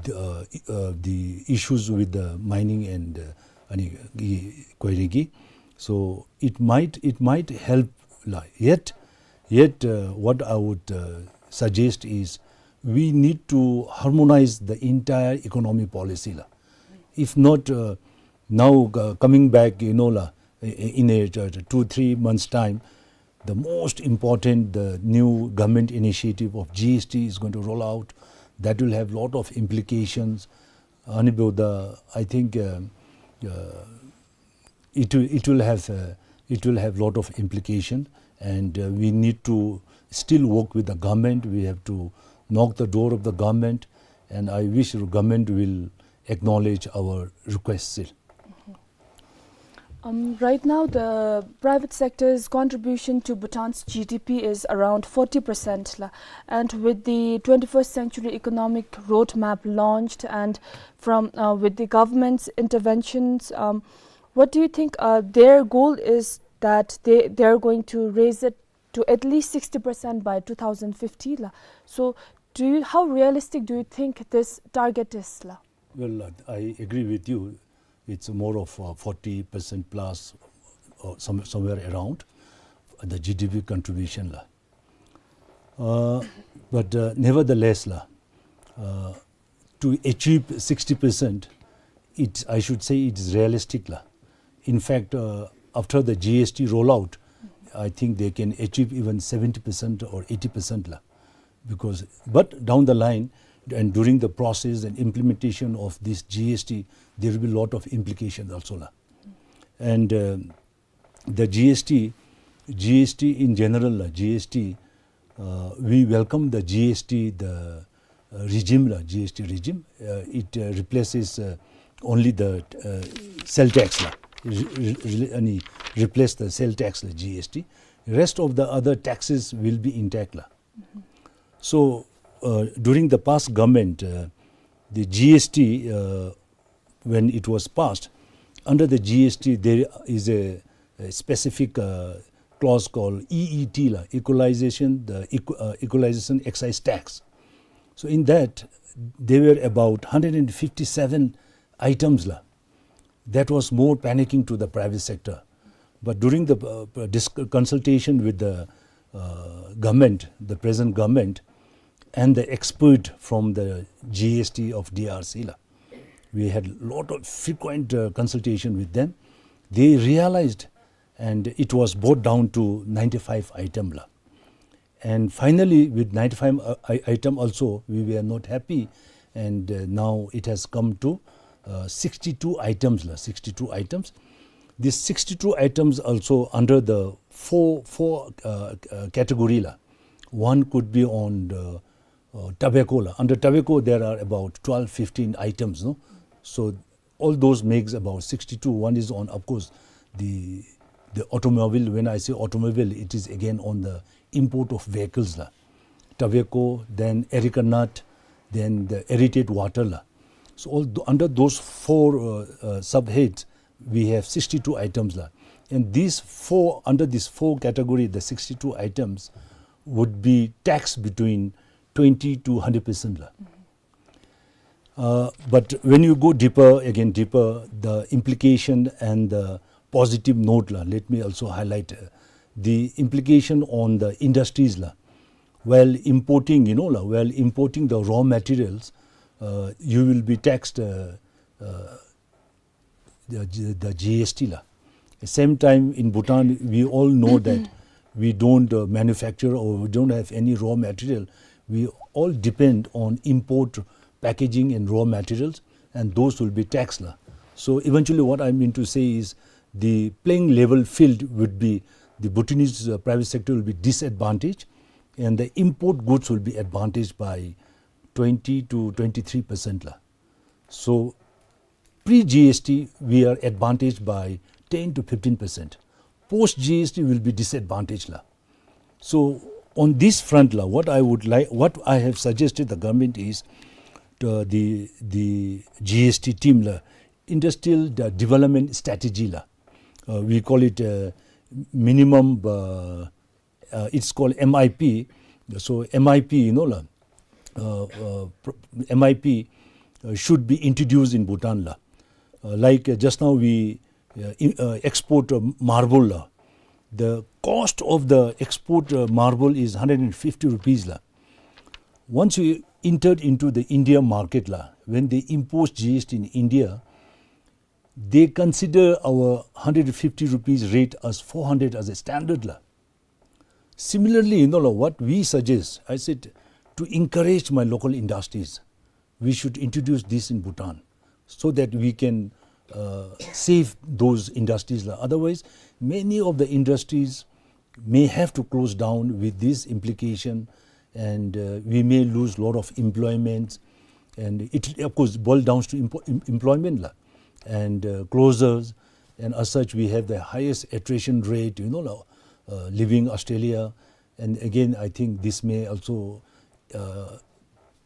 the, uh, uh, the issues with the mining and, uh, ani, gi, quarrying gi. So it might, it might help, la. Yet, yet, uh, what I would, uh, suggest is we need to harmonize the entire economy policy, la. If not, uh, now, uh, coming back, you know, la, i-, i-, in a, uh, two, three months' time, the most important, the new government initiative of G S T is going to roll out. That will have lot of implications. Ani byoda, I think, um, uh, it will, it will have, uh, it will have lot of implication, and, uh, we need to still work with the government. We have to knock the door of the government, and I wish the government will acknowledge our requests still. Um, right now, the private sector's contribution to Bhutan's G D P is around forty percent, la, and with the twenty-first Century Economic Roadmap launched, and from, uh, with the government's interventions, um, what do you think, uh, their goal is that they, they are going to raise it to at least sixty percent by two thousand fifty, la. So, do you, how realistic do you think this target is, la? Well, uh, I agree with you. It's more of, uh, forty percent plus, or some, somewhere around the G D P contribution la. Uh, but, uh, nevertheless la, uh, to achieve sixty percent, it, I should say it is realistic la. In fact, uh, after the G S T rollout, I think they can achieve even seventy percent or eighty percent la. Because, but down the line and during the process and implementation of this G S T, there will be lot of implications also la. And, uh, the G S T, G S T in general la, G S T, uh, we welcome the G S T, the, uh, regime la, G S T regime. Uh, it, uh, replaces, uh, only the, uh, sale tax la. Re-, re-, re-, यानी replace the sale tax la, G S T. Rest of the other taxes will be intact la. So, uh, during the past government, uh, the G S T, uh, when it was passed, under the G S T there is a, a specific, uh, clause called E E T la, equalization, the equ-, uh, equalization excise tax. So in that, there were about hundred and fifty-seven items la. That was more panicking to the private sector. But during the, uh, uh, dis-, consultation with the, uh, government, the present government, and the expert from the G S T of D R C la, we had lot of frequent, uh, consultation with them. They realized, and it was brought down to ninety-five item la. And finally, with ninety-five, uh, i-, item also, we were not happy. And, uh, now it has come to, uh, sixty-two items la, sixty-two items. These sixty-two items also under the four, four, uh, uh, category la. One could be on the, uh, tobacco la. Under tobacco, there are about twelve, fifteen items, no? So all those makes about sixty-two. One is on, of course, the, the automobile. When I say automobile, it is again on the import of vehicles la. Tobacco, then areca nut, then the aerated water la. So all th-, under those four, uh, uh, subheads, we have sixty-two items la. And these four, under this four category, the sixty-two items would be taxed between twenty to hundred percent la. Uh, but when you go deeper, again deeper, the implication and the positive note la, let me also highlight, uh, the implication on the industries la. While importing, you know la, while importing the raw materials, uh, you will be taxed, uh, uh, the G-, the G S T la. Same time in Bhutan, we all know that we don't, uh, manufacture or we don't have any raw material. We all depend on import packaging and raw materials, and those will be taxed la. So eventually what I mean to say is the playing level field would be the Bhutanese, uh, private sector will be disadvantaged, and the import goods will be advantaged by twenty to twenty-three percent la. So pre-G S T, we are advantaged by ten to fifteen percent. Post-G S T will be disadvantaged la. So on this front la, what I would like, what I have suggested the government is, uh, the, the G S T team la, industrial de-, development strategy la. Uh, we call it, uh, minimum, uh, uh, it's called M I P. So M I P, you know la, uh, uh, pr-, M I P, uh, should be introduced in Bhutan la. Uh, like, uh, just now we, uh, in, uh, export, uh, marble la. The cost of the export, uh, marble is hundred and fifty rupees la. Once you entered into the India market la, when they impose G S T in India, they consider our hundred fifty rupees rate as four hundred as a standard la. Similarly, you know la, what we suggest, I said, to encourage my local industries, we should introduce this in Bhutan so that we can, uh, save those industries la. Otherwise, many of the industries may have to close down with this implication, and, uh, we may lose lot of employments, and it, of course, boil down to empo-, em-, employment la, and, uh, closures, and as such, we have the highest attrition rate, you know la, uh, leaving Australia, and again, I think this may also, uh,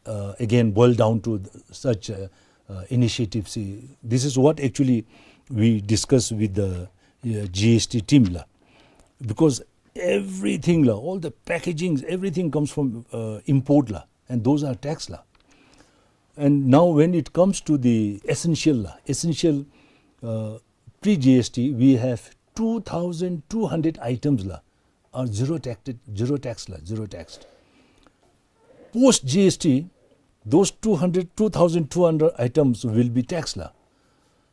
uh, again boil down to th-, such, uh, uh, initiatives. See, this is what actually we discuss with the, uh, G S T team la, because everything la, all the packagings, everything comes from, uh, import la, and those are tax la. And now when it comes to the essential la, essential, uh, pre-G S T, we have two thousand two hundred items la, are zero taxed, zero tax la, zero taxed. Post-G S T, those two hundred, two thousand two hundred items will be taxed la.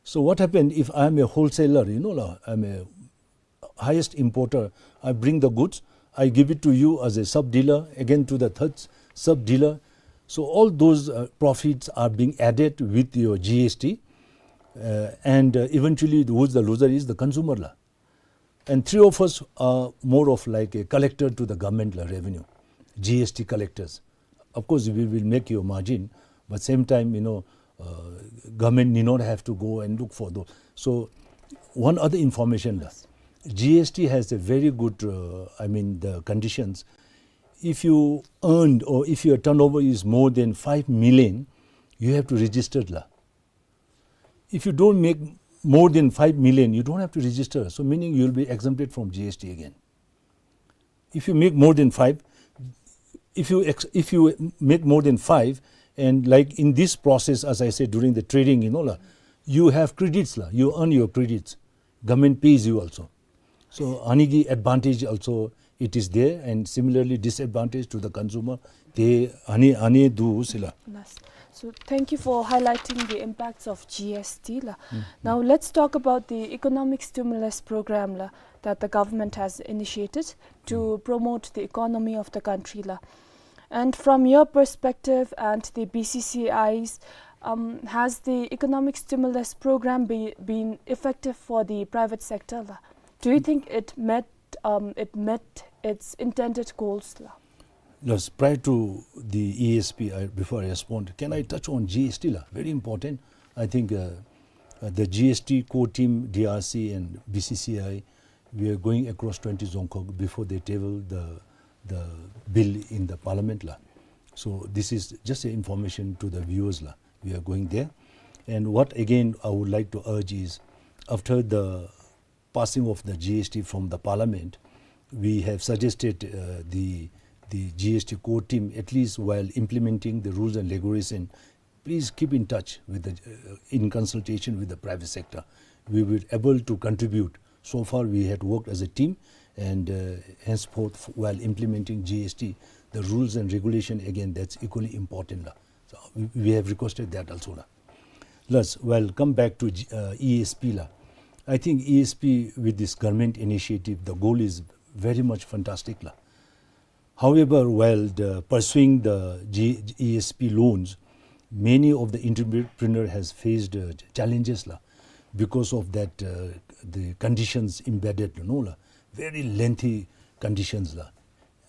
So what happened if I am a wholesaler, you know la, I'm a highest importer, I bring the goods, I give it to you as a sub-dealer, again to the third sub-dealer. So all those, uh, profits are being added with your G S T, uh, and, uh, eventually who's the loser is the consumer la. And three of us are more of like a collector to the government la revenue, G S T collectors. Of course, we will make your margin, but same time, you know, uh, government need not have to go and look for those. So, one other information la. G S T has a very good, uh, I mean, the conditions. If you earned or if your turnover is more than five million, you have to register la. If you don't make more than five million, you don't have to register. So meaning you'll be exempted from G S T again. If you make more than five, if you ex-, if you make more than five, and like in this process, as I said, during the trading, you know la, you have credits la, you earn your credits. Government pays you also. So, ཨ་ནི་གི་advantage also, it is there, and similarly disadvantage to the consumer, ཏེ་ཨ་ནི་ཨ་ནི་འདུག་ཟེར་ལགས། Yes. So, thank you for highlighting the impacts of G S T ལགས། Now, let's talk about the economic stimulus program ལགས, that the government has initiated to promote the economy of the country ལགས. And from your perspective and the B C C I's, um, has the economic stimulus program be, been effective for the private sector ལགས? Do you think it met, um, it met its intended goals ལགས? Yes, prior to the E S P, I, before I respond, can I touch on G S T ལགས? Very important. I think, uh, uh, the G S T core team, D R C and B C C I, we are going across twenty Dzongkhag before they table the, the bill in the parliament ལགས. So this is just an information to the viewers ལགས. We are going there. And what again I would like to urge is, after the passing of the G S T from the parliament, we have suggested, uh, the, the G S T core team, at least while implementing the rules and regulation, please keep in touch with the, uh, in consultation with the private sector. We were able to contribute. So far we had worked as a team, and, uh, henceforth, while implementing G S T, the rules and regulation, again, that's equally important ལགས. So we, we have requested that also ལགས. Let's, well, come back to G-, uh, E S P ལགས. I think E S P with this government initiative, the goal is very much fantastic ལགས. However, while the pursuing the G-, E S P loans, many of the entrepreneur has faced, uh, challenges ལགས, because of that, uh, the conditions embedded, you know ལགས, very lengthy conditions ལགས.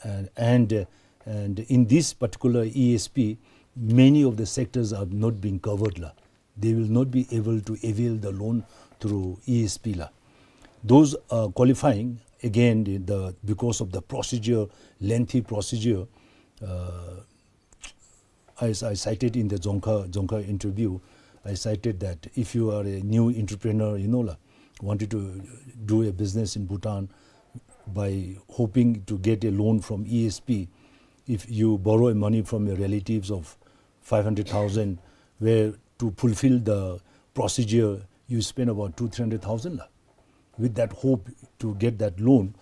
And, and, uh, and in this particular E S P, many of the sectors are not being covered ལགས. They will not be able to avail the loan through E S P ལགས. Those, uh, qualifying, again, the, the, because of the procedure, lengthy procedure, uh, as I cited in the Dzongkha, Dzongkha interview, I cited that if you are a new entrepreneur, you know ལགས, wanted to do a business in Bhutan, by hoping to get a loan from E S P, if you borrow money from your relatives of five hundred thousand, where to fulfill the procedure, you spend about two, three hundred thousand ལགས, with that hope to get that loan.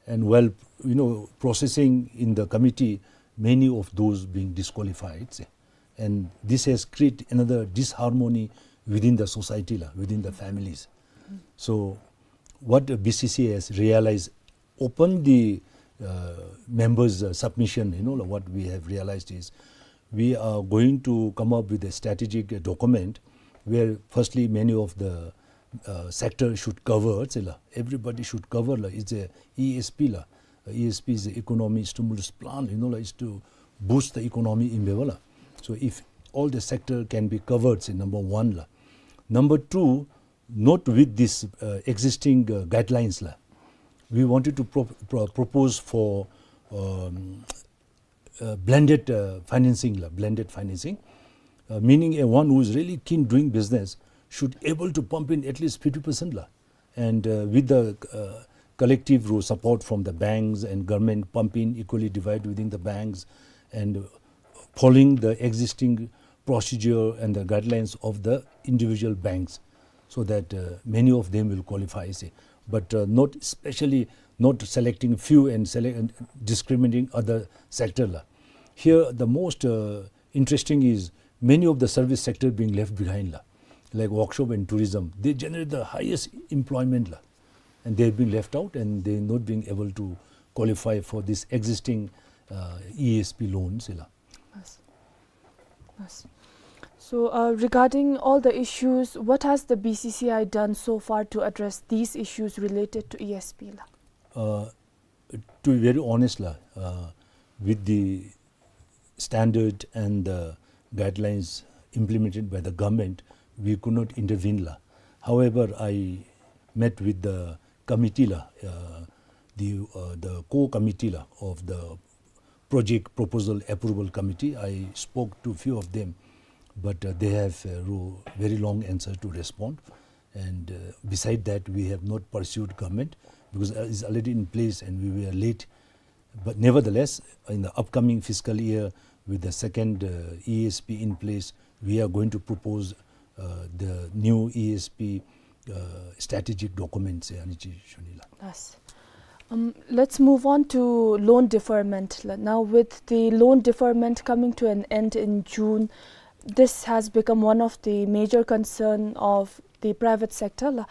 And while, you know, processing in the committee, many of those being disqualified, sir. And this has created another disharmony within the society ལགས, within the families. So, what the B C C has realized upon the, uh, members', uh, submission, you know, what we have realized is we are going to come up with a strategic, uh, document where firstly many of the, uh, sector should cover, sir ལགས. Everybody should cover ལགས. It's a E S P ལགས. Uh, E S P is the economy stimulus plan, you know ལགས, is to boost the economy in Bhutan ལགས. So if all the sector can be covered, sir, number one ལགས. Number two, not with this, uh, existing, uh, guidelines ལགས. We wanted to pro-, pro-, propose for, um, uh, blended, uh, financing ལགས, blended financing, uh, meaning a one who is really keen doing business should able to pump in at least fifty percent ལགས. And, uh, with the, uh, collective ro-, support from the banks and government, pump in equally divide within the banks and following the existing procedure and the guidelines of the individual banks. so that, uh, many of them will qualify, say. But, uh, not specially, not selecting few and select, and discriminating other sector la. Here, the most, uh, interesting is many of the service sector being left behind la, like workshop and tourism. They generate the highest employment la, and they've been left out, and they're not being able to qualify for this existing, uh, E S P loans la. Yes. Yes. So, uh, regarding all the issues, what has the B C C I done so far to address these issues related to E S P la? Uh, to be very honest la, uh, with the standard and the guidelines implemented by the government, we could not intervene la. However, I met with the committee la, uh, the, uh, the core committee la of the project proposal approval committee. I spoke to few of them, but, uh, they have a ro-, very long answer to respond. And, uh, beside that, we have not pursued government because, uh, it's already in place and we were late. But nevertheless, in the upcoming fiscal year, with the second, uh, E S P in place, we are going to propose, uh, the new E S P, uh, strategic documents, eh, anichi shonila. Yes. Um, let's move on to loan deferment la. Now, with the loan deferment coming to an end in June, this has become one of the major concern of the private sector la.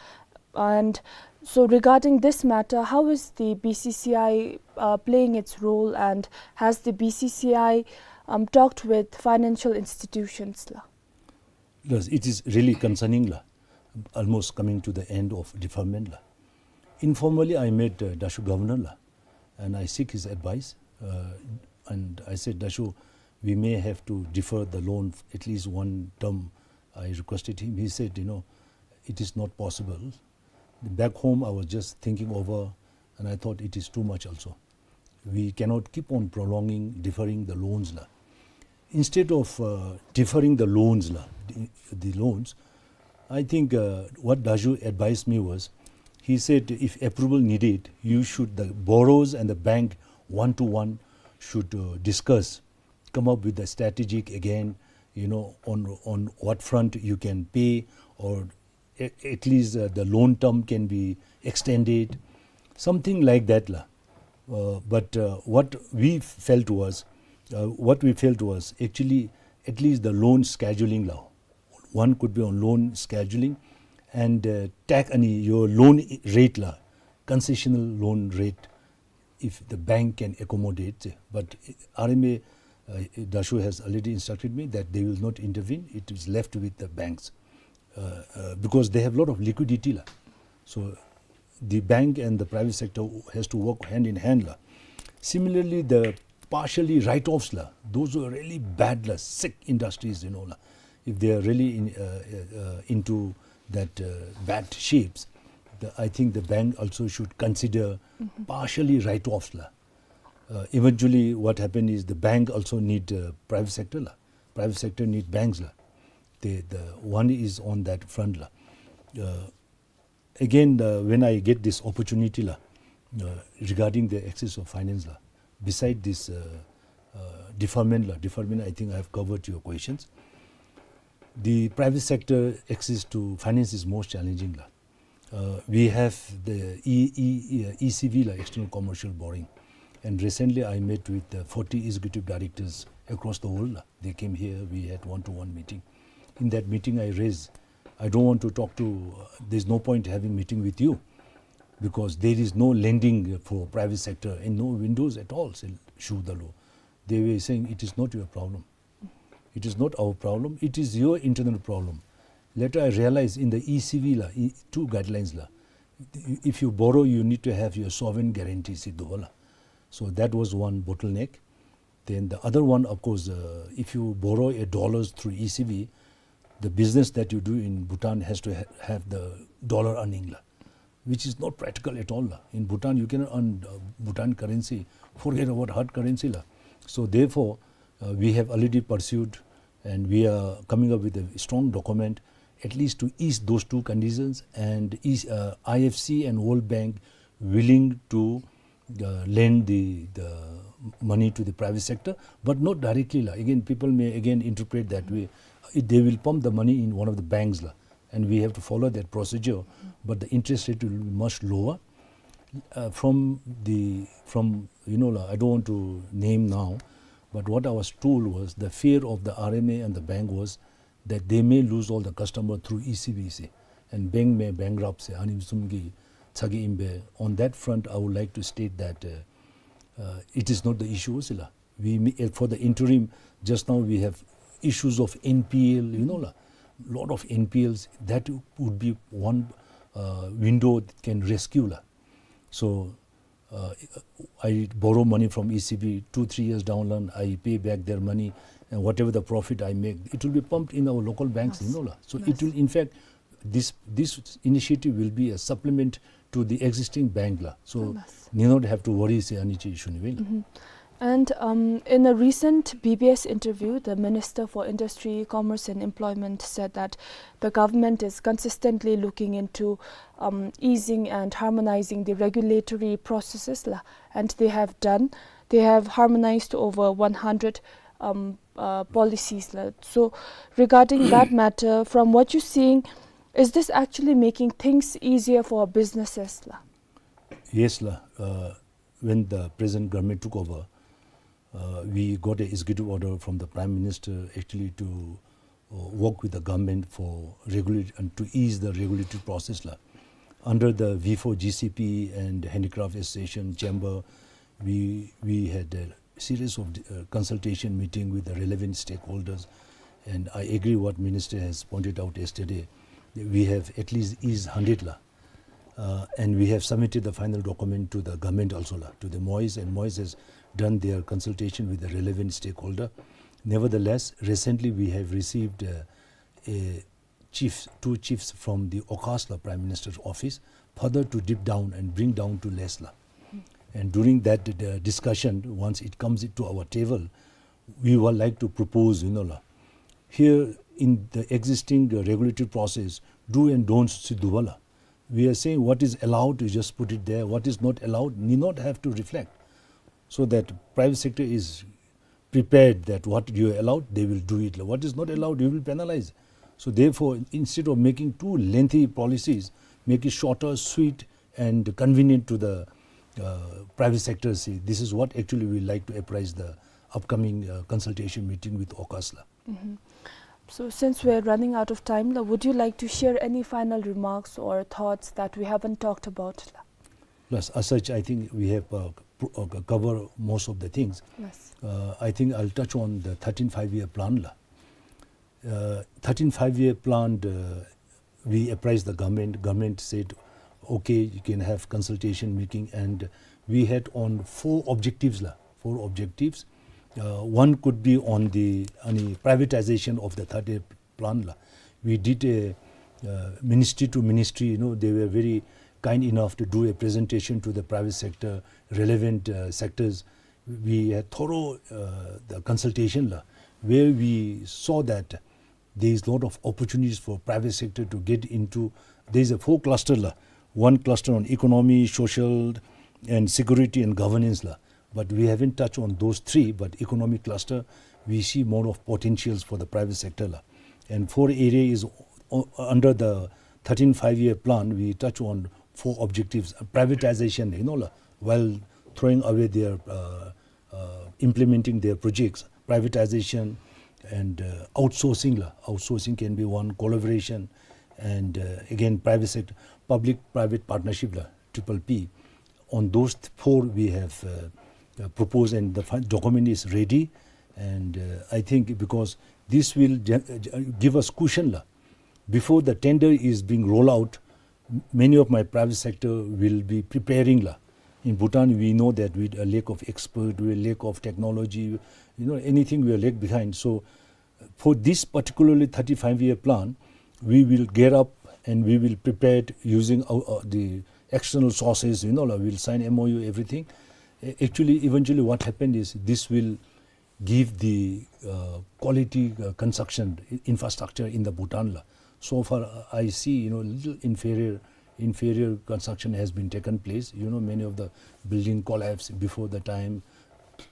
And so regarding this matter, how is the B C C I, uh, playing its role, and has the B C C I, um, talked with financial institutions la? Yes, it is really concerning la, almost coming to the end of deferment la. Informally, I met, uh, Dasho Governor la, and I seek his advice. Uh, and I said, "Dasho, we may have to defer the loan f-, at least one term." I requested him. He said, "You know, it is not possible." Back home, I was just thinking over, and I thought it is too much also. We cannot keep on prolonging, deferring the loans la. Instead of, uh, deferring the loans la, the, the loans, I think, uh, what Dasho advised me was, he said, "If approval needed, you should, the borrowers and the bank one to one should, uh, discuss, come up with the strategic again, you know, on, on what front you can pay, or a-, at least, uh, the loan term can be extended," something like that la. Uh, but, uh, what we felt was, uh, what we felt was actually at least the loan scheduling la. One could be on loan scheduling and, uh, tag ani your loan i-, rate la, concessional loan rate, if the bank can accommodate. But R M A, uh, Dasho has already instructed me that they will not intervene. It is left with the banks, uh, uh, because they have lot of liquidity la. So the bank and the private sector has to work hand in hand la. Similarly, the partially write-offs la, those who are really bad la, sick industries, you know la, if they are really in, uh, uh, uh, into that, uh, bad shapes, the, I think the bank also should consider partially write-offs la. Uh, eventually, what happened is the bank also need, uh, private sector la. Private sector need banks la. The, the one is on that front la. Uh, again, uh, when I get this opportunity la, uh, regarding the access of finance la, beside this, uh, uh, deferment la, deferment, I think I have covered your questions. The private sector access to finance is most challenging la. Uh, we have the E-, E-, E-, E C V la, external commercial borrowing. And recently I met with, uh, forty executive directors across the world la. They came here, we had one-to-one meeting. In that meeting I raised, I don't want to talk to, uh, there's no point having meeting with you because there is no lending for private sector and no windows at all, say, shu the law. They were saying, "It is not your problem. It is not our problem. It is your internal problem." Later I realized in the E C V la, E-, two guidelines la, if you borrow, you need to have your sovereign guarantee, siddhu la. So that was one bottleneck. Then the other one, of course, uh, if you borrow a dollars through E C V, the business that you do in Bhutan has to ha-, have the dollar earning la, which is not practical at all la. In Bhutan, you cannot earn, uh, Bhutan currency, forget about hard currency la. So therefore, uh, we have already pursued, and we are coming up with a strong document, at least to ease those two conditions, and ease, uh, I F C and World Bank willing to, uh, lend the, the money to the private sector, but not directly la. Again, people may again interpret that way. It, they will pump the money in one of the banks la, and we have to follow that procedure, but the interest rate will be much lower. Uh, from the, from, you know, la, I don't want to name now, but what I was told was the fear of the R M A and the bank was that they may lose all the customer through E C B, say, and bank may bankrupt, say, ཨ་ནི་བཟུམ་གྱི་ཚ་གྱང་ཨིན་པས། On that front, I would like to state that, uh, uh, it is not the issue, say, la. We may, uh, for the interim, just now we have issues of N P L, you know, la, lot of N P Ls, that would be one, uh, window that can rescue, la. So, uh, I borrow money from E C B, two, three years down the line, I pay back their money, and whatever the profit I make, it will be pumped in our local banks, you know, la. So it will, in fact, this, this initiative will be a supplement to the existing bank, la. So, need not have to worry, say, ཨ་ནི་ཅིག་ཞུ་ནི་ཨིན་ལགས། And, um, in a recent B B S interview, the Minister for Industry, Commerce and Employment said that the government is consistently looking into, um, easing and harmonizing the regulatory processes, la, and they have done. They have harmonized over one hundred, um, uh, policies, la. So, regarding that matter, from what you're seeing, is this actually making things easier for businesses, la? Yes, la. Uh, when the present government took over, uh, we got an executive order from the Prime Minister actually to, uh, work with the government for regulate and to ease the regulatory process, la. Under the V four G C P and Handicraft Association Chamber, we, we had a series of, uh, consultation meeting with the relevant stakeholders, and I agree what Minister has pointed out yesterday. We have at least eased hundred, la. Uh, and we have submitted the final document to the government also, la, to the MoEIS, and MoEIS has done their consultation with the relevant stakeholder. Nevertheless, recently we have received, uh, a chiefs, two chiefs from the OCAS, la, Prime Minister's office, further to dip down and bring down to less, la. And during that, uh, discussion, once it comes to our table, we would like to propose, you know, la, here in the existing, uh, regulatory process, do and don'ts si du ba, la. We are saying what is allowed, you just put it there. What is not allowed, need not have to reflect. So that private sector is prepared that what you are allowed, they will do it. What is not allowed, you will penalize. So therefore, instead of making too lengthy policies, make it shorter, sweet, and convenient to the, uh, private sector. See, this is what actually we like to apprise the upcoming, uh, consultation meeting with OCAS, la. Mm-hmm. So since we're running out of time, la, would you like to share any final remarks or thoughts that we haven't talked about, la? Plus, as such, I think we have, uh, pr-, uh, co-, covered most of the things. Yes. Uh, I think I'll touch on the thirteenth five-year plan, la. Uh, thirteenth five-year plan, uh, we apprised the government. Government said, "Okay, you can have consultation meeting," and we had on four objectives, la, four objectives. Uh, one could be on the, on the privatization of the third plan, la. We did a, uh, ministry to ministry, you know, they were very kind enough to do a presentation to the private sector, relevant, uh, sectors. We had thorough, uh, the consultation, la, where we saw that there is lot of opportunities for private sector to get into. There is a four cluster, la. One cluster on economy, social, and security and governance, la. But we haven't touched on those three, but economic cluster, we see more of potentials for the private sector, la. And four area is o-, under the thirteenth five-year plan, we touch on four objectives. Privatization, you know, la, while throwing away their, uh, uh, implementing their projects, privatization and, uh, outsourcing, la. Outsourcing can be one, collaboration and, uh, again, private sector, public-private partnership, la, triple P. On those th-, four we have, uh, uh, proposed, and the fi-, document is ready. And, uh, I think because this will ge-, uh, give us cushion, la. Before the tender is being rolled out, m-, many of my private sector will be preparing, la. In Bhutan, we know that with a lack of expert, with a lack of technology, you know, anything we are lag behind. So for this particularly thirty-five-year plan, we will gear up and we will prepare using our, uh, the external sources, you know, la, we'll sign M O U, everything. A-, actually, eventually what happened is this will give the, uh, quality, uh, construction i-, infrastructure in the Bhutan, la. So far, uh, I see, you know, little inferior, inferior construction has been taken place. You know, many of the building collapse before the time.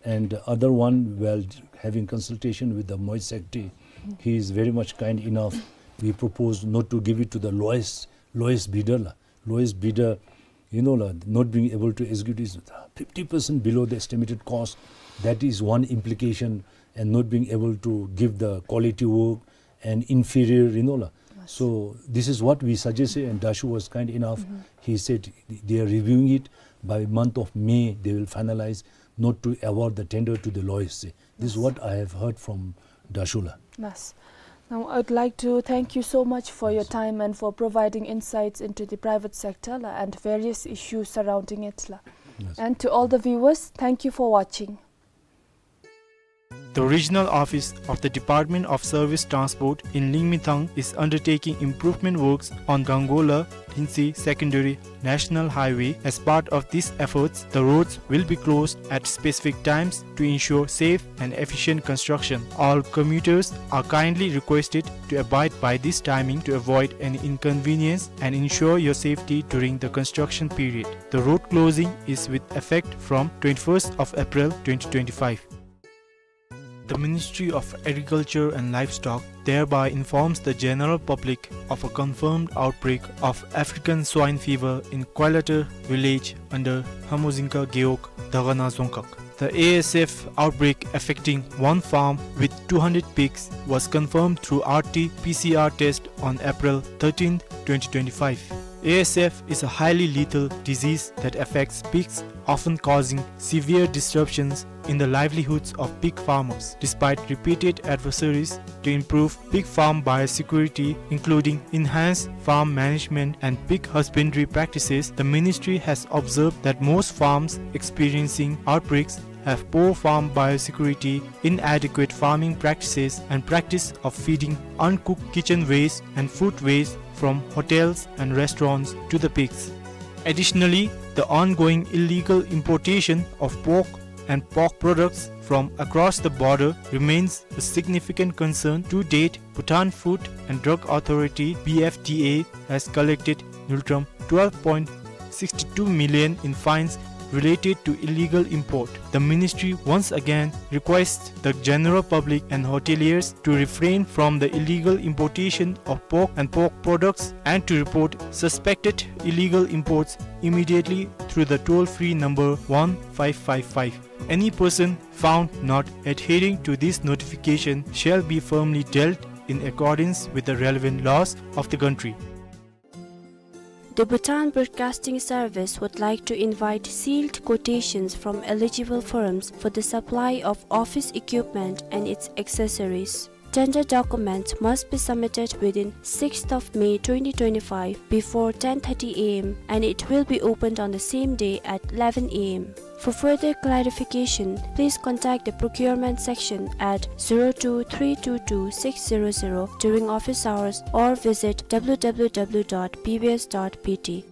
And the other one, while having consultation with the MoEIS secretary, he is very much kind enough we propose not to give it to the lowest, lowest bidder la. Lowest bidder, you know la, not being able to execute is fifty percent below the estimated cost. That is one implication, and not being able to give the quality work and inferior, you know la. Yes. So this is what we suggested, and Dashu was kind enough. Mm-hmm. He said they are reviewing it. By month of May, they will finalize not to award the tender to the lowest. This is, yes, what I have heard from Dashu la. Yes. Now, I'd like to thank you so much for your, yes, time and for providing insights into the private sector la, and various issues surrounding it la. Yes. And to all the viewers, thank you for watching. The regional office of the Department of Service Transport in Lingmithang is undertaking improvement works on Gangola Lingsi Secondary National Highway. As part of these efforts, the roads will be closed at specific times to ensure safe and efficient construction. All commuters are kindly requested to abide by this timing to avoid any inconvenience and ensure your safety during the construction period. The road closing is with effect from twenty-first of April twenty twenty-five. The Ministry of Agriculture and Livestock thereby informs the general public of a confirmed outbreak of African swine fever in Kwailater village under Hamuzingka Gewog, Dagana Dzongkhag. The A S F outbreak affecting one farm with two hundred pigs was confirmed through R T P C R test on April thirteenth, twenty twenty-five. A S F is a highly lethal disease that affects pigs, often causing severe disruptions in the livelihoods of pig farmers. Despite repeated advisories to improve pig farm biosecurity, including enhanced farm management and pig husbandry practices, the ministry has observed that most farms experiencing outbreaks have poor farm biosecurity, inadequate farming practices, and practice of feeding uncooked kitchen waste and food waste from hotels and restaurants to the pigs. Additionally, the ongoing illegal importation of pork and pork products from across the border remains a significant concern. To date, Bhutan Food and Drug Authority, B F D A, has collected ngultrum twelve point six two million in fines related to illegal import. The ministry once again requests the general public and hoteliers to refrain from the illegal importation of pork and pork products and to report suspected illegal imports immediately through the toll-free number one five five five. Any person found not adhering to this notification shall be firmly dealt in accordance with the relevant laws of the country. The Bhutan Broadcasting Service would like to invite sealed quotations from eligible firms for the supply of office equipment and its accessories. Tender documents must be submitted within sixth of May twenty twenty-five before ten thirty A M and it will be opened on the same day at eleven A M. For further clarification, please contact the procurement section at zero two three two two six zero zero during office hours or visit W W W dot B B S dot B T.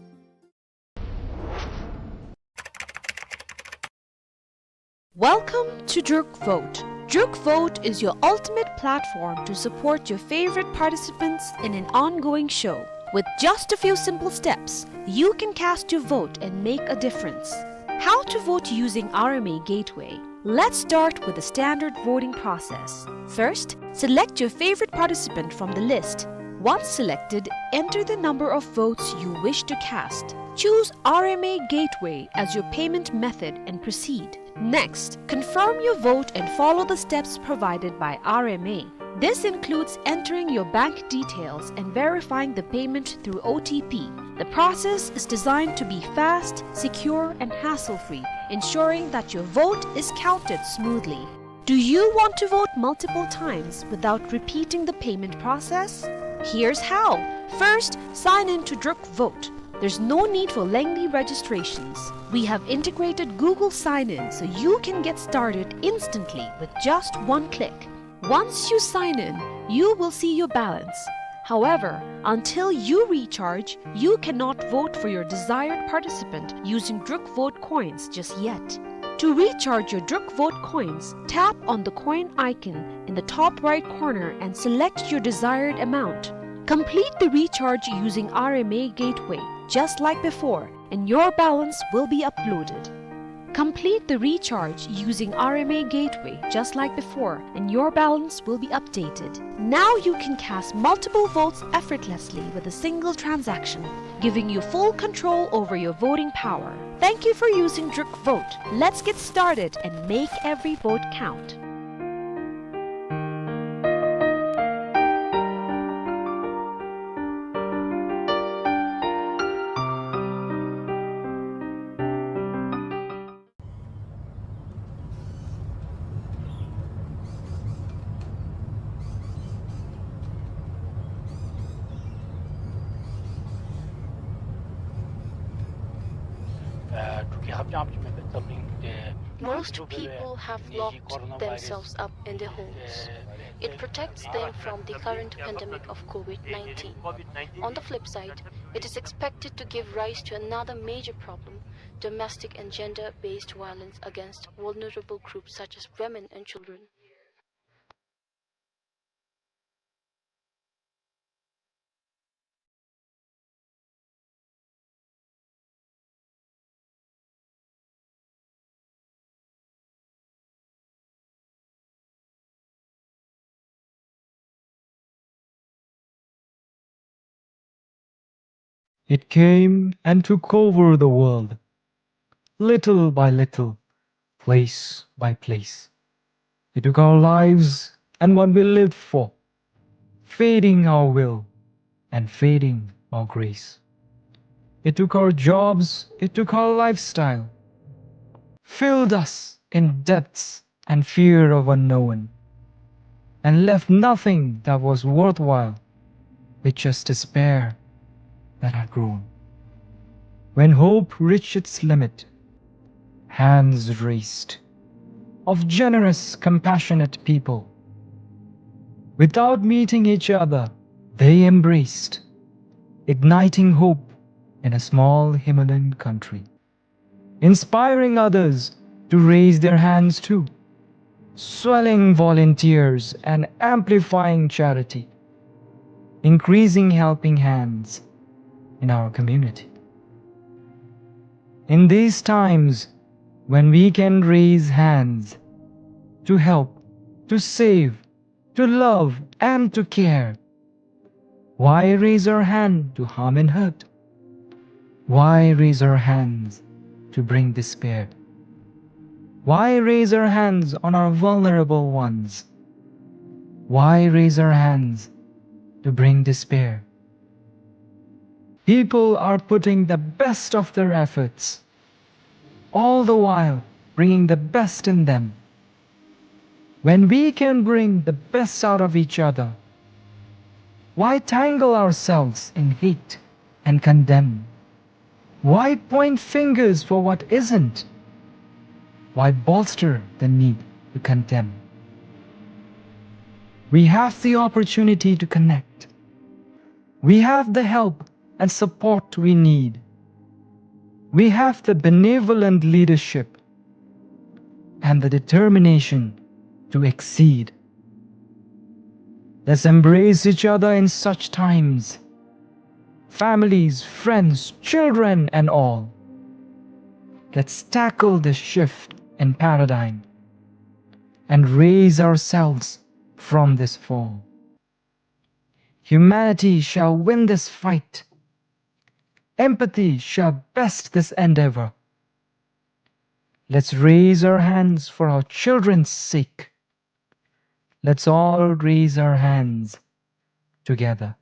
Welcome to Druk Vote. Druk Vote is your ultimate platform to support your favorite participants in an ongoing show. With just a few simple steps, you can cast your vote and make a difference. How to vote using R M A Gateway. Let's start with the standard voting process. First, select your favorite participant from the list. Once selected, enter the number of votes you wish to cast. Choose R M A Gateway as your payment method and proceed. Next, confirm your vote and follow the steps provided by R M A. This includes entering your bank details and verifying the payment through O T P. The process is designed to be fast, secure, and hassle-free, ensuring that your vote is counted smoothly. Do you want to vote multiple times without repeating the payment process? Here's how. First, sign in to Druk Vote. There's no need for lengthy registrations. We have integrated Google Sign-In so you can get started instantly with just one click. Once you sign in, you will see your balance. However, until you recharge, you cannot vote for your desired participant using Druk Vote coins just yet. To recharge your Druk Vote coins, tap on the coin icon in the top right corner and select your desired amount. Complete the recharge using R M A Gateway, just like before, and your balance will be uploaded. Complete the recharge using R M A Gateway just like before, and your balance will be updated. Now you can cast multiple votes effortlessly with a single transaction, giving you full control over your voting power. Thank you for using Druk Vote. Let's get started and make every vote count. Most people have locked themselves up in their homes. It protects them from the current pandemic of COVID nineteen. On the flip side, it is expected to give rise to another major problem: domestic and gender-based violence against vulnerable groups such as women and children. It came and took over the world, little by little, place by place. It took our lives and what we lived for, feeding our will and feeding our grace. It took our jobs, it took our lifestyle, filled us in debts and fear of unknown, and left nothing that was worthwhile, with just despair that had grown. When hope reached its limit, hands raised of generous, compassionate people. Without meeting each other, they embraced, igniting hope in a small Himalayan country, inspiring others to raise their hands too, swelling volunteers and amplifying charity, increasing helping hands in our community. In these times, when we can raise hands to help, to save, to love, and to care, why raise our hand to harm and hurt? Why raise our hands to bring despair? Why raise our hands on our vulnerable ones? Why raise our hands to bring despair? People are putting the best of their efforts, all the while bringing the best in them. When we can bring the best out of each other, why tangle ourselves in hate and condemn? Why point fingers for what isn't? Why bolster the need to condemn? We have the opportunity to connect. We have the help and support we need. We have the benevolent leadership and the determination to exceed. Let's embrace each other in such times. Families, friends, children, and all. Let's tackle this shift in paradigm and raise ourselves from this fall. Humanity shall win this fight. Empathy shall best this endeavor. Let's raise our hands for our children's sake. Let's all raise our hands together.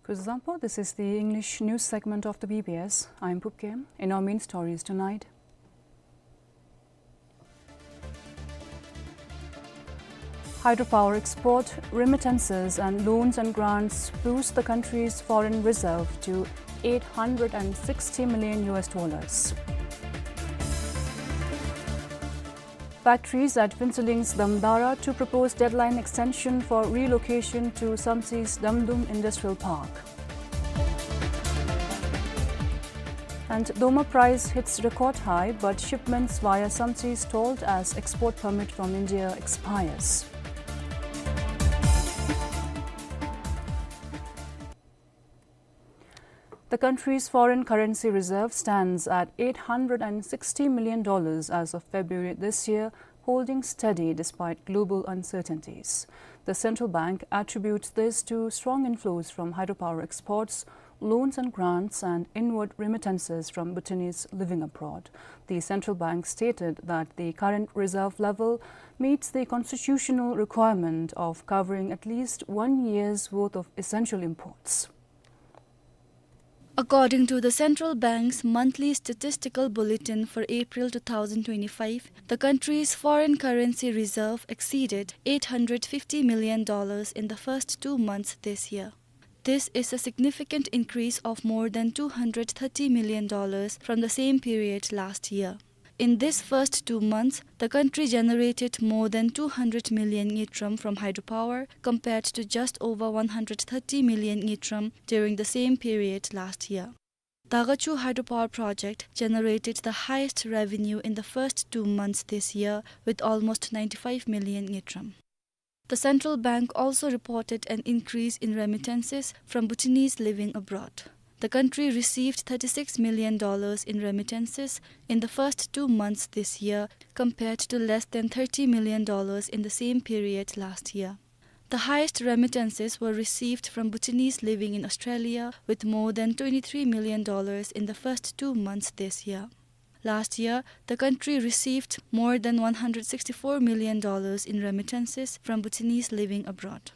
Kuzuzangpo, this is the English news segment of the B B S. I'm Pupkem. In our main stories tonight, hydropower export, remittances and loans and grants boost the country's foreign reserve to eight hundred and sixty million U S dollars. Factories at Phuentsholling's Damdara to propose deadline extension for relocation to Samtse's Damdum Industrial Park. And Doma price hits record high, but shipments via Samtse stalled as export permit from India expires. The country's foreign currency reserve stands at eight hundred and sixty million dollars as of February this year, holding steady despite global uncertainties. The central bank attributes this to strong inflows from hydropower exports, loans and grants, and inward remittances from Bhutanese living abroad. The central bank stated that the current reserve level meets the constitutional requirement of covering at least one year's worth of essential imports. According to the central bank's monthly statistical bulletin for April two thousand twenty-five, the country's foreign currency reserve exceeded eight hundred fifty million dollars in the first two months this year. This is a significant increase of more than two hundred thirty million dollars from the same period last year. In this first two months, the country generated more than two hundred million ngultrum from hydropower, compared to just over one hundred thirty million ngultrum during the same period last year. Dagachhu hydropower project generated the highest revenue in the first two months this year, with almost ninety-five million ngultrum. The central bank also reported an increase in remittances from Bhutanese living abroad. The country received thirty-six million dollars in remittances in the first two months this year, compared to less than thirty million dollars in the same period last year. The highest remittances were received from Bhutanese living in Australia, with more than twenty-three million dollars in the first two months this year. Last year, the country received more than one hundred sixty-four million dollars in remittances from Bhutanese living abroad.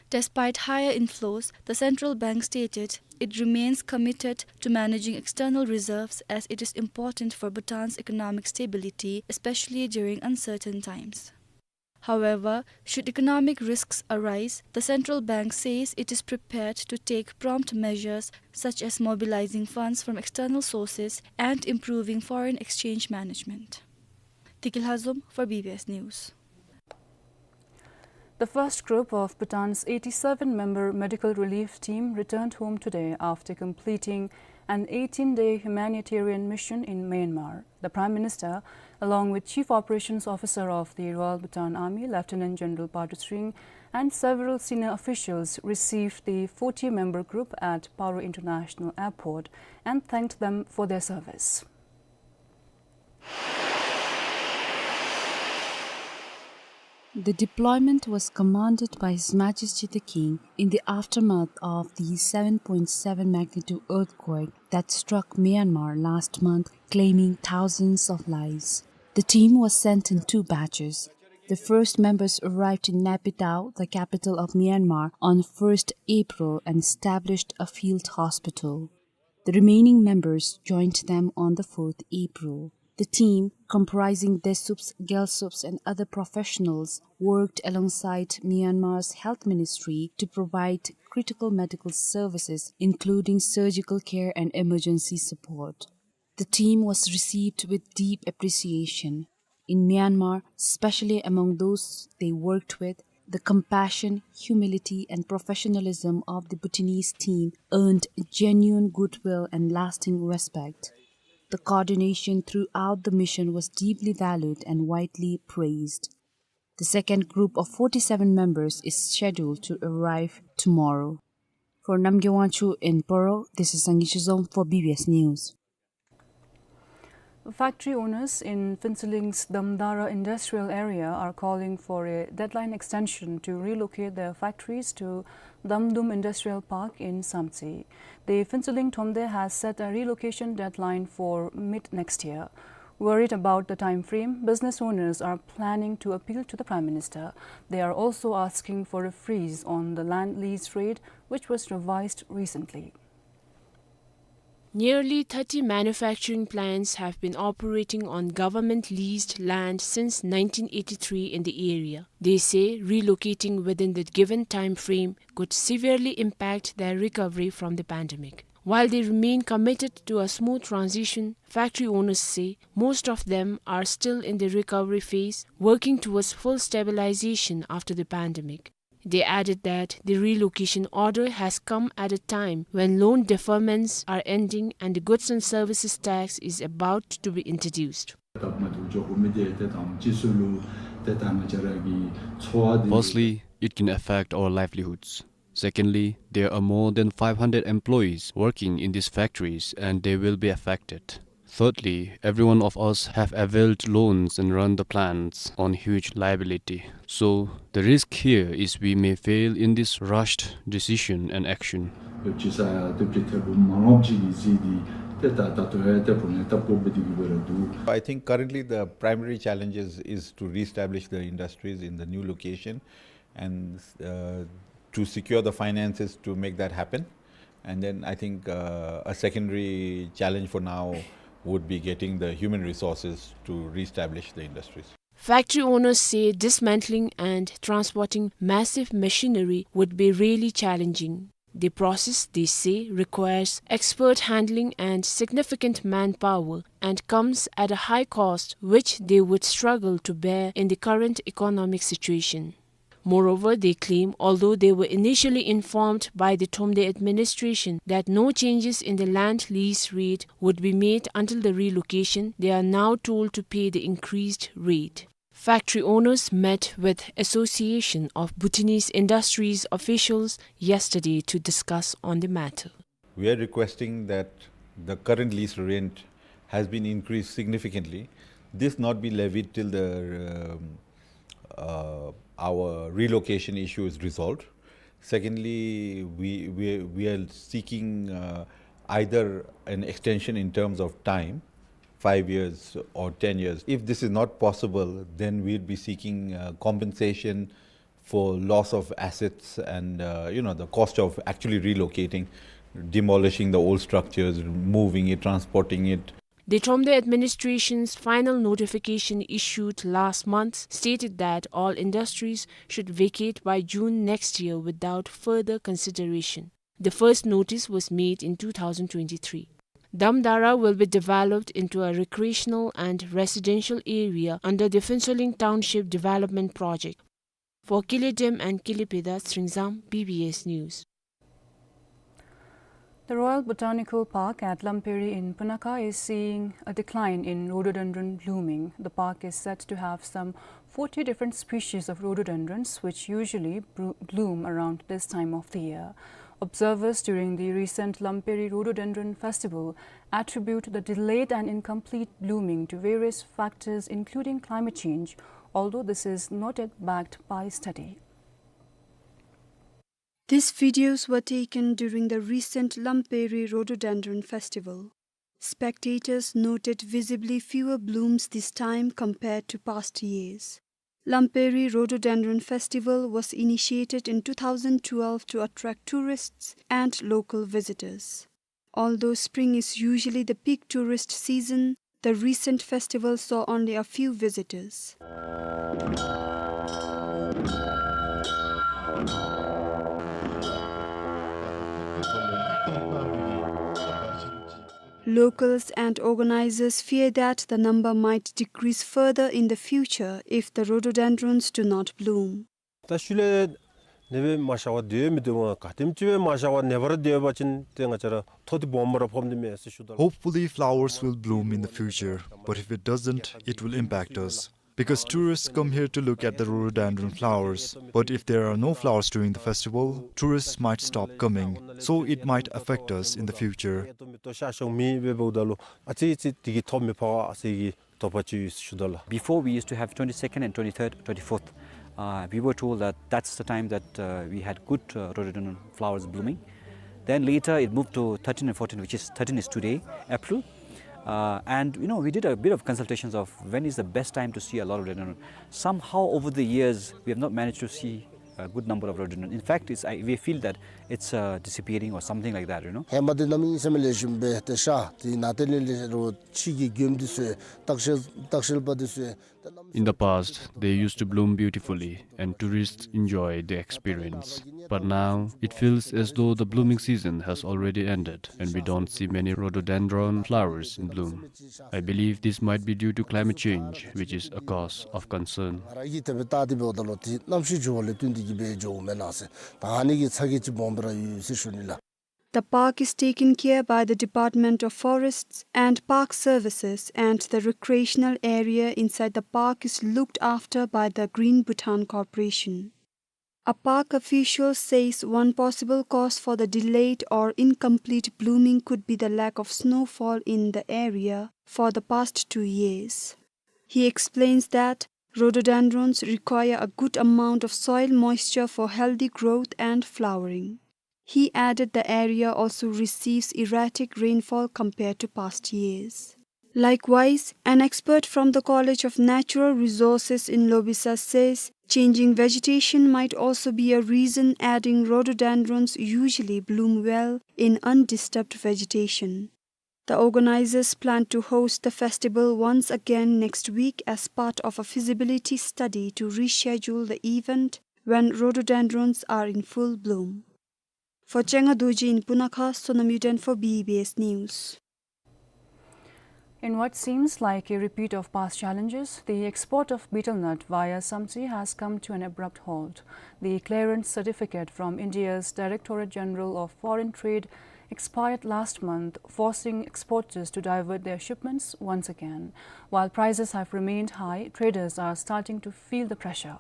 Despite higher inflows, the central bank stated it remains committed to managing external reserves, as it is important for Bhutan's economic stability, especially during uncertain times. However, should economic risks arise, the central bank says it is prepared to take prompt measures, such as mobilizing funds from external sources and improving foreign exchange management. Dikil Hazum for B B S News. The first group of Bhutan's eighty-seven member medical relief team returned home today after completing an eighteen-day humanitarian mission in Myanmar. The Prime Minister, along with Chief Operations Officer of the Royal Bhutan Army, Lieutenant General Pa Dusring, and several senior officials, received the forty member group at Paro International Airport and thanked them for their service. The deployment was commanded by His Majesty the King in the aftermath of the seven point seven magnitude earthquake that struck Myanmar last month, claiming thousands of lives. The team was sent in two batches. The first members arrived in Naypyitaw, the capital of Myanmar, on first April and established a field hospital. The remaining members joined them on the fourth April. The team, comprising Desups, Gyalsups, and other professionals, worked alongside Myanmar's health ministry to provide critical medical services, including surgical care and emergency support. The team was received with deep appreciation. In Myanmar, especially among those they worked with, the compassion, humility, and professionalism of the Bhutanese team earned genuine goodwill and lasting respect. The coordination throughout the mission was deeply valued and widely praised. The second group of forty-seven members is scheduled to arrive tomorrow. For Namgay Wangchuk in Paro, this is Sangay Chizom for B B S News. Factory owners in Phuentsholling's Damdara industrial area are calling for a deadline extension to relocate their factories to Damdum Industrial Park in Samtse. The Phuentsholling Thromde has set a relocation deadline for mid next year. Worried about the time frame, business owners are planning to appeal to the Prime Minister. They are also asking for a freeze on the land lease rate, which was revised recently. Nearly thirty manufacturing plants have been operating on government-leased land since nineteen eighty-three in the area. They say relocating within the given time frame could severely impact their recovery from the pandemic. While they remain committed to a smooth transition, factory owners say most of them are still in the recovery phase, working towards full stabilization after the pandemic. They added that the relocation order has come at a time when loan deferments are ending and the goods and services tax is about to be introduced. Firstly, it can affect our livelihoods. Secondly, there are more than five hundred employees working in these factories and they will be affected. Thirdly, every one of us have availed loans and run the plants on huge liability. So, the risk here is we may fail in this rushed decision and action. I think currently the primary challenge is, is to reestablish the industries in the new location and, uh, to secure the finances to make that happen. And then I think, uh, a secondary challenge for now would be getting the human resources to reestablish the industries. Factory owners say dismantling and transporting massive machinery would be really challenging. The process, they say, requires expert handling and significant manpower and comes at a high cost, which they would struggle to bear in the current economic situation. Moreover, they claim, although they were initially informed by the Thromde administration that no changes in the land lease rate would be made until the relocation, they are now told to pay the increased rate. Factory owners met with Association of Bhutanese Industries officials yesterday to discuss on the matter. We are requesting that the current lease rent has been increased significantly. This not be levied till the, um, uh, our relocation issue is resolved. Secondly, we, we, we are seeking, uh, either an extension in terms of time, five years or ten years. If this is not possible, then we'll be seeking, uh, compensation for loss of assets and, uh, you know, the cost of actually relocating, demolishing the old structures, moving it, transporting it. The Thromde administration's final notification issued last month stated that all industries should vacate by June next year without further consideration. The first notice was made in two thousand twenty-three. Damdara will be developed into a recreational and residential area under the Phuentsholing Township Development Project. For Kile Dem and Kile Peda, Sringzam, B B S News. The Royal Botanical Park at Lamperi in Punakha is seeing a decline in rhododendron blooming. The park is said to have some forty different species of rhododendrons, which usually bro-, bloom around this time of the year. Observers during the recent Lamperi Rhododendron Festival attribute the delayed and incomplete blooming to various factors, including climate change, although this is not yet backed by study. These videos were taken during the recent Lamperi Rhododendron Festival. Spectators noted visibly fewer blooms this time compared to past years. Lamperi Rhododendron Festival was initiated in two thousand twelve to attract tourists and local visitors. Although spring is usually the peak tourist season, the recent festival saw only a few visitors. Locals and organizers fear that the number might decrease further in the future if the rhododendrons do not bloom. ད་ཤུལ་ལས་ནད་པ་མ་ཤར་བར་སྡོད་མི་འདི་བ་ག་དེམ་ཅིག་སྦེ་མ་ཤར་བར་ནད་པར་སྡོད་པ་ཅིན་ཏེ་ང་བཅས་ར་ཐོག་འདི་སྦོམ་ར་ཕོགཔ་འདི་མས་ཟེར་ཞུ་དོ་ལགས། Hopefully flowers will bloom in the future, but if it doesn't, it will impact us. Because tourists come here to look at the rhododendron flowers, but if there are no flowers during the festival, tourists might stop coming, so it might affect us in the future. ཤར་ཤོང་མེད་པས་འབདཝ་ད་ལུ་ཨ་ཙི་ཅིག་དེ་གིས་ཐོགས་མི་ཕོག་ག་ཟེར་གྱི་དོགས་པ་ཅིག་ཡོད་ཟེར་ཞུ་དོ་ལགས། Before we used to have twenty-second and twenty-third, twenty-fourth. Uh, we were told that that's the time that, uh, we had good, uh, rhododendron flowers blooming. Then later it moved to thirteen and fourteen, which is, thirteen is today, April. Uh, and, you know, we did a bit of consultations of when is the best time to see a lot of rhododendron. Somehow over the years, we have not managed to see a good number of rhododendron. In fact, it's, I, we feel that it's, uh, disappearing or something like that, you know. ཧེ་མ་འདི་གནམ་ཡིག་ཟེར་མི་ལེགས་ཤོམ་སྦེ་ཏེ་ཤར། དེ་ནང་དེ་ལས་ལས་རོ་ཕྱི་གི་མགྱོནམ་འདི་ཚུ་སྟག་ཤལ་སྟག་ཤལ་པ་འདི་ཚུ། In the past, they used to bloom beautifully, and tourists enjoy the experience. But now, it feels as though the blooming season has already ended, and we don't see many rhododendron flowers in bloom. I believe this might be due to climate change, which is a cause of concern. ང་ར་གིས་དེ་སྦེ་བལྟ་སྟེ་འབདཝ་ད་ལུ་ཏེ་གནམ་གཤིས་འགྱུར་བ་ལས་བརྟེན་ཏེ་གིས་སྦེ་འགྱོཝ་མེན་ན་ཟེར། ད་ཨ་ནི་གི་ཚ་གྱང་ཅིག་སྦོམ་སྦེ་ར་ཡོད་ཟེར་ཞུ་ནི་ལགས། The park is taken care by the Department of Forests and Park Services, and the recreational area inside the park is looked after by the Green Bhutan Corporation. A park official says one possible cause for the delayed or incomplete blooming could be the lack of snowfall in the area for the past two years. He explains that rhododendrons require a good amount of soil moisture for healthy growth and flowering. He added the area also receives erratic rainfall compared to past years. Likewise, an expert from the College of Natural Resources in Lobisa says changing vegetation might also be a reason, adding rhododendrons usually bloom well in undisturbed vegetation. The organizers plan to host the festival once again next week as part of a feasibility study to reschedule the event when rhododendrons are in full bloom. For Chenga Dorji in Punakha, Sonam Yuden for B B S News. In what seems like a repeat of past challenges, the export of betel nut via Samtse has come to an abrupt halt. The clearance certificate from India's Directorate General of Foreign Trade expired last month, forcing exporters to divert their shipments once again. While prices have remained high, traders are starting to feel the pressure.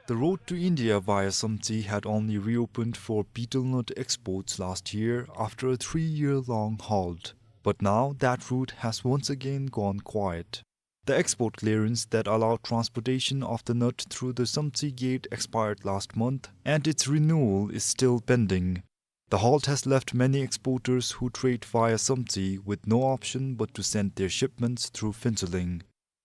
The road to India via Samtse had only reopened for betel nut exports last year after a three-year-long halt. But now that route has once again gone quiet. The export clearance that allowed transportation of the nut through the Samtse gate expired last month, and its renewal is still pending. The halt has left many exporters who trade via Samtse with no option but to send their shipments through Phuentsholing.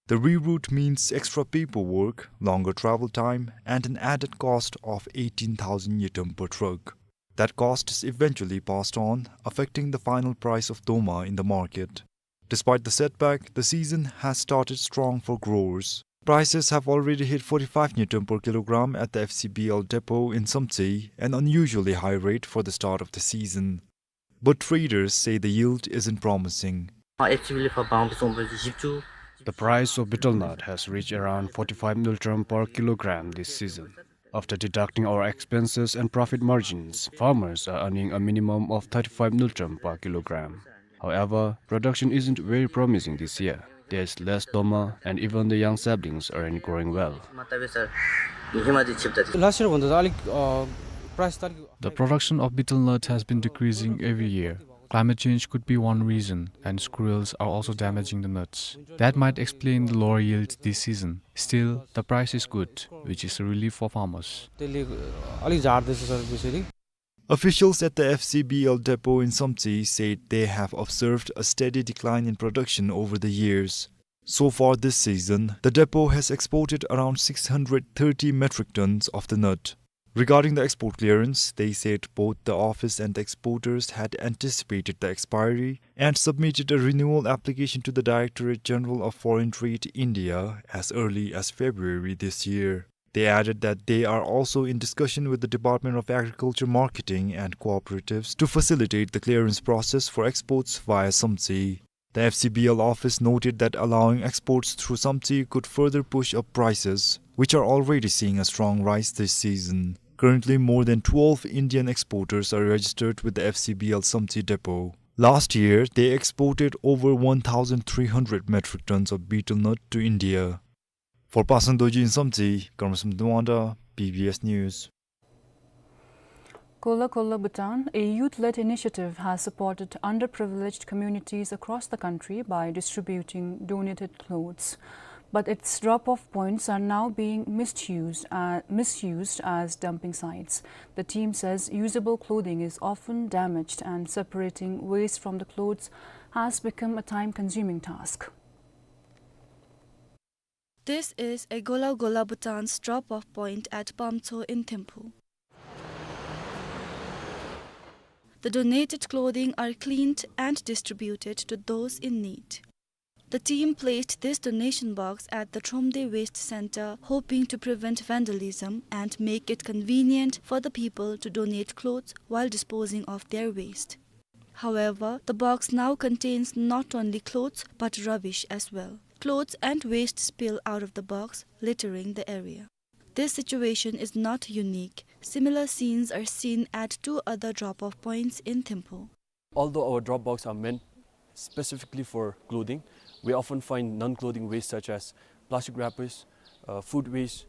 The reroute means extra paperwork, longer travel time, and an added cost of eighteen thousand ngultrum per truck. That cost is eventually passed on, affecting the final price of doma in the market. Despite the setback, the season has started strong for growers. Prices have already hit forty-five ngultrum per kilogram at the F C B L depot in Samtse, an unusually high rate for the start of the season. But traders say the yield isn't promising. The price of betel nut has reached around forty-five ngultrum per kilogram this season. After deducting our expenses and profit margins, farmers are earning a minimum of thirty-five ngultrum per kilogram. However, production isn't very promising this year. There's less doma, and even the young saplings aren't growing well. Last year भन्दा त अलिक, अ, price त अलिक The production of betel nut has been decreasing every year. Climate change could be one reason, and squirrels are also damaging the nuts. That might explain the lower yield this season. Still, the price is good, which is a relief for farmers. त्यसले, अ, अलिक झार्दैछ सर, बेसी। Officials at the F C B L depot in Samtse said they have observed a steady decline in production over the years. So far this season, the depot has exported around six hundred thirty metric tons of the nut. Regarding the export clearance, they said both the office and the exporters had anticipated the expiry and submitted a renewal application to the Directorate General of Foreign Trade, India, as early as February this year. They added that they are also in discussion with the Department of Agriculture, Marketing and Cooperatives to facilitate the clearance process for exports via Samtse. The F C B L office noted that allowing exports through Samtse could further push up prices, which are already seeing a strong rise this season. Currently, more than twelve Indian exporters are registered with the F C B L Samtse depot. Last year, they exported over one thousand three hundred metric tons of betel nut to India. For Pasang Dorji in Samtse, Karmasam Dwanda, B B S News. Kola Kola Bhutan, a youth-led initiative, has supported underprivileged communities across the country by distributing donated clothes. But its drop-off points are now being misused, uh, misused as dumping sites. The team says usable clothing is often damaged and separating waste from the clothes has become a time-consuming task. This is a Gola Gola Bhutan's drop-off point at Pamtso in Thimphu. The donated clothing are cleaned and distributed to those in need. The team placed this donation box at the Thromde Waste Center, hoping to prevent vandalism and make it convenient for the people to donate clothes while disposing of their waste. However, the box now contains not only clothes but rubbish as well. Clothes and waste spill out of the box, littering the area. This situation is not unique. Similar scenes are seen at two other drop-off points in Thimphu. Although our drop box are meant specifically for clothing, we often find non-clothing waste such as plastic wrappers, uh, food waste,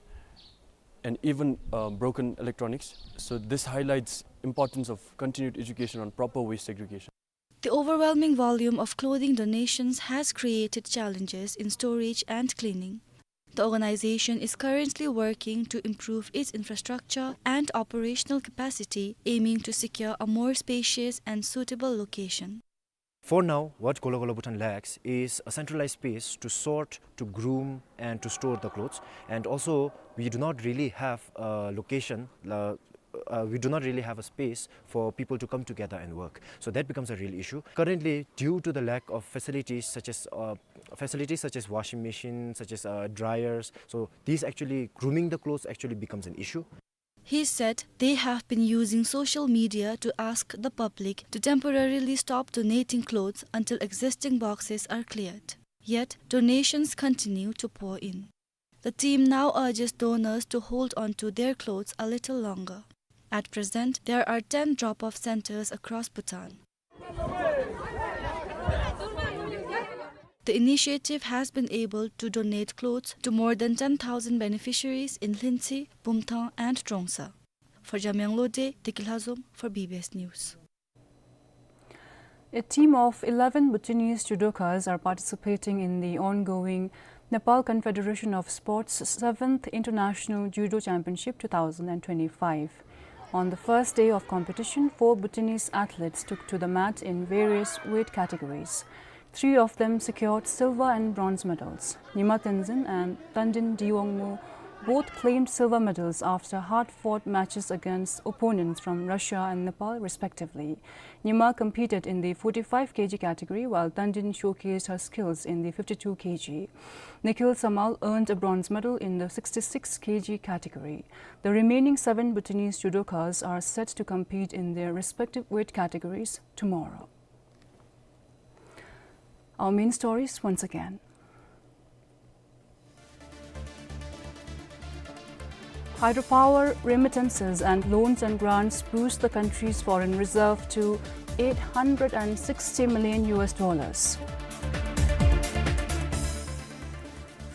and even, um, broken electronics. So this highlights importance of continued education on proper waste segregation. The overwhelming volume of clothing donations has created challenges in storage and cleaning. The organization is currently working to improve its infrastructure and operational capacity, aiming to secure a more spacious and suitable location. For now, what Gola Gola Bhutan lacks is a centralized space to sort, to groom, and to store the clothes. And also, we do not really have a location, uh, uh, we do not really have a space for people to come together and work. So that becomes a real issue. Currently, due to the lack of facilities such as, uh, facilities such as washing machine, such as, uh, dryers, so these actually, grooming the clothes actually becomes an issue. He said they have been using social media to ask the public to temporarily stop donating clothes until existing boxes are cleared. Yet, donations continue to pour in. The team now urges donors to hold on to their clothes a little longer. At present, there are ten drop-off centers across Bhutan. The initiative has been able to donate clothes to more than ten thousand beneficiaries in Lhintsey, Bumthang and Trongsa. For Jamyang Lode, Deki Lhazom for B B S News. A team of eleven Bhutanese judokas are participating in the ongoing Nepal Confederation of Sports seventh International Judo Championship two thousand and twenty-five. On the first day of competition, four Bhutanese athletes took to the mat in various weight categories. Three of them secured silver and bronze medals. Nyima Tenzin and Tandin Diwangmu both claimed silver medals after hard-fought matches against opponents from Russia and Nepal, respectively. Nyima competed in the forty-five K G category, while Tandin showcased her skills in the fifty-two K G. Nikhil Samal earned a bronze medal in the sixty-six K G category. The remaining seven Bhutanese judokas are set to compete in their respective weight categories tomorrow. Our main stories once again. Hydropower remittances and loans and grants boost the country's foreign reserve to eight hundred and sixty million U S dollars.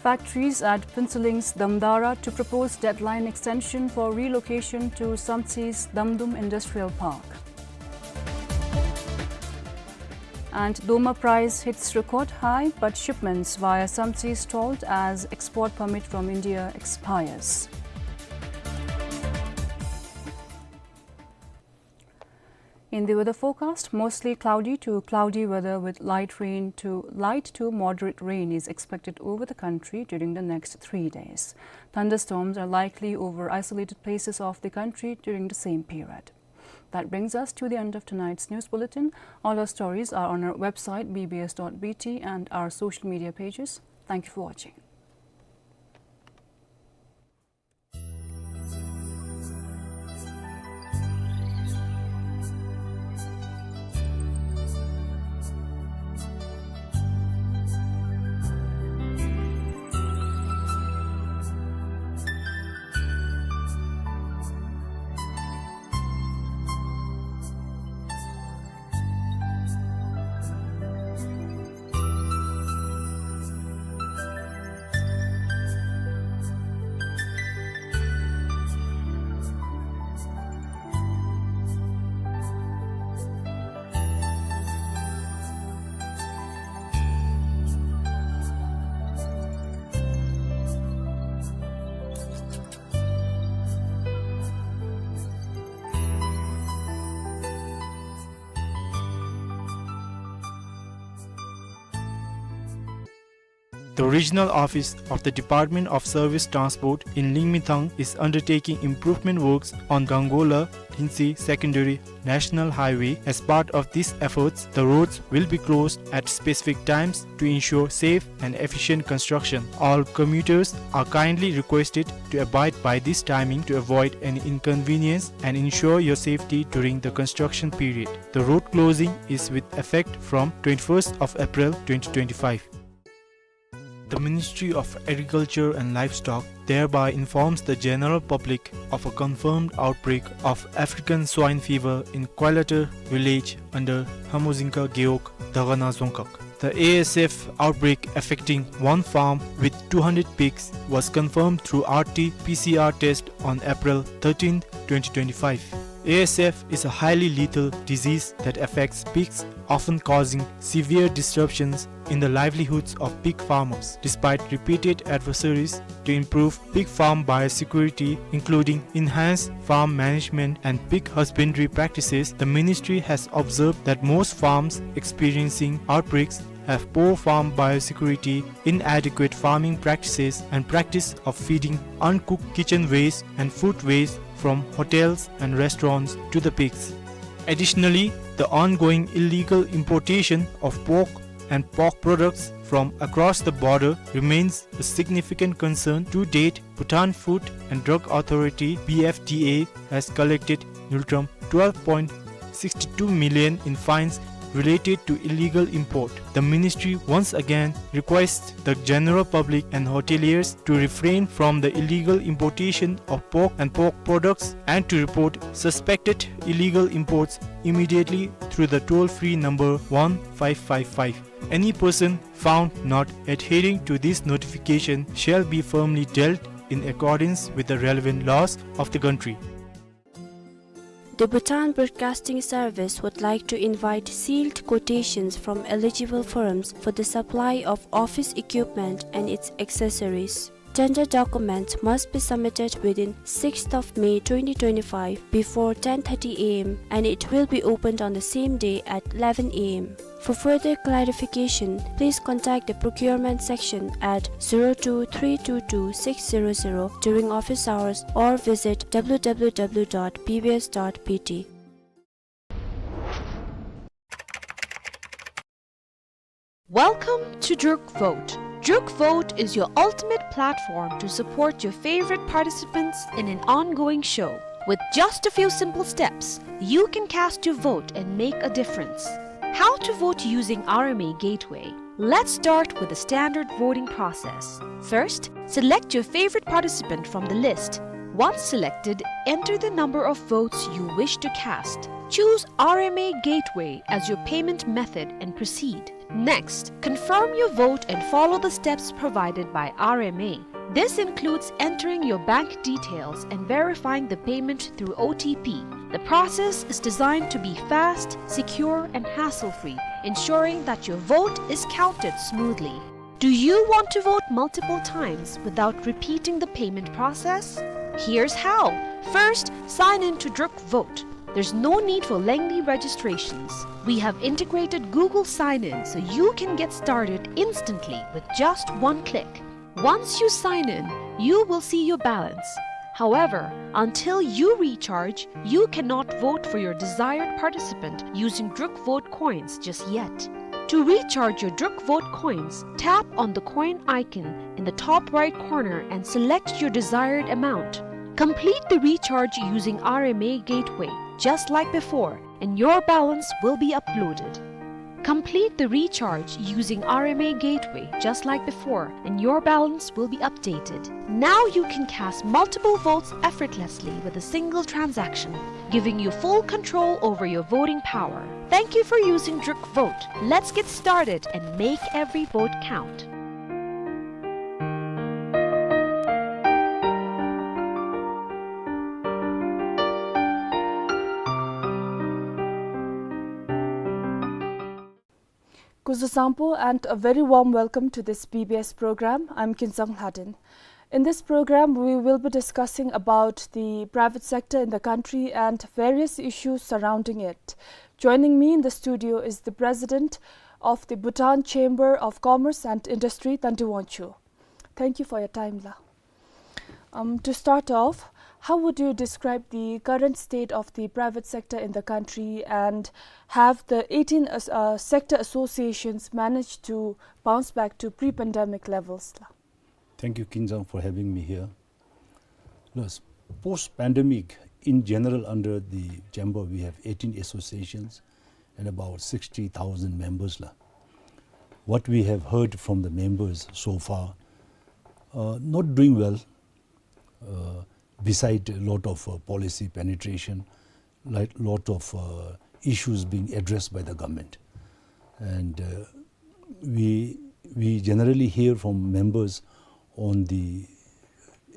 Factories at Phuentsholling's Damdara to propose deadline extension for relocation to Samtse's Damdum Industrial Park. And Doma price hits record high, but shipments via Samtse stalled as export permit from India expires. In the weather forecast, mostly cloudy to cloudy weather with light rain to light to moderate rain is expected over the country during the next three days. Thunderstorms are likely over isolated places of the country during the same period. That brings us to the end of tonight's news bulletin. All our stories are on our website, B B S dot B T, and our social media pages. Thank you for watching. The regional office of the Department of Service Transport in Lingmithang is undertaking improvement works on Gangola Lingsi Secondary National Highway. As part of these efforts, the roads will be closed at specific times to ensure safe and efficient construction. All commuters are kindly requested to abide by this timing to avoid any inconvenience and ensure your safety during the construction period. The road closing is with effect from twenty-first of April twenty twenty-five. The Ministry of Agriculture and Livestock thereby informs the general public of a confirmed outbreak of African swine fever in Koilatar village under Hamuzingka Gewog, Dagana Dzongkhag. The A S F outbreak affecting one farm with two hundred pigs was confirmed through R T P C R test on April thirteenth, twenty twenty-five. A S F is a highly lethal disease that affects pigs, often causing severe disruptions in the livelihoods of pig farmers. Despite repeated advisories to improve pig farm biosecurity, including enhanced farm management and pig husbandry practices, the ministry has observed that most farms experiencing outbreaks have poor farm biosecurity, inadequate farming practices, and practice of feeding uncooked kitchen waste and food waste from hotels and restaurants to the pigs. Additionally, the ongoing illegal importation of pork and pork products from across the border remains a significant concern. To date, Bhutan Food and Drug Authority, B F D A, has collected ngultrum twelve point six two million in fines related to illegal import. The ministry once again requests the general public and hoteliers to refrain from the illegal importation of pork and pork products and to report suspected illegal imports immediately through the toll-free number one five five five. Any person found not adhering to this notification shall be firmly dealt in accordance with the relevant laws of the country. The Bhutan Broadcasting Service would like to invite sealed quotations from eligible firms for the supply of office equipment and its accessories. Tender documents must be submitted within sixth of May twenty twenty-five before ten thirty A M and it will be opened on the same day at eleven A M. For further clarification, please contact the procurement section at zero two three two two six zero zero during office hours or visit W W W dot B B S dot B T. Welcome to Druk Vote. Druk Vote is your ultimate platform to support your favorite participants in an ongoing show. With just a few simple steps, you can cast your vote and make a difference. How to vote using R M A Gateway. Let's start with the standard voting process. First, select your favorite participant from the list. Once selected, enter the number of votes you wish to cast. Choose R M A Gateway as your payment method and proceed. Next, confirm your vote and follow the steps provided by R M A. This includes entering your bank details and verifying the payment through O T P. The process is designed to be fast, secure, and hassle-free, ensuring that your vote is counted smoothly. Do you want to vote multiple times without repeating the payment process? Here's how. First, sign in to Druk Vote. There's no need for lengthy registrations. We have integrated Google Sign-In so you can get started instantly with just one click. Once you sign in, you will see your balance. However, until you recharge, you cannot vote for your desired participant using Druk Vote coins just yet. To recharge your Druk Vote coins, tap on the coin icon in the top right corner and select your desired amount. Complete the recharge using R M A Gateway, just like before, and your balance will be uploaded. Complete the recharge using R M A Gateway, just like before, and your balance will be updated. Now you can cast multiple votes effortlessly with a single transaction, giving you full control over your voting power. Thank you for using Druk Vote. Let's get started and make every vote count. Kuzuzangpo and a very warm welcome to this B B S program. I'm Kinsang Lhadin. In this program, we will be discussing about the private sector in the country and various issues surrounding it. Joining me in the studio is the president of the Bhutan Chamber of Commerce and Industry, Tandi Wangchuk. Thank you for your time, la. Um, to start off, how would you describe the current state of the private sector in the country, and have the eighteen as-, uh, sector associations managed to bounce back to pre-pandemic levels, la? Thank you, Kinzang, for having me here. Yes, post-pandemic, in general, under the chamber, we have eighteen associations and about sixty thousand members, la. What we have heard from the members so far, uh, not doing well, uh, beside a lot of, uh, policy penetration, like, lot of, uh, issues being addressed by the government. And, uh, we, we generally hear from members on the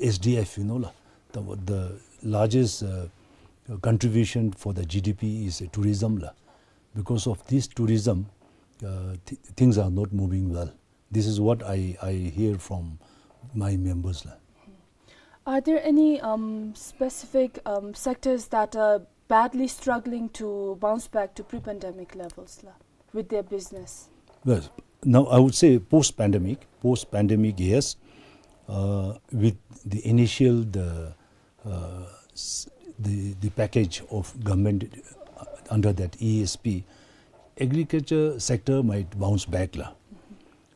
S D F, you know, la, the, the largest, uh, contribution for the G D P is, uh, tourism, la. Because of this tourism, uh, th-, things are not moving well. This is what I, I hear from my members, la. Are there any, um, specific, um, sectors that are badly struggling to bounce back to pre-pandemic levels, la, with their business? Well, now I would say post-pandemic, post-pandemic, yes, uh, with the initial, the, uh, s-, the, the package of government, uh, under that E S P, agriculture sector might bounce back, la.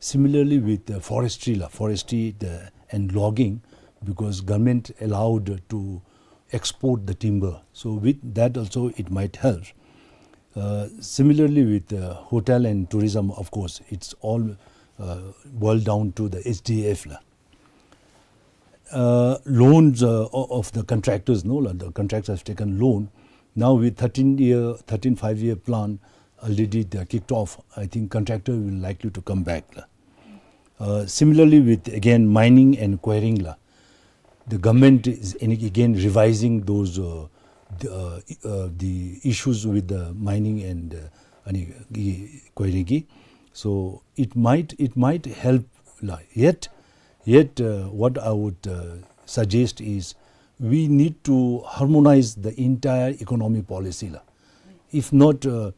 Similarly with the forestry, la, forestry, the, and logging, because government allowed to export the timber. So with that also it might help. Uh, similarly with the hotel and tourism, of course, it's all, uh, boiled down to the S D F, la. Uh, loans, uh, o-, of the contractors, no, la, the contractors have taken loan. Now with thirteen year, thirteen five-year plan already they are kicked off, I think contractor will likely to come back, la. Uh, similarly with, again, mining and quarrying, la, the government is in, again, revising those, uh, the, uh, uh, the issues with the mining and, uh, ani, i-, quarrying. So it might, it might help, la. Yet, yet, uh, what I would, uh, suggest is we need to harmonize the entire economy policy, la. If not, uh,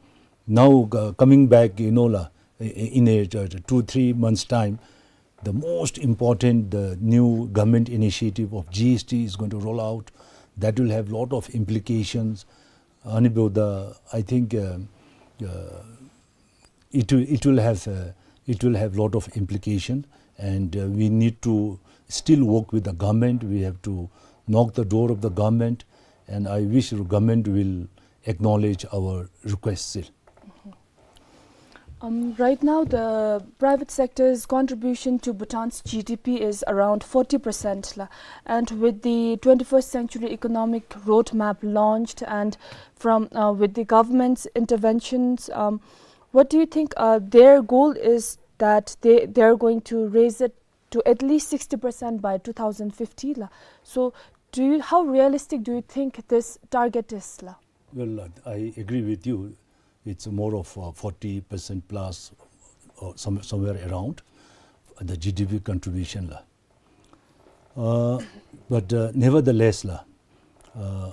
now, uh, coming back, you know, la, i-, i-, in a, uh, two, three months' time, the most important, the new government initiative of G S T is going to roll out. That will have lot of implications. Ani byo the, I think, uh, uh, it will, it will have, uh, it will have lot of implication, and, uh, we need to still work with the government. We have to knock the door of the government, and I wish the government will acknowledge our request still. Um, right now, the private sector's contribution to Bhutan's G D P is around forty percent, la. And with the twenty-first Century Economic Roadmap launched, and from, uh, with the government's interventions, um, what do you think, uh, their goal is that they, they're going to raise it to at least sixty percent by two thousand fifty, la? So, do you, how realistic do you think this target is, la? Well, uh, I agree with you. It's more of, uh, forty percent plus, or some, somewhere around the G D P contribution, la. Uh, but, uh, nevertheless, la, uh,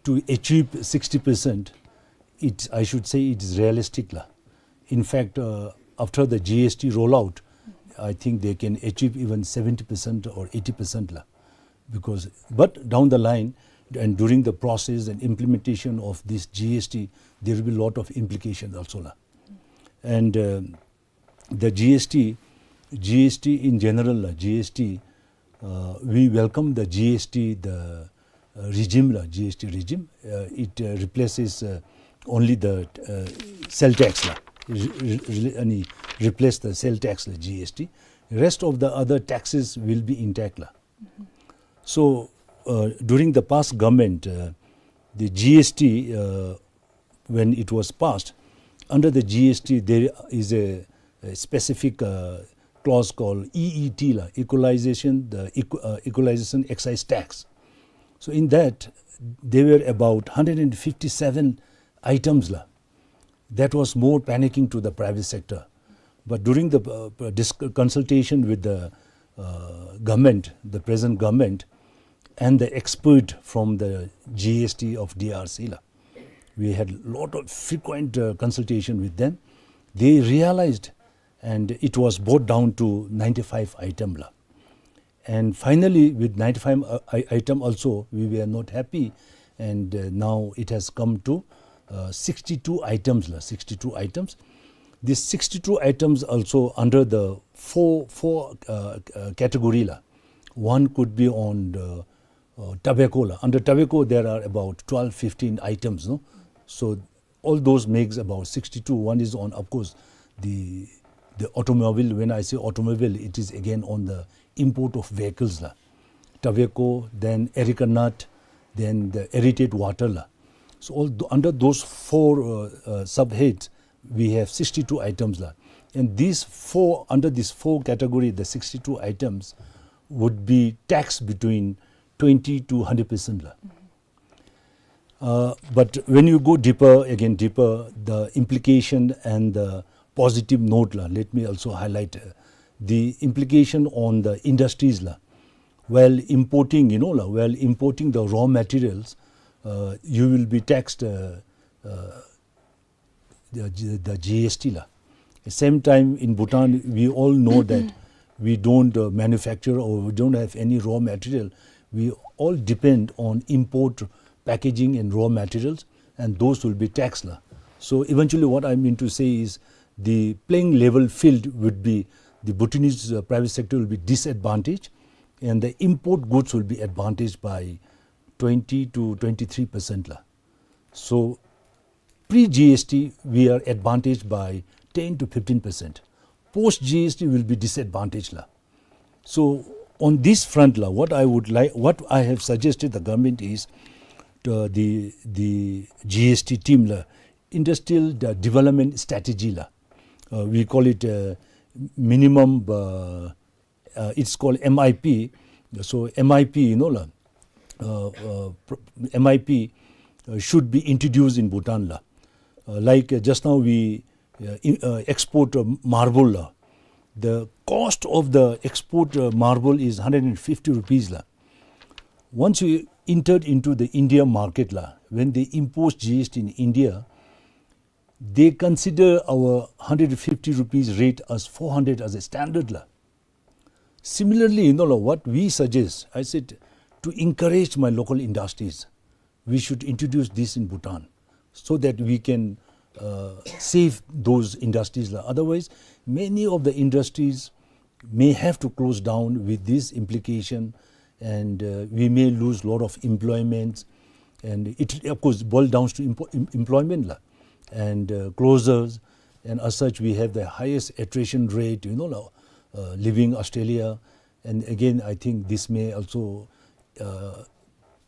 to achieve sixty percent, it, I should say it is realistic, la. In fact, uh, after the G S T rollout, I think they can achieve even seventy percent or eighty percent, la. Because, but down the line, and during the process and implementation of this G S T, there will be lot of implications also, la. And, uh, the G S T, G S T in general, la, G S T, uh, we welcome the G S T, the, uh, regime, la, G S T regime. Uh, it, uh, replaces, uh, only the, uh, sale tax, la. Re-, re-, re-, ani, replace the sale tax, la, G S T. Rest of the other taxes will be intact, la. So, uh, during the past government, uh, the G S T, uh, when it was passed, under the G S T, there is a, a specific, uh, clause called E E T, la, equalization, the equ-, uh, equalization excise tax. So in that, there were about hundred and fifty-seven items, la, that was more panicking to the private sector. But during the, uh, uh, dis-, consultation with the, uh, government, the present government, and the expert from the G S T of D R C, la, we had lot of frequent, uh, consultation with them. they realized, and it was brought down to ninety-five item la. And finally, with ninety-five, uh, i- item also, we were not happy. And, uh, now it has come to, uh, sixty-two items la, sixty-two items. These sixty-two items also under the four, four, uh, uh, category la. One could be on the, uh, tobacco la. Under tobacco, there are about twelve, fifteen items, no? So all those makes about sixty-two. One is on, of course, the, the automobile. When I say automobile, it is again on the import of vehicles la. Tobacco, then areca nut, then the aerated water la. So all th- under those four, uh, uh, subheads, we have sixty-two items la. And these four, under these four category, the sixty-two items would be taxed between twenty to hundred percent la. Uh, but when you go deeper, again deeper, the implication and the positive note la, let me also highlight, uh, the implication on the industries la. While importing, you know la, while importing the raw materials, uh, you will be taxed, uh, uh, the, G- the G S T la. Same time in Bhutan, we all know that we don't, uh, manufacture or we don't have any raw material. We all depend on import packaging and raw materials, and those will be taxed la. So eventually, what I mean to say is the playing level field would be the Bhutanese, uh, private sector will be disadvantaged, and the import goods will be advantaged by twenty to twenty-three percent la. So pre-G S T, we are advantaged by ten to fifteen percent. Post-G S T will be disadvantaged la. So on this front la, what I would like, what I have suggested the government is, uh, the, the G S T team la, industrial de- development strategy la. Uh, we call it, uh, minimum, uh, uh, it's called M I P. So M I P, you know la, uh, uh, pr- M I P, uh, should be introduced in Bhutan la. Uh, like, uh, just now we, uh, in- uh, export, uh, marble la. The cost of the export, uh, marble is hundred and fifty rupees la. Once you entered into the India market la, when they impose G S T in India, they consider our hundred fifty rupees rate as four hundred as a standard la. Similarly, you know la, what we suggest, I said, to encourage my local industries, we should introduce this in Bhutan so that we can, uh, save those industries la. Otherwise, many of the industries may have to close down with this implication, and, uh, we may lose lot of employments, and it, of course, boil down to empo- em- employment la, and, uh, closures, and as such, we have the highest attrition rate, you know la, uh, leaving Australia, and again, I think this may also, uh,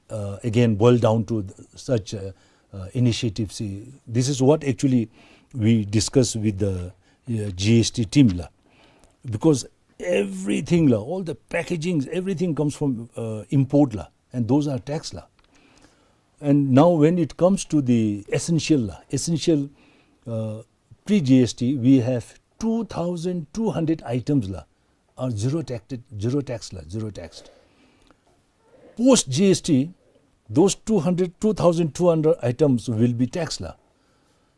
uh, again boil down to th- such, uh, uh, initiatives. See, this is what actually we discuss with the, uh, G S T team la, because everything la, all the packagings, everything comes from, uh, import la, and those are tax la. And now when it comes to the essential la, essential, uh, pre-G S T, we have two thousand two hundred items la, are zero taxed, zero tax la, zero taxed. Post G S T, those two hundred, two thousand two hundred items will be taxed la.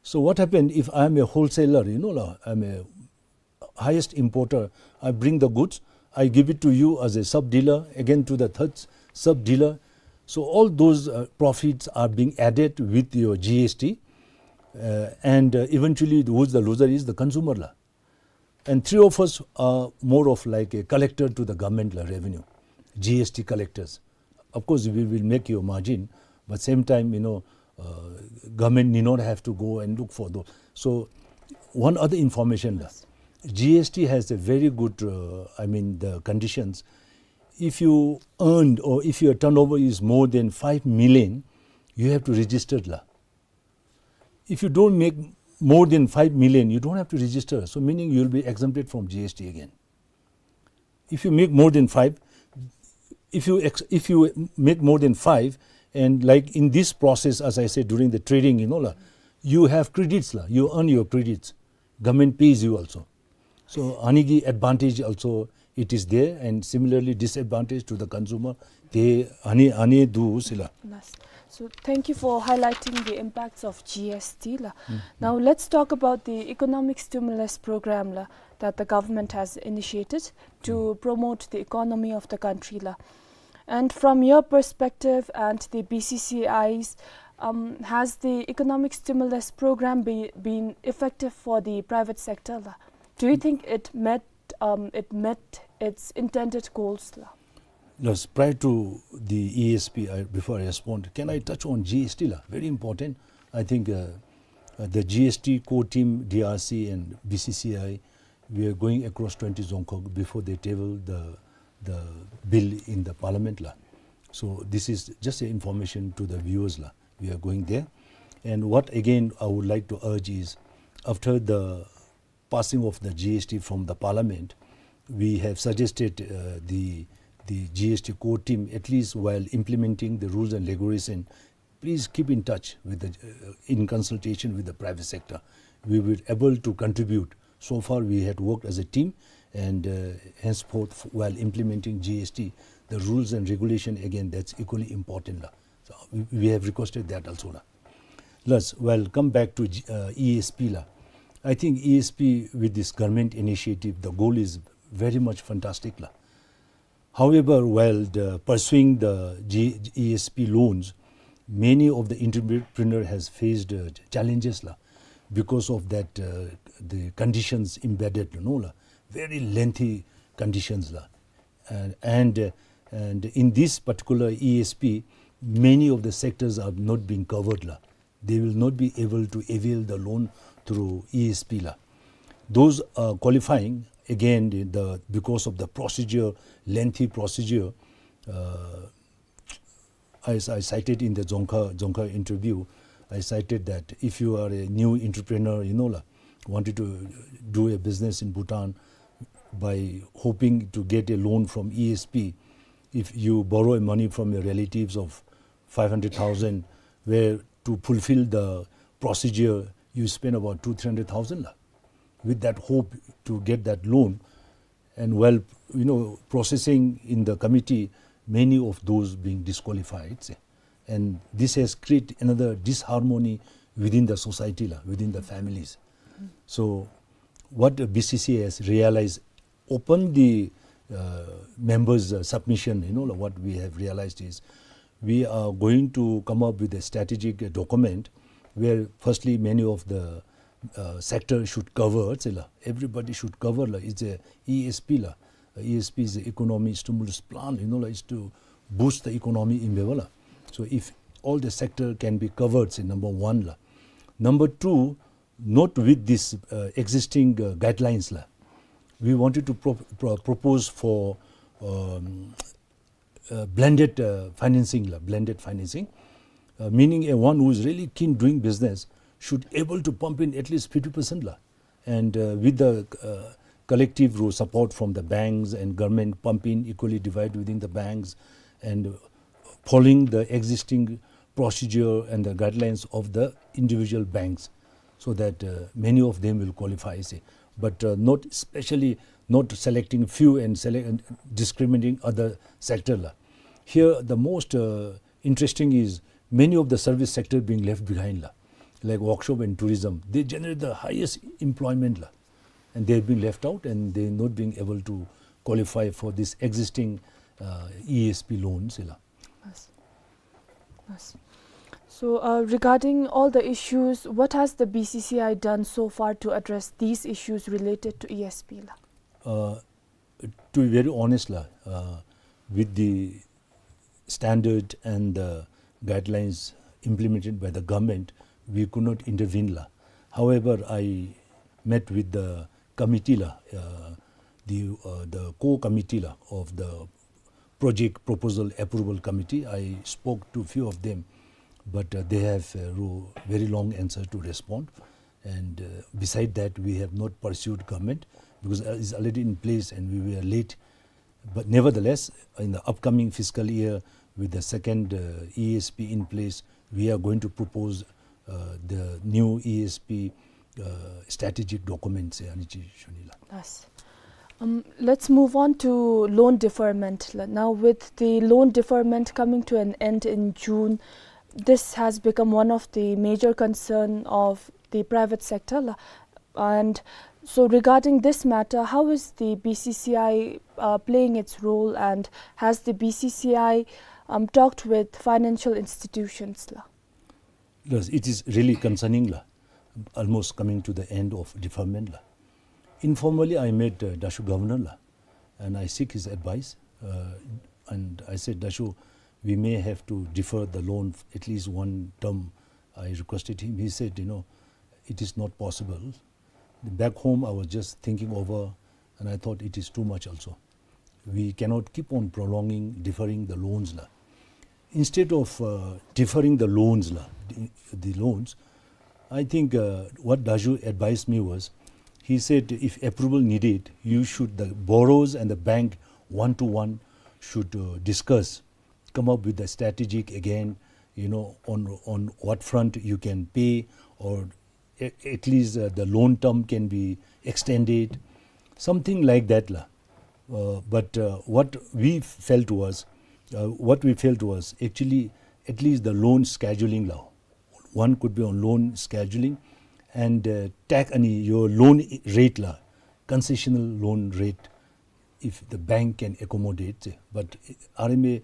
So what happened if I am a wholesaler, you know la, I am a highest importer, I bring the goods, I give it to you as a sub-dealer, again to the third sub-dealer. So all those, uh, profits are being added with your G S T, uh, and, uh, eventually who's the loser is the consumer la. And three of us are more of like a collector to the government la revenue, G S T collectors. Of course, we will make your margin, but same time, you know, uh, government need not have to go and look for those. So, one other information la, G S T has a very good, uh, I mean, the conditions. If you earned or if your turnover is more than five million, you have to register la. If you don't make more than five million, you don't have to register. So meaning you will be exempted from G S T again. If you make more than five, if you ex- if you make more than five, and like in this process, as I said, during the trading, you know la, you have credits la, you earn your credits. Government pays you also. So ཨ་ནི་གི་advantage also it is there, and similarly disadvantage to the consumer. ཏེ་ཨ་ནི་ཨ་ནི་འདུག་ཟེར་ལགས། ལགས། So thank you for highlighting the impacts of G S T la. Now let's talk about the economic stimulus program la that the government has initiated to promote the economy of the country la. And from your perspective and the B C C I's, um, has the economic stimulus program be, been effective for the private sector la? Do you think it met, um, it met its intended goals la? Yes, prior to the E S P, I, before I respond, can I touch on G S T la? Very important. I think, uh, uh, the G S T core team, D R C and B C C I, we are going across twenty Dzongkhag before they table the, the bill in the parliament la. So this is just an information to the viewers la. We are going there. And what again I would like to urge is, after the passing of the G S T from the parliament, we have suggested, uh, the, the G S T core team, at least while implementing the rules and regulation, please keep in touch with the, uh, in consultation with the private sector. We were able to contribute. So far we had worked as a team, and, uh, henceforth, while implementing G S T, the rules and regulation, again, that's equally important la. So we, we have requested that also la. Let's, well, come back to G-, uh, E S P la. I think E S P with this government initiative, the goal is very much fantastic la. However, while the pursuing the G-, E S P loans, many of the entrepreneur has faced, uh, challenges la, because of that, uh, the conditions embedded, you know la, very lengthy conditions la. And, and, uh, and in this particular E S P, many of the sectors are not being covered la. They will not be able to avail the loan through E S P la. Those, uh, qualifying, again, the, the, because of the procedure, lengthy procedure, uh, as I cited in the Dzongkhag, Dzongkhag interview, I cited that if you are a new entrepreneur, you know la, wanted to do a business in Bhutan, by hoping to get a loan from E S P, if you borrow money from your relatives of five hundred thousand, where to fulfill the procedure, you spend about two, three hundred thousand la, with that hope to get that loan. And while, you know, processing in the committee, many of those being disqualified, say. And this has created another disharmony within the society la, within the families. So what the B C C has realized, upon the, uh, members', uh, submission, you know, what we have realized is we are going to come up with a strategic, uh, document where firstly many of the, uh, sector should cover, say la, everybody should cover la, is a E S P la. Uh, E S P is the economy stimulus plan, you know la, is to boost the economy in Bewa la. So if all the sector can be covered, say, number one la. Number two, not with this, uh, existing, uh, guidelines la. We wanted to pro-, pro-, propose for, um, uh, blended, uh, financing la, blended financing, uh, meaning a one who is really keen doing business should able to pump in at least fifty percent la. And, uh, with the, uh, collective ro-, support from the banks and government, pump in equally divide within the banks, and following the existing procedure and the guidelines of the individual banks, so that, uh, many of them will qualify, say, but, uh, not specially, not selecting few and select, and discriminating other sector la. Here the most, uh, interesting is many of the service sector being left behind la, like workshop and tourism. They generate the highest employment la, and they have been left out, and they not being able to qualify for this existing, uh, E S P loans la. Yes. Yes. So, uh, regarding all the issues, what has the B C C I done so far to address these issues related to E S P la? Uh, to be very honest la, uh, with the standard and the guidelines implemented by the government, we could not intervene la. However, I met with the committee la, uh, the, uh, the core committee la of the project proposal approval committee. I spoke to few of them, but, uh, they have, uh, ro-, very long answer to respond. And, uh, beside that, we have not pursued government because, uh, it's already in place and we were late. But nevertheless, in the upcoming fiscal year, with the second, uh, E S P in place, we are going to propose, uh, the new E S P, uh, strategic documents, eh, anichi shunila. Yes. Um, let's move on to loan deferment la. Now, with the loan deferment coming to an end in June, This has become one of the major concern of the private sector, la. And so regarding this matter, how is the B C C I, uh, playing its role, and has the B C C I, um, talked with financial institutions, la? Yes, it is really concerning, la. Almost coming to the end of deferment, la. Informally, I met, uh, Dasho Governor, la, and I seek his advice. Uh, and I said, "Dasho, we may have to defer the loan f-, at least one term," I requested him. He said, "You know, it is not possible." Back home, I was just thinking over, and I thought it is too much also. We cannot keep on prolonging, deferring the loans, la. Instead of, uh, deferring the loans, la, the, the loans, I think, uh, what Dasho advised me was, he said, "If approval needed, you should, the borrowers and the bank one to one should, uh, discuss, come up with the strategic again, you know, on, on what front you can pay, or a-, at least, uh, the loan term can be extended," something like that, la. Uh, but, uh, what we felt was, uh, what we felt was actually at least the loan scheduling, la. One could be on loan scheduling and, uh, take any your loan i-, rate, la, concessional loan rate, if the bank can accommodate. But R M A,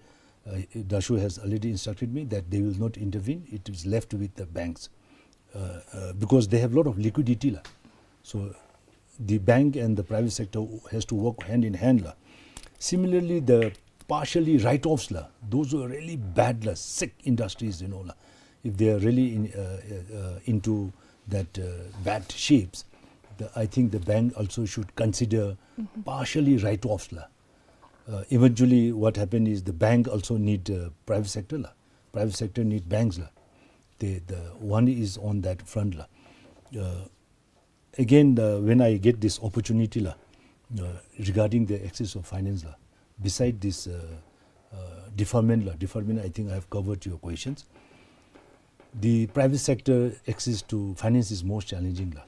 uh, Dasho has already instructed me that they will not intervene. It is left with the banks, uh, uh, because they have lot of liquidity, la. So the bank and the private sector has to work hand in hand, la. Similarly, the partially write-offs, la, those who are really bad, la, sick industries, you know, la, if they are really in, uh, uh, uh, into that, uh, bad shapes, the, I think the bank also should consider partially write-offs, la. Uh, eventually, what happened is the bank also need, uh, private sector, la. Private sector need banks, la. The, the one is on that front, la. Uh, again, the, when I get this opportunity, la, uh, regarding the access of finance, la, beside this, uh, uh, deferment, la, deferment, I think I have covered your questions. The private sector access to finance is most challenging, la.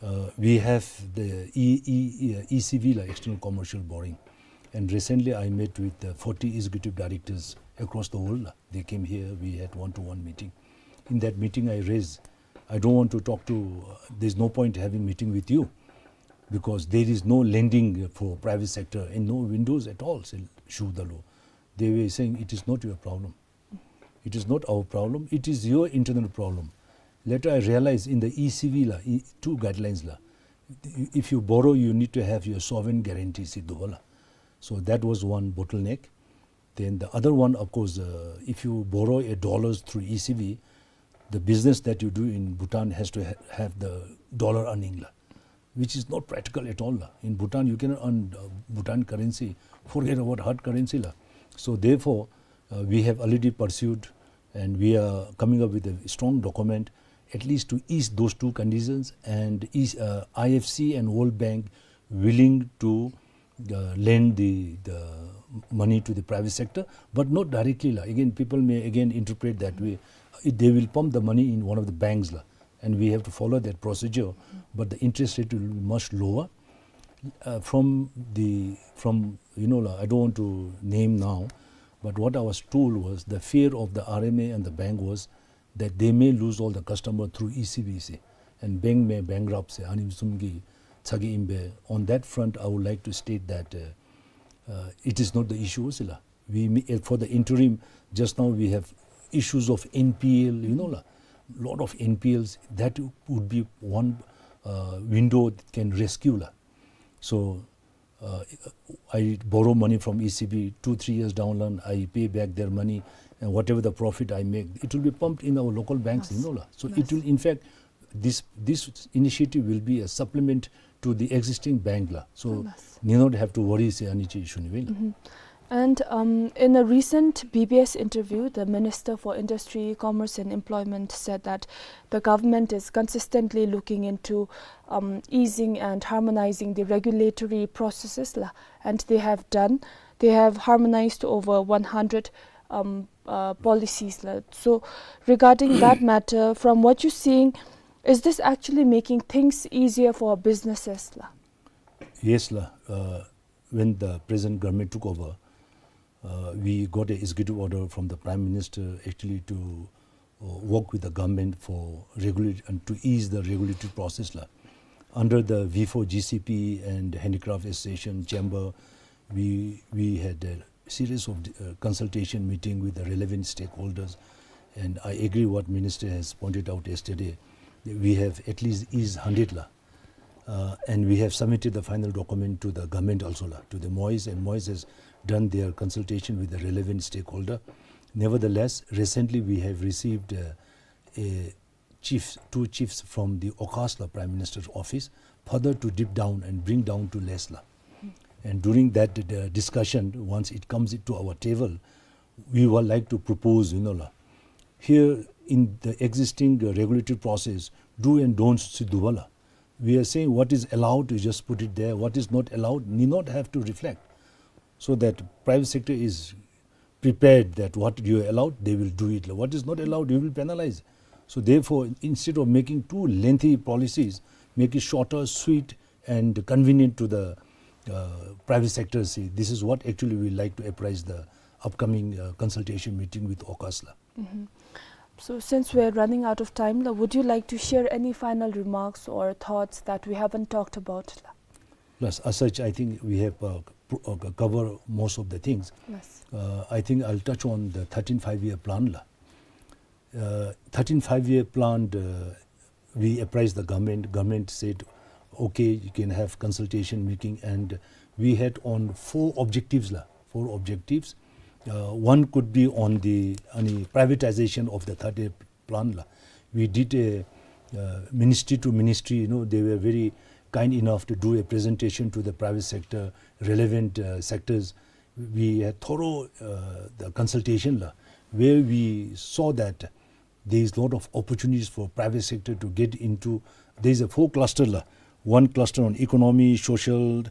Uh, we have the E-, E-, E-, E C B, la, external commercial borrowing. And recently I met with the forty executive directors across the world, la. They came here, we had one-to-one meeting. In that meeting I raised, I don't want to talk to, uh, there's no point having meeting with you because there is no lending for private sector and no windows at all, shuda lo. They were saying, "It is not your problem. It is not our problem. It is your internal problem." Later I realized in the E C B, la, E-, two guidelines, la, if you borrow, you need to have your sovereign guarantee, siddo, la. So that was one bottleneck. Then the other one, of course, uh, if you borrow a dollars through E C B, the business that you do in Bhutan has to ha-, have the dollar earning, la, which is not practical at all, la. In Bhutan, you cannot earn, uh, Bhutan currency, forget about hard currency, la. So therefore, uh, we have already pursued and we are coming up with a strong document, at least to ease those two conditions, and ease, uh, I F C and World Bank willing to, uh, lend the, the money to the private sector, but not directly, la. Again, people may again interpret that way. It, they will pump the money in one of the banks, la, and we have to follow that procedure, but the interest rate will be much lower. Uh, from the, from, you know, la, I don't want to name now, but what I was told was the fear of the R M A and the bank was that they may lose all the customer through E C B, sir, and bank may bankrupt, sir, ani mi sum ki tsagi inbe. On that front, I would like to state that, uh, uh, it is not the issue, sir, la. We may, uh, for the interim, just now we have issues of N P L, you know, la, lot of N P Ls, that would be one, uh, window that can rescue, la. So, uh, I borrow money from E C B, two, three years down line, I pay back their money, and whatever the profit I make, it will be pumped in our local banks, you know, la. So it will, in fact, this, this initiative will be a supplement to the existing bank, la. So, need not have to worry, sir, ani chi issue ni, la. And, um, in a recent B B S interview, the Minister for Industry, Commerce and Employment said that the government is consistently looking into, um, easing and harmonizing the regulatory processes, la, and they have done. They have harmonized over one hundred, um, uh, policies, la. So, regarding that matter, from what you're seeing, is this actually making things easier for businesses, la? Yes, la. Uh, when the present government took over, uh, we got an executive order from the Prime Minister actually to uh, work with the government for regulate and to ease the regulatory process la. Under the V four G C P and Handicraft Association Chamber, we, we had a series of, uh, consultation meeting with the relevant stakeholders, and I agree what Minister has pointed out yesterday. We have at least eased hundred la. Uh, and we have submitted the final document to the government also la, to the MOIS, and MOIS has done their consultation with the relevant stakeholder. Nevertheless, recently we have received, uh, a chiefs, two chiefs from the OCAS la, Prime Minister's office, further to dip down and bring down to less la. And during that, uh, discussion, once it comes to our table, we would like to propose, you know la, here in the existing, uh, regulatory process, do and don'ts sidhu bala. We are saying what is allowed, you just put it there. What is not allowed need not have to reflect. So that private sector is prepared that what you are allowed, they will do it. What is not allowed, you will penalize. So therefore, instead of making too lengthy policies, make it shorter, sweet, and convenient to the, uh, private sector. See, this is what actually we like to apprise the upcoming, uh, consultation meeting with OCAS la. Mhm. So since we are running out of time la, would you like to share any final remarks or thoughts that we haven't talked about la? Yes, as such, I think we have, uh, pro-, uh, co-, covered most of the things. Yes. Uh, I think I'll touch on the thirteenth five-year plan la. Uh, thirteenth five-year plan, uh, we apprised the government. Government said, "Okay, you can have consultation meeting," and we had on four objectives la, four objectives. Uh, one could be on the, on the privatization of the thirteenth plan la. We did a, uh, ministry to ministry, you know, they were very kind enough to do a presentation to the private sector, relevant, uh, sectors. We had thorough, uh, the consultation la, where we saw that there is lot of opportunities for private sector to get into. There is a four cluster la. One cluster on economy, social,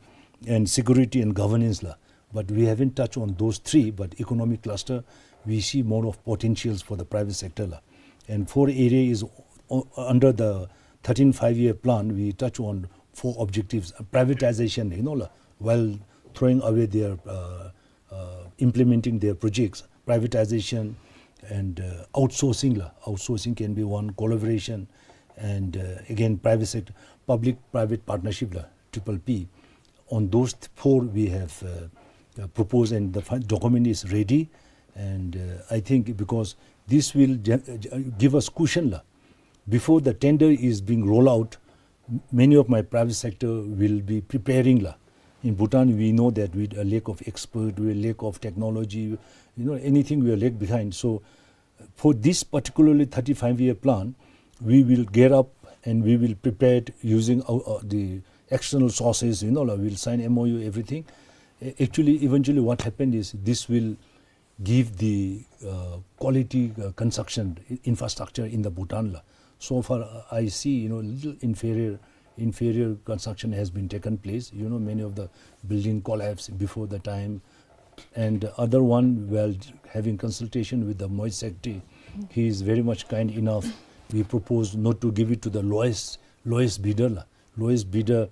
and security and governance la. But we haven't touched on those three, but economic cluster, we see more of potentials for the private sector la. And four area is o-, under the thirteenth five-year plan, we touch on four objectives. Uh, privatization, you know la, while throwing away their, uh, uh, implementing their projects, privatization and, uh, outsourcing la. Outsourcing can be one, collaboration, and, uh, again, private sector, public-private partnership la, triple P. On those th-, four we have, uh, uh, proposed, and the fi-, document is ready. And, uh, I think because this will ge-, uh, give us cushion la. Before the tender is being rolled out, m-, many of my private sector will be preparing la. In Bhutan, we know that with a lack of expert, with a lack of technology, you know, anything we are lag behind. So for this particularly thirty-five-year plan, we will gear up and we will prepare using our, uh, the external sources, you know la, we'll sign M O U, everything. A-, actually, eventually what happened is this will give the, uh, quality, uh, construction i-, infrastructure in the Bhutan la. So far, uh, I see, you know, little inferior, inferior construction has been taken place. You know, many of the building collapse before the time. And the other one, while having consultation with the MOIS secretary, he is very much kind enough. We propose not to give it to the lowest, lowest bidder la. Lowest bidder,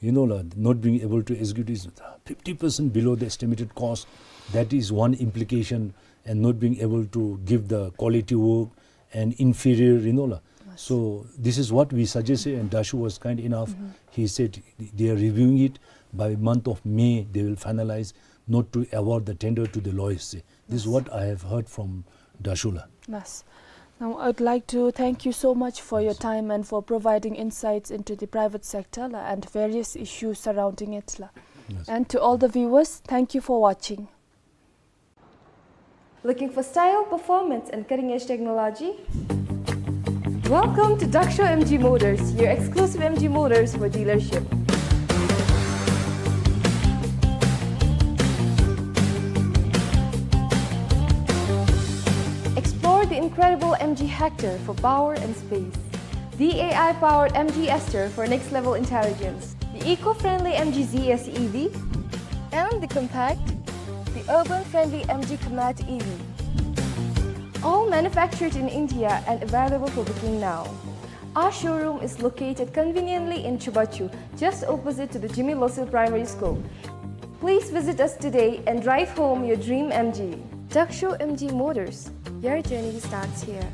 you know la, not being able to execute is fifty percent below the estimated cost. That is one implication, and not being able to give the quality work and inferior, you know la. Yes. So this is what we suggested, and DASHU was kind enough. Mm-hmm. He said they are reviewing it. By month of May, they will finalize not to award the tender to the lowest. This is, yes, what I have heard from DASHU la. Yes. Now, I'd like to thank you so much for your, yes, time and for providing insights into the private sector la and various issues surrounding it la. Yes. And to all the viewers, thank you for watching. Looking for style, performance, and cutting-edge technology? Welcome to Daksho M G Motors, your exclusive M G Motors for dealership. Explore the incredible M G Hector for power and space, the A I-powered M G Aster for next-level intelligence, the eco-friendly M G Z S E V, and the compact, the urban-friendly M G Comet E V. All manufactured in India and available for booking now. Our showroom is located conveniently in Chubachu, just opposite to the Jigme Losel Primary School. Please visit us today and drive home your dream M G. Daksho M G Motors, your journey starts here.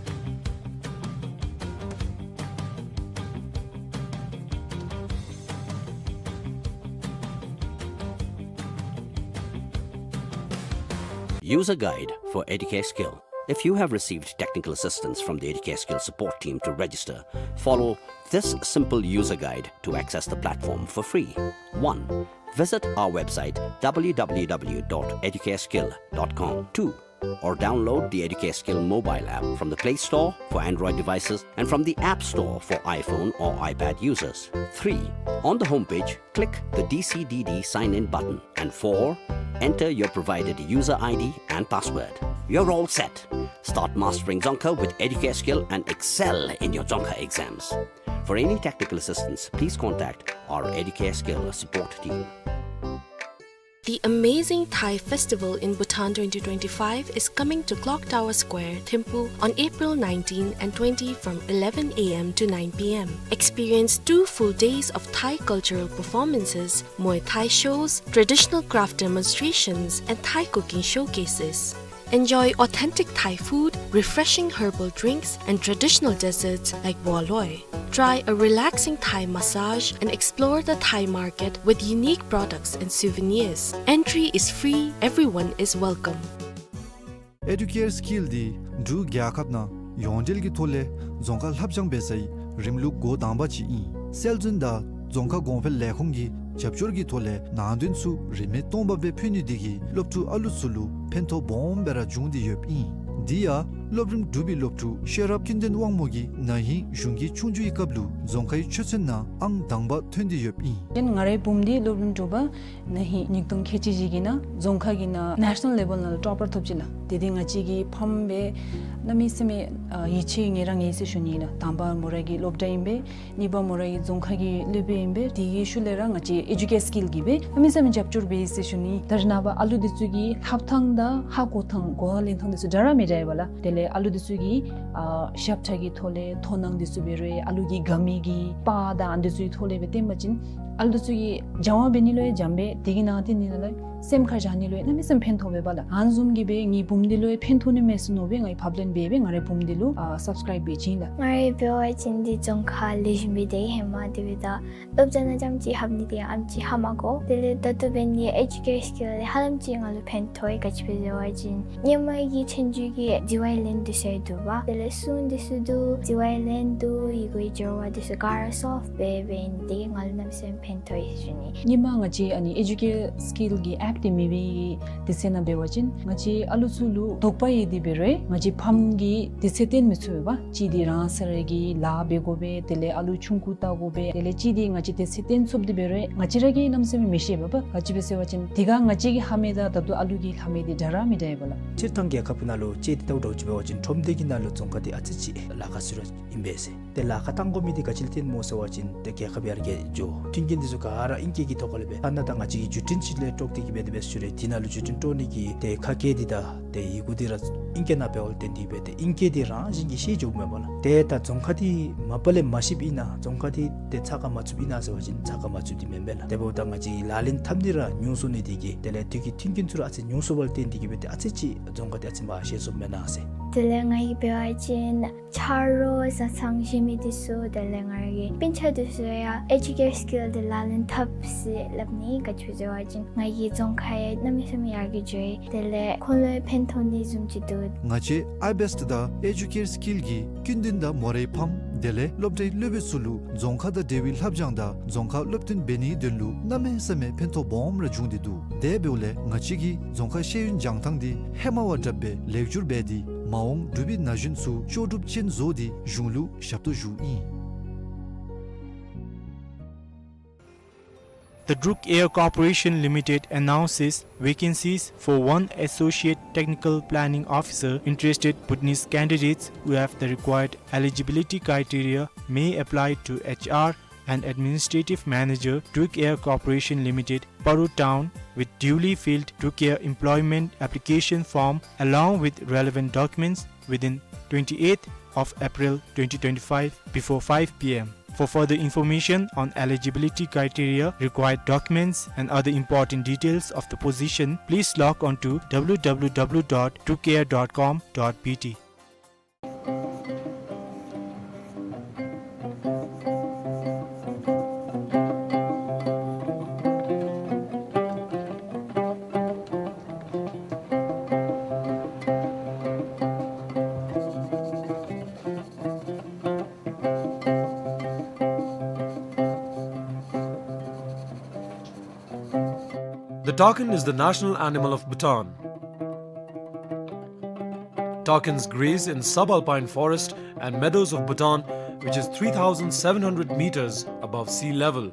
User guide for Educare Skill. If you have received technical assistance from the Educare Skill support team to register, follow this simple user guide to access the platform for free. One, visit our website w w w dot educareskill dot com. Two, or download the Educare Skill mobile app from the Play Store for Android devices and from the App Store for iPhone or iPad users. Three, on the homepage, click the D C D D sign-in button. And four, enter your provided user I D and password. You're all set. Start mastering Dzongkha with Educare Skill and excel in your Dzongkha exams. For any technical assistance, please contact our Educare Skill support team. The amazing Thai festival in Bhutan twenty twenty-five is coming to Clock Tower Square, Thimphu on April nineteen and twenty from eleven a m to nine p m. Experience two full days of Thai cultural performances, Muay Thai shows, traditional craft demonstrations, and Thai cooking showcases. Enjoy authentic Thai food, refreshing herbal drinks, and traditional desserts like bua loi. Try a relaxing Thai massage and explore the Thai market with unique products and souvenirs. Entry is free, everyone is welcome. Educare Skill འདི་འབྲུག་རྒྱལ་ཁབ་ནང་ཡོངས་འབྲེལ་གྱི་ཐོག་ལས་རྫོང་ཁ་ལྷབ་སྦྱང་འབད་སའི་རིམ་ལུགས་འགོ་དང་པ་ཅིག་ཨིན། སྲོལ་འཛིན་དང་རྫོང་ཁ་གོང་འཕེལ་ལས་ཁུངས་ཀྱི་རྒྱབ་སྐྱོར་གྱི་ཐོག་ལས་ནང་དོན་ཚུ་རིན་མེད་སྟོང་པ་སྦེ་ཕུལ་ནི་འདི་གིས་སློབ་ཕྲུག་ཨ་ལུ་ཚུ་ལུ་ཕན་ཐོགས་སྦོམ་སྦེ་ར་བྱུང་སྟེ་ཡོདཔ་ཨིན། འདི་ཡང་སློབ་རིམ་དྲུག་པའི་སློབ་ཕྲུག་ཤེས་རབ་ཀུན་ལྡན་དབང་མོ་གིས་ན་ཧིང་གཞུང་གི་ཆོས་རྒྱུགས་ཀྱི་སྐབས་ལུ་རྫོང་ཁའི་ཆོས་ཚན་ནང་ཨང་དང་པ་ཐོན་ཏེ་ཡོདཔ་ཨིན། ཨིན་ང་རའི་བུམོ་འདི་སློབ་རིམ་དྲུག་པ་ན་ཧིང་ཉིས་སྟོང་ཁལ་གཅིག་བཞི་གི་ནང་རྫོང་ཁ་གི་ནང་ནེ་ཤ་ནཱལ་ལེ་བཱལ་ནང་ལུ་ཊོ་པར་ཐོབ་ཅི་ལགས། དེ་འདི་ང་བཅས་ཀྱི་ཕམ་སྦེ་གནམ་མེད་ས་མེད་ཨ་ཡིད་ཆེས་ངེ་ར་ངེ་ཟེར་ཞུ་ནི་ལགས། དང་པ་མོ་ར་གི་སློབ་གྲྭ་ཨིན་པས། གཉིས་པ་མོ་ར་གི་རྫོང་ཁ་གི་སློབ་དཔོན་ཨིན་པས། དེ་གི་ཤུལ་ལས་ར་ང་བཅས་Educare Skill གིས་སྦེ་གནམ་མེད་ས་མེད་རྒྱབ་སྐྱོར་འབད་ཡི་ཟེར་ཞུ་ནི། ད་རེས་ནངས་པ་ཨ་ལུ་འདི་ཚུ་གི་ལྷབ་ཐངས་དང་ཧ་གོ་ཐངས་གོ་བ་ལེན་ཐངས་འདི་ཚུ་འདྲ་ར་མི་འདྲ་བས་ལགས། དེ་ལས་ཨ་ལུ་འདི་ཚུ་གི་ཨ་ཞབས་ཁྲ་གི་ཐོག་ལས་མཐོང་སྣང་འདི་ཚུ་འབད་རུང་ཨ་ལུ་གི་དགའ་མི་གི་པར་དང་ཨ་འདི་ཚུ་གི་ཐོག་ལས་སྦེ་སྟོན་པ་ཅིན་ཨ་ལུ་འདི་ཚུ་གིས་སྦྱང་བ་འབད་ནི་ལུ་ཡང་སྦྱངམ་སྦེ་དེ་གི་ནང་དེ་ནི་ལུ་སེམས་ཁར་བཞག་ནི་ལུ་ཡང་གནམ་མེད་ས་མེད་ཕན་ཐོགས་པས་ལགས། ཨ་ནི་བཟུམ་གྱིས་སྦེ་ངེའི་བུམོ་འདི་ལུ་ཡང་ཕན་ཐོགས་ནི་མས་ཟེར་མནོ་སྦེ་ང་གིས་ཕབ་ལེན་འབད་སྦེ་ང་རའི་བུམོ་འདི་ལུ་ཨ་སབ་སི་ཀརའིབ་འབད་བྱིན་ལགས། ང་ར་འབད་བ་ཅིན་འདི་རྫོང་ཁ་ལེགས་ཤོམ་སྦེ་སྡོད་ཧེ་མ་དེ་འབདཝ་ད་སློབ་གྲྭ་ནང་རྐྱངམ་ཅིག་ལྷབ་ནི་འདི་ཡང་ཨེམ་ཅིག་ཧ་མ་གོ། དེ་ལས་ད་ལྟོ་འབད་ནི་Educare Skill ལས་ཧ་ལམ་ཅིག་ང་ལུ་ཕན་ཐོགས་ཡི། ག་ཅི་སྦེ་ཟེར་བ་ཅིན་སྔོན་མ་གི་ཚན་རིག་གི་འདྲི་བའི་ལན་འདི་ཚུ་འདུག་པ། དེ་ལས་སྲུང་འདི་ཚུ་འདུག། འདྲི་བའི་ལན་འདུག། ཡི་གུའི་སྦྱོར་བ་འདི་ཚུ་ག་ར་སོལབ་འབད་འབད་ནི་འདི་ང་ལུ་གནམ་མེད་ས་མེད་ཕན་ཐོགས་ཡི་ཟེར་ཞུ་ནི། སྔོན་མ་ང་བཅས་ཨ་ནི་Educare Skill གི་ཨེཔ་འདི་མེད་པའི་དུས་ཚོད་ནང་འབད་བ་ཅིན་ང་བཅས་ཨ་ལུ་ཚུ་ལུ་དོགས་པ་ཡོད་དེ་འབད་རུང་ང་བཅས་ཕམ་གྱིས་དུས་ཚོད་བཏོན་མི་ཚུགས་པས། གཅིག་འདི་རང་སོ་ར་གི་ལཱ་འབད་དགོ་པས། དེ་ལས་ཨ་ལུ་ཆུང་ཀུ་བལྟ་དགོ་པས། དེ་ལས་གཅིག་འདི་ང་བཅས་དུས་ཚོད་བཏོན་ཚུགསཔ་འདི་འབད་རུང་ང་བཅས་ར་གིས་གནམ་མེད་ས་མེད་མི་ཤེས་པས། ག་ཅི་སྦེ་ཟེར་བ་ཅིན་དེ་སྒང་ང་བཅས་ཀྱིས་ལྷབ་མི་དང་ད་ལྟོ་ཨ་ལུ་གིས་ལྷབ་མི་འདི་འདྲ་ར་མི་འདྲ་བས་ལགས། སྤྱིར་བཏང་རྒྱལ་ཁབ་ཀྱི་ནང་ལུ་དཔྱེ་འདི་ལྟ་བུ་འདྲཝ་ཅིག་འབད་བ་ཅིན་ཁྲོམ་སྡེ་གི་ནང་ལུ་རྫོང་ཁ་འདི་ཨ་ཙི་ཅིག་ལཱ་ཁག་ཚུད་ར་ཨིན་པས་ཟེར། ཏེ་ལཱ་ཁག་བཏང་དགོ་མི་འདི་ག་ཅི་ལུ་བརྟེན་སྨོ་ཟེར་བ་ཅིན་ཏེ་རྒྱལ་ཁབ་ཡར་རྒྱས་འགྱོ། མཐུན་རྐྱེན་འདི་ཚུ་ག་ར་ཨིང་སྐད་ཀྱི་ཐོག་ཁ་ལས་སྦེ་ཨ་ནཱ་ད་ང་བཅས་ཀྱིས་བརྒྱུད་འཕྲིན་ཅིག་ལས་དཀྲོགས་ཏེ་གི་སྦེ་དེ་སྦེ་ཞུ་རུང་དེ་ནང་ལུ་བརྒྱུད་འཕྲིན་དཀྲོག་ནི་གི་ཏེ་ཁ་སྐད་འདི་དང་ཏེ་ཡི་གུ་འདི་ར་ཨིང་སྐད་ནང་འབདཝ་ལས་བརྟེན་ཏེ་སྦེ་ཏེ་ཨིང་སྐད་འདི་རང་བཞིན་གྱིས་ཤེས་འགྱོཝ་མས་པ་ལགས། ཏེ་ད་རྫོང་ཁ་འདི་མ་པ་ལས་མ་ཤེསཔ་ཨིན་ན་རྫོང་ཁ་འདི་ཏེ་ཚ་ཁ་མ་ཚུདཔ་ཨིན་ན་ཟེར་བ་ཅིན་ཚ་ཁ་མ་ཚུདཔ་འདི་མེན་པས་ལགས། དེ་འབདཝ་ད་ང་བཅས་ལག་ལེན་འཐབ་ནི་ར་ཉུང་སོང་ནི་འདི་གིས་དེ་ལས་དུས་ཀྱི་མཐུན་རྐྱེན་ཚུ་ར་ཨ་ཙི་ཉུང་སོང་བ་ལས་བརྟེན་ཏེ་གི་སྦེ་ཏེ་ཨ་ཙི་ཅིག་རྫོང་ཁ་འདི་ཨ་ཙི་མ་ཤེས་སོངམ་མེན་ན་ཟེར། དེ་ལས་ང་གིས་འབད་བ་ཅིན་ཆ་རོགས་བཟའ་ཚང་གཞན་མི་འདི་ཚུ་དེ་ལས་ང་ར་གི་སྤུན་ཆ་འདི་ཚུ་ཡང་Educare Skill འདི་ལག་ལེན་འཐབ་ཟེར་སླབ་ནི། ག་ཅི་སྦེ་ཟེར་བ་ཅིན་ང་གི་རྫོང་ཁ་ཡང་གནམ་མེད་ས་མེད་ཡར་རྒྱས་འགྱོ་ཡི། དེ་ལས་ཁོང་ལུ་ཡང་ཕན་ཐོགས་ནི་བཟུམ་ཅིག་འདུག། ང་བཅས་ཨའི་བེསཊ་དང་Educare Skill གིས་ཀུན་ལྡན་དང་མོ་རའི་ཕམ་དེ་ལས་སློབ་གྲྭའི་སློབ་དཔོན་ཚུ་ལུ་རྫོང་ཁ་དང་འབྲེལ་བའི་ལྷབ་སྦྱང་དང་རྫོང་ཁ་སློབ་སྟོན་འབད་ནིའི་དོན་ལུ་གནམ་མེད་ས་མེད་ཕན་ཐོགས་སྦོམ་ར་བྱུང་སྟེ་འདུག། དེ་འབདཝ་ལས་ང་བཅས་ཀྱིས་རྫོང་ཁ་ཤེས་ཡོན་སྦྱང་ཐངས་འདི་ཧེ་མ་བ་དྲགཔ་སྦེ་ལེགས་བསྒྱུར་འབད་དེ་མ་འོངས་འབྲུག་པའི་ན་གཞོན་ཚུ་ལྕོགས་གྲུབ་ཅན་བཟོ་སྟེ་གཞུང་ལུ་ཞབས་ཏོག་ཞུ་ཨིན། The Druk Air Corporation Limited announces vacancies for one Associate Technical Planning Officer. Interested Bhutanese candidates who have the required eligibility criteria may apply to H R and Administrative Manager, Druk Air Corporation Limited, Paru Town, with duly filled Druk Air employment application form along with relevant documents within twenty-eighth of April twenty twenty-five before five p m. For further information on eligibility criteria, required documents, and other important details of the position, please log on to w w w dot druk air dot com dot b t. Takin is the national animal of Bhutan. Takins graze in subalpine forest and meadows of Bhutan, which is three thousand seven hundred meters above sea level.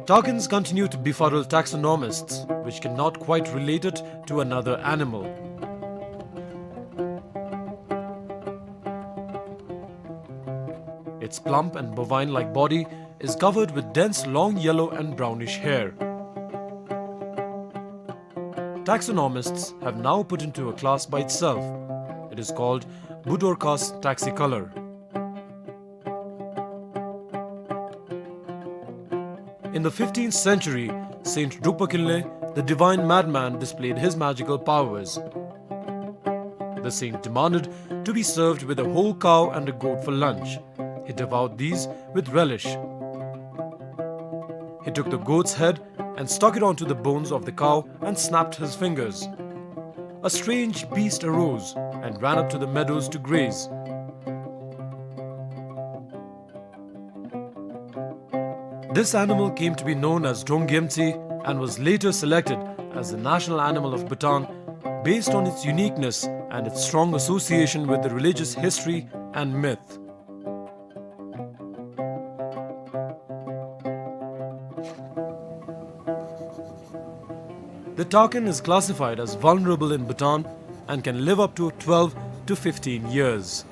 Takins continue to befuddle taxonomists, which cannot quite relate it to another animal. Its plump and bovine-like body is covered with dense long yellow and brownish hair. Taxonomists have now put into a class by itself. It is called Budorcas taxicolor. In the fifteenth century, Saint Drukpa Kinley, the divine madman, displayed his magical powers. The saint demanded to be served with a whole cow and a goat for lunch. He devoured these with relish. He took the goat's head and stuck it onto the bones of the cow and snapped his fingers. A strange beast arose and ran up to the meadows to graze. This animal came to be known as Drong Gyemtse and was later selected as the national animal of Bhutan based on its uniqueness and its strong association with the religious history and myth. The takin is classified as vulnerable in Bhutan and can live up to twelve to fifteen years.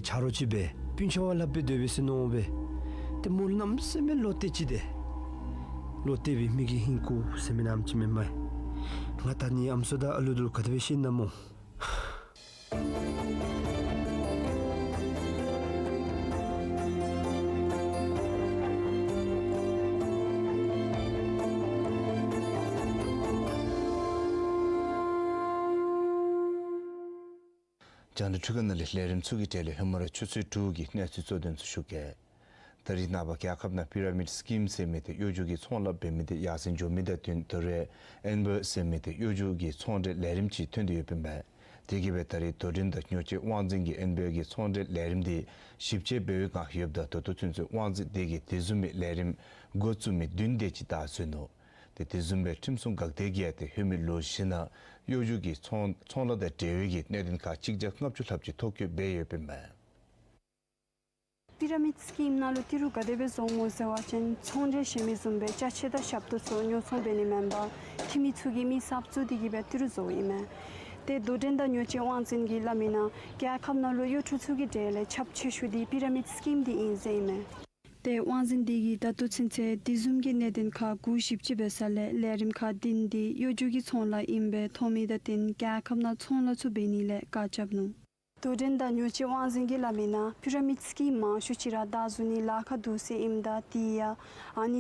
ཆ་རོགས་ཅིག་སྦེ་སྤུན་ཆ་བ་ལྷག་སྦེ་སྡོད་པས་ཟེར་མནོ་སྦེ། ཏེ་མོ་གནམ་མེད་ས་མེད་བློ་གཏད་ཅི། ཏེ་བློ་གཏད་སྦེ་མི་གིས་ཧིང་བཀུག་ཟེར་མི་ནང་ཅིག་མེན་མས། ང་ད་ནི་ཨམ་སྲུ་དང་ཨ་ལུ་འདི་ལུ་ག་དེ་སྦེ་ཤེས་ན་སྨོ། རྒྱང་བསྒྲགས་འཕྲུལ་ཁང་ནང་ལས་ལས་རིམ་ཚུ་གི་གྲས་ལས་ཧེ་མ་ར་ཆུ་ཚོད་དྲུག་གི་གནས་ཚུལ་གཙོ་དོན་ཚུ་ཞུ་གེ། ད་རིས་ནངས་པ་རྒྱལ་ཁབ་ནང་པི་ར་མིཌ་སི་ཀིམ་ཟེར་མི་དེ་གཡོ་སྒྱུ་གི་ཚོང་ལཱ་འབད་མི་དེ་ཡར་སེང་འགྱོ་མི་དང་བསྟུན་ད་རེས་ཨེན་བེ་ཟེར་མི་དེ་གཡོ་སྒྱུ་གི་ཚོང་འབྲེལ་ལས་རིམ་ཅིག་ཐོན་ཏེ་ཡོདཔ་ཨིན་པས། དེ་གིས་སྦེ་ད་རིས་དོ་འགྲན་དང་ཉོ་སྤྱོད་དབང་འཛིན་གྱིས་ཨེན་བེ་གི་ཚོང་འབྲེལ་ལས་རིམ་དེ་ཞིབ་དཔྱད་འབད་བའི་བསྒང་ཡོདཔ་ད་ད་ལྟོ་ཚུན་ཚོད་དབང་འཛིན་དེ་གིས་དེ་བཟུམ་མའི་ལས་རིམ་འགོ་བཙུགས་མི་བདུན་དེ་ཅིག་བདའ་ཟུན་ནུག། དེ་དེ་བཟུམ་སྦེ་ཁྲིམས་སྲུང་འགག་སྡེ་གིས་ཡང་ཏེ་ལྷོད་མེད་ལོག་གཞི་ནང་གཡོ་སྒྱུ་གི་ཚོང་ཚོང་ལཱ་དང་འབྲེལ་བའི་གི་གནད་དོན་ཁག་གཅིག་བརྒྱ་ལྔ་བཅུ་ལྷགཔ་ཅིག་ཐོ་བཀོད་འབད་ཡོདཔ་ཨིན་པས། པི་ར་མིཌ་སི་ཀིམ་ནང་ལུ་ཏི་རུ་ག་དེ་སྦེ་བཟོཝ་སྨོ་ཟེར་བ་ཅིན་ཚོང་འབྲེལ་ཟེར་མི་བཟུམ་སྦེ་ཅ་ཆས་དང་ཞབས་ཏོག་ཚུ་ཉོ་ཚོང་འབད་ནི་མེན་པར་ཁྱིམ་མི་ཚུ་གིས་མི་གསརཔ་བཙུགས་ཏེ་གིས་སྦེ་ཏི་རུ་བཟོཝ་ཨིན་མས། ཏེ་དོ་འགྲན་དང་ཉོ་སྤྱོད་དབང་འཛིན་གྱིས་སླབ་མི་ནང་རྒྱལ་ཁབ་ནང་ལུ་གཡོ་འཕྲུལ་ཚུ་གི་གྲས་ལས་ཁྱབ་ཆེ་ཤོས་དེ་པི་ར་མིཌ་སི་ཀིམ་དེ་ཨིན་ཟེར་ཨིན་མས། ཏེ་དབང་འཛིན་དེ་གིས་ད་ལྟོ་ཚུན་ཚོད་དེ་བཟུམ་གྱི་གནད་དོན་ཁག་དགུ་ཞིབ་དཔྱད་འབད་ས་ལས་ལས་རིམ་ཁག་བདུན་དེ་གཡོ་སྒྱུ་གི་ཚོང་ལཱ་ཨིན་པས་ཐོན་མི་དང་བསྟུན་རྒྱལ་ཁབ་ནང་ཚོང་ལཱ་ཚུ་འབད་ནི་ལས་བཀག་རྐྱབ་ནུག། དོ་འགྲན་དང་ཉོ་སྤྱོད་དབང་འཛིན་གྱིས་སླབ་མི་ནང་པི་ར་མིཌ་སི་ཀིམ་མང་ཤོས་ཅིག་ར་བདའ་ཟུན་ནི་ལཱ་ཁག་འདུག་ཟེར་ཨིནམ་ད་དེ་ཡང་ཨ་ནི་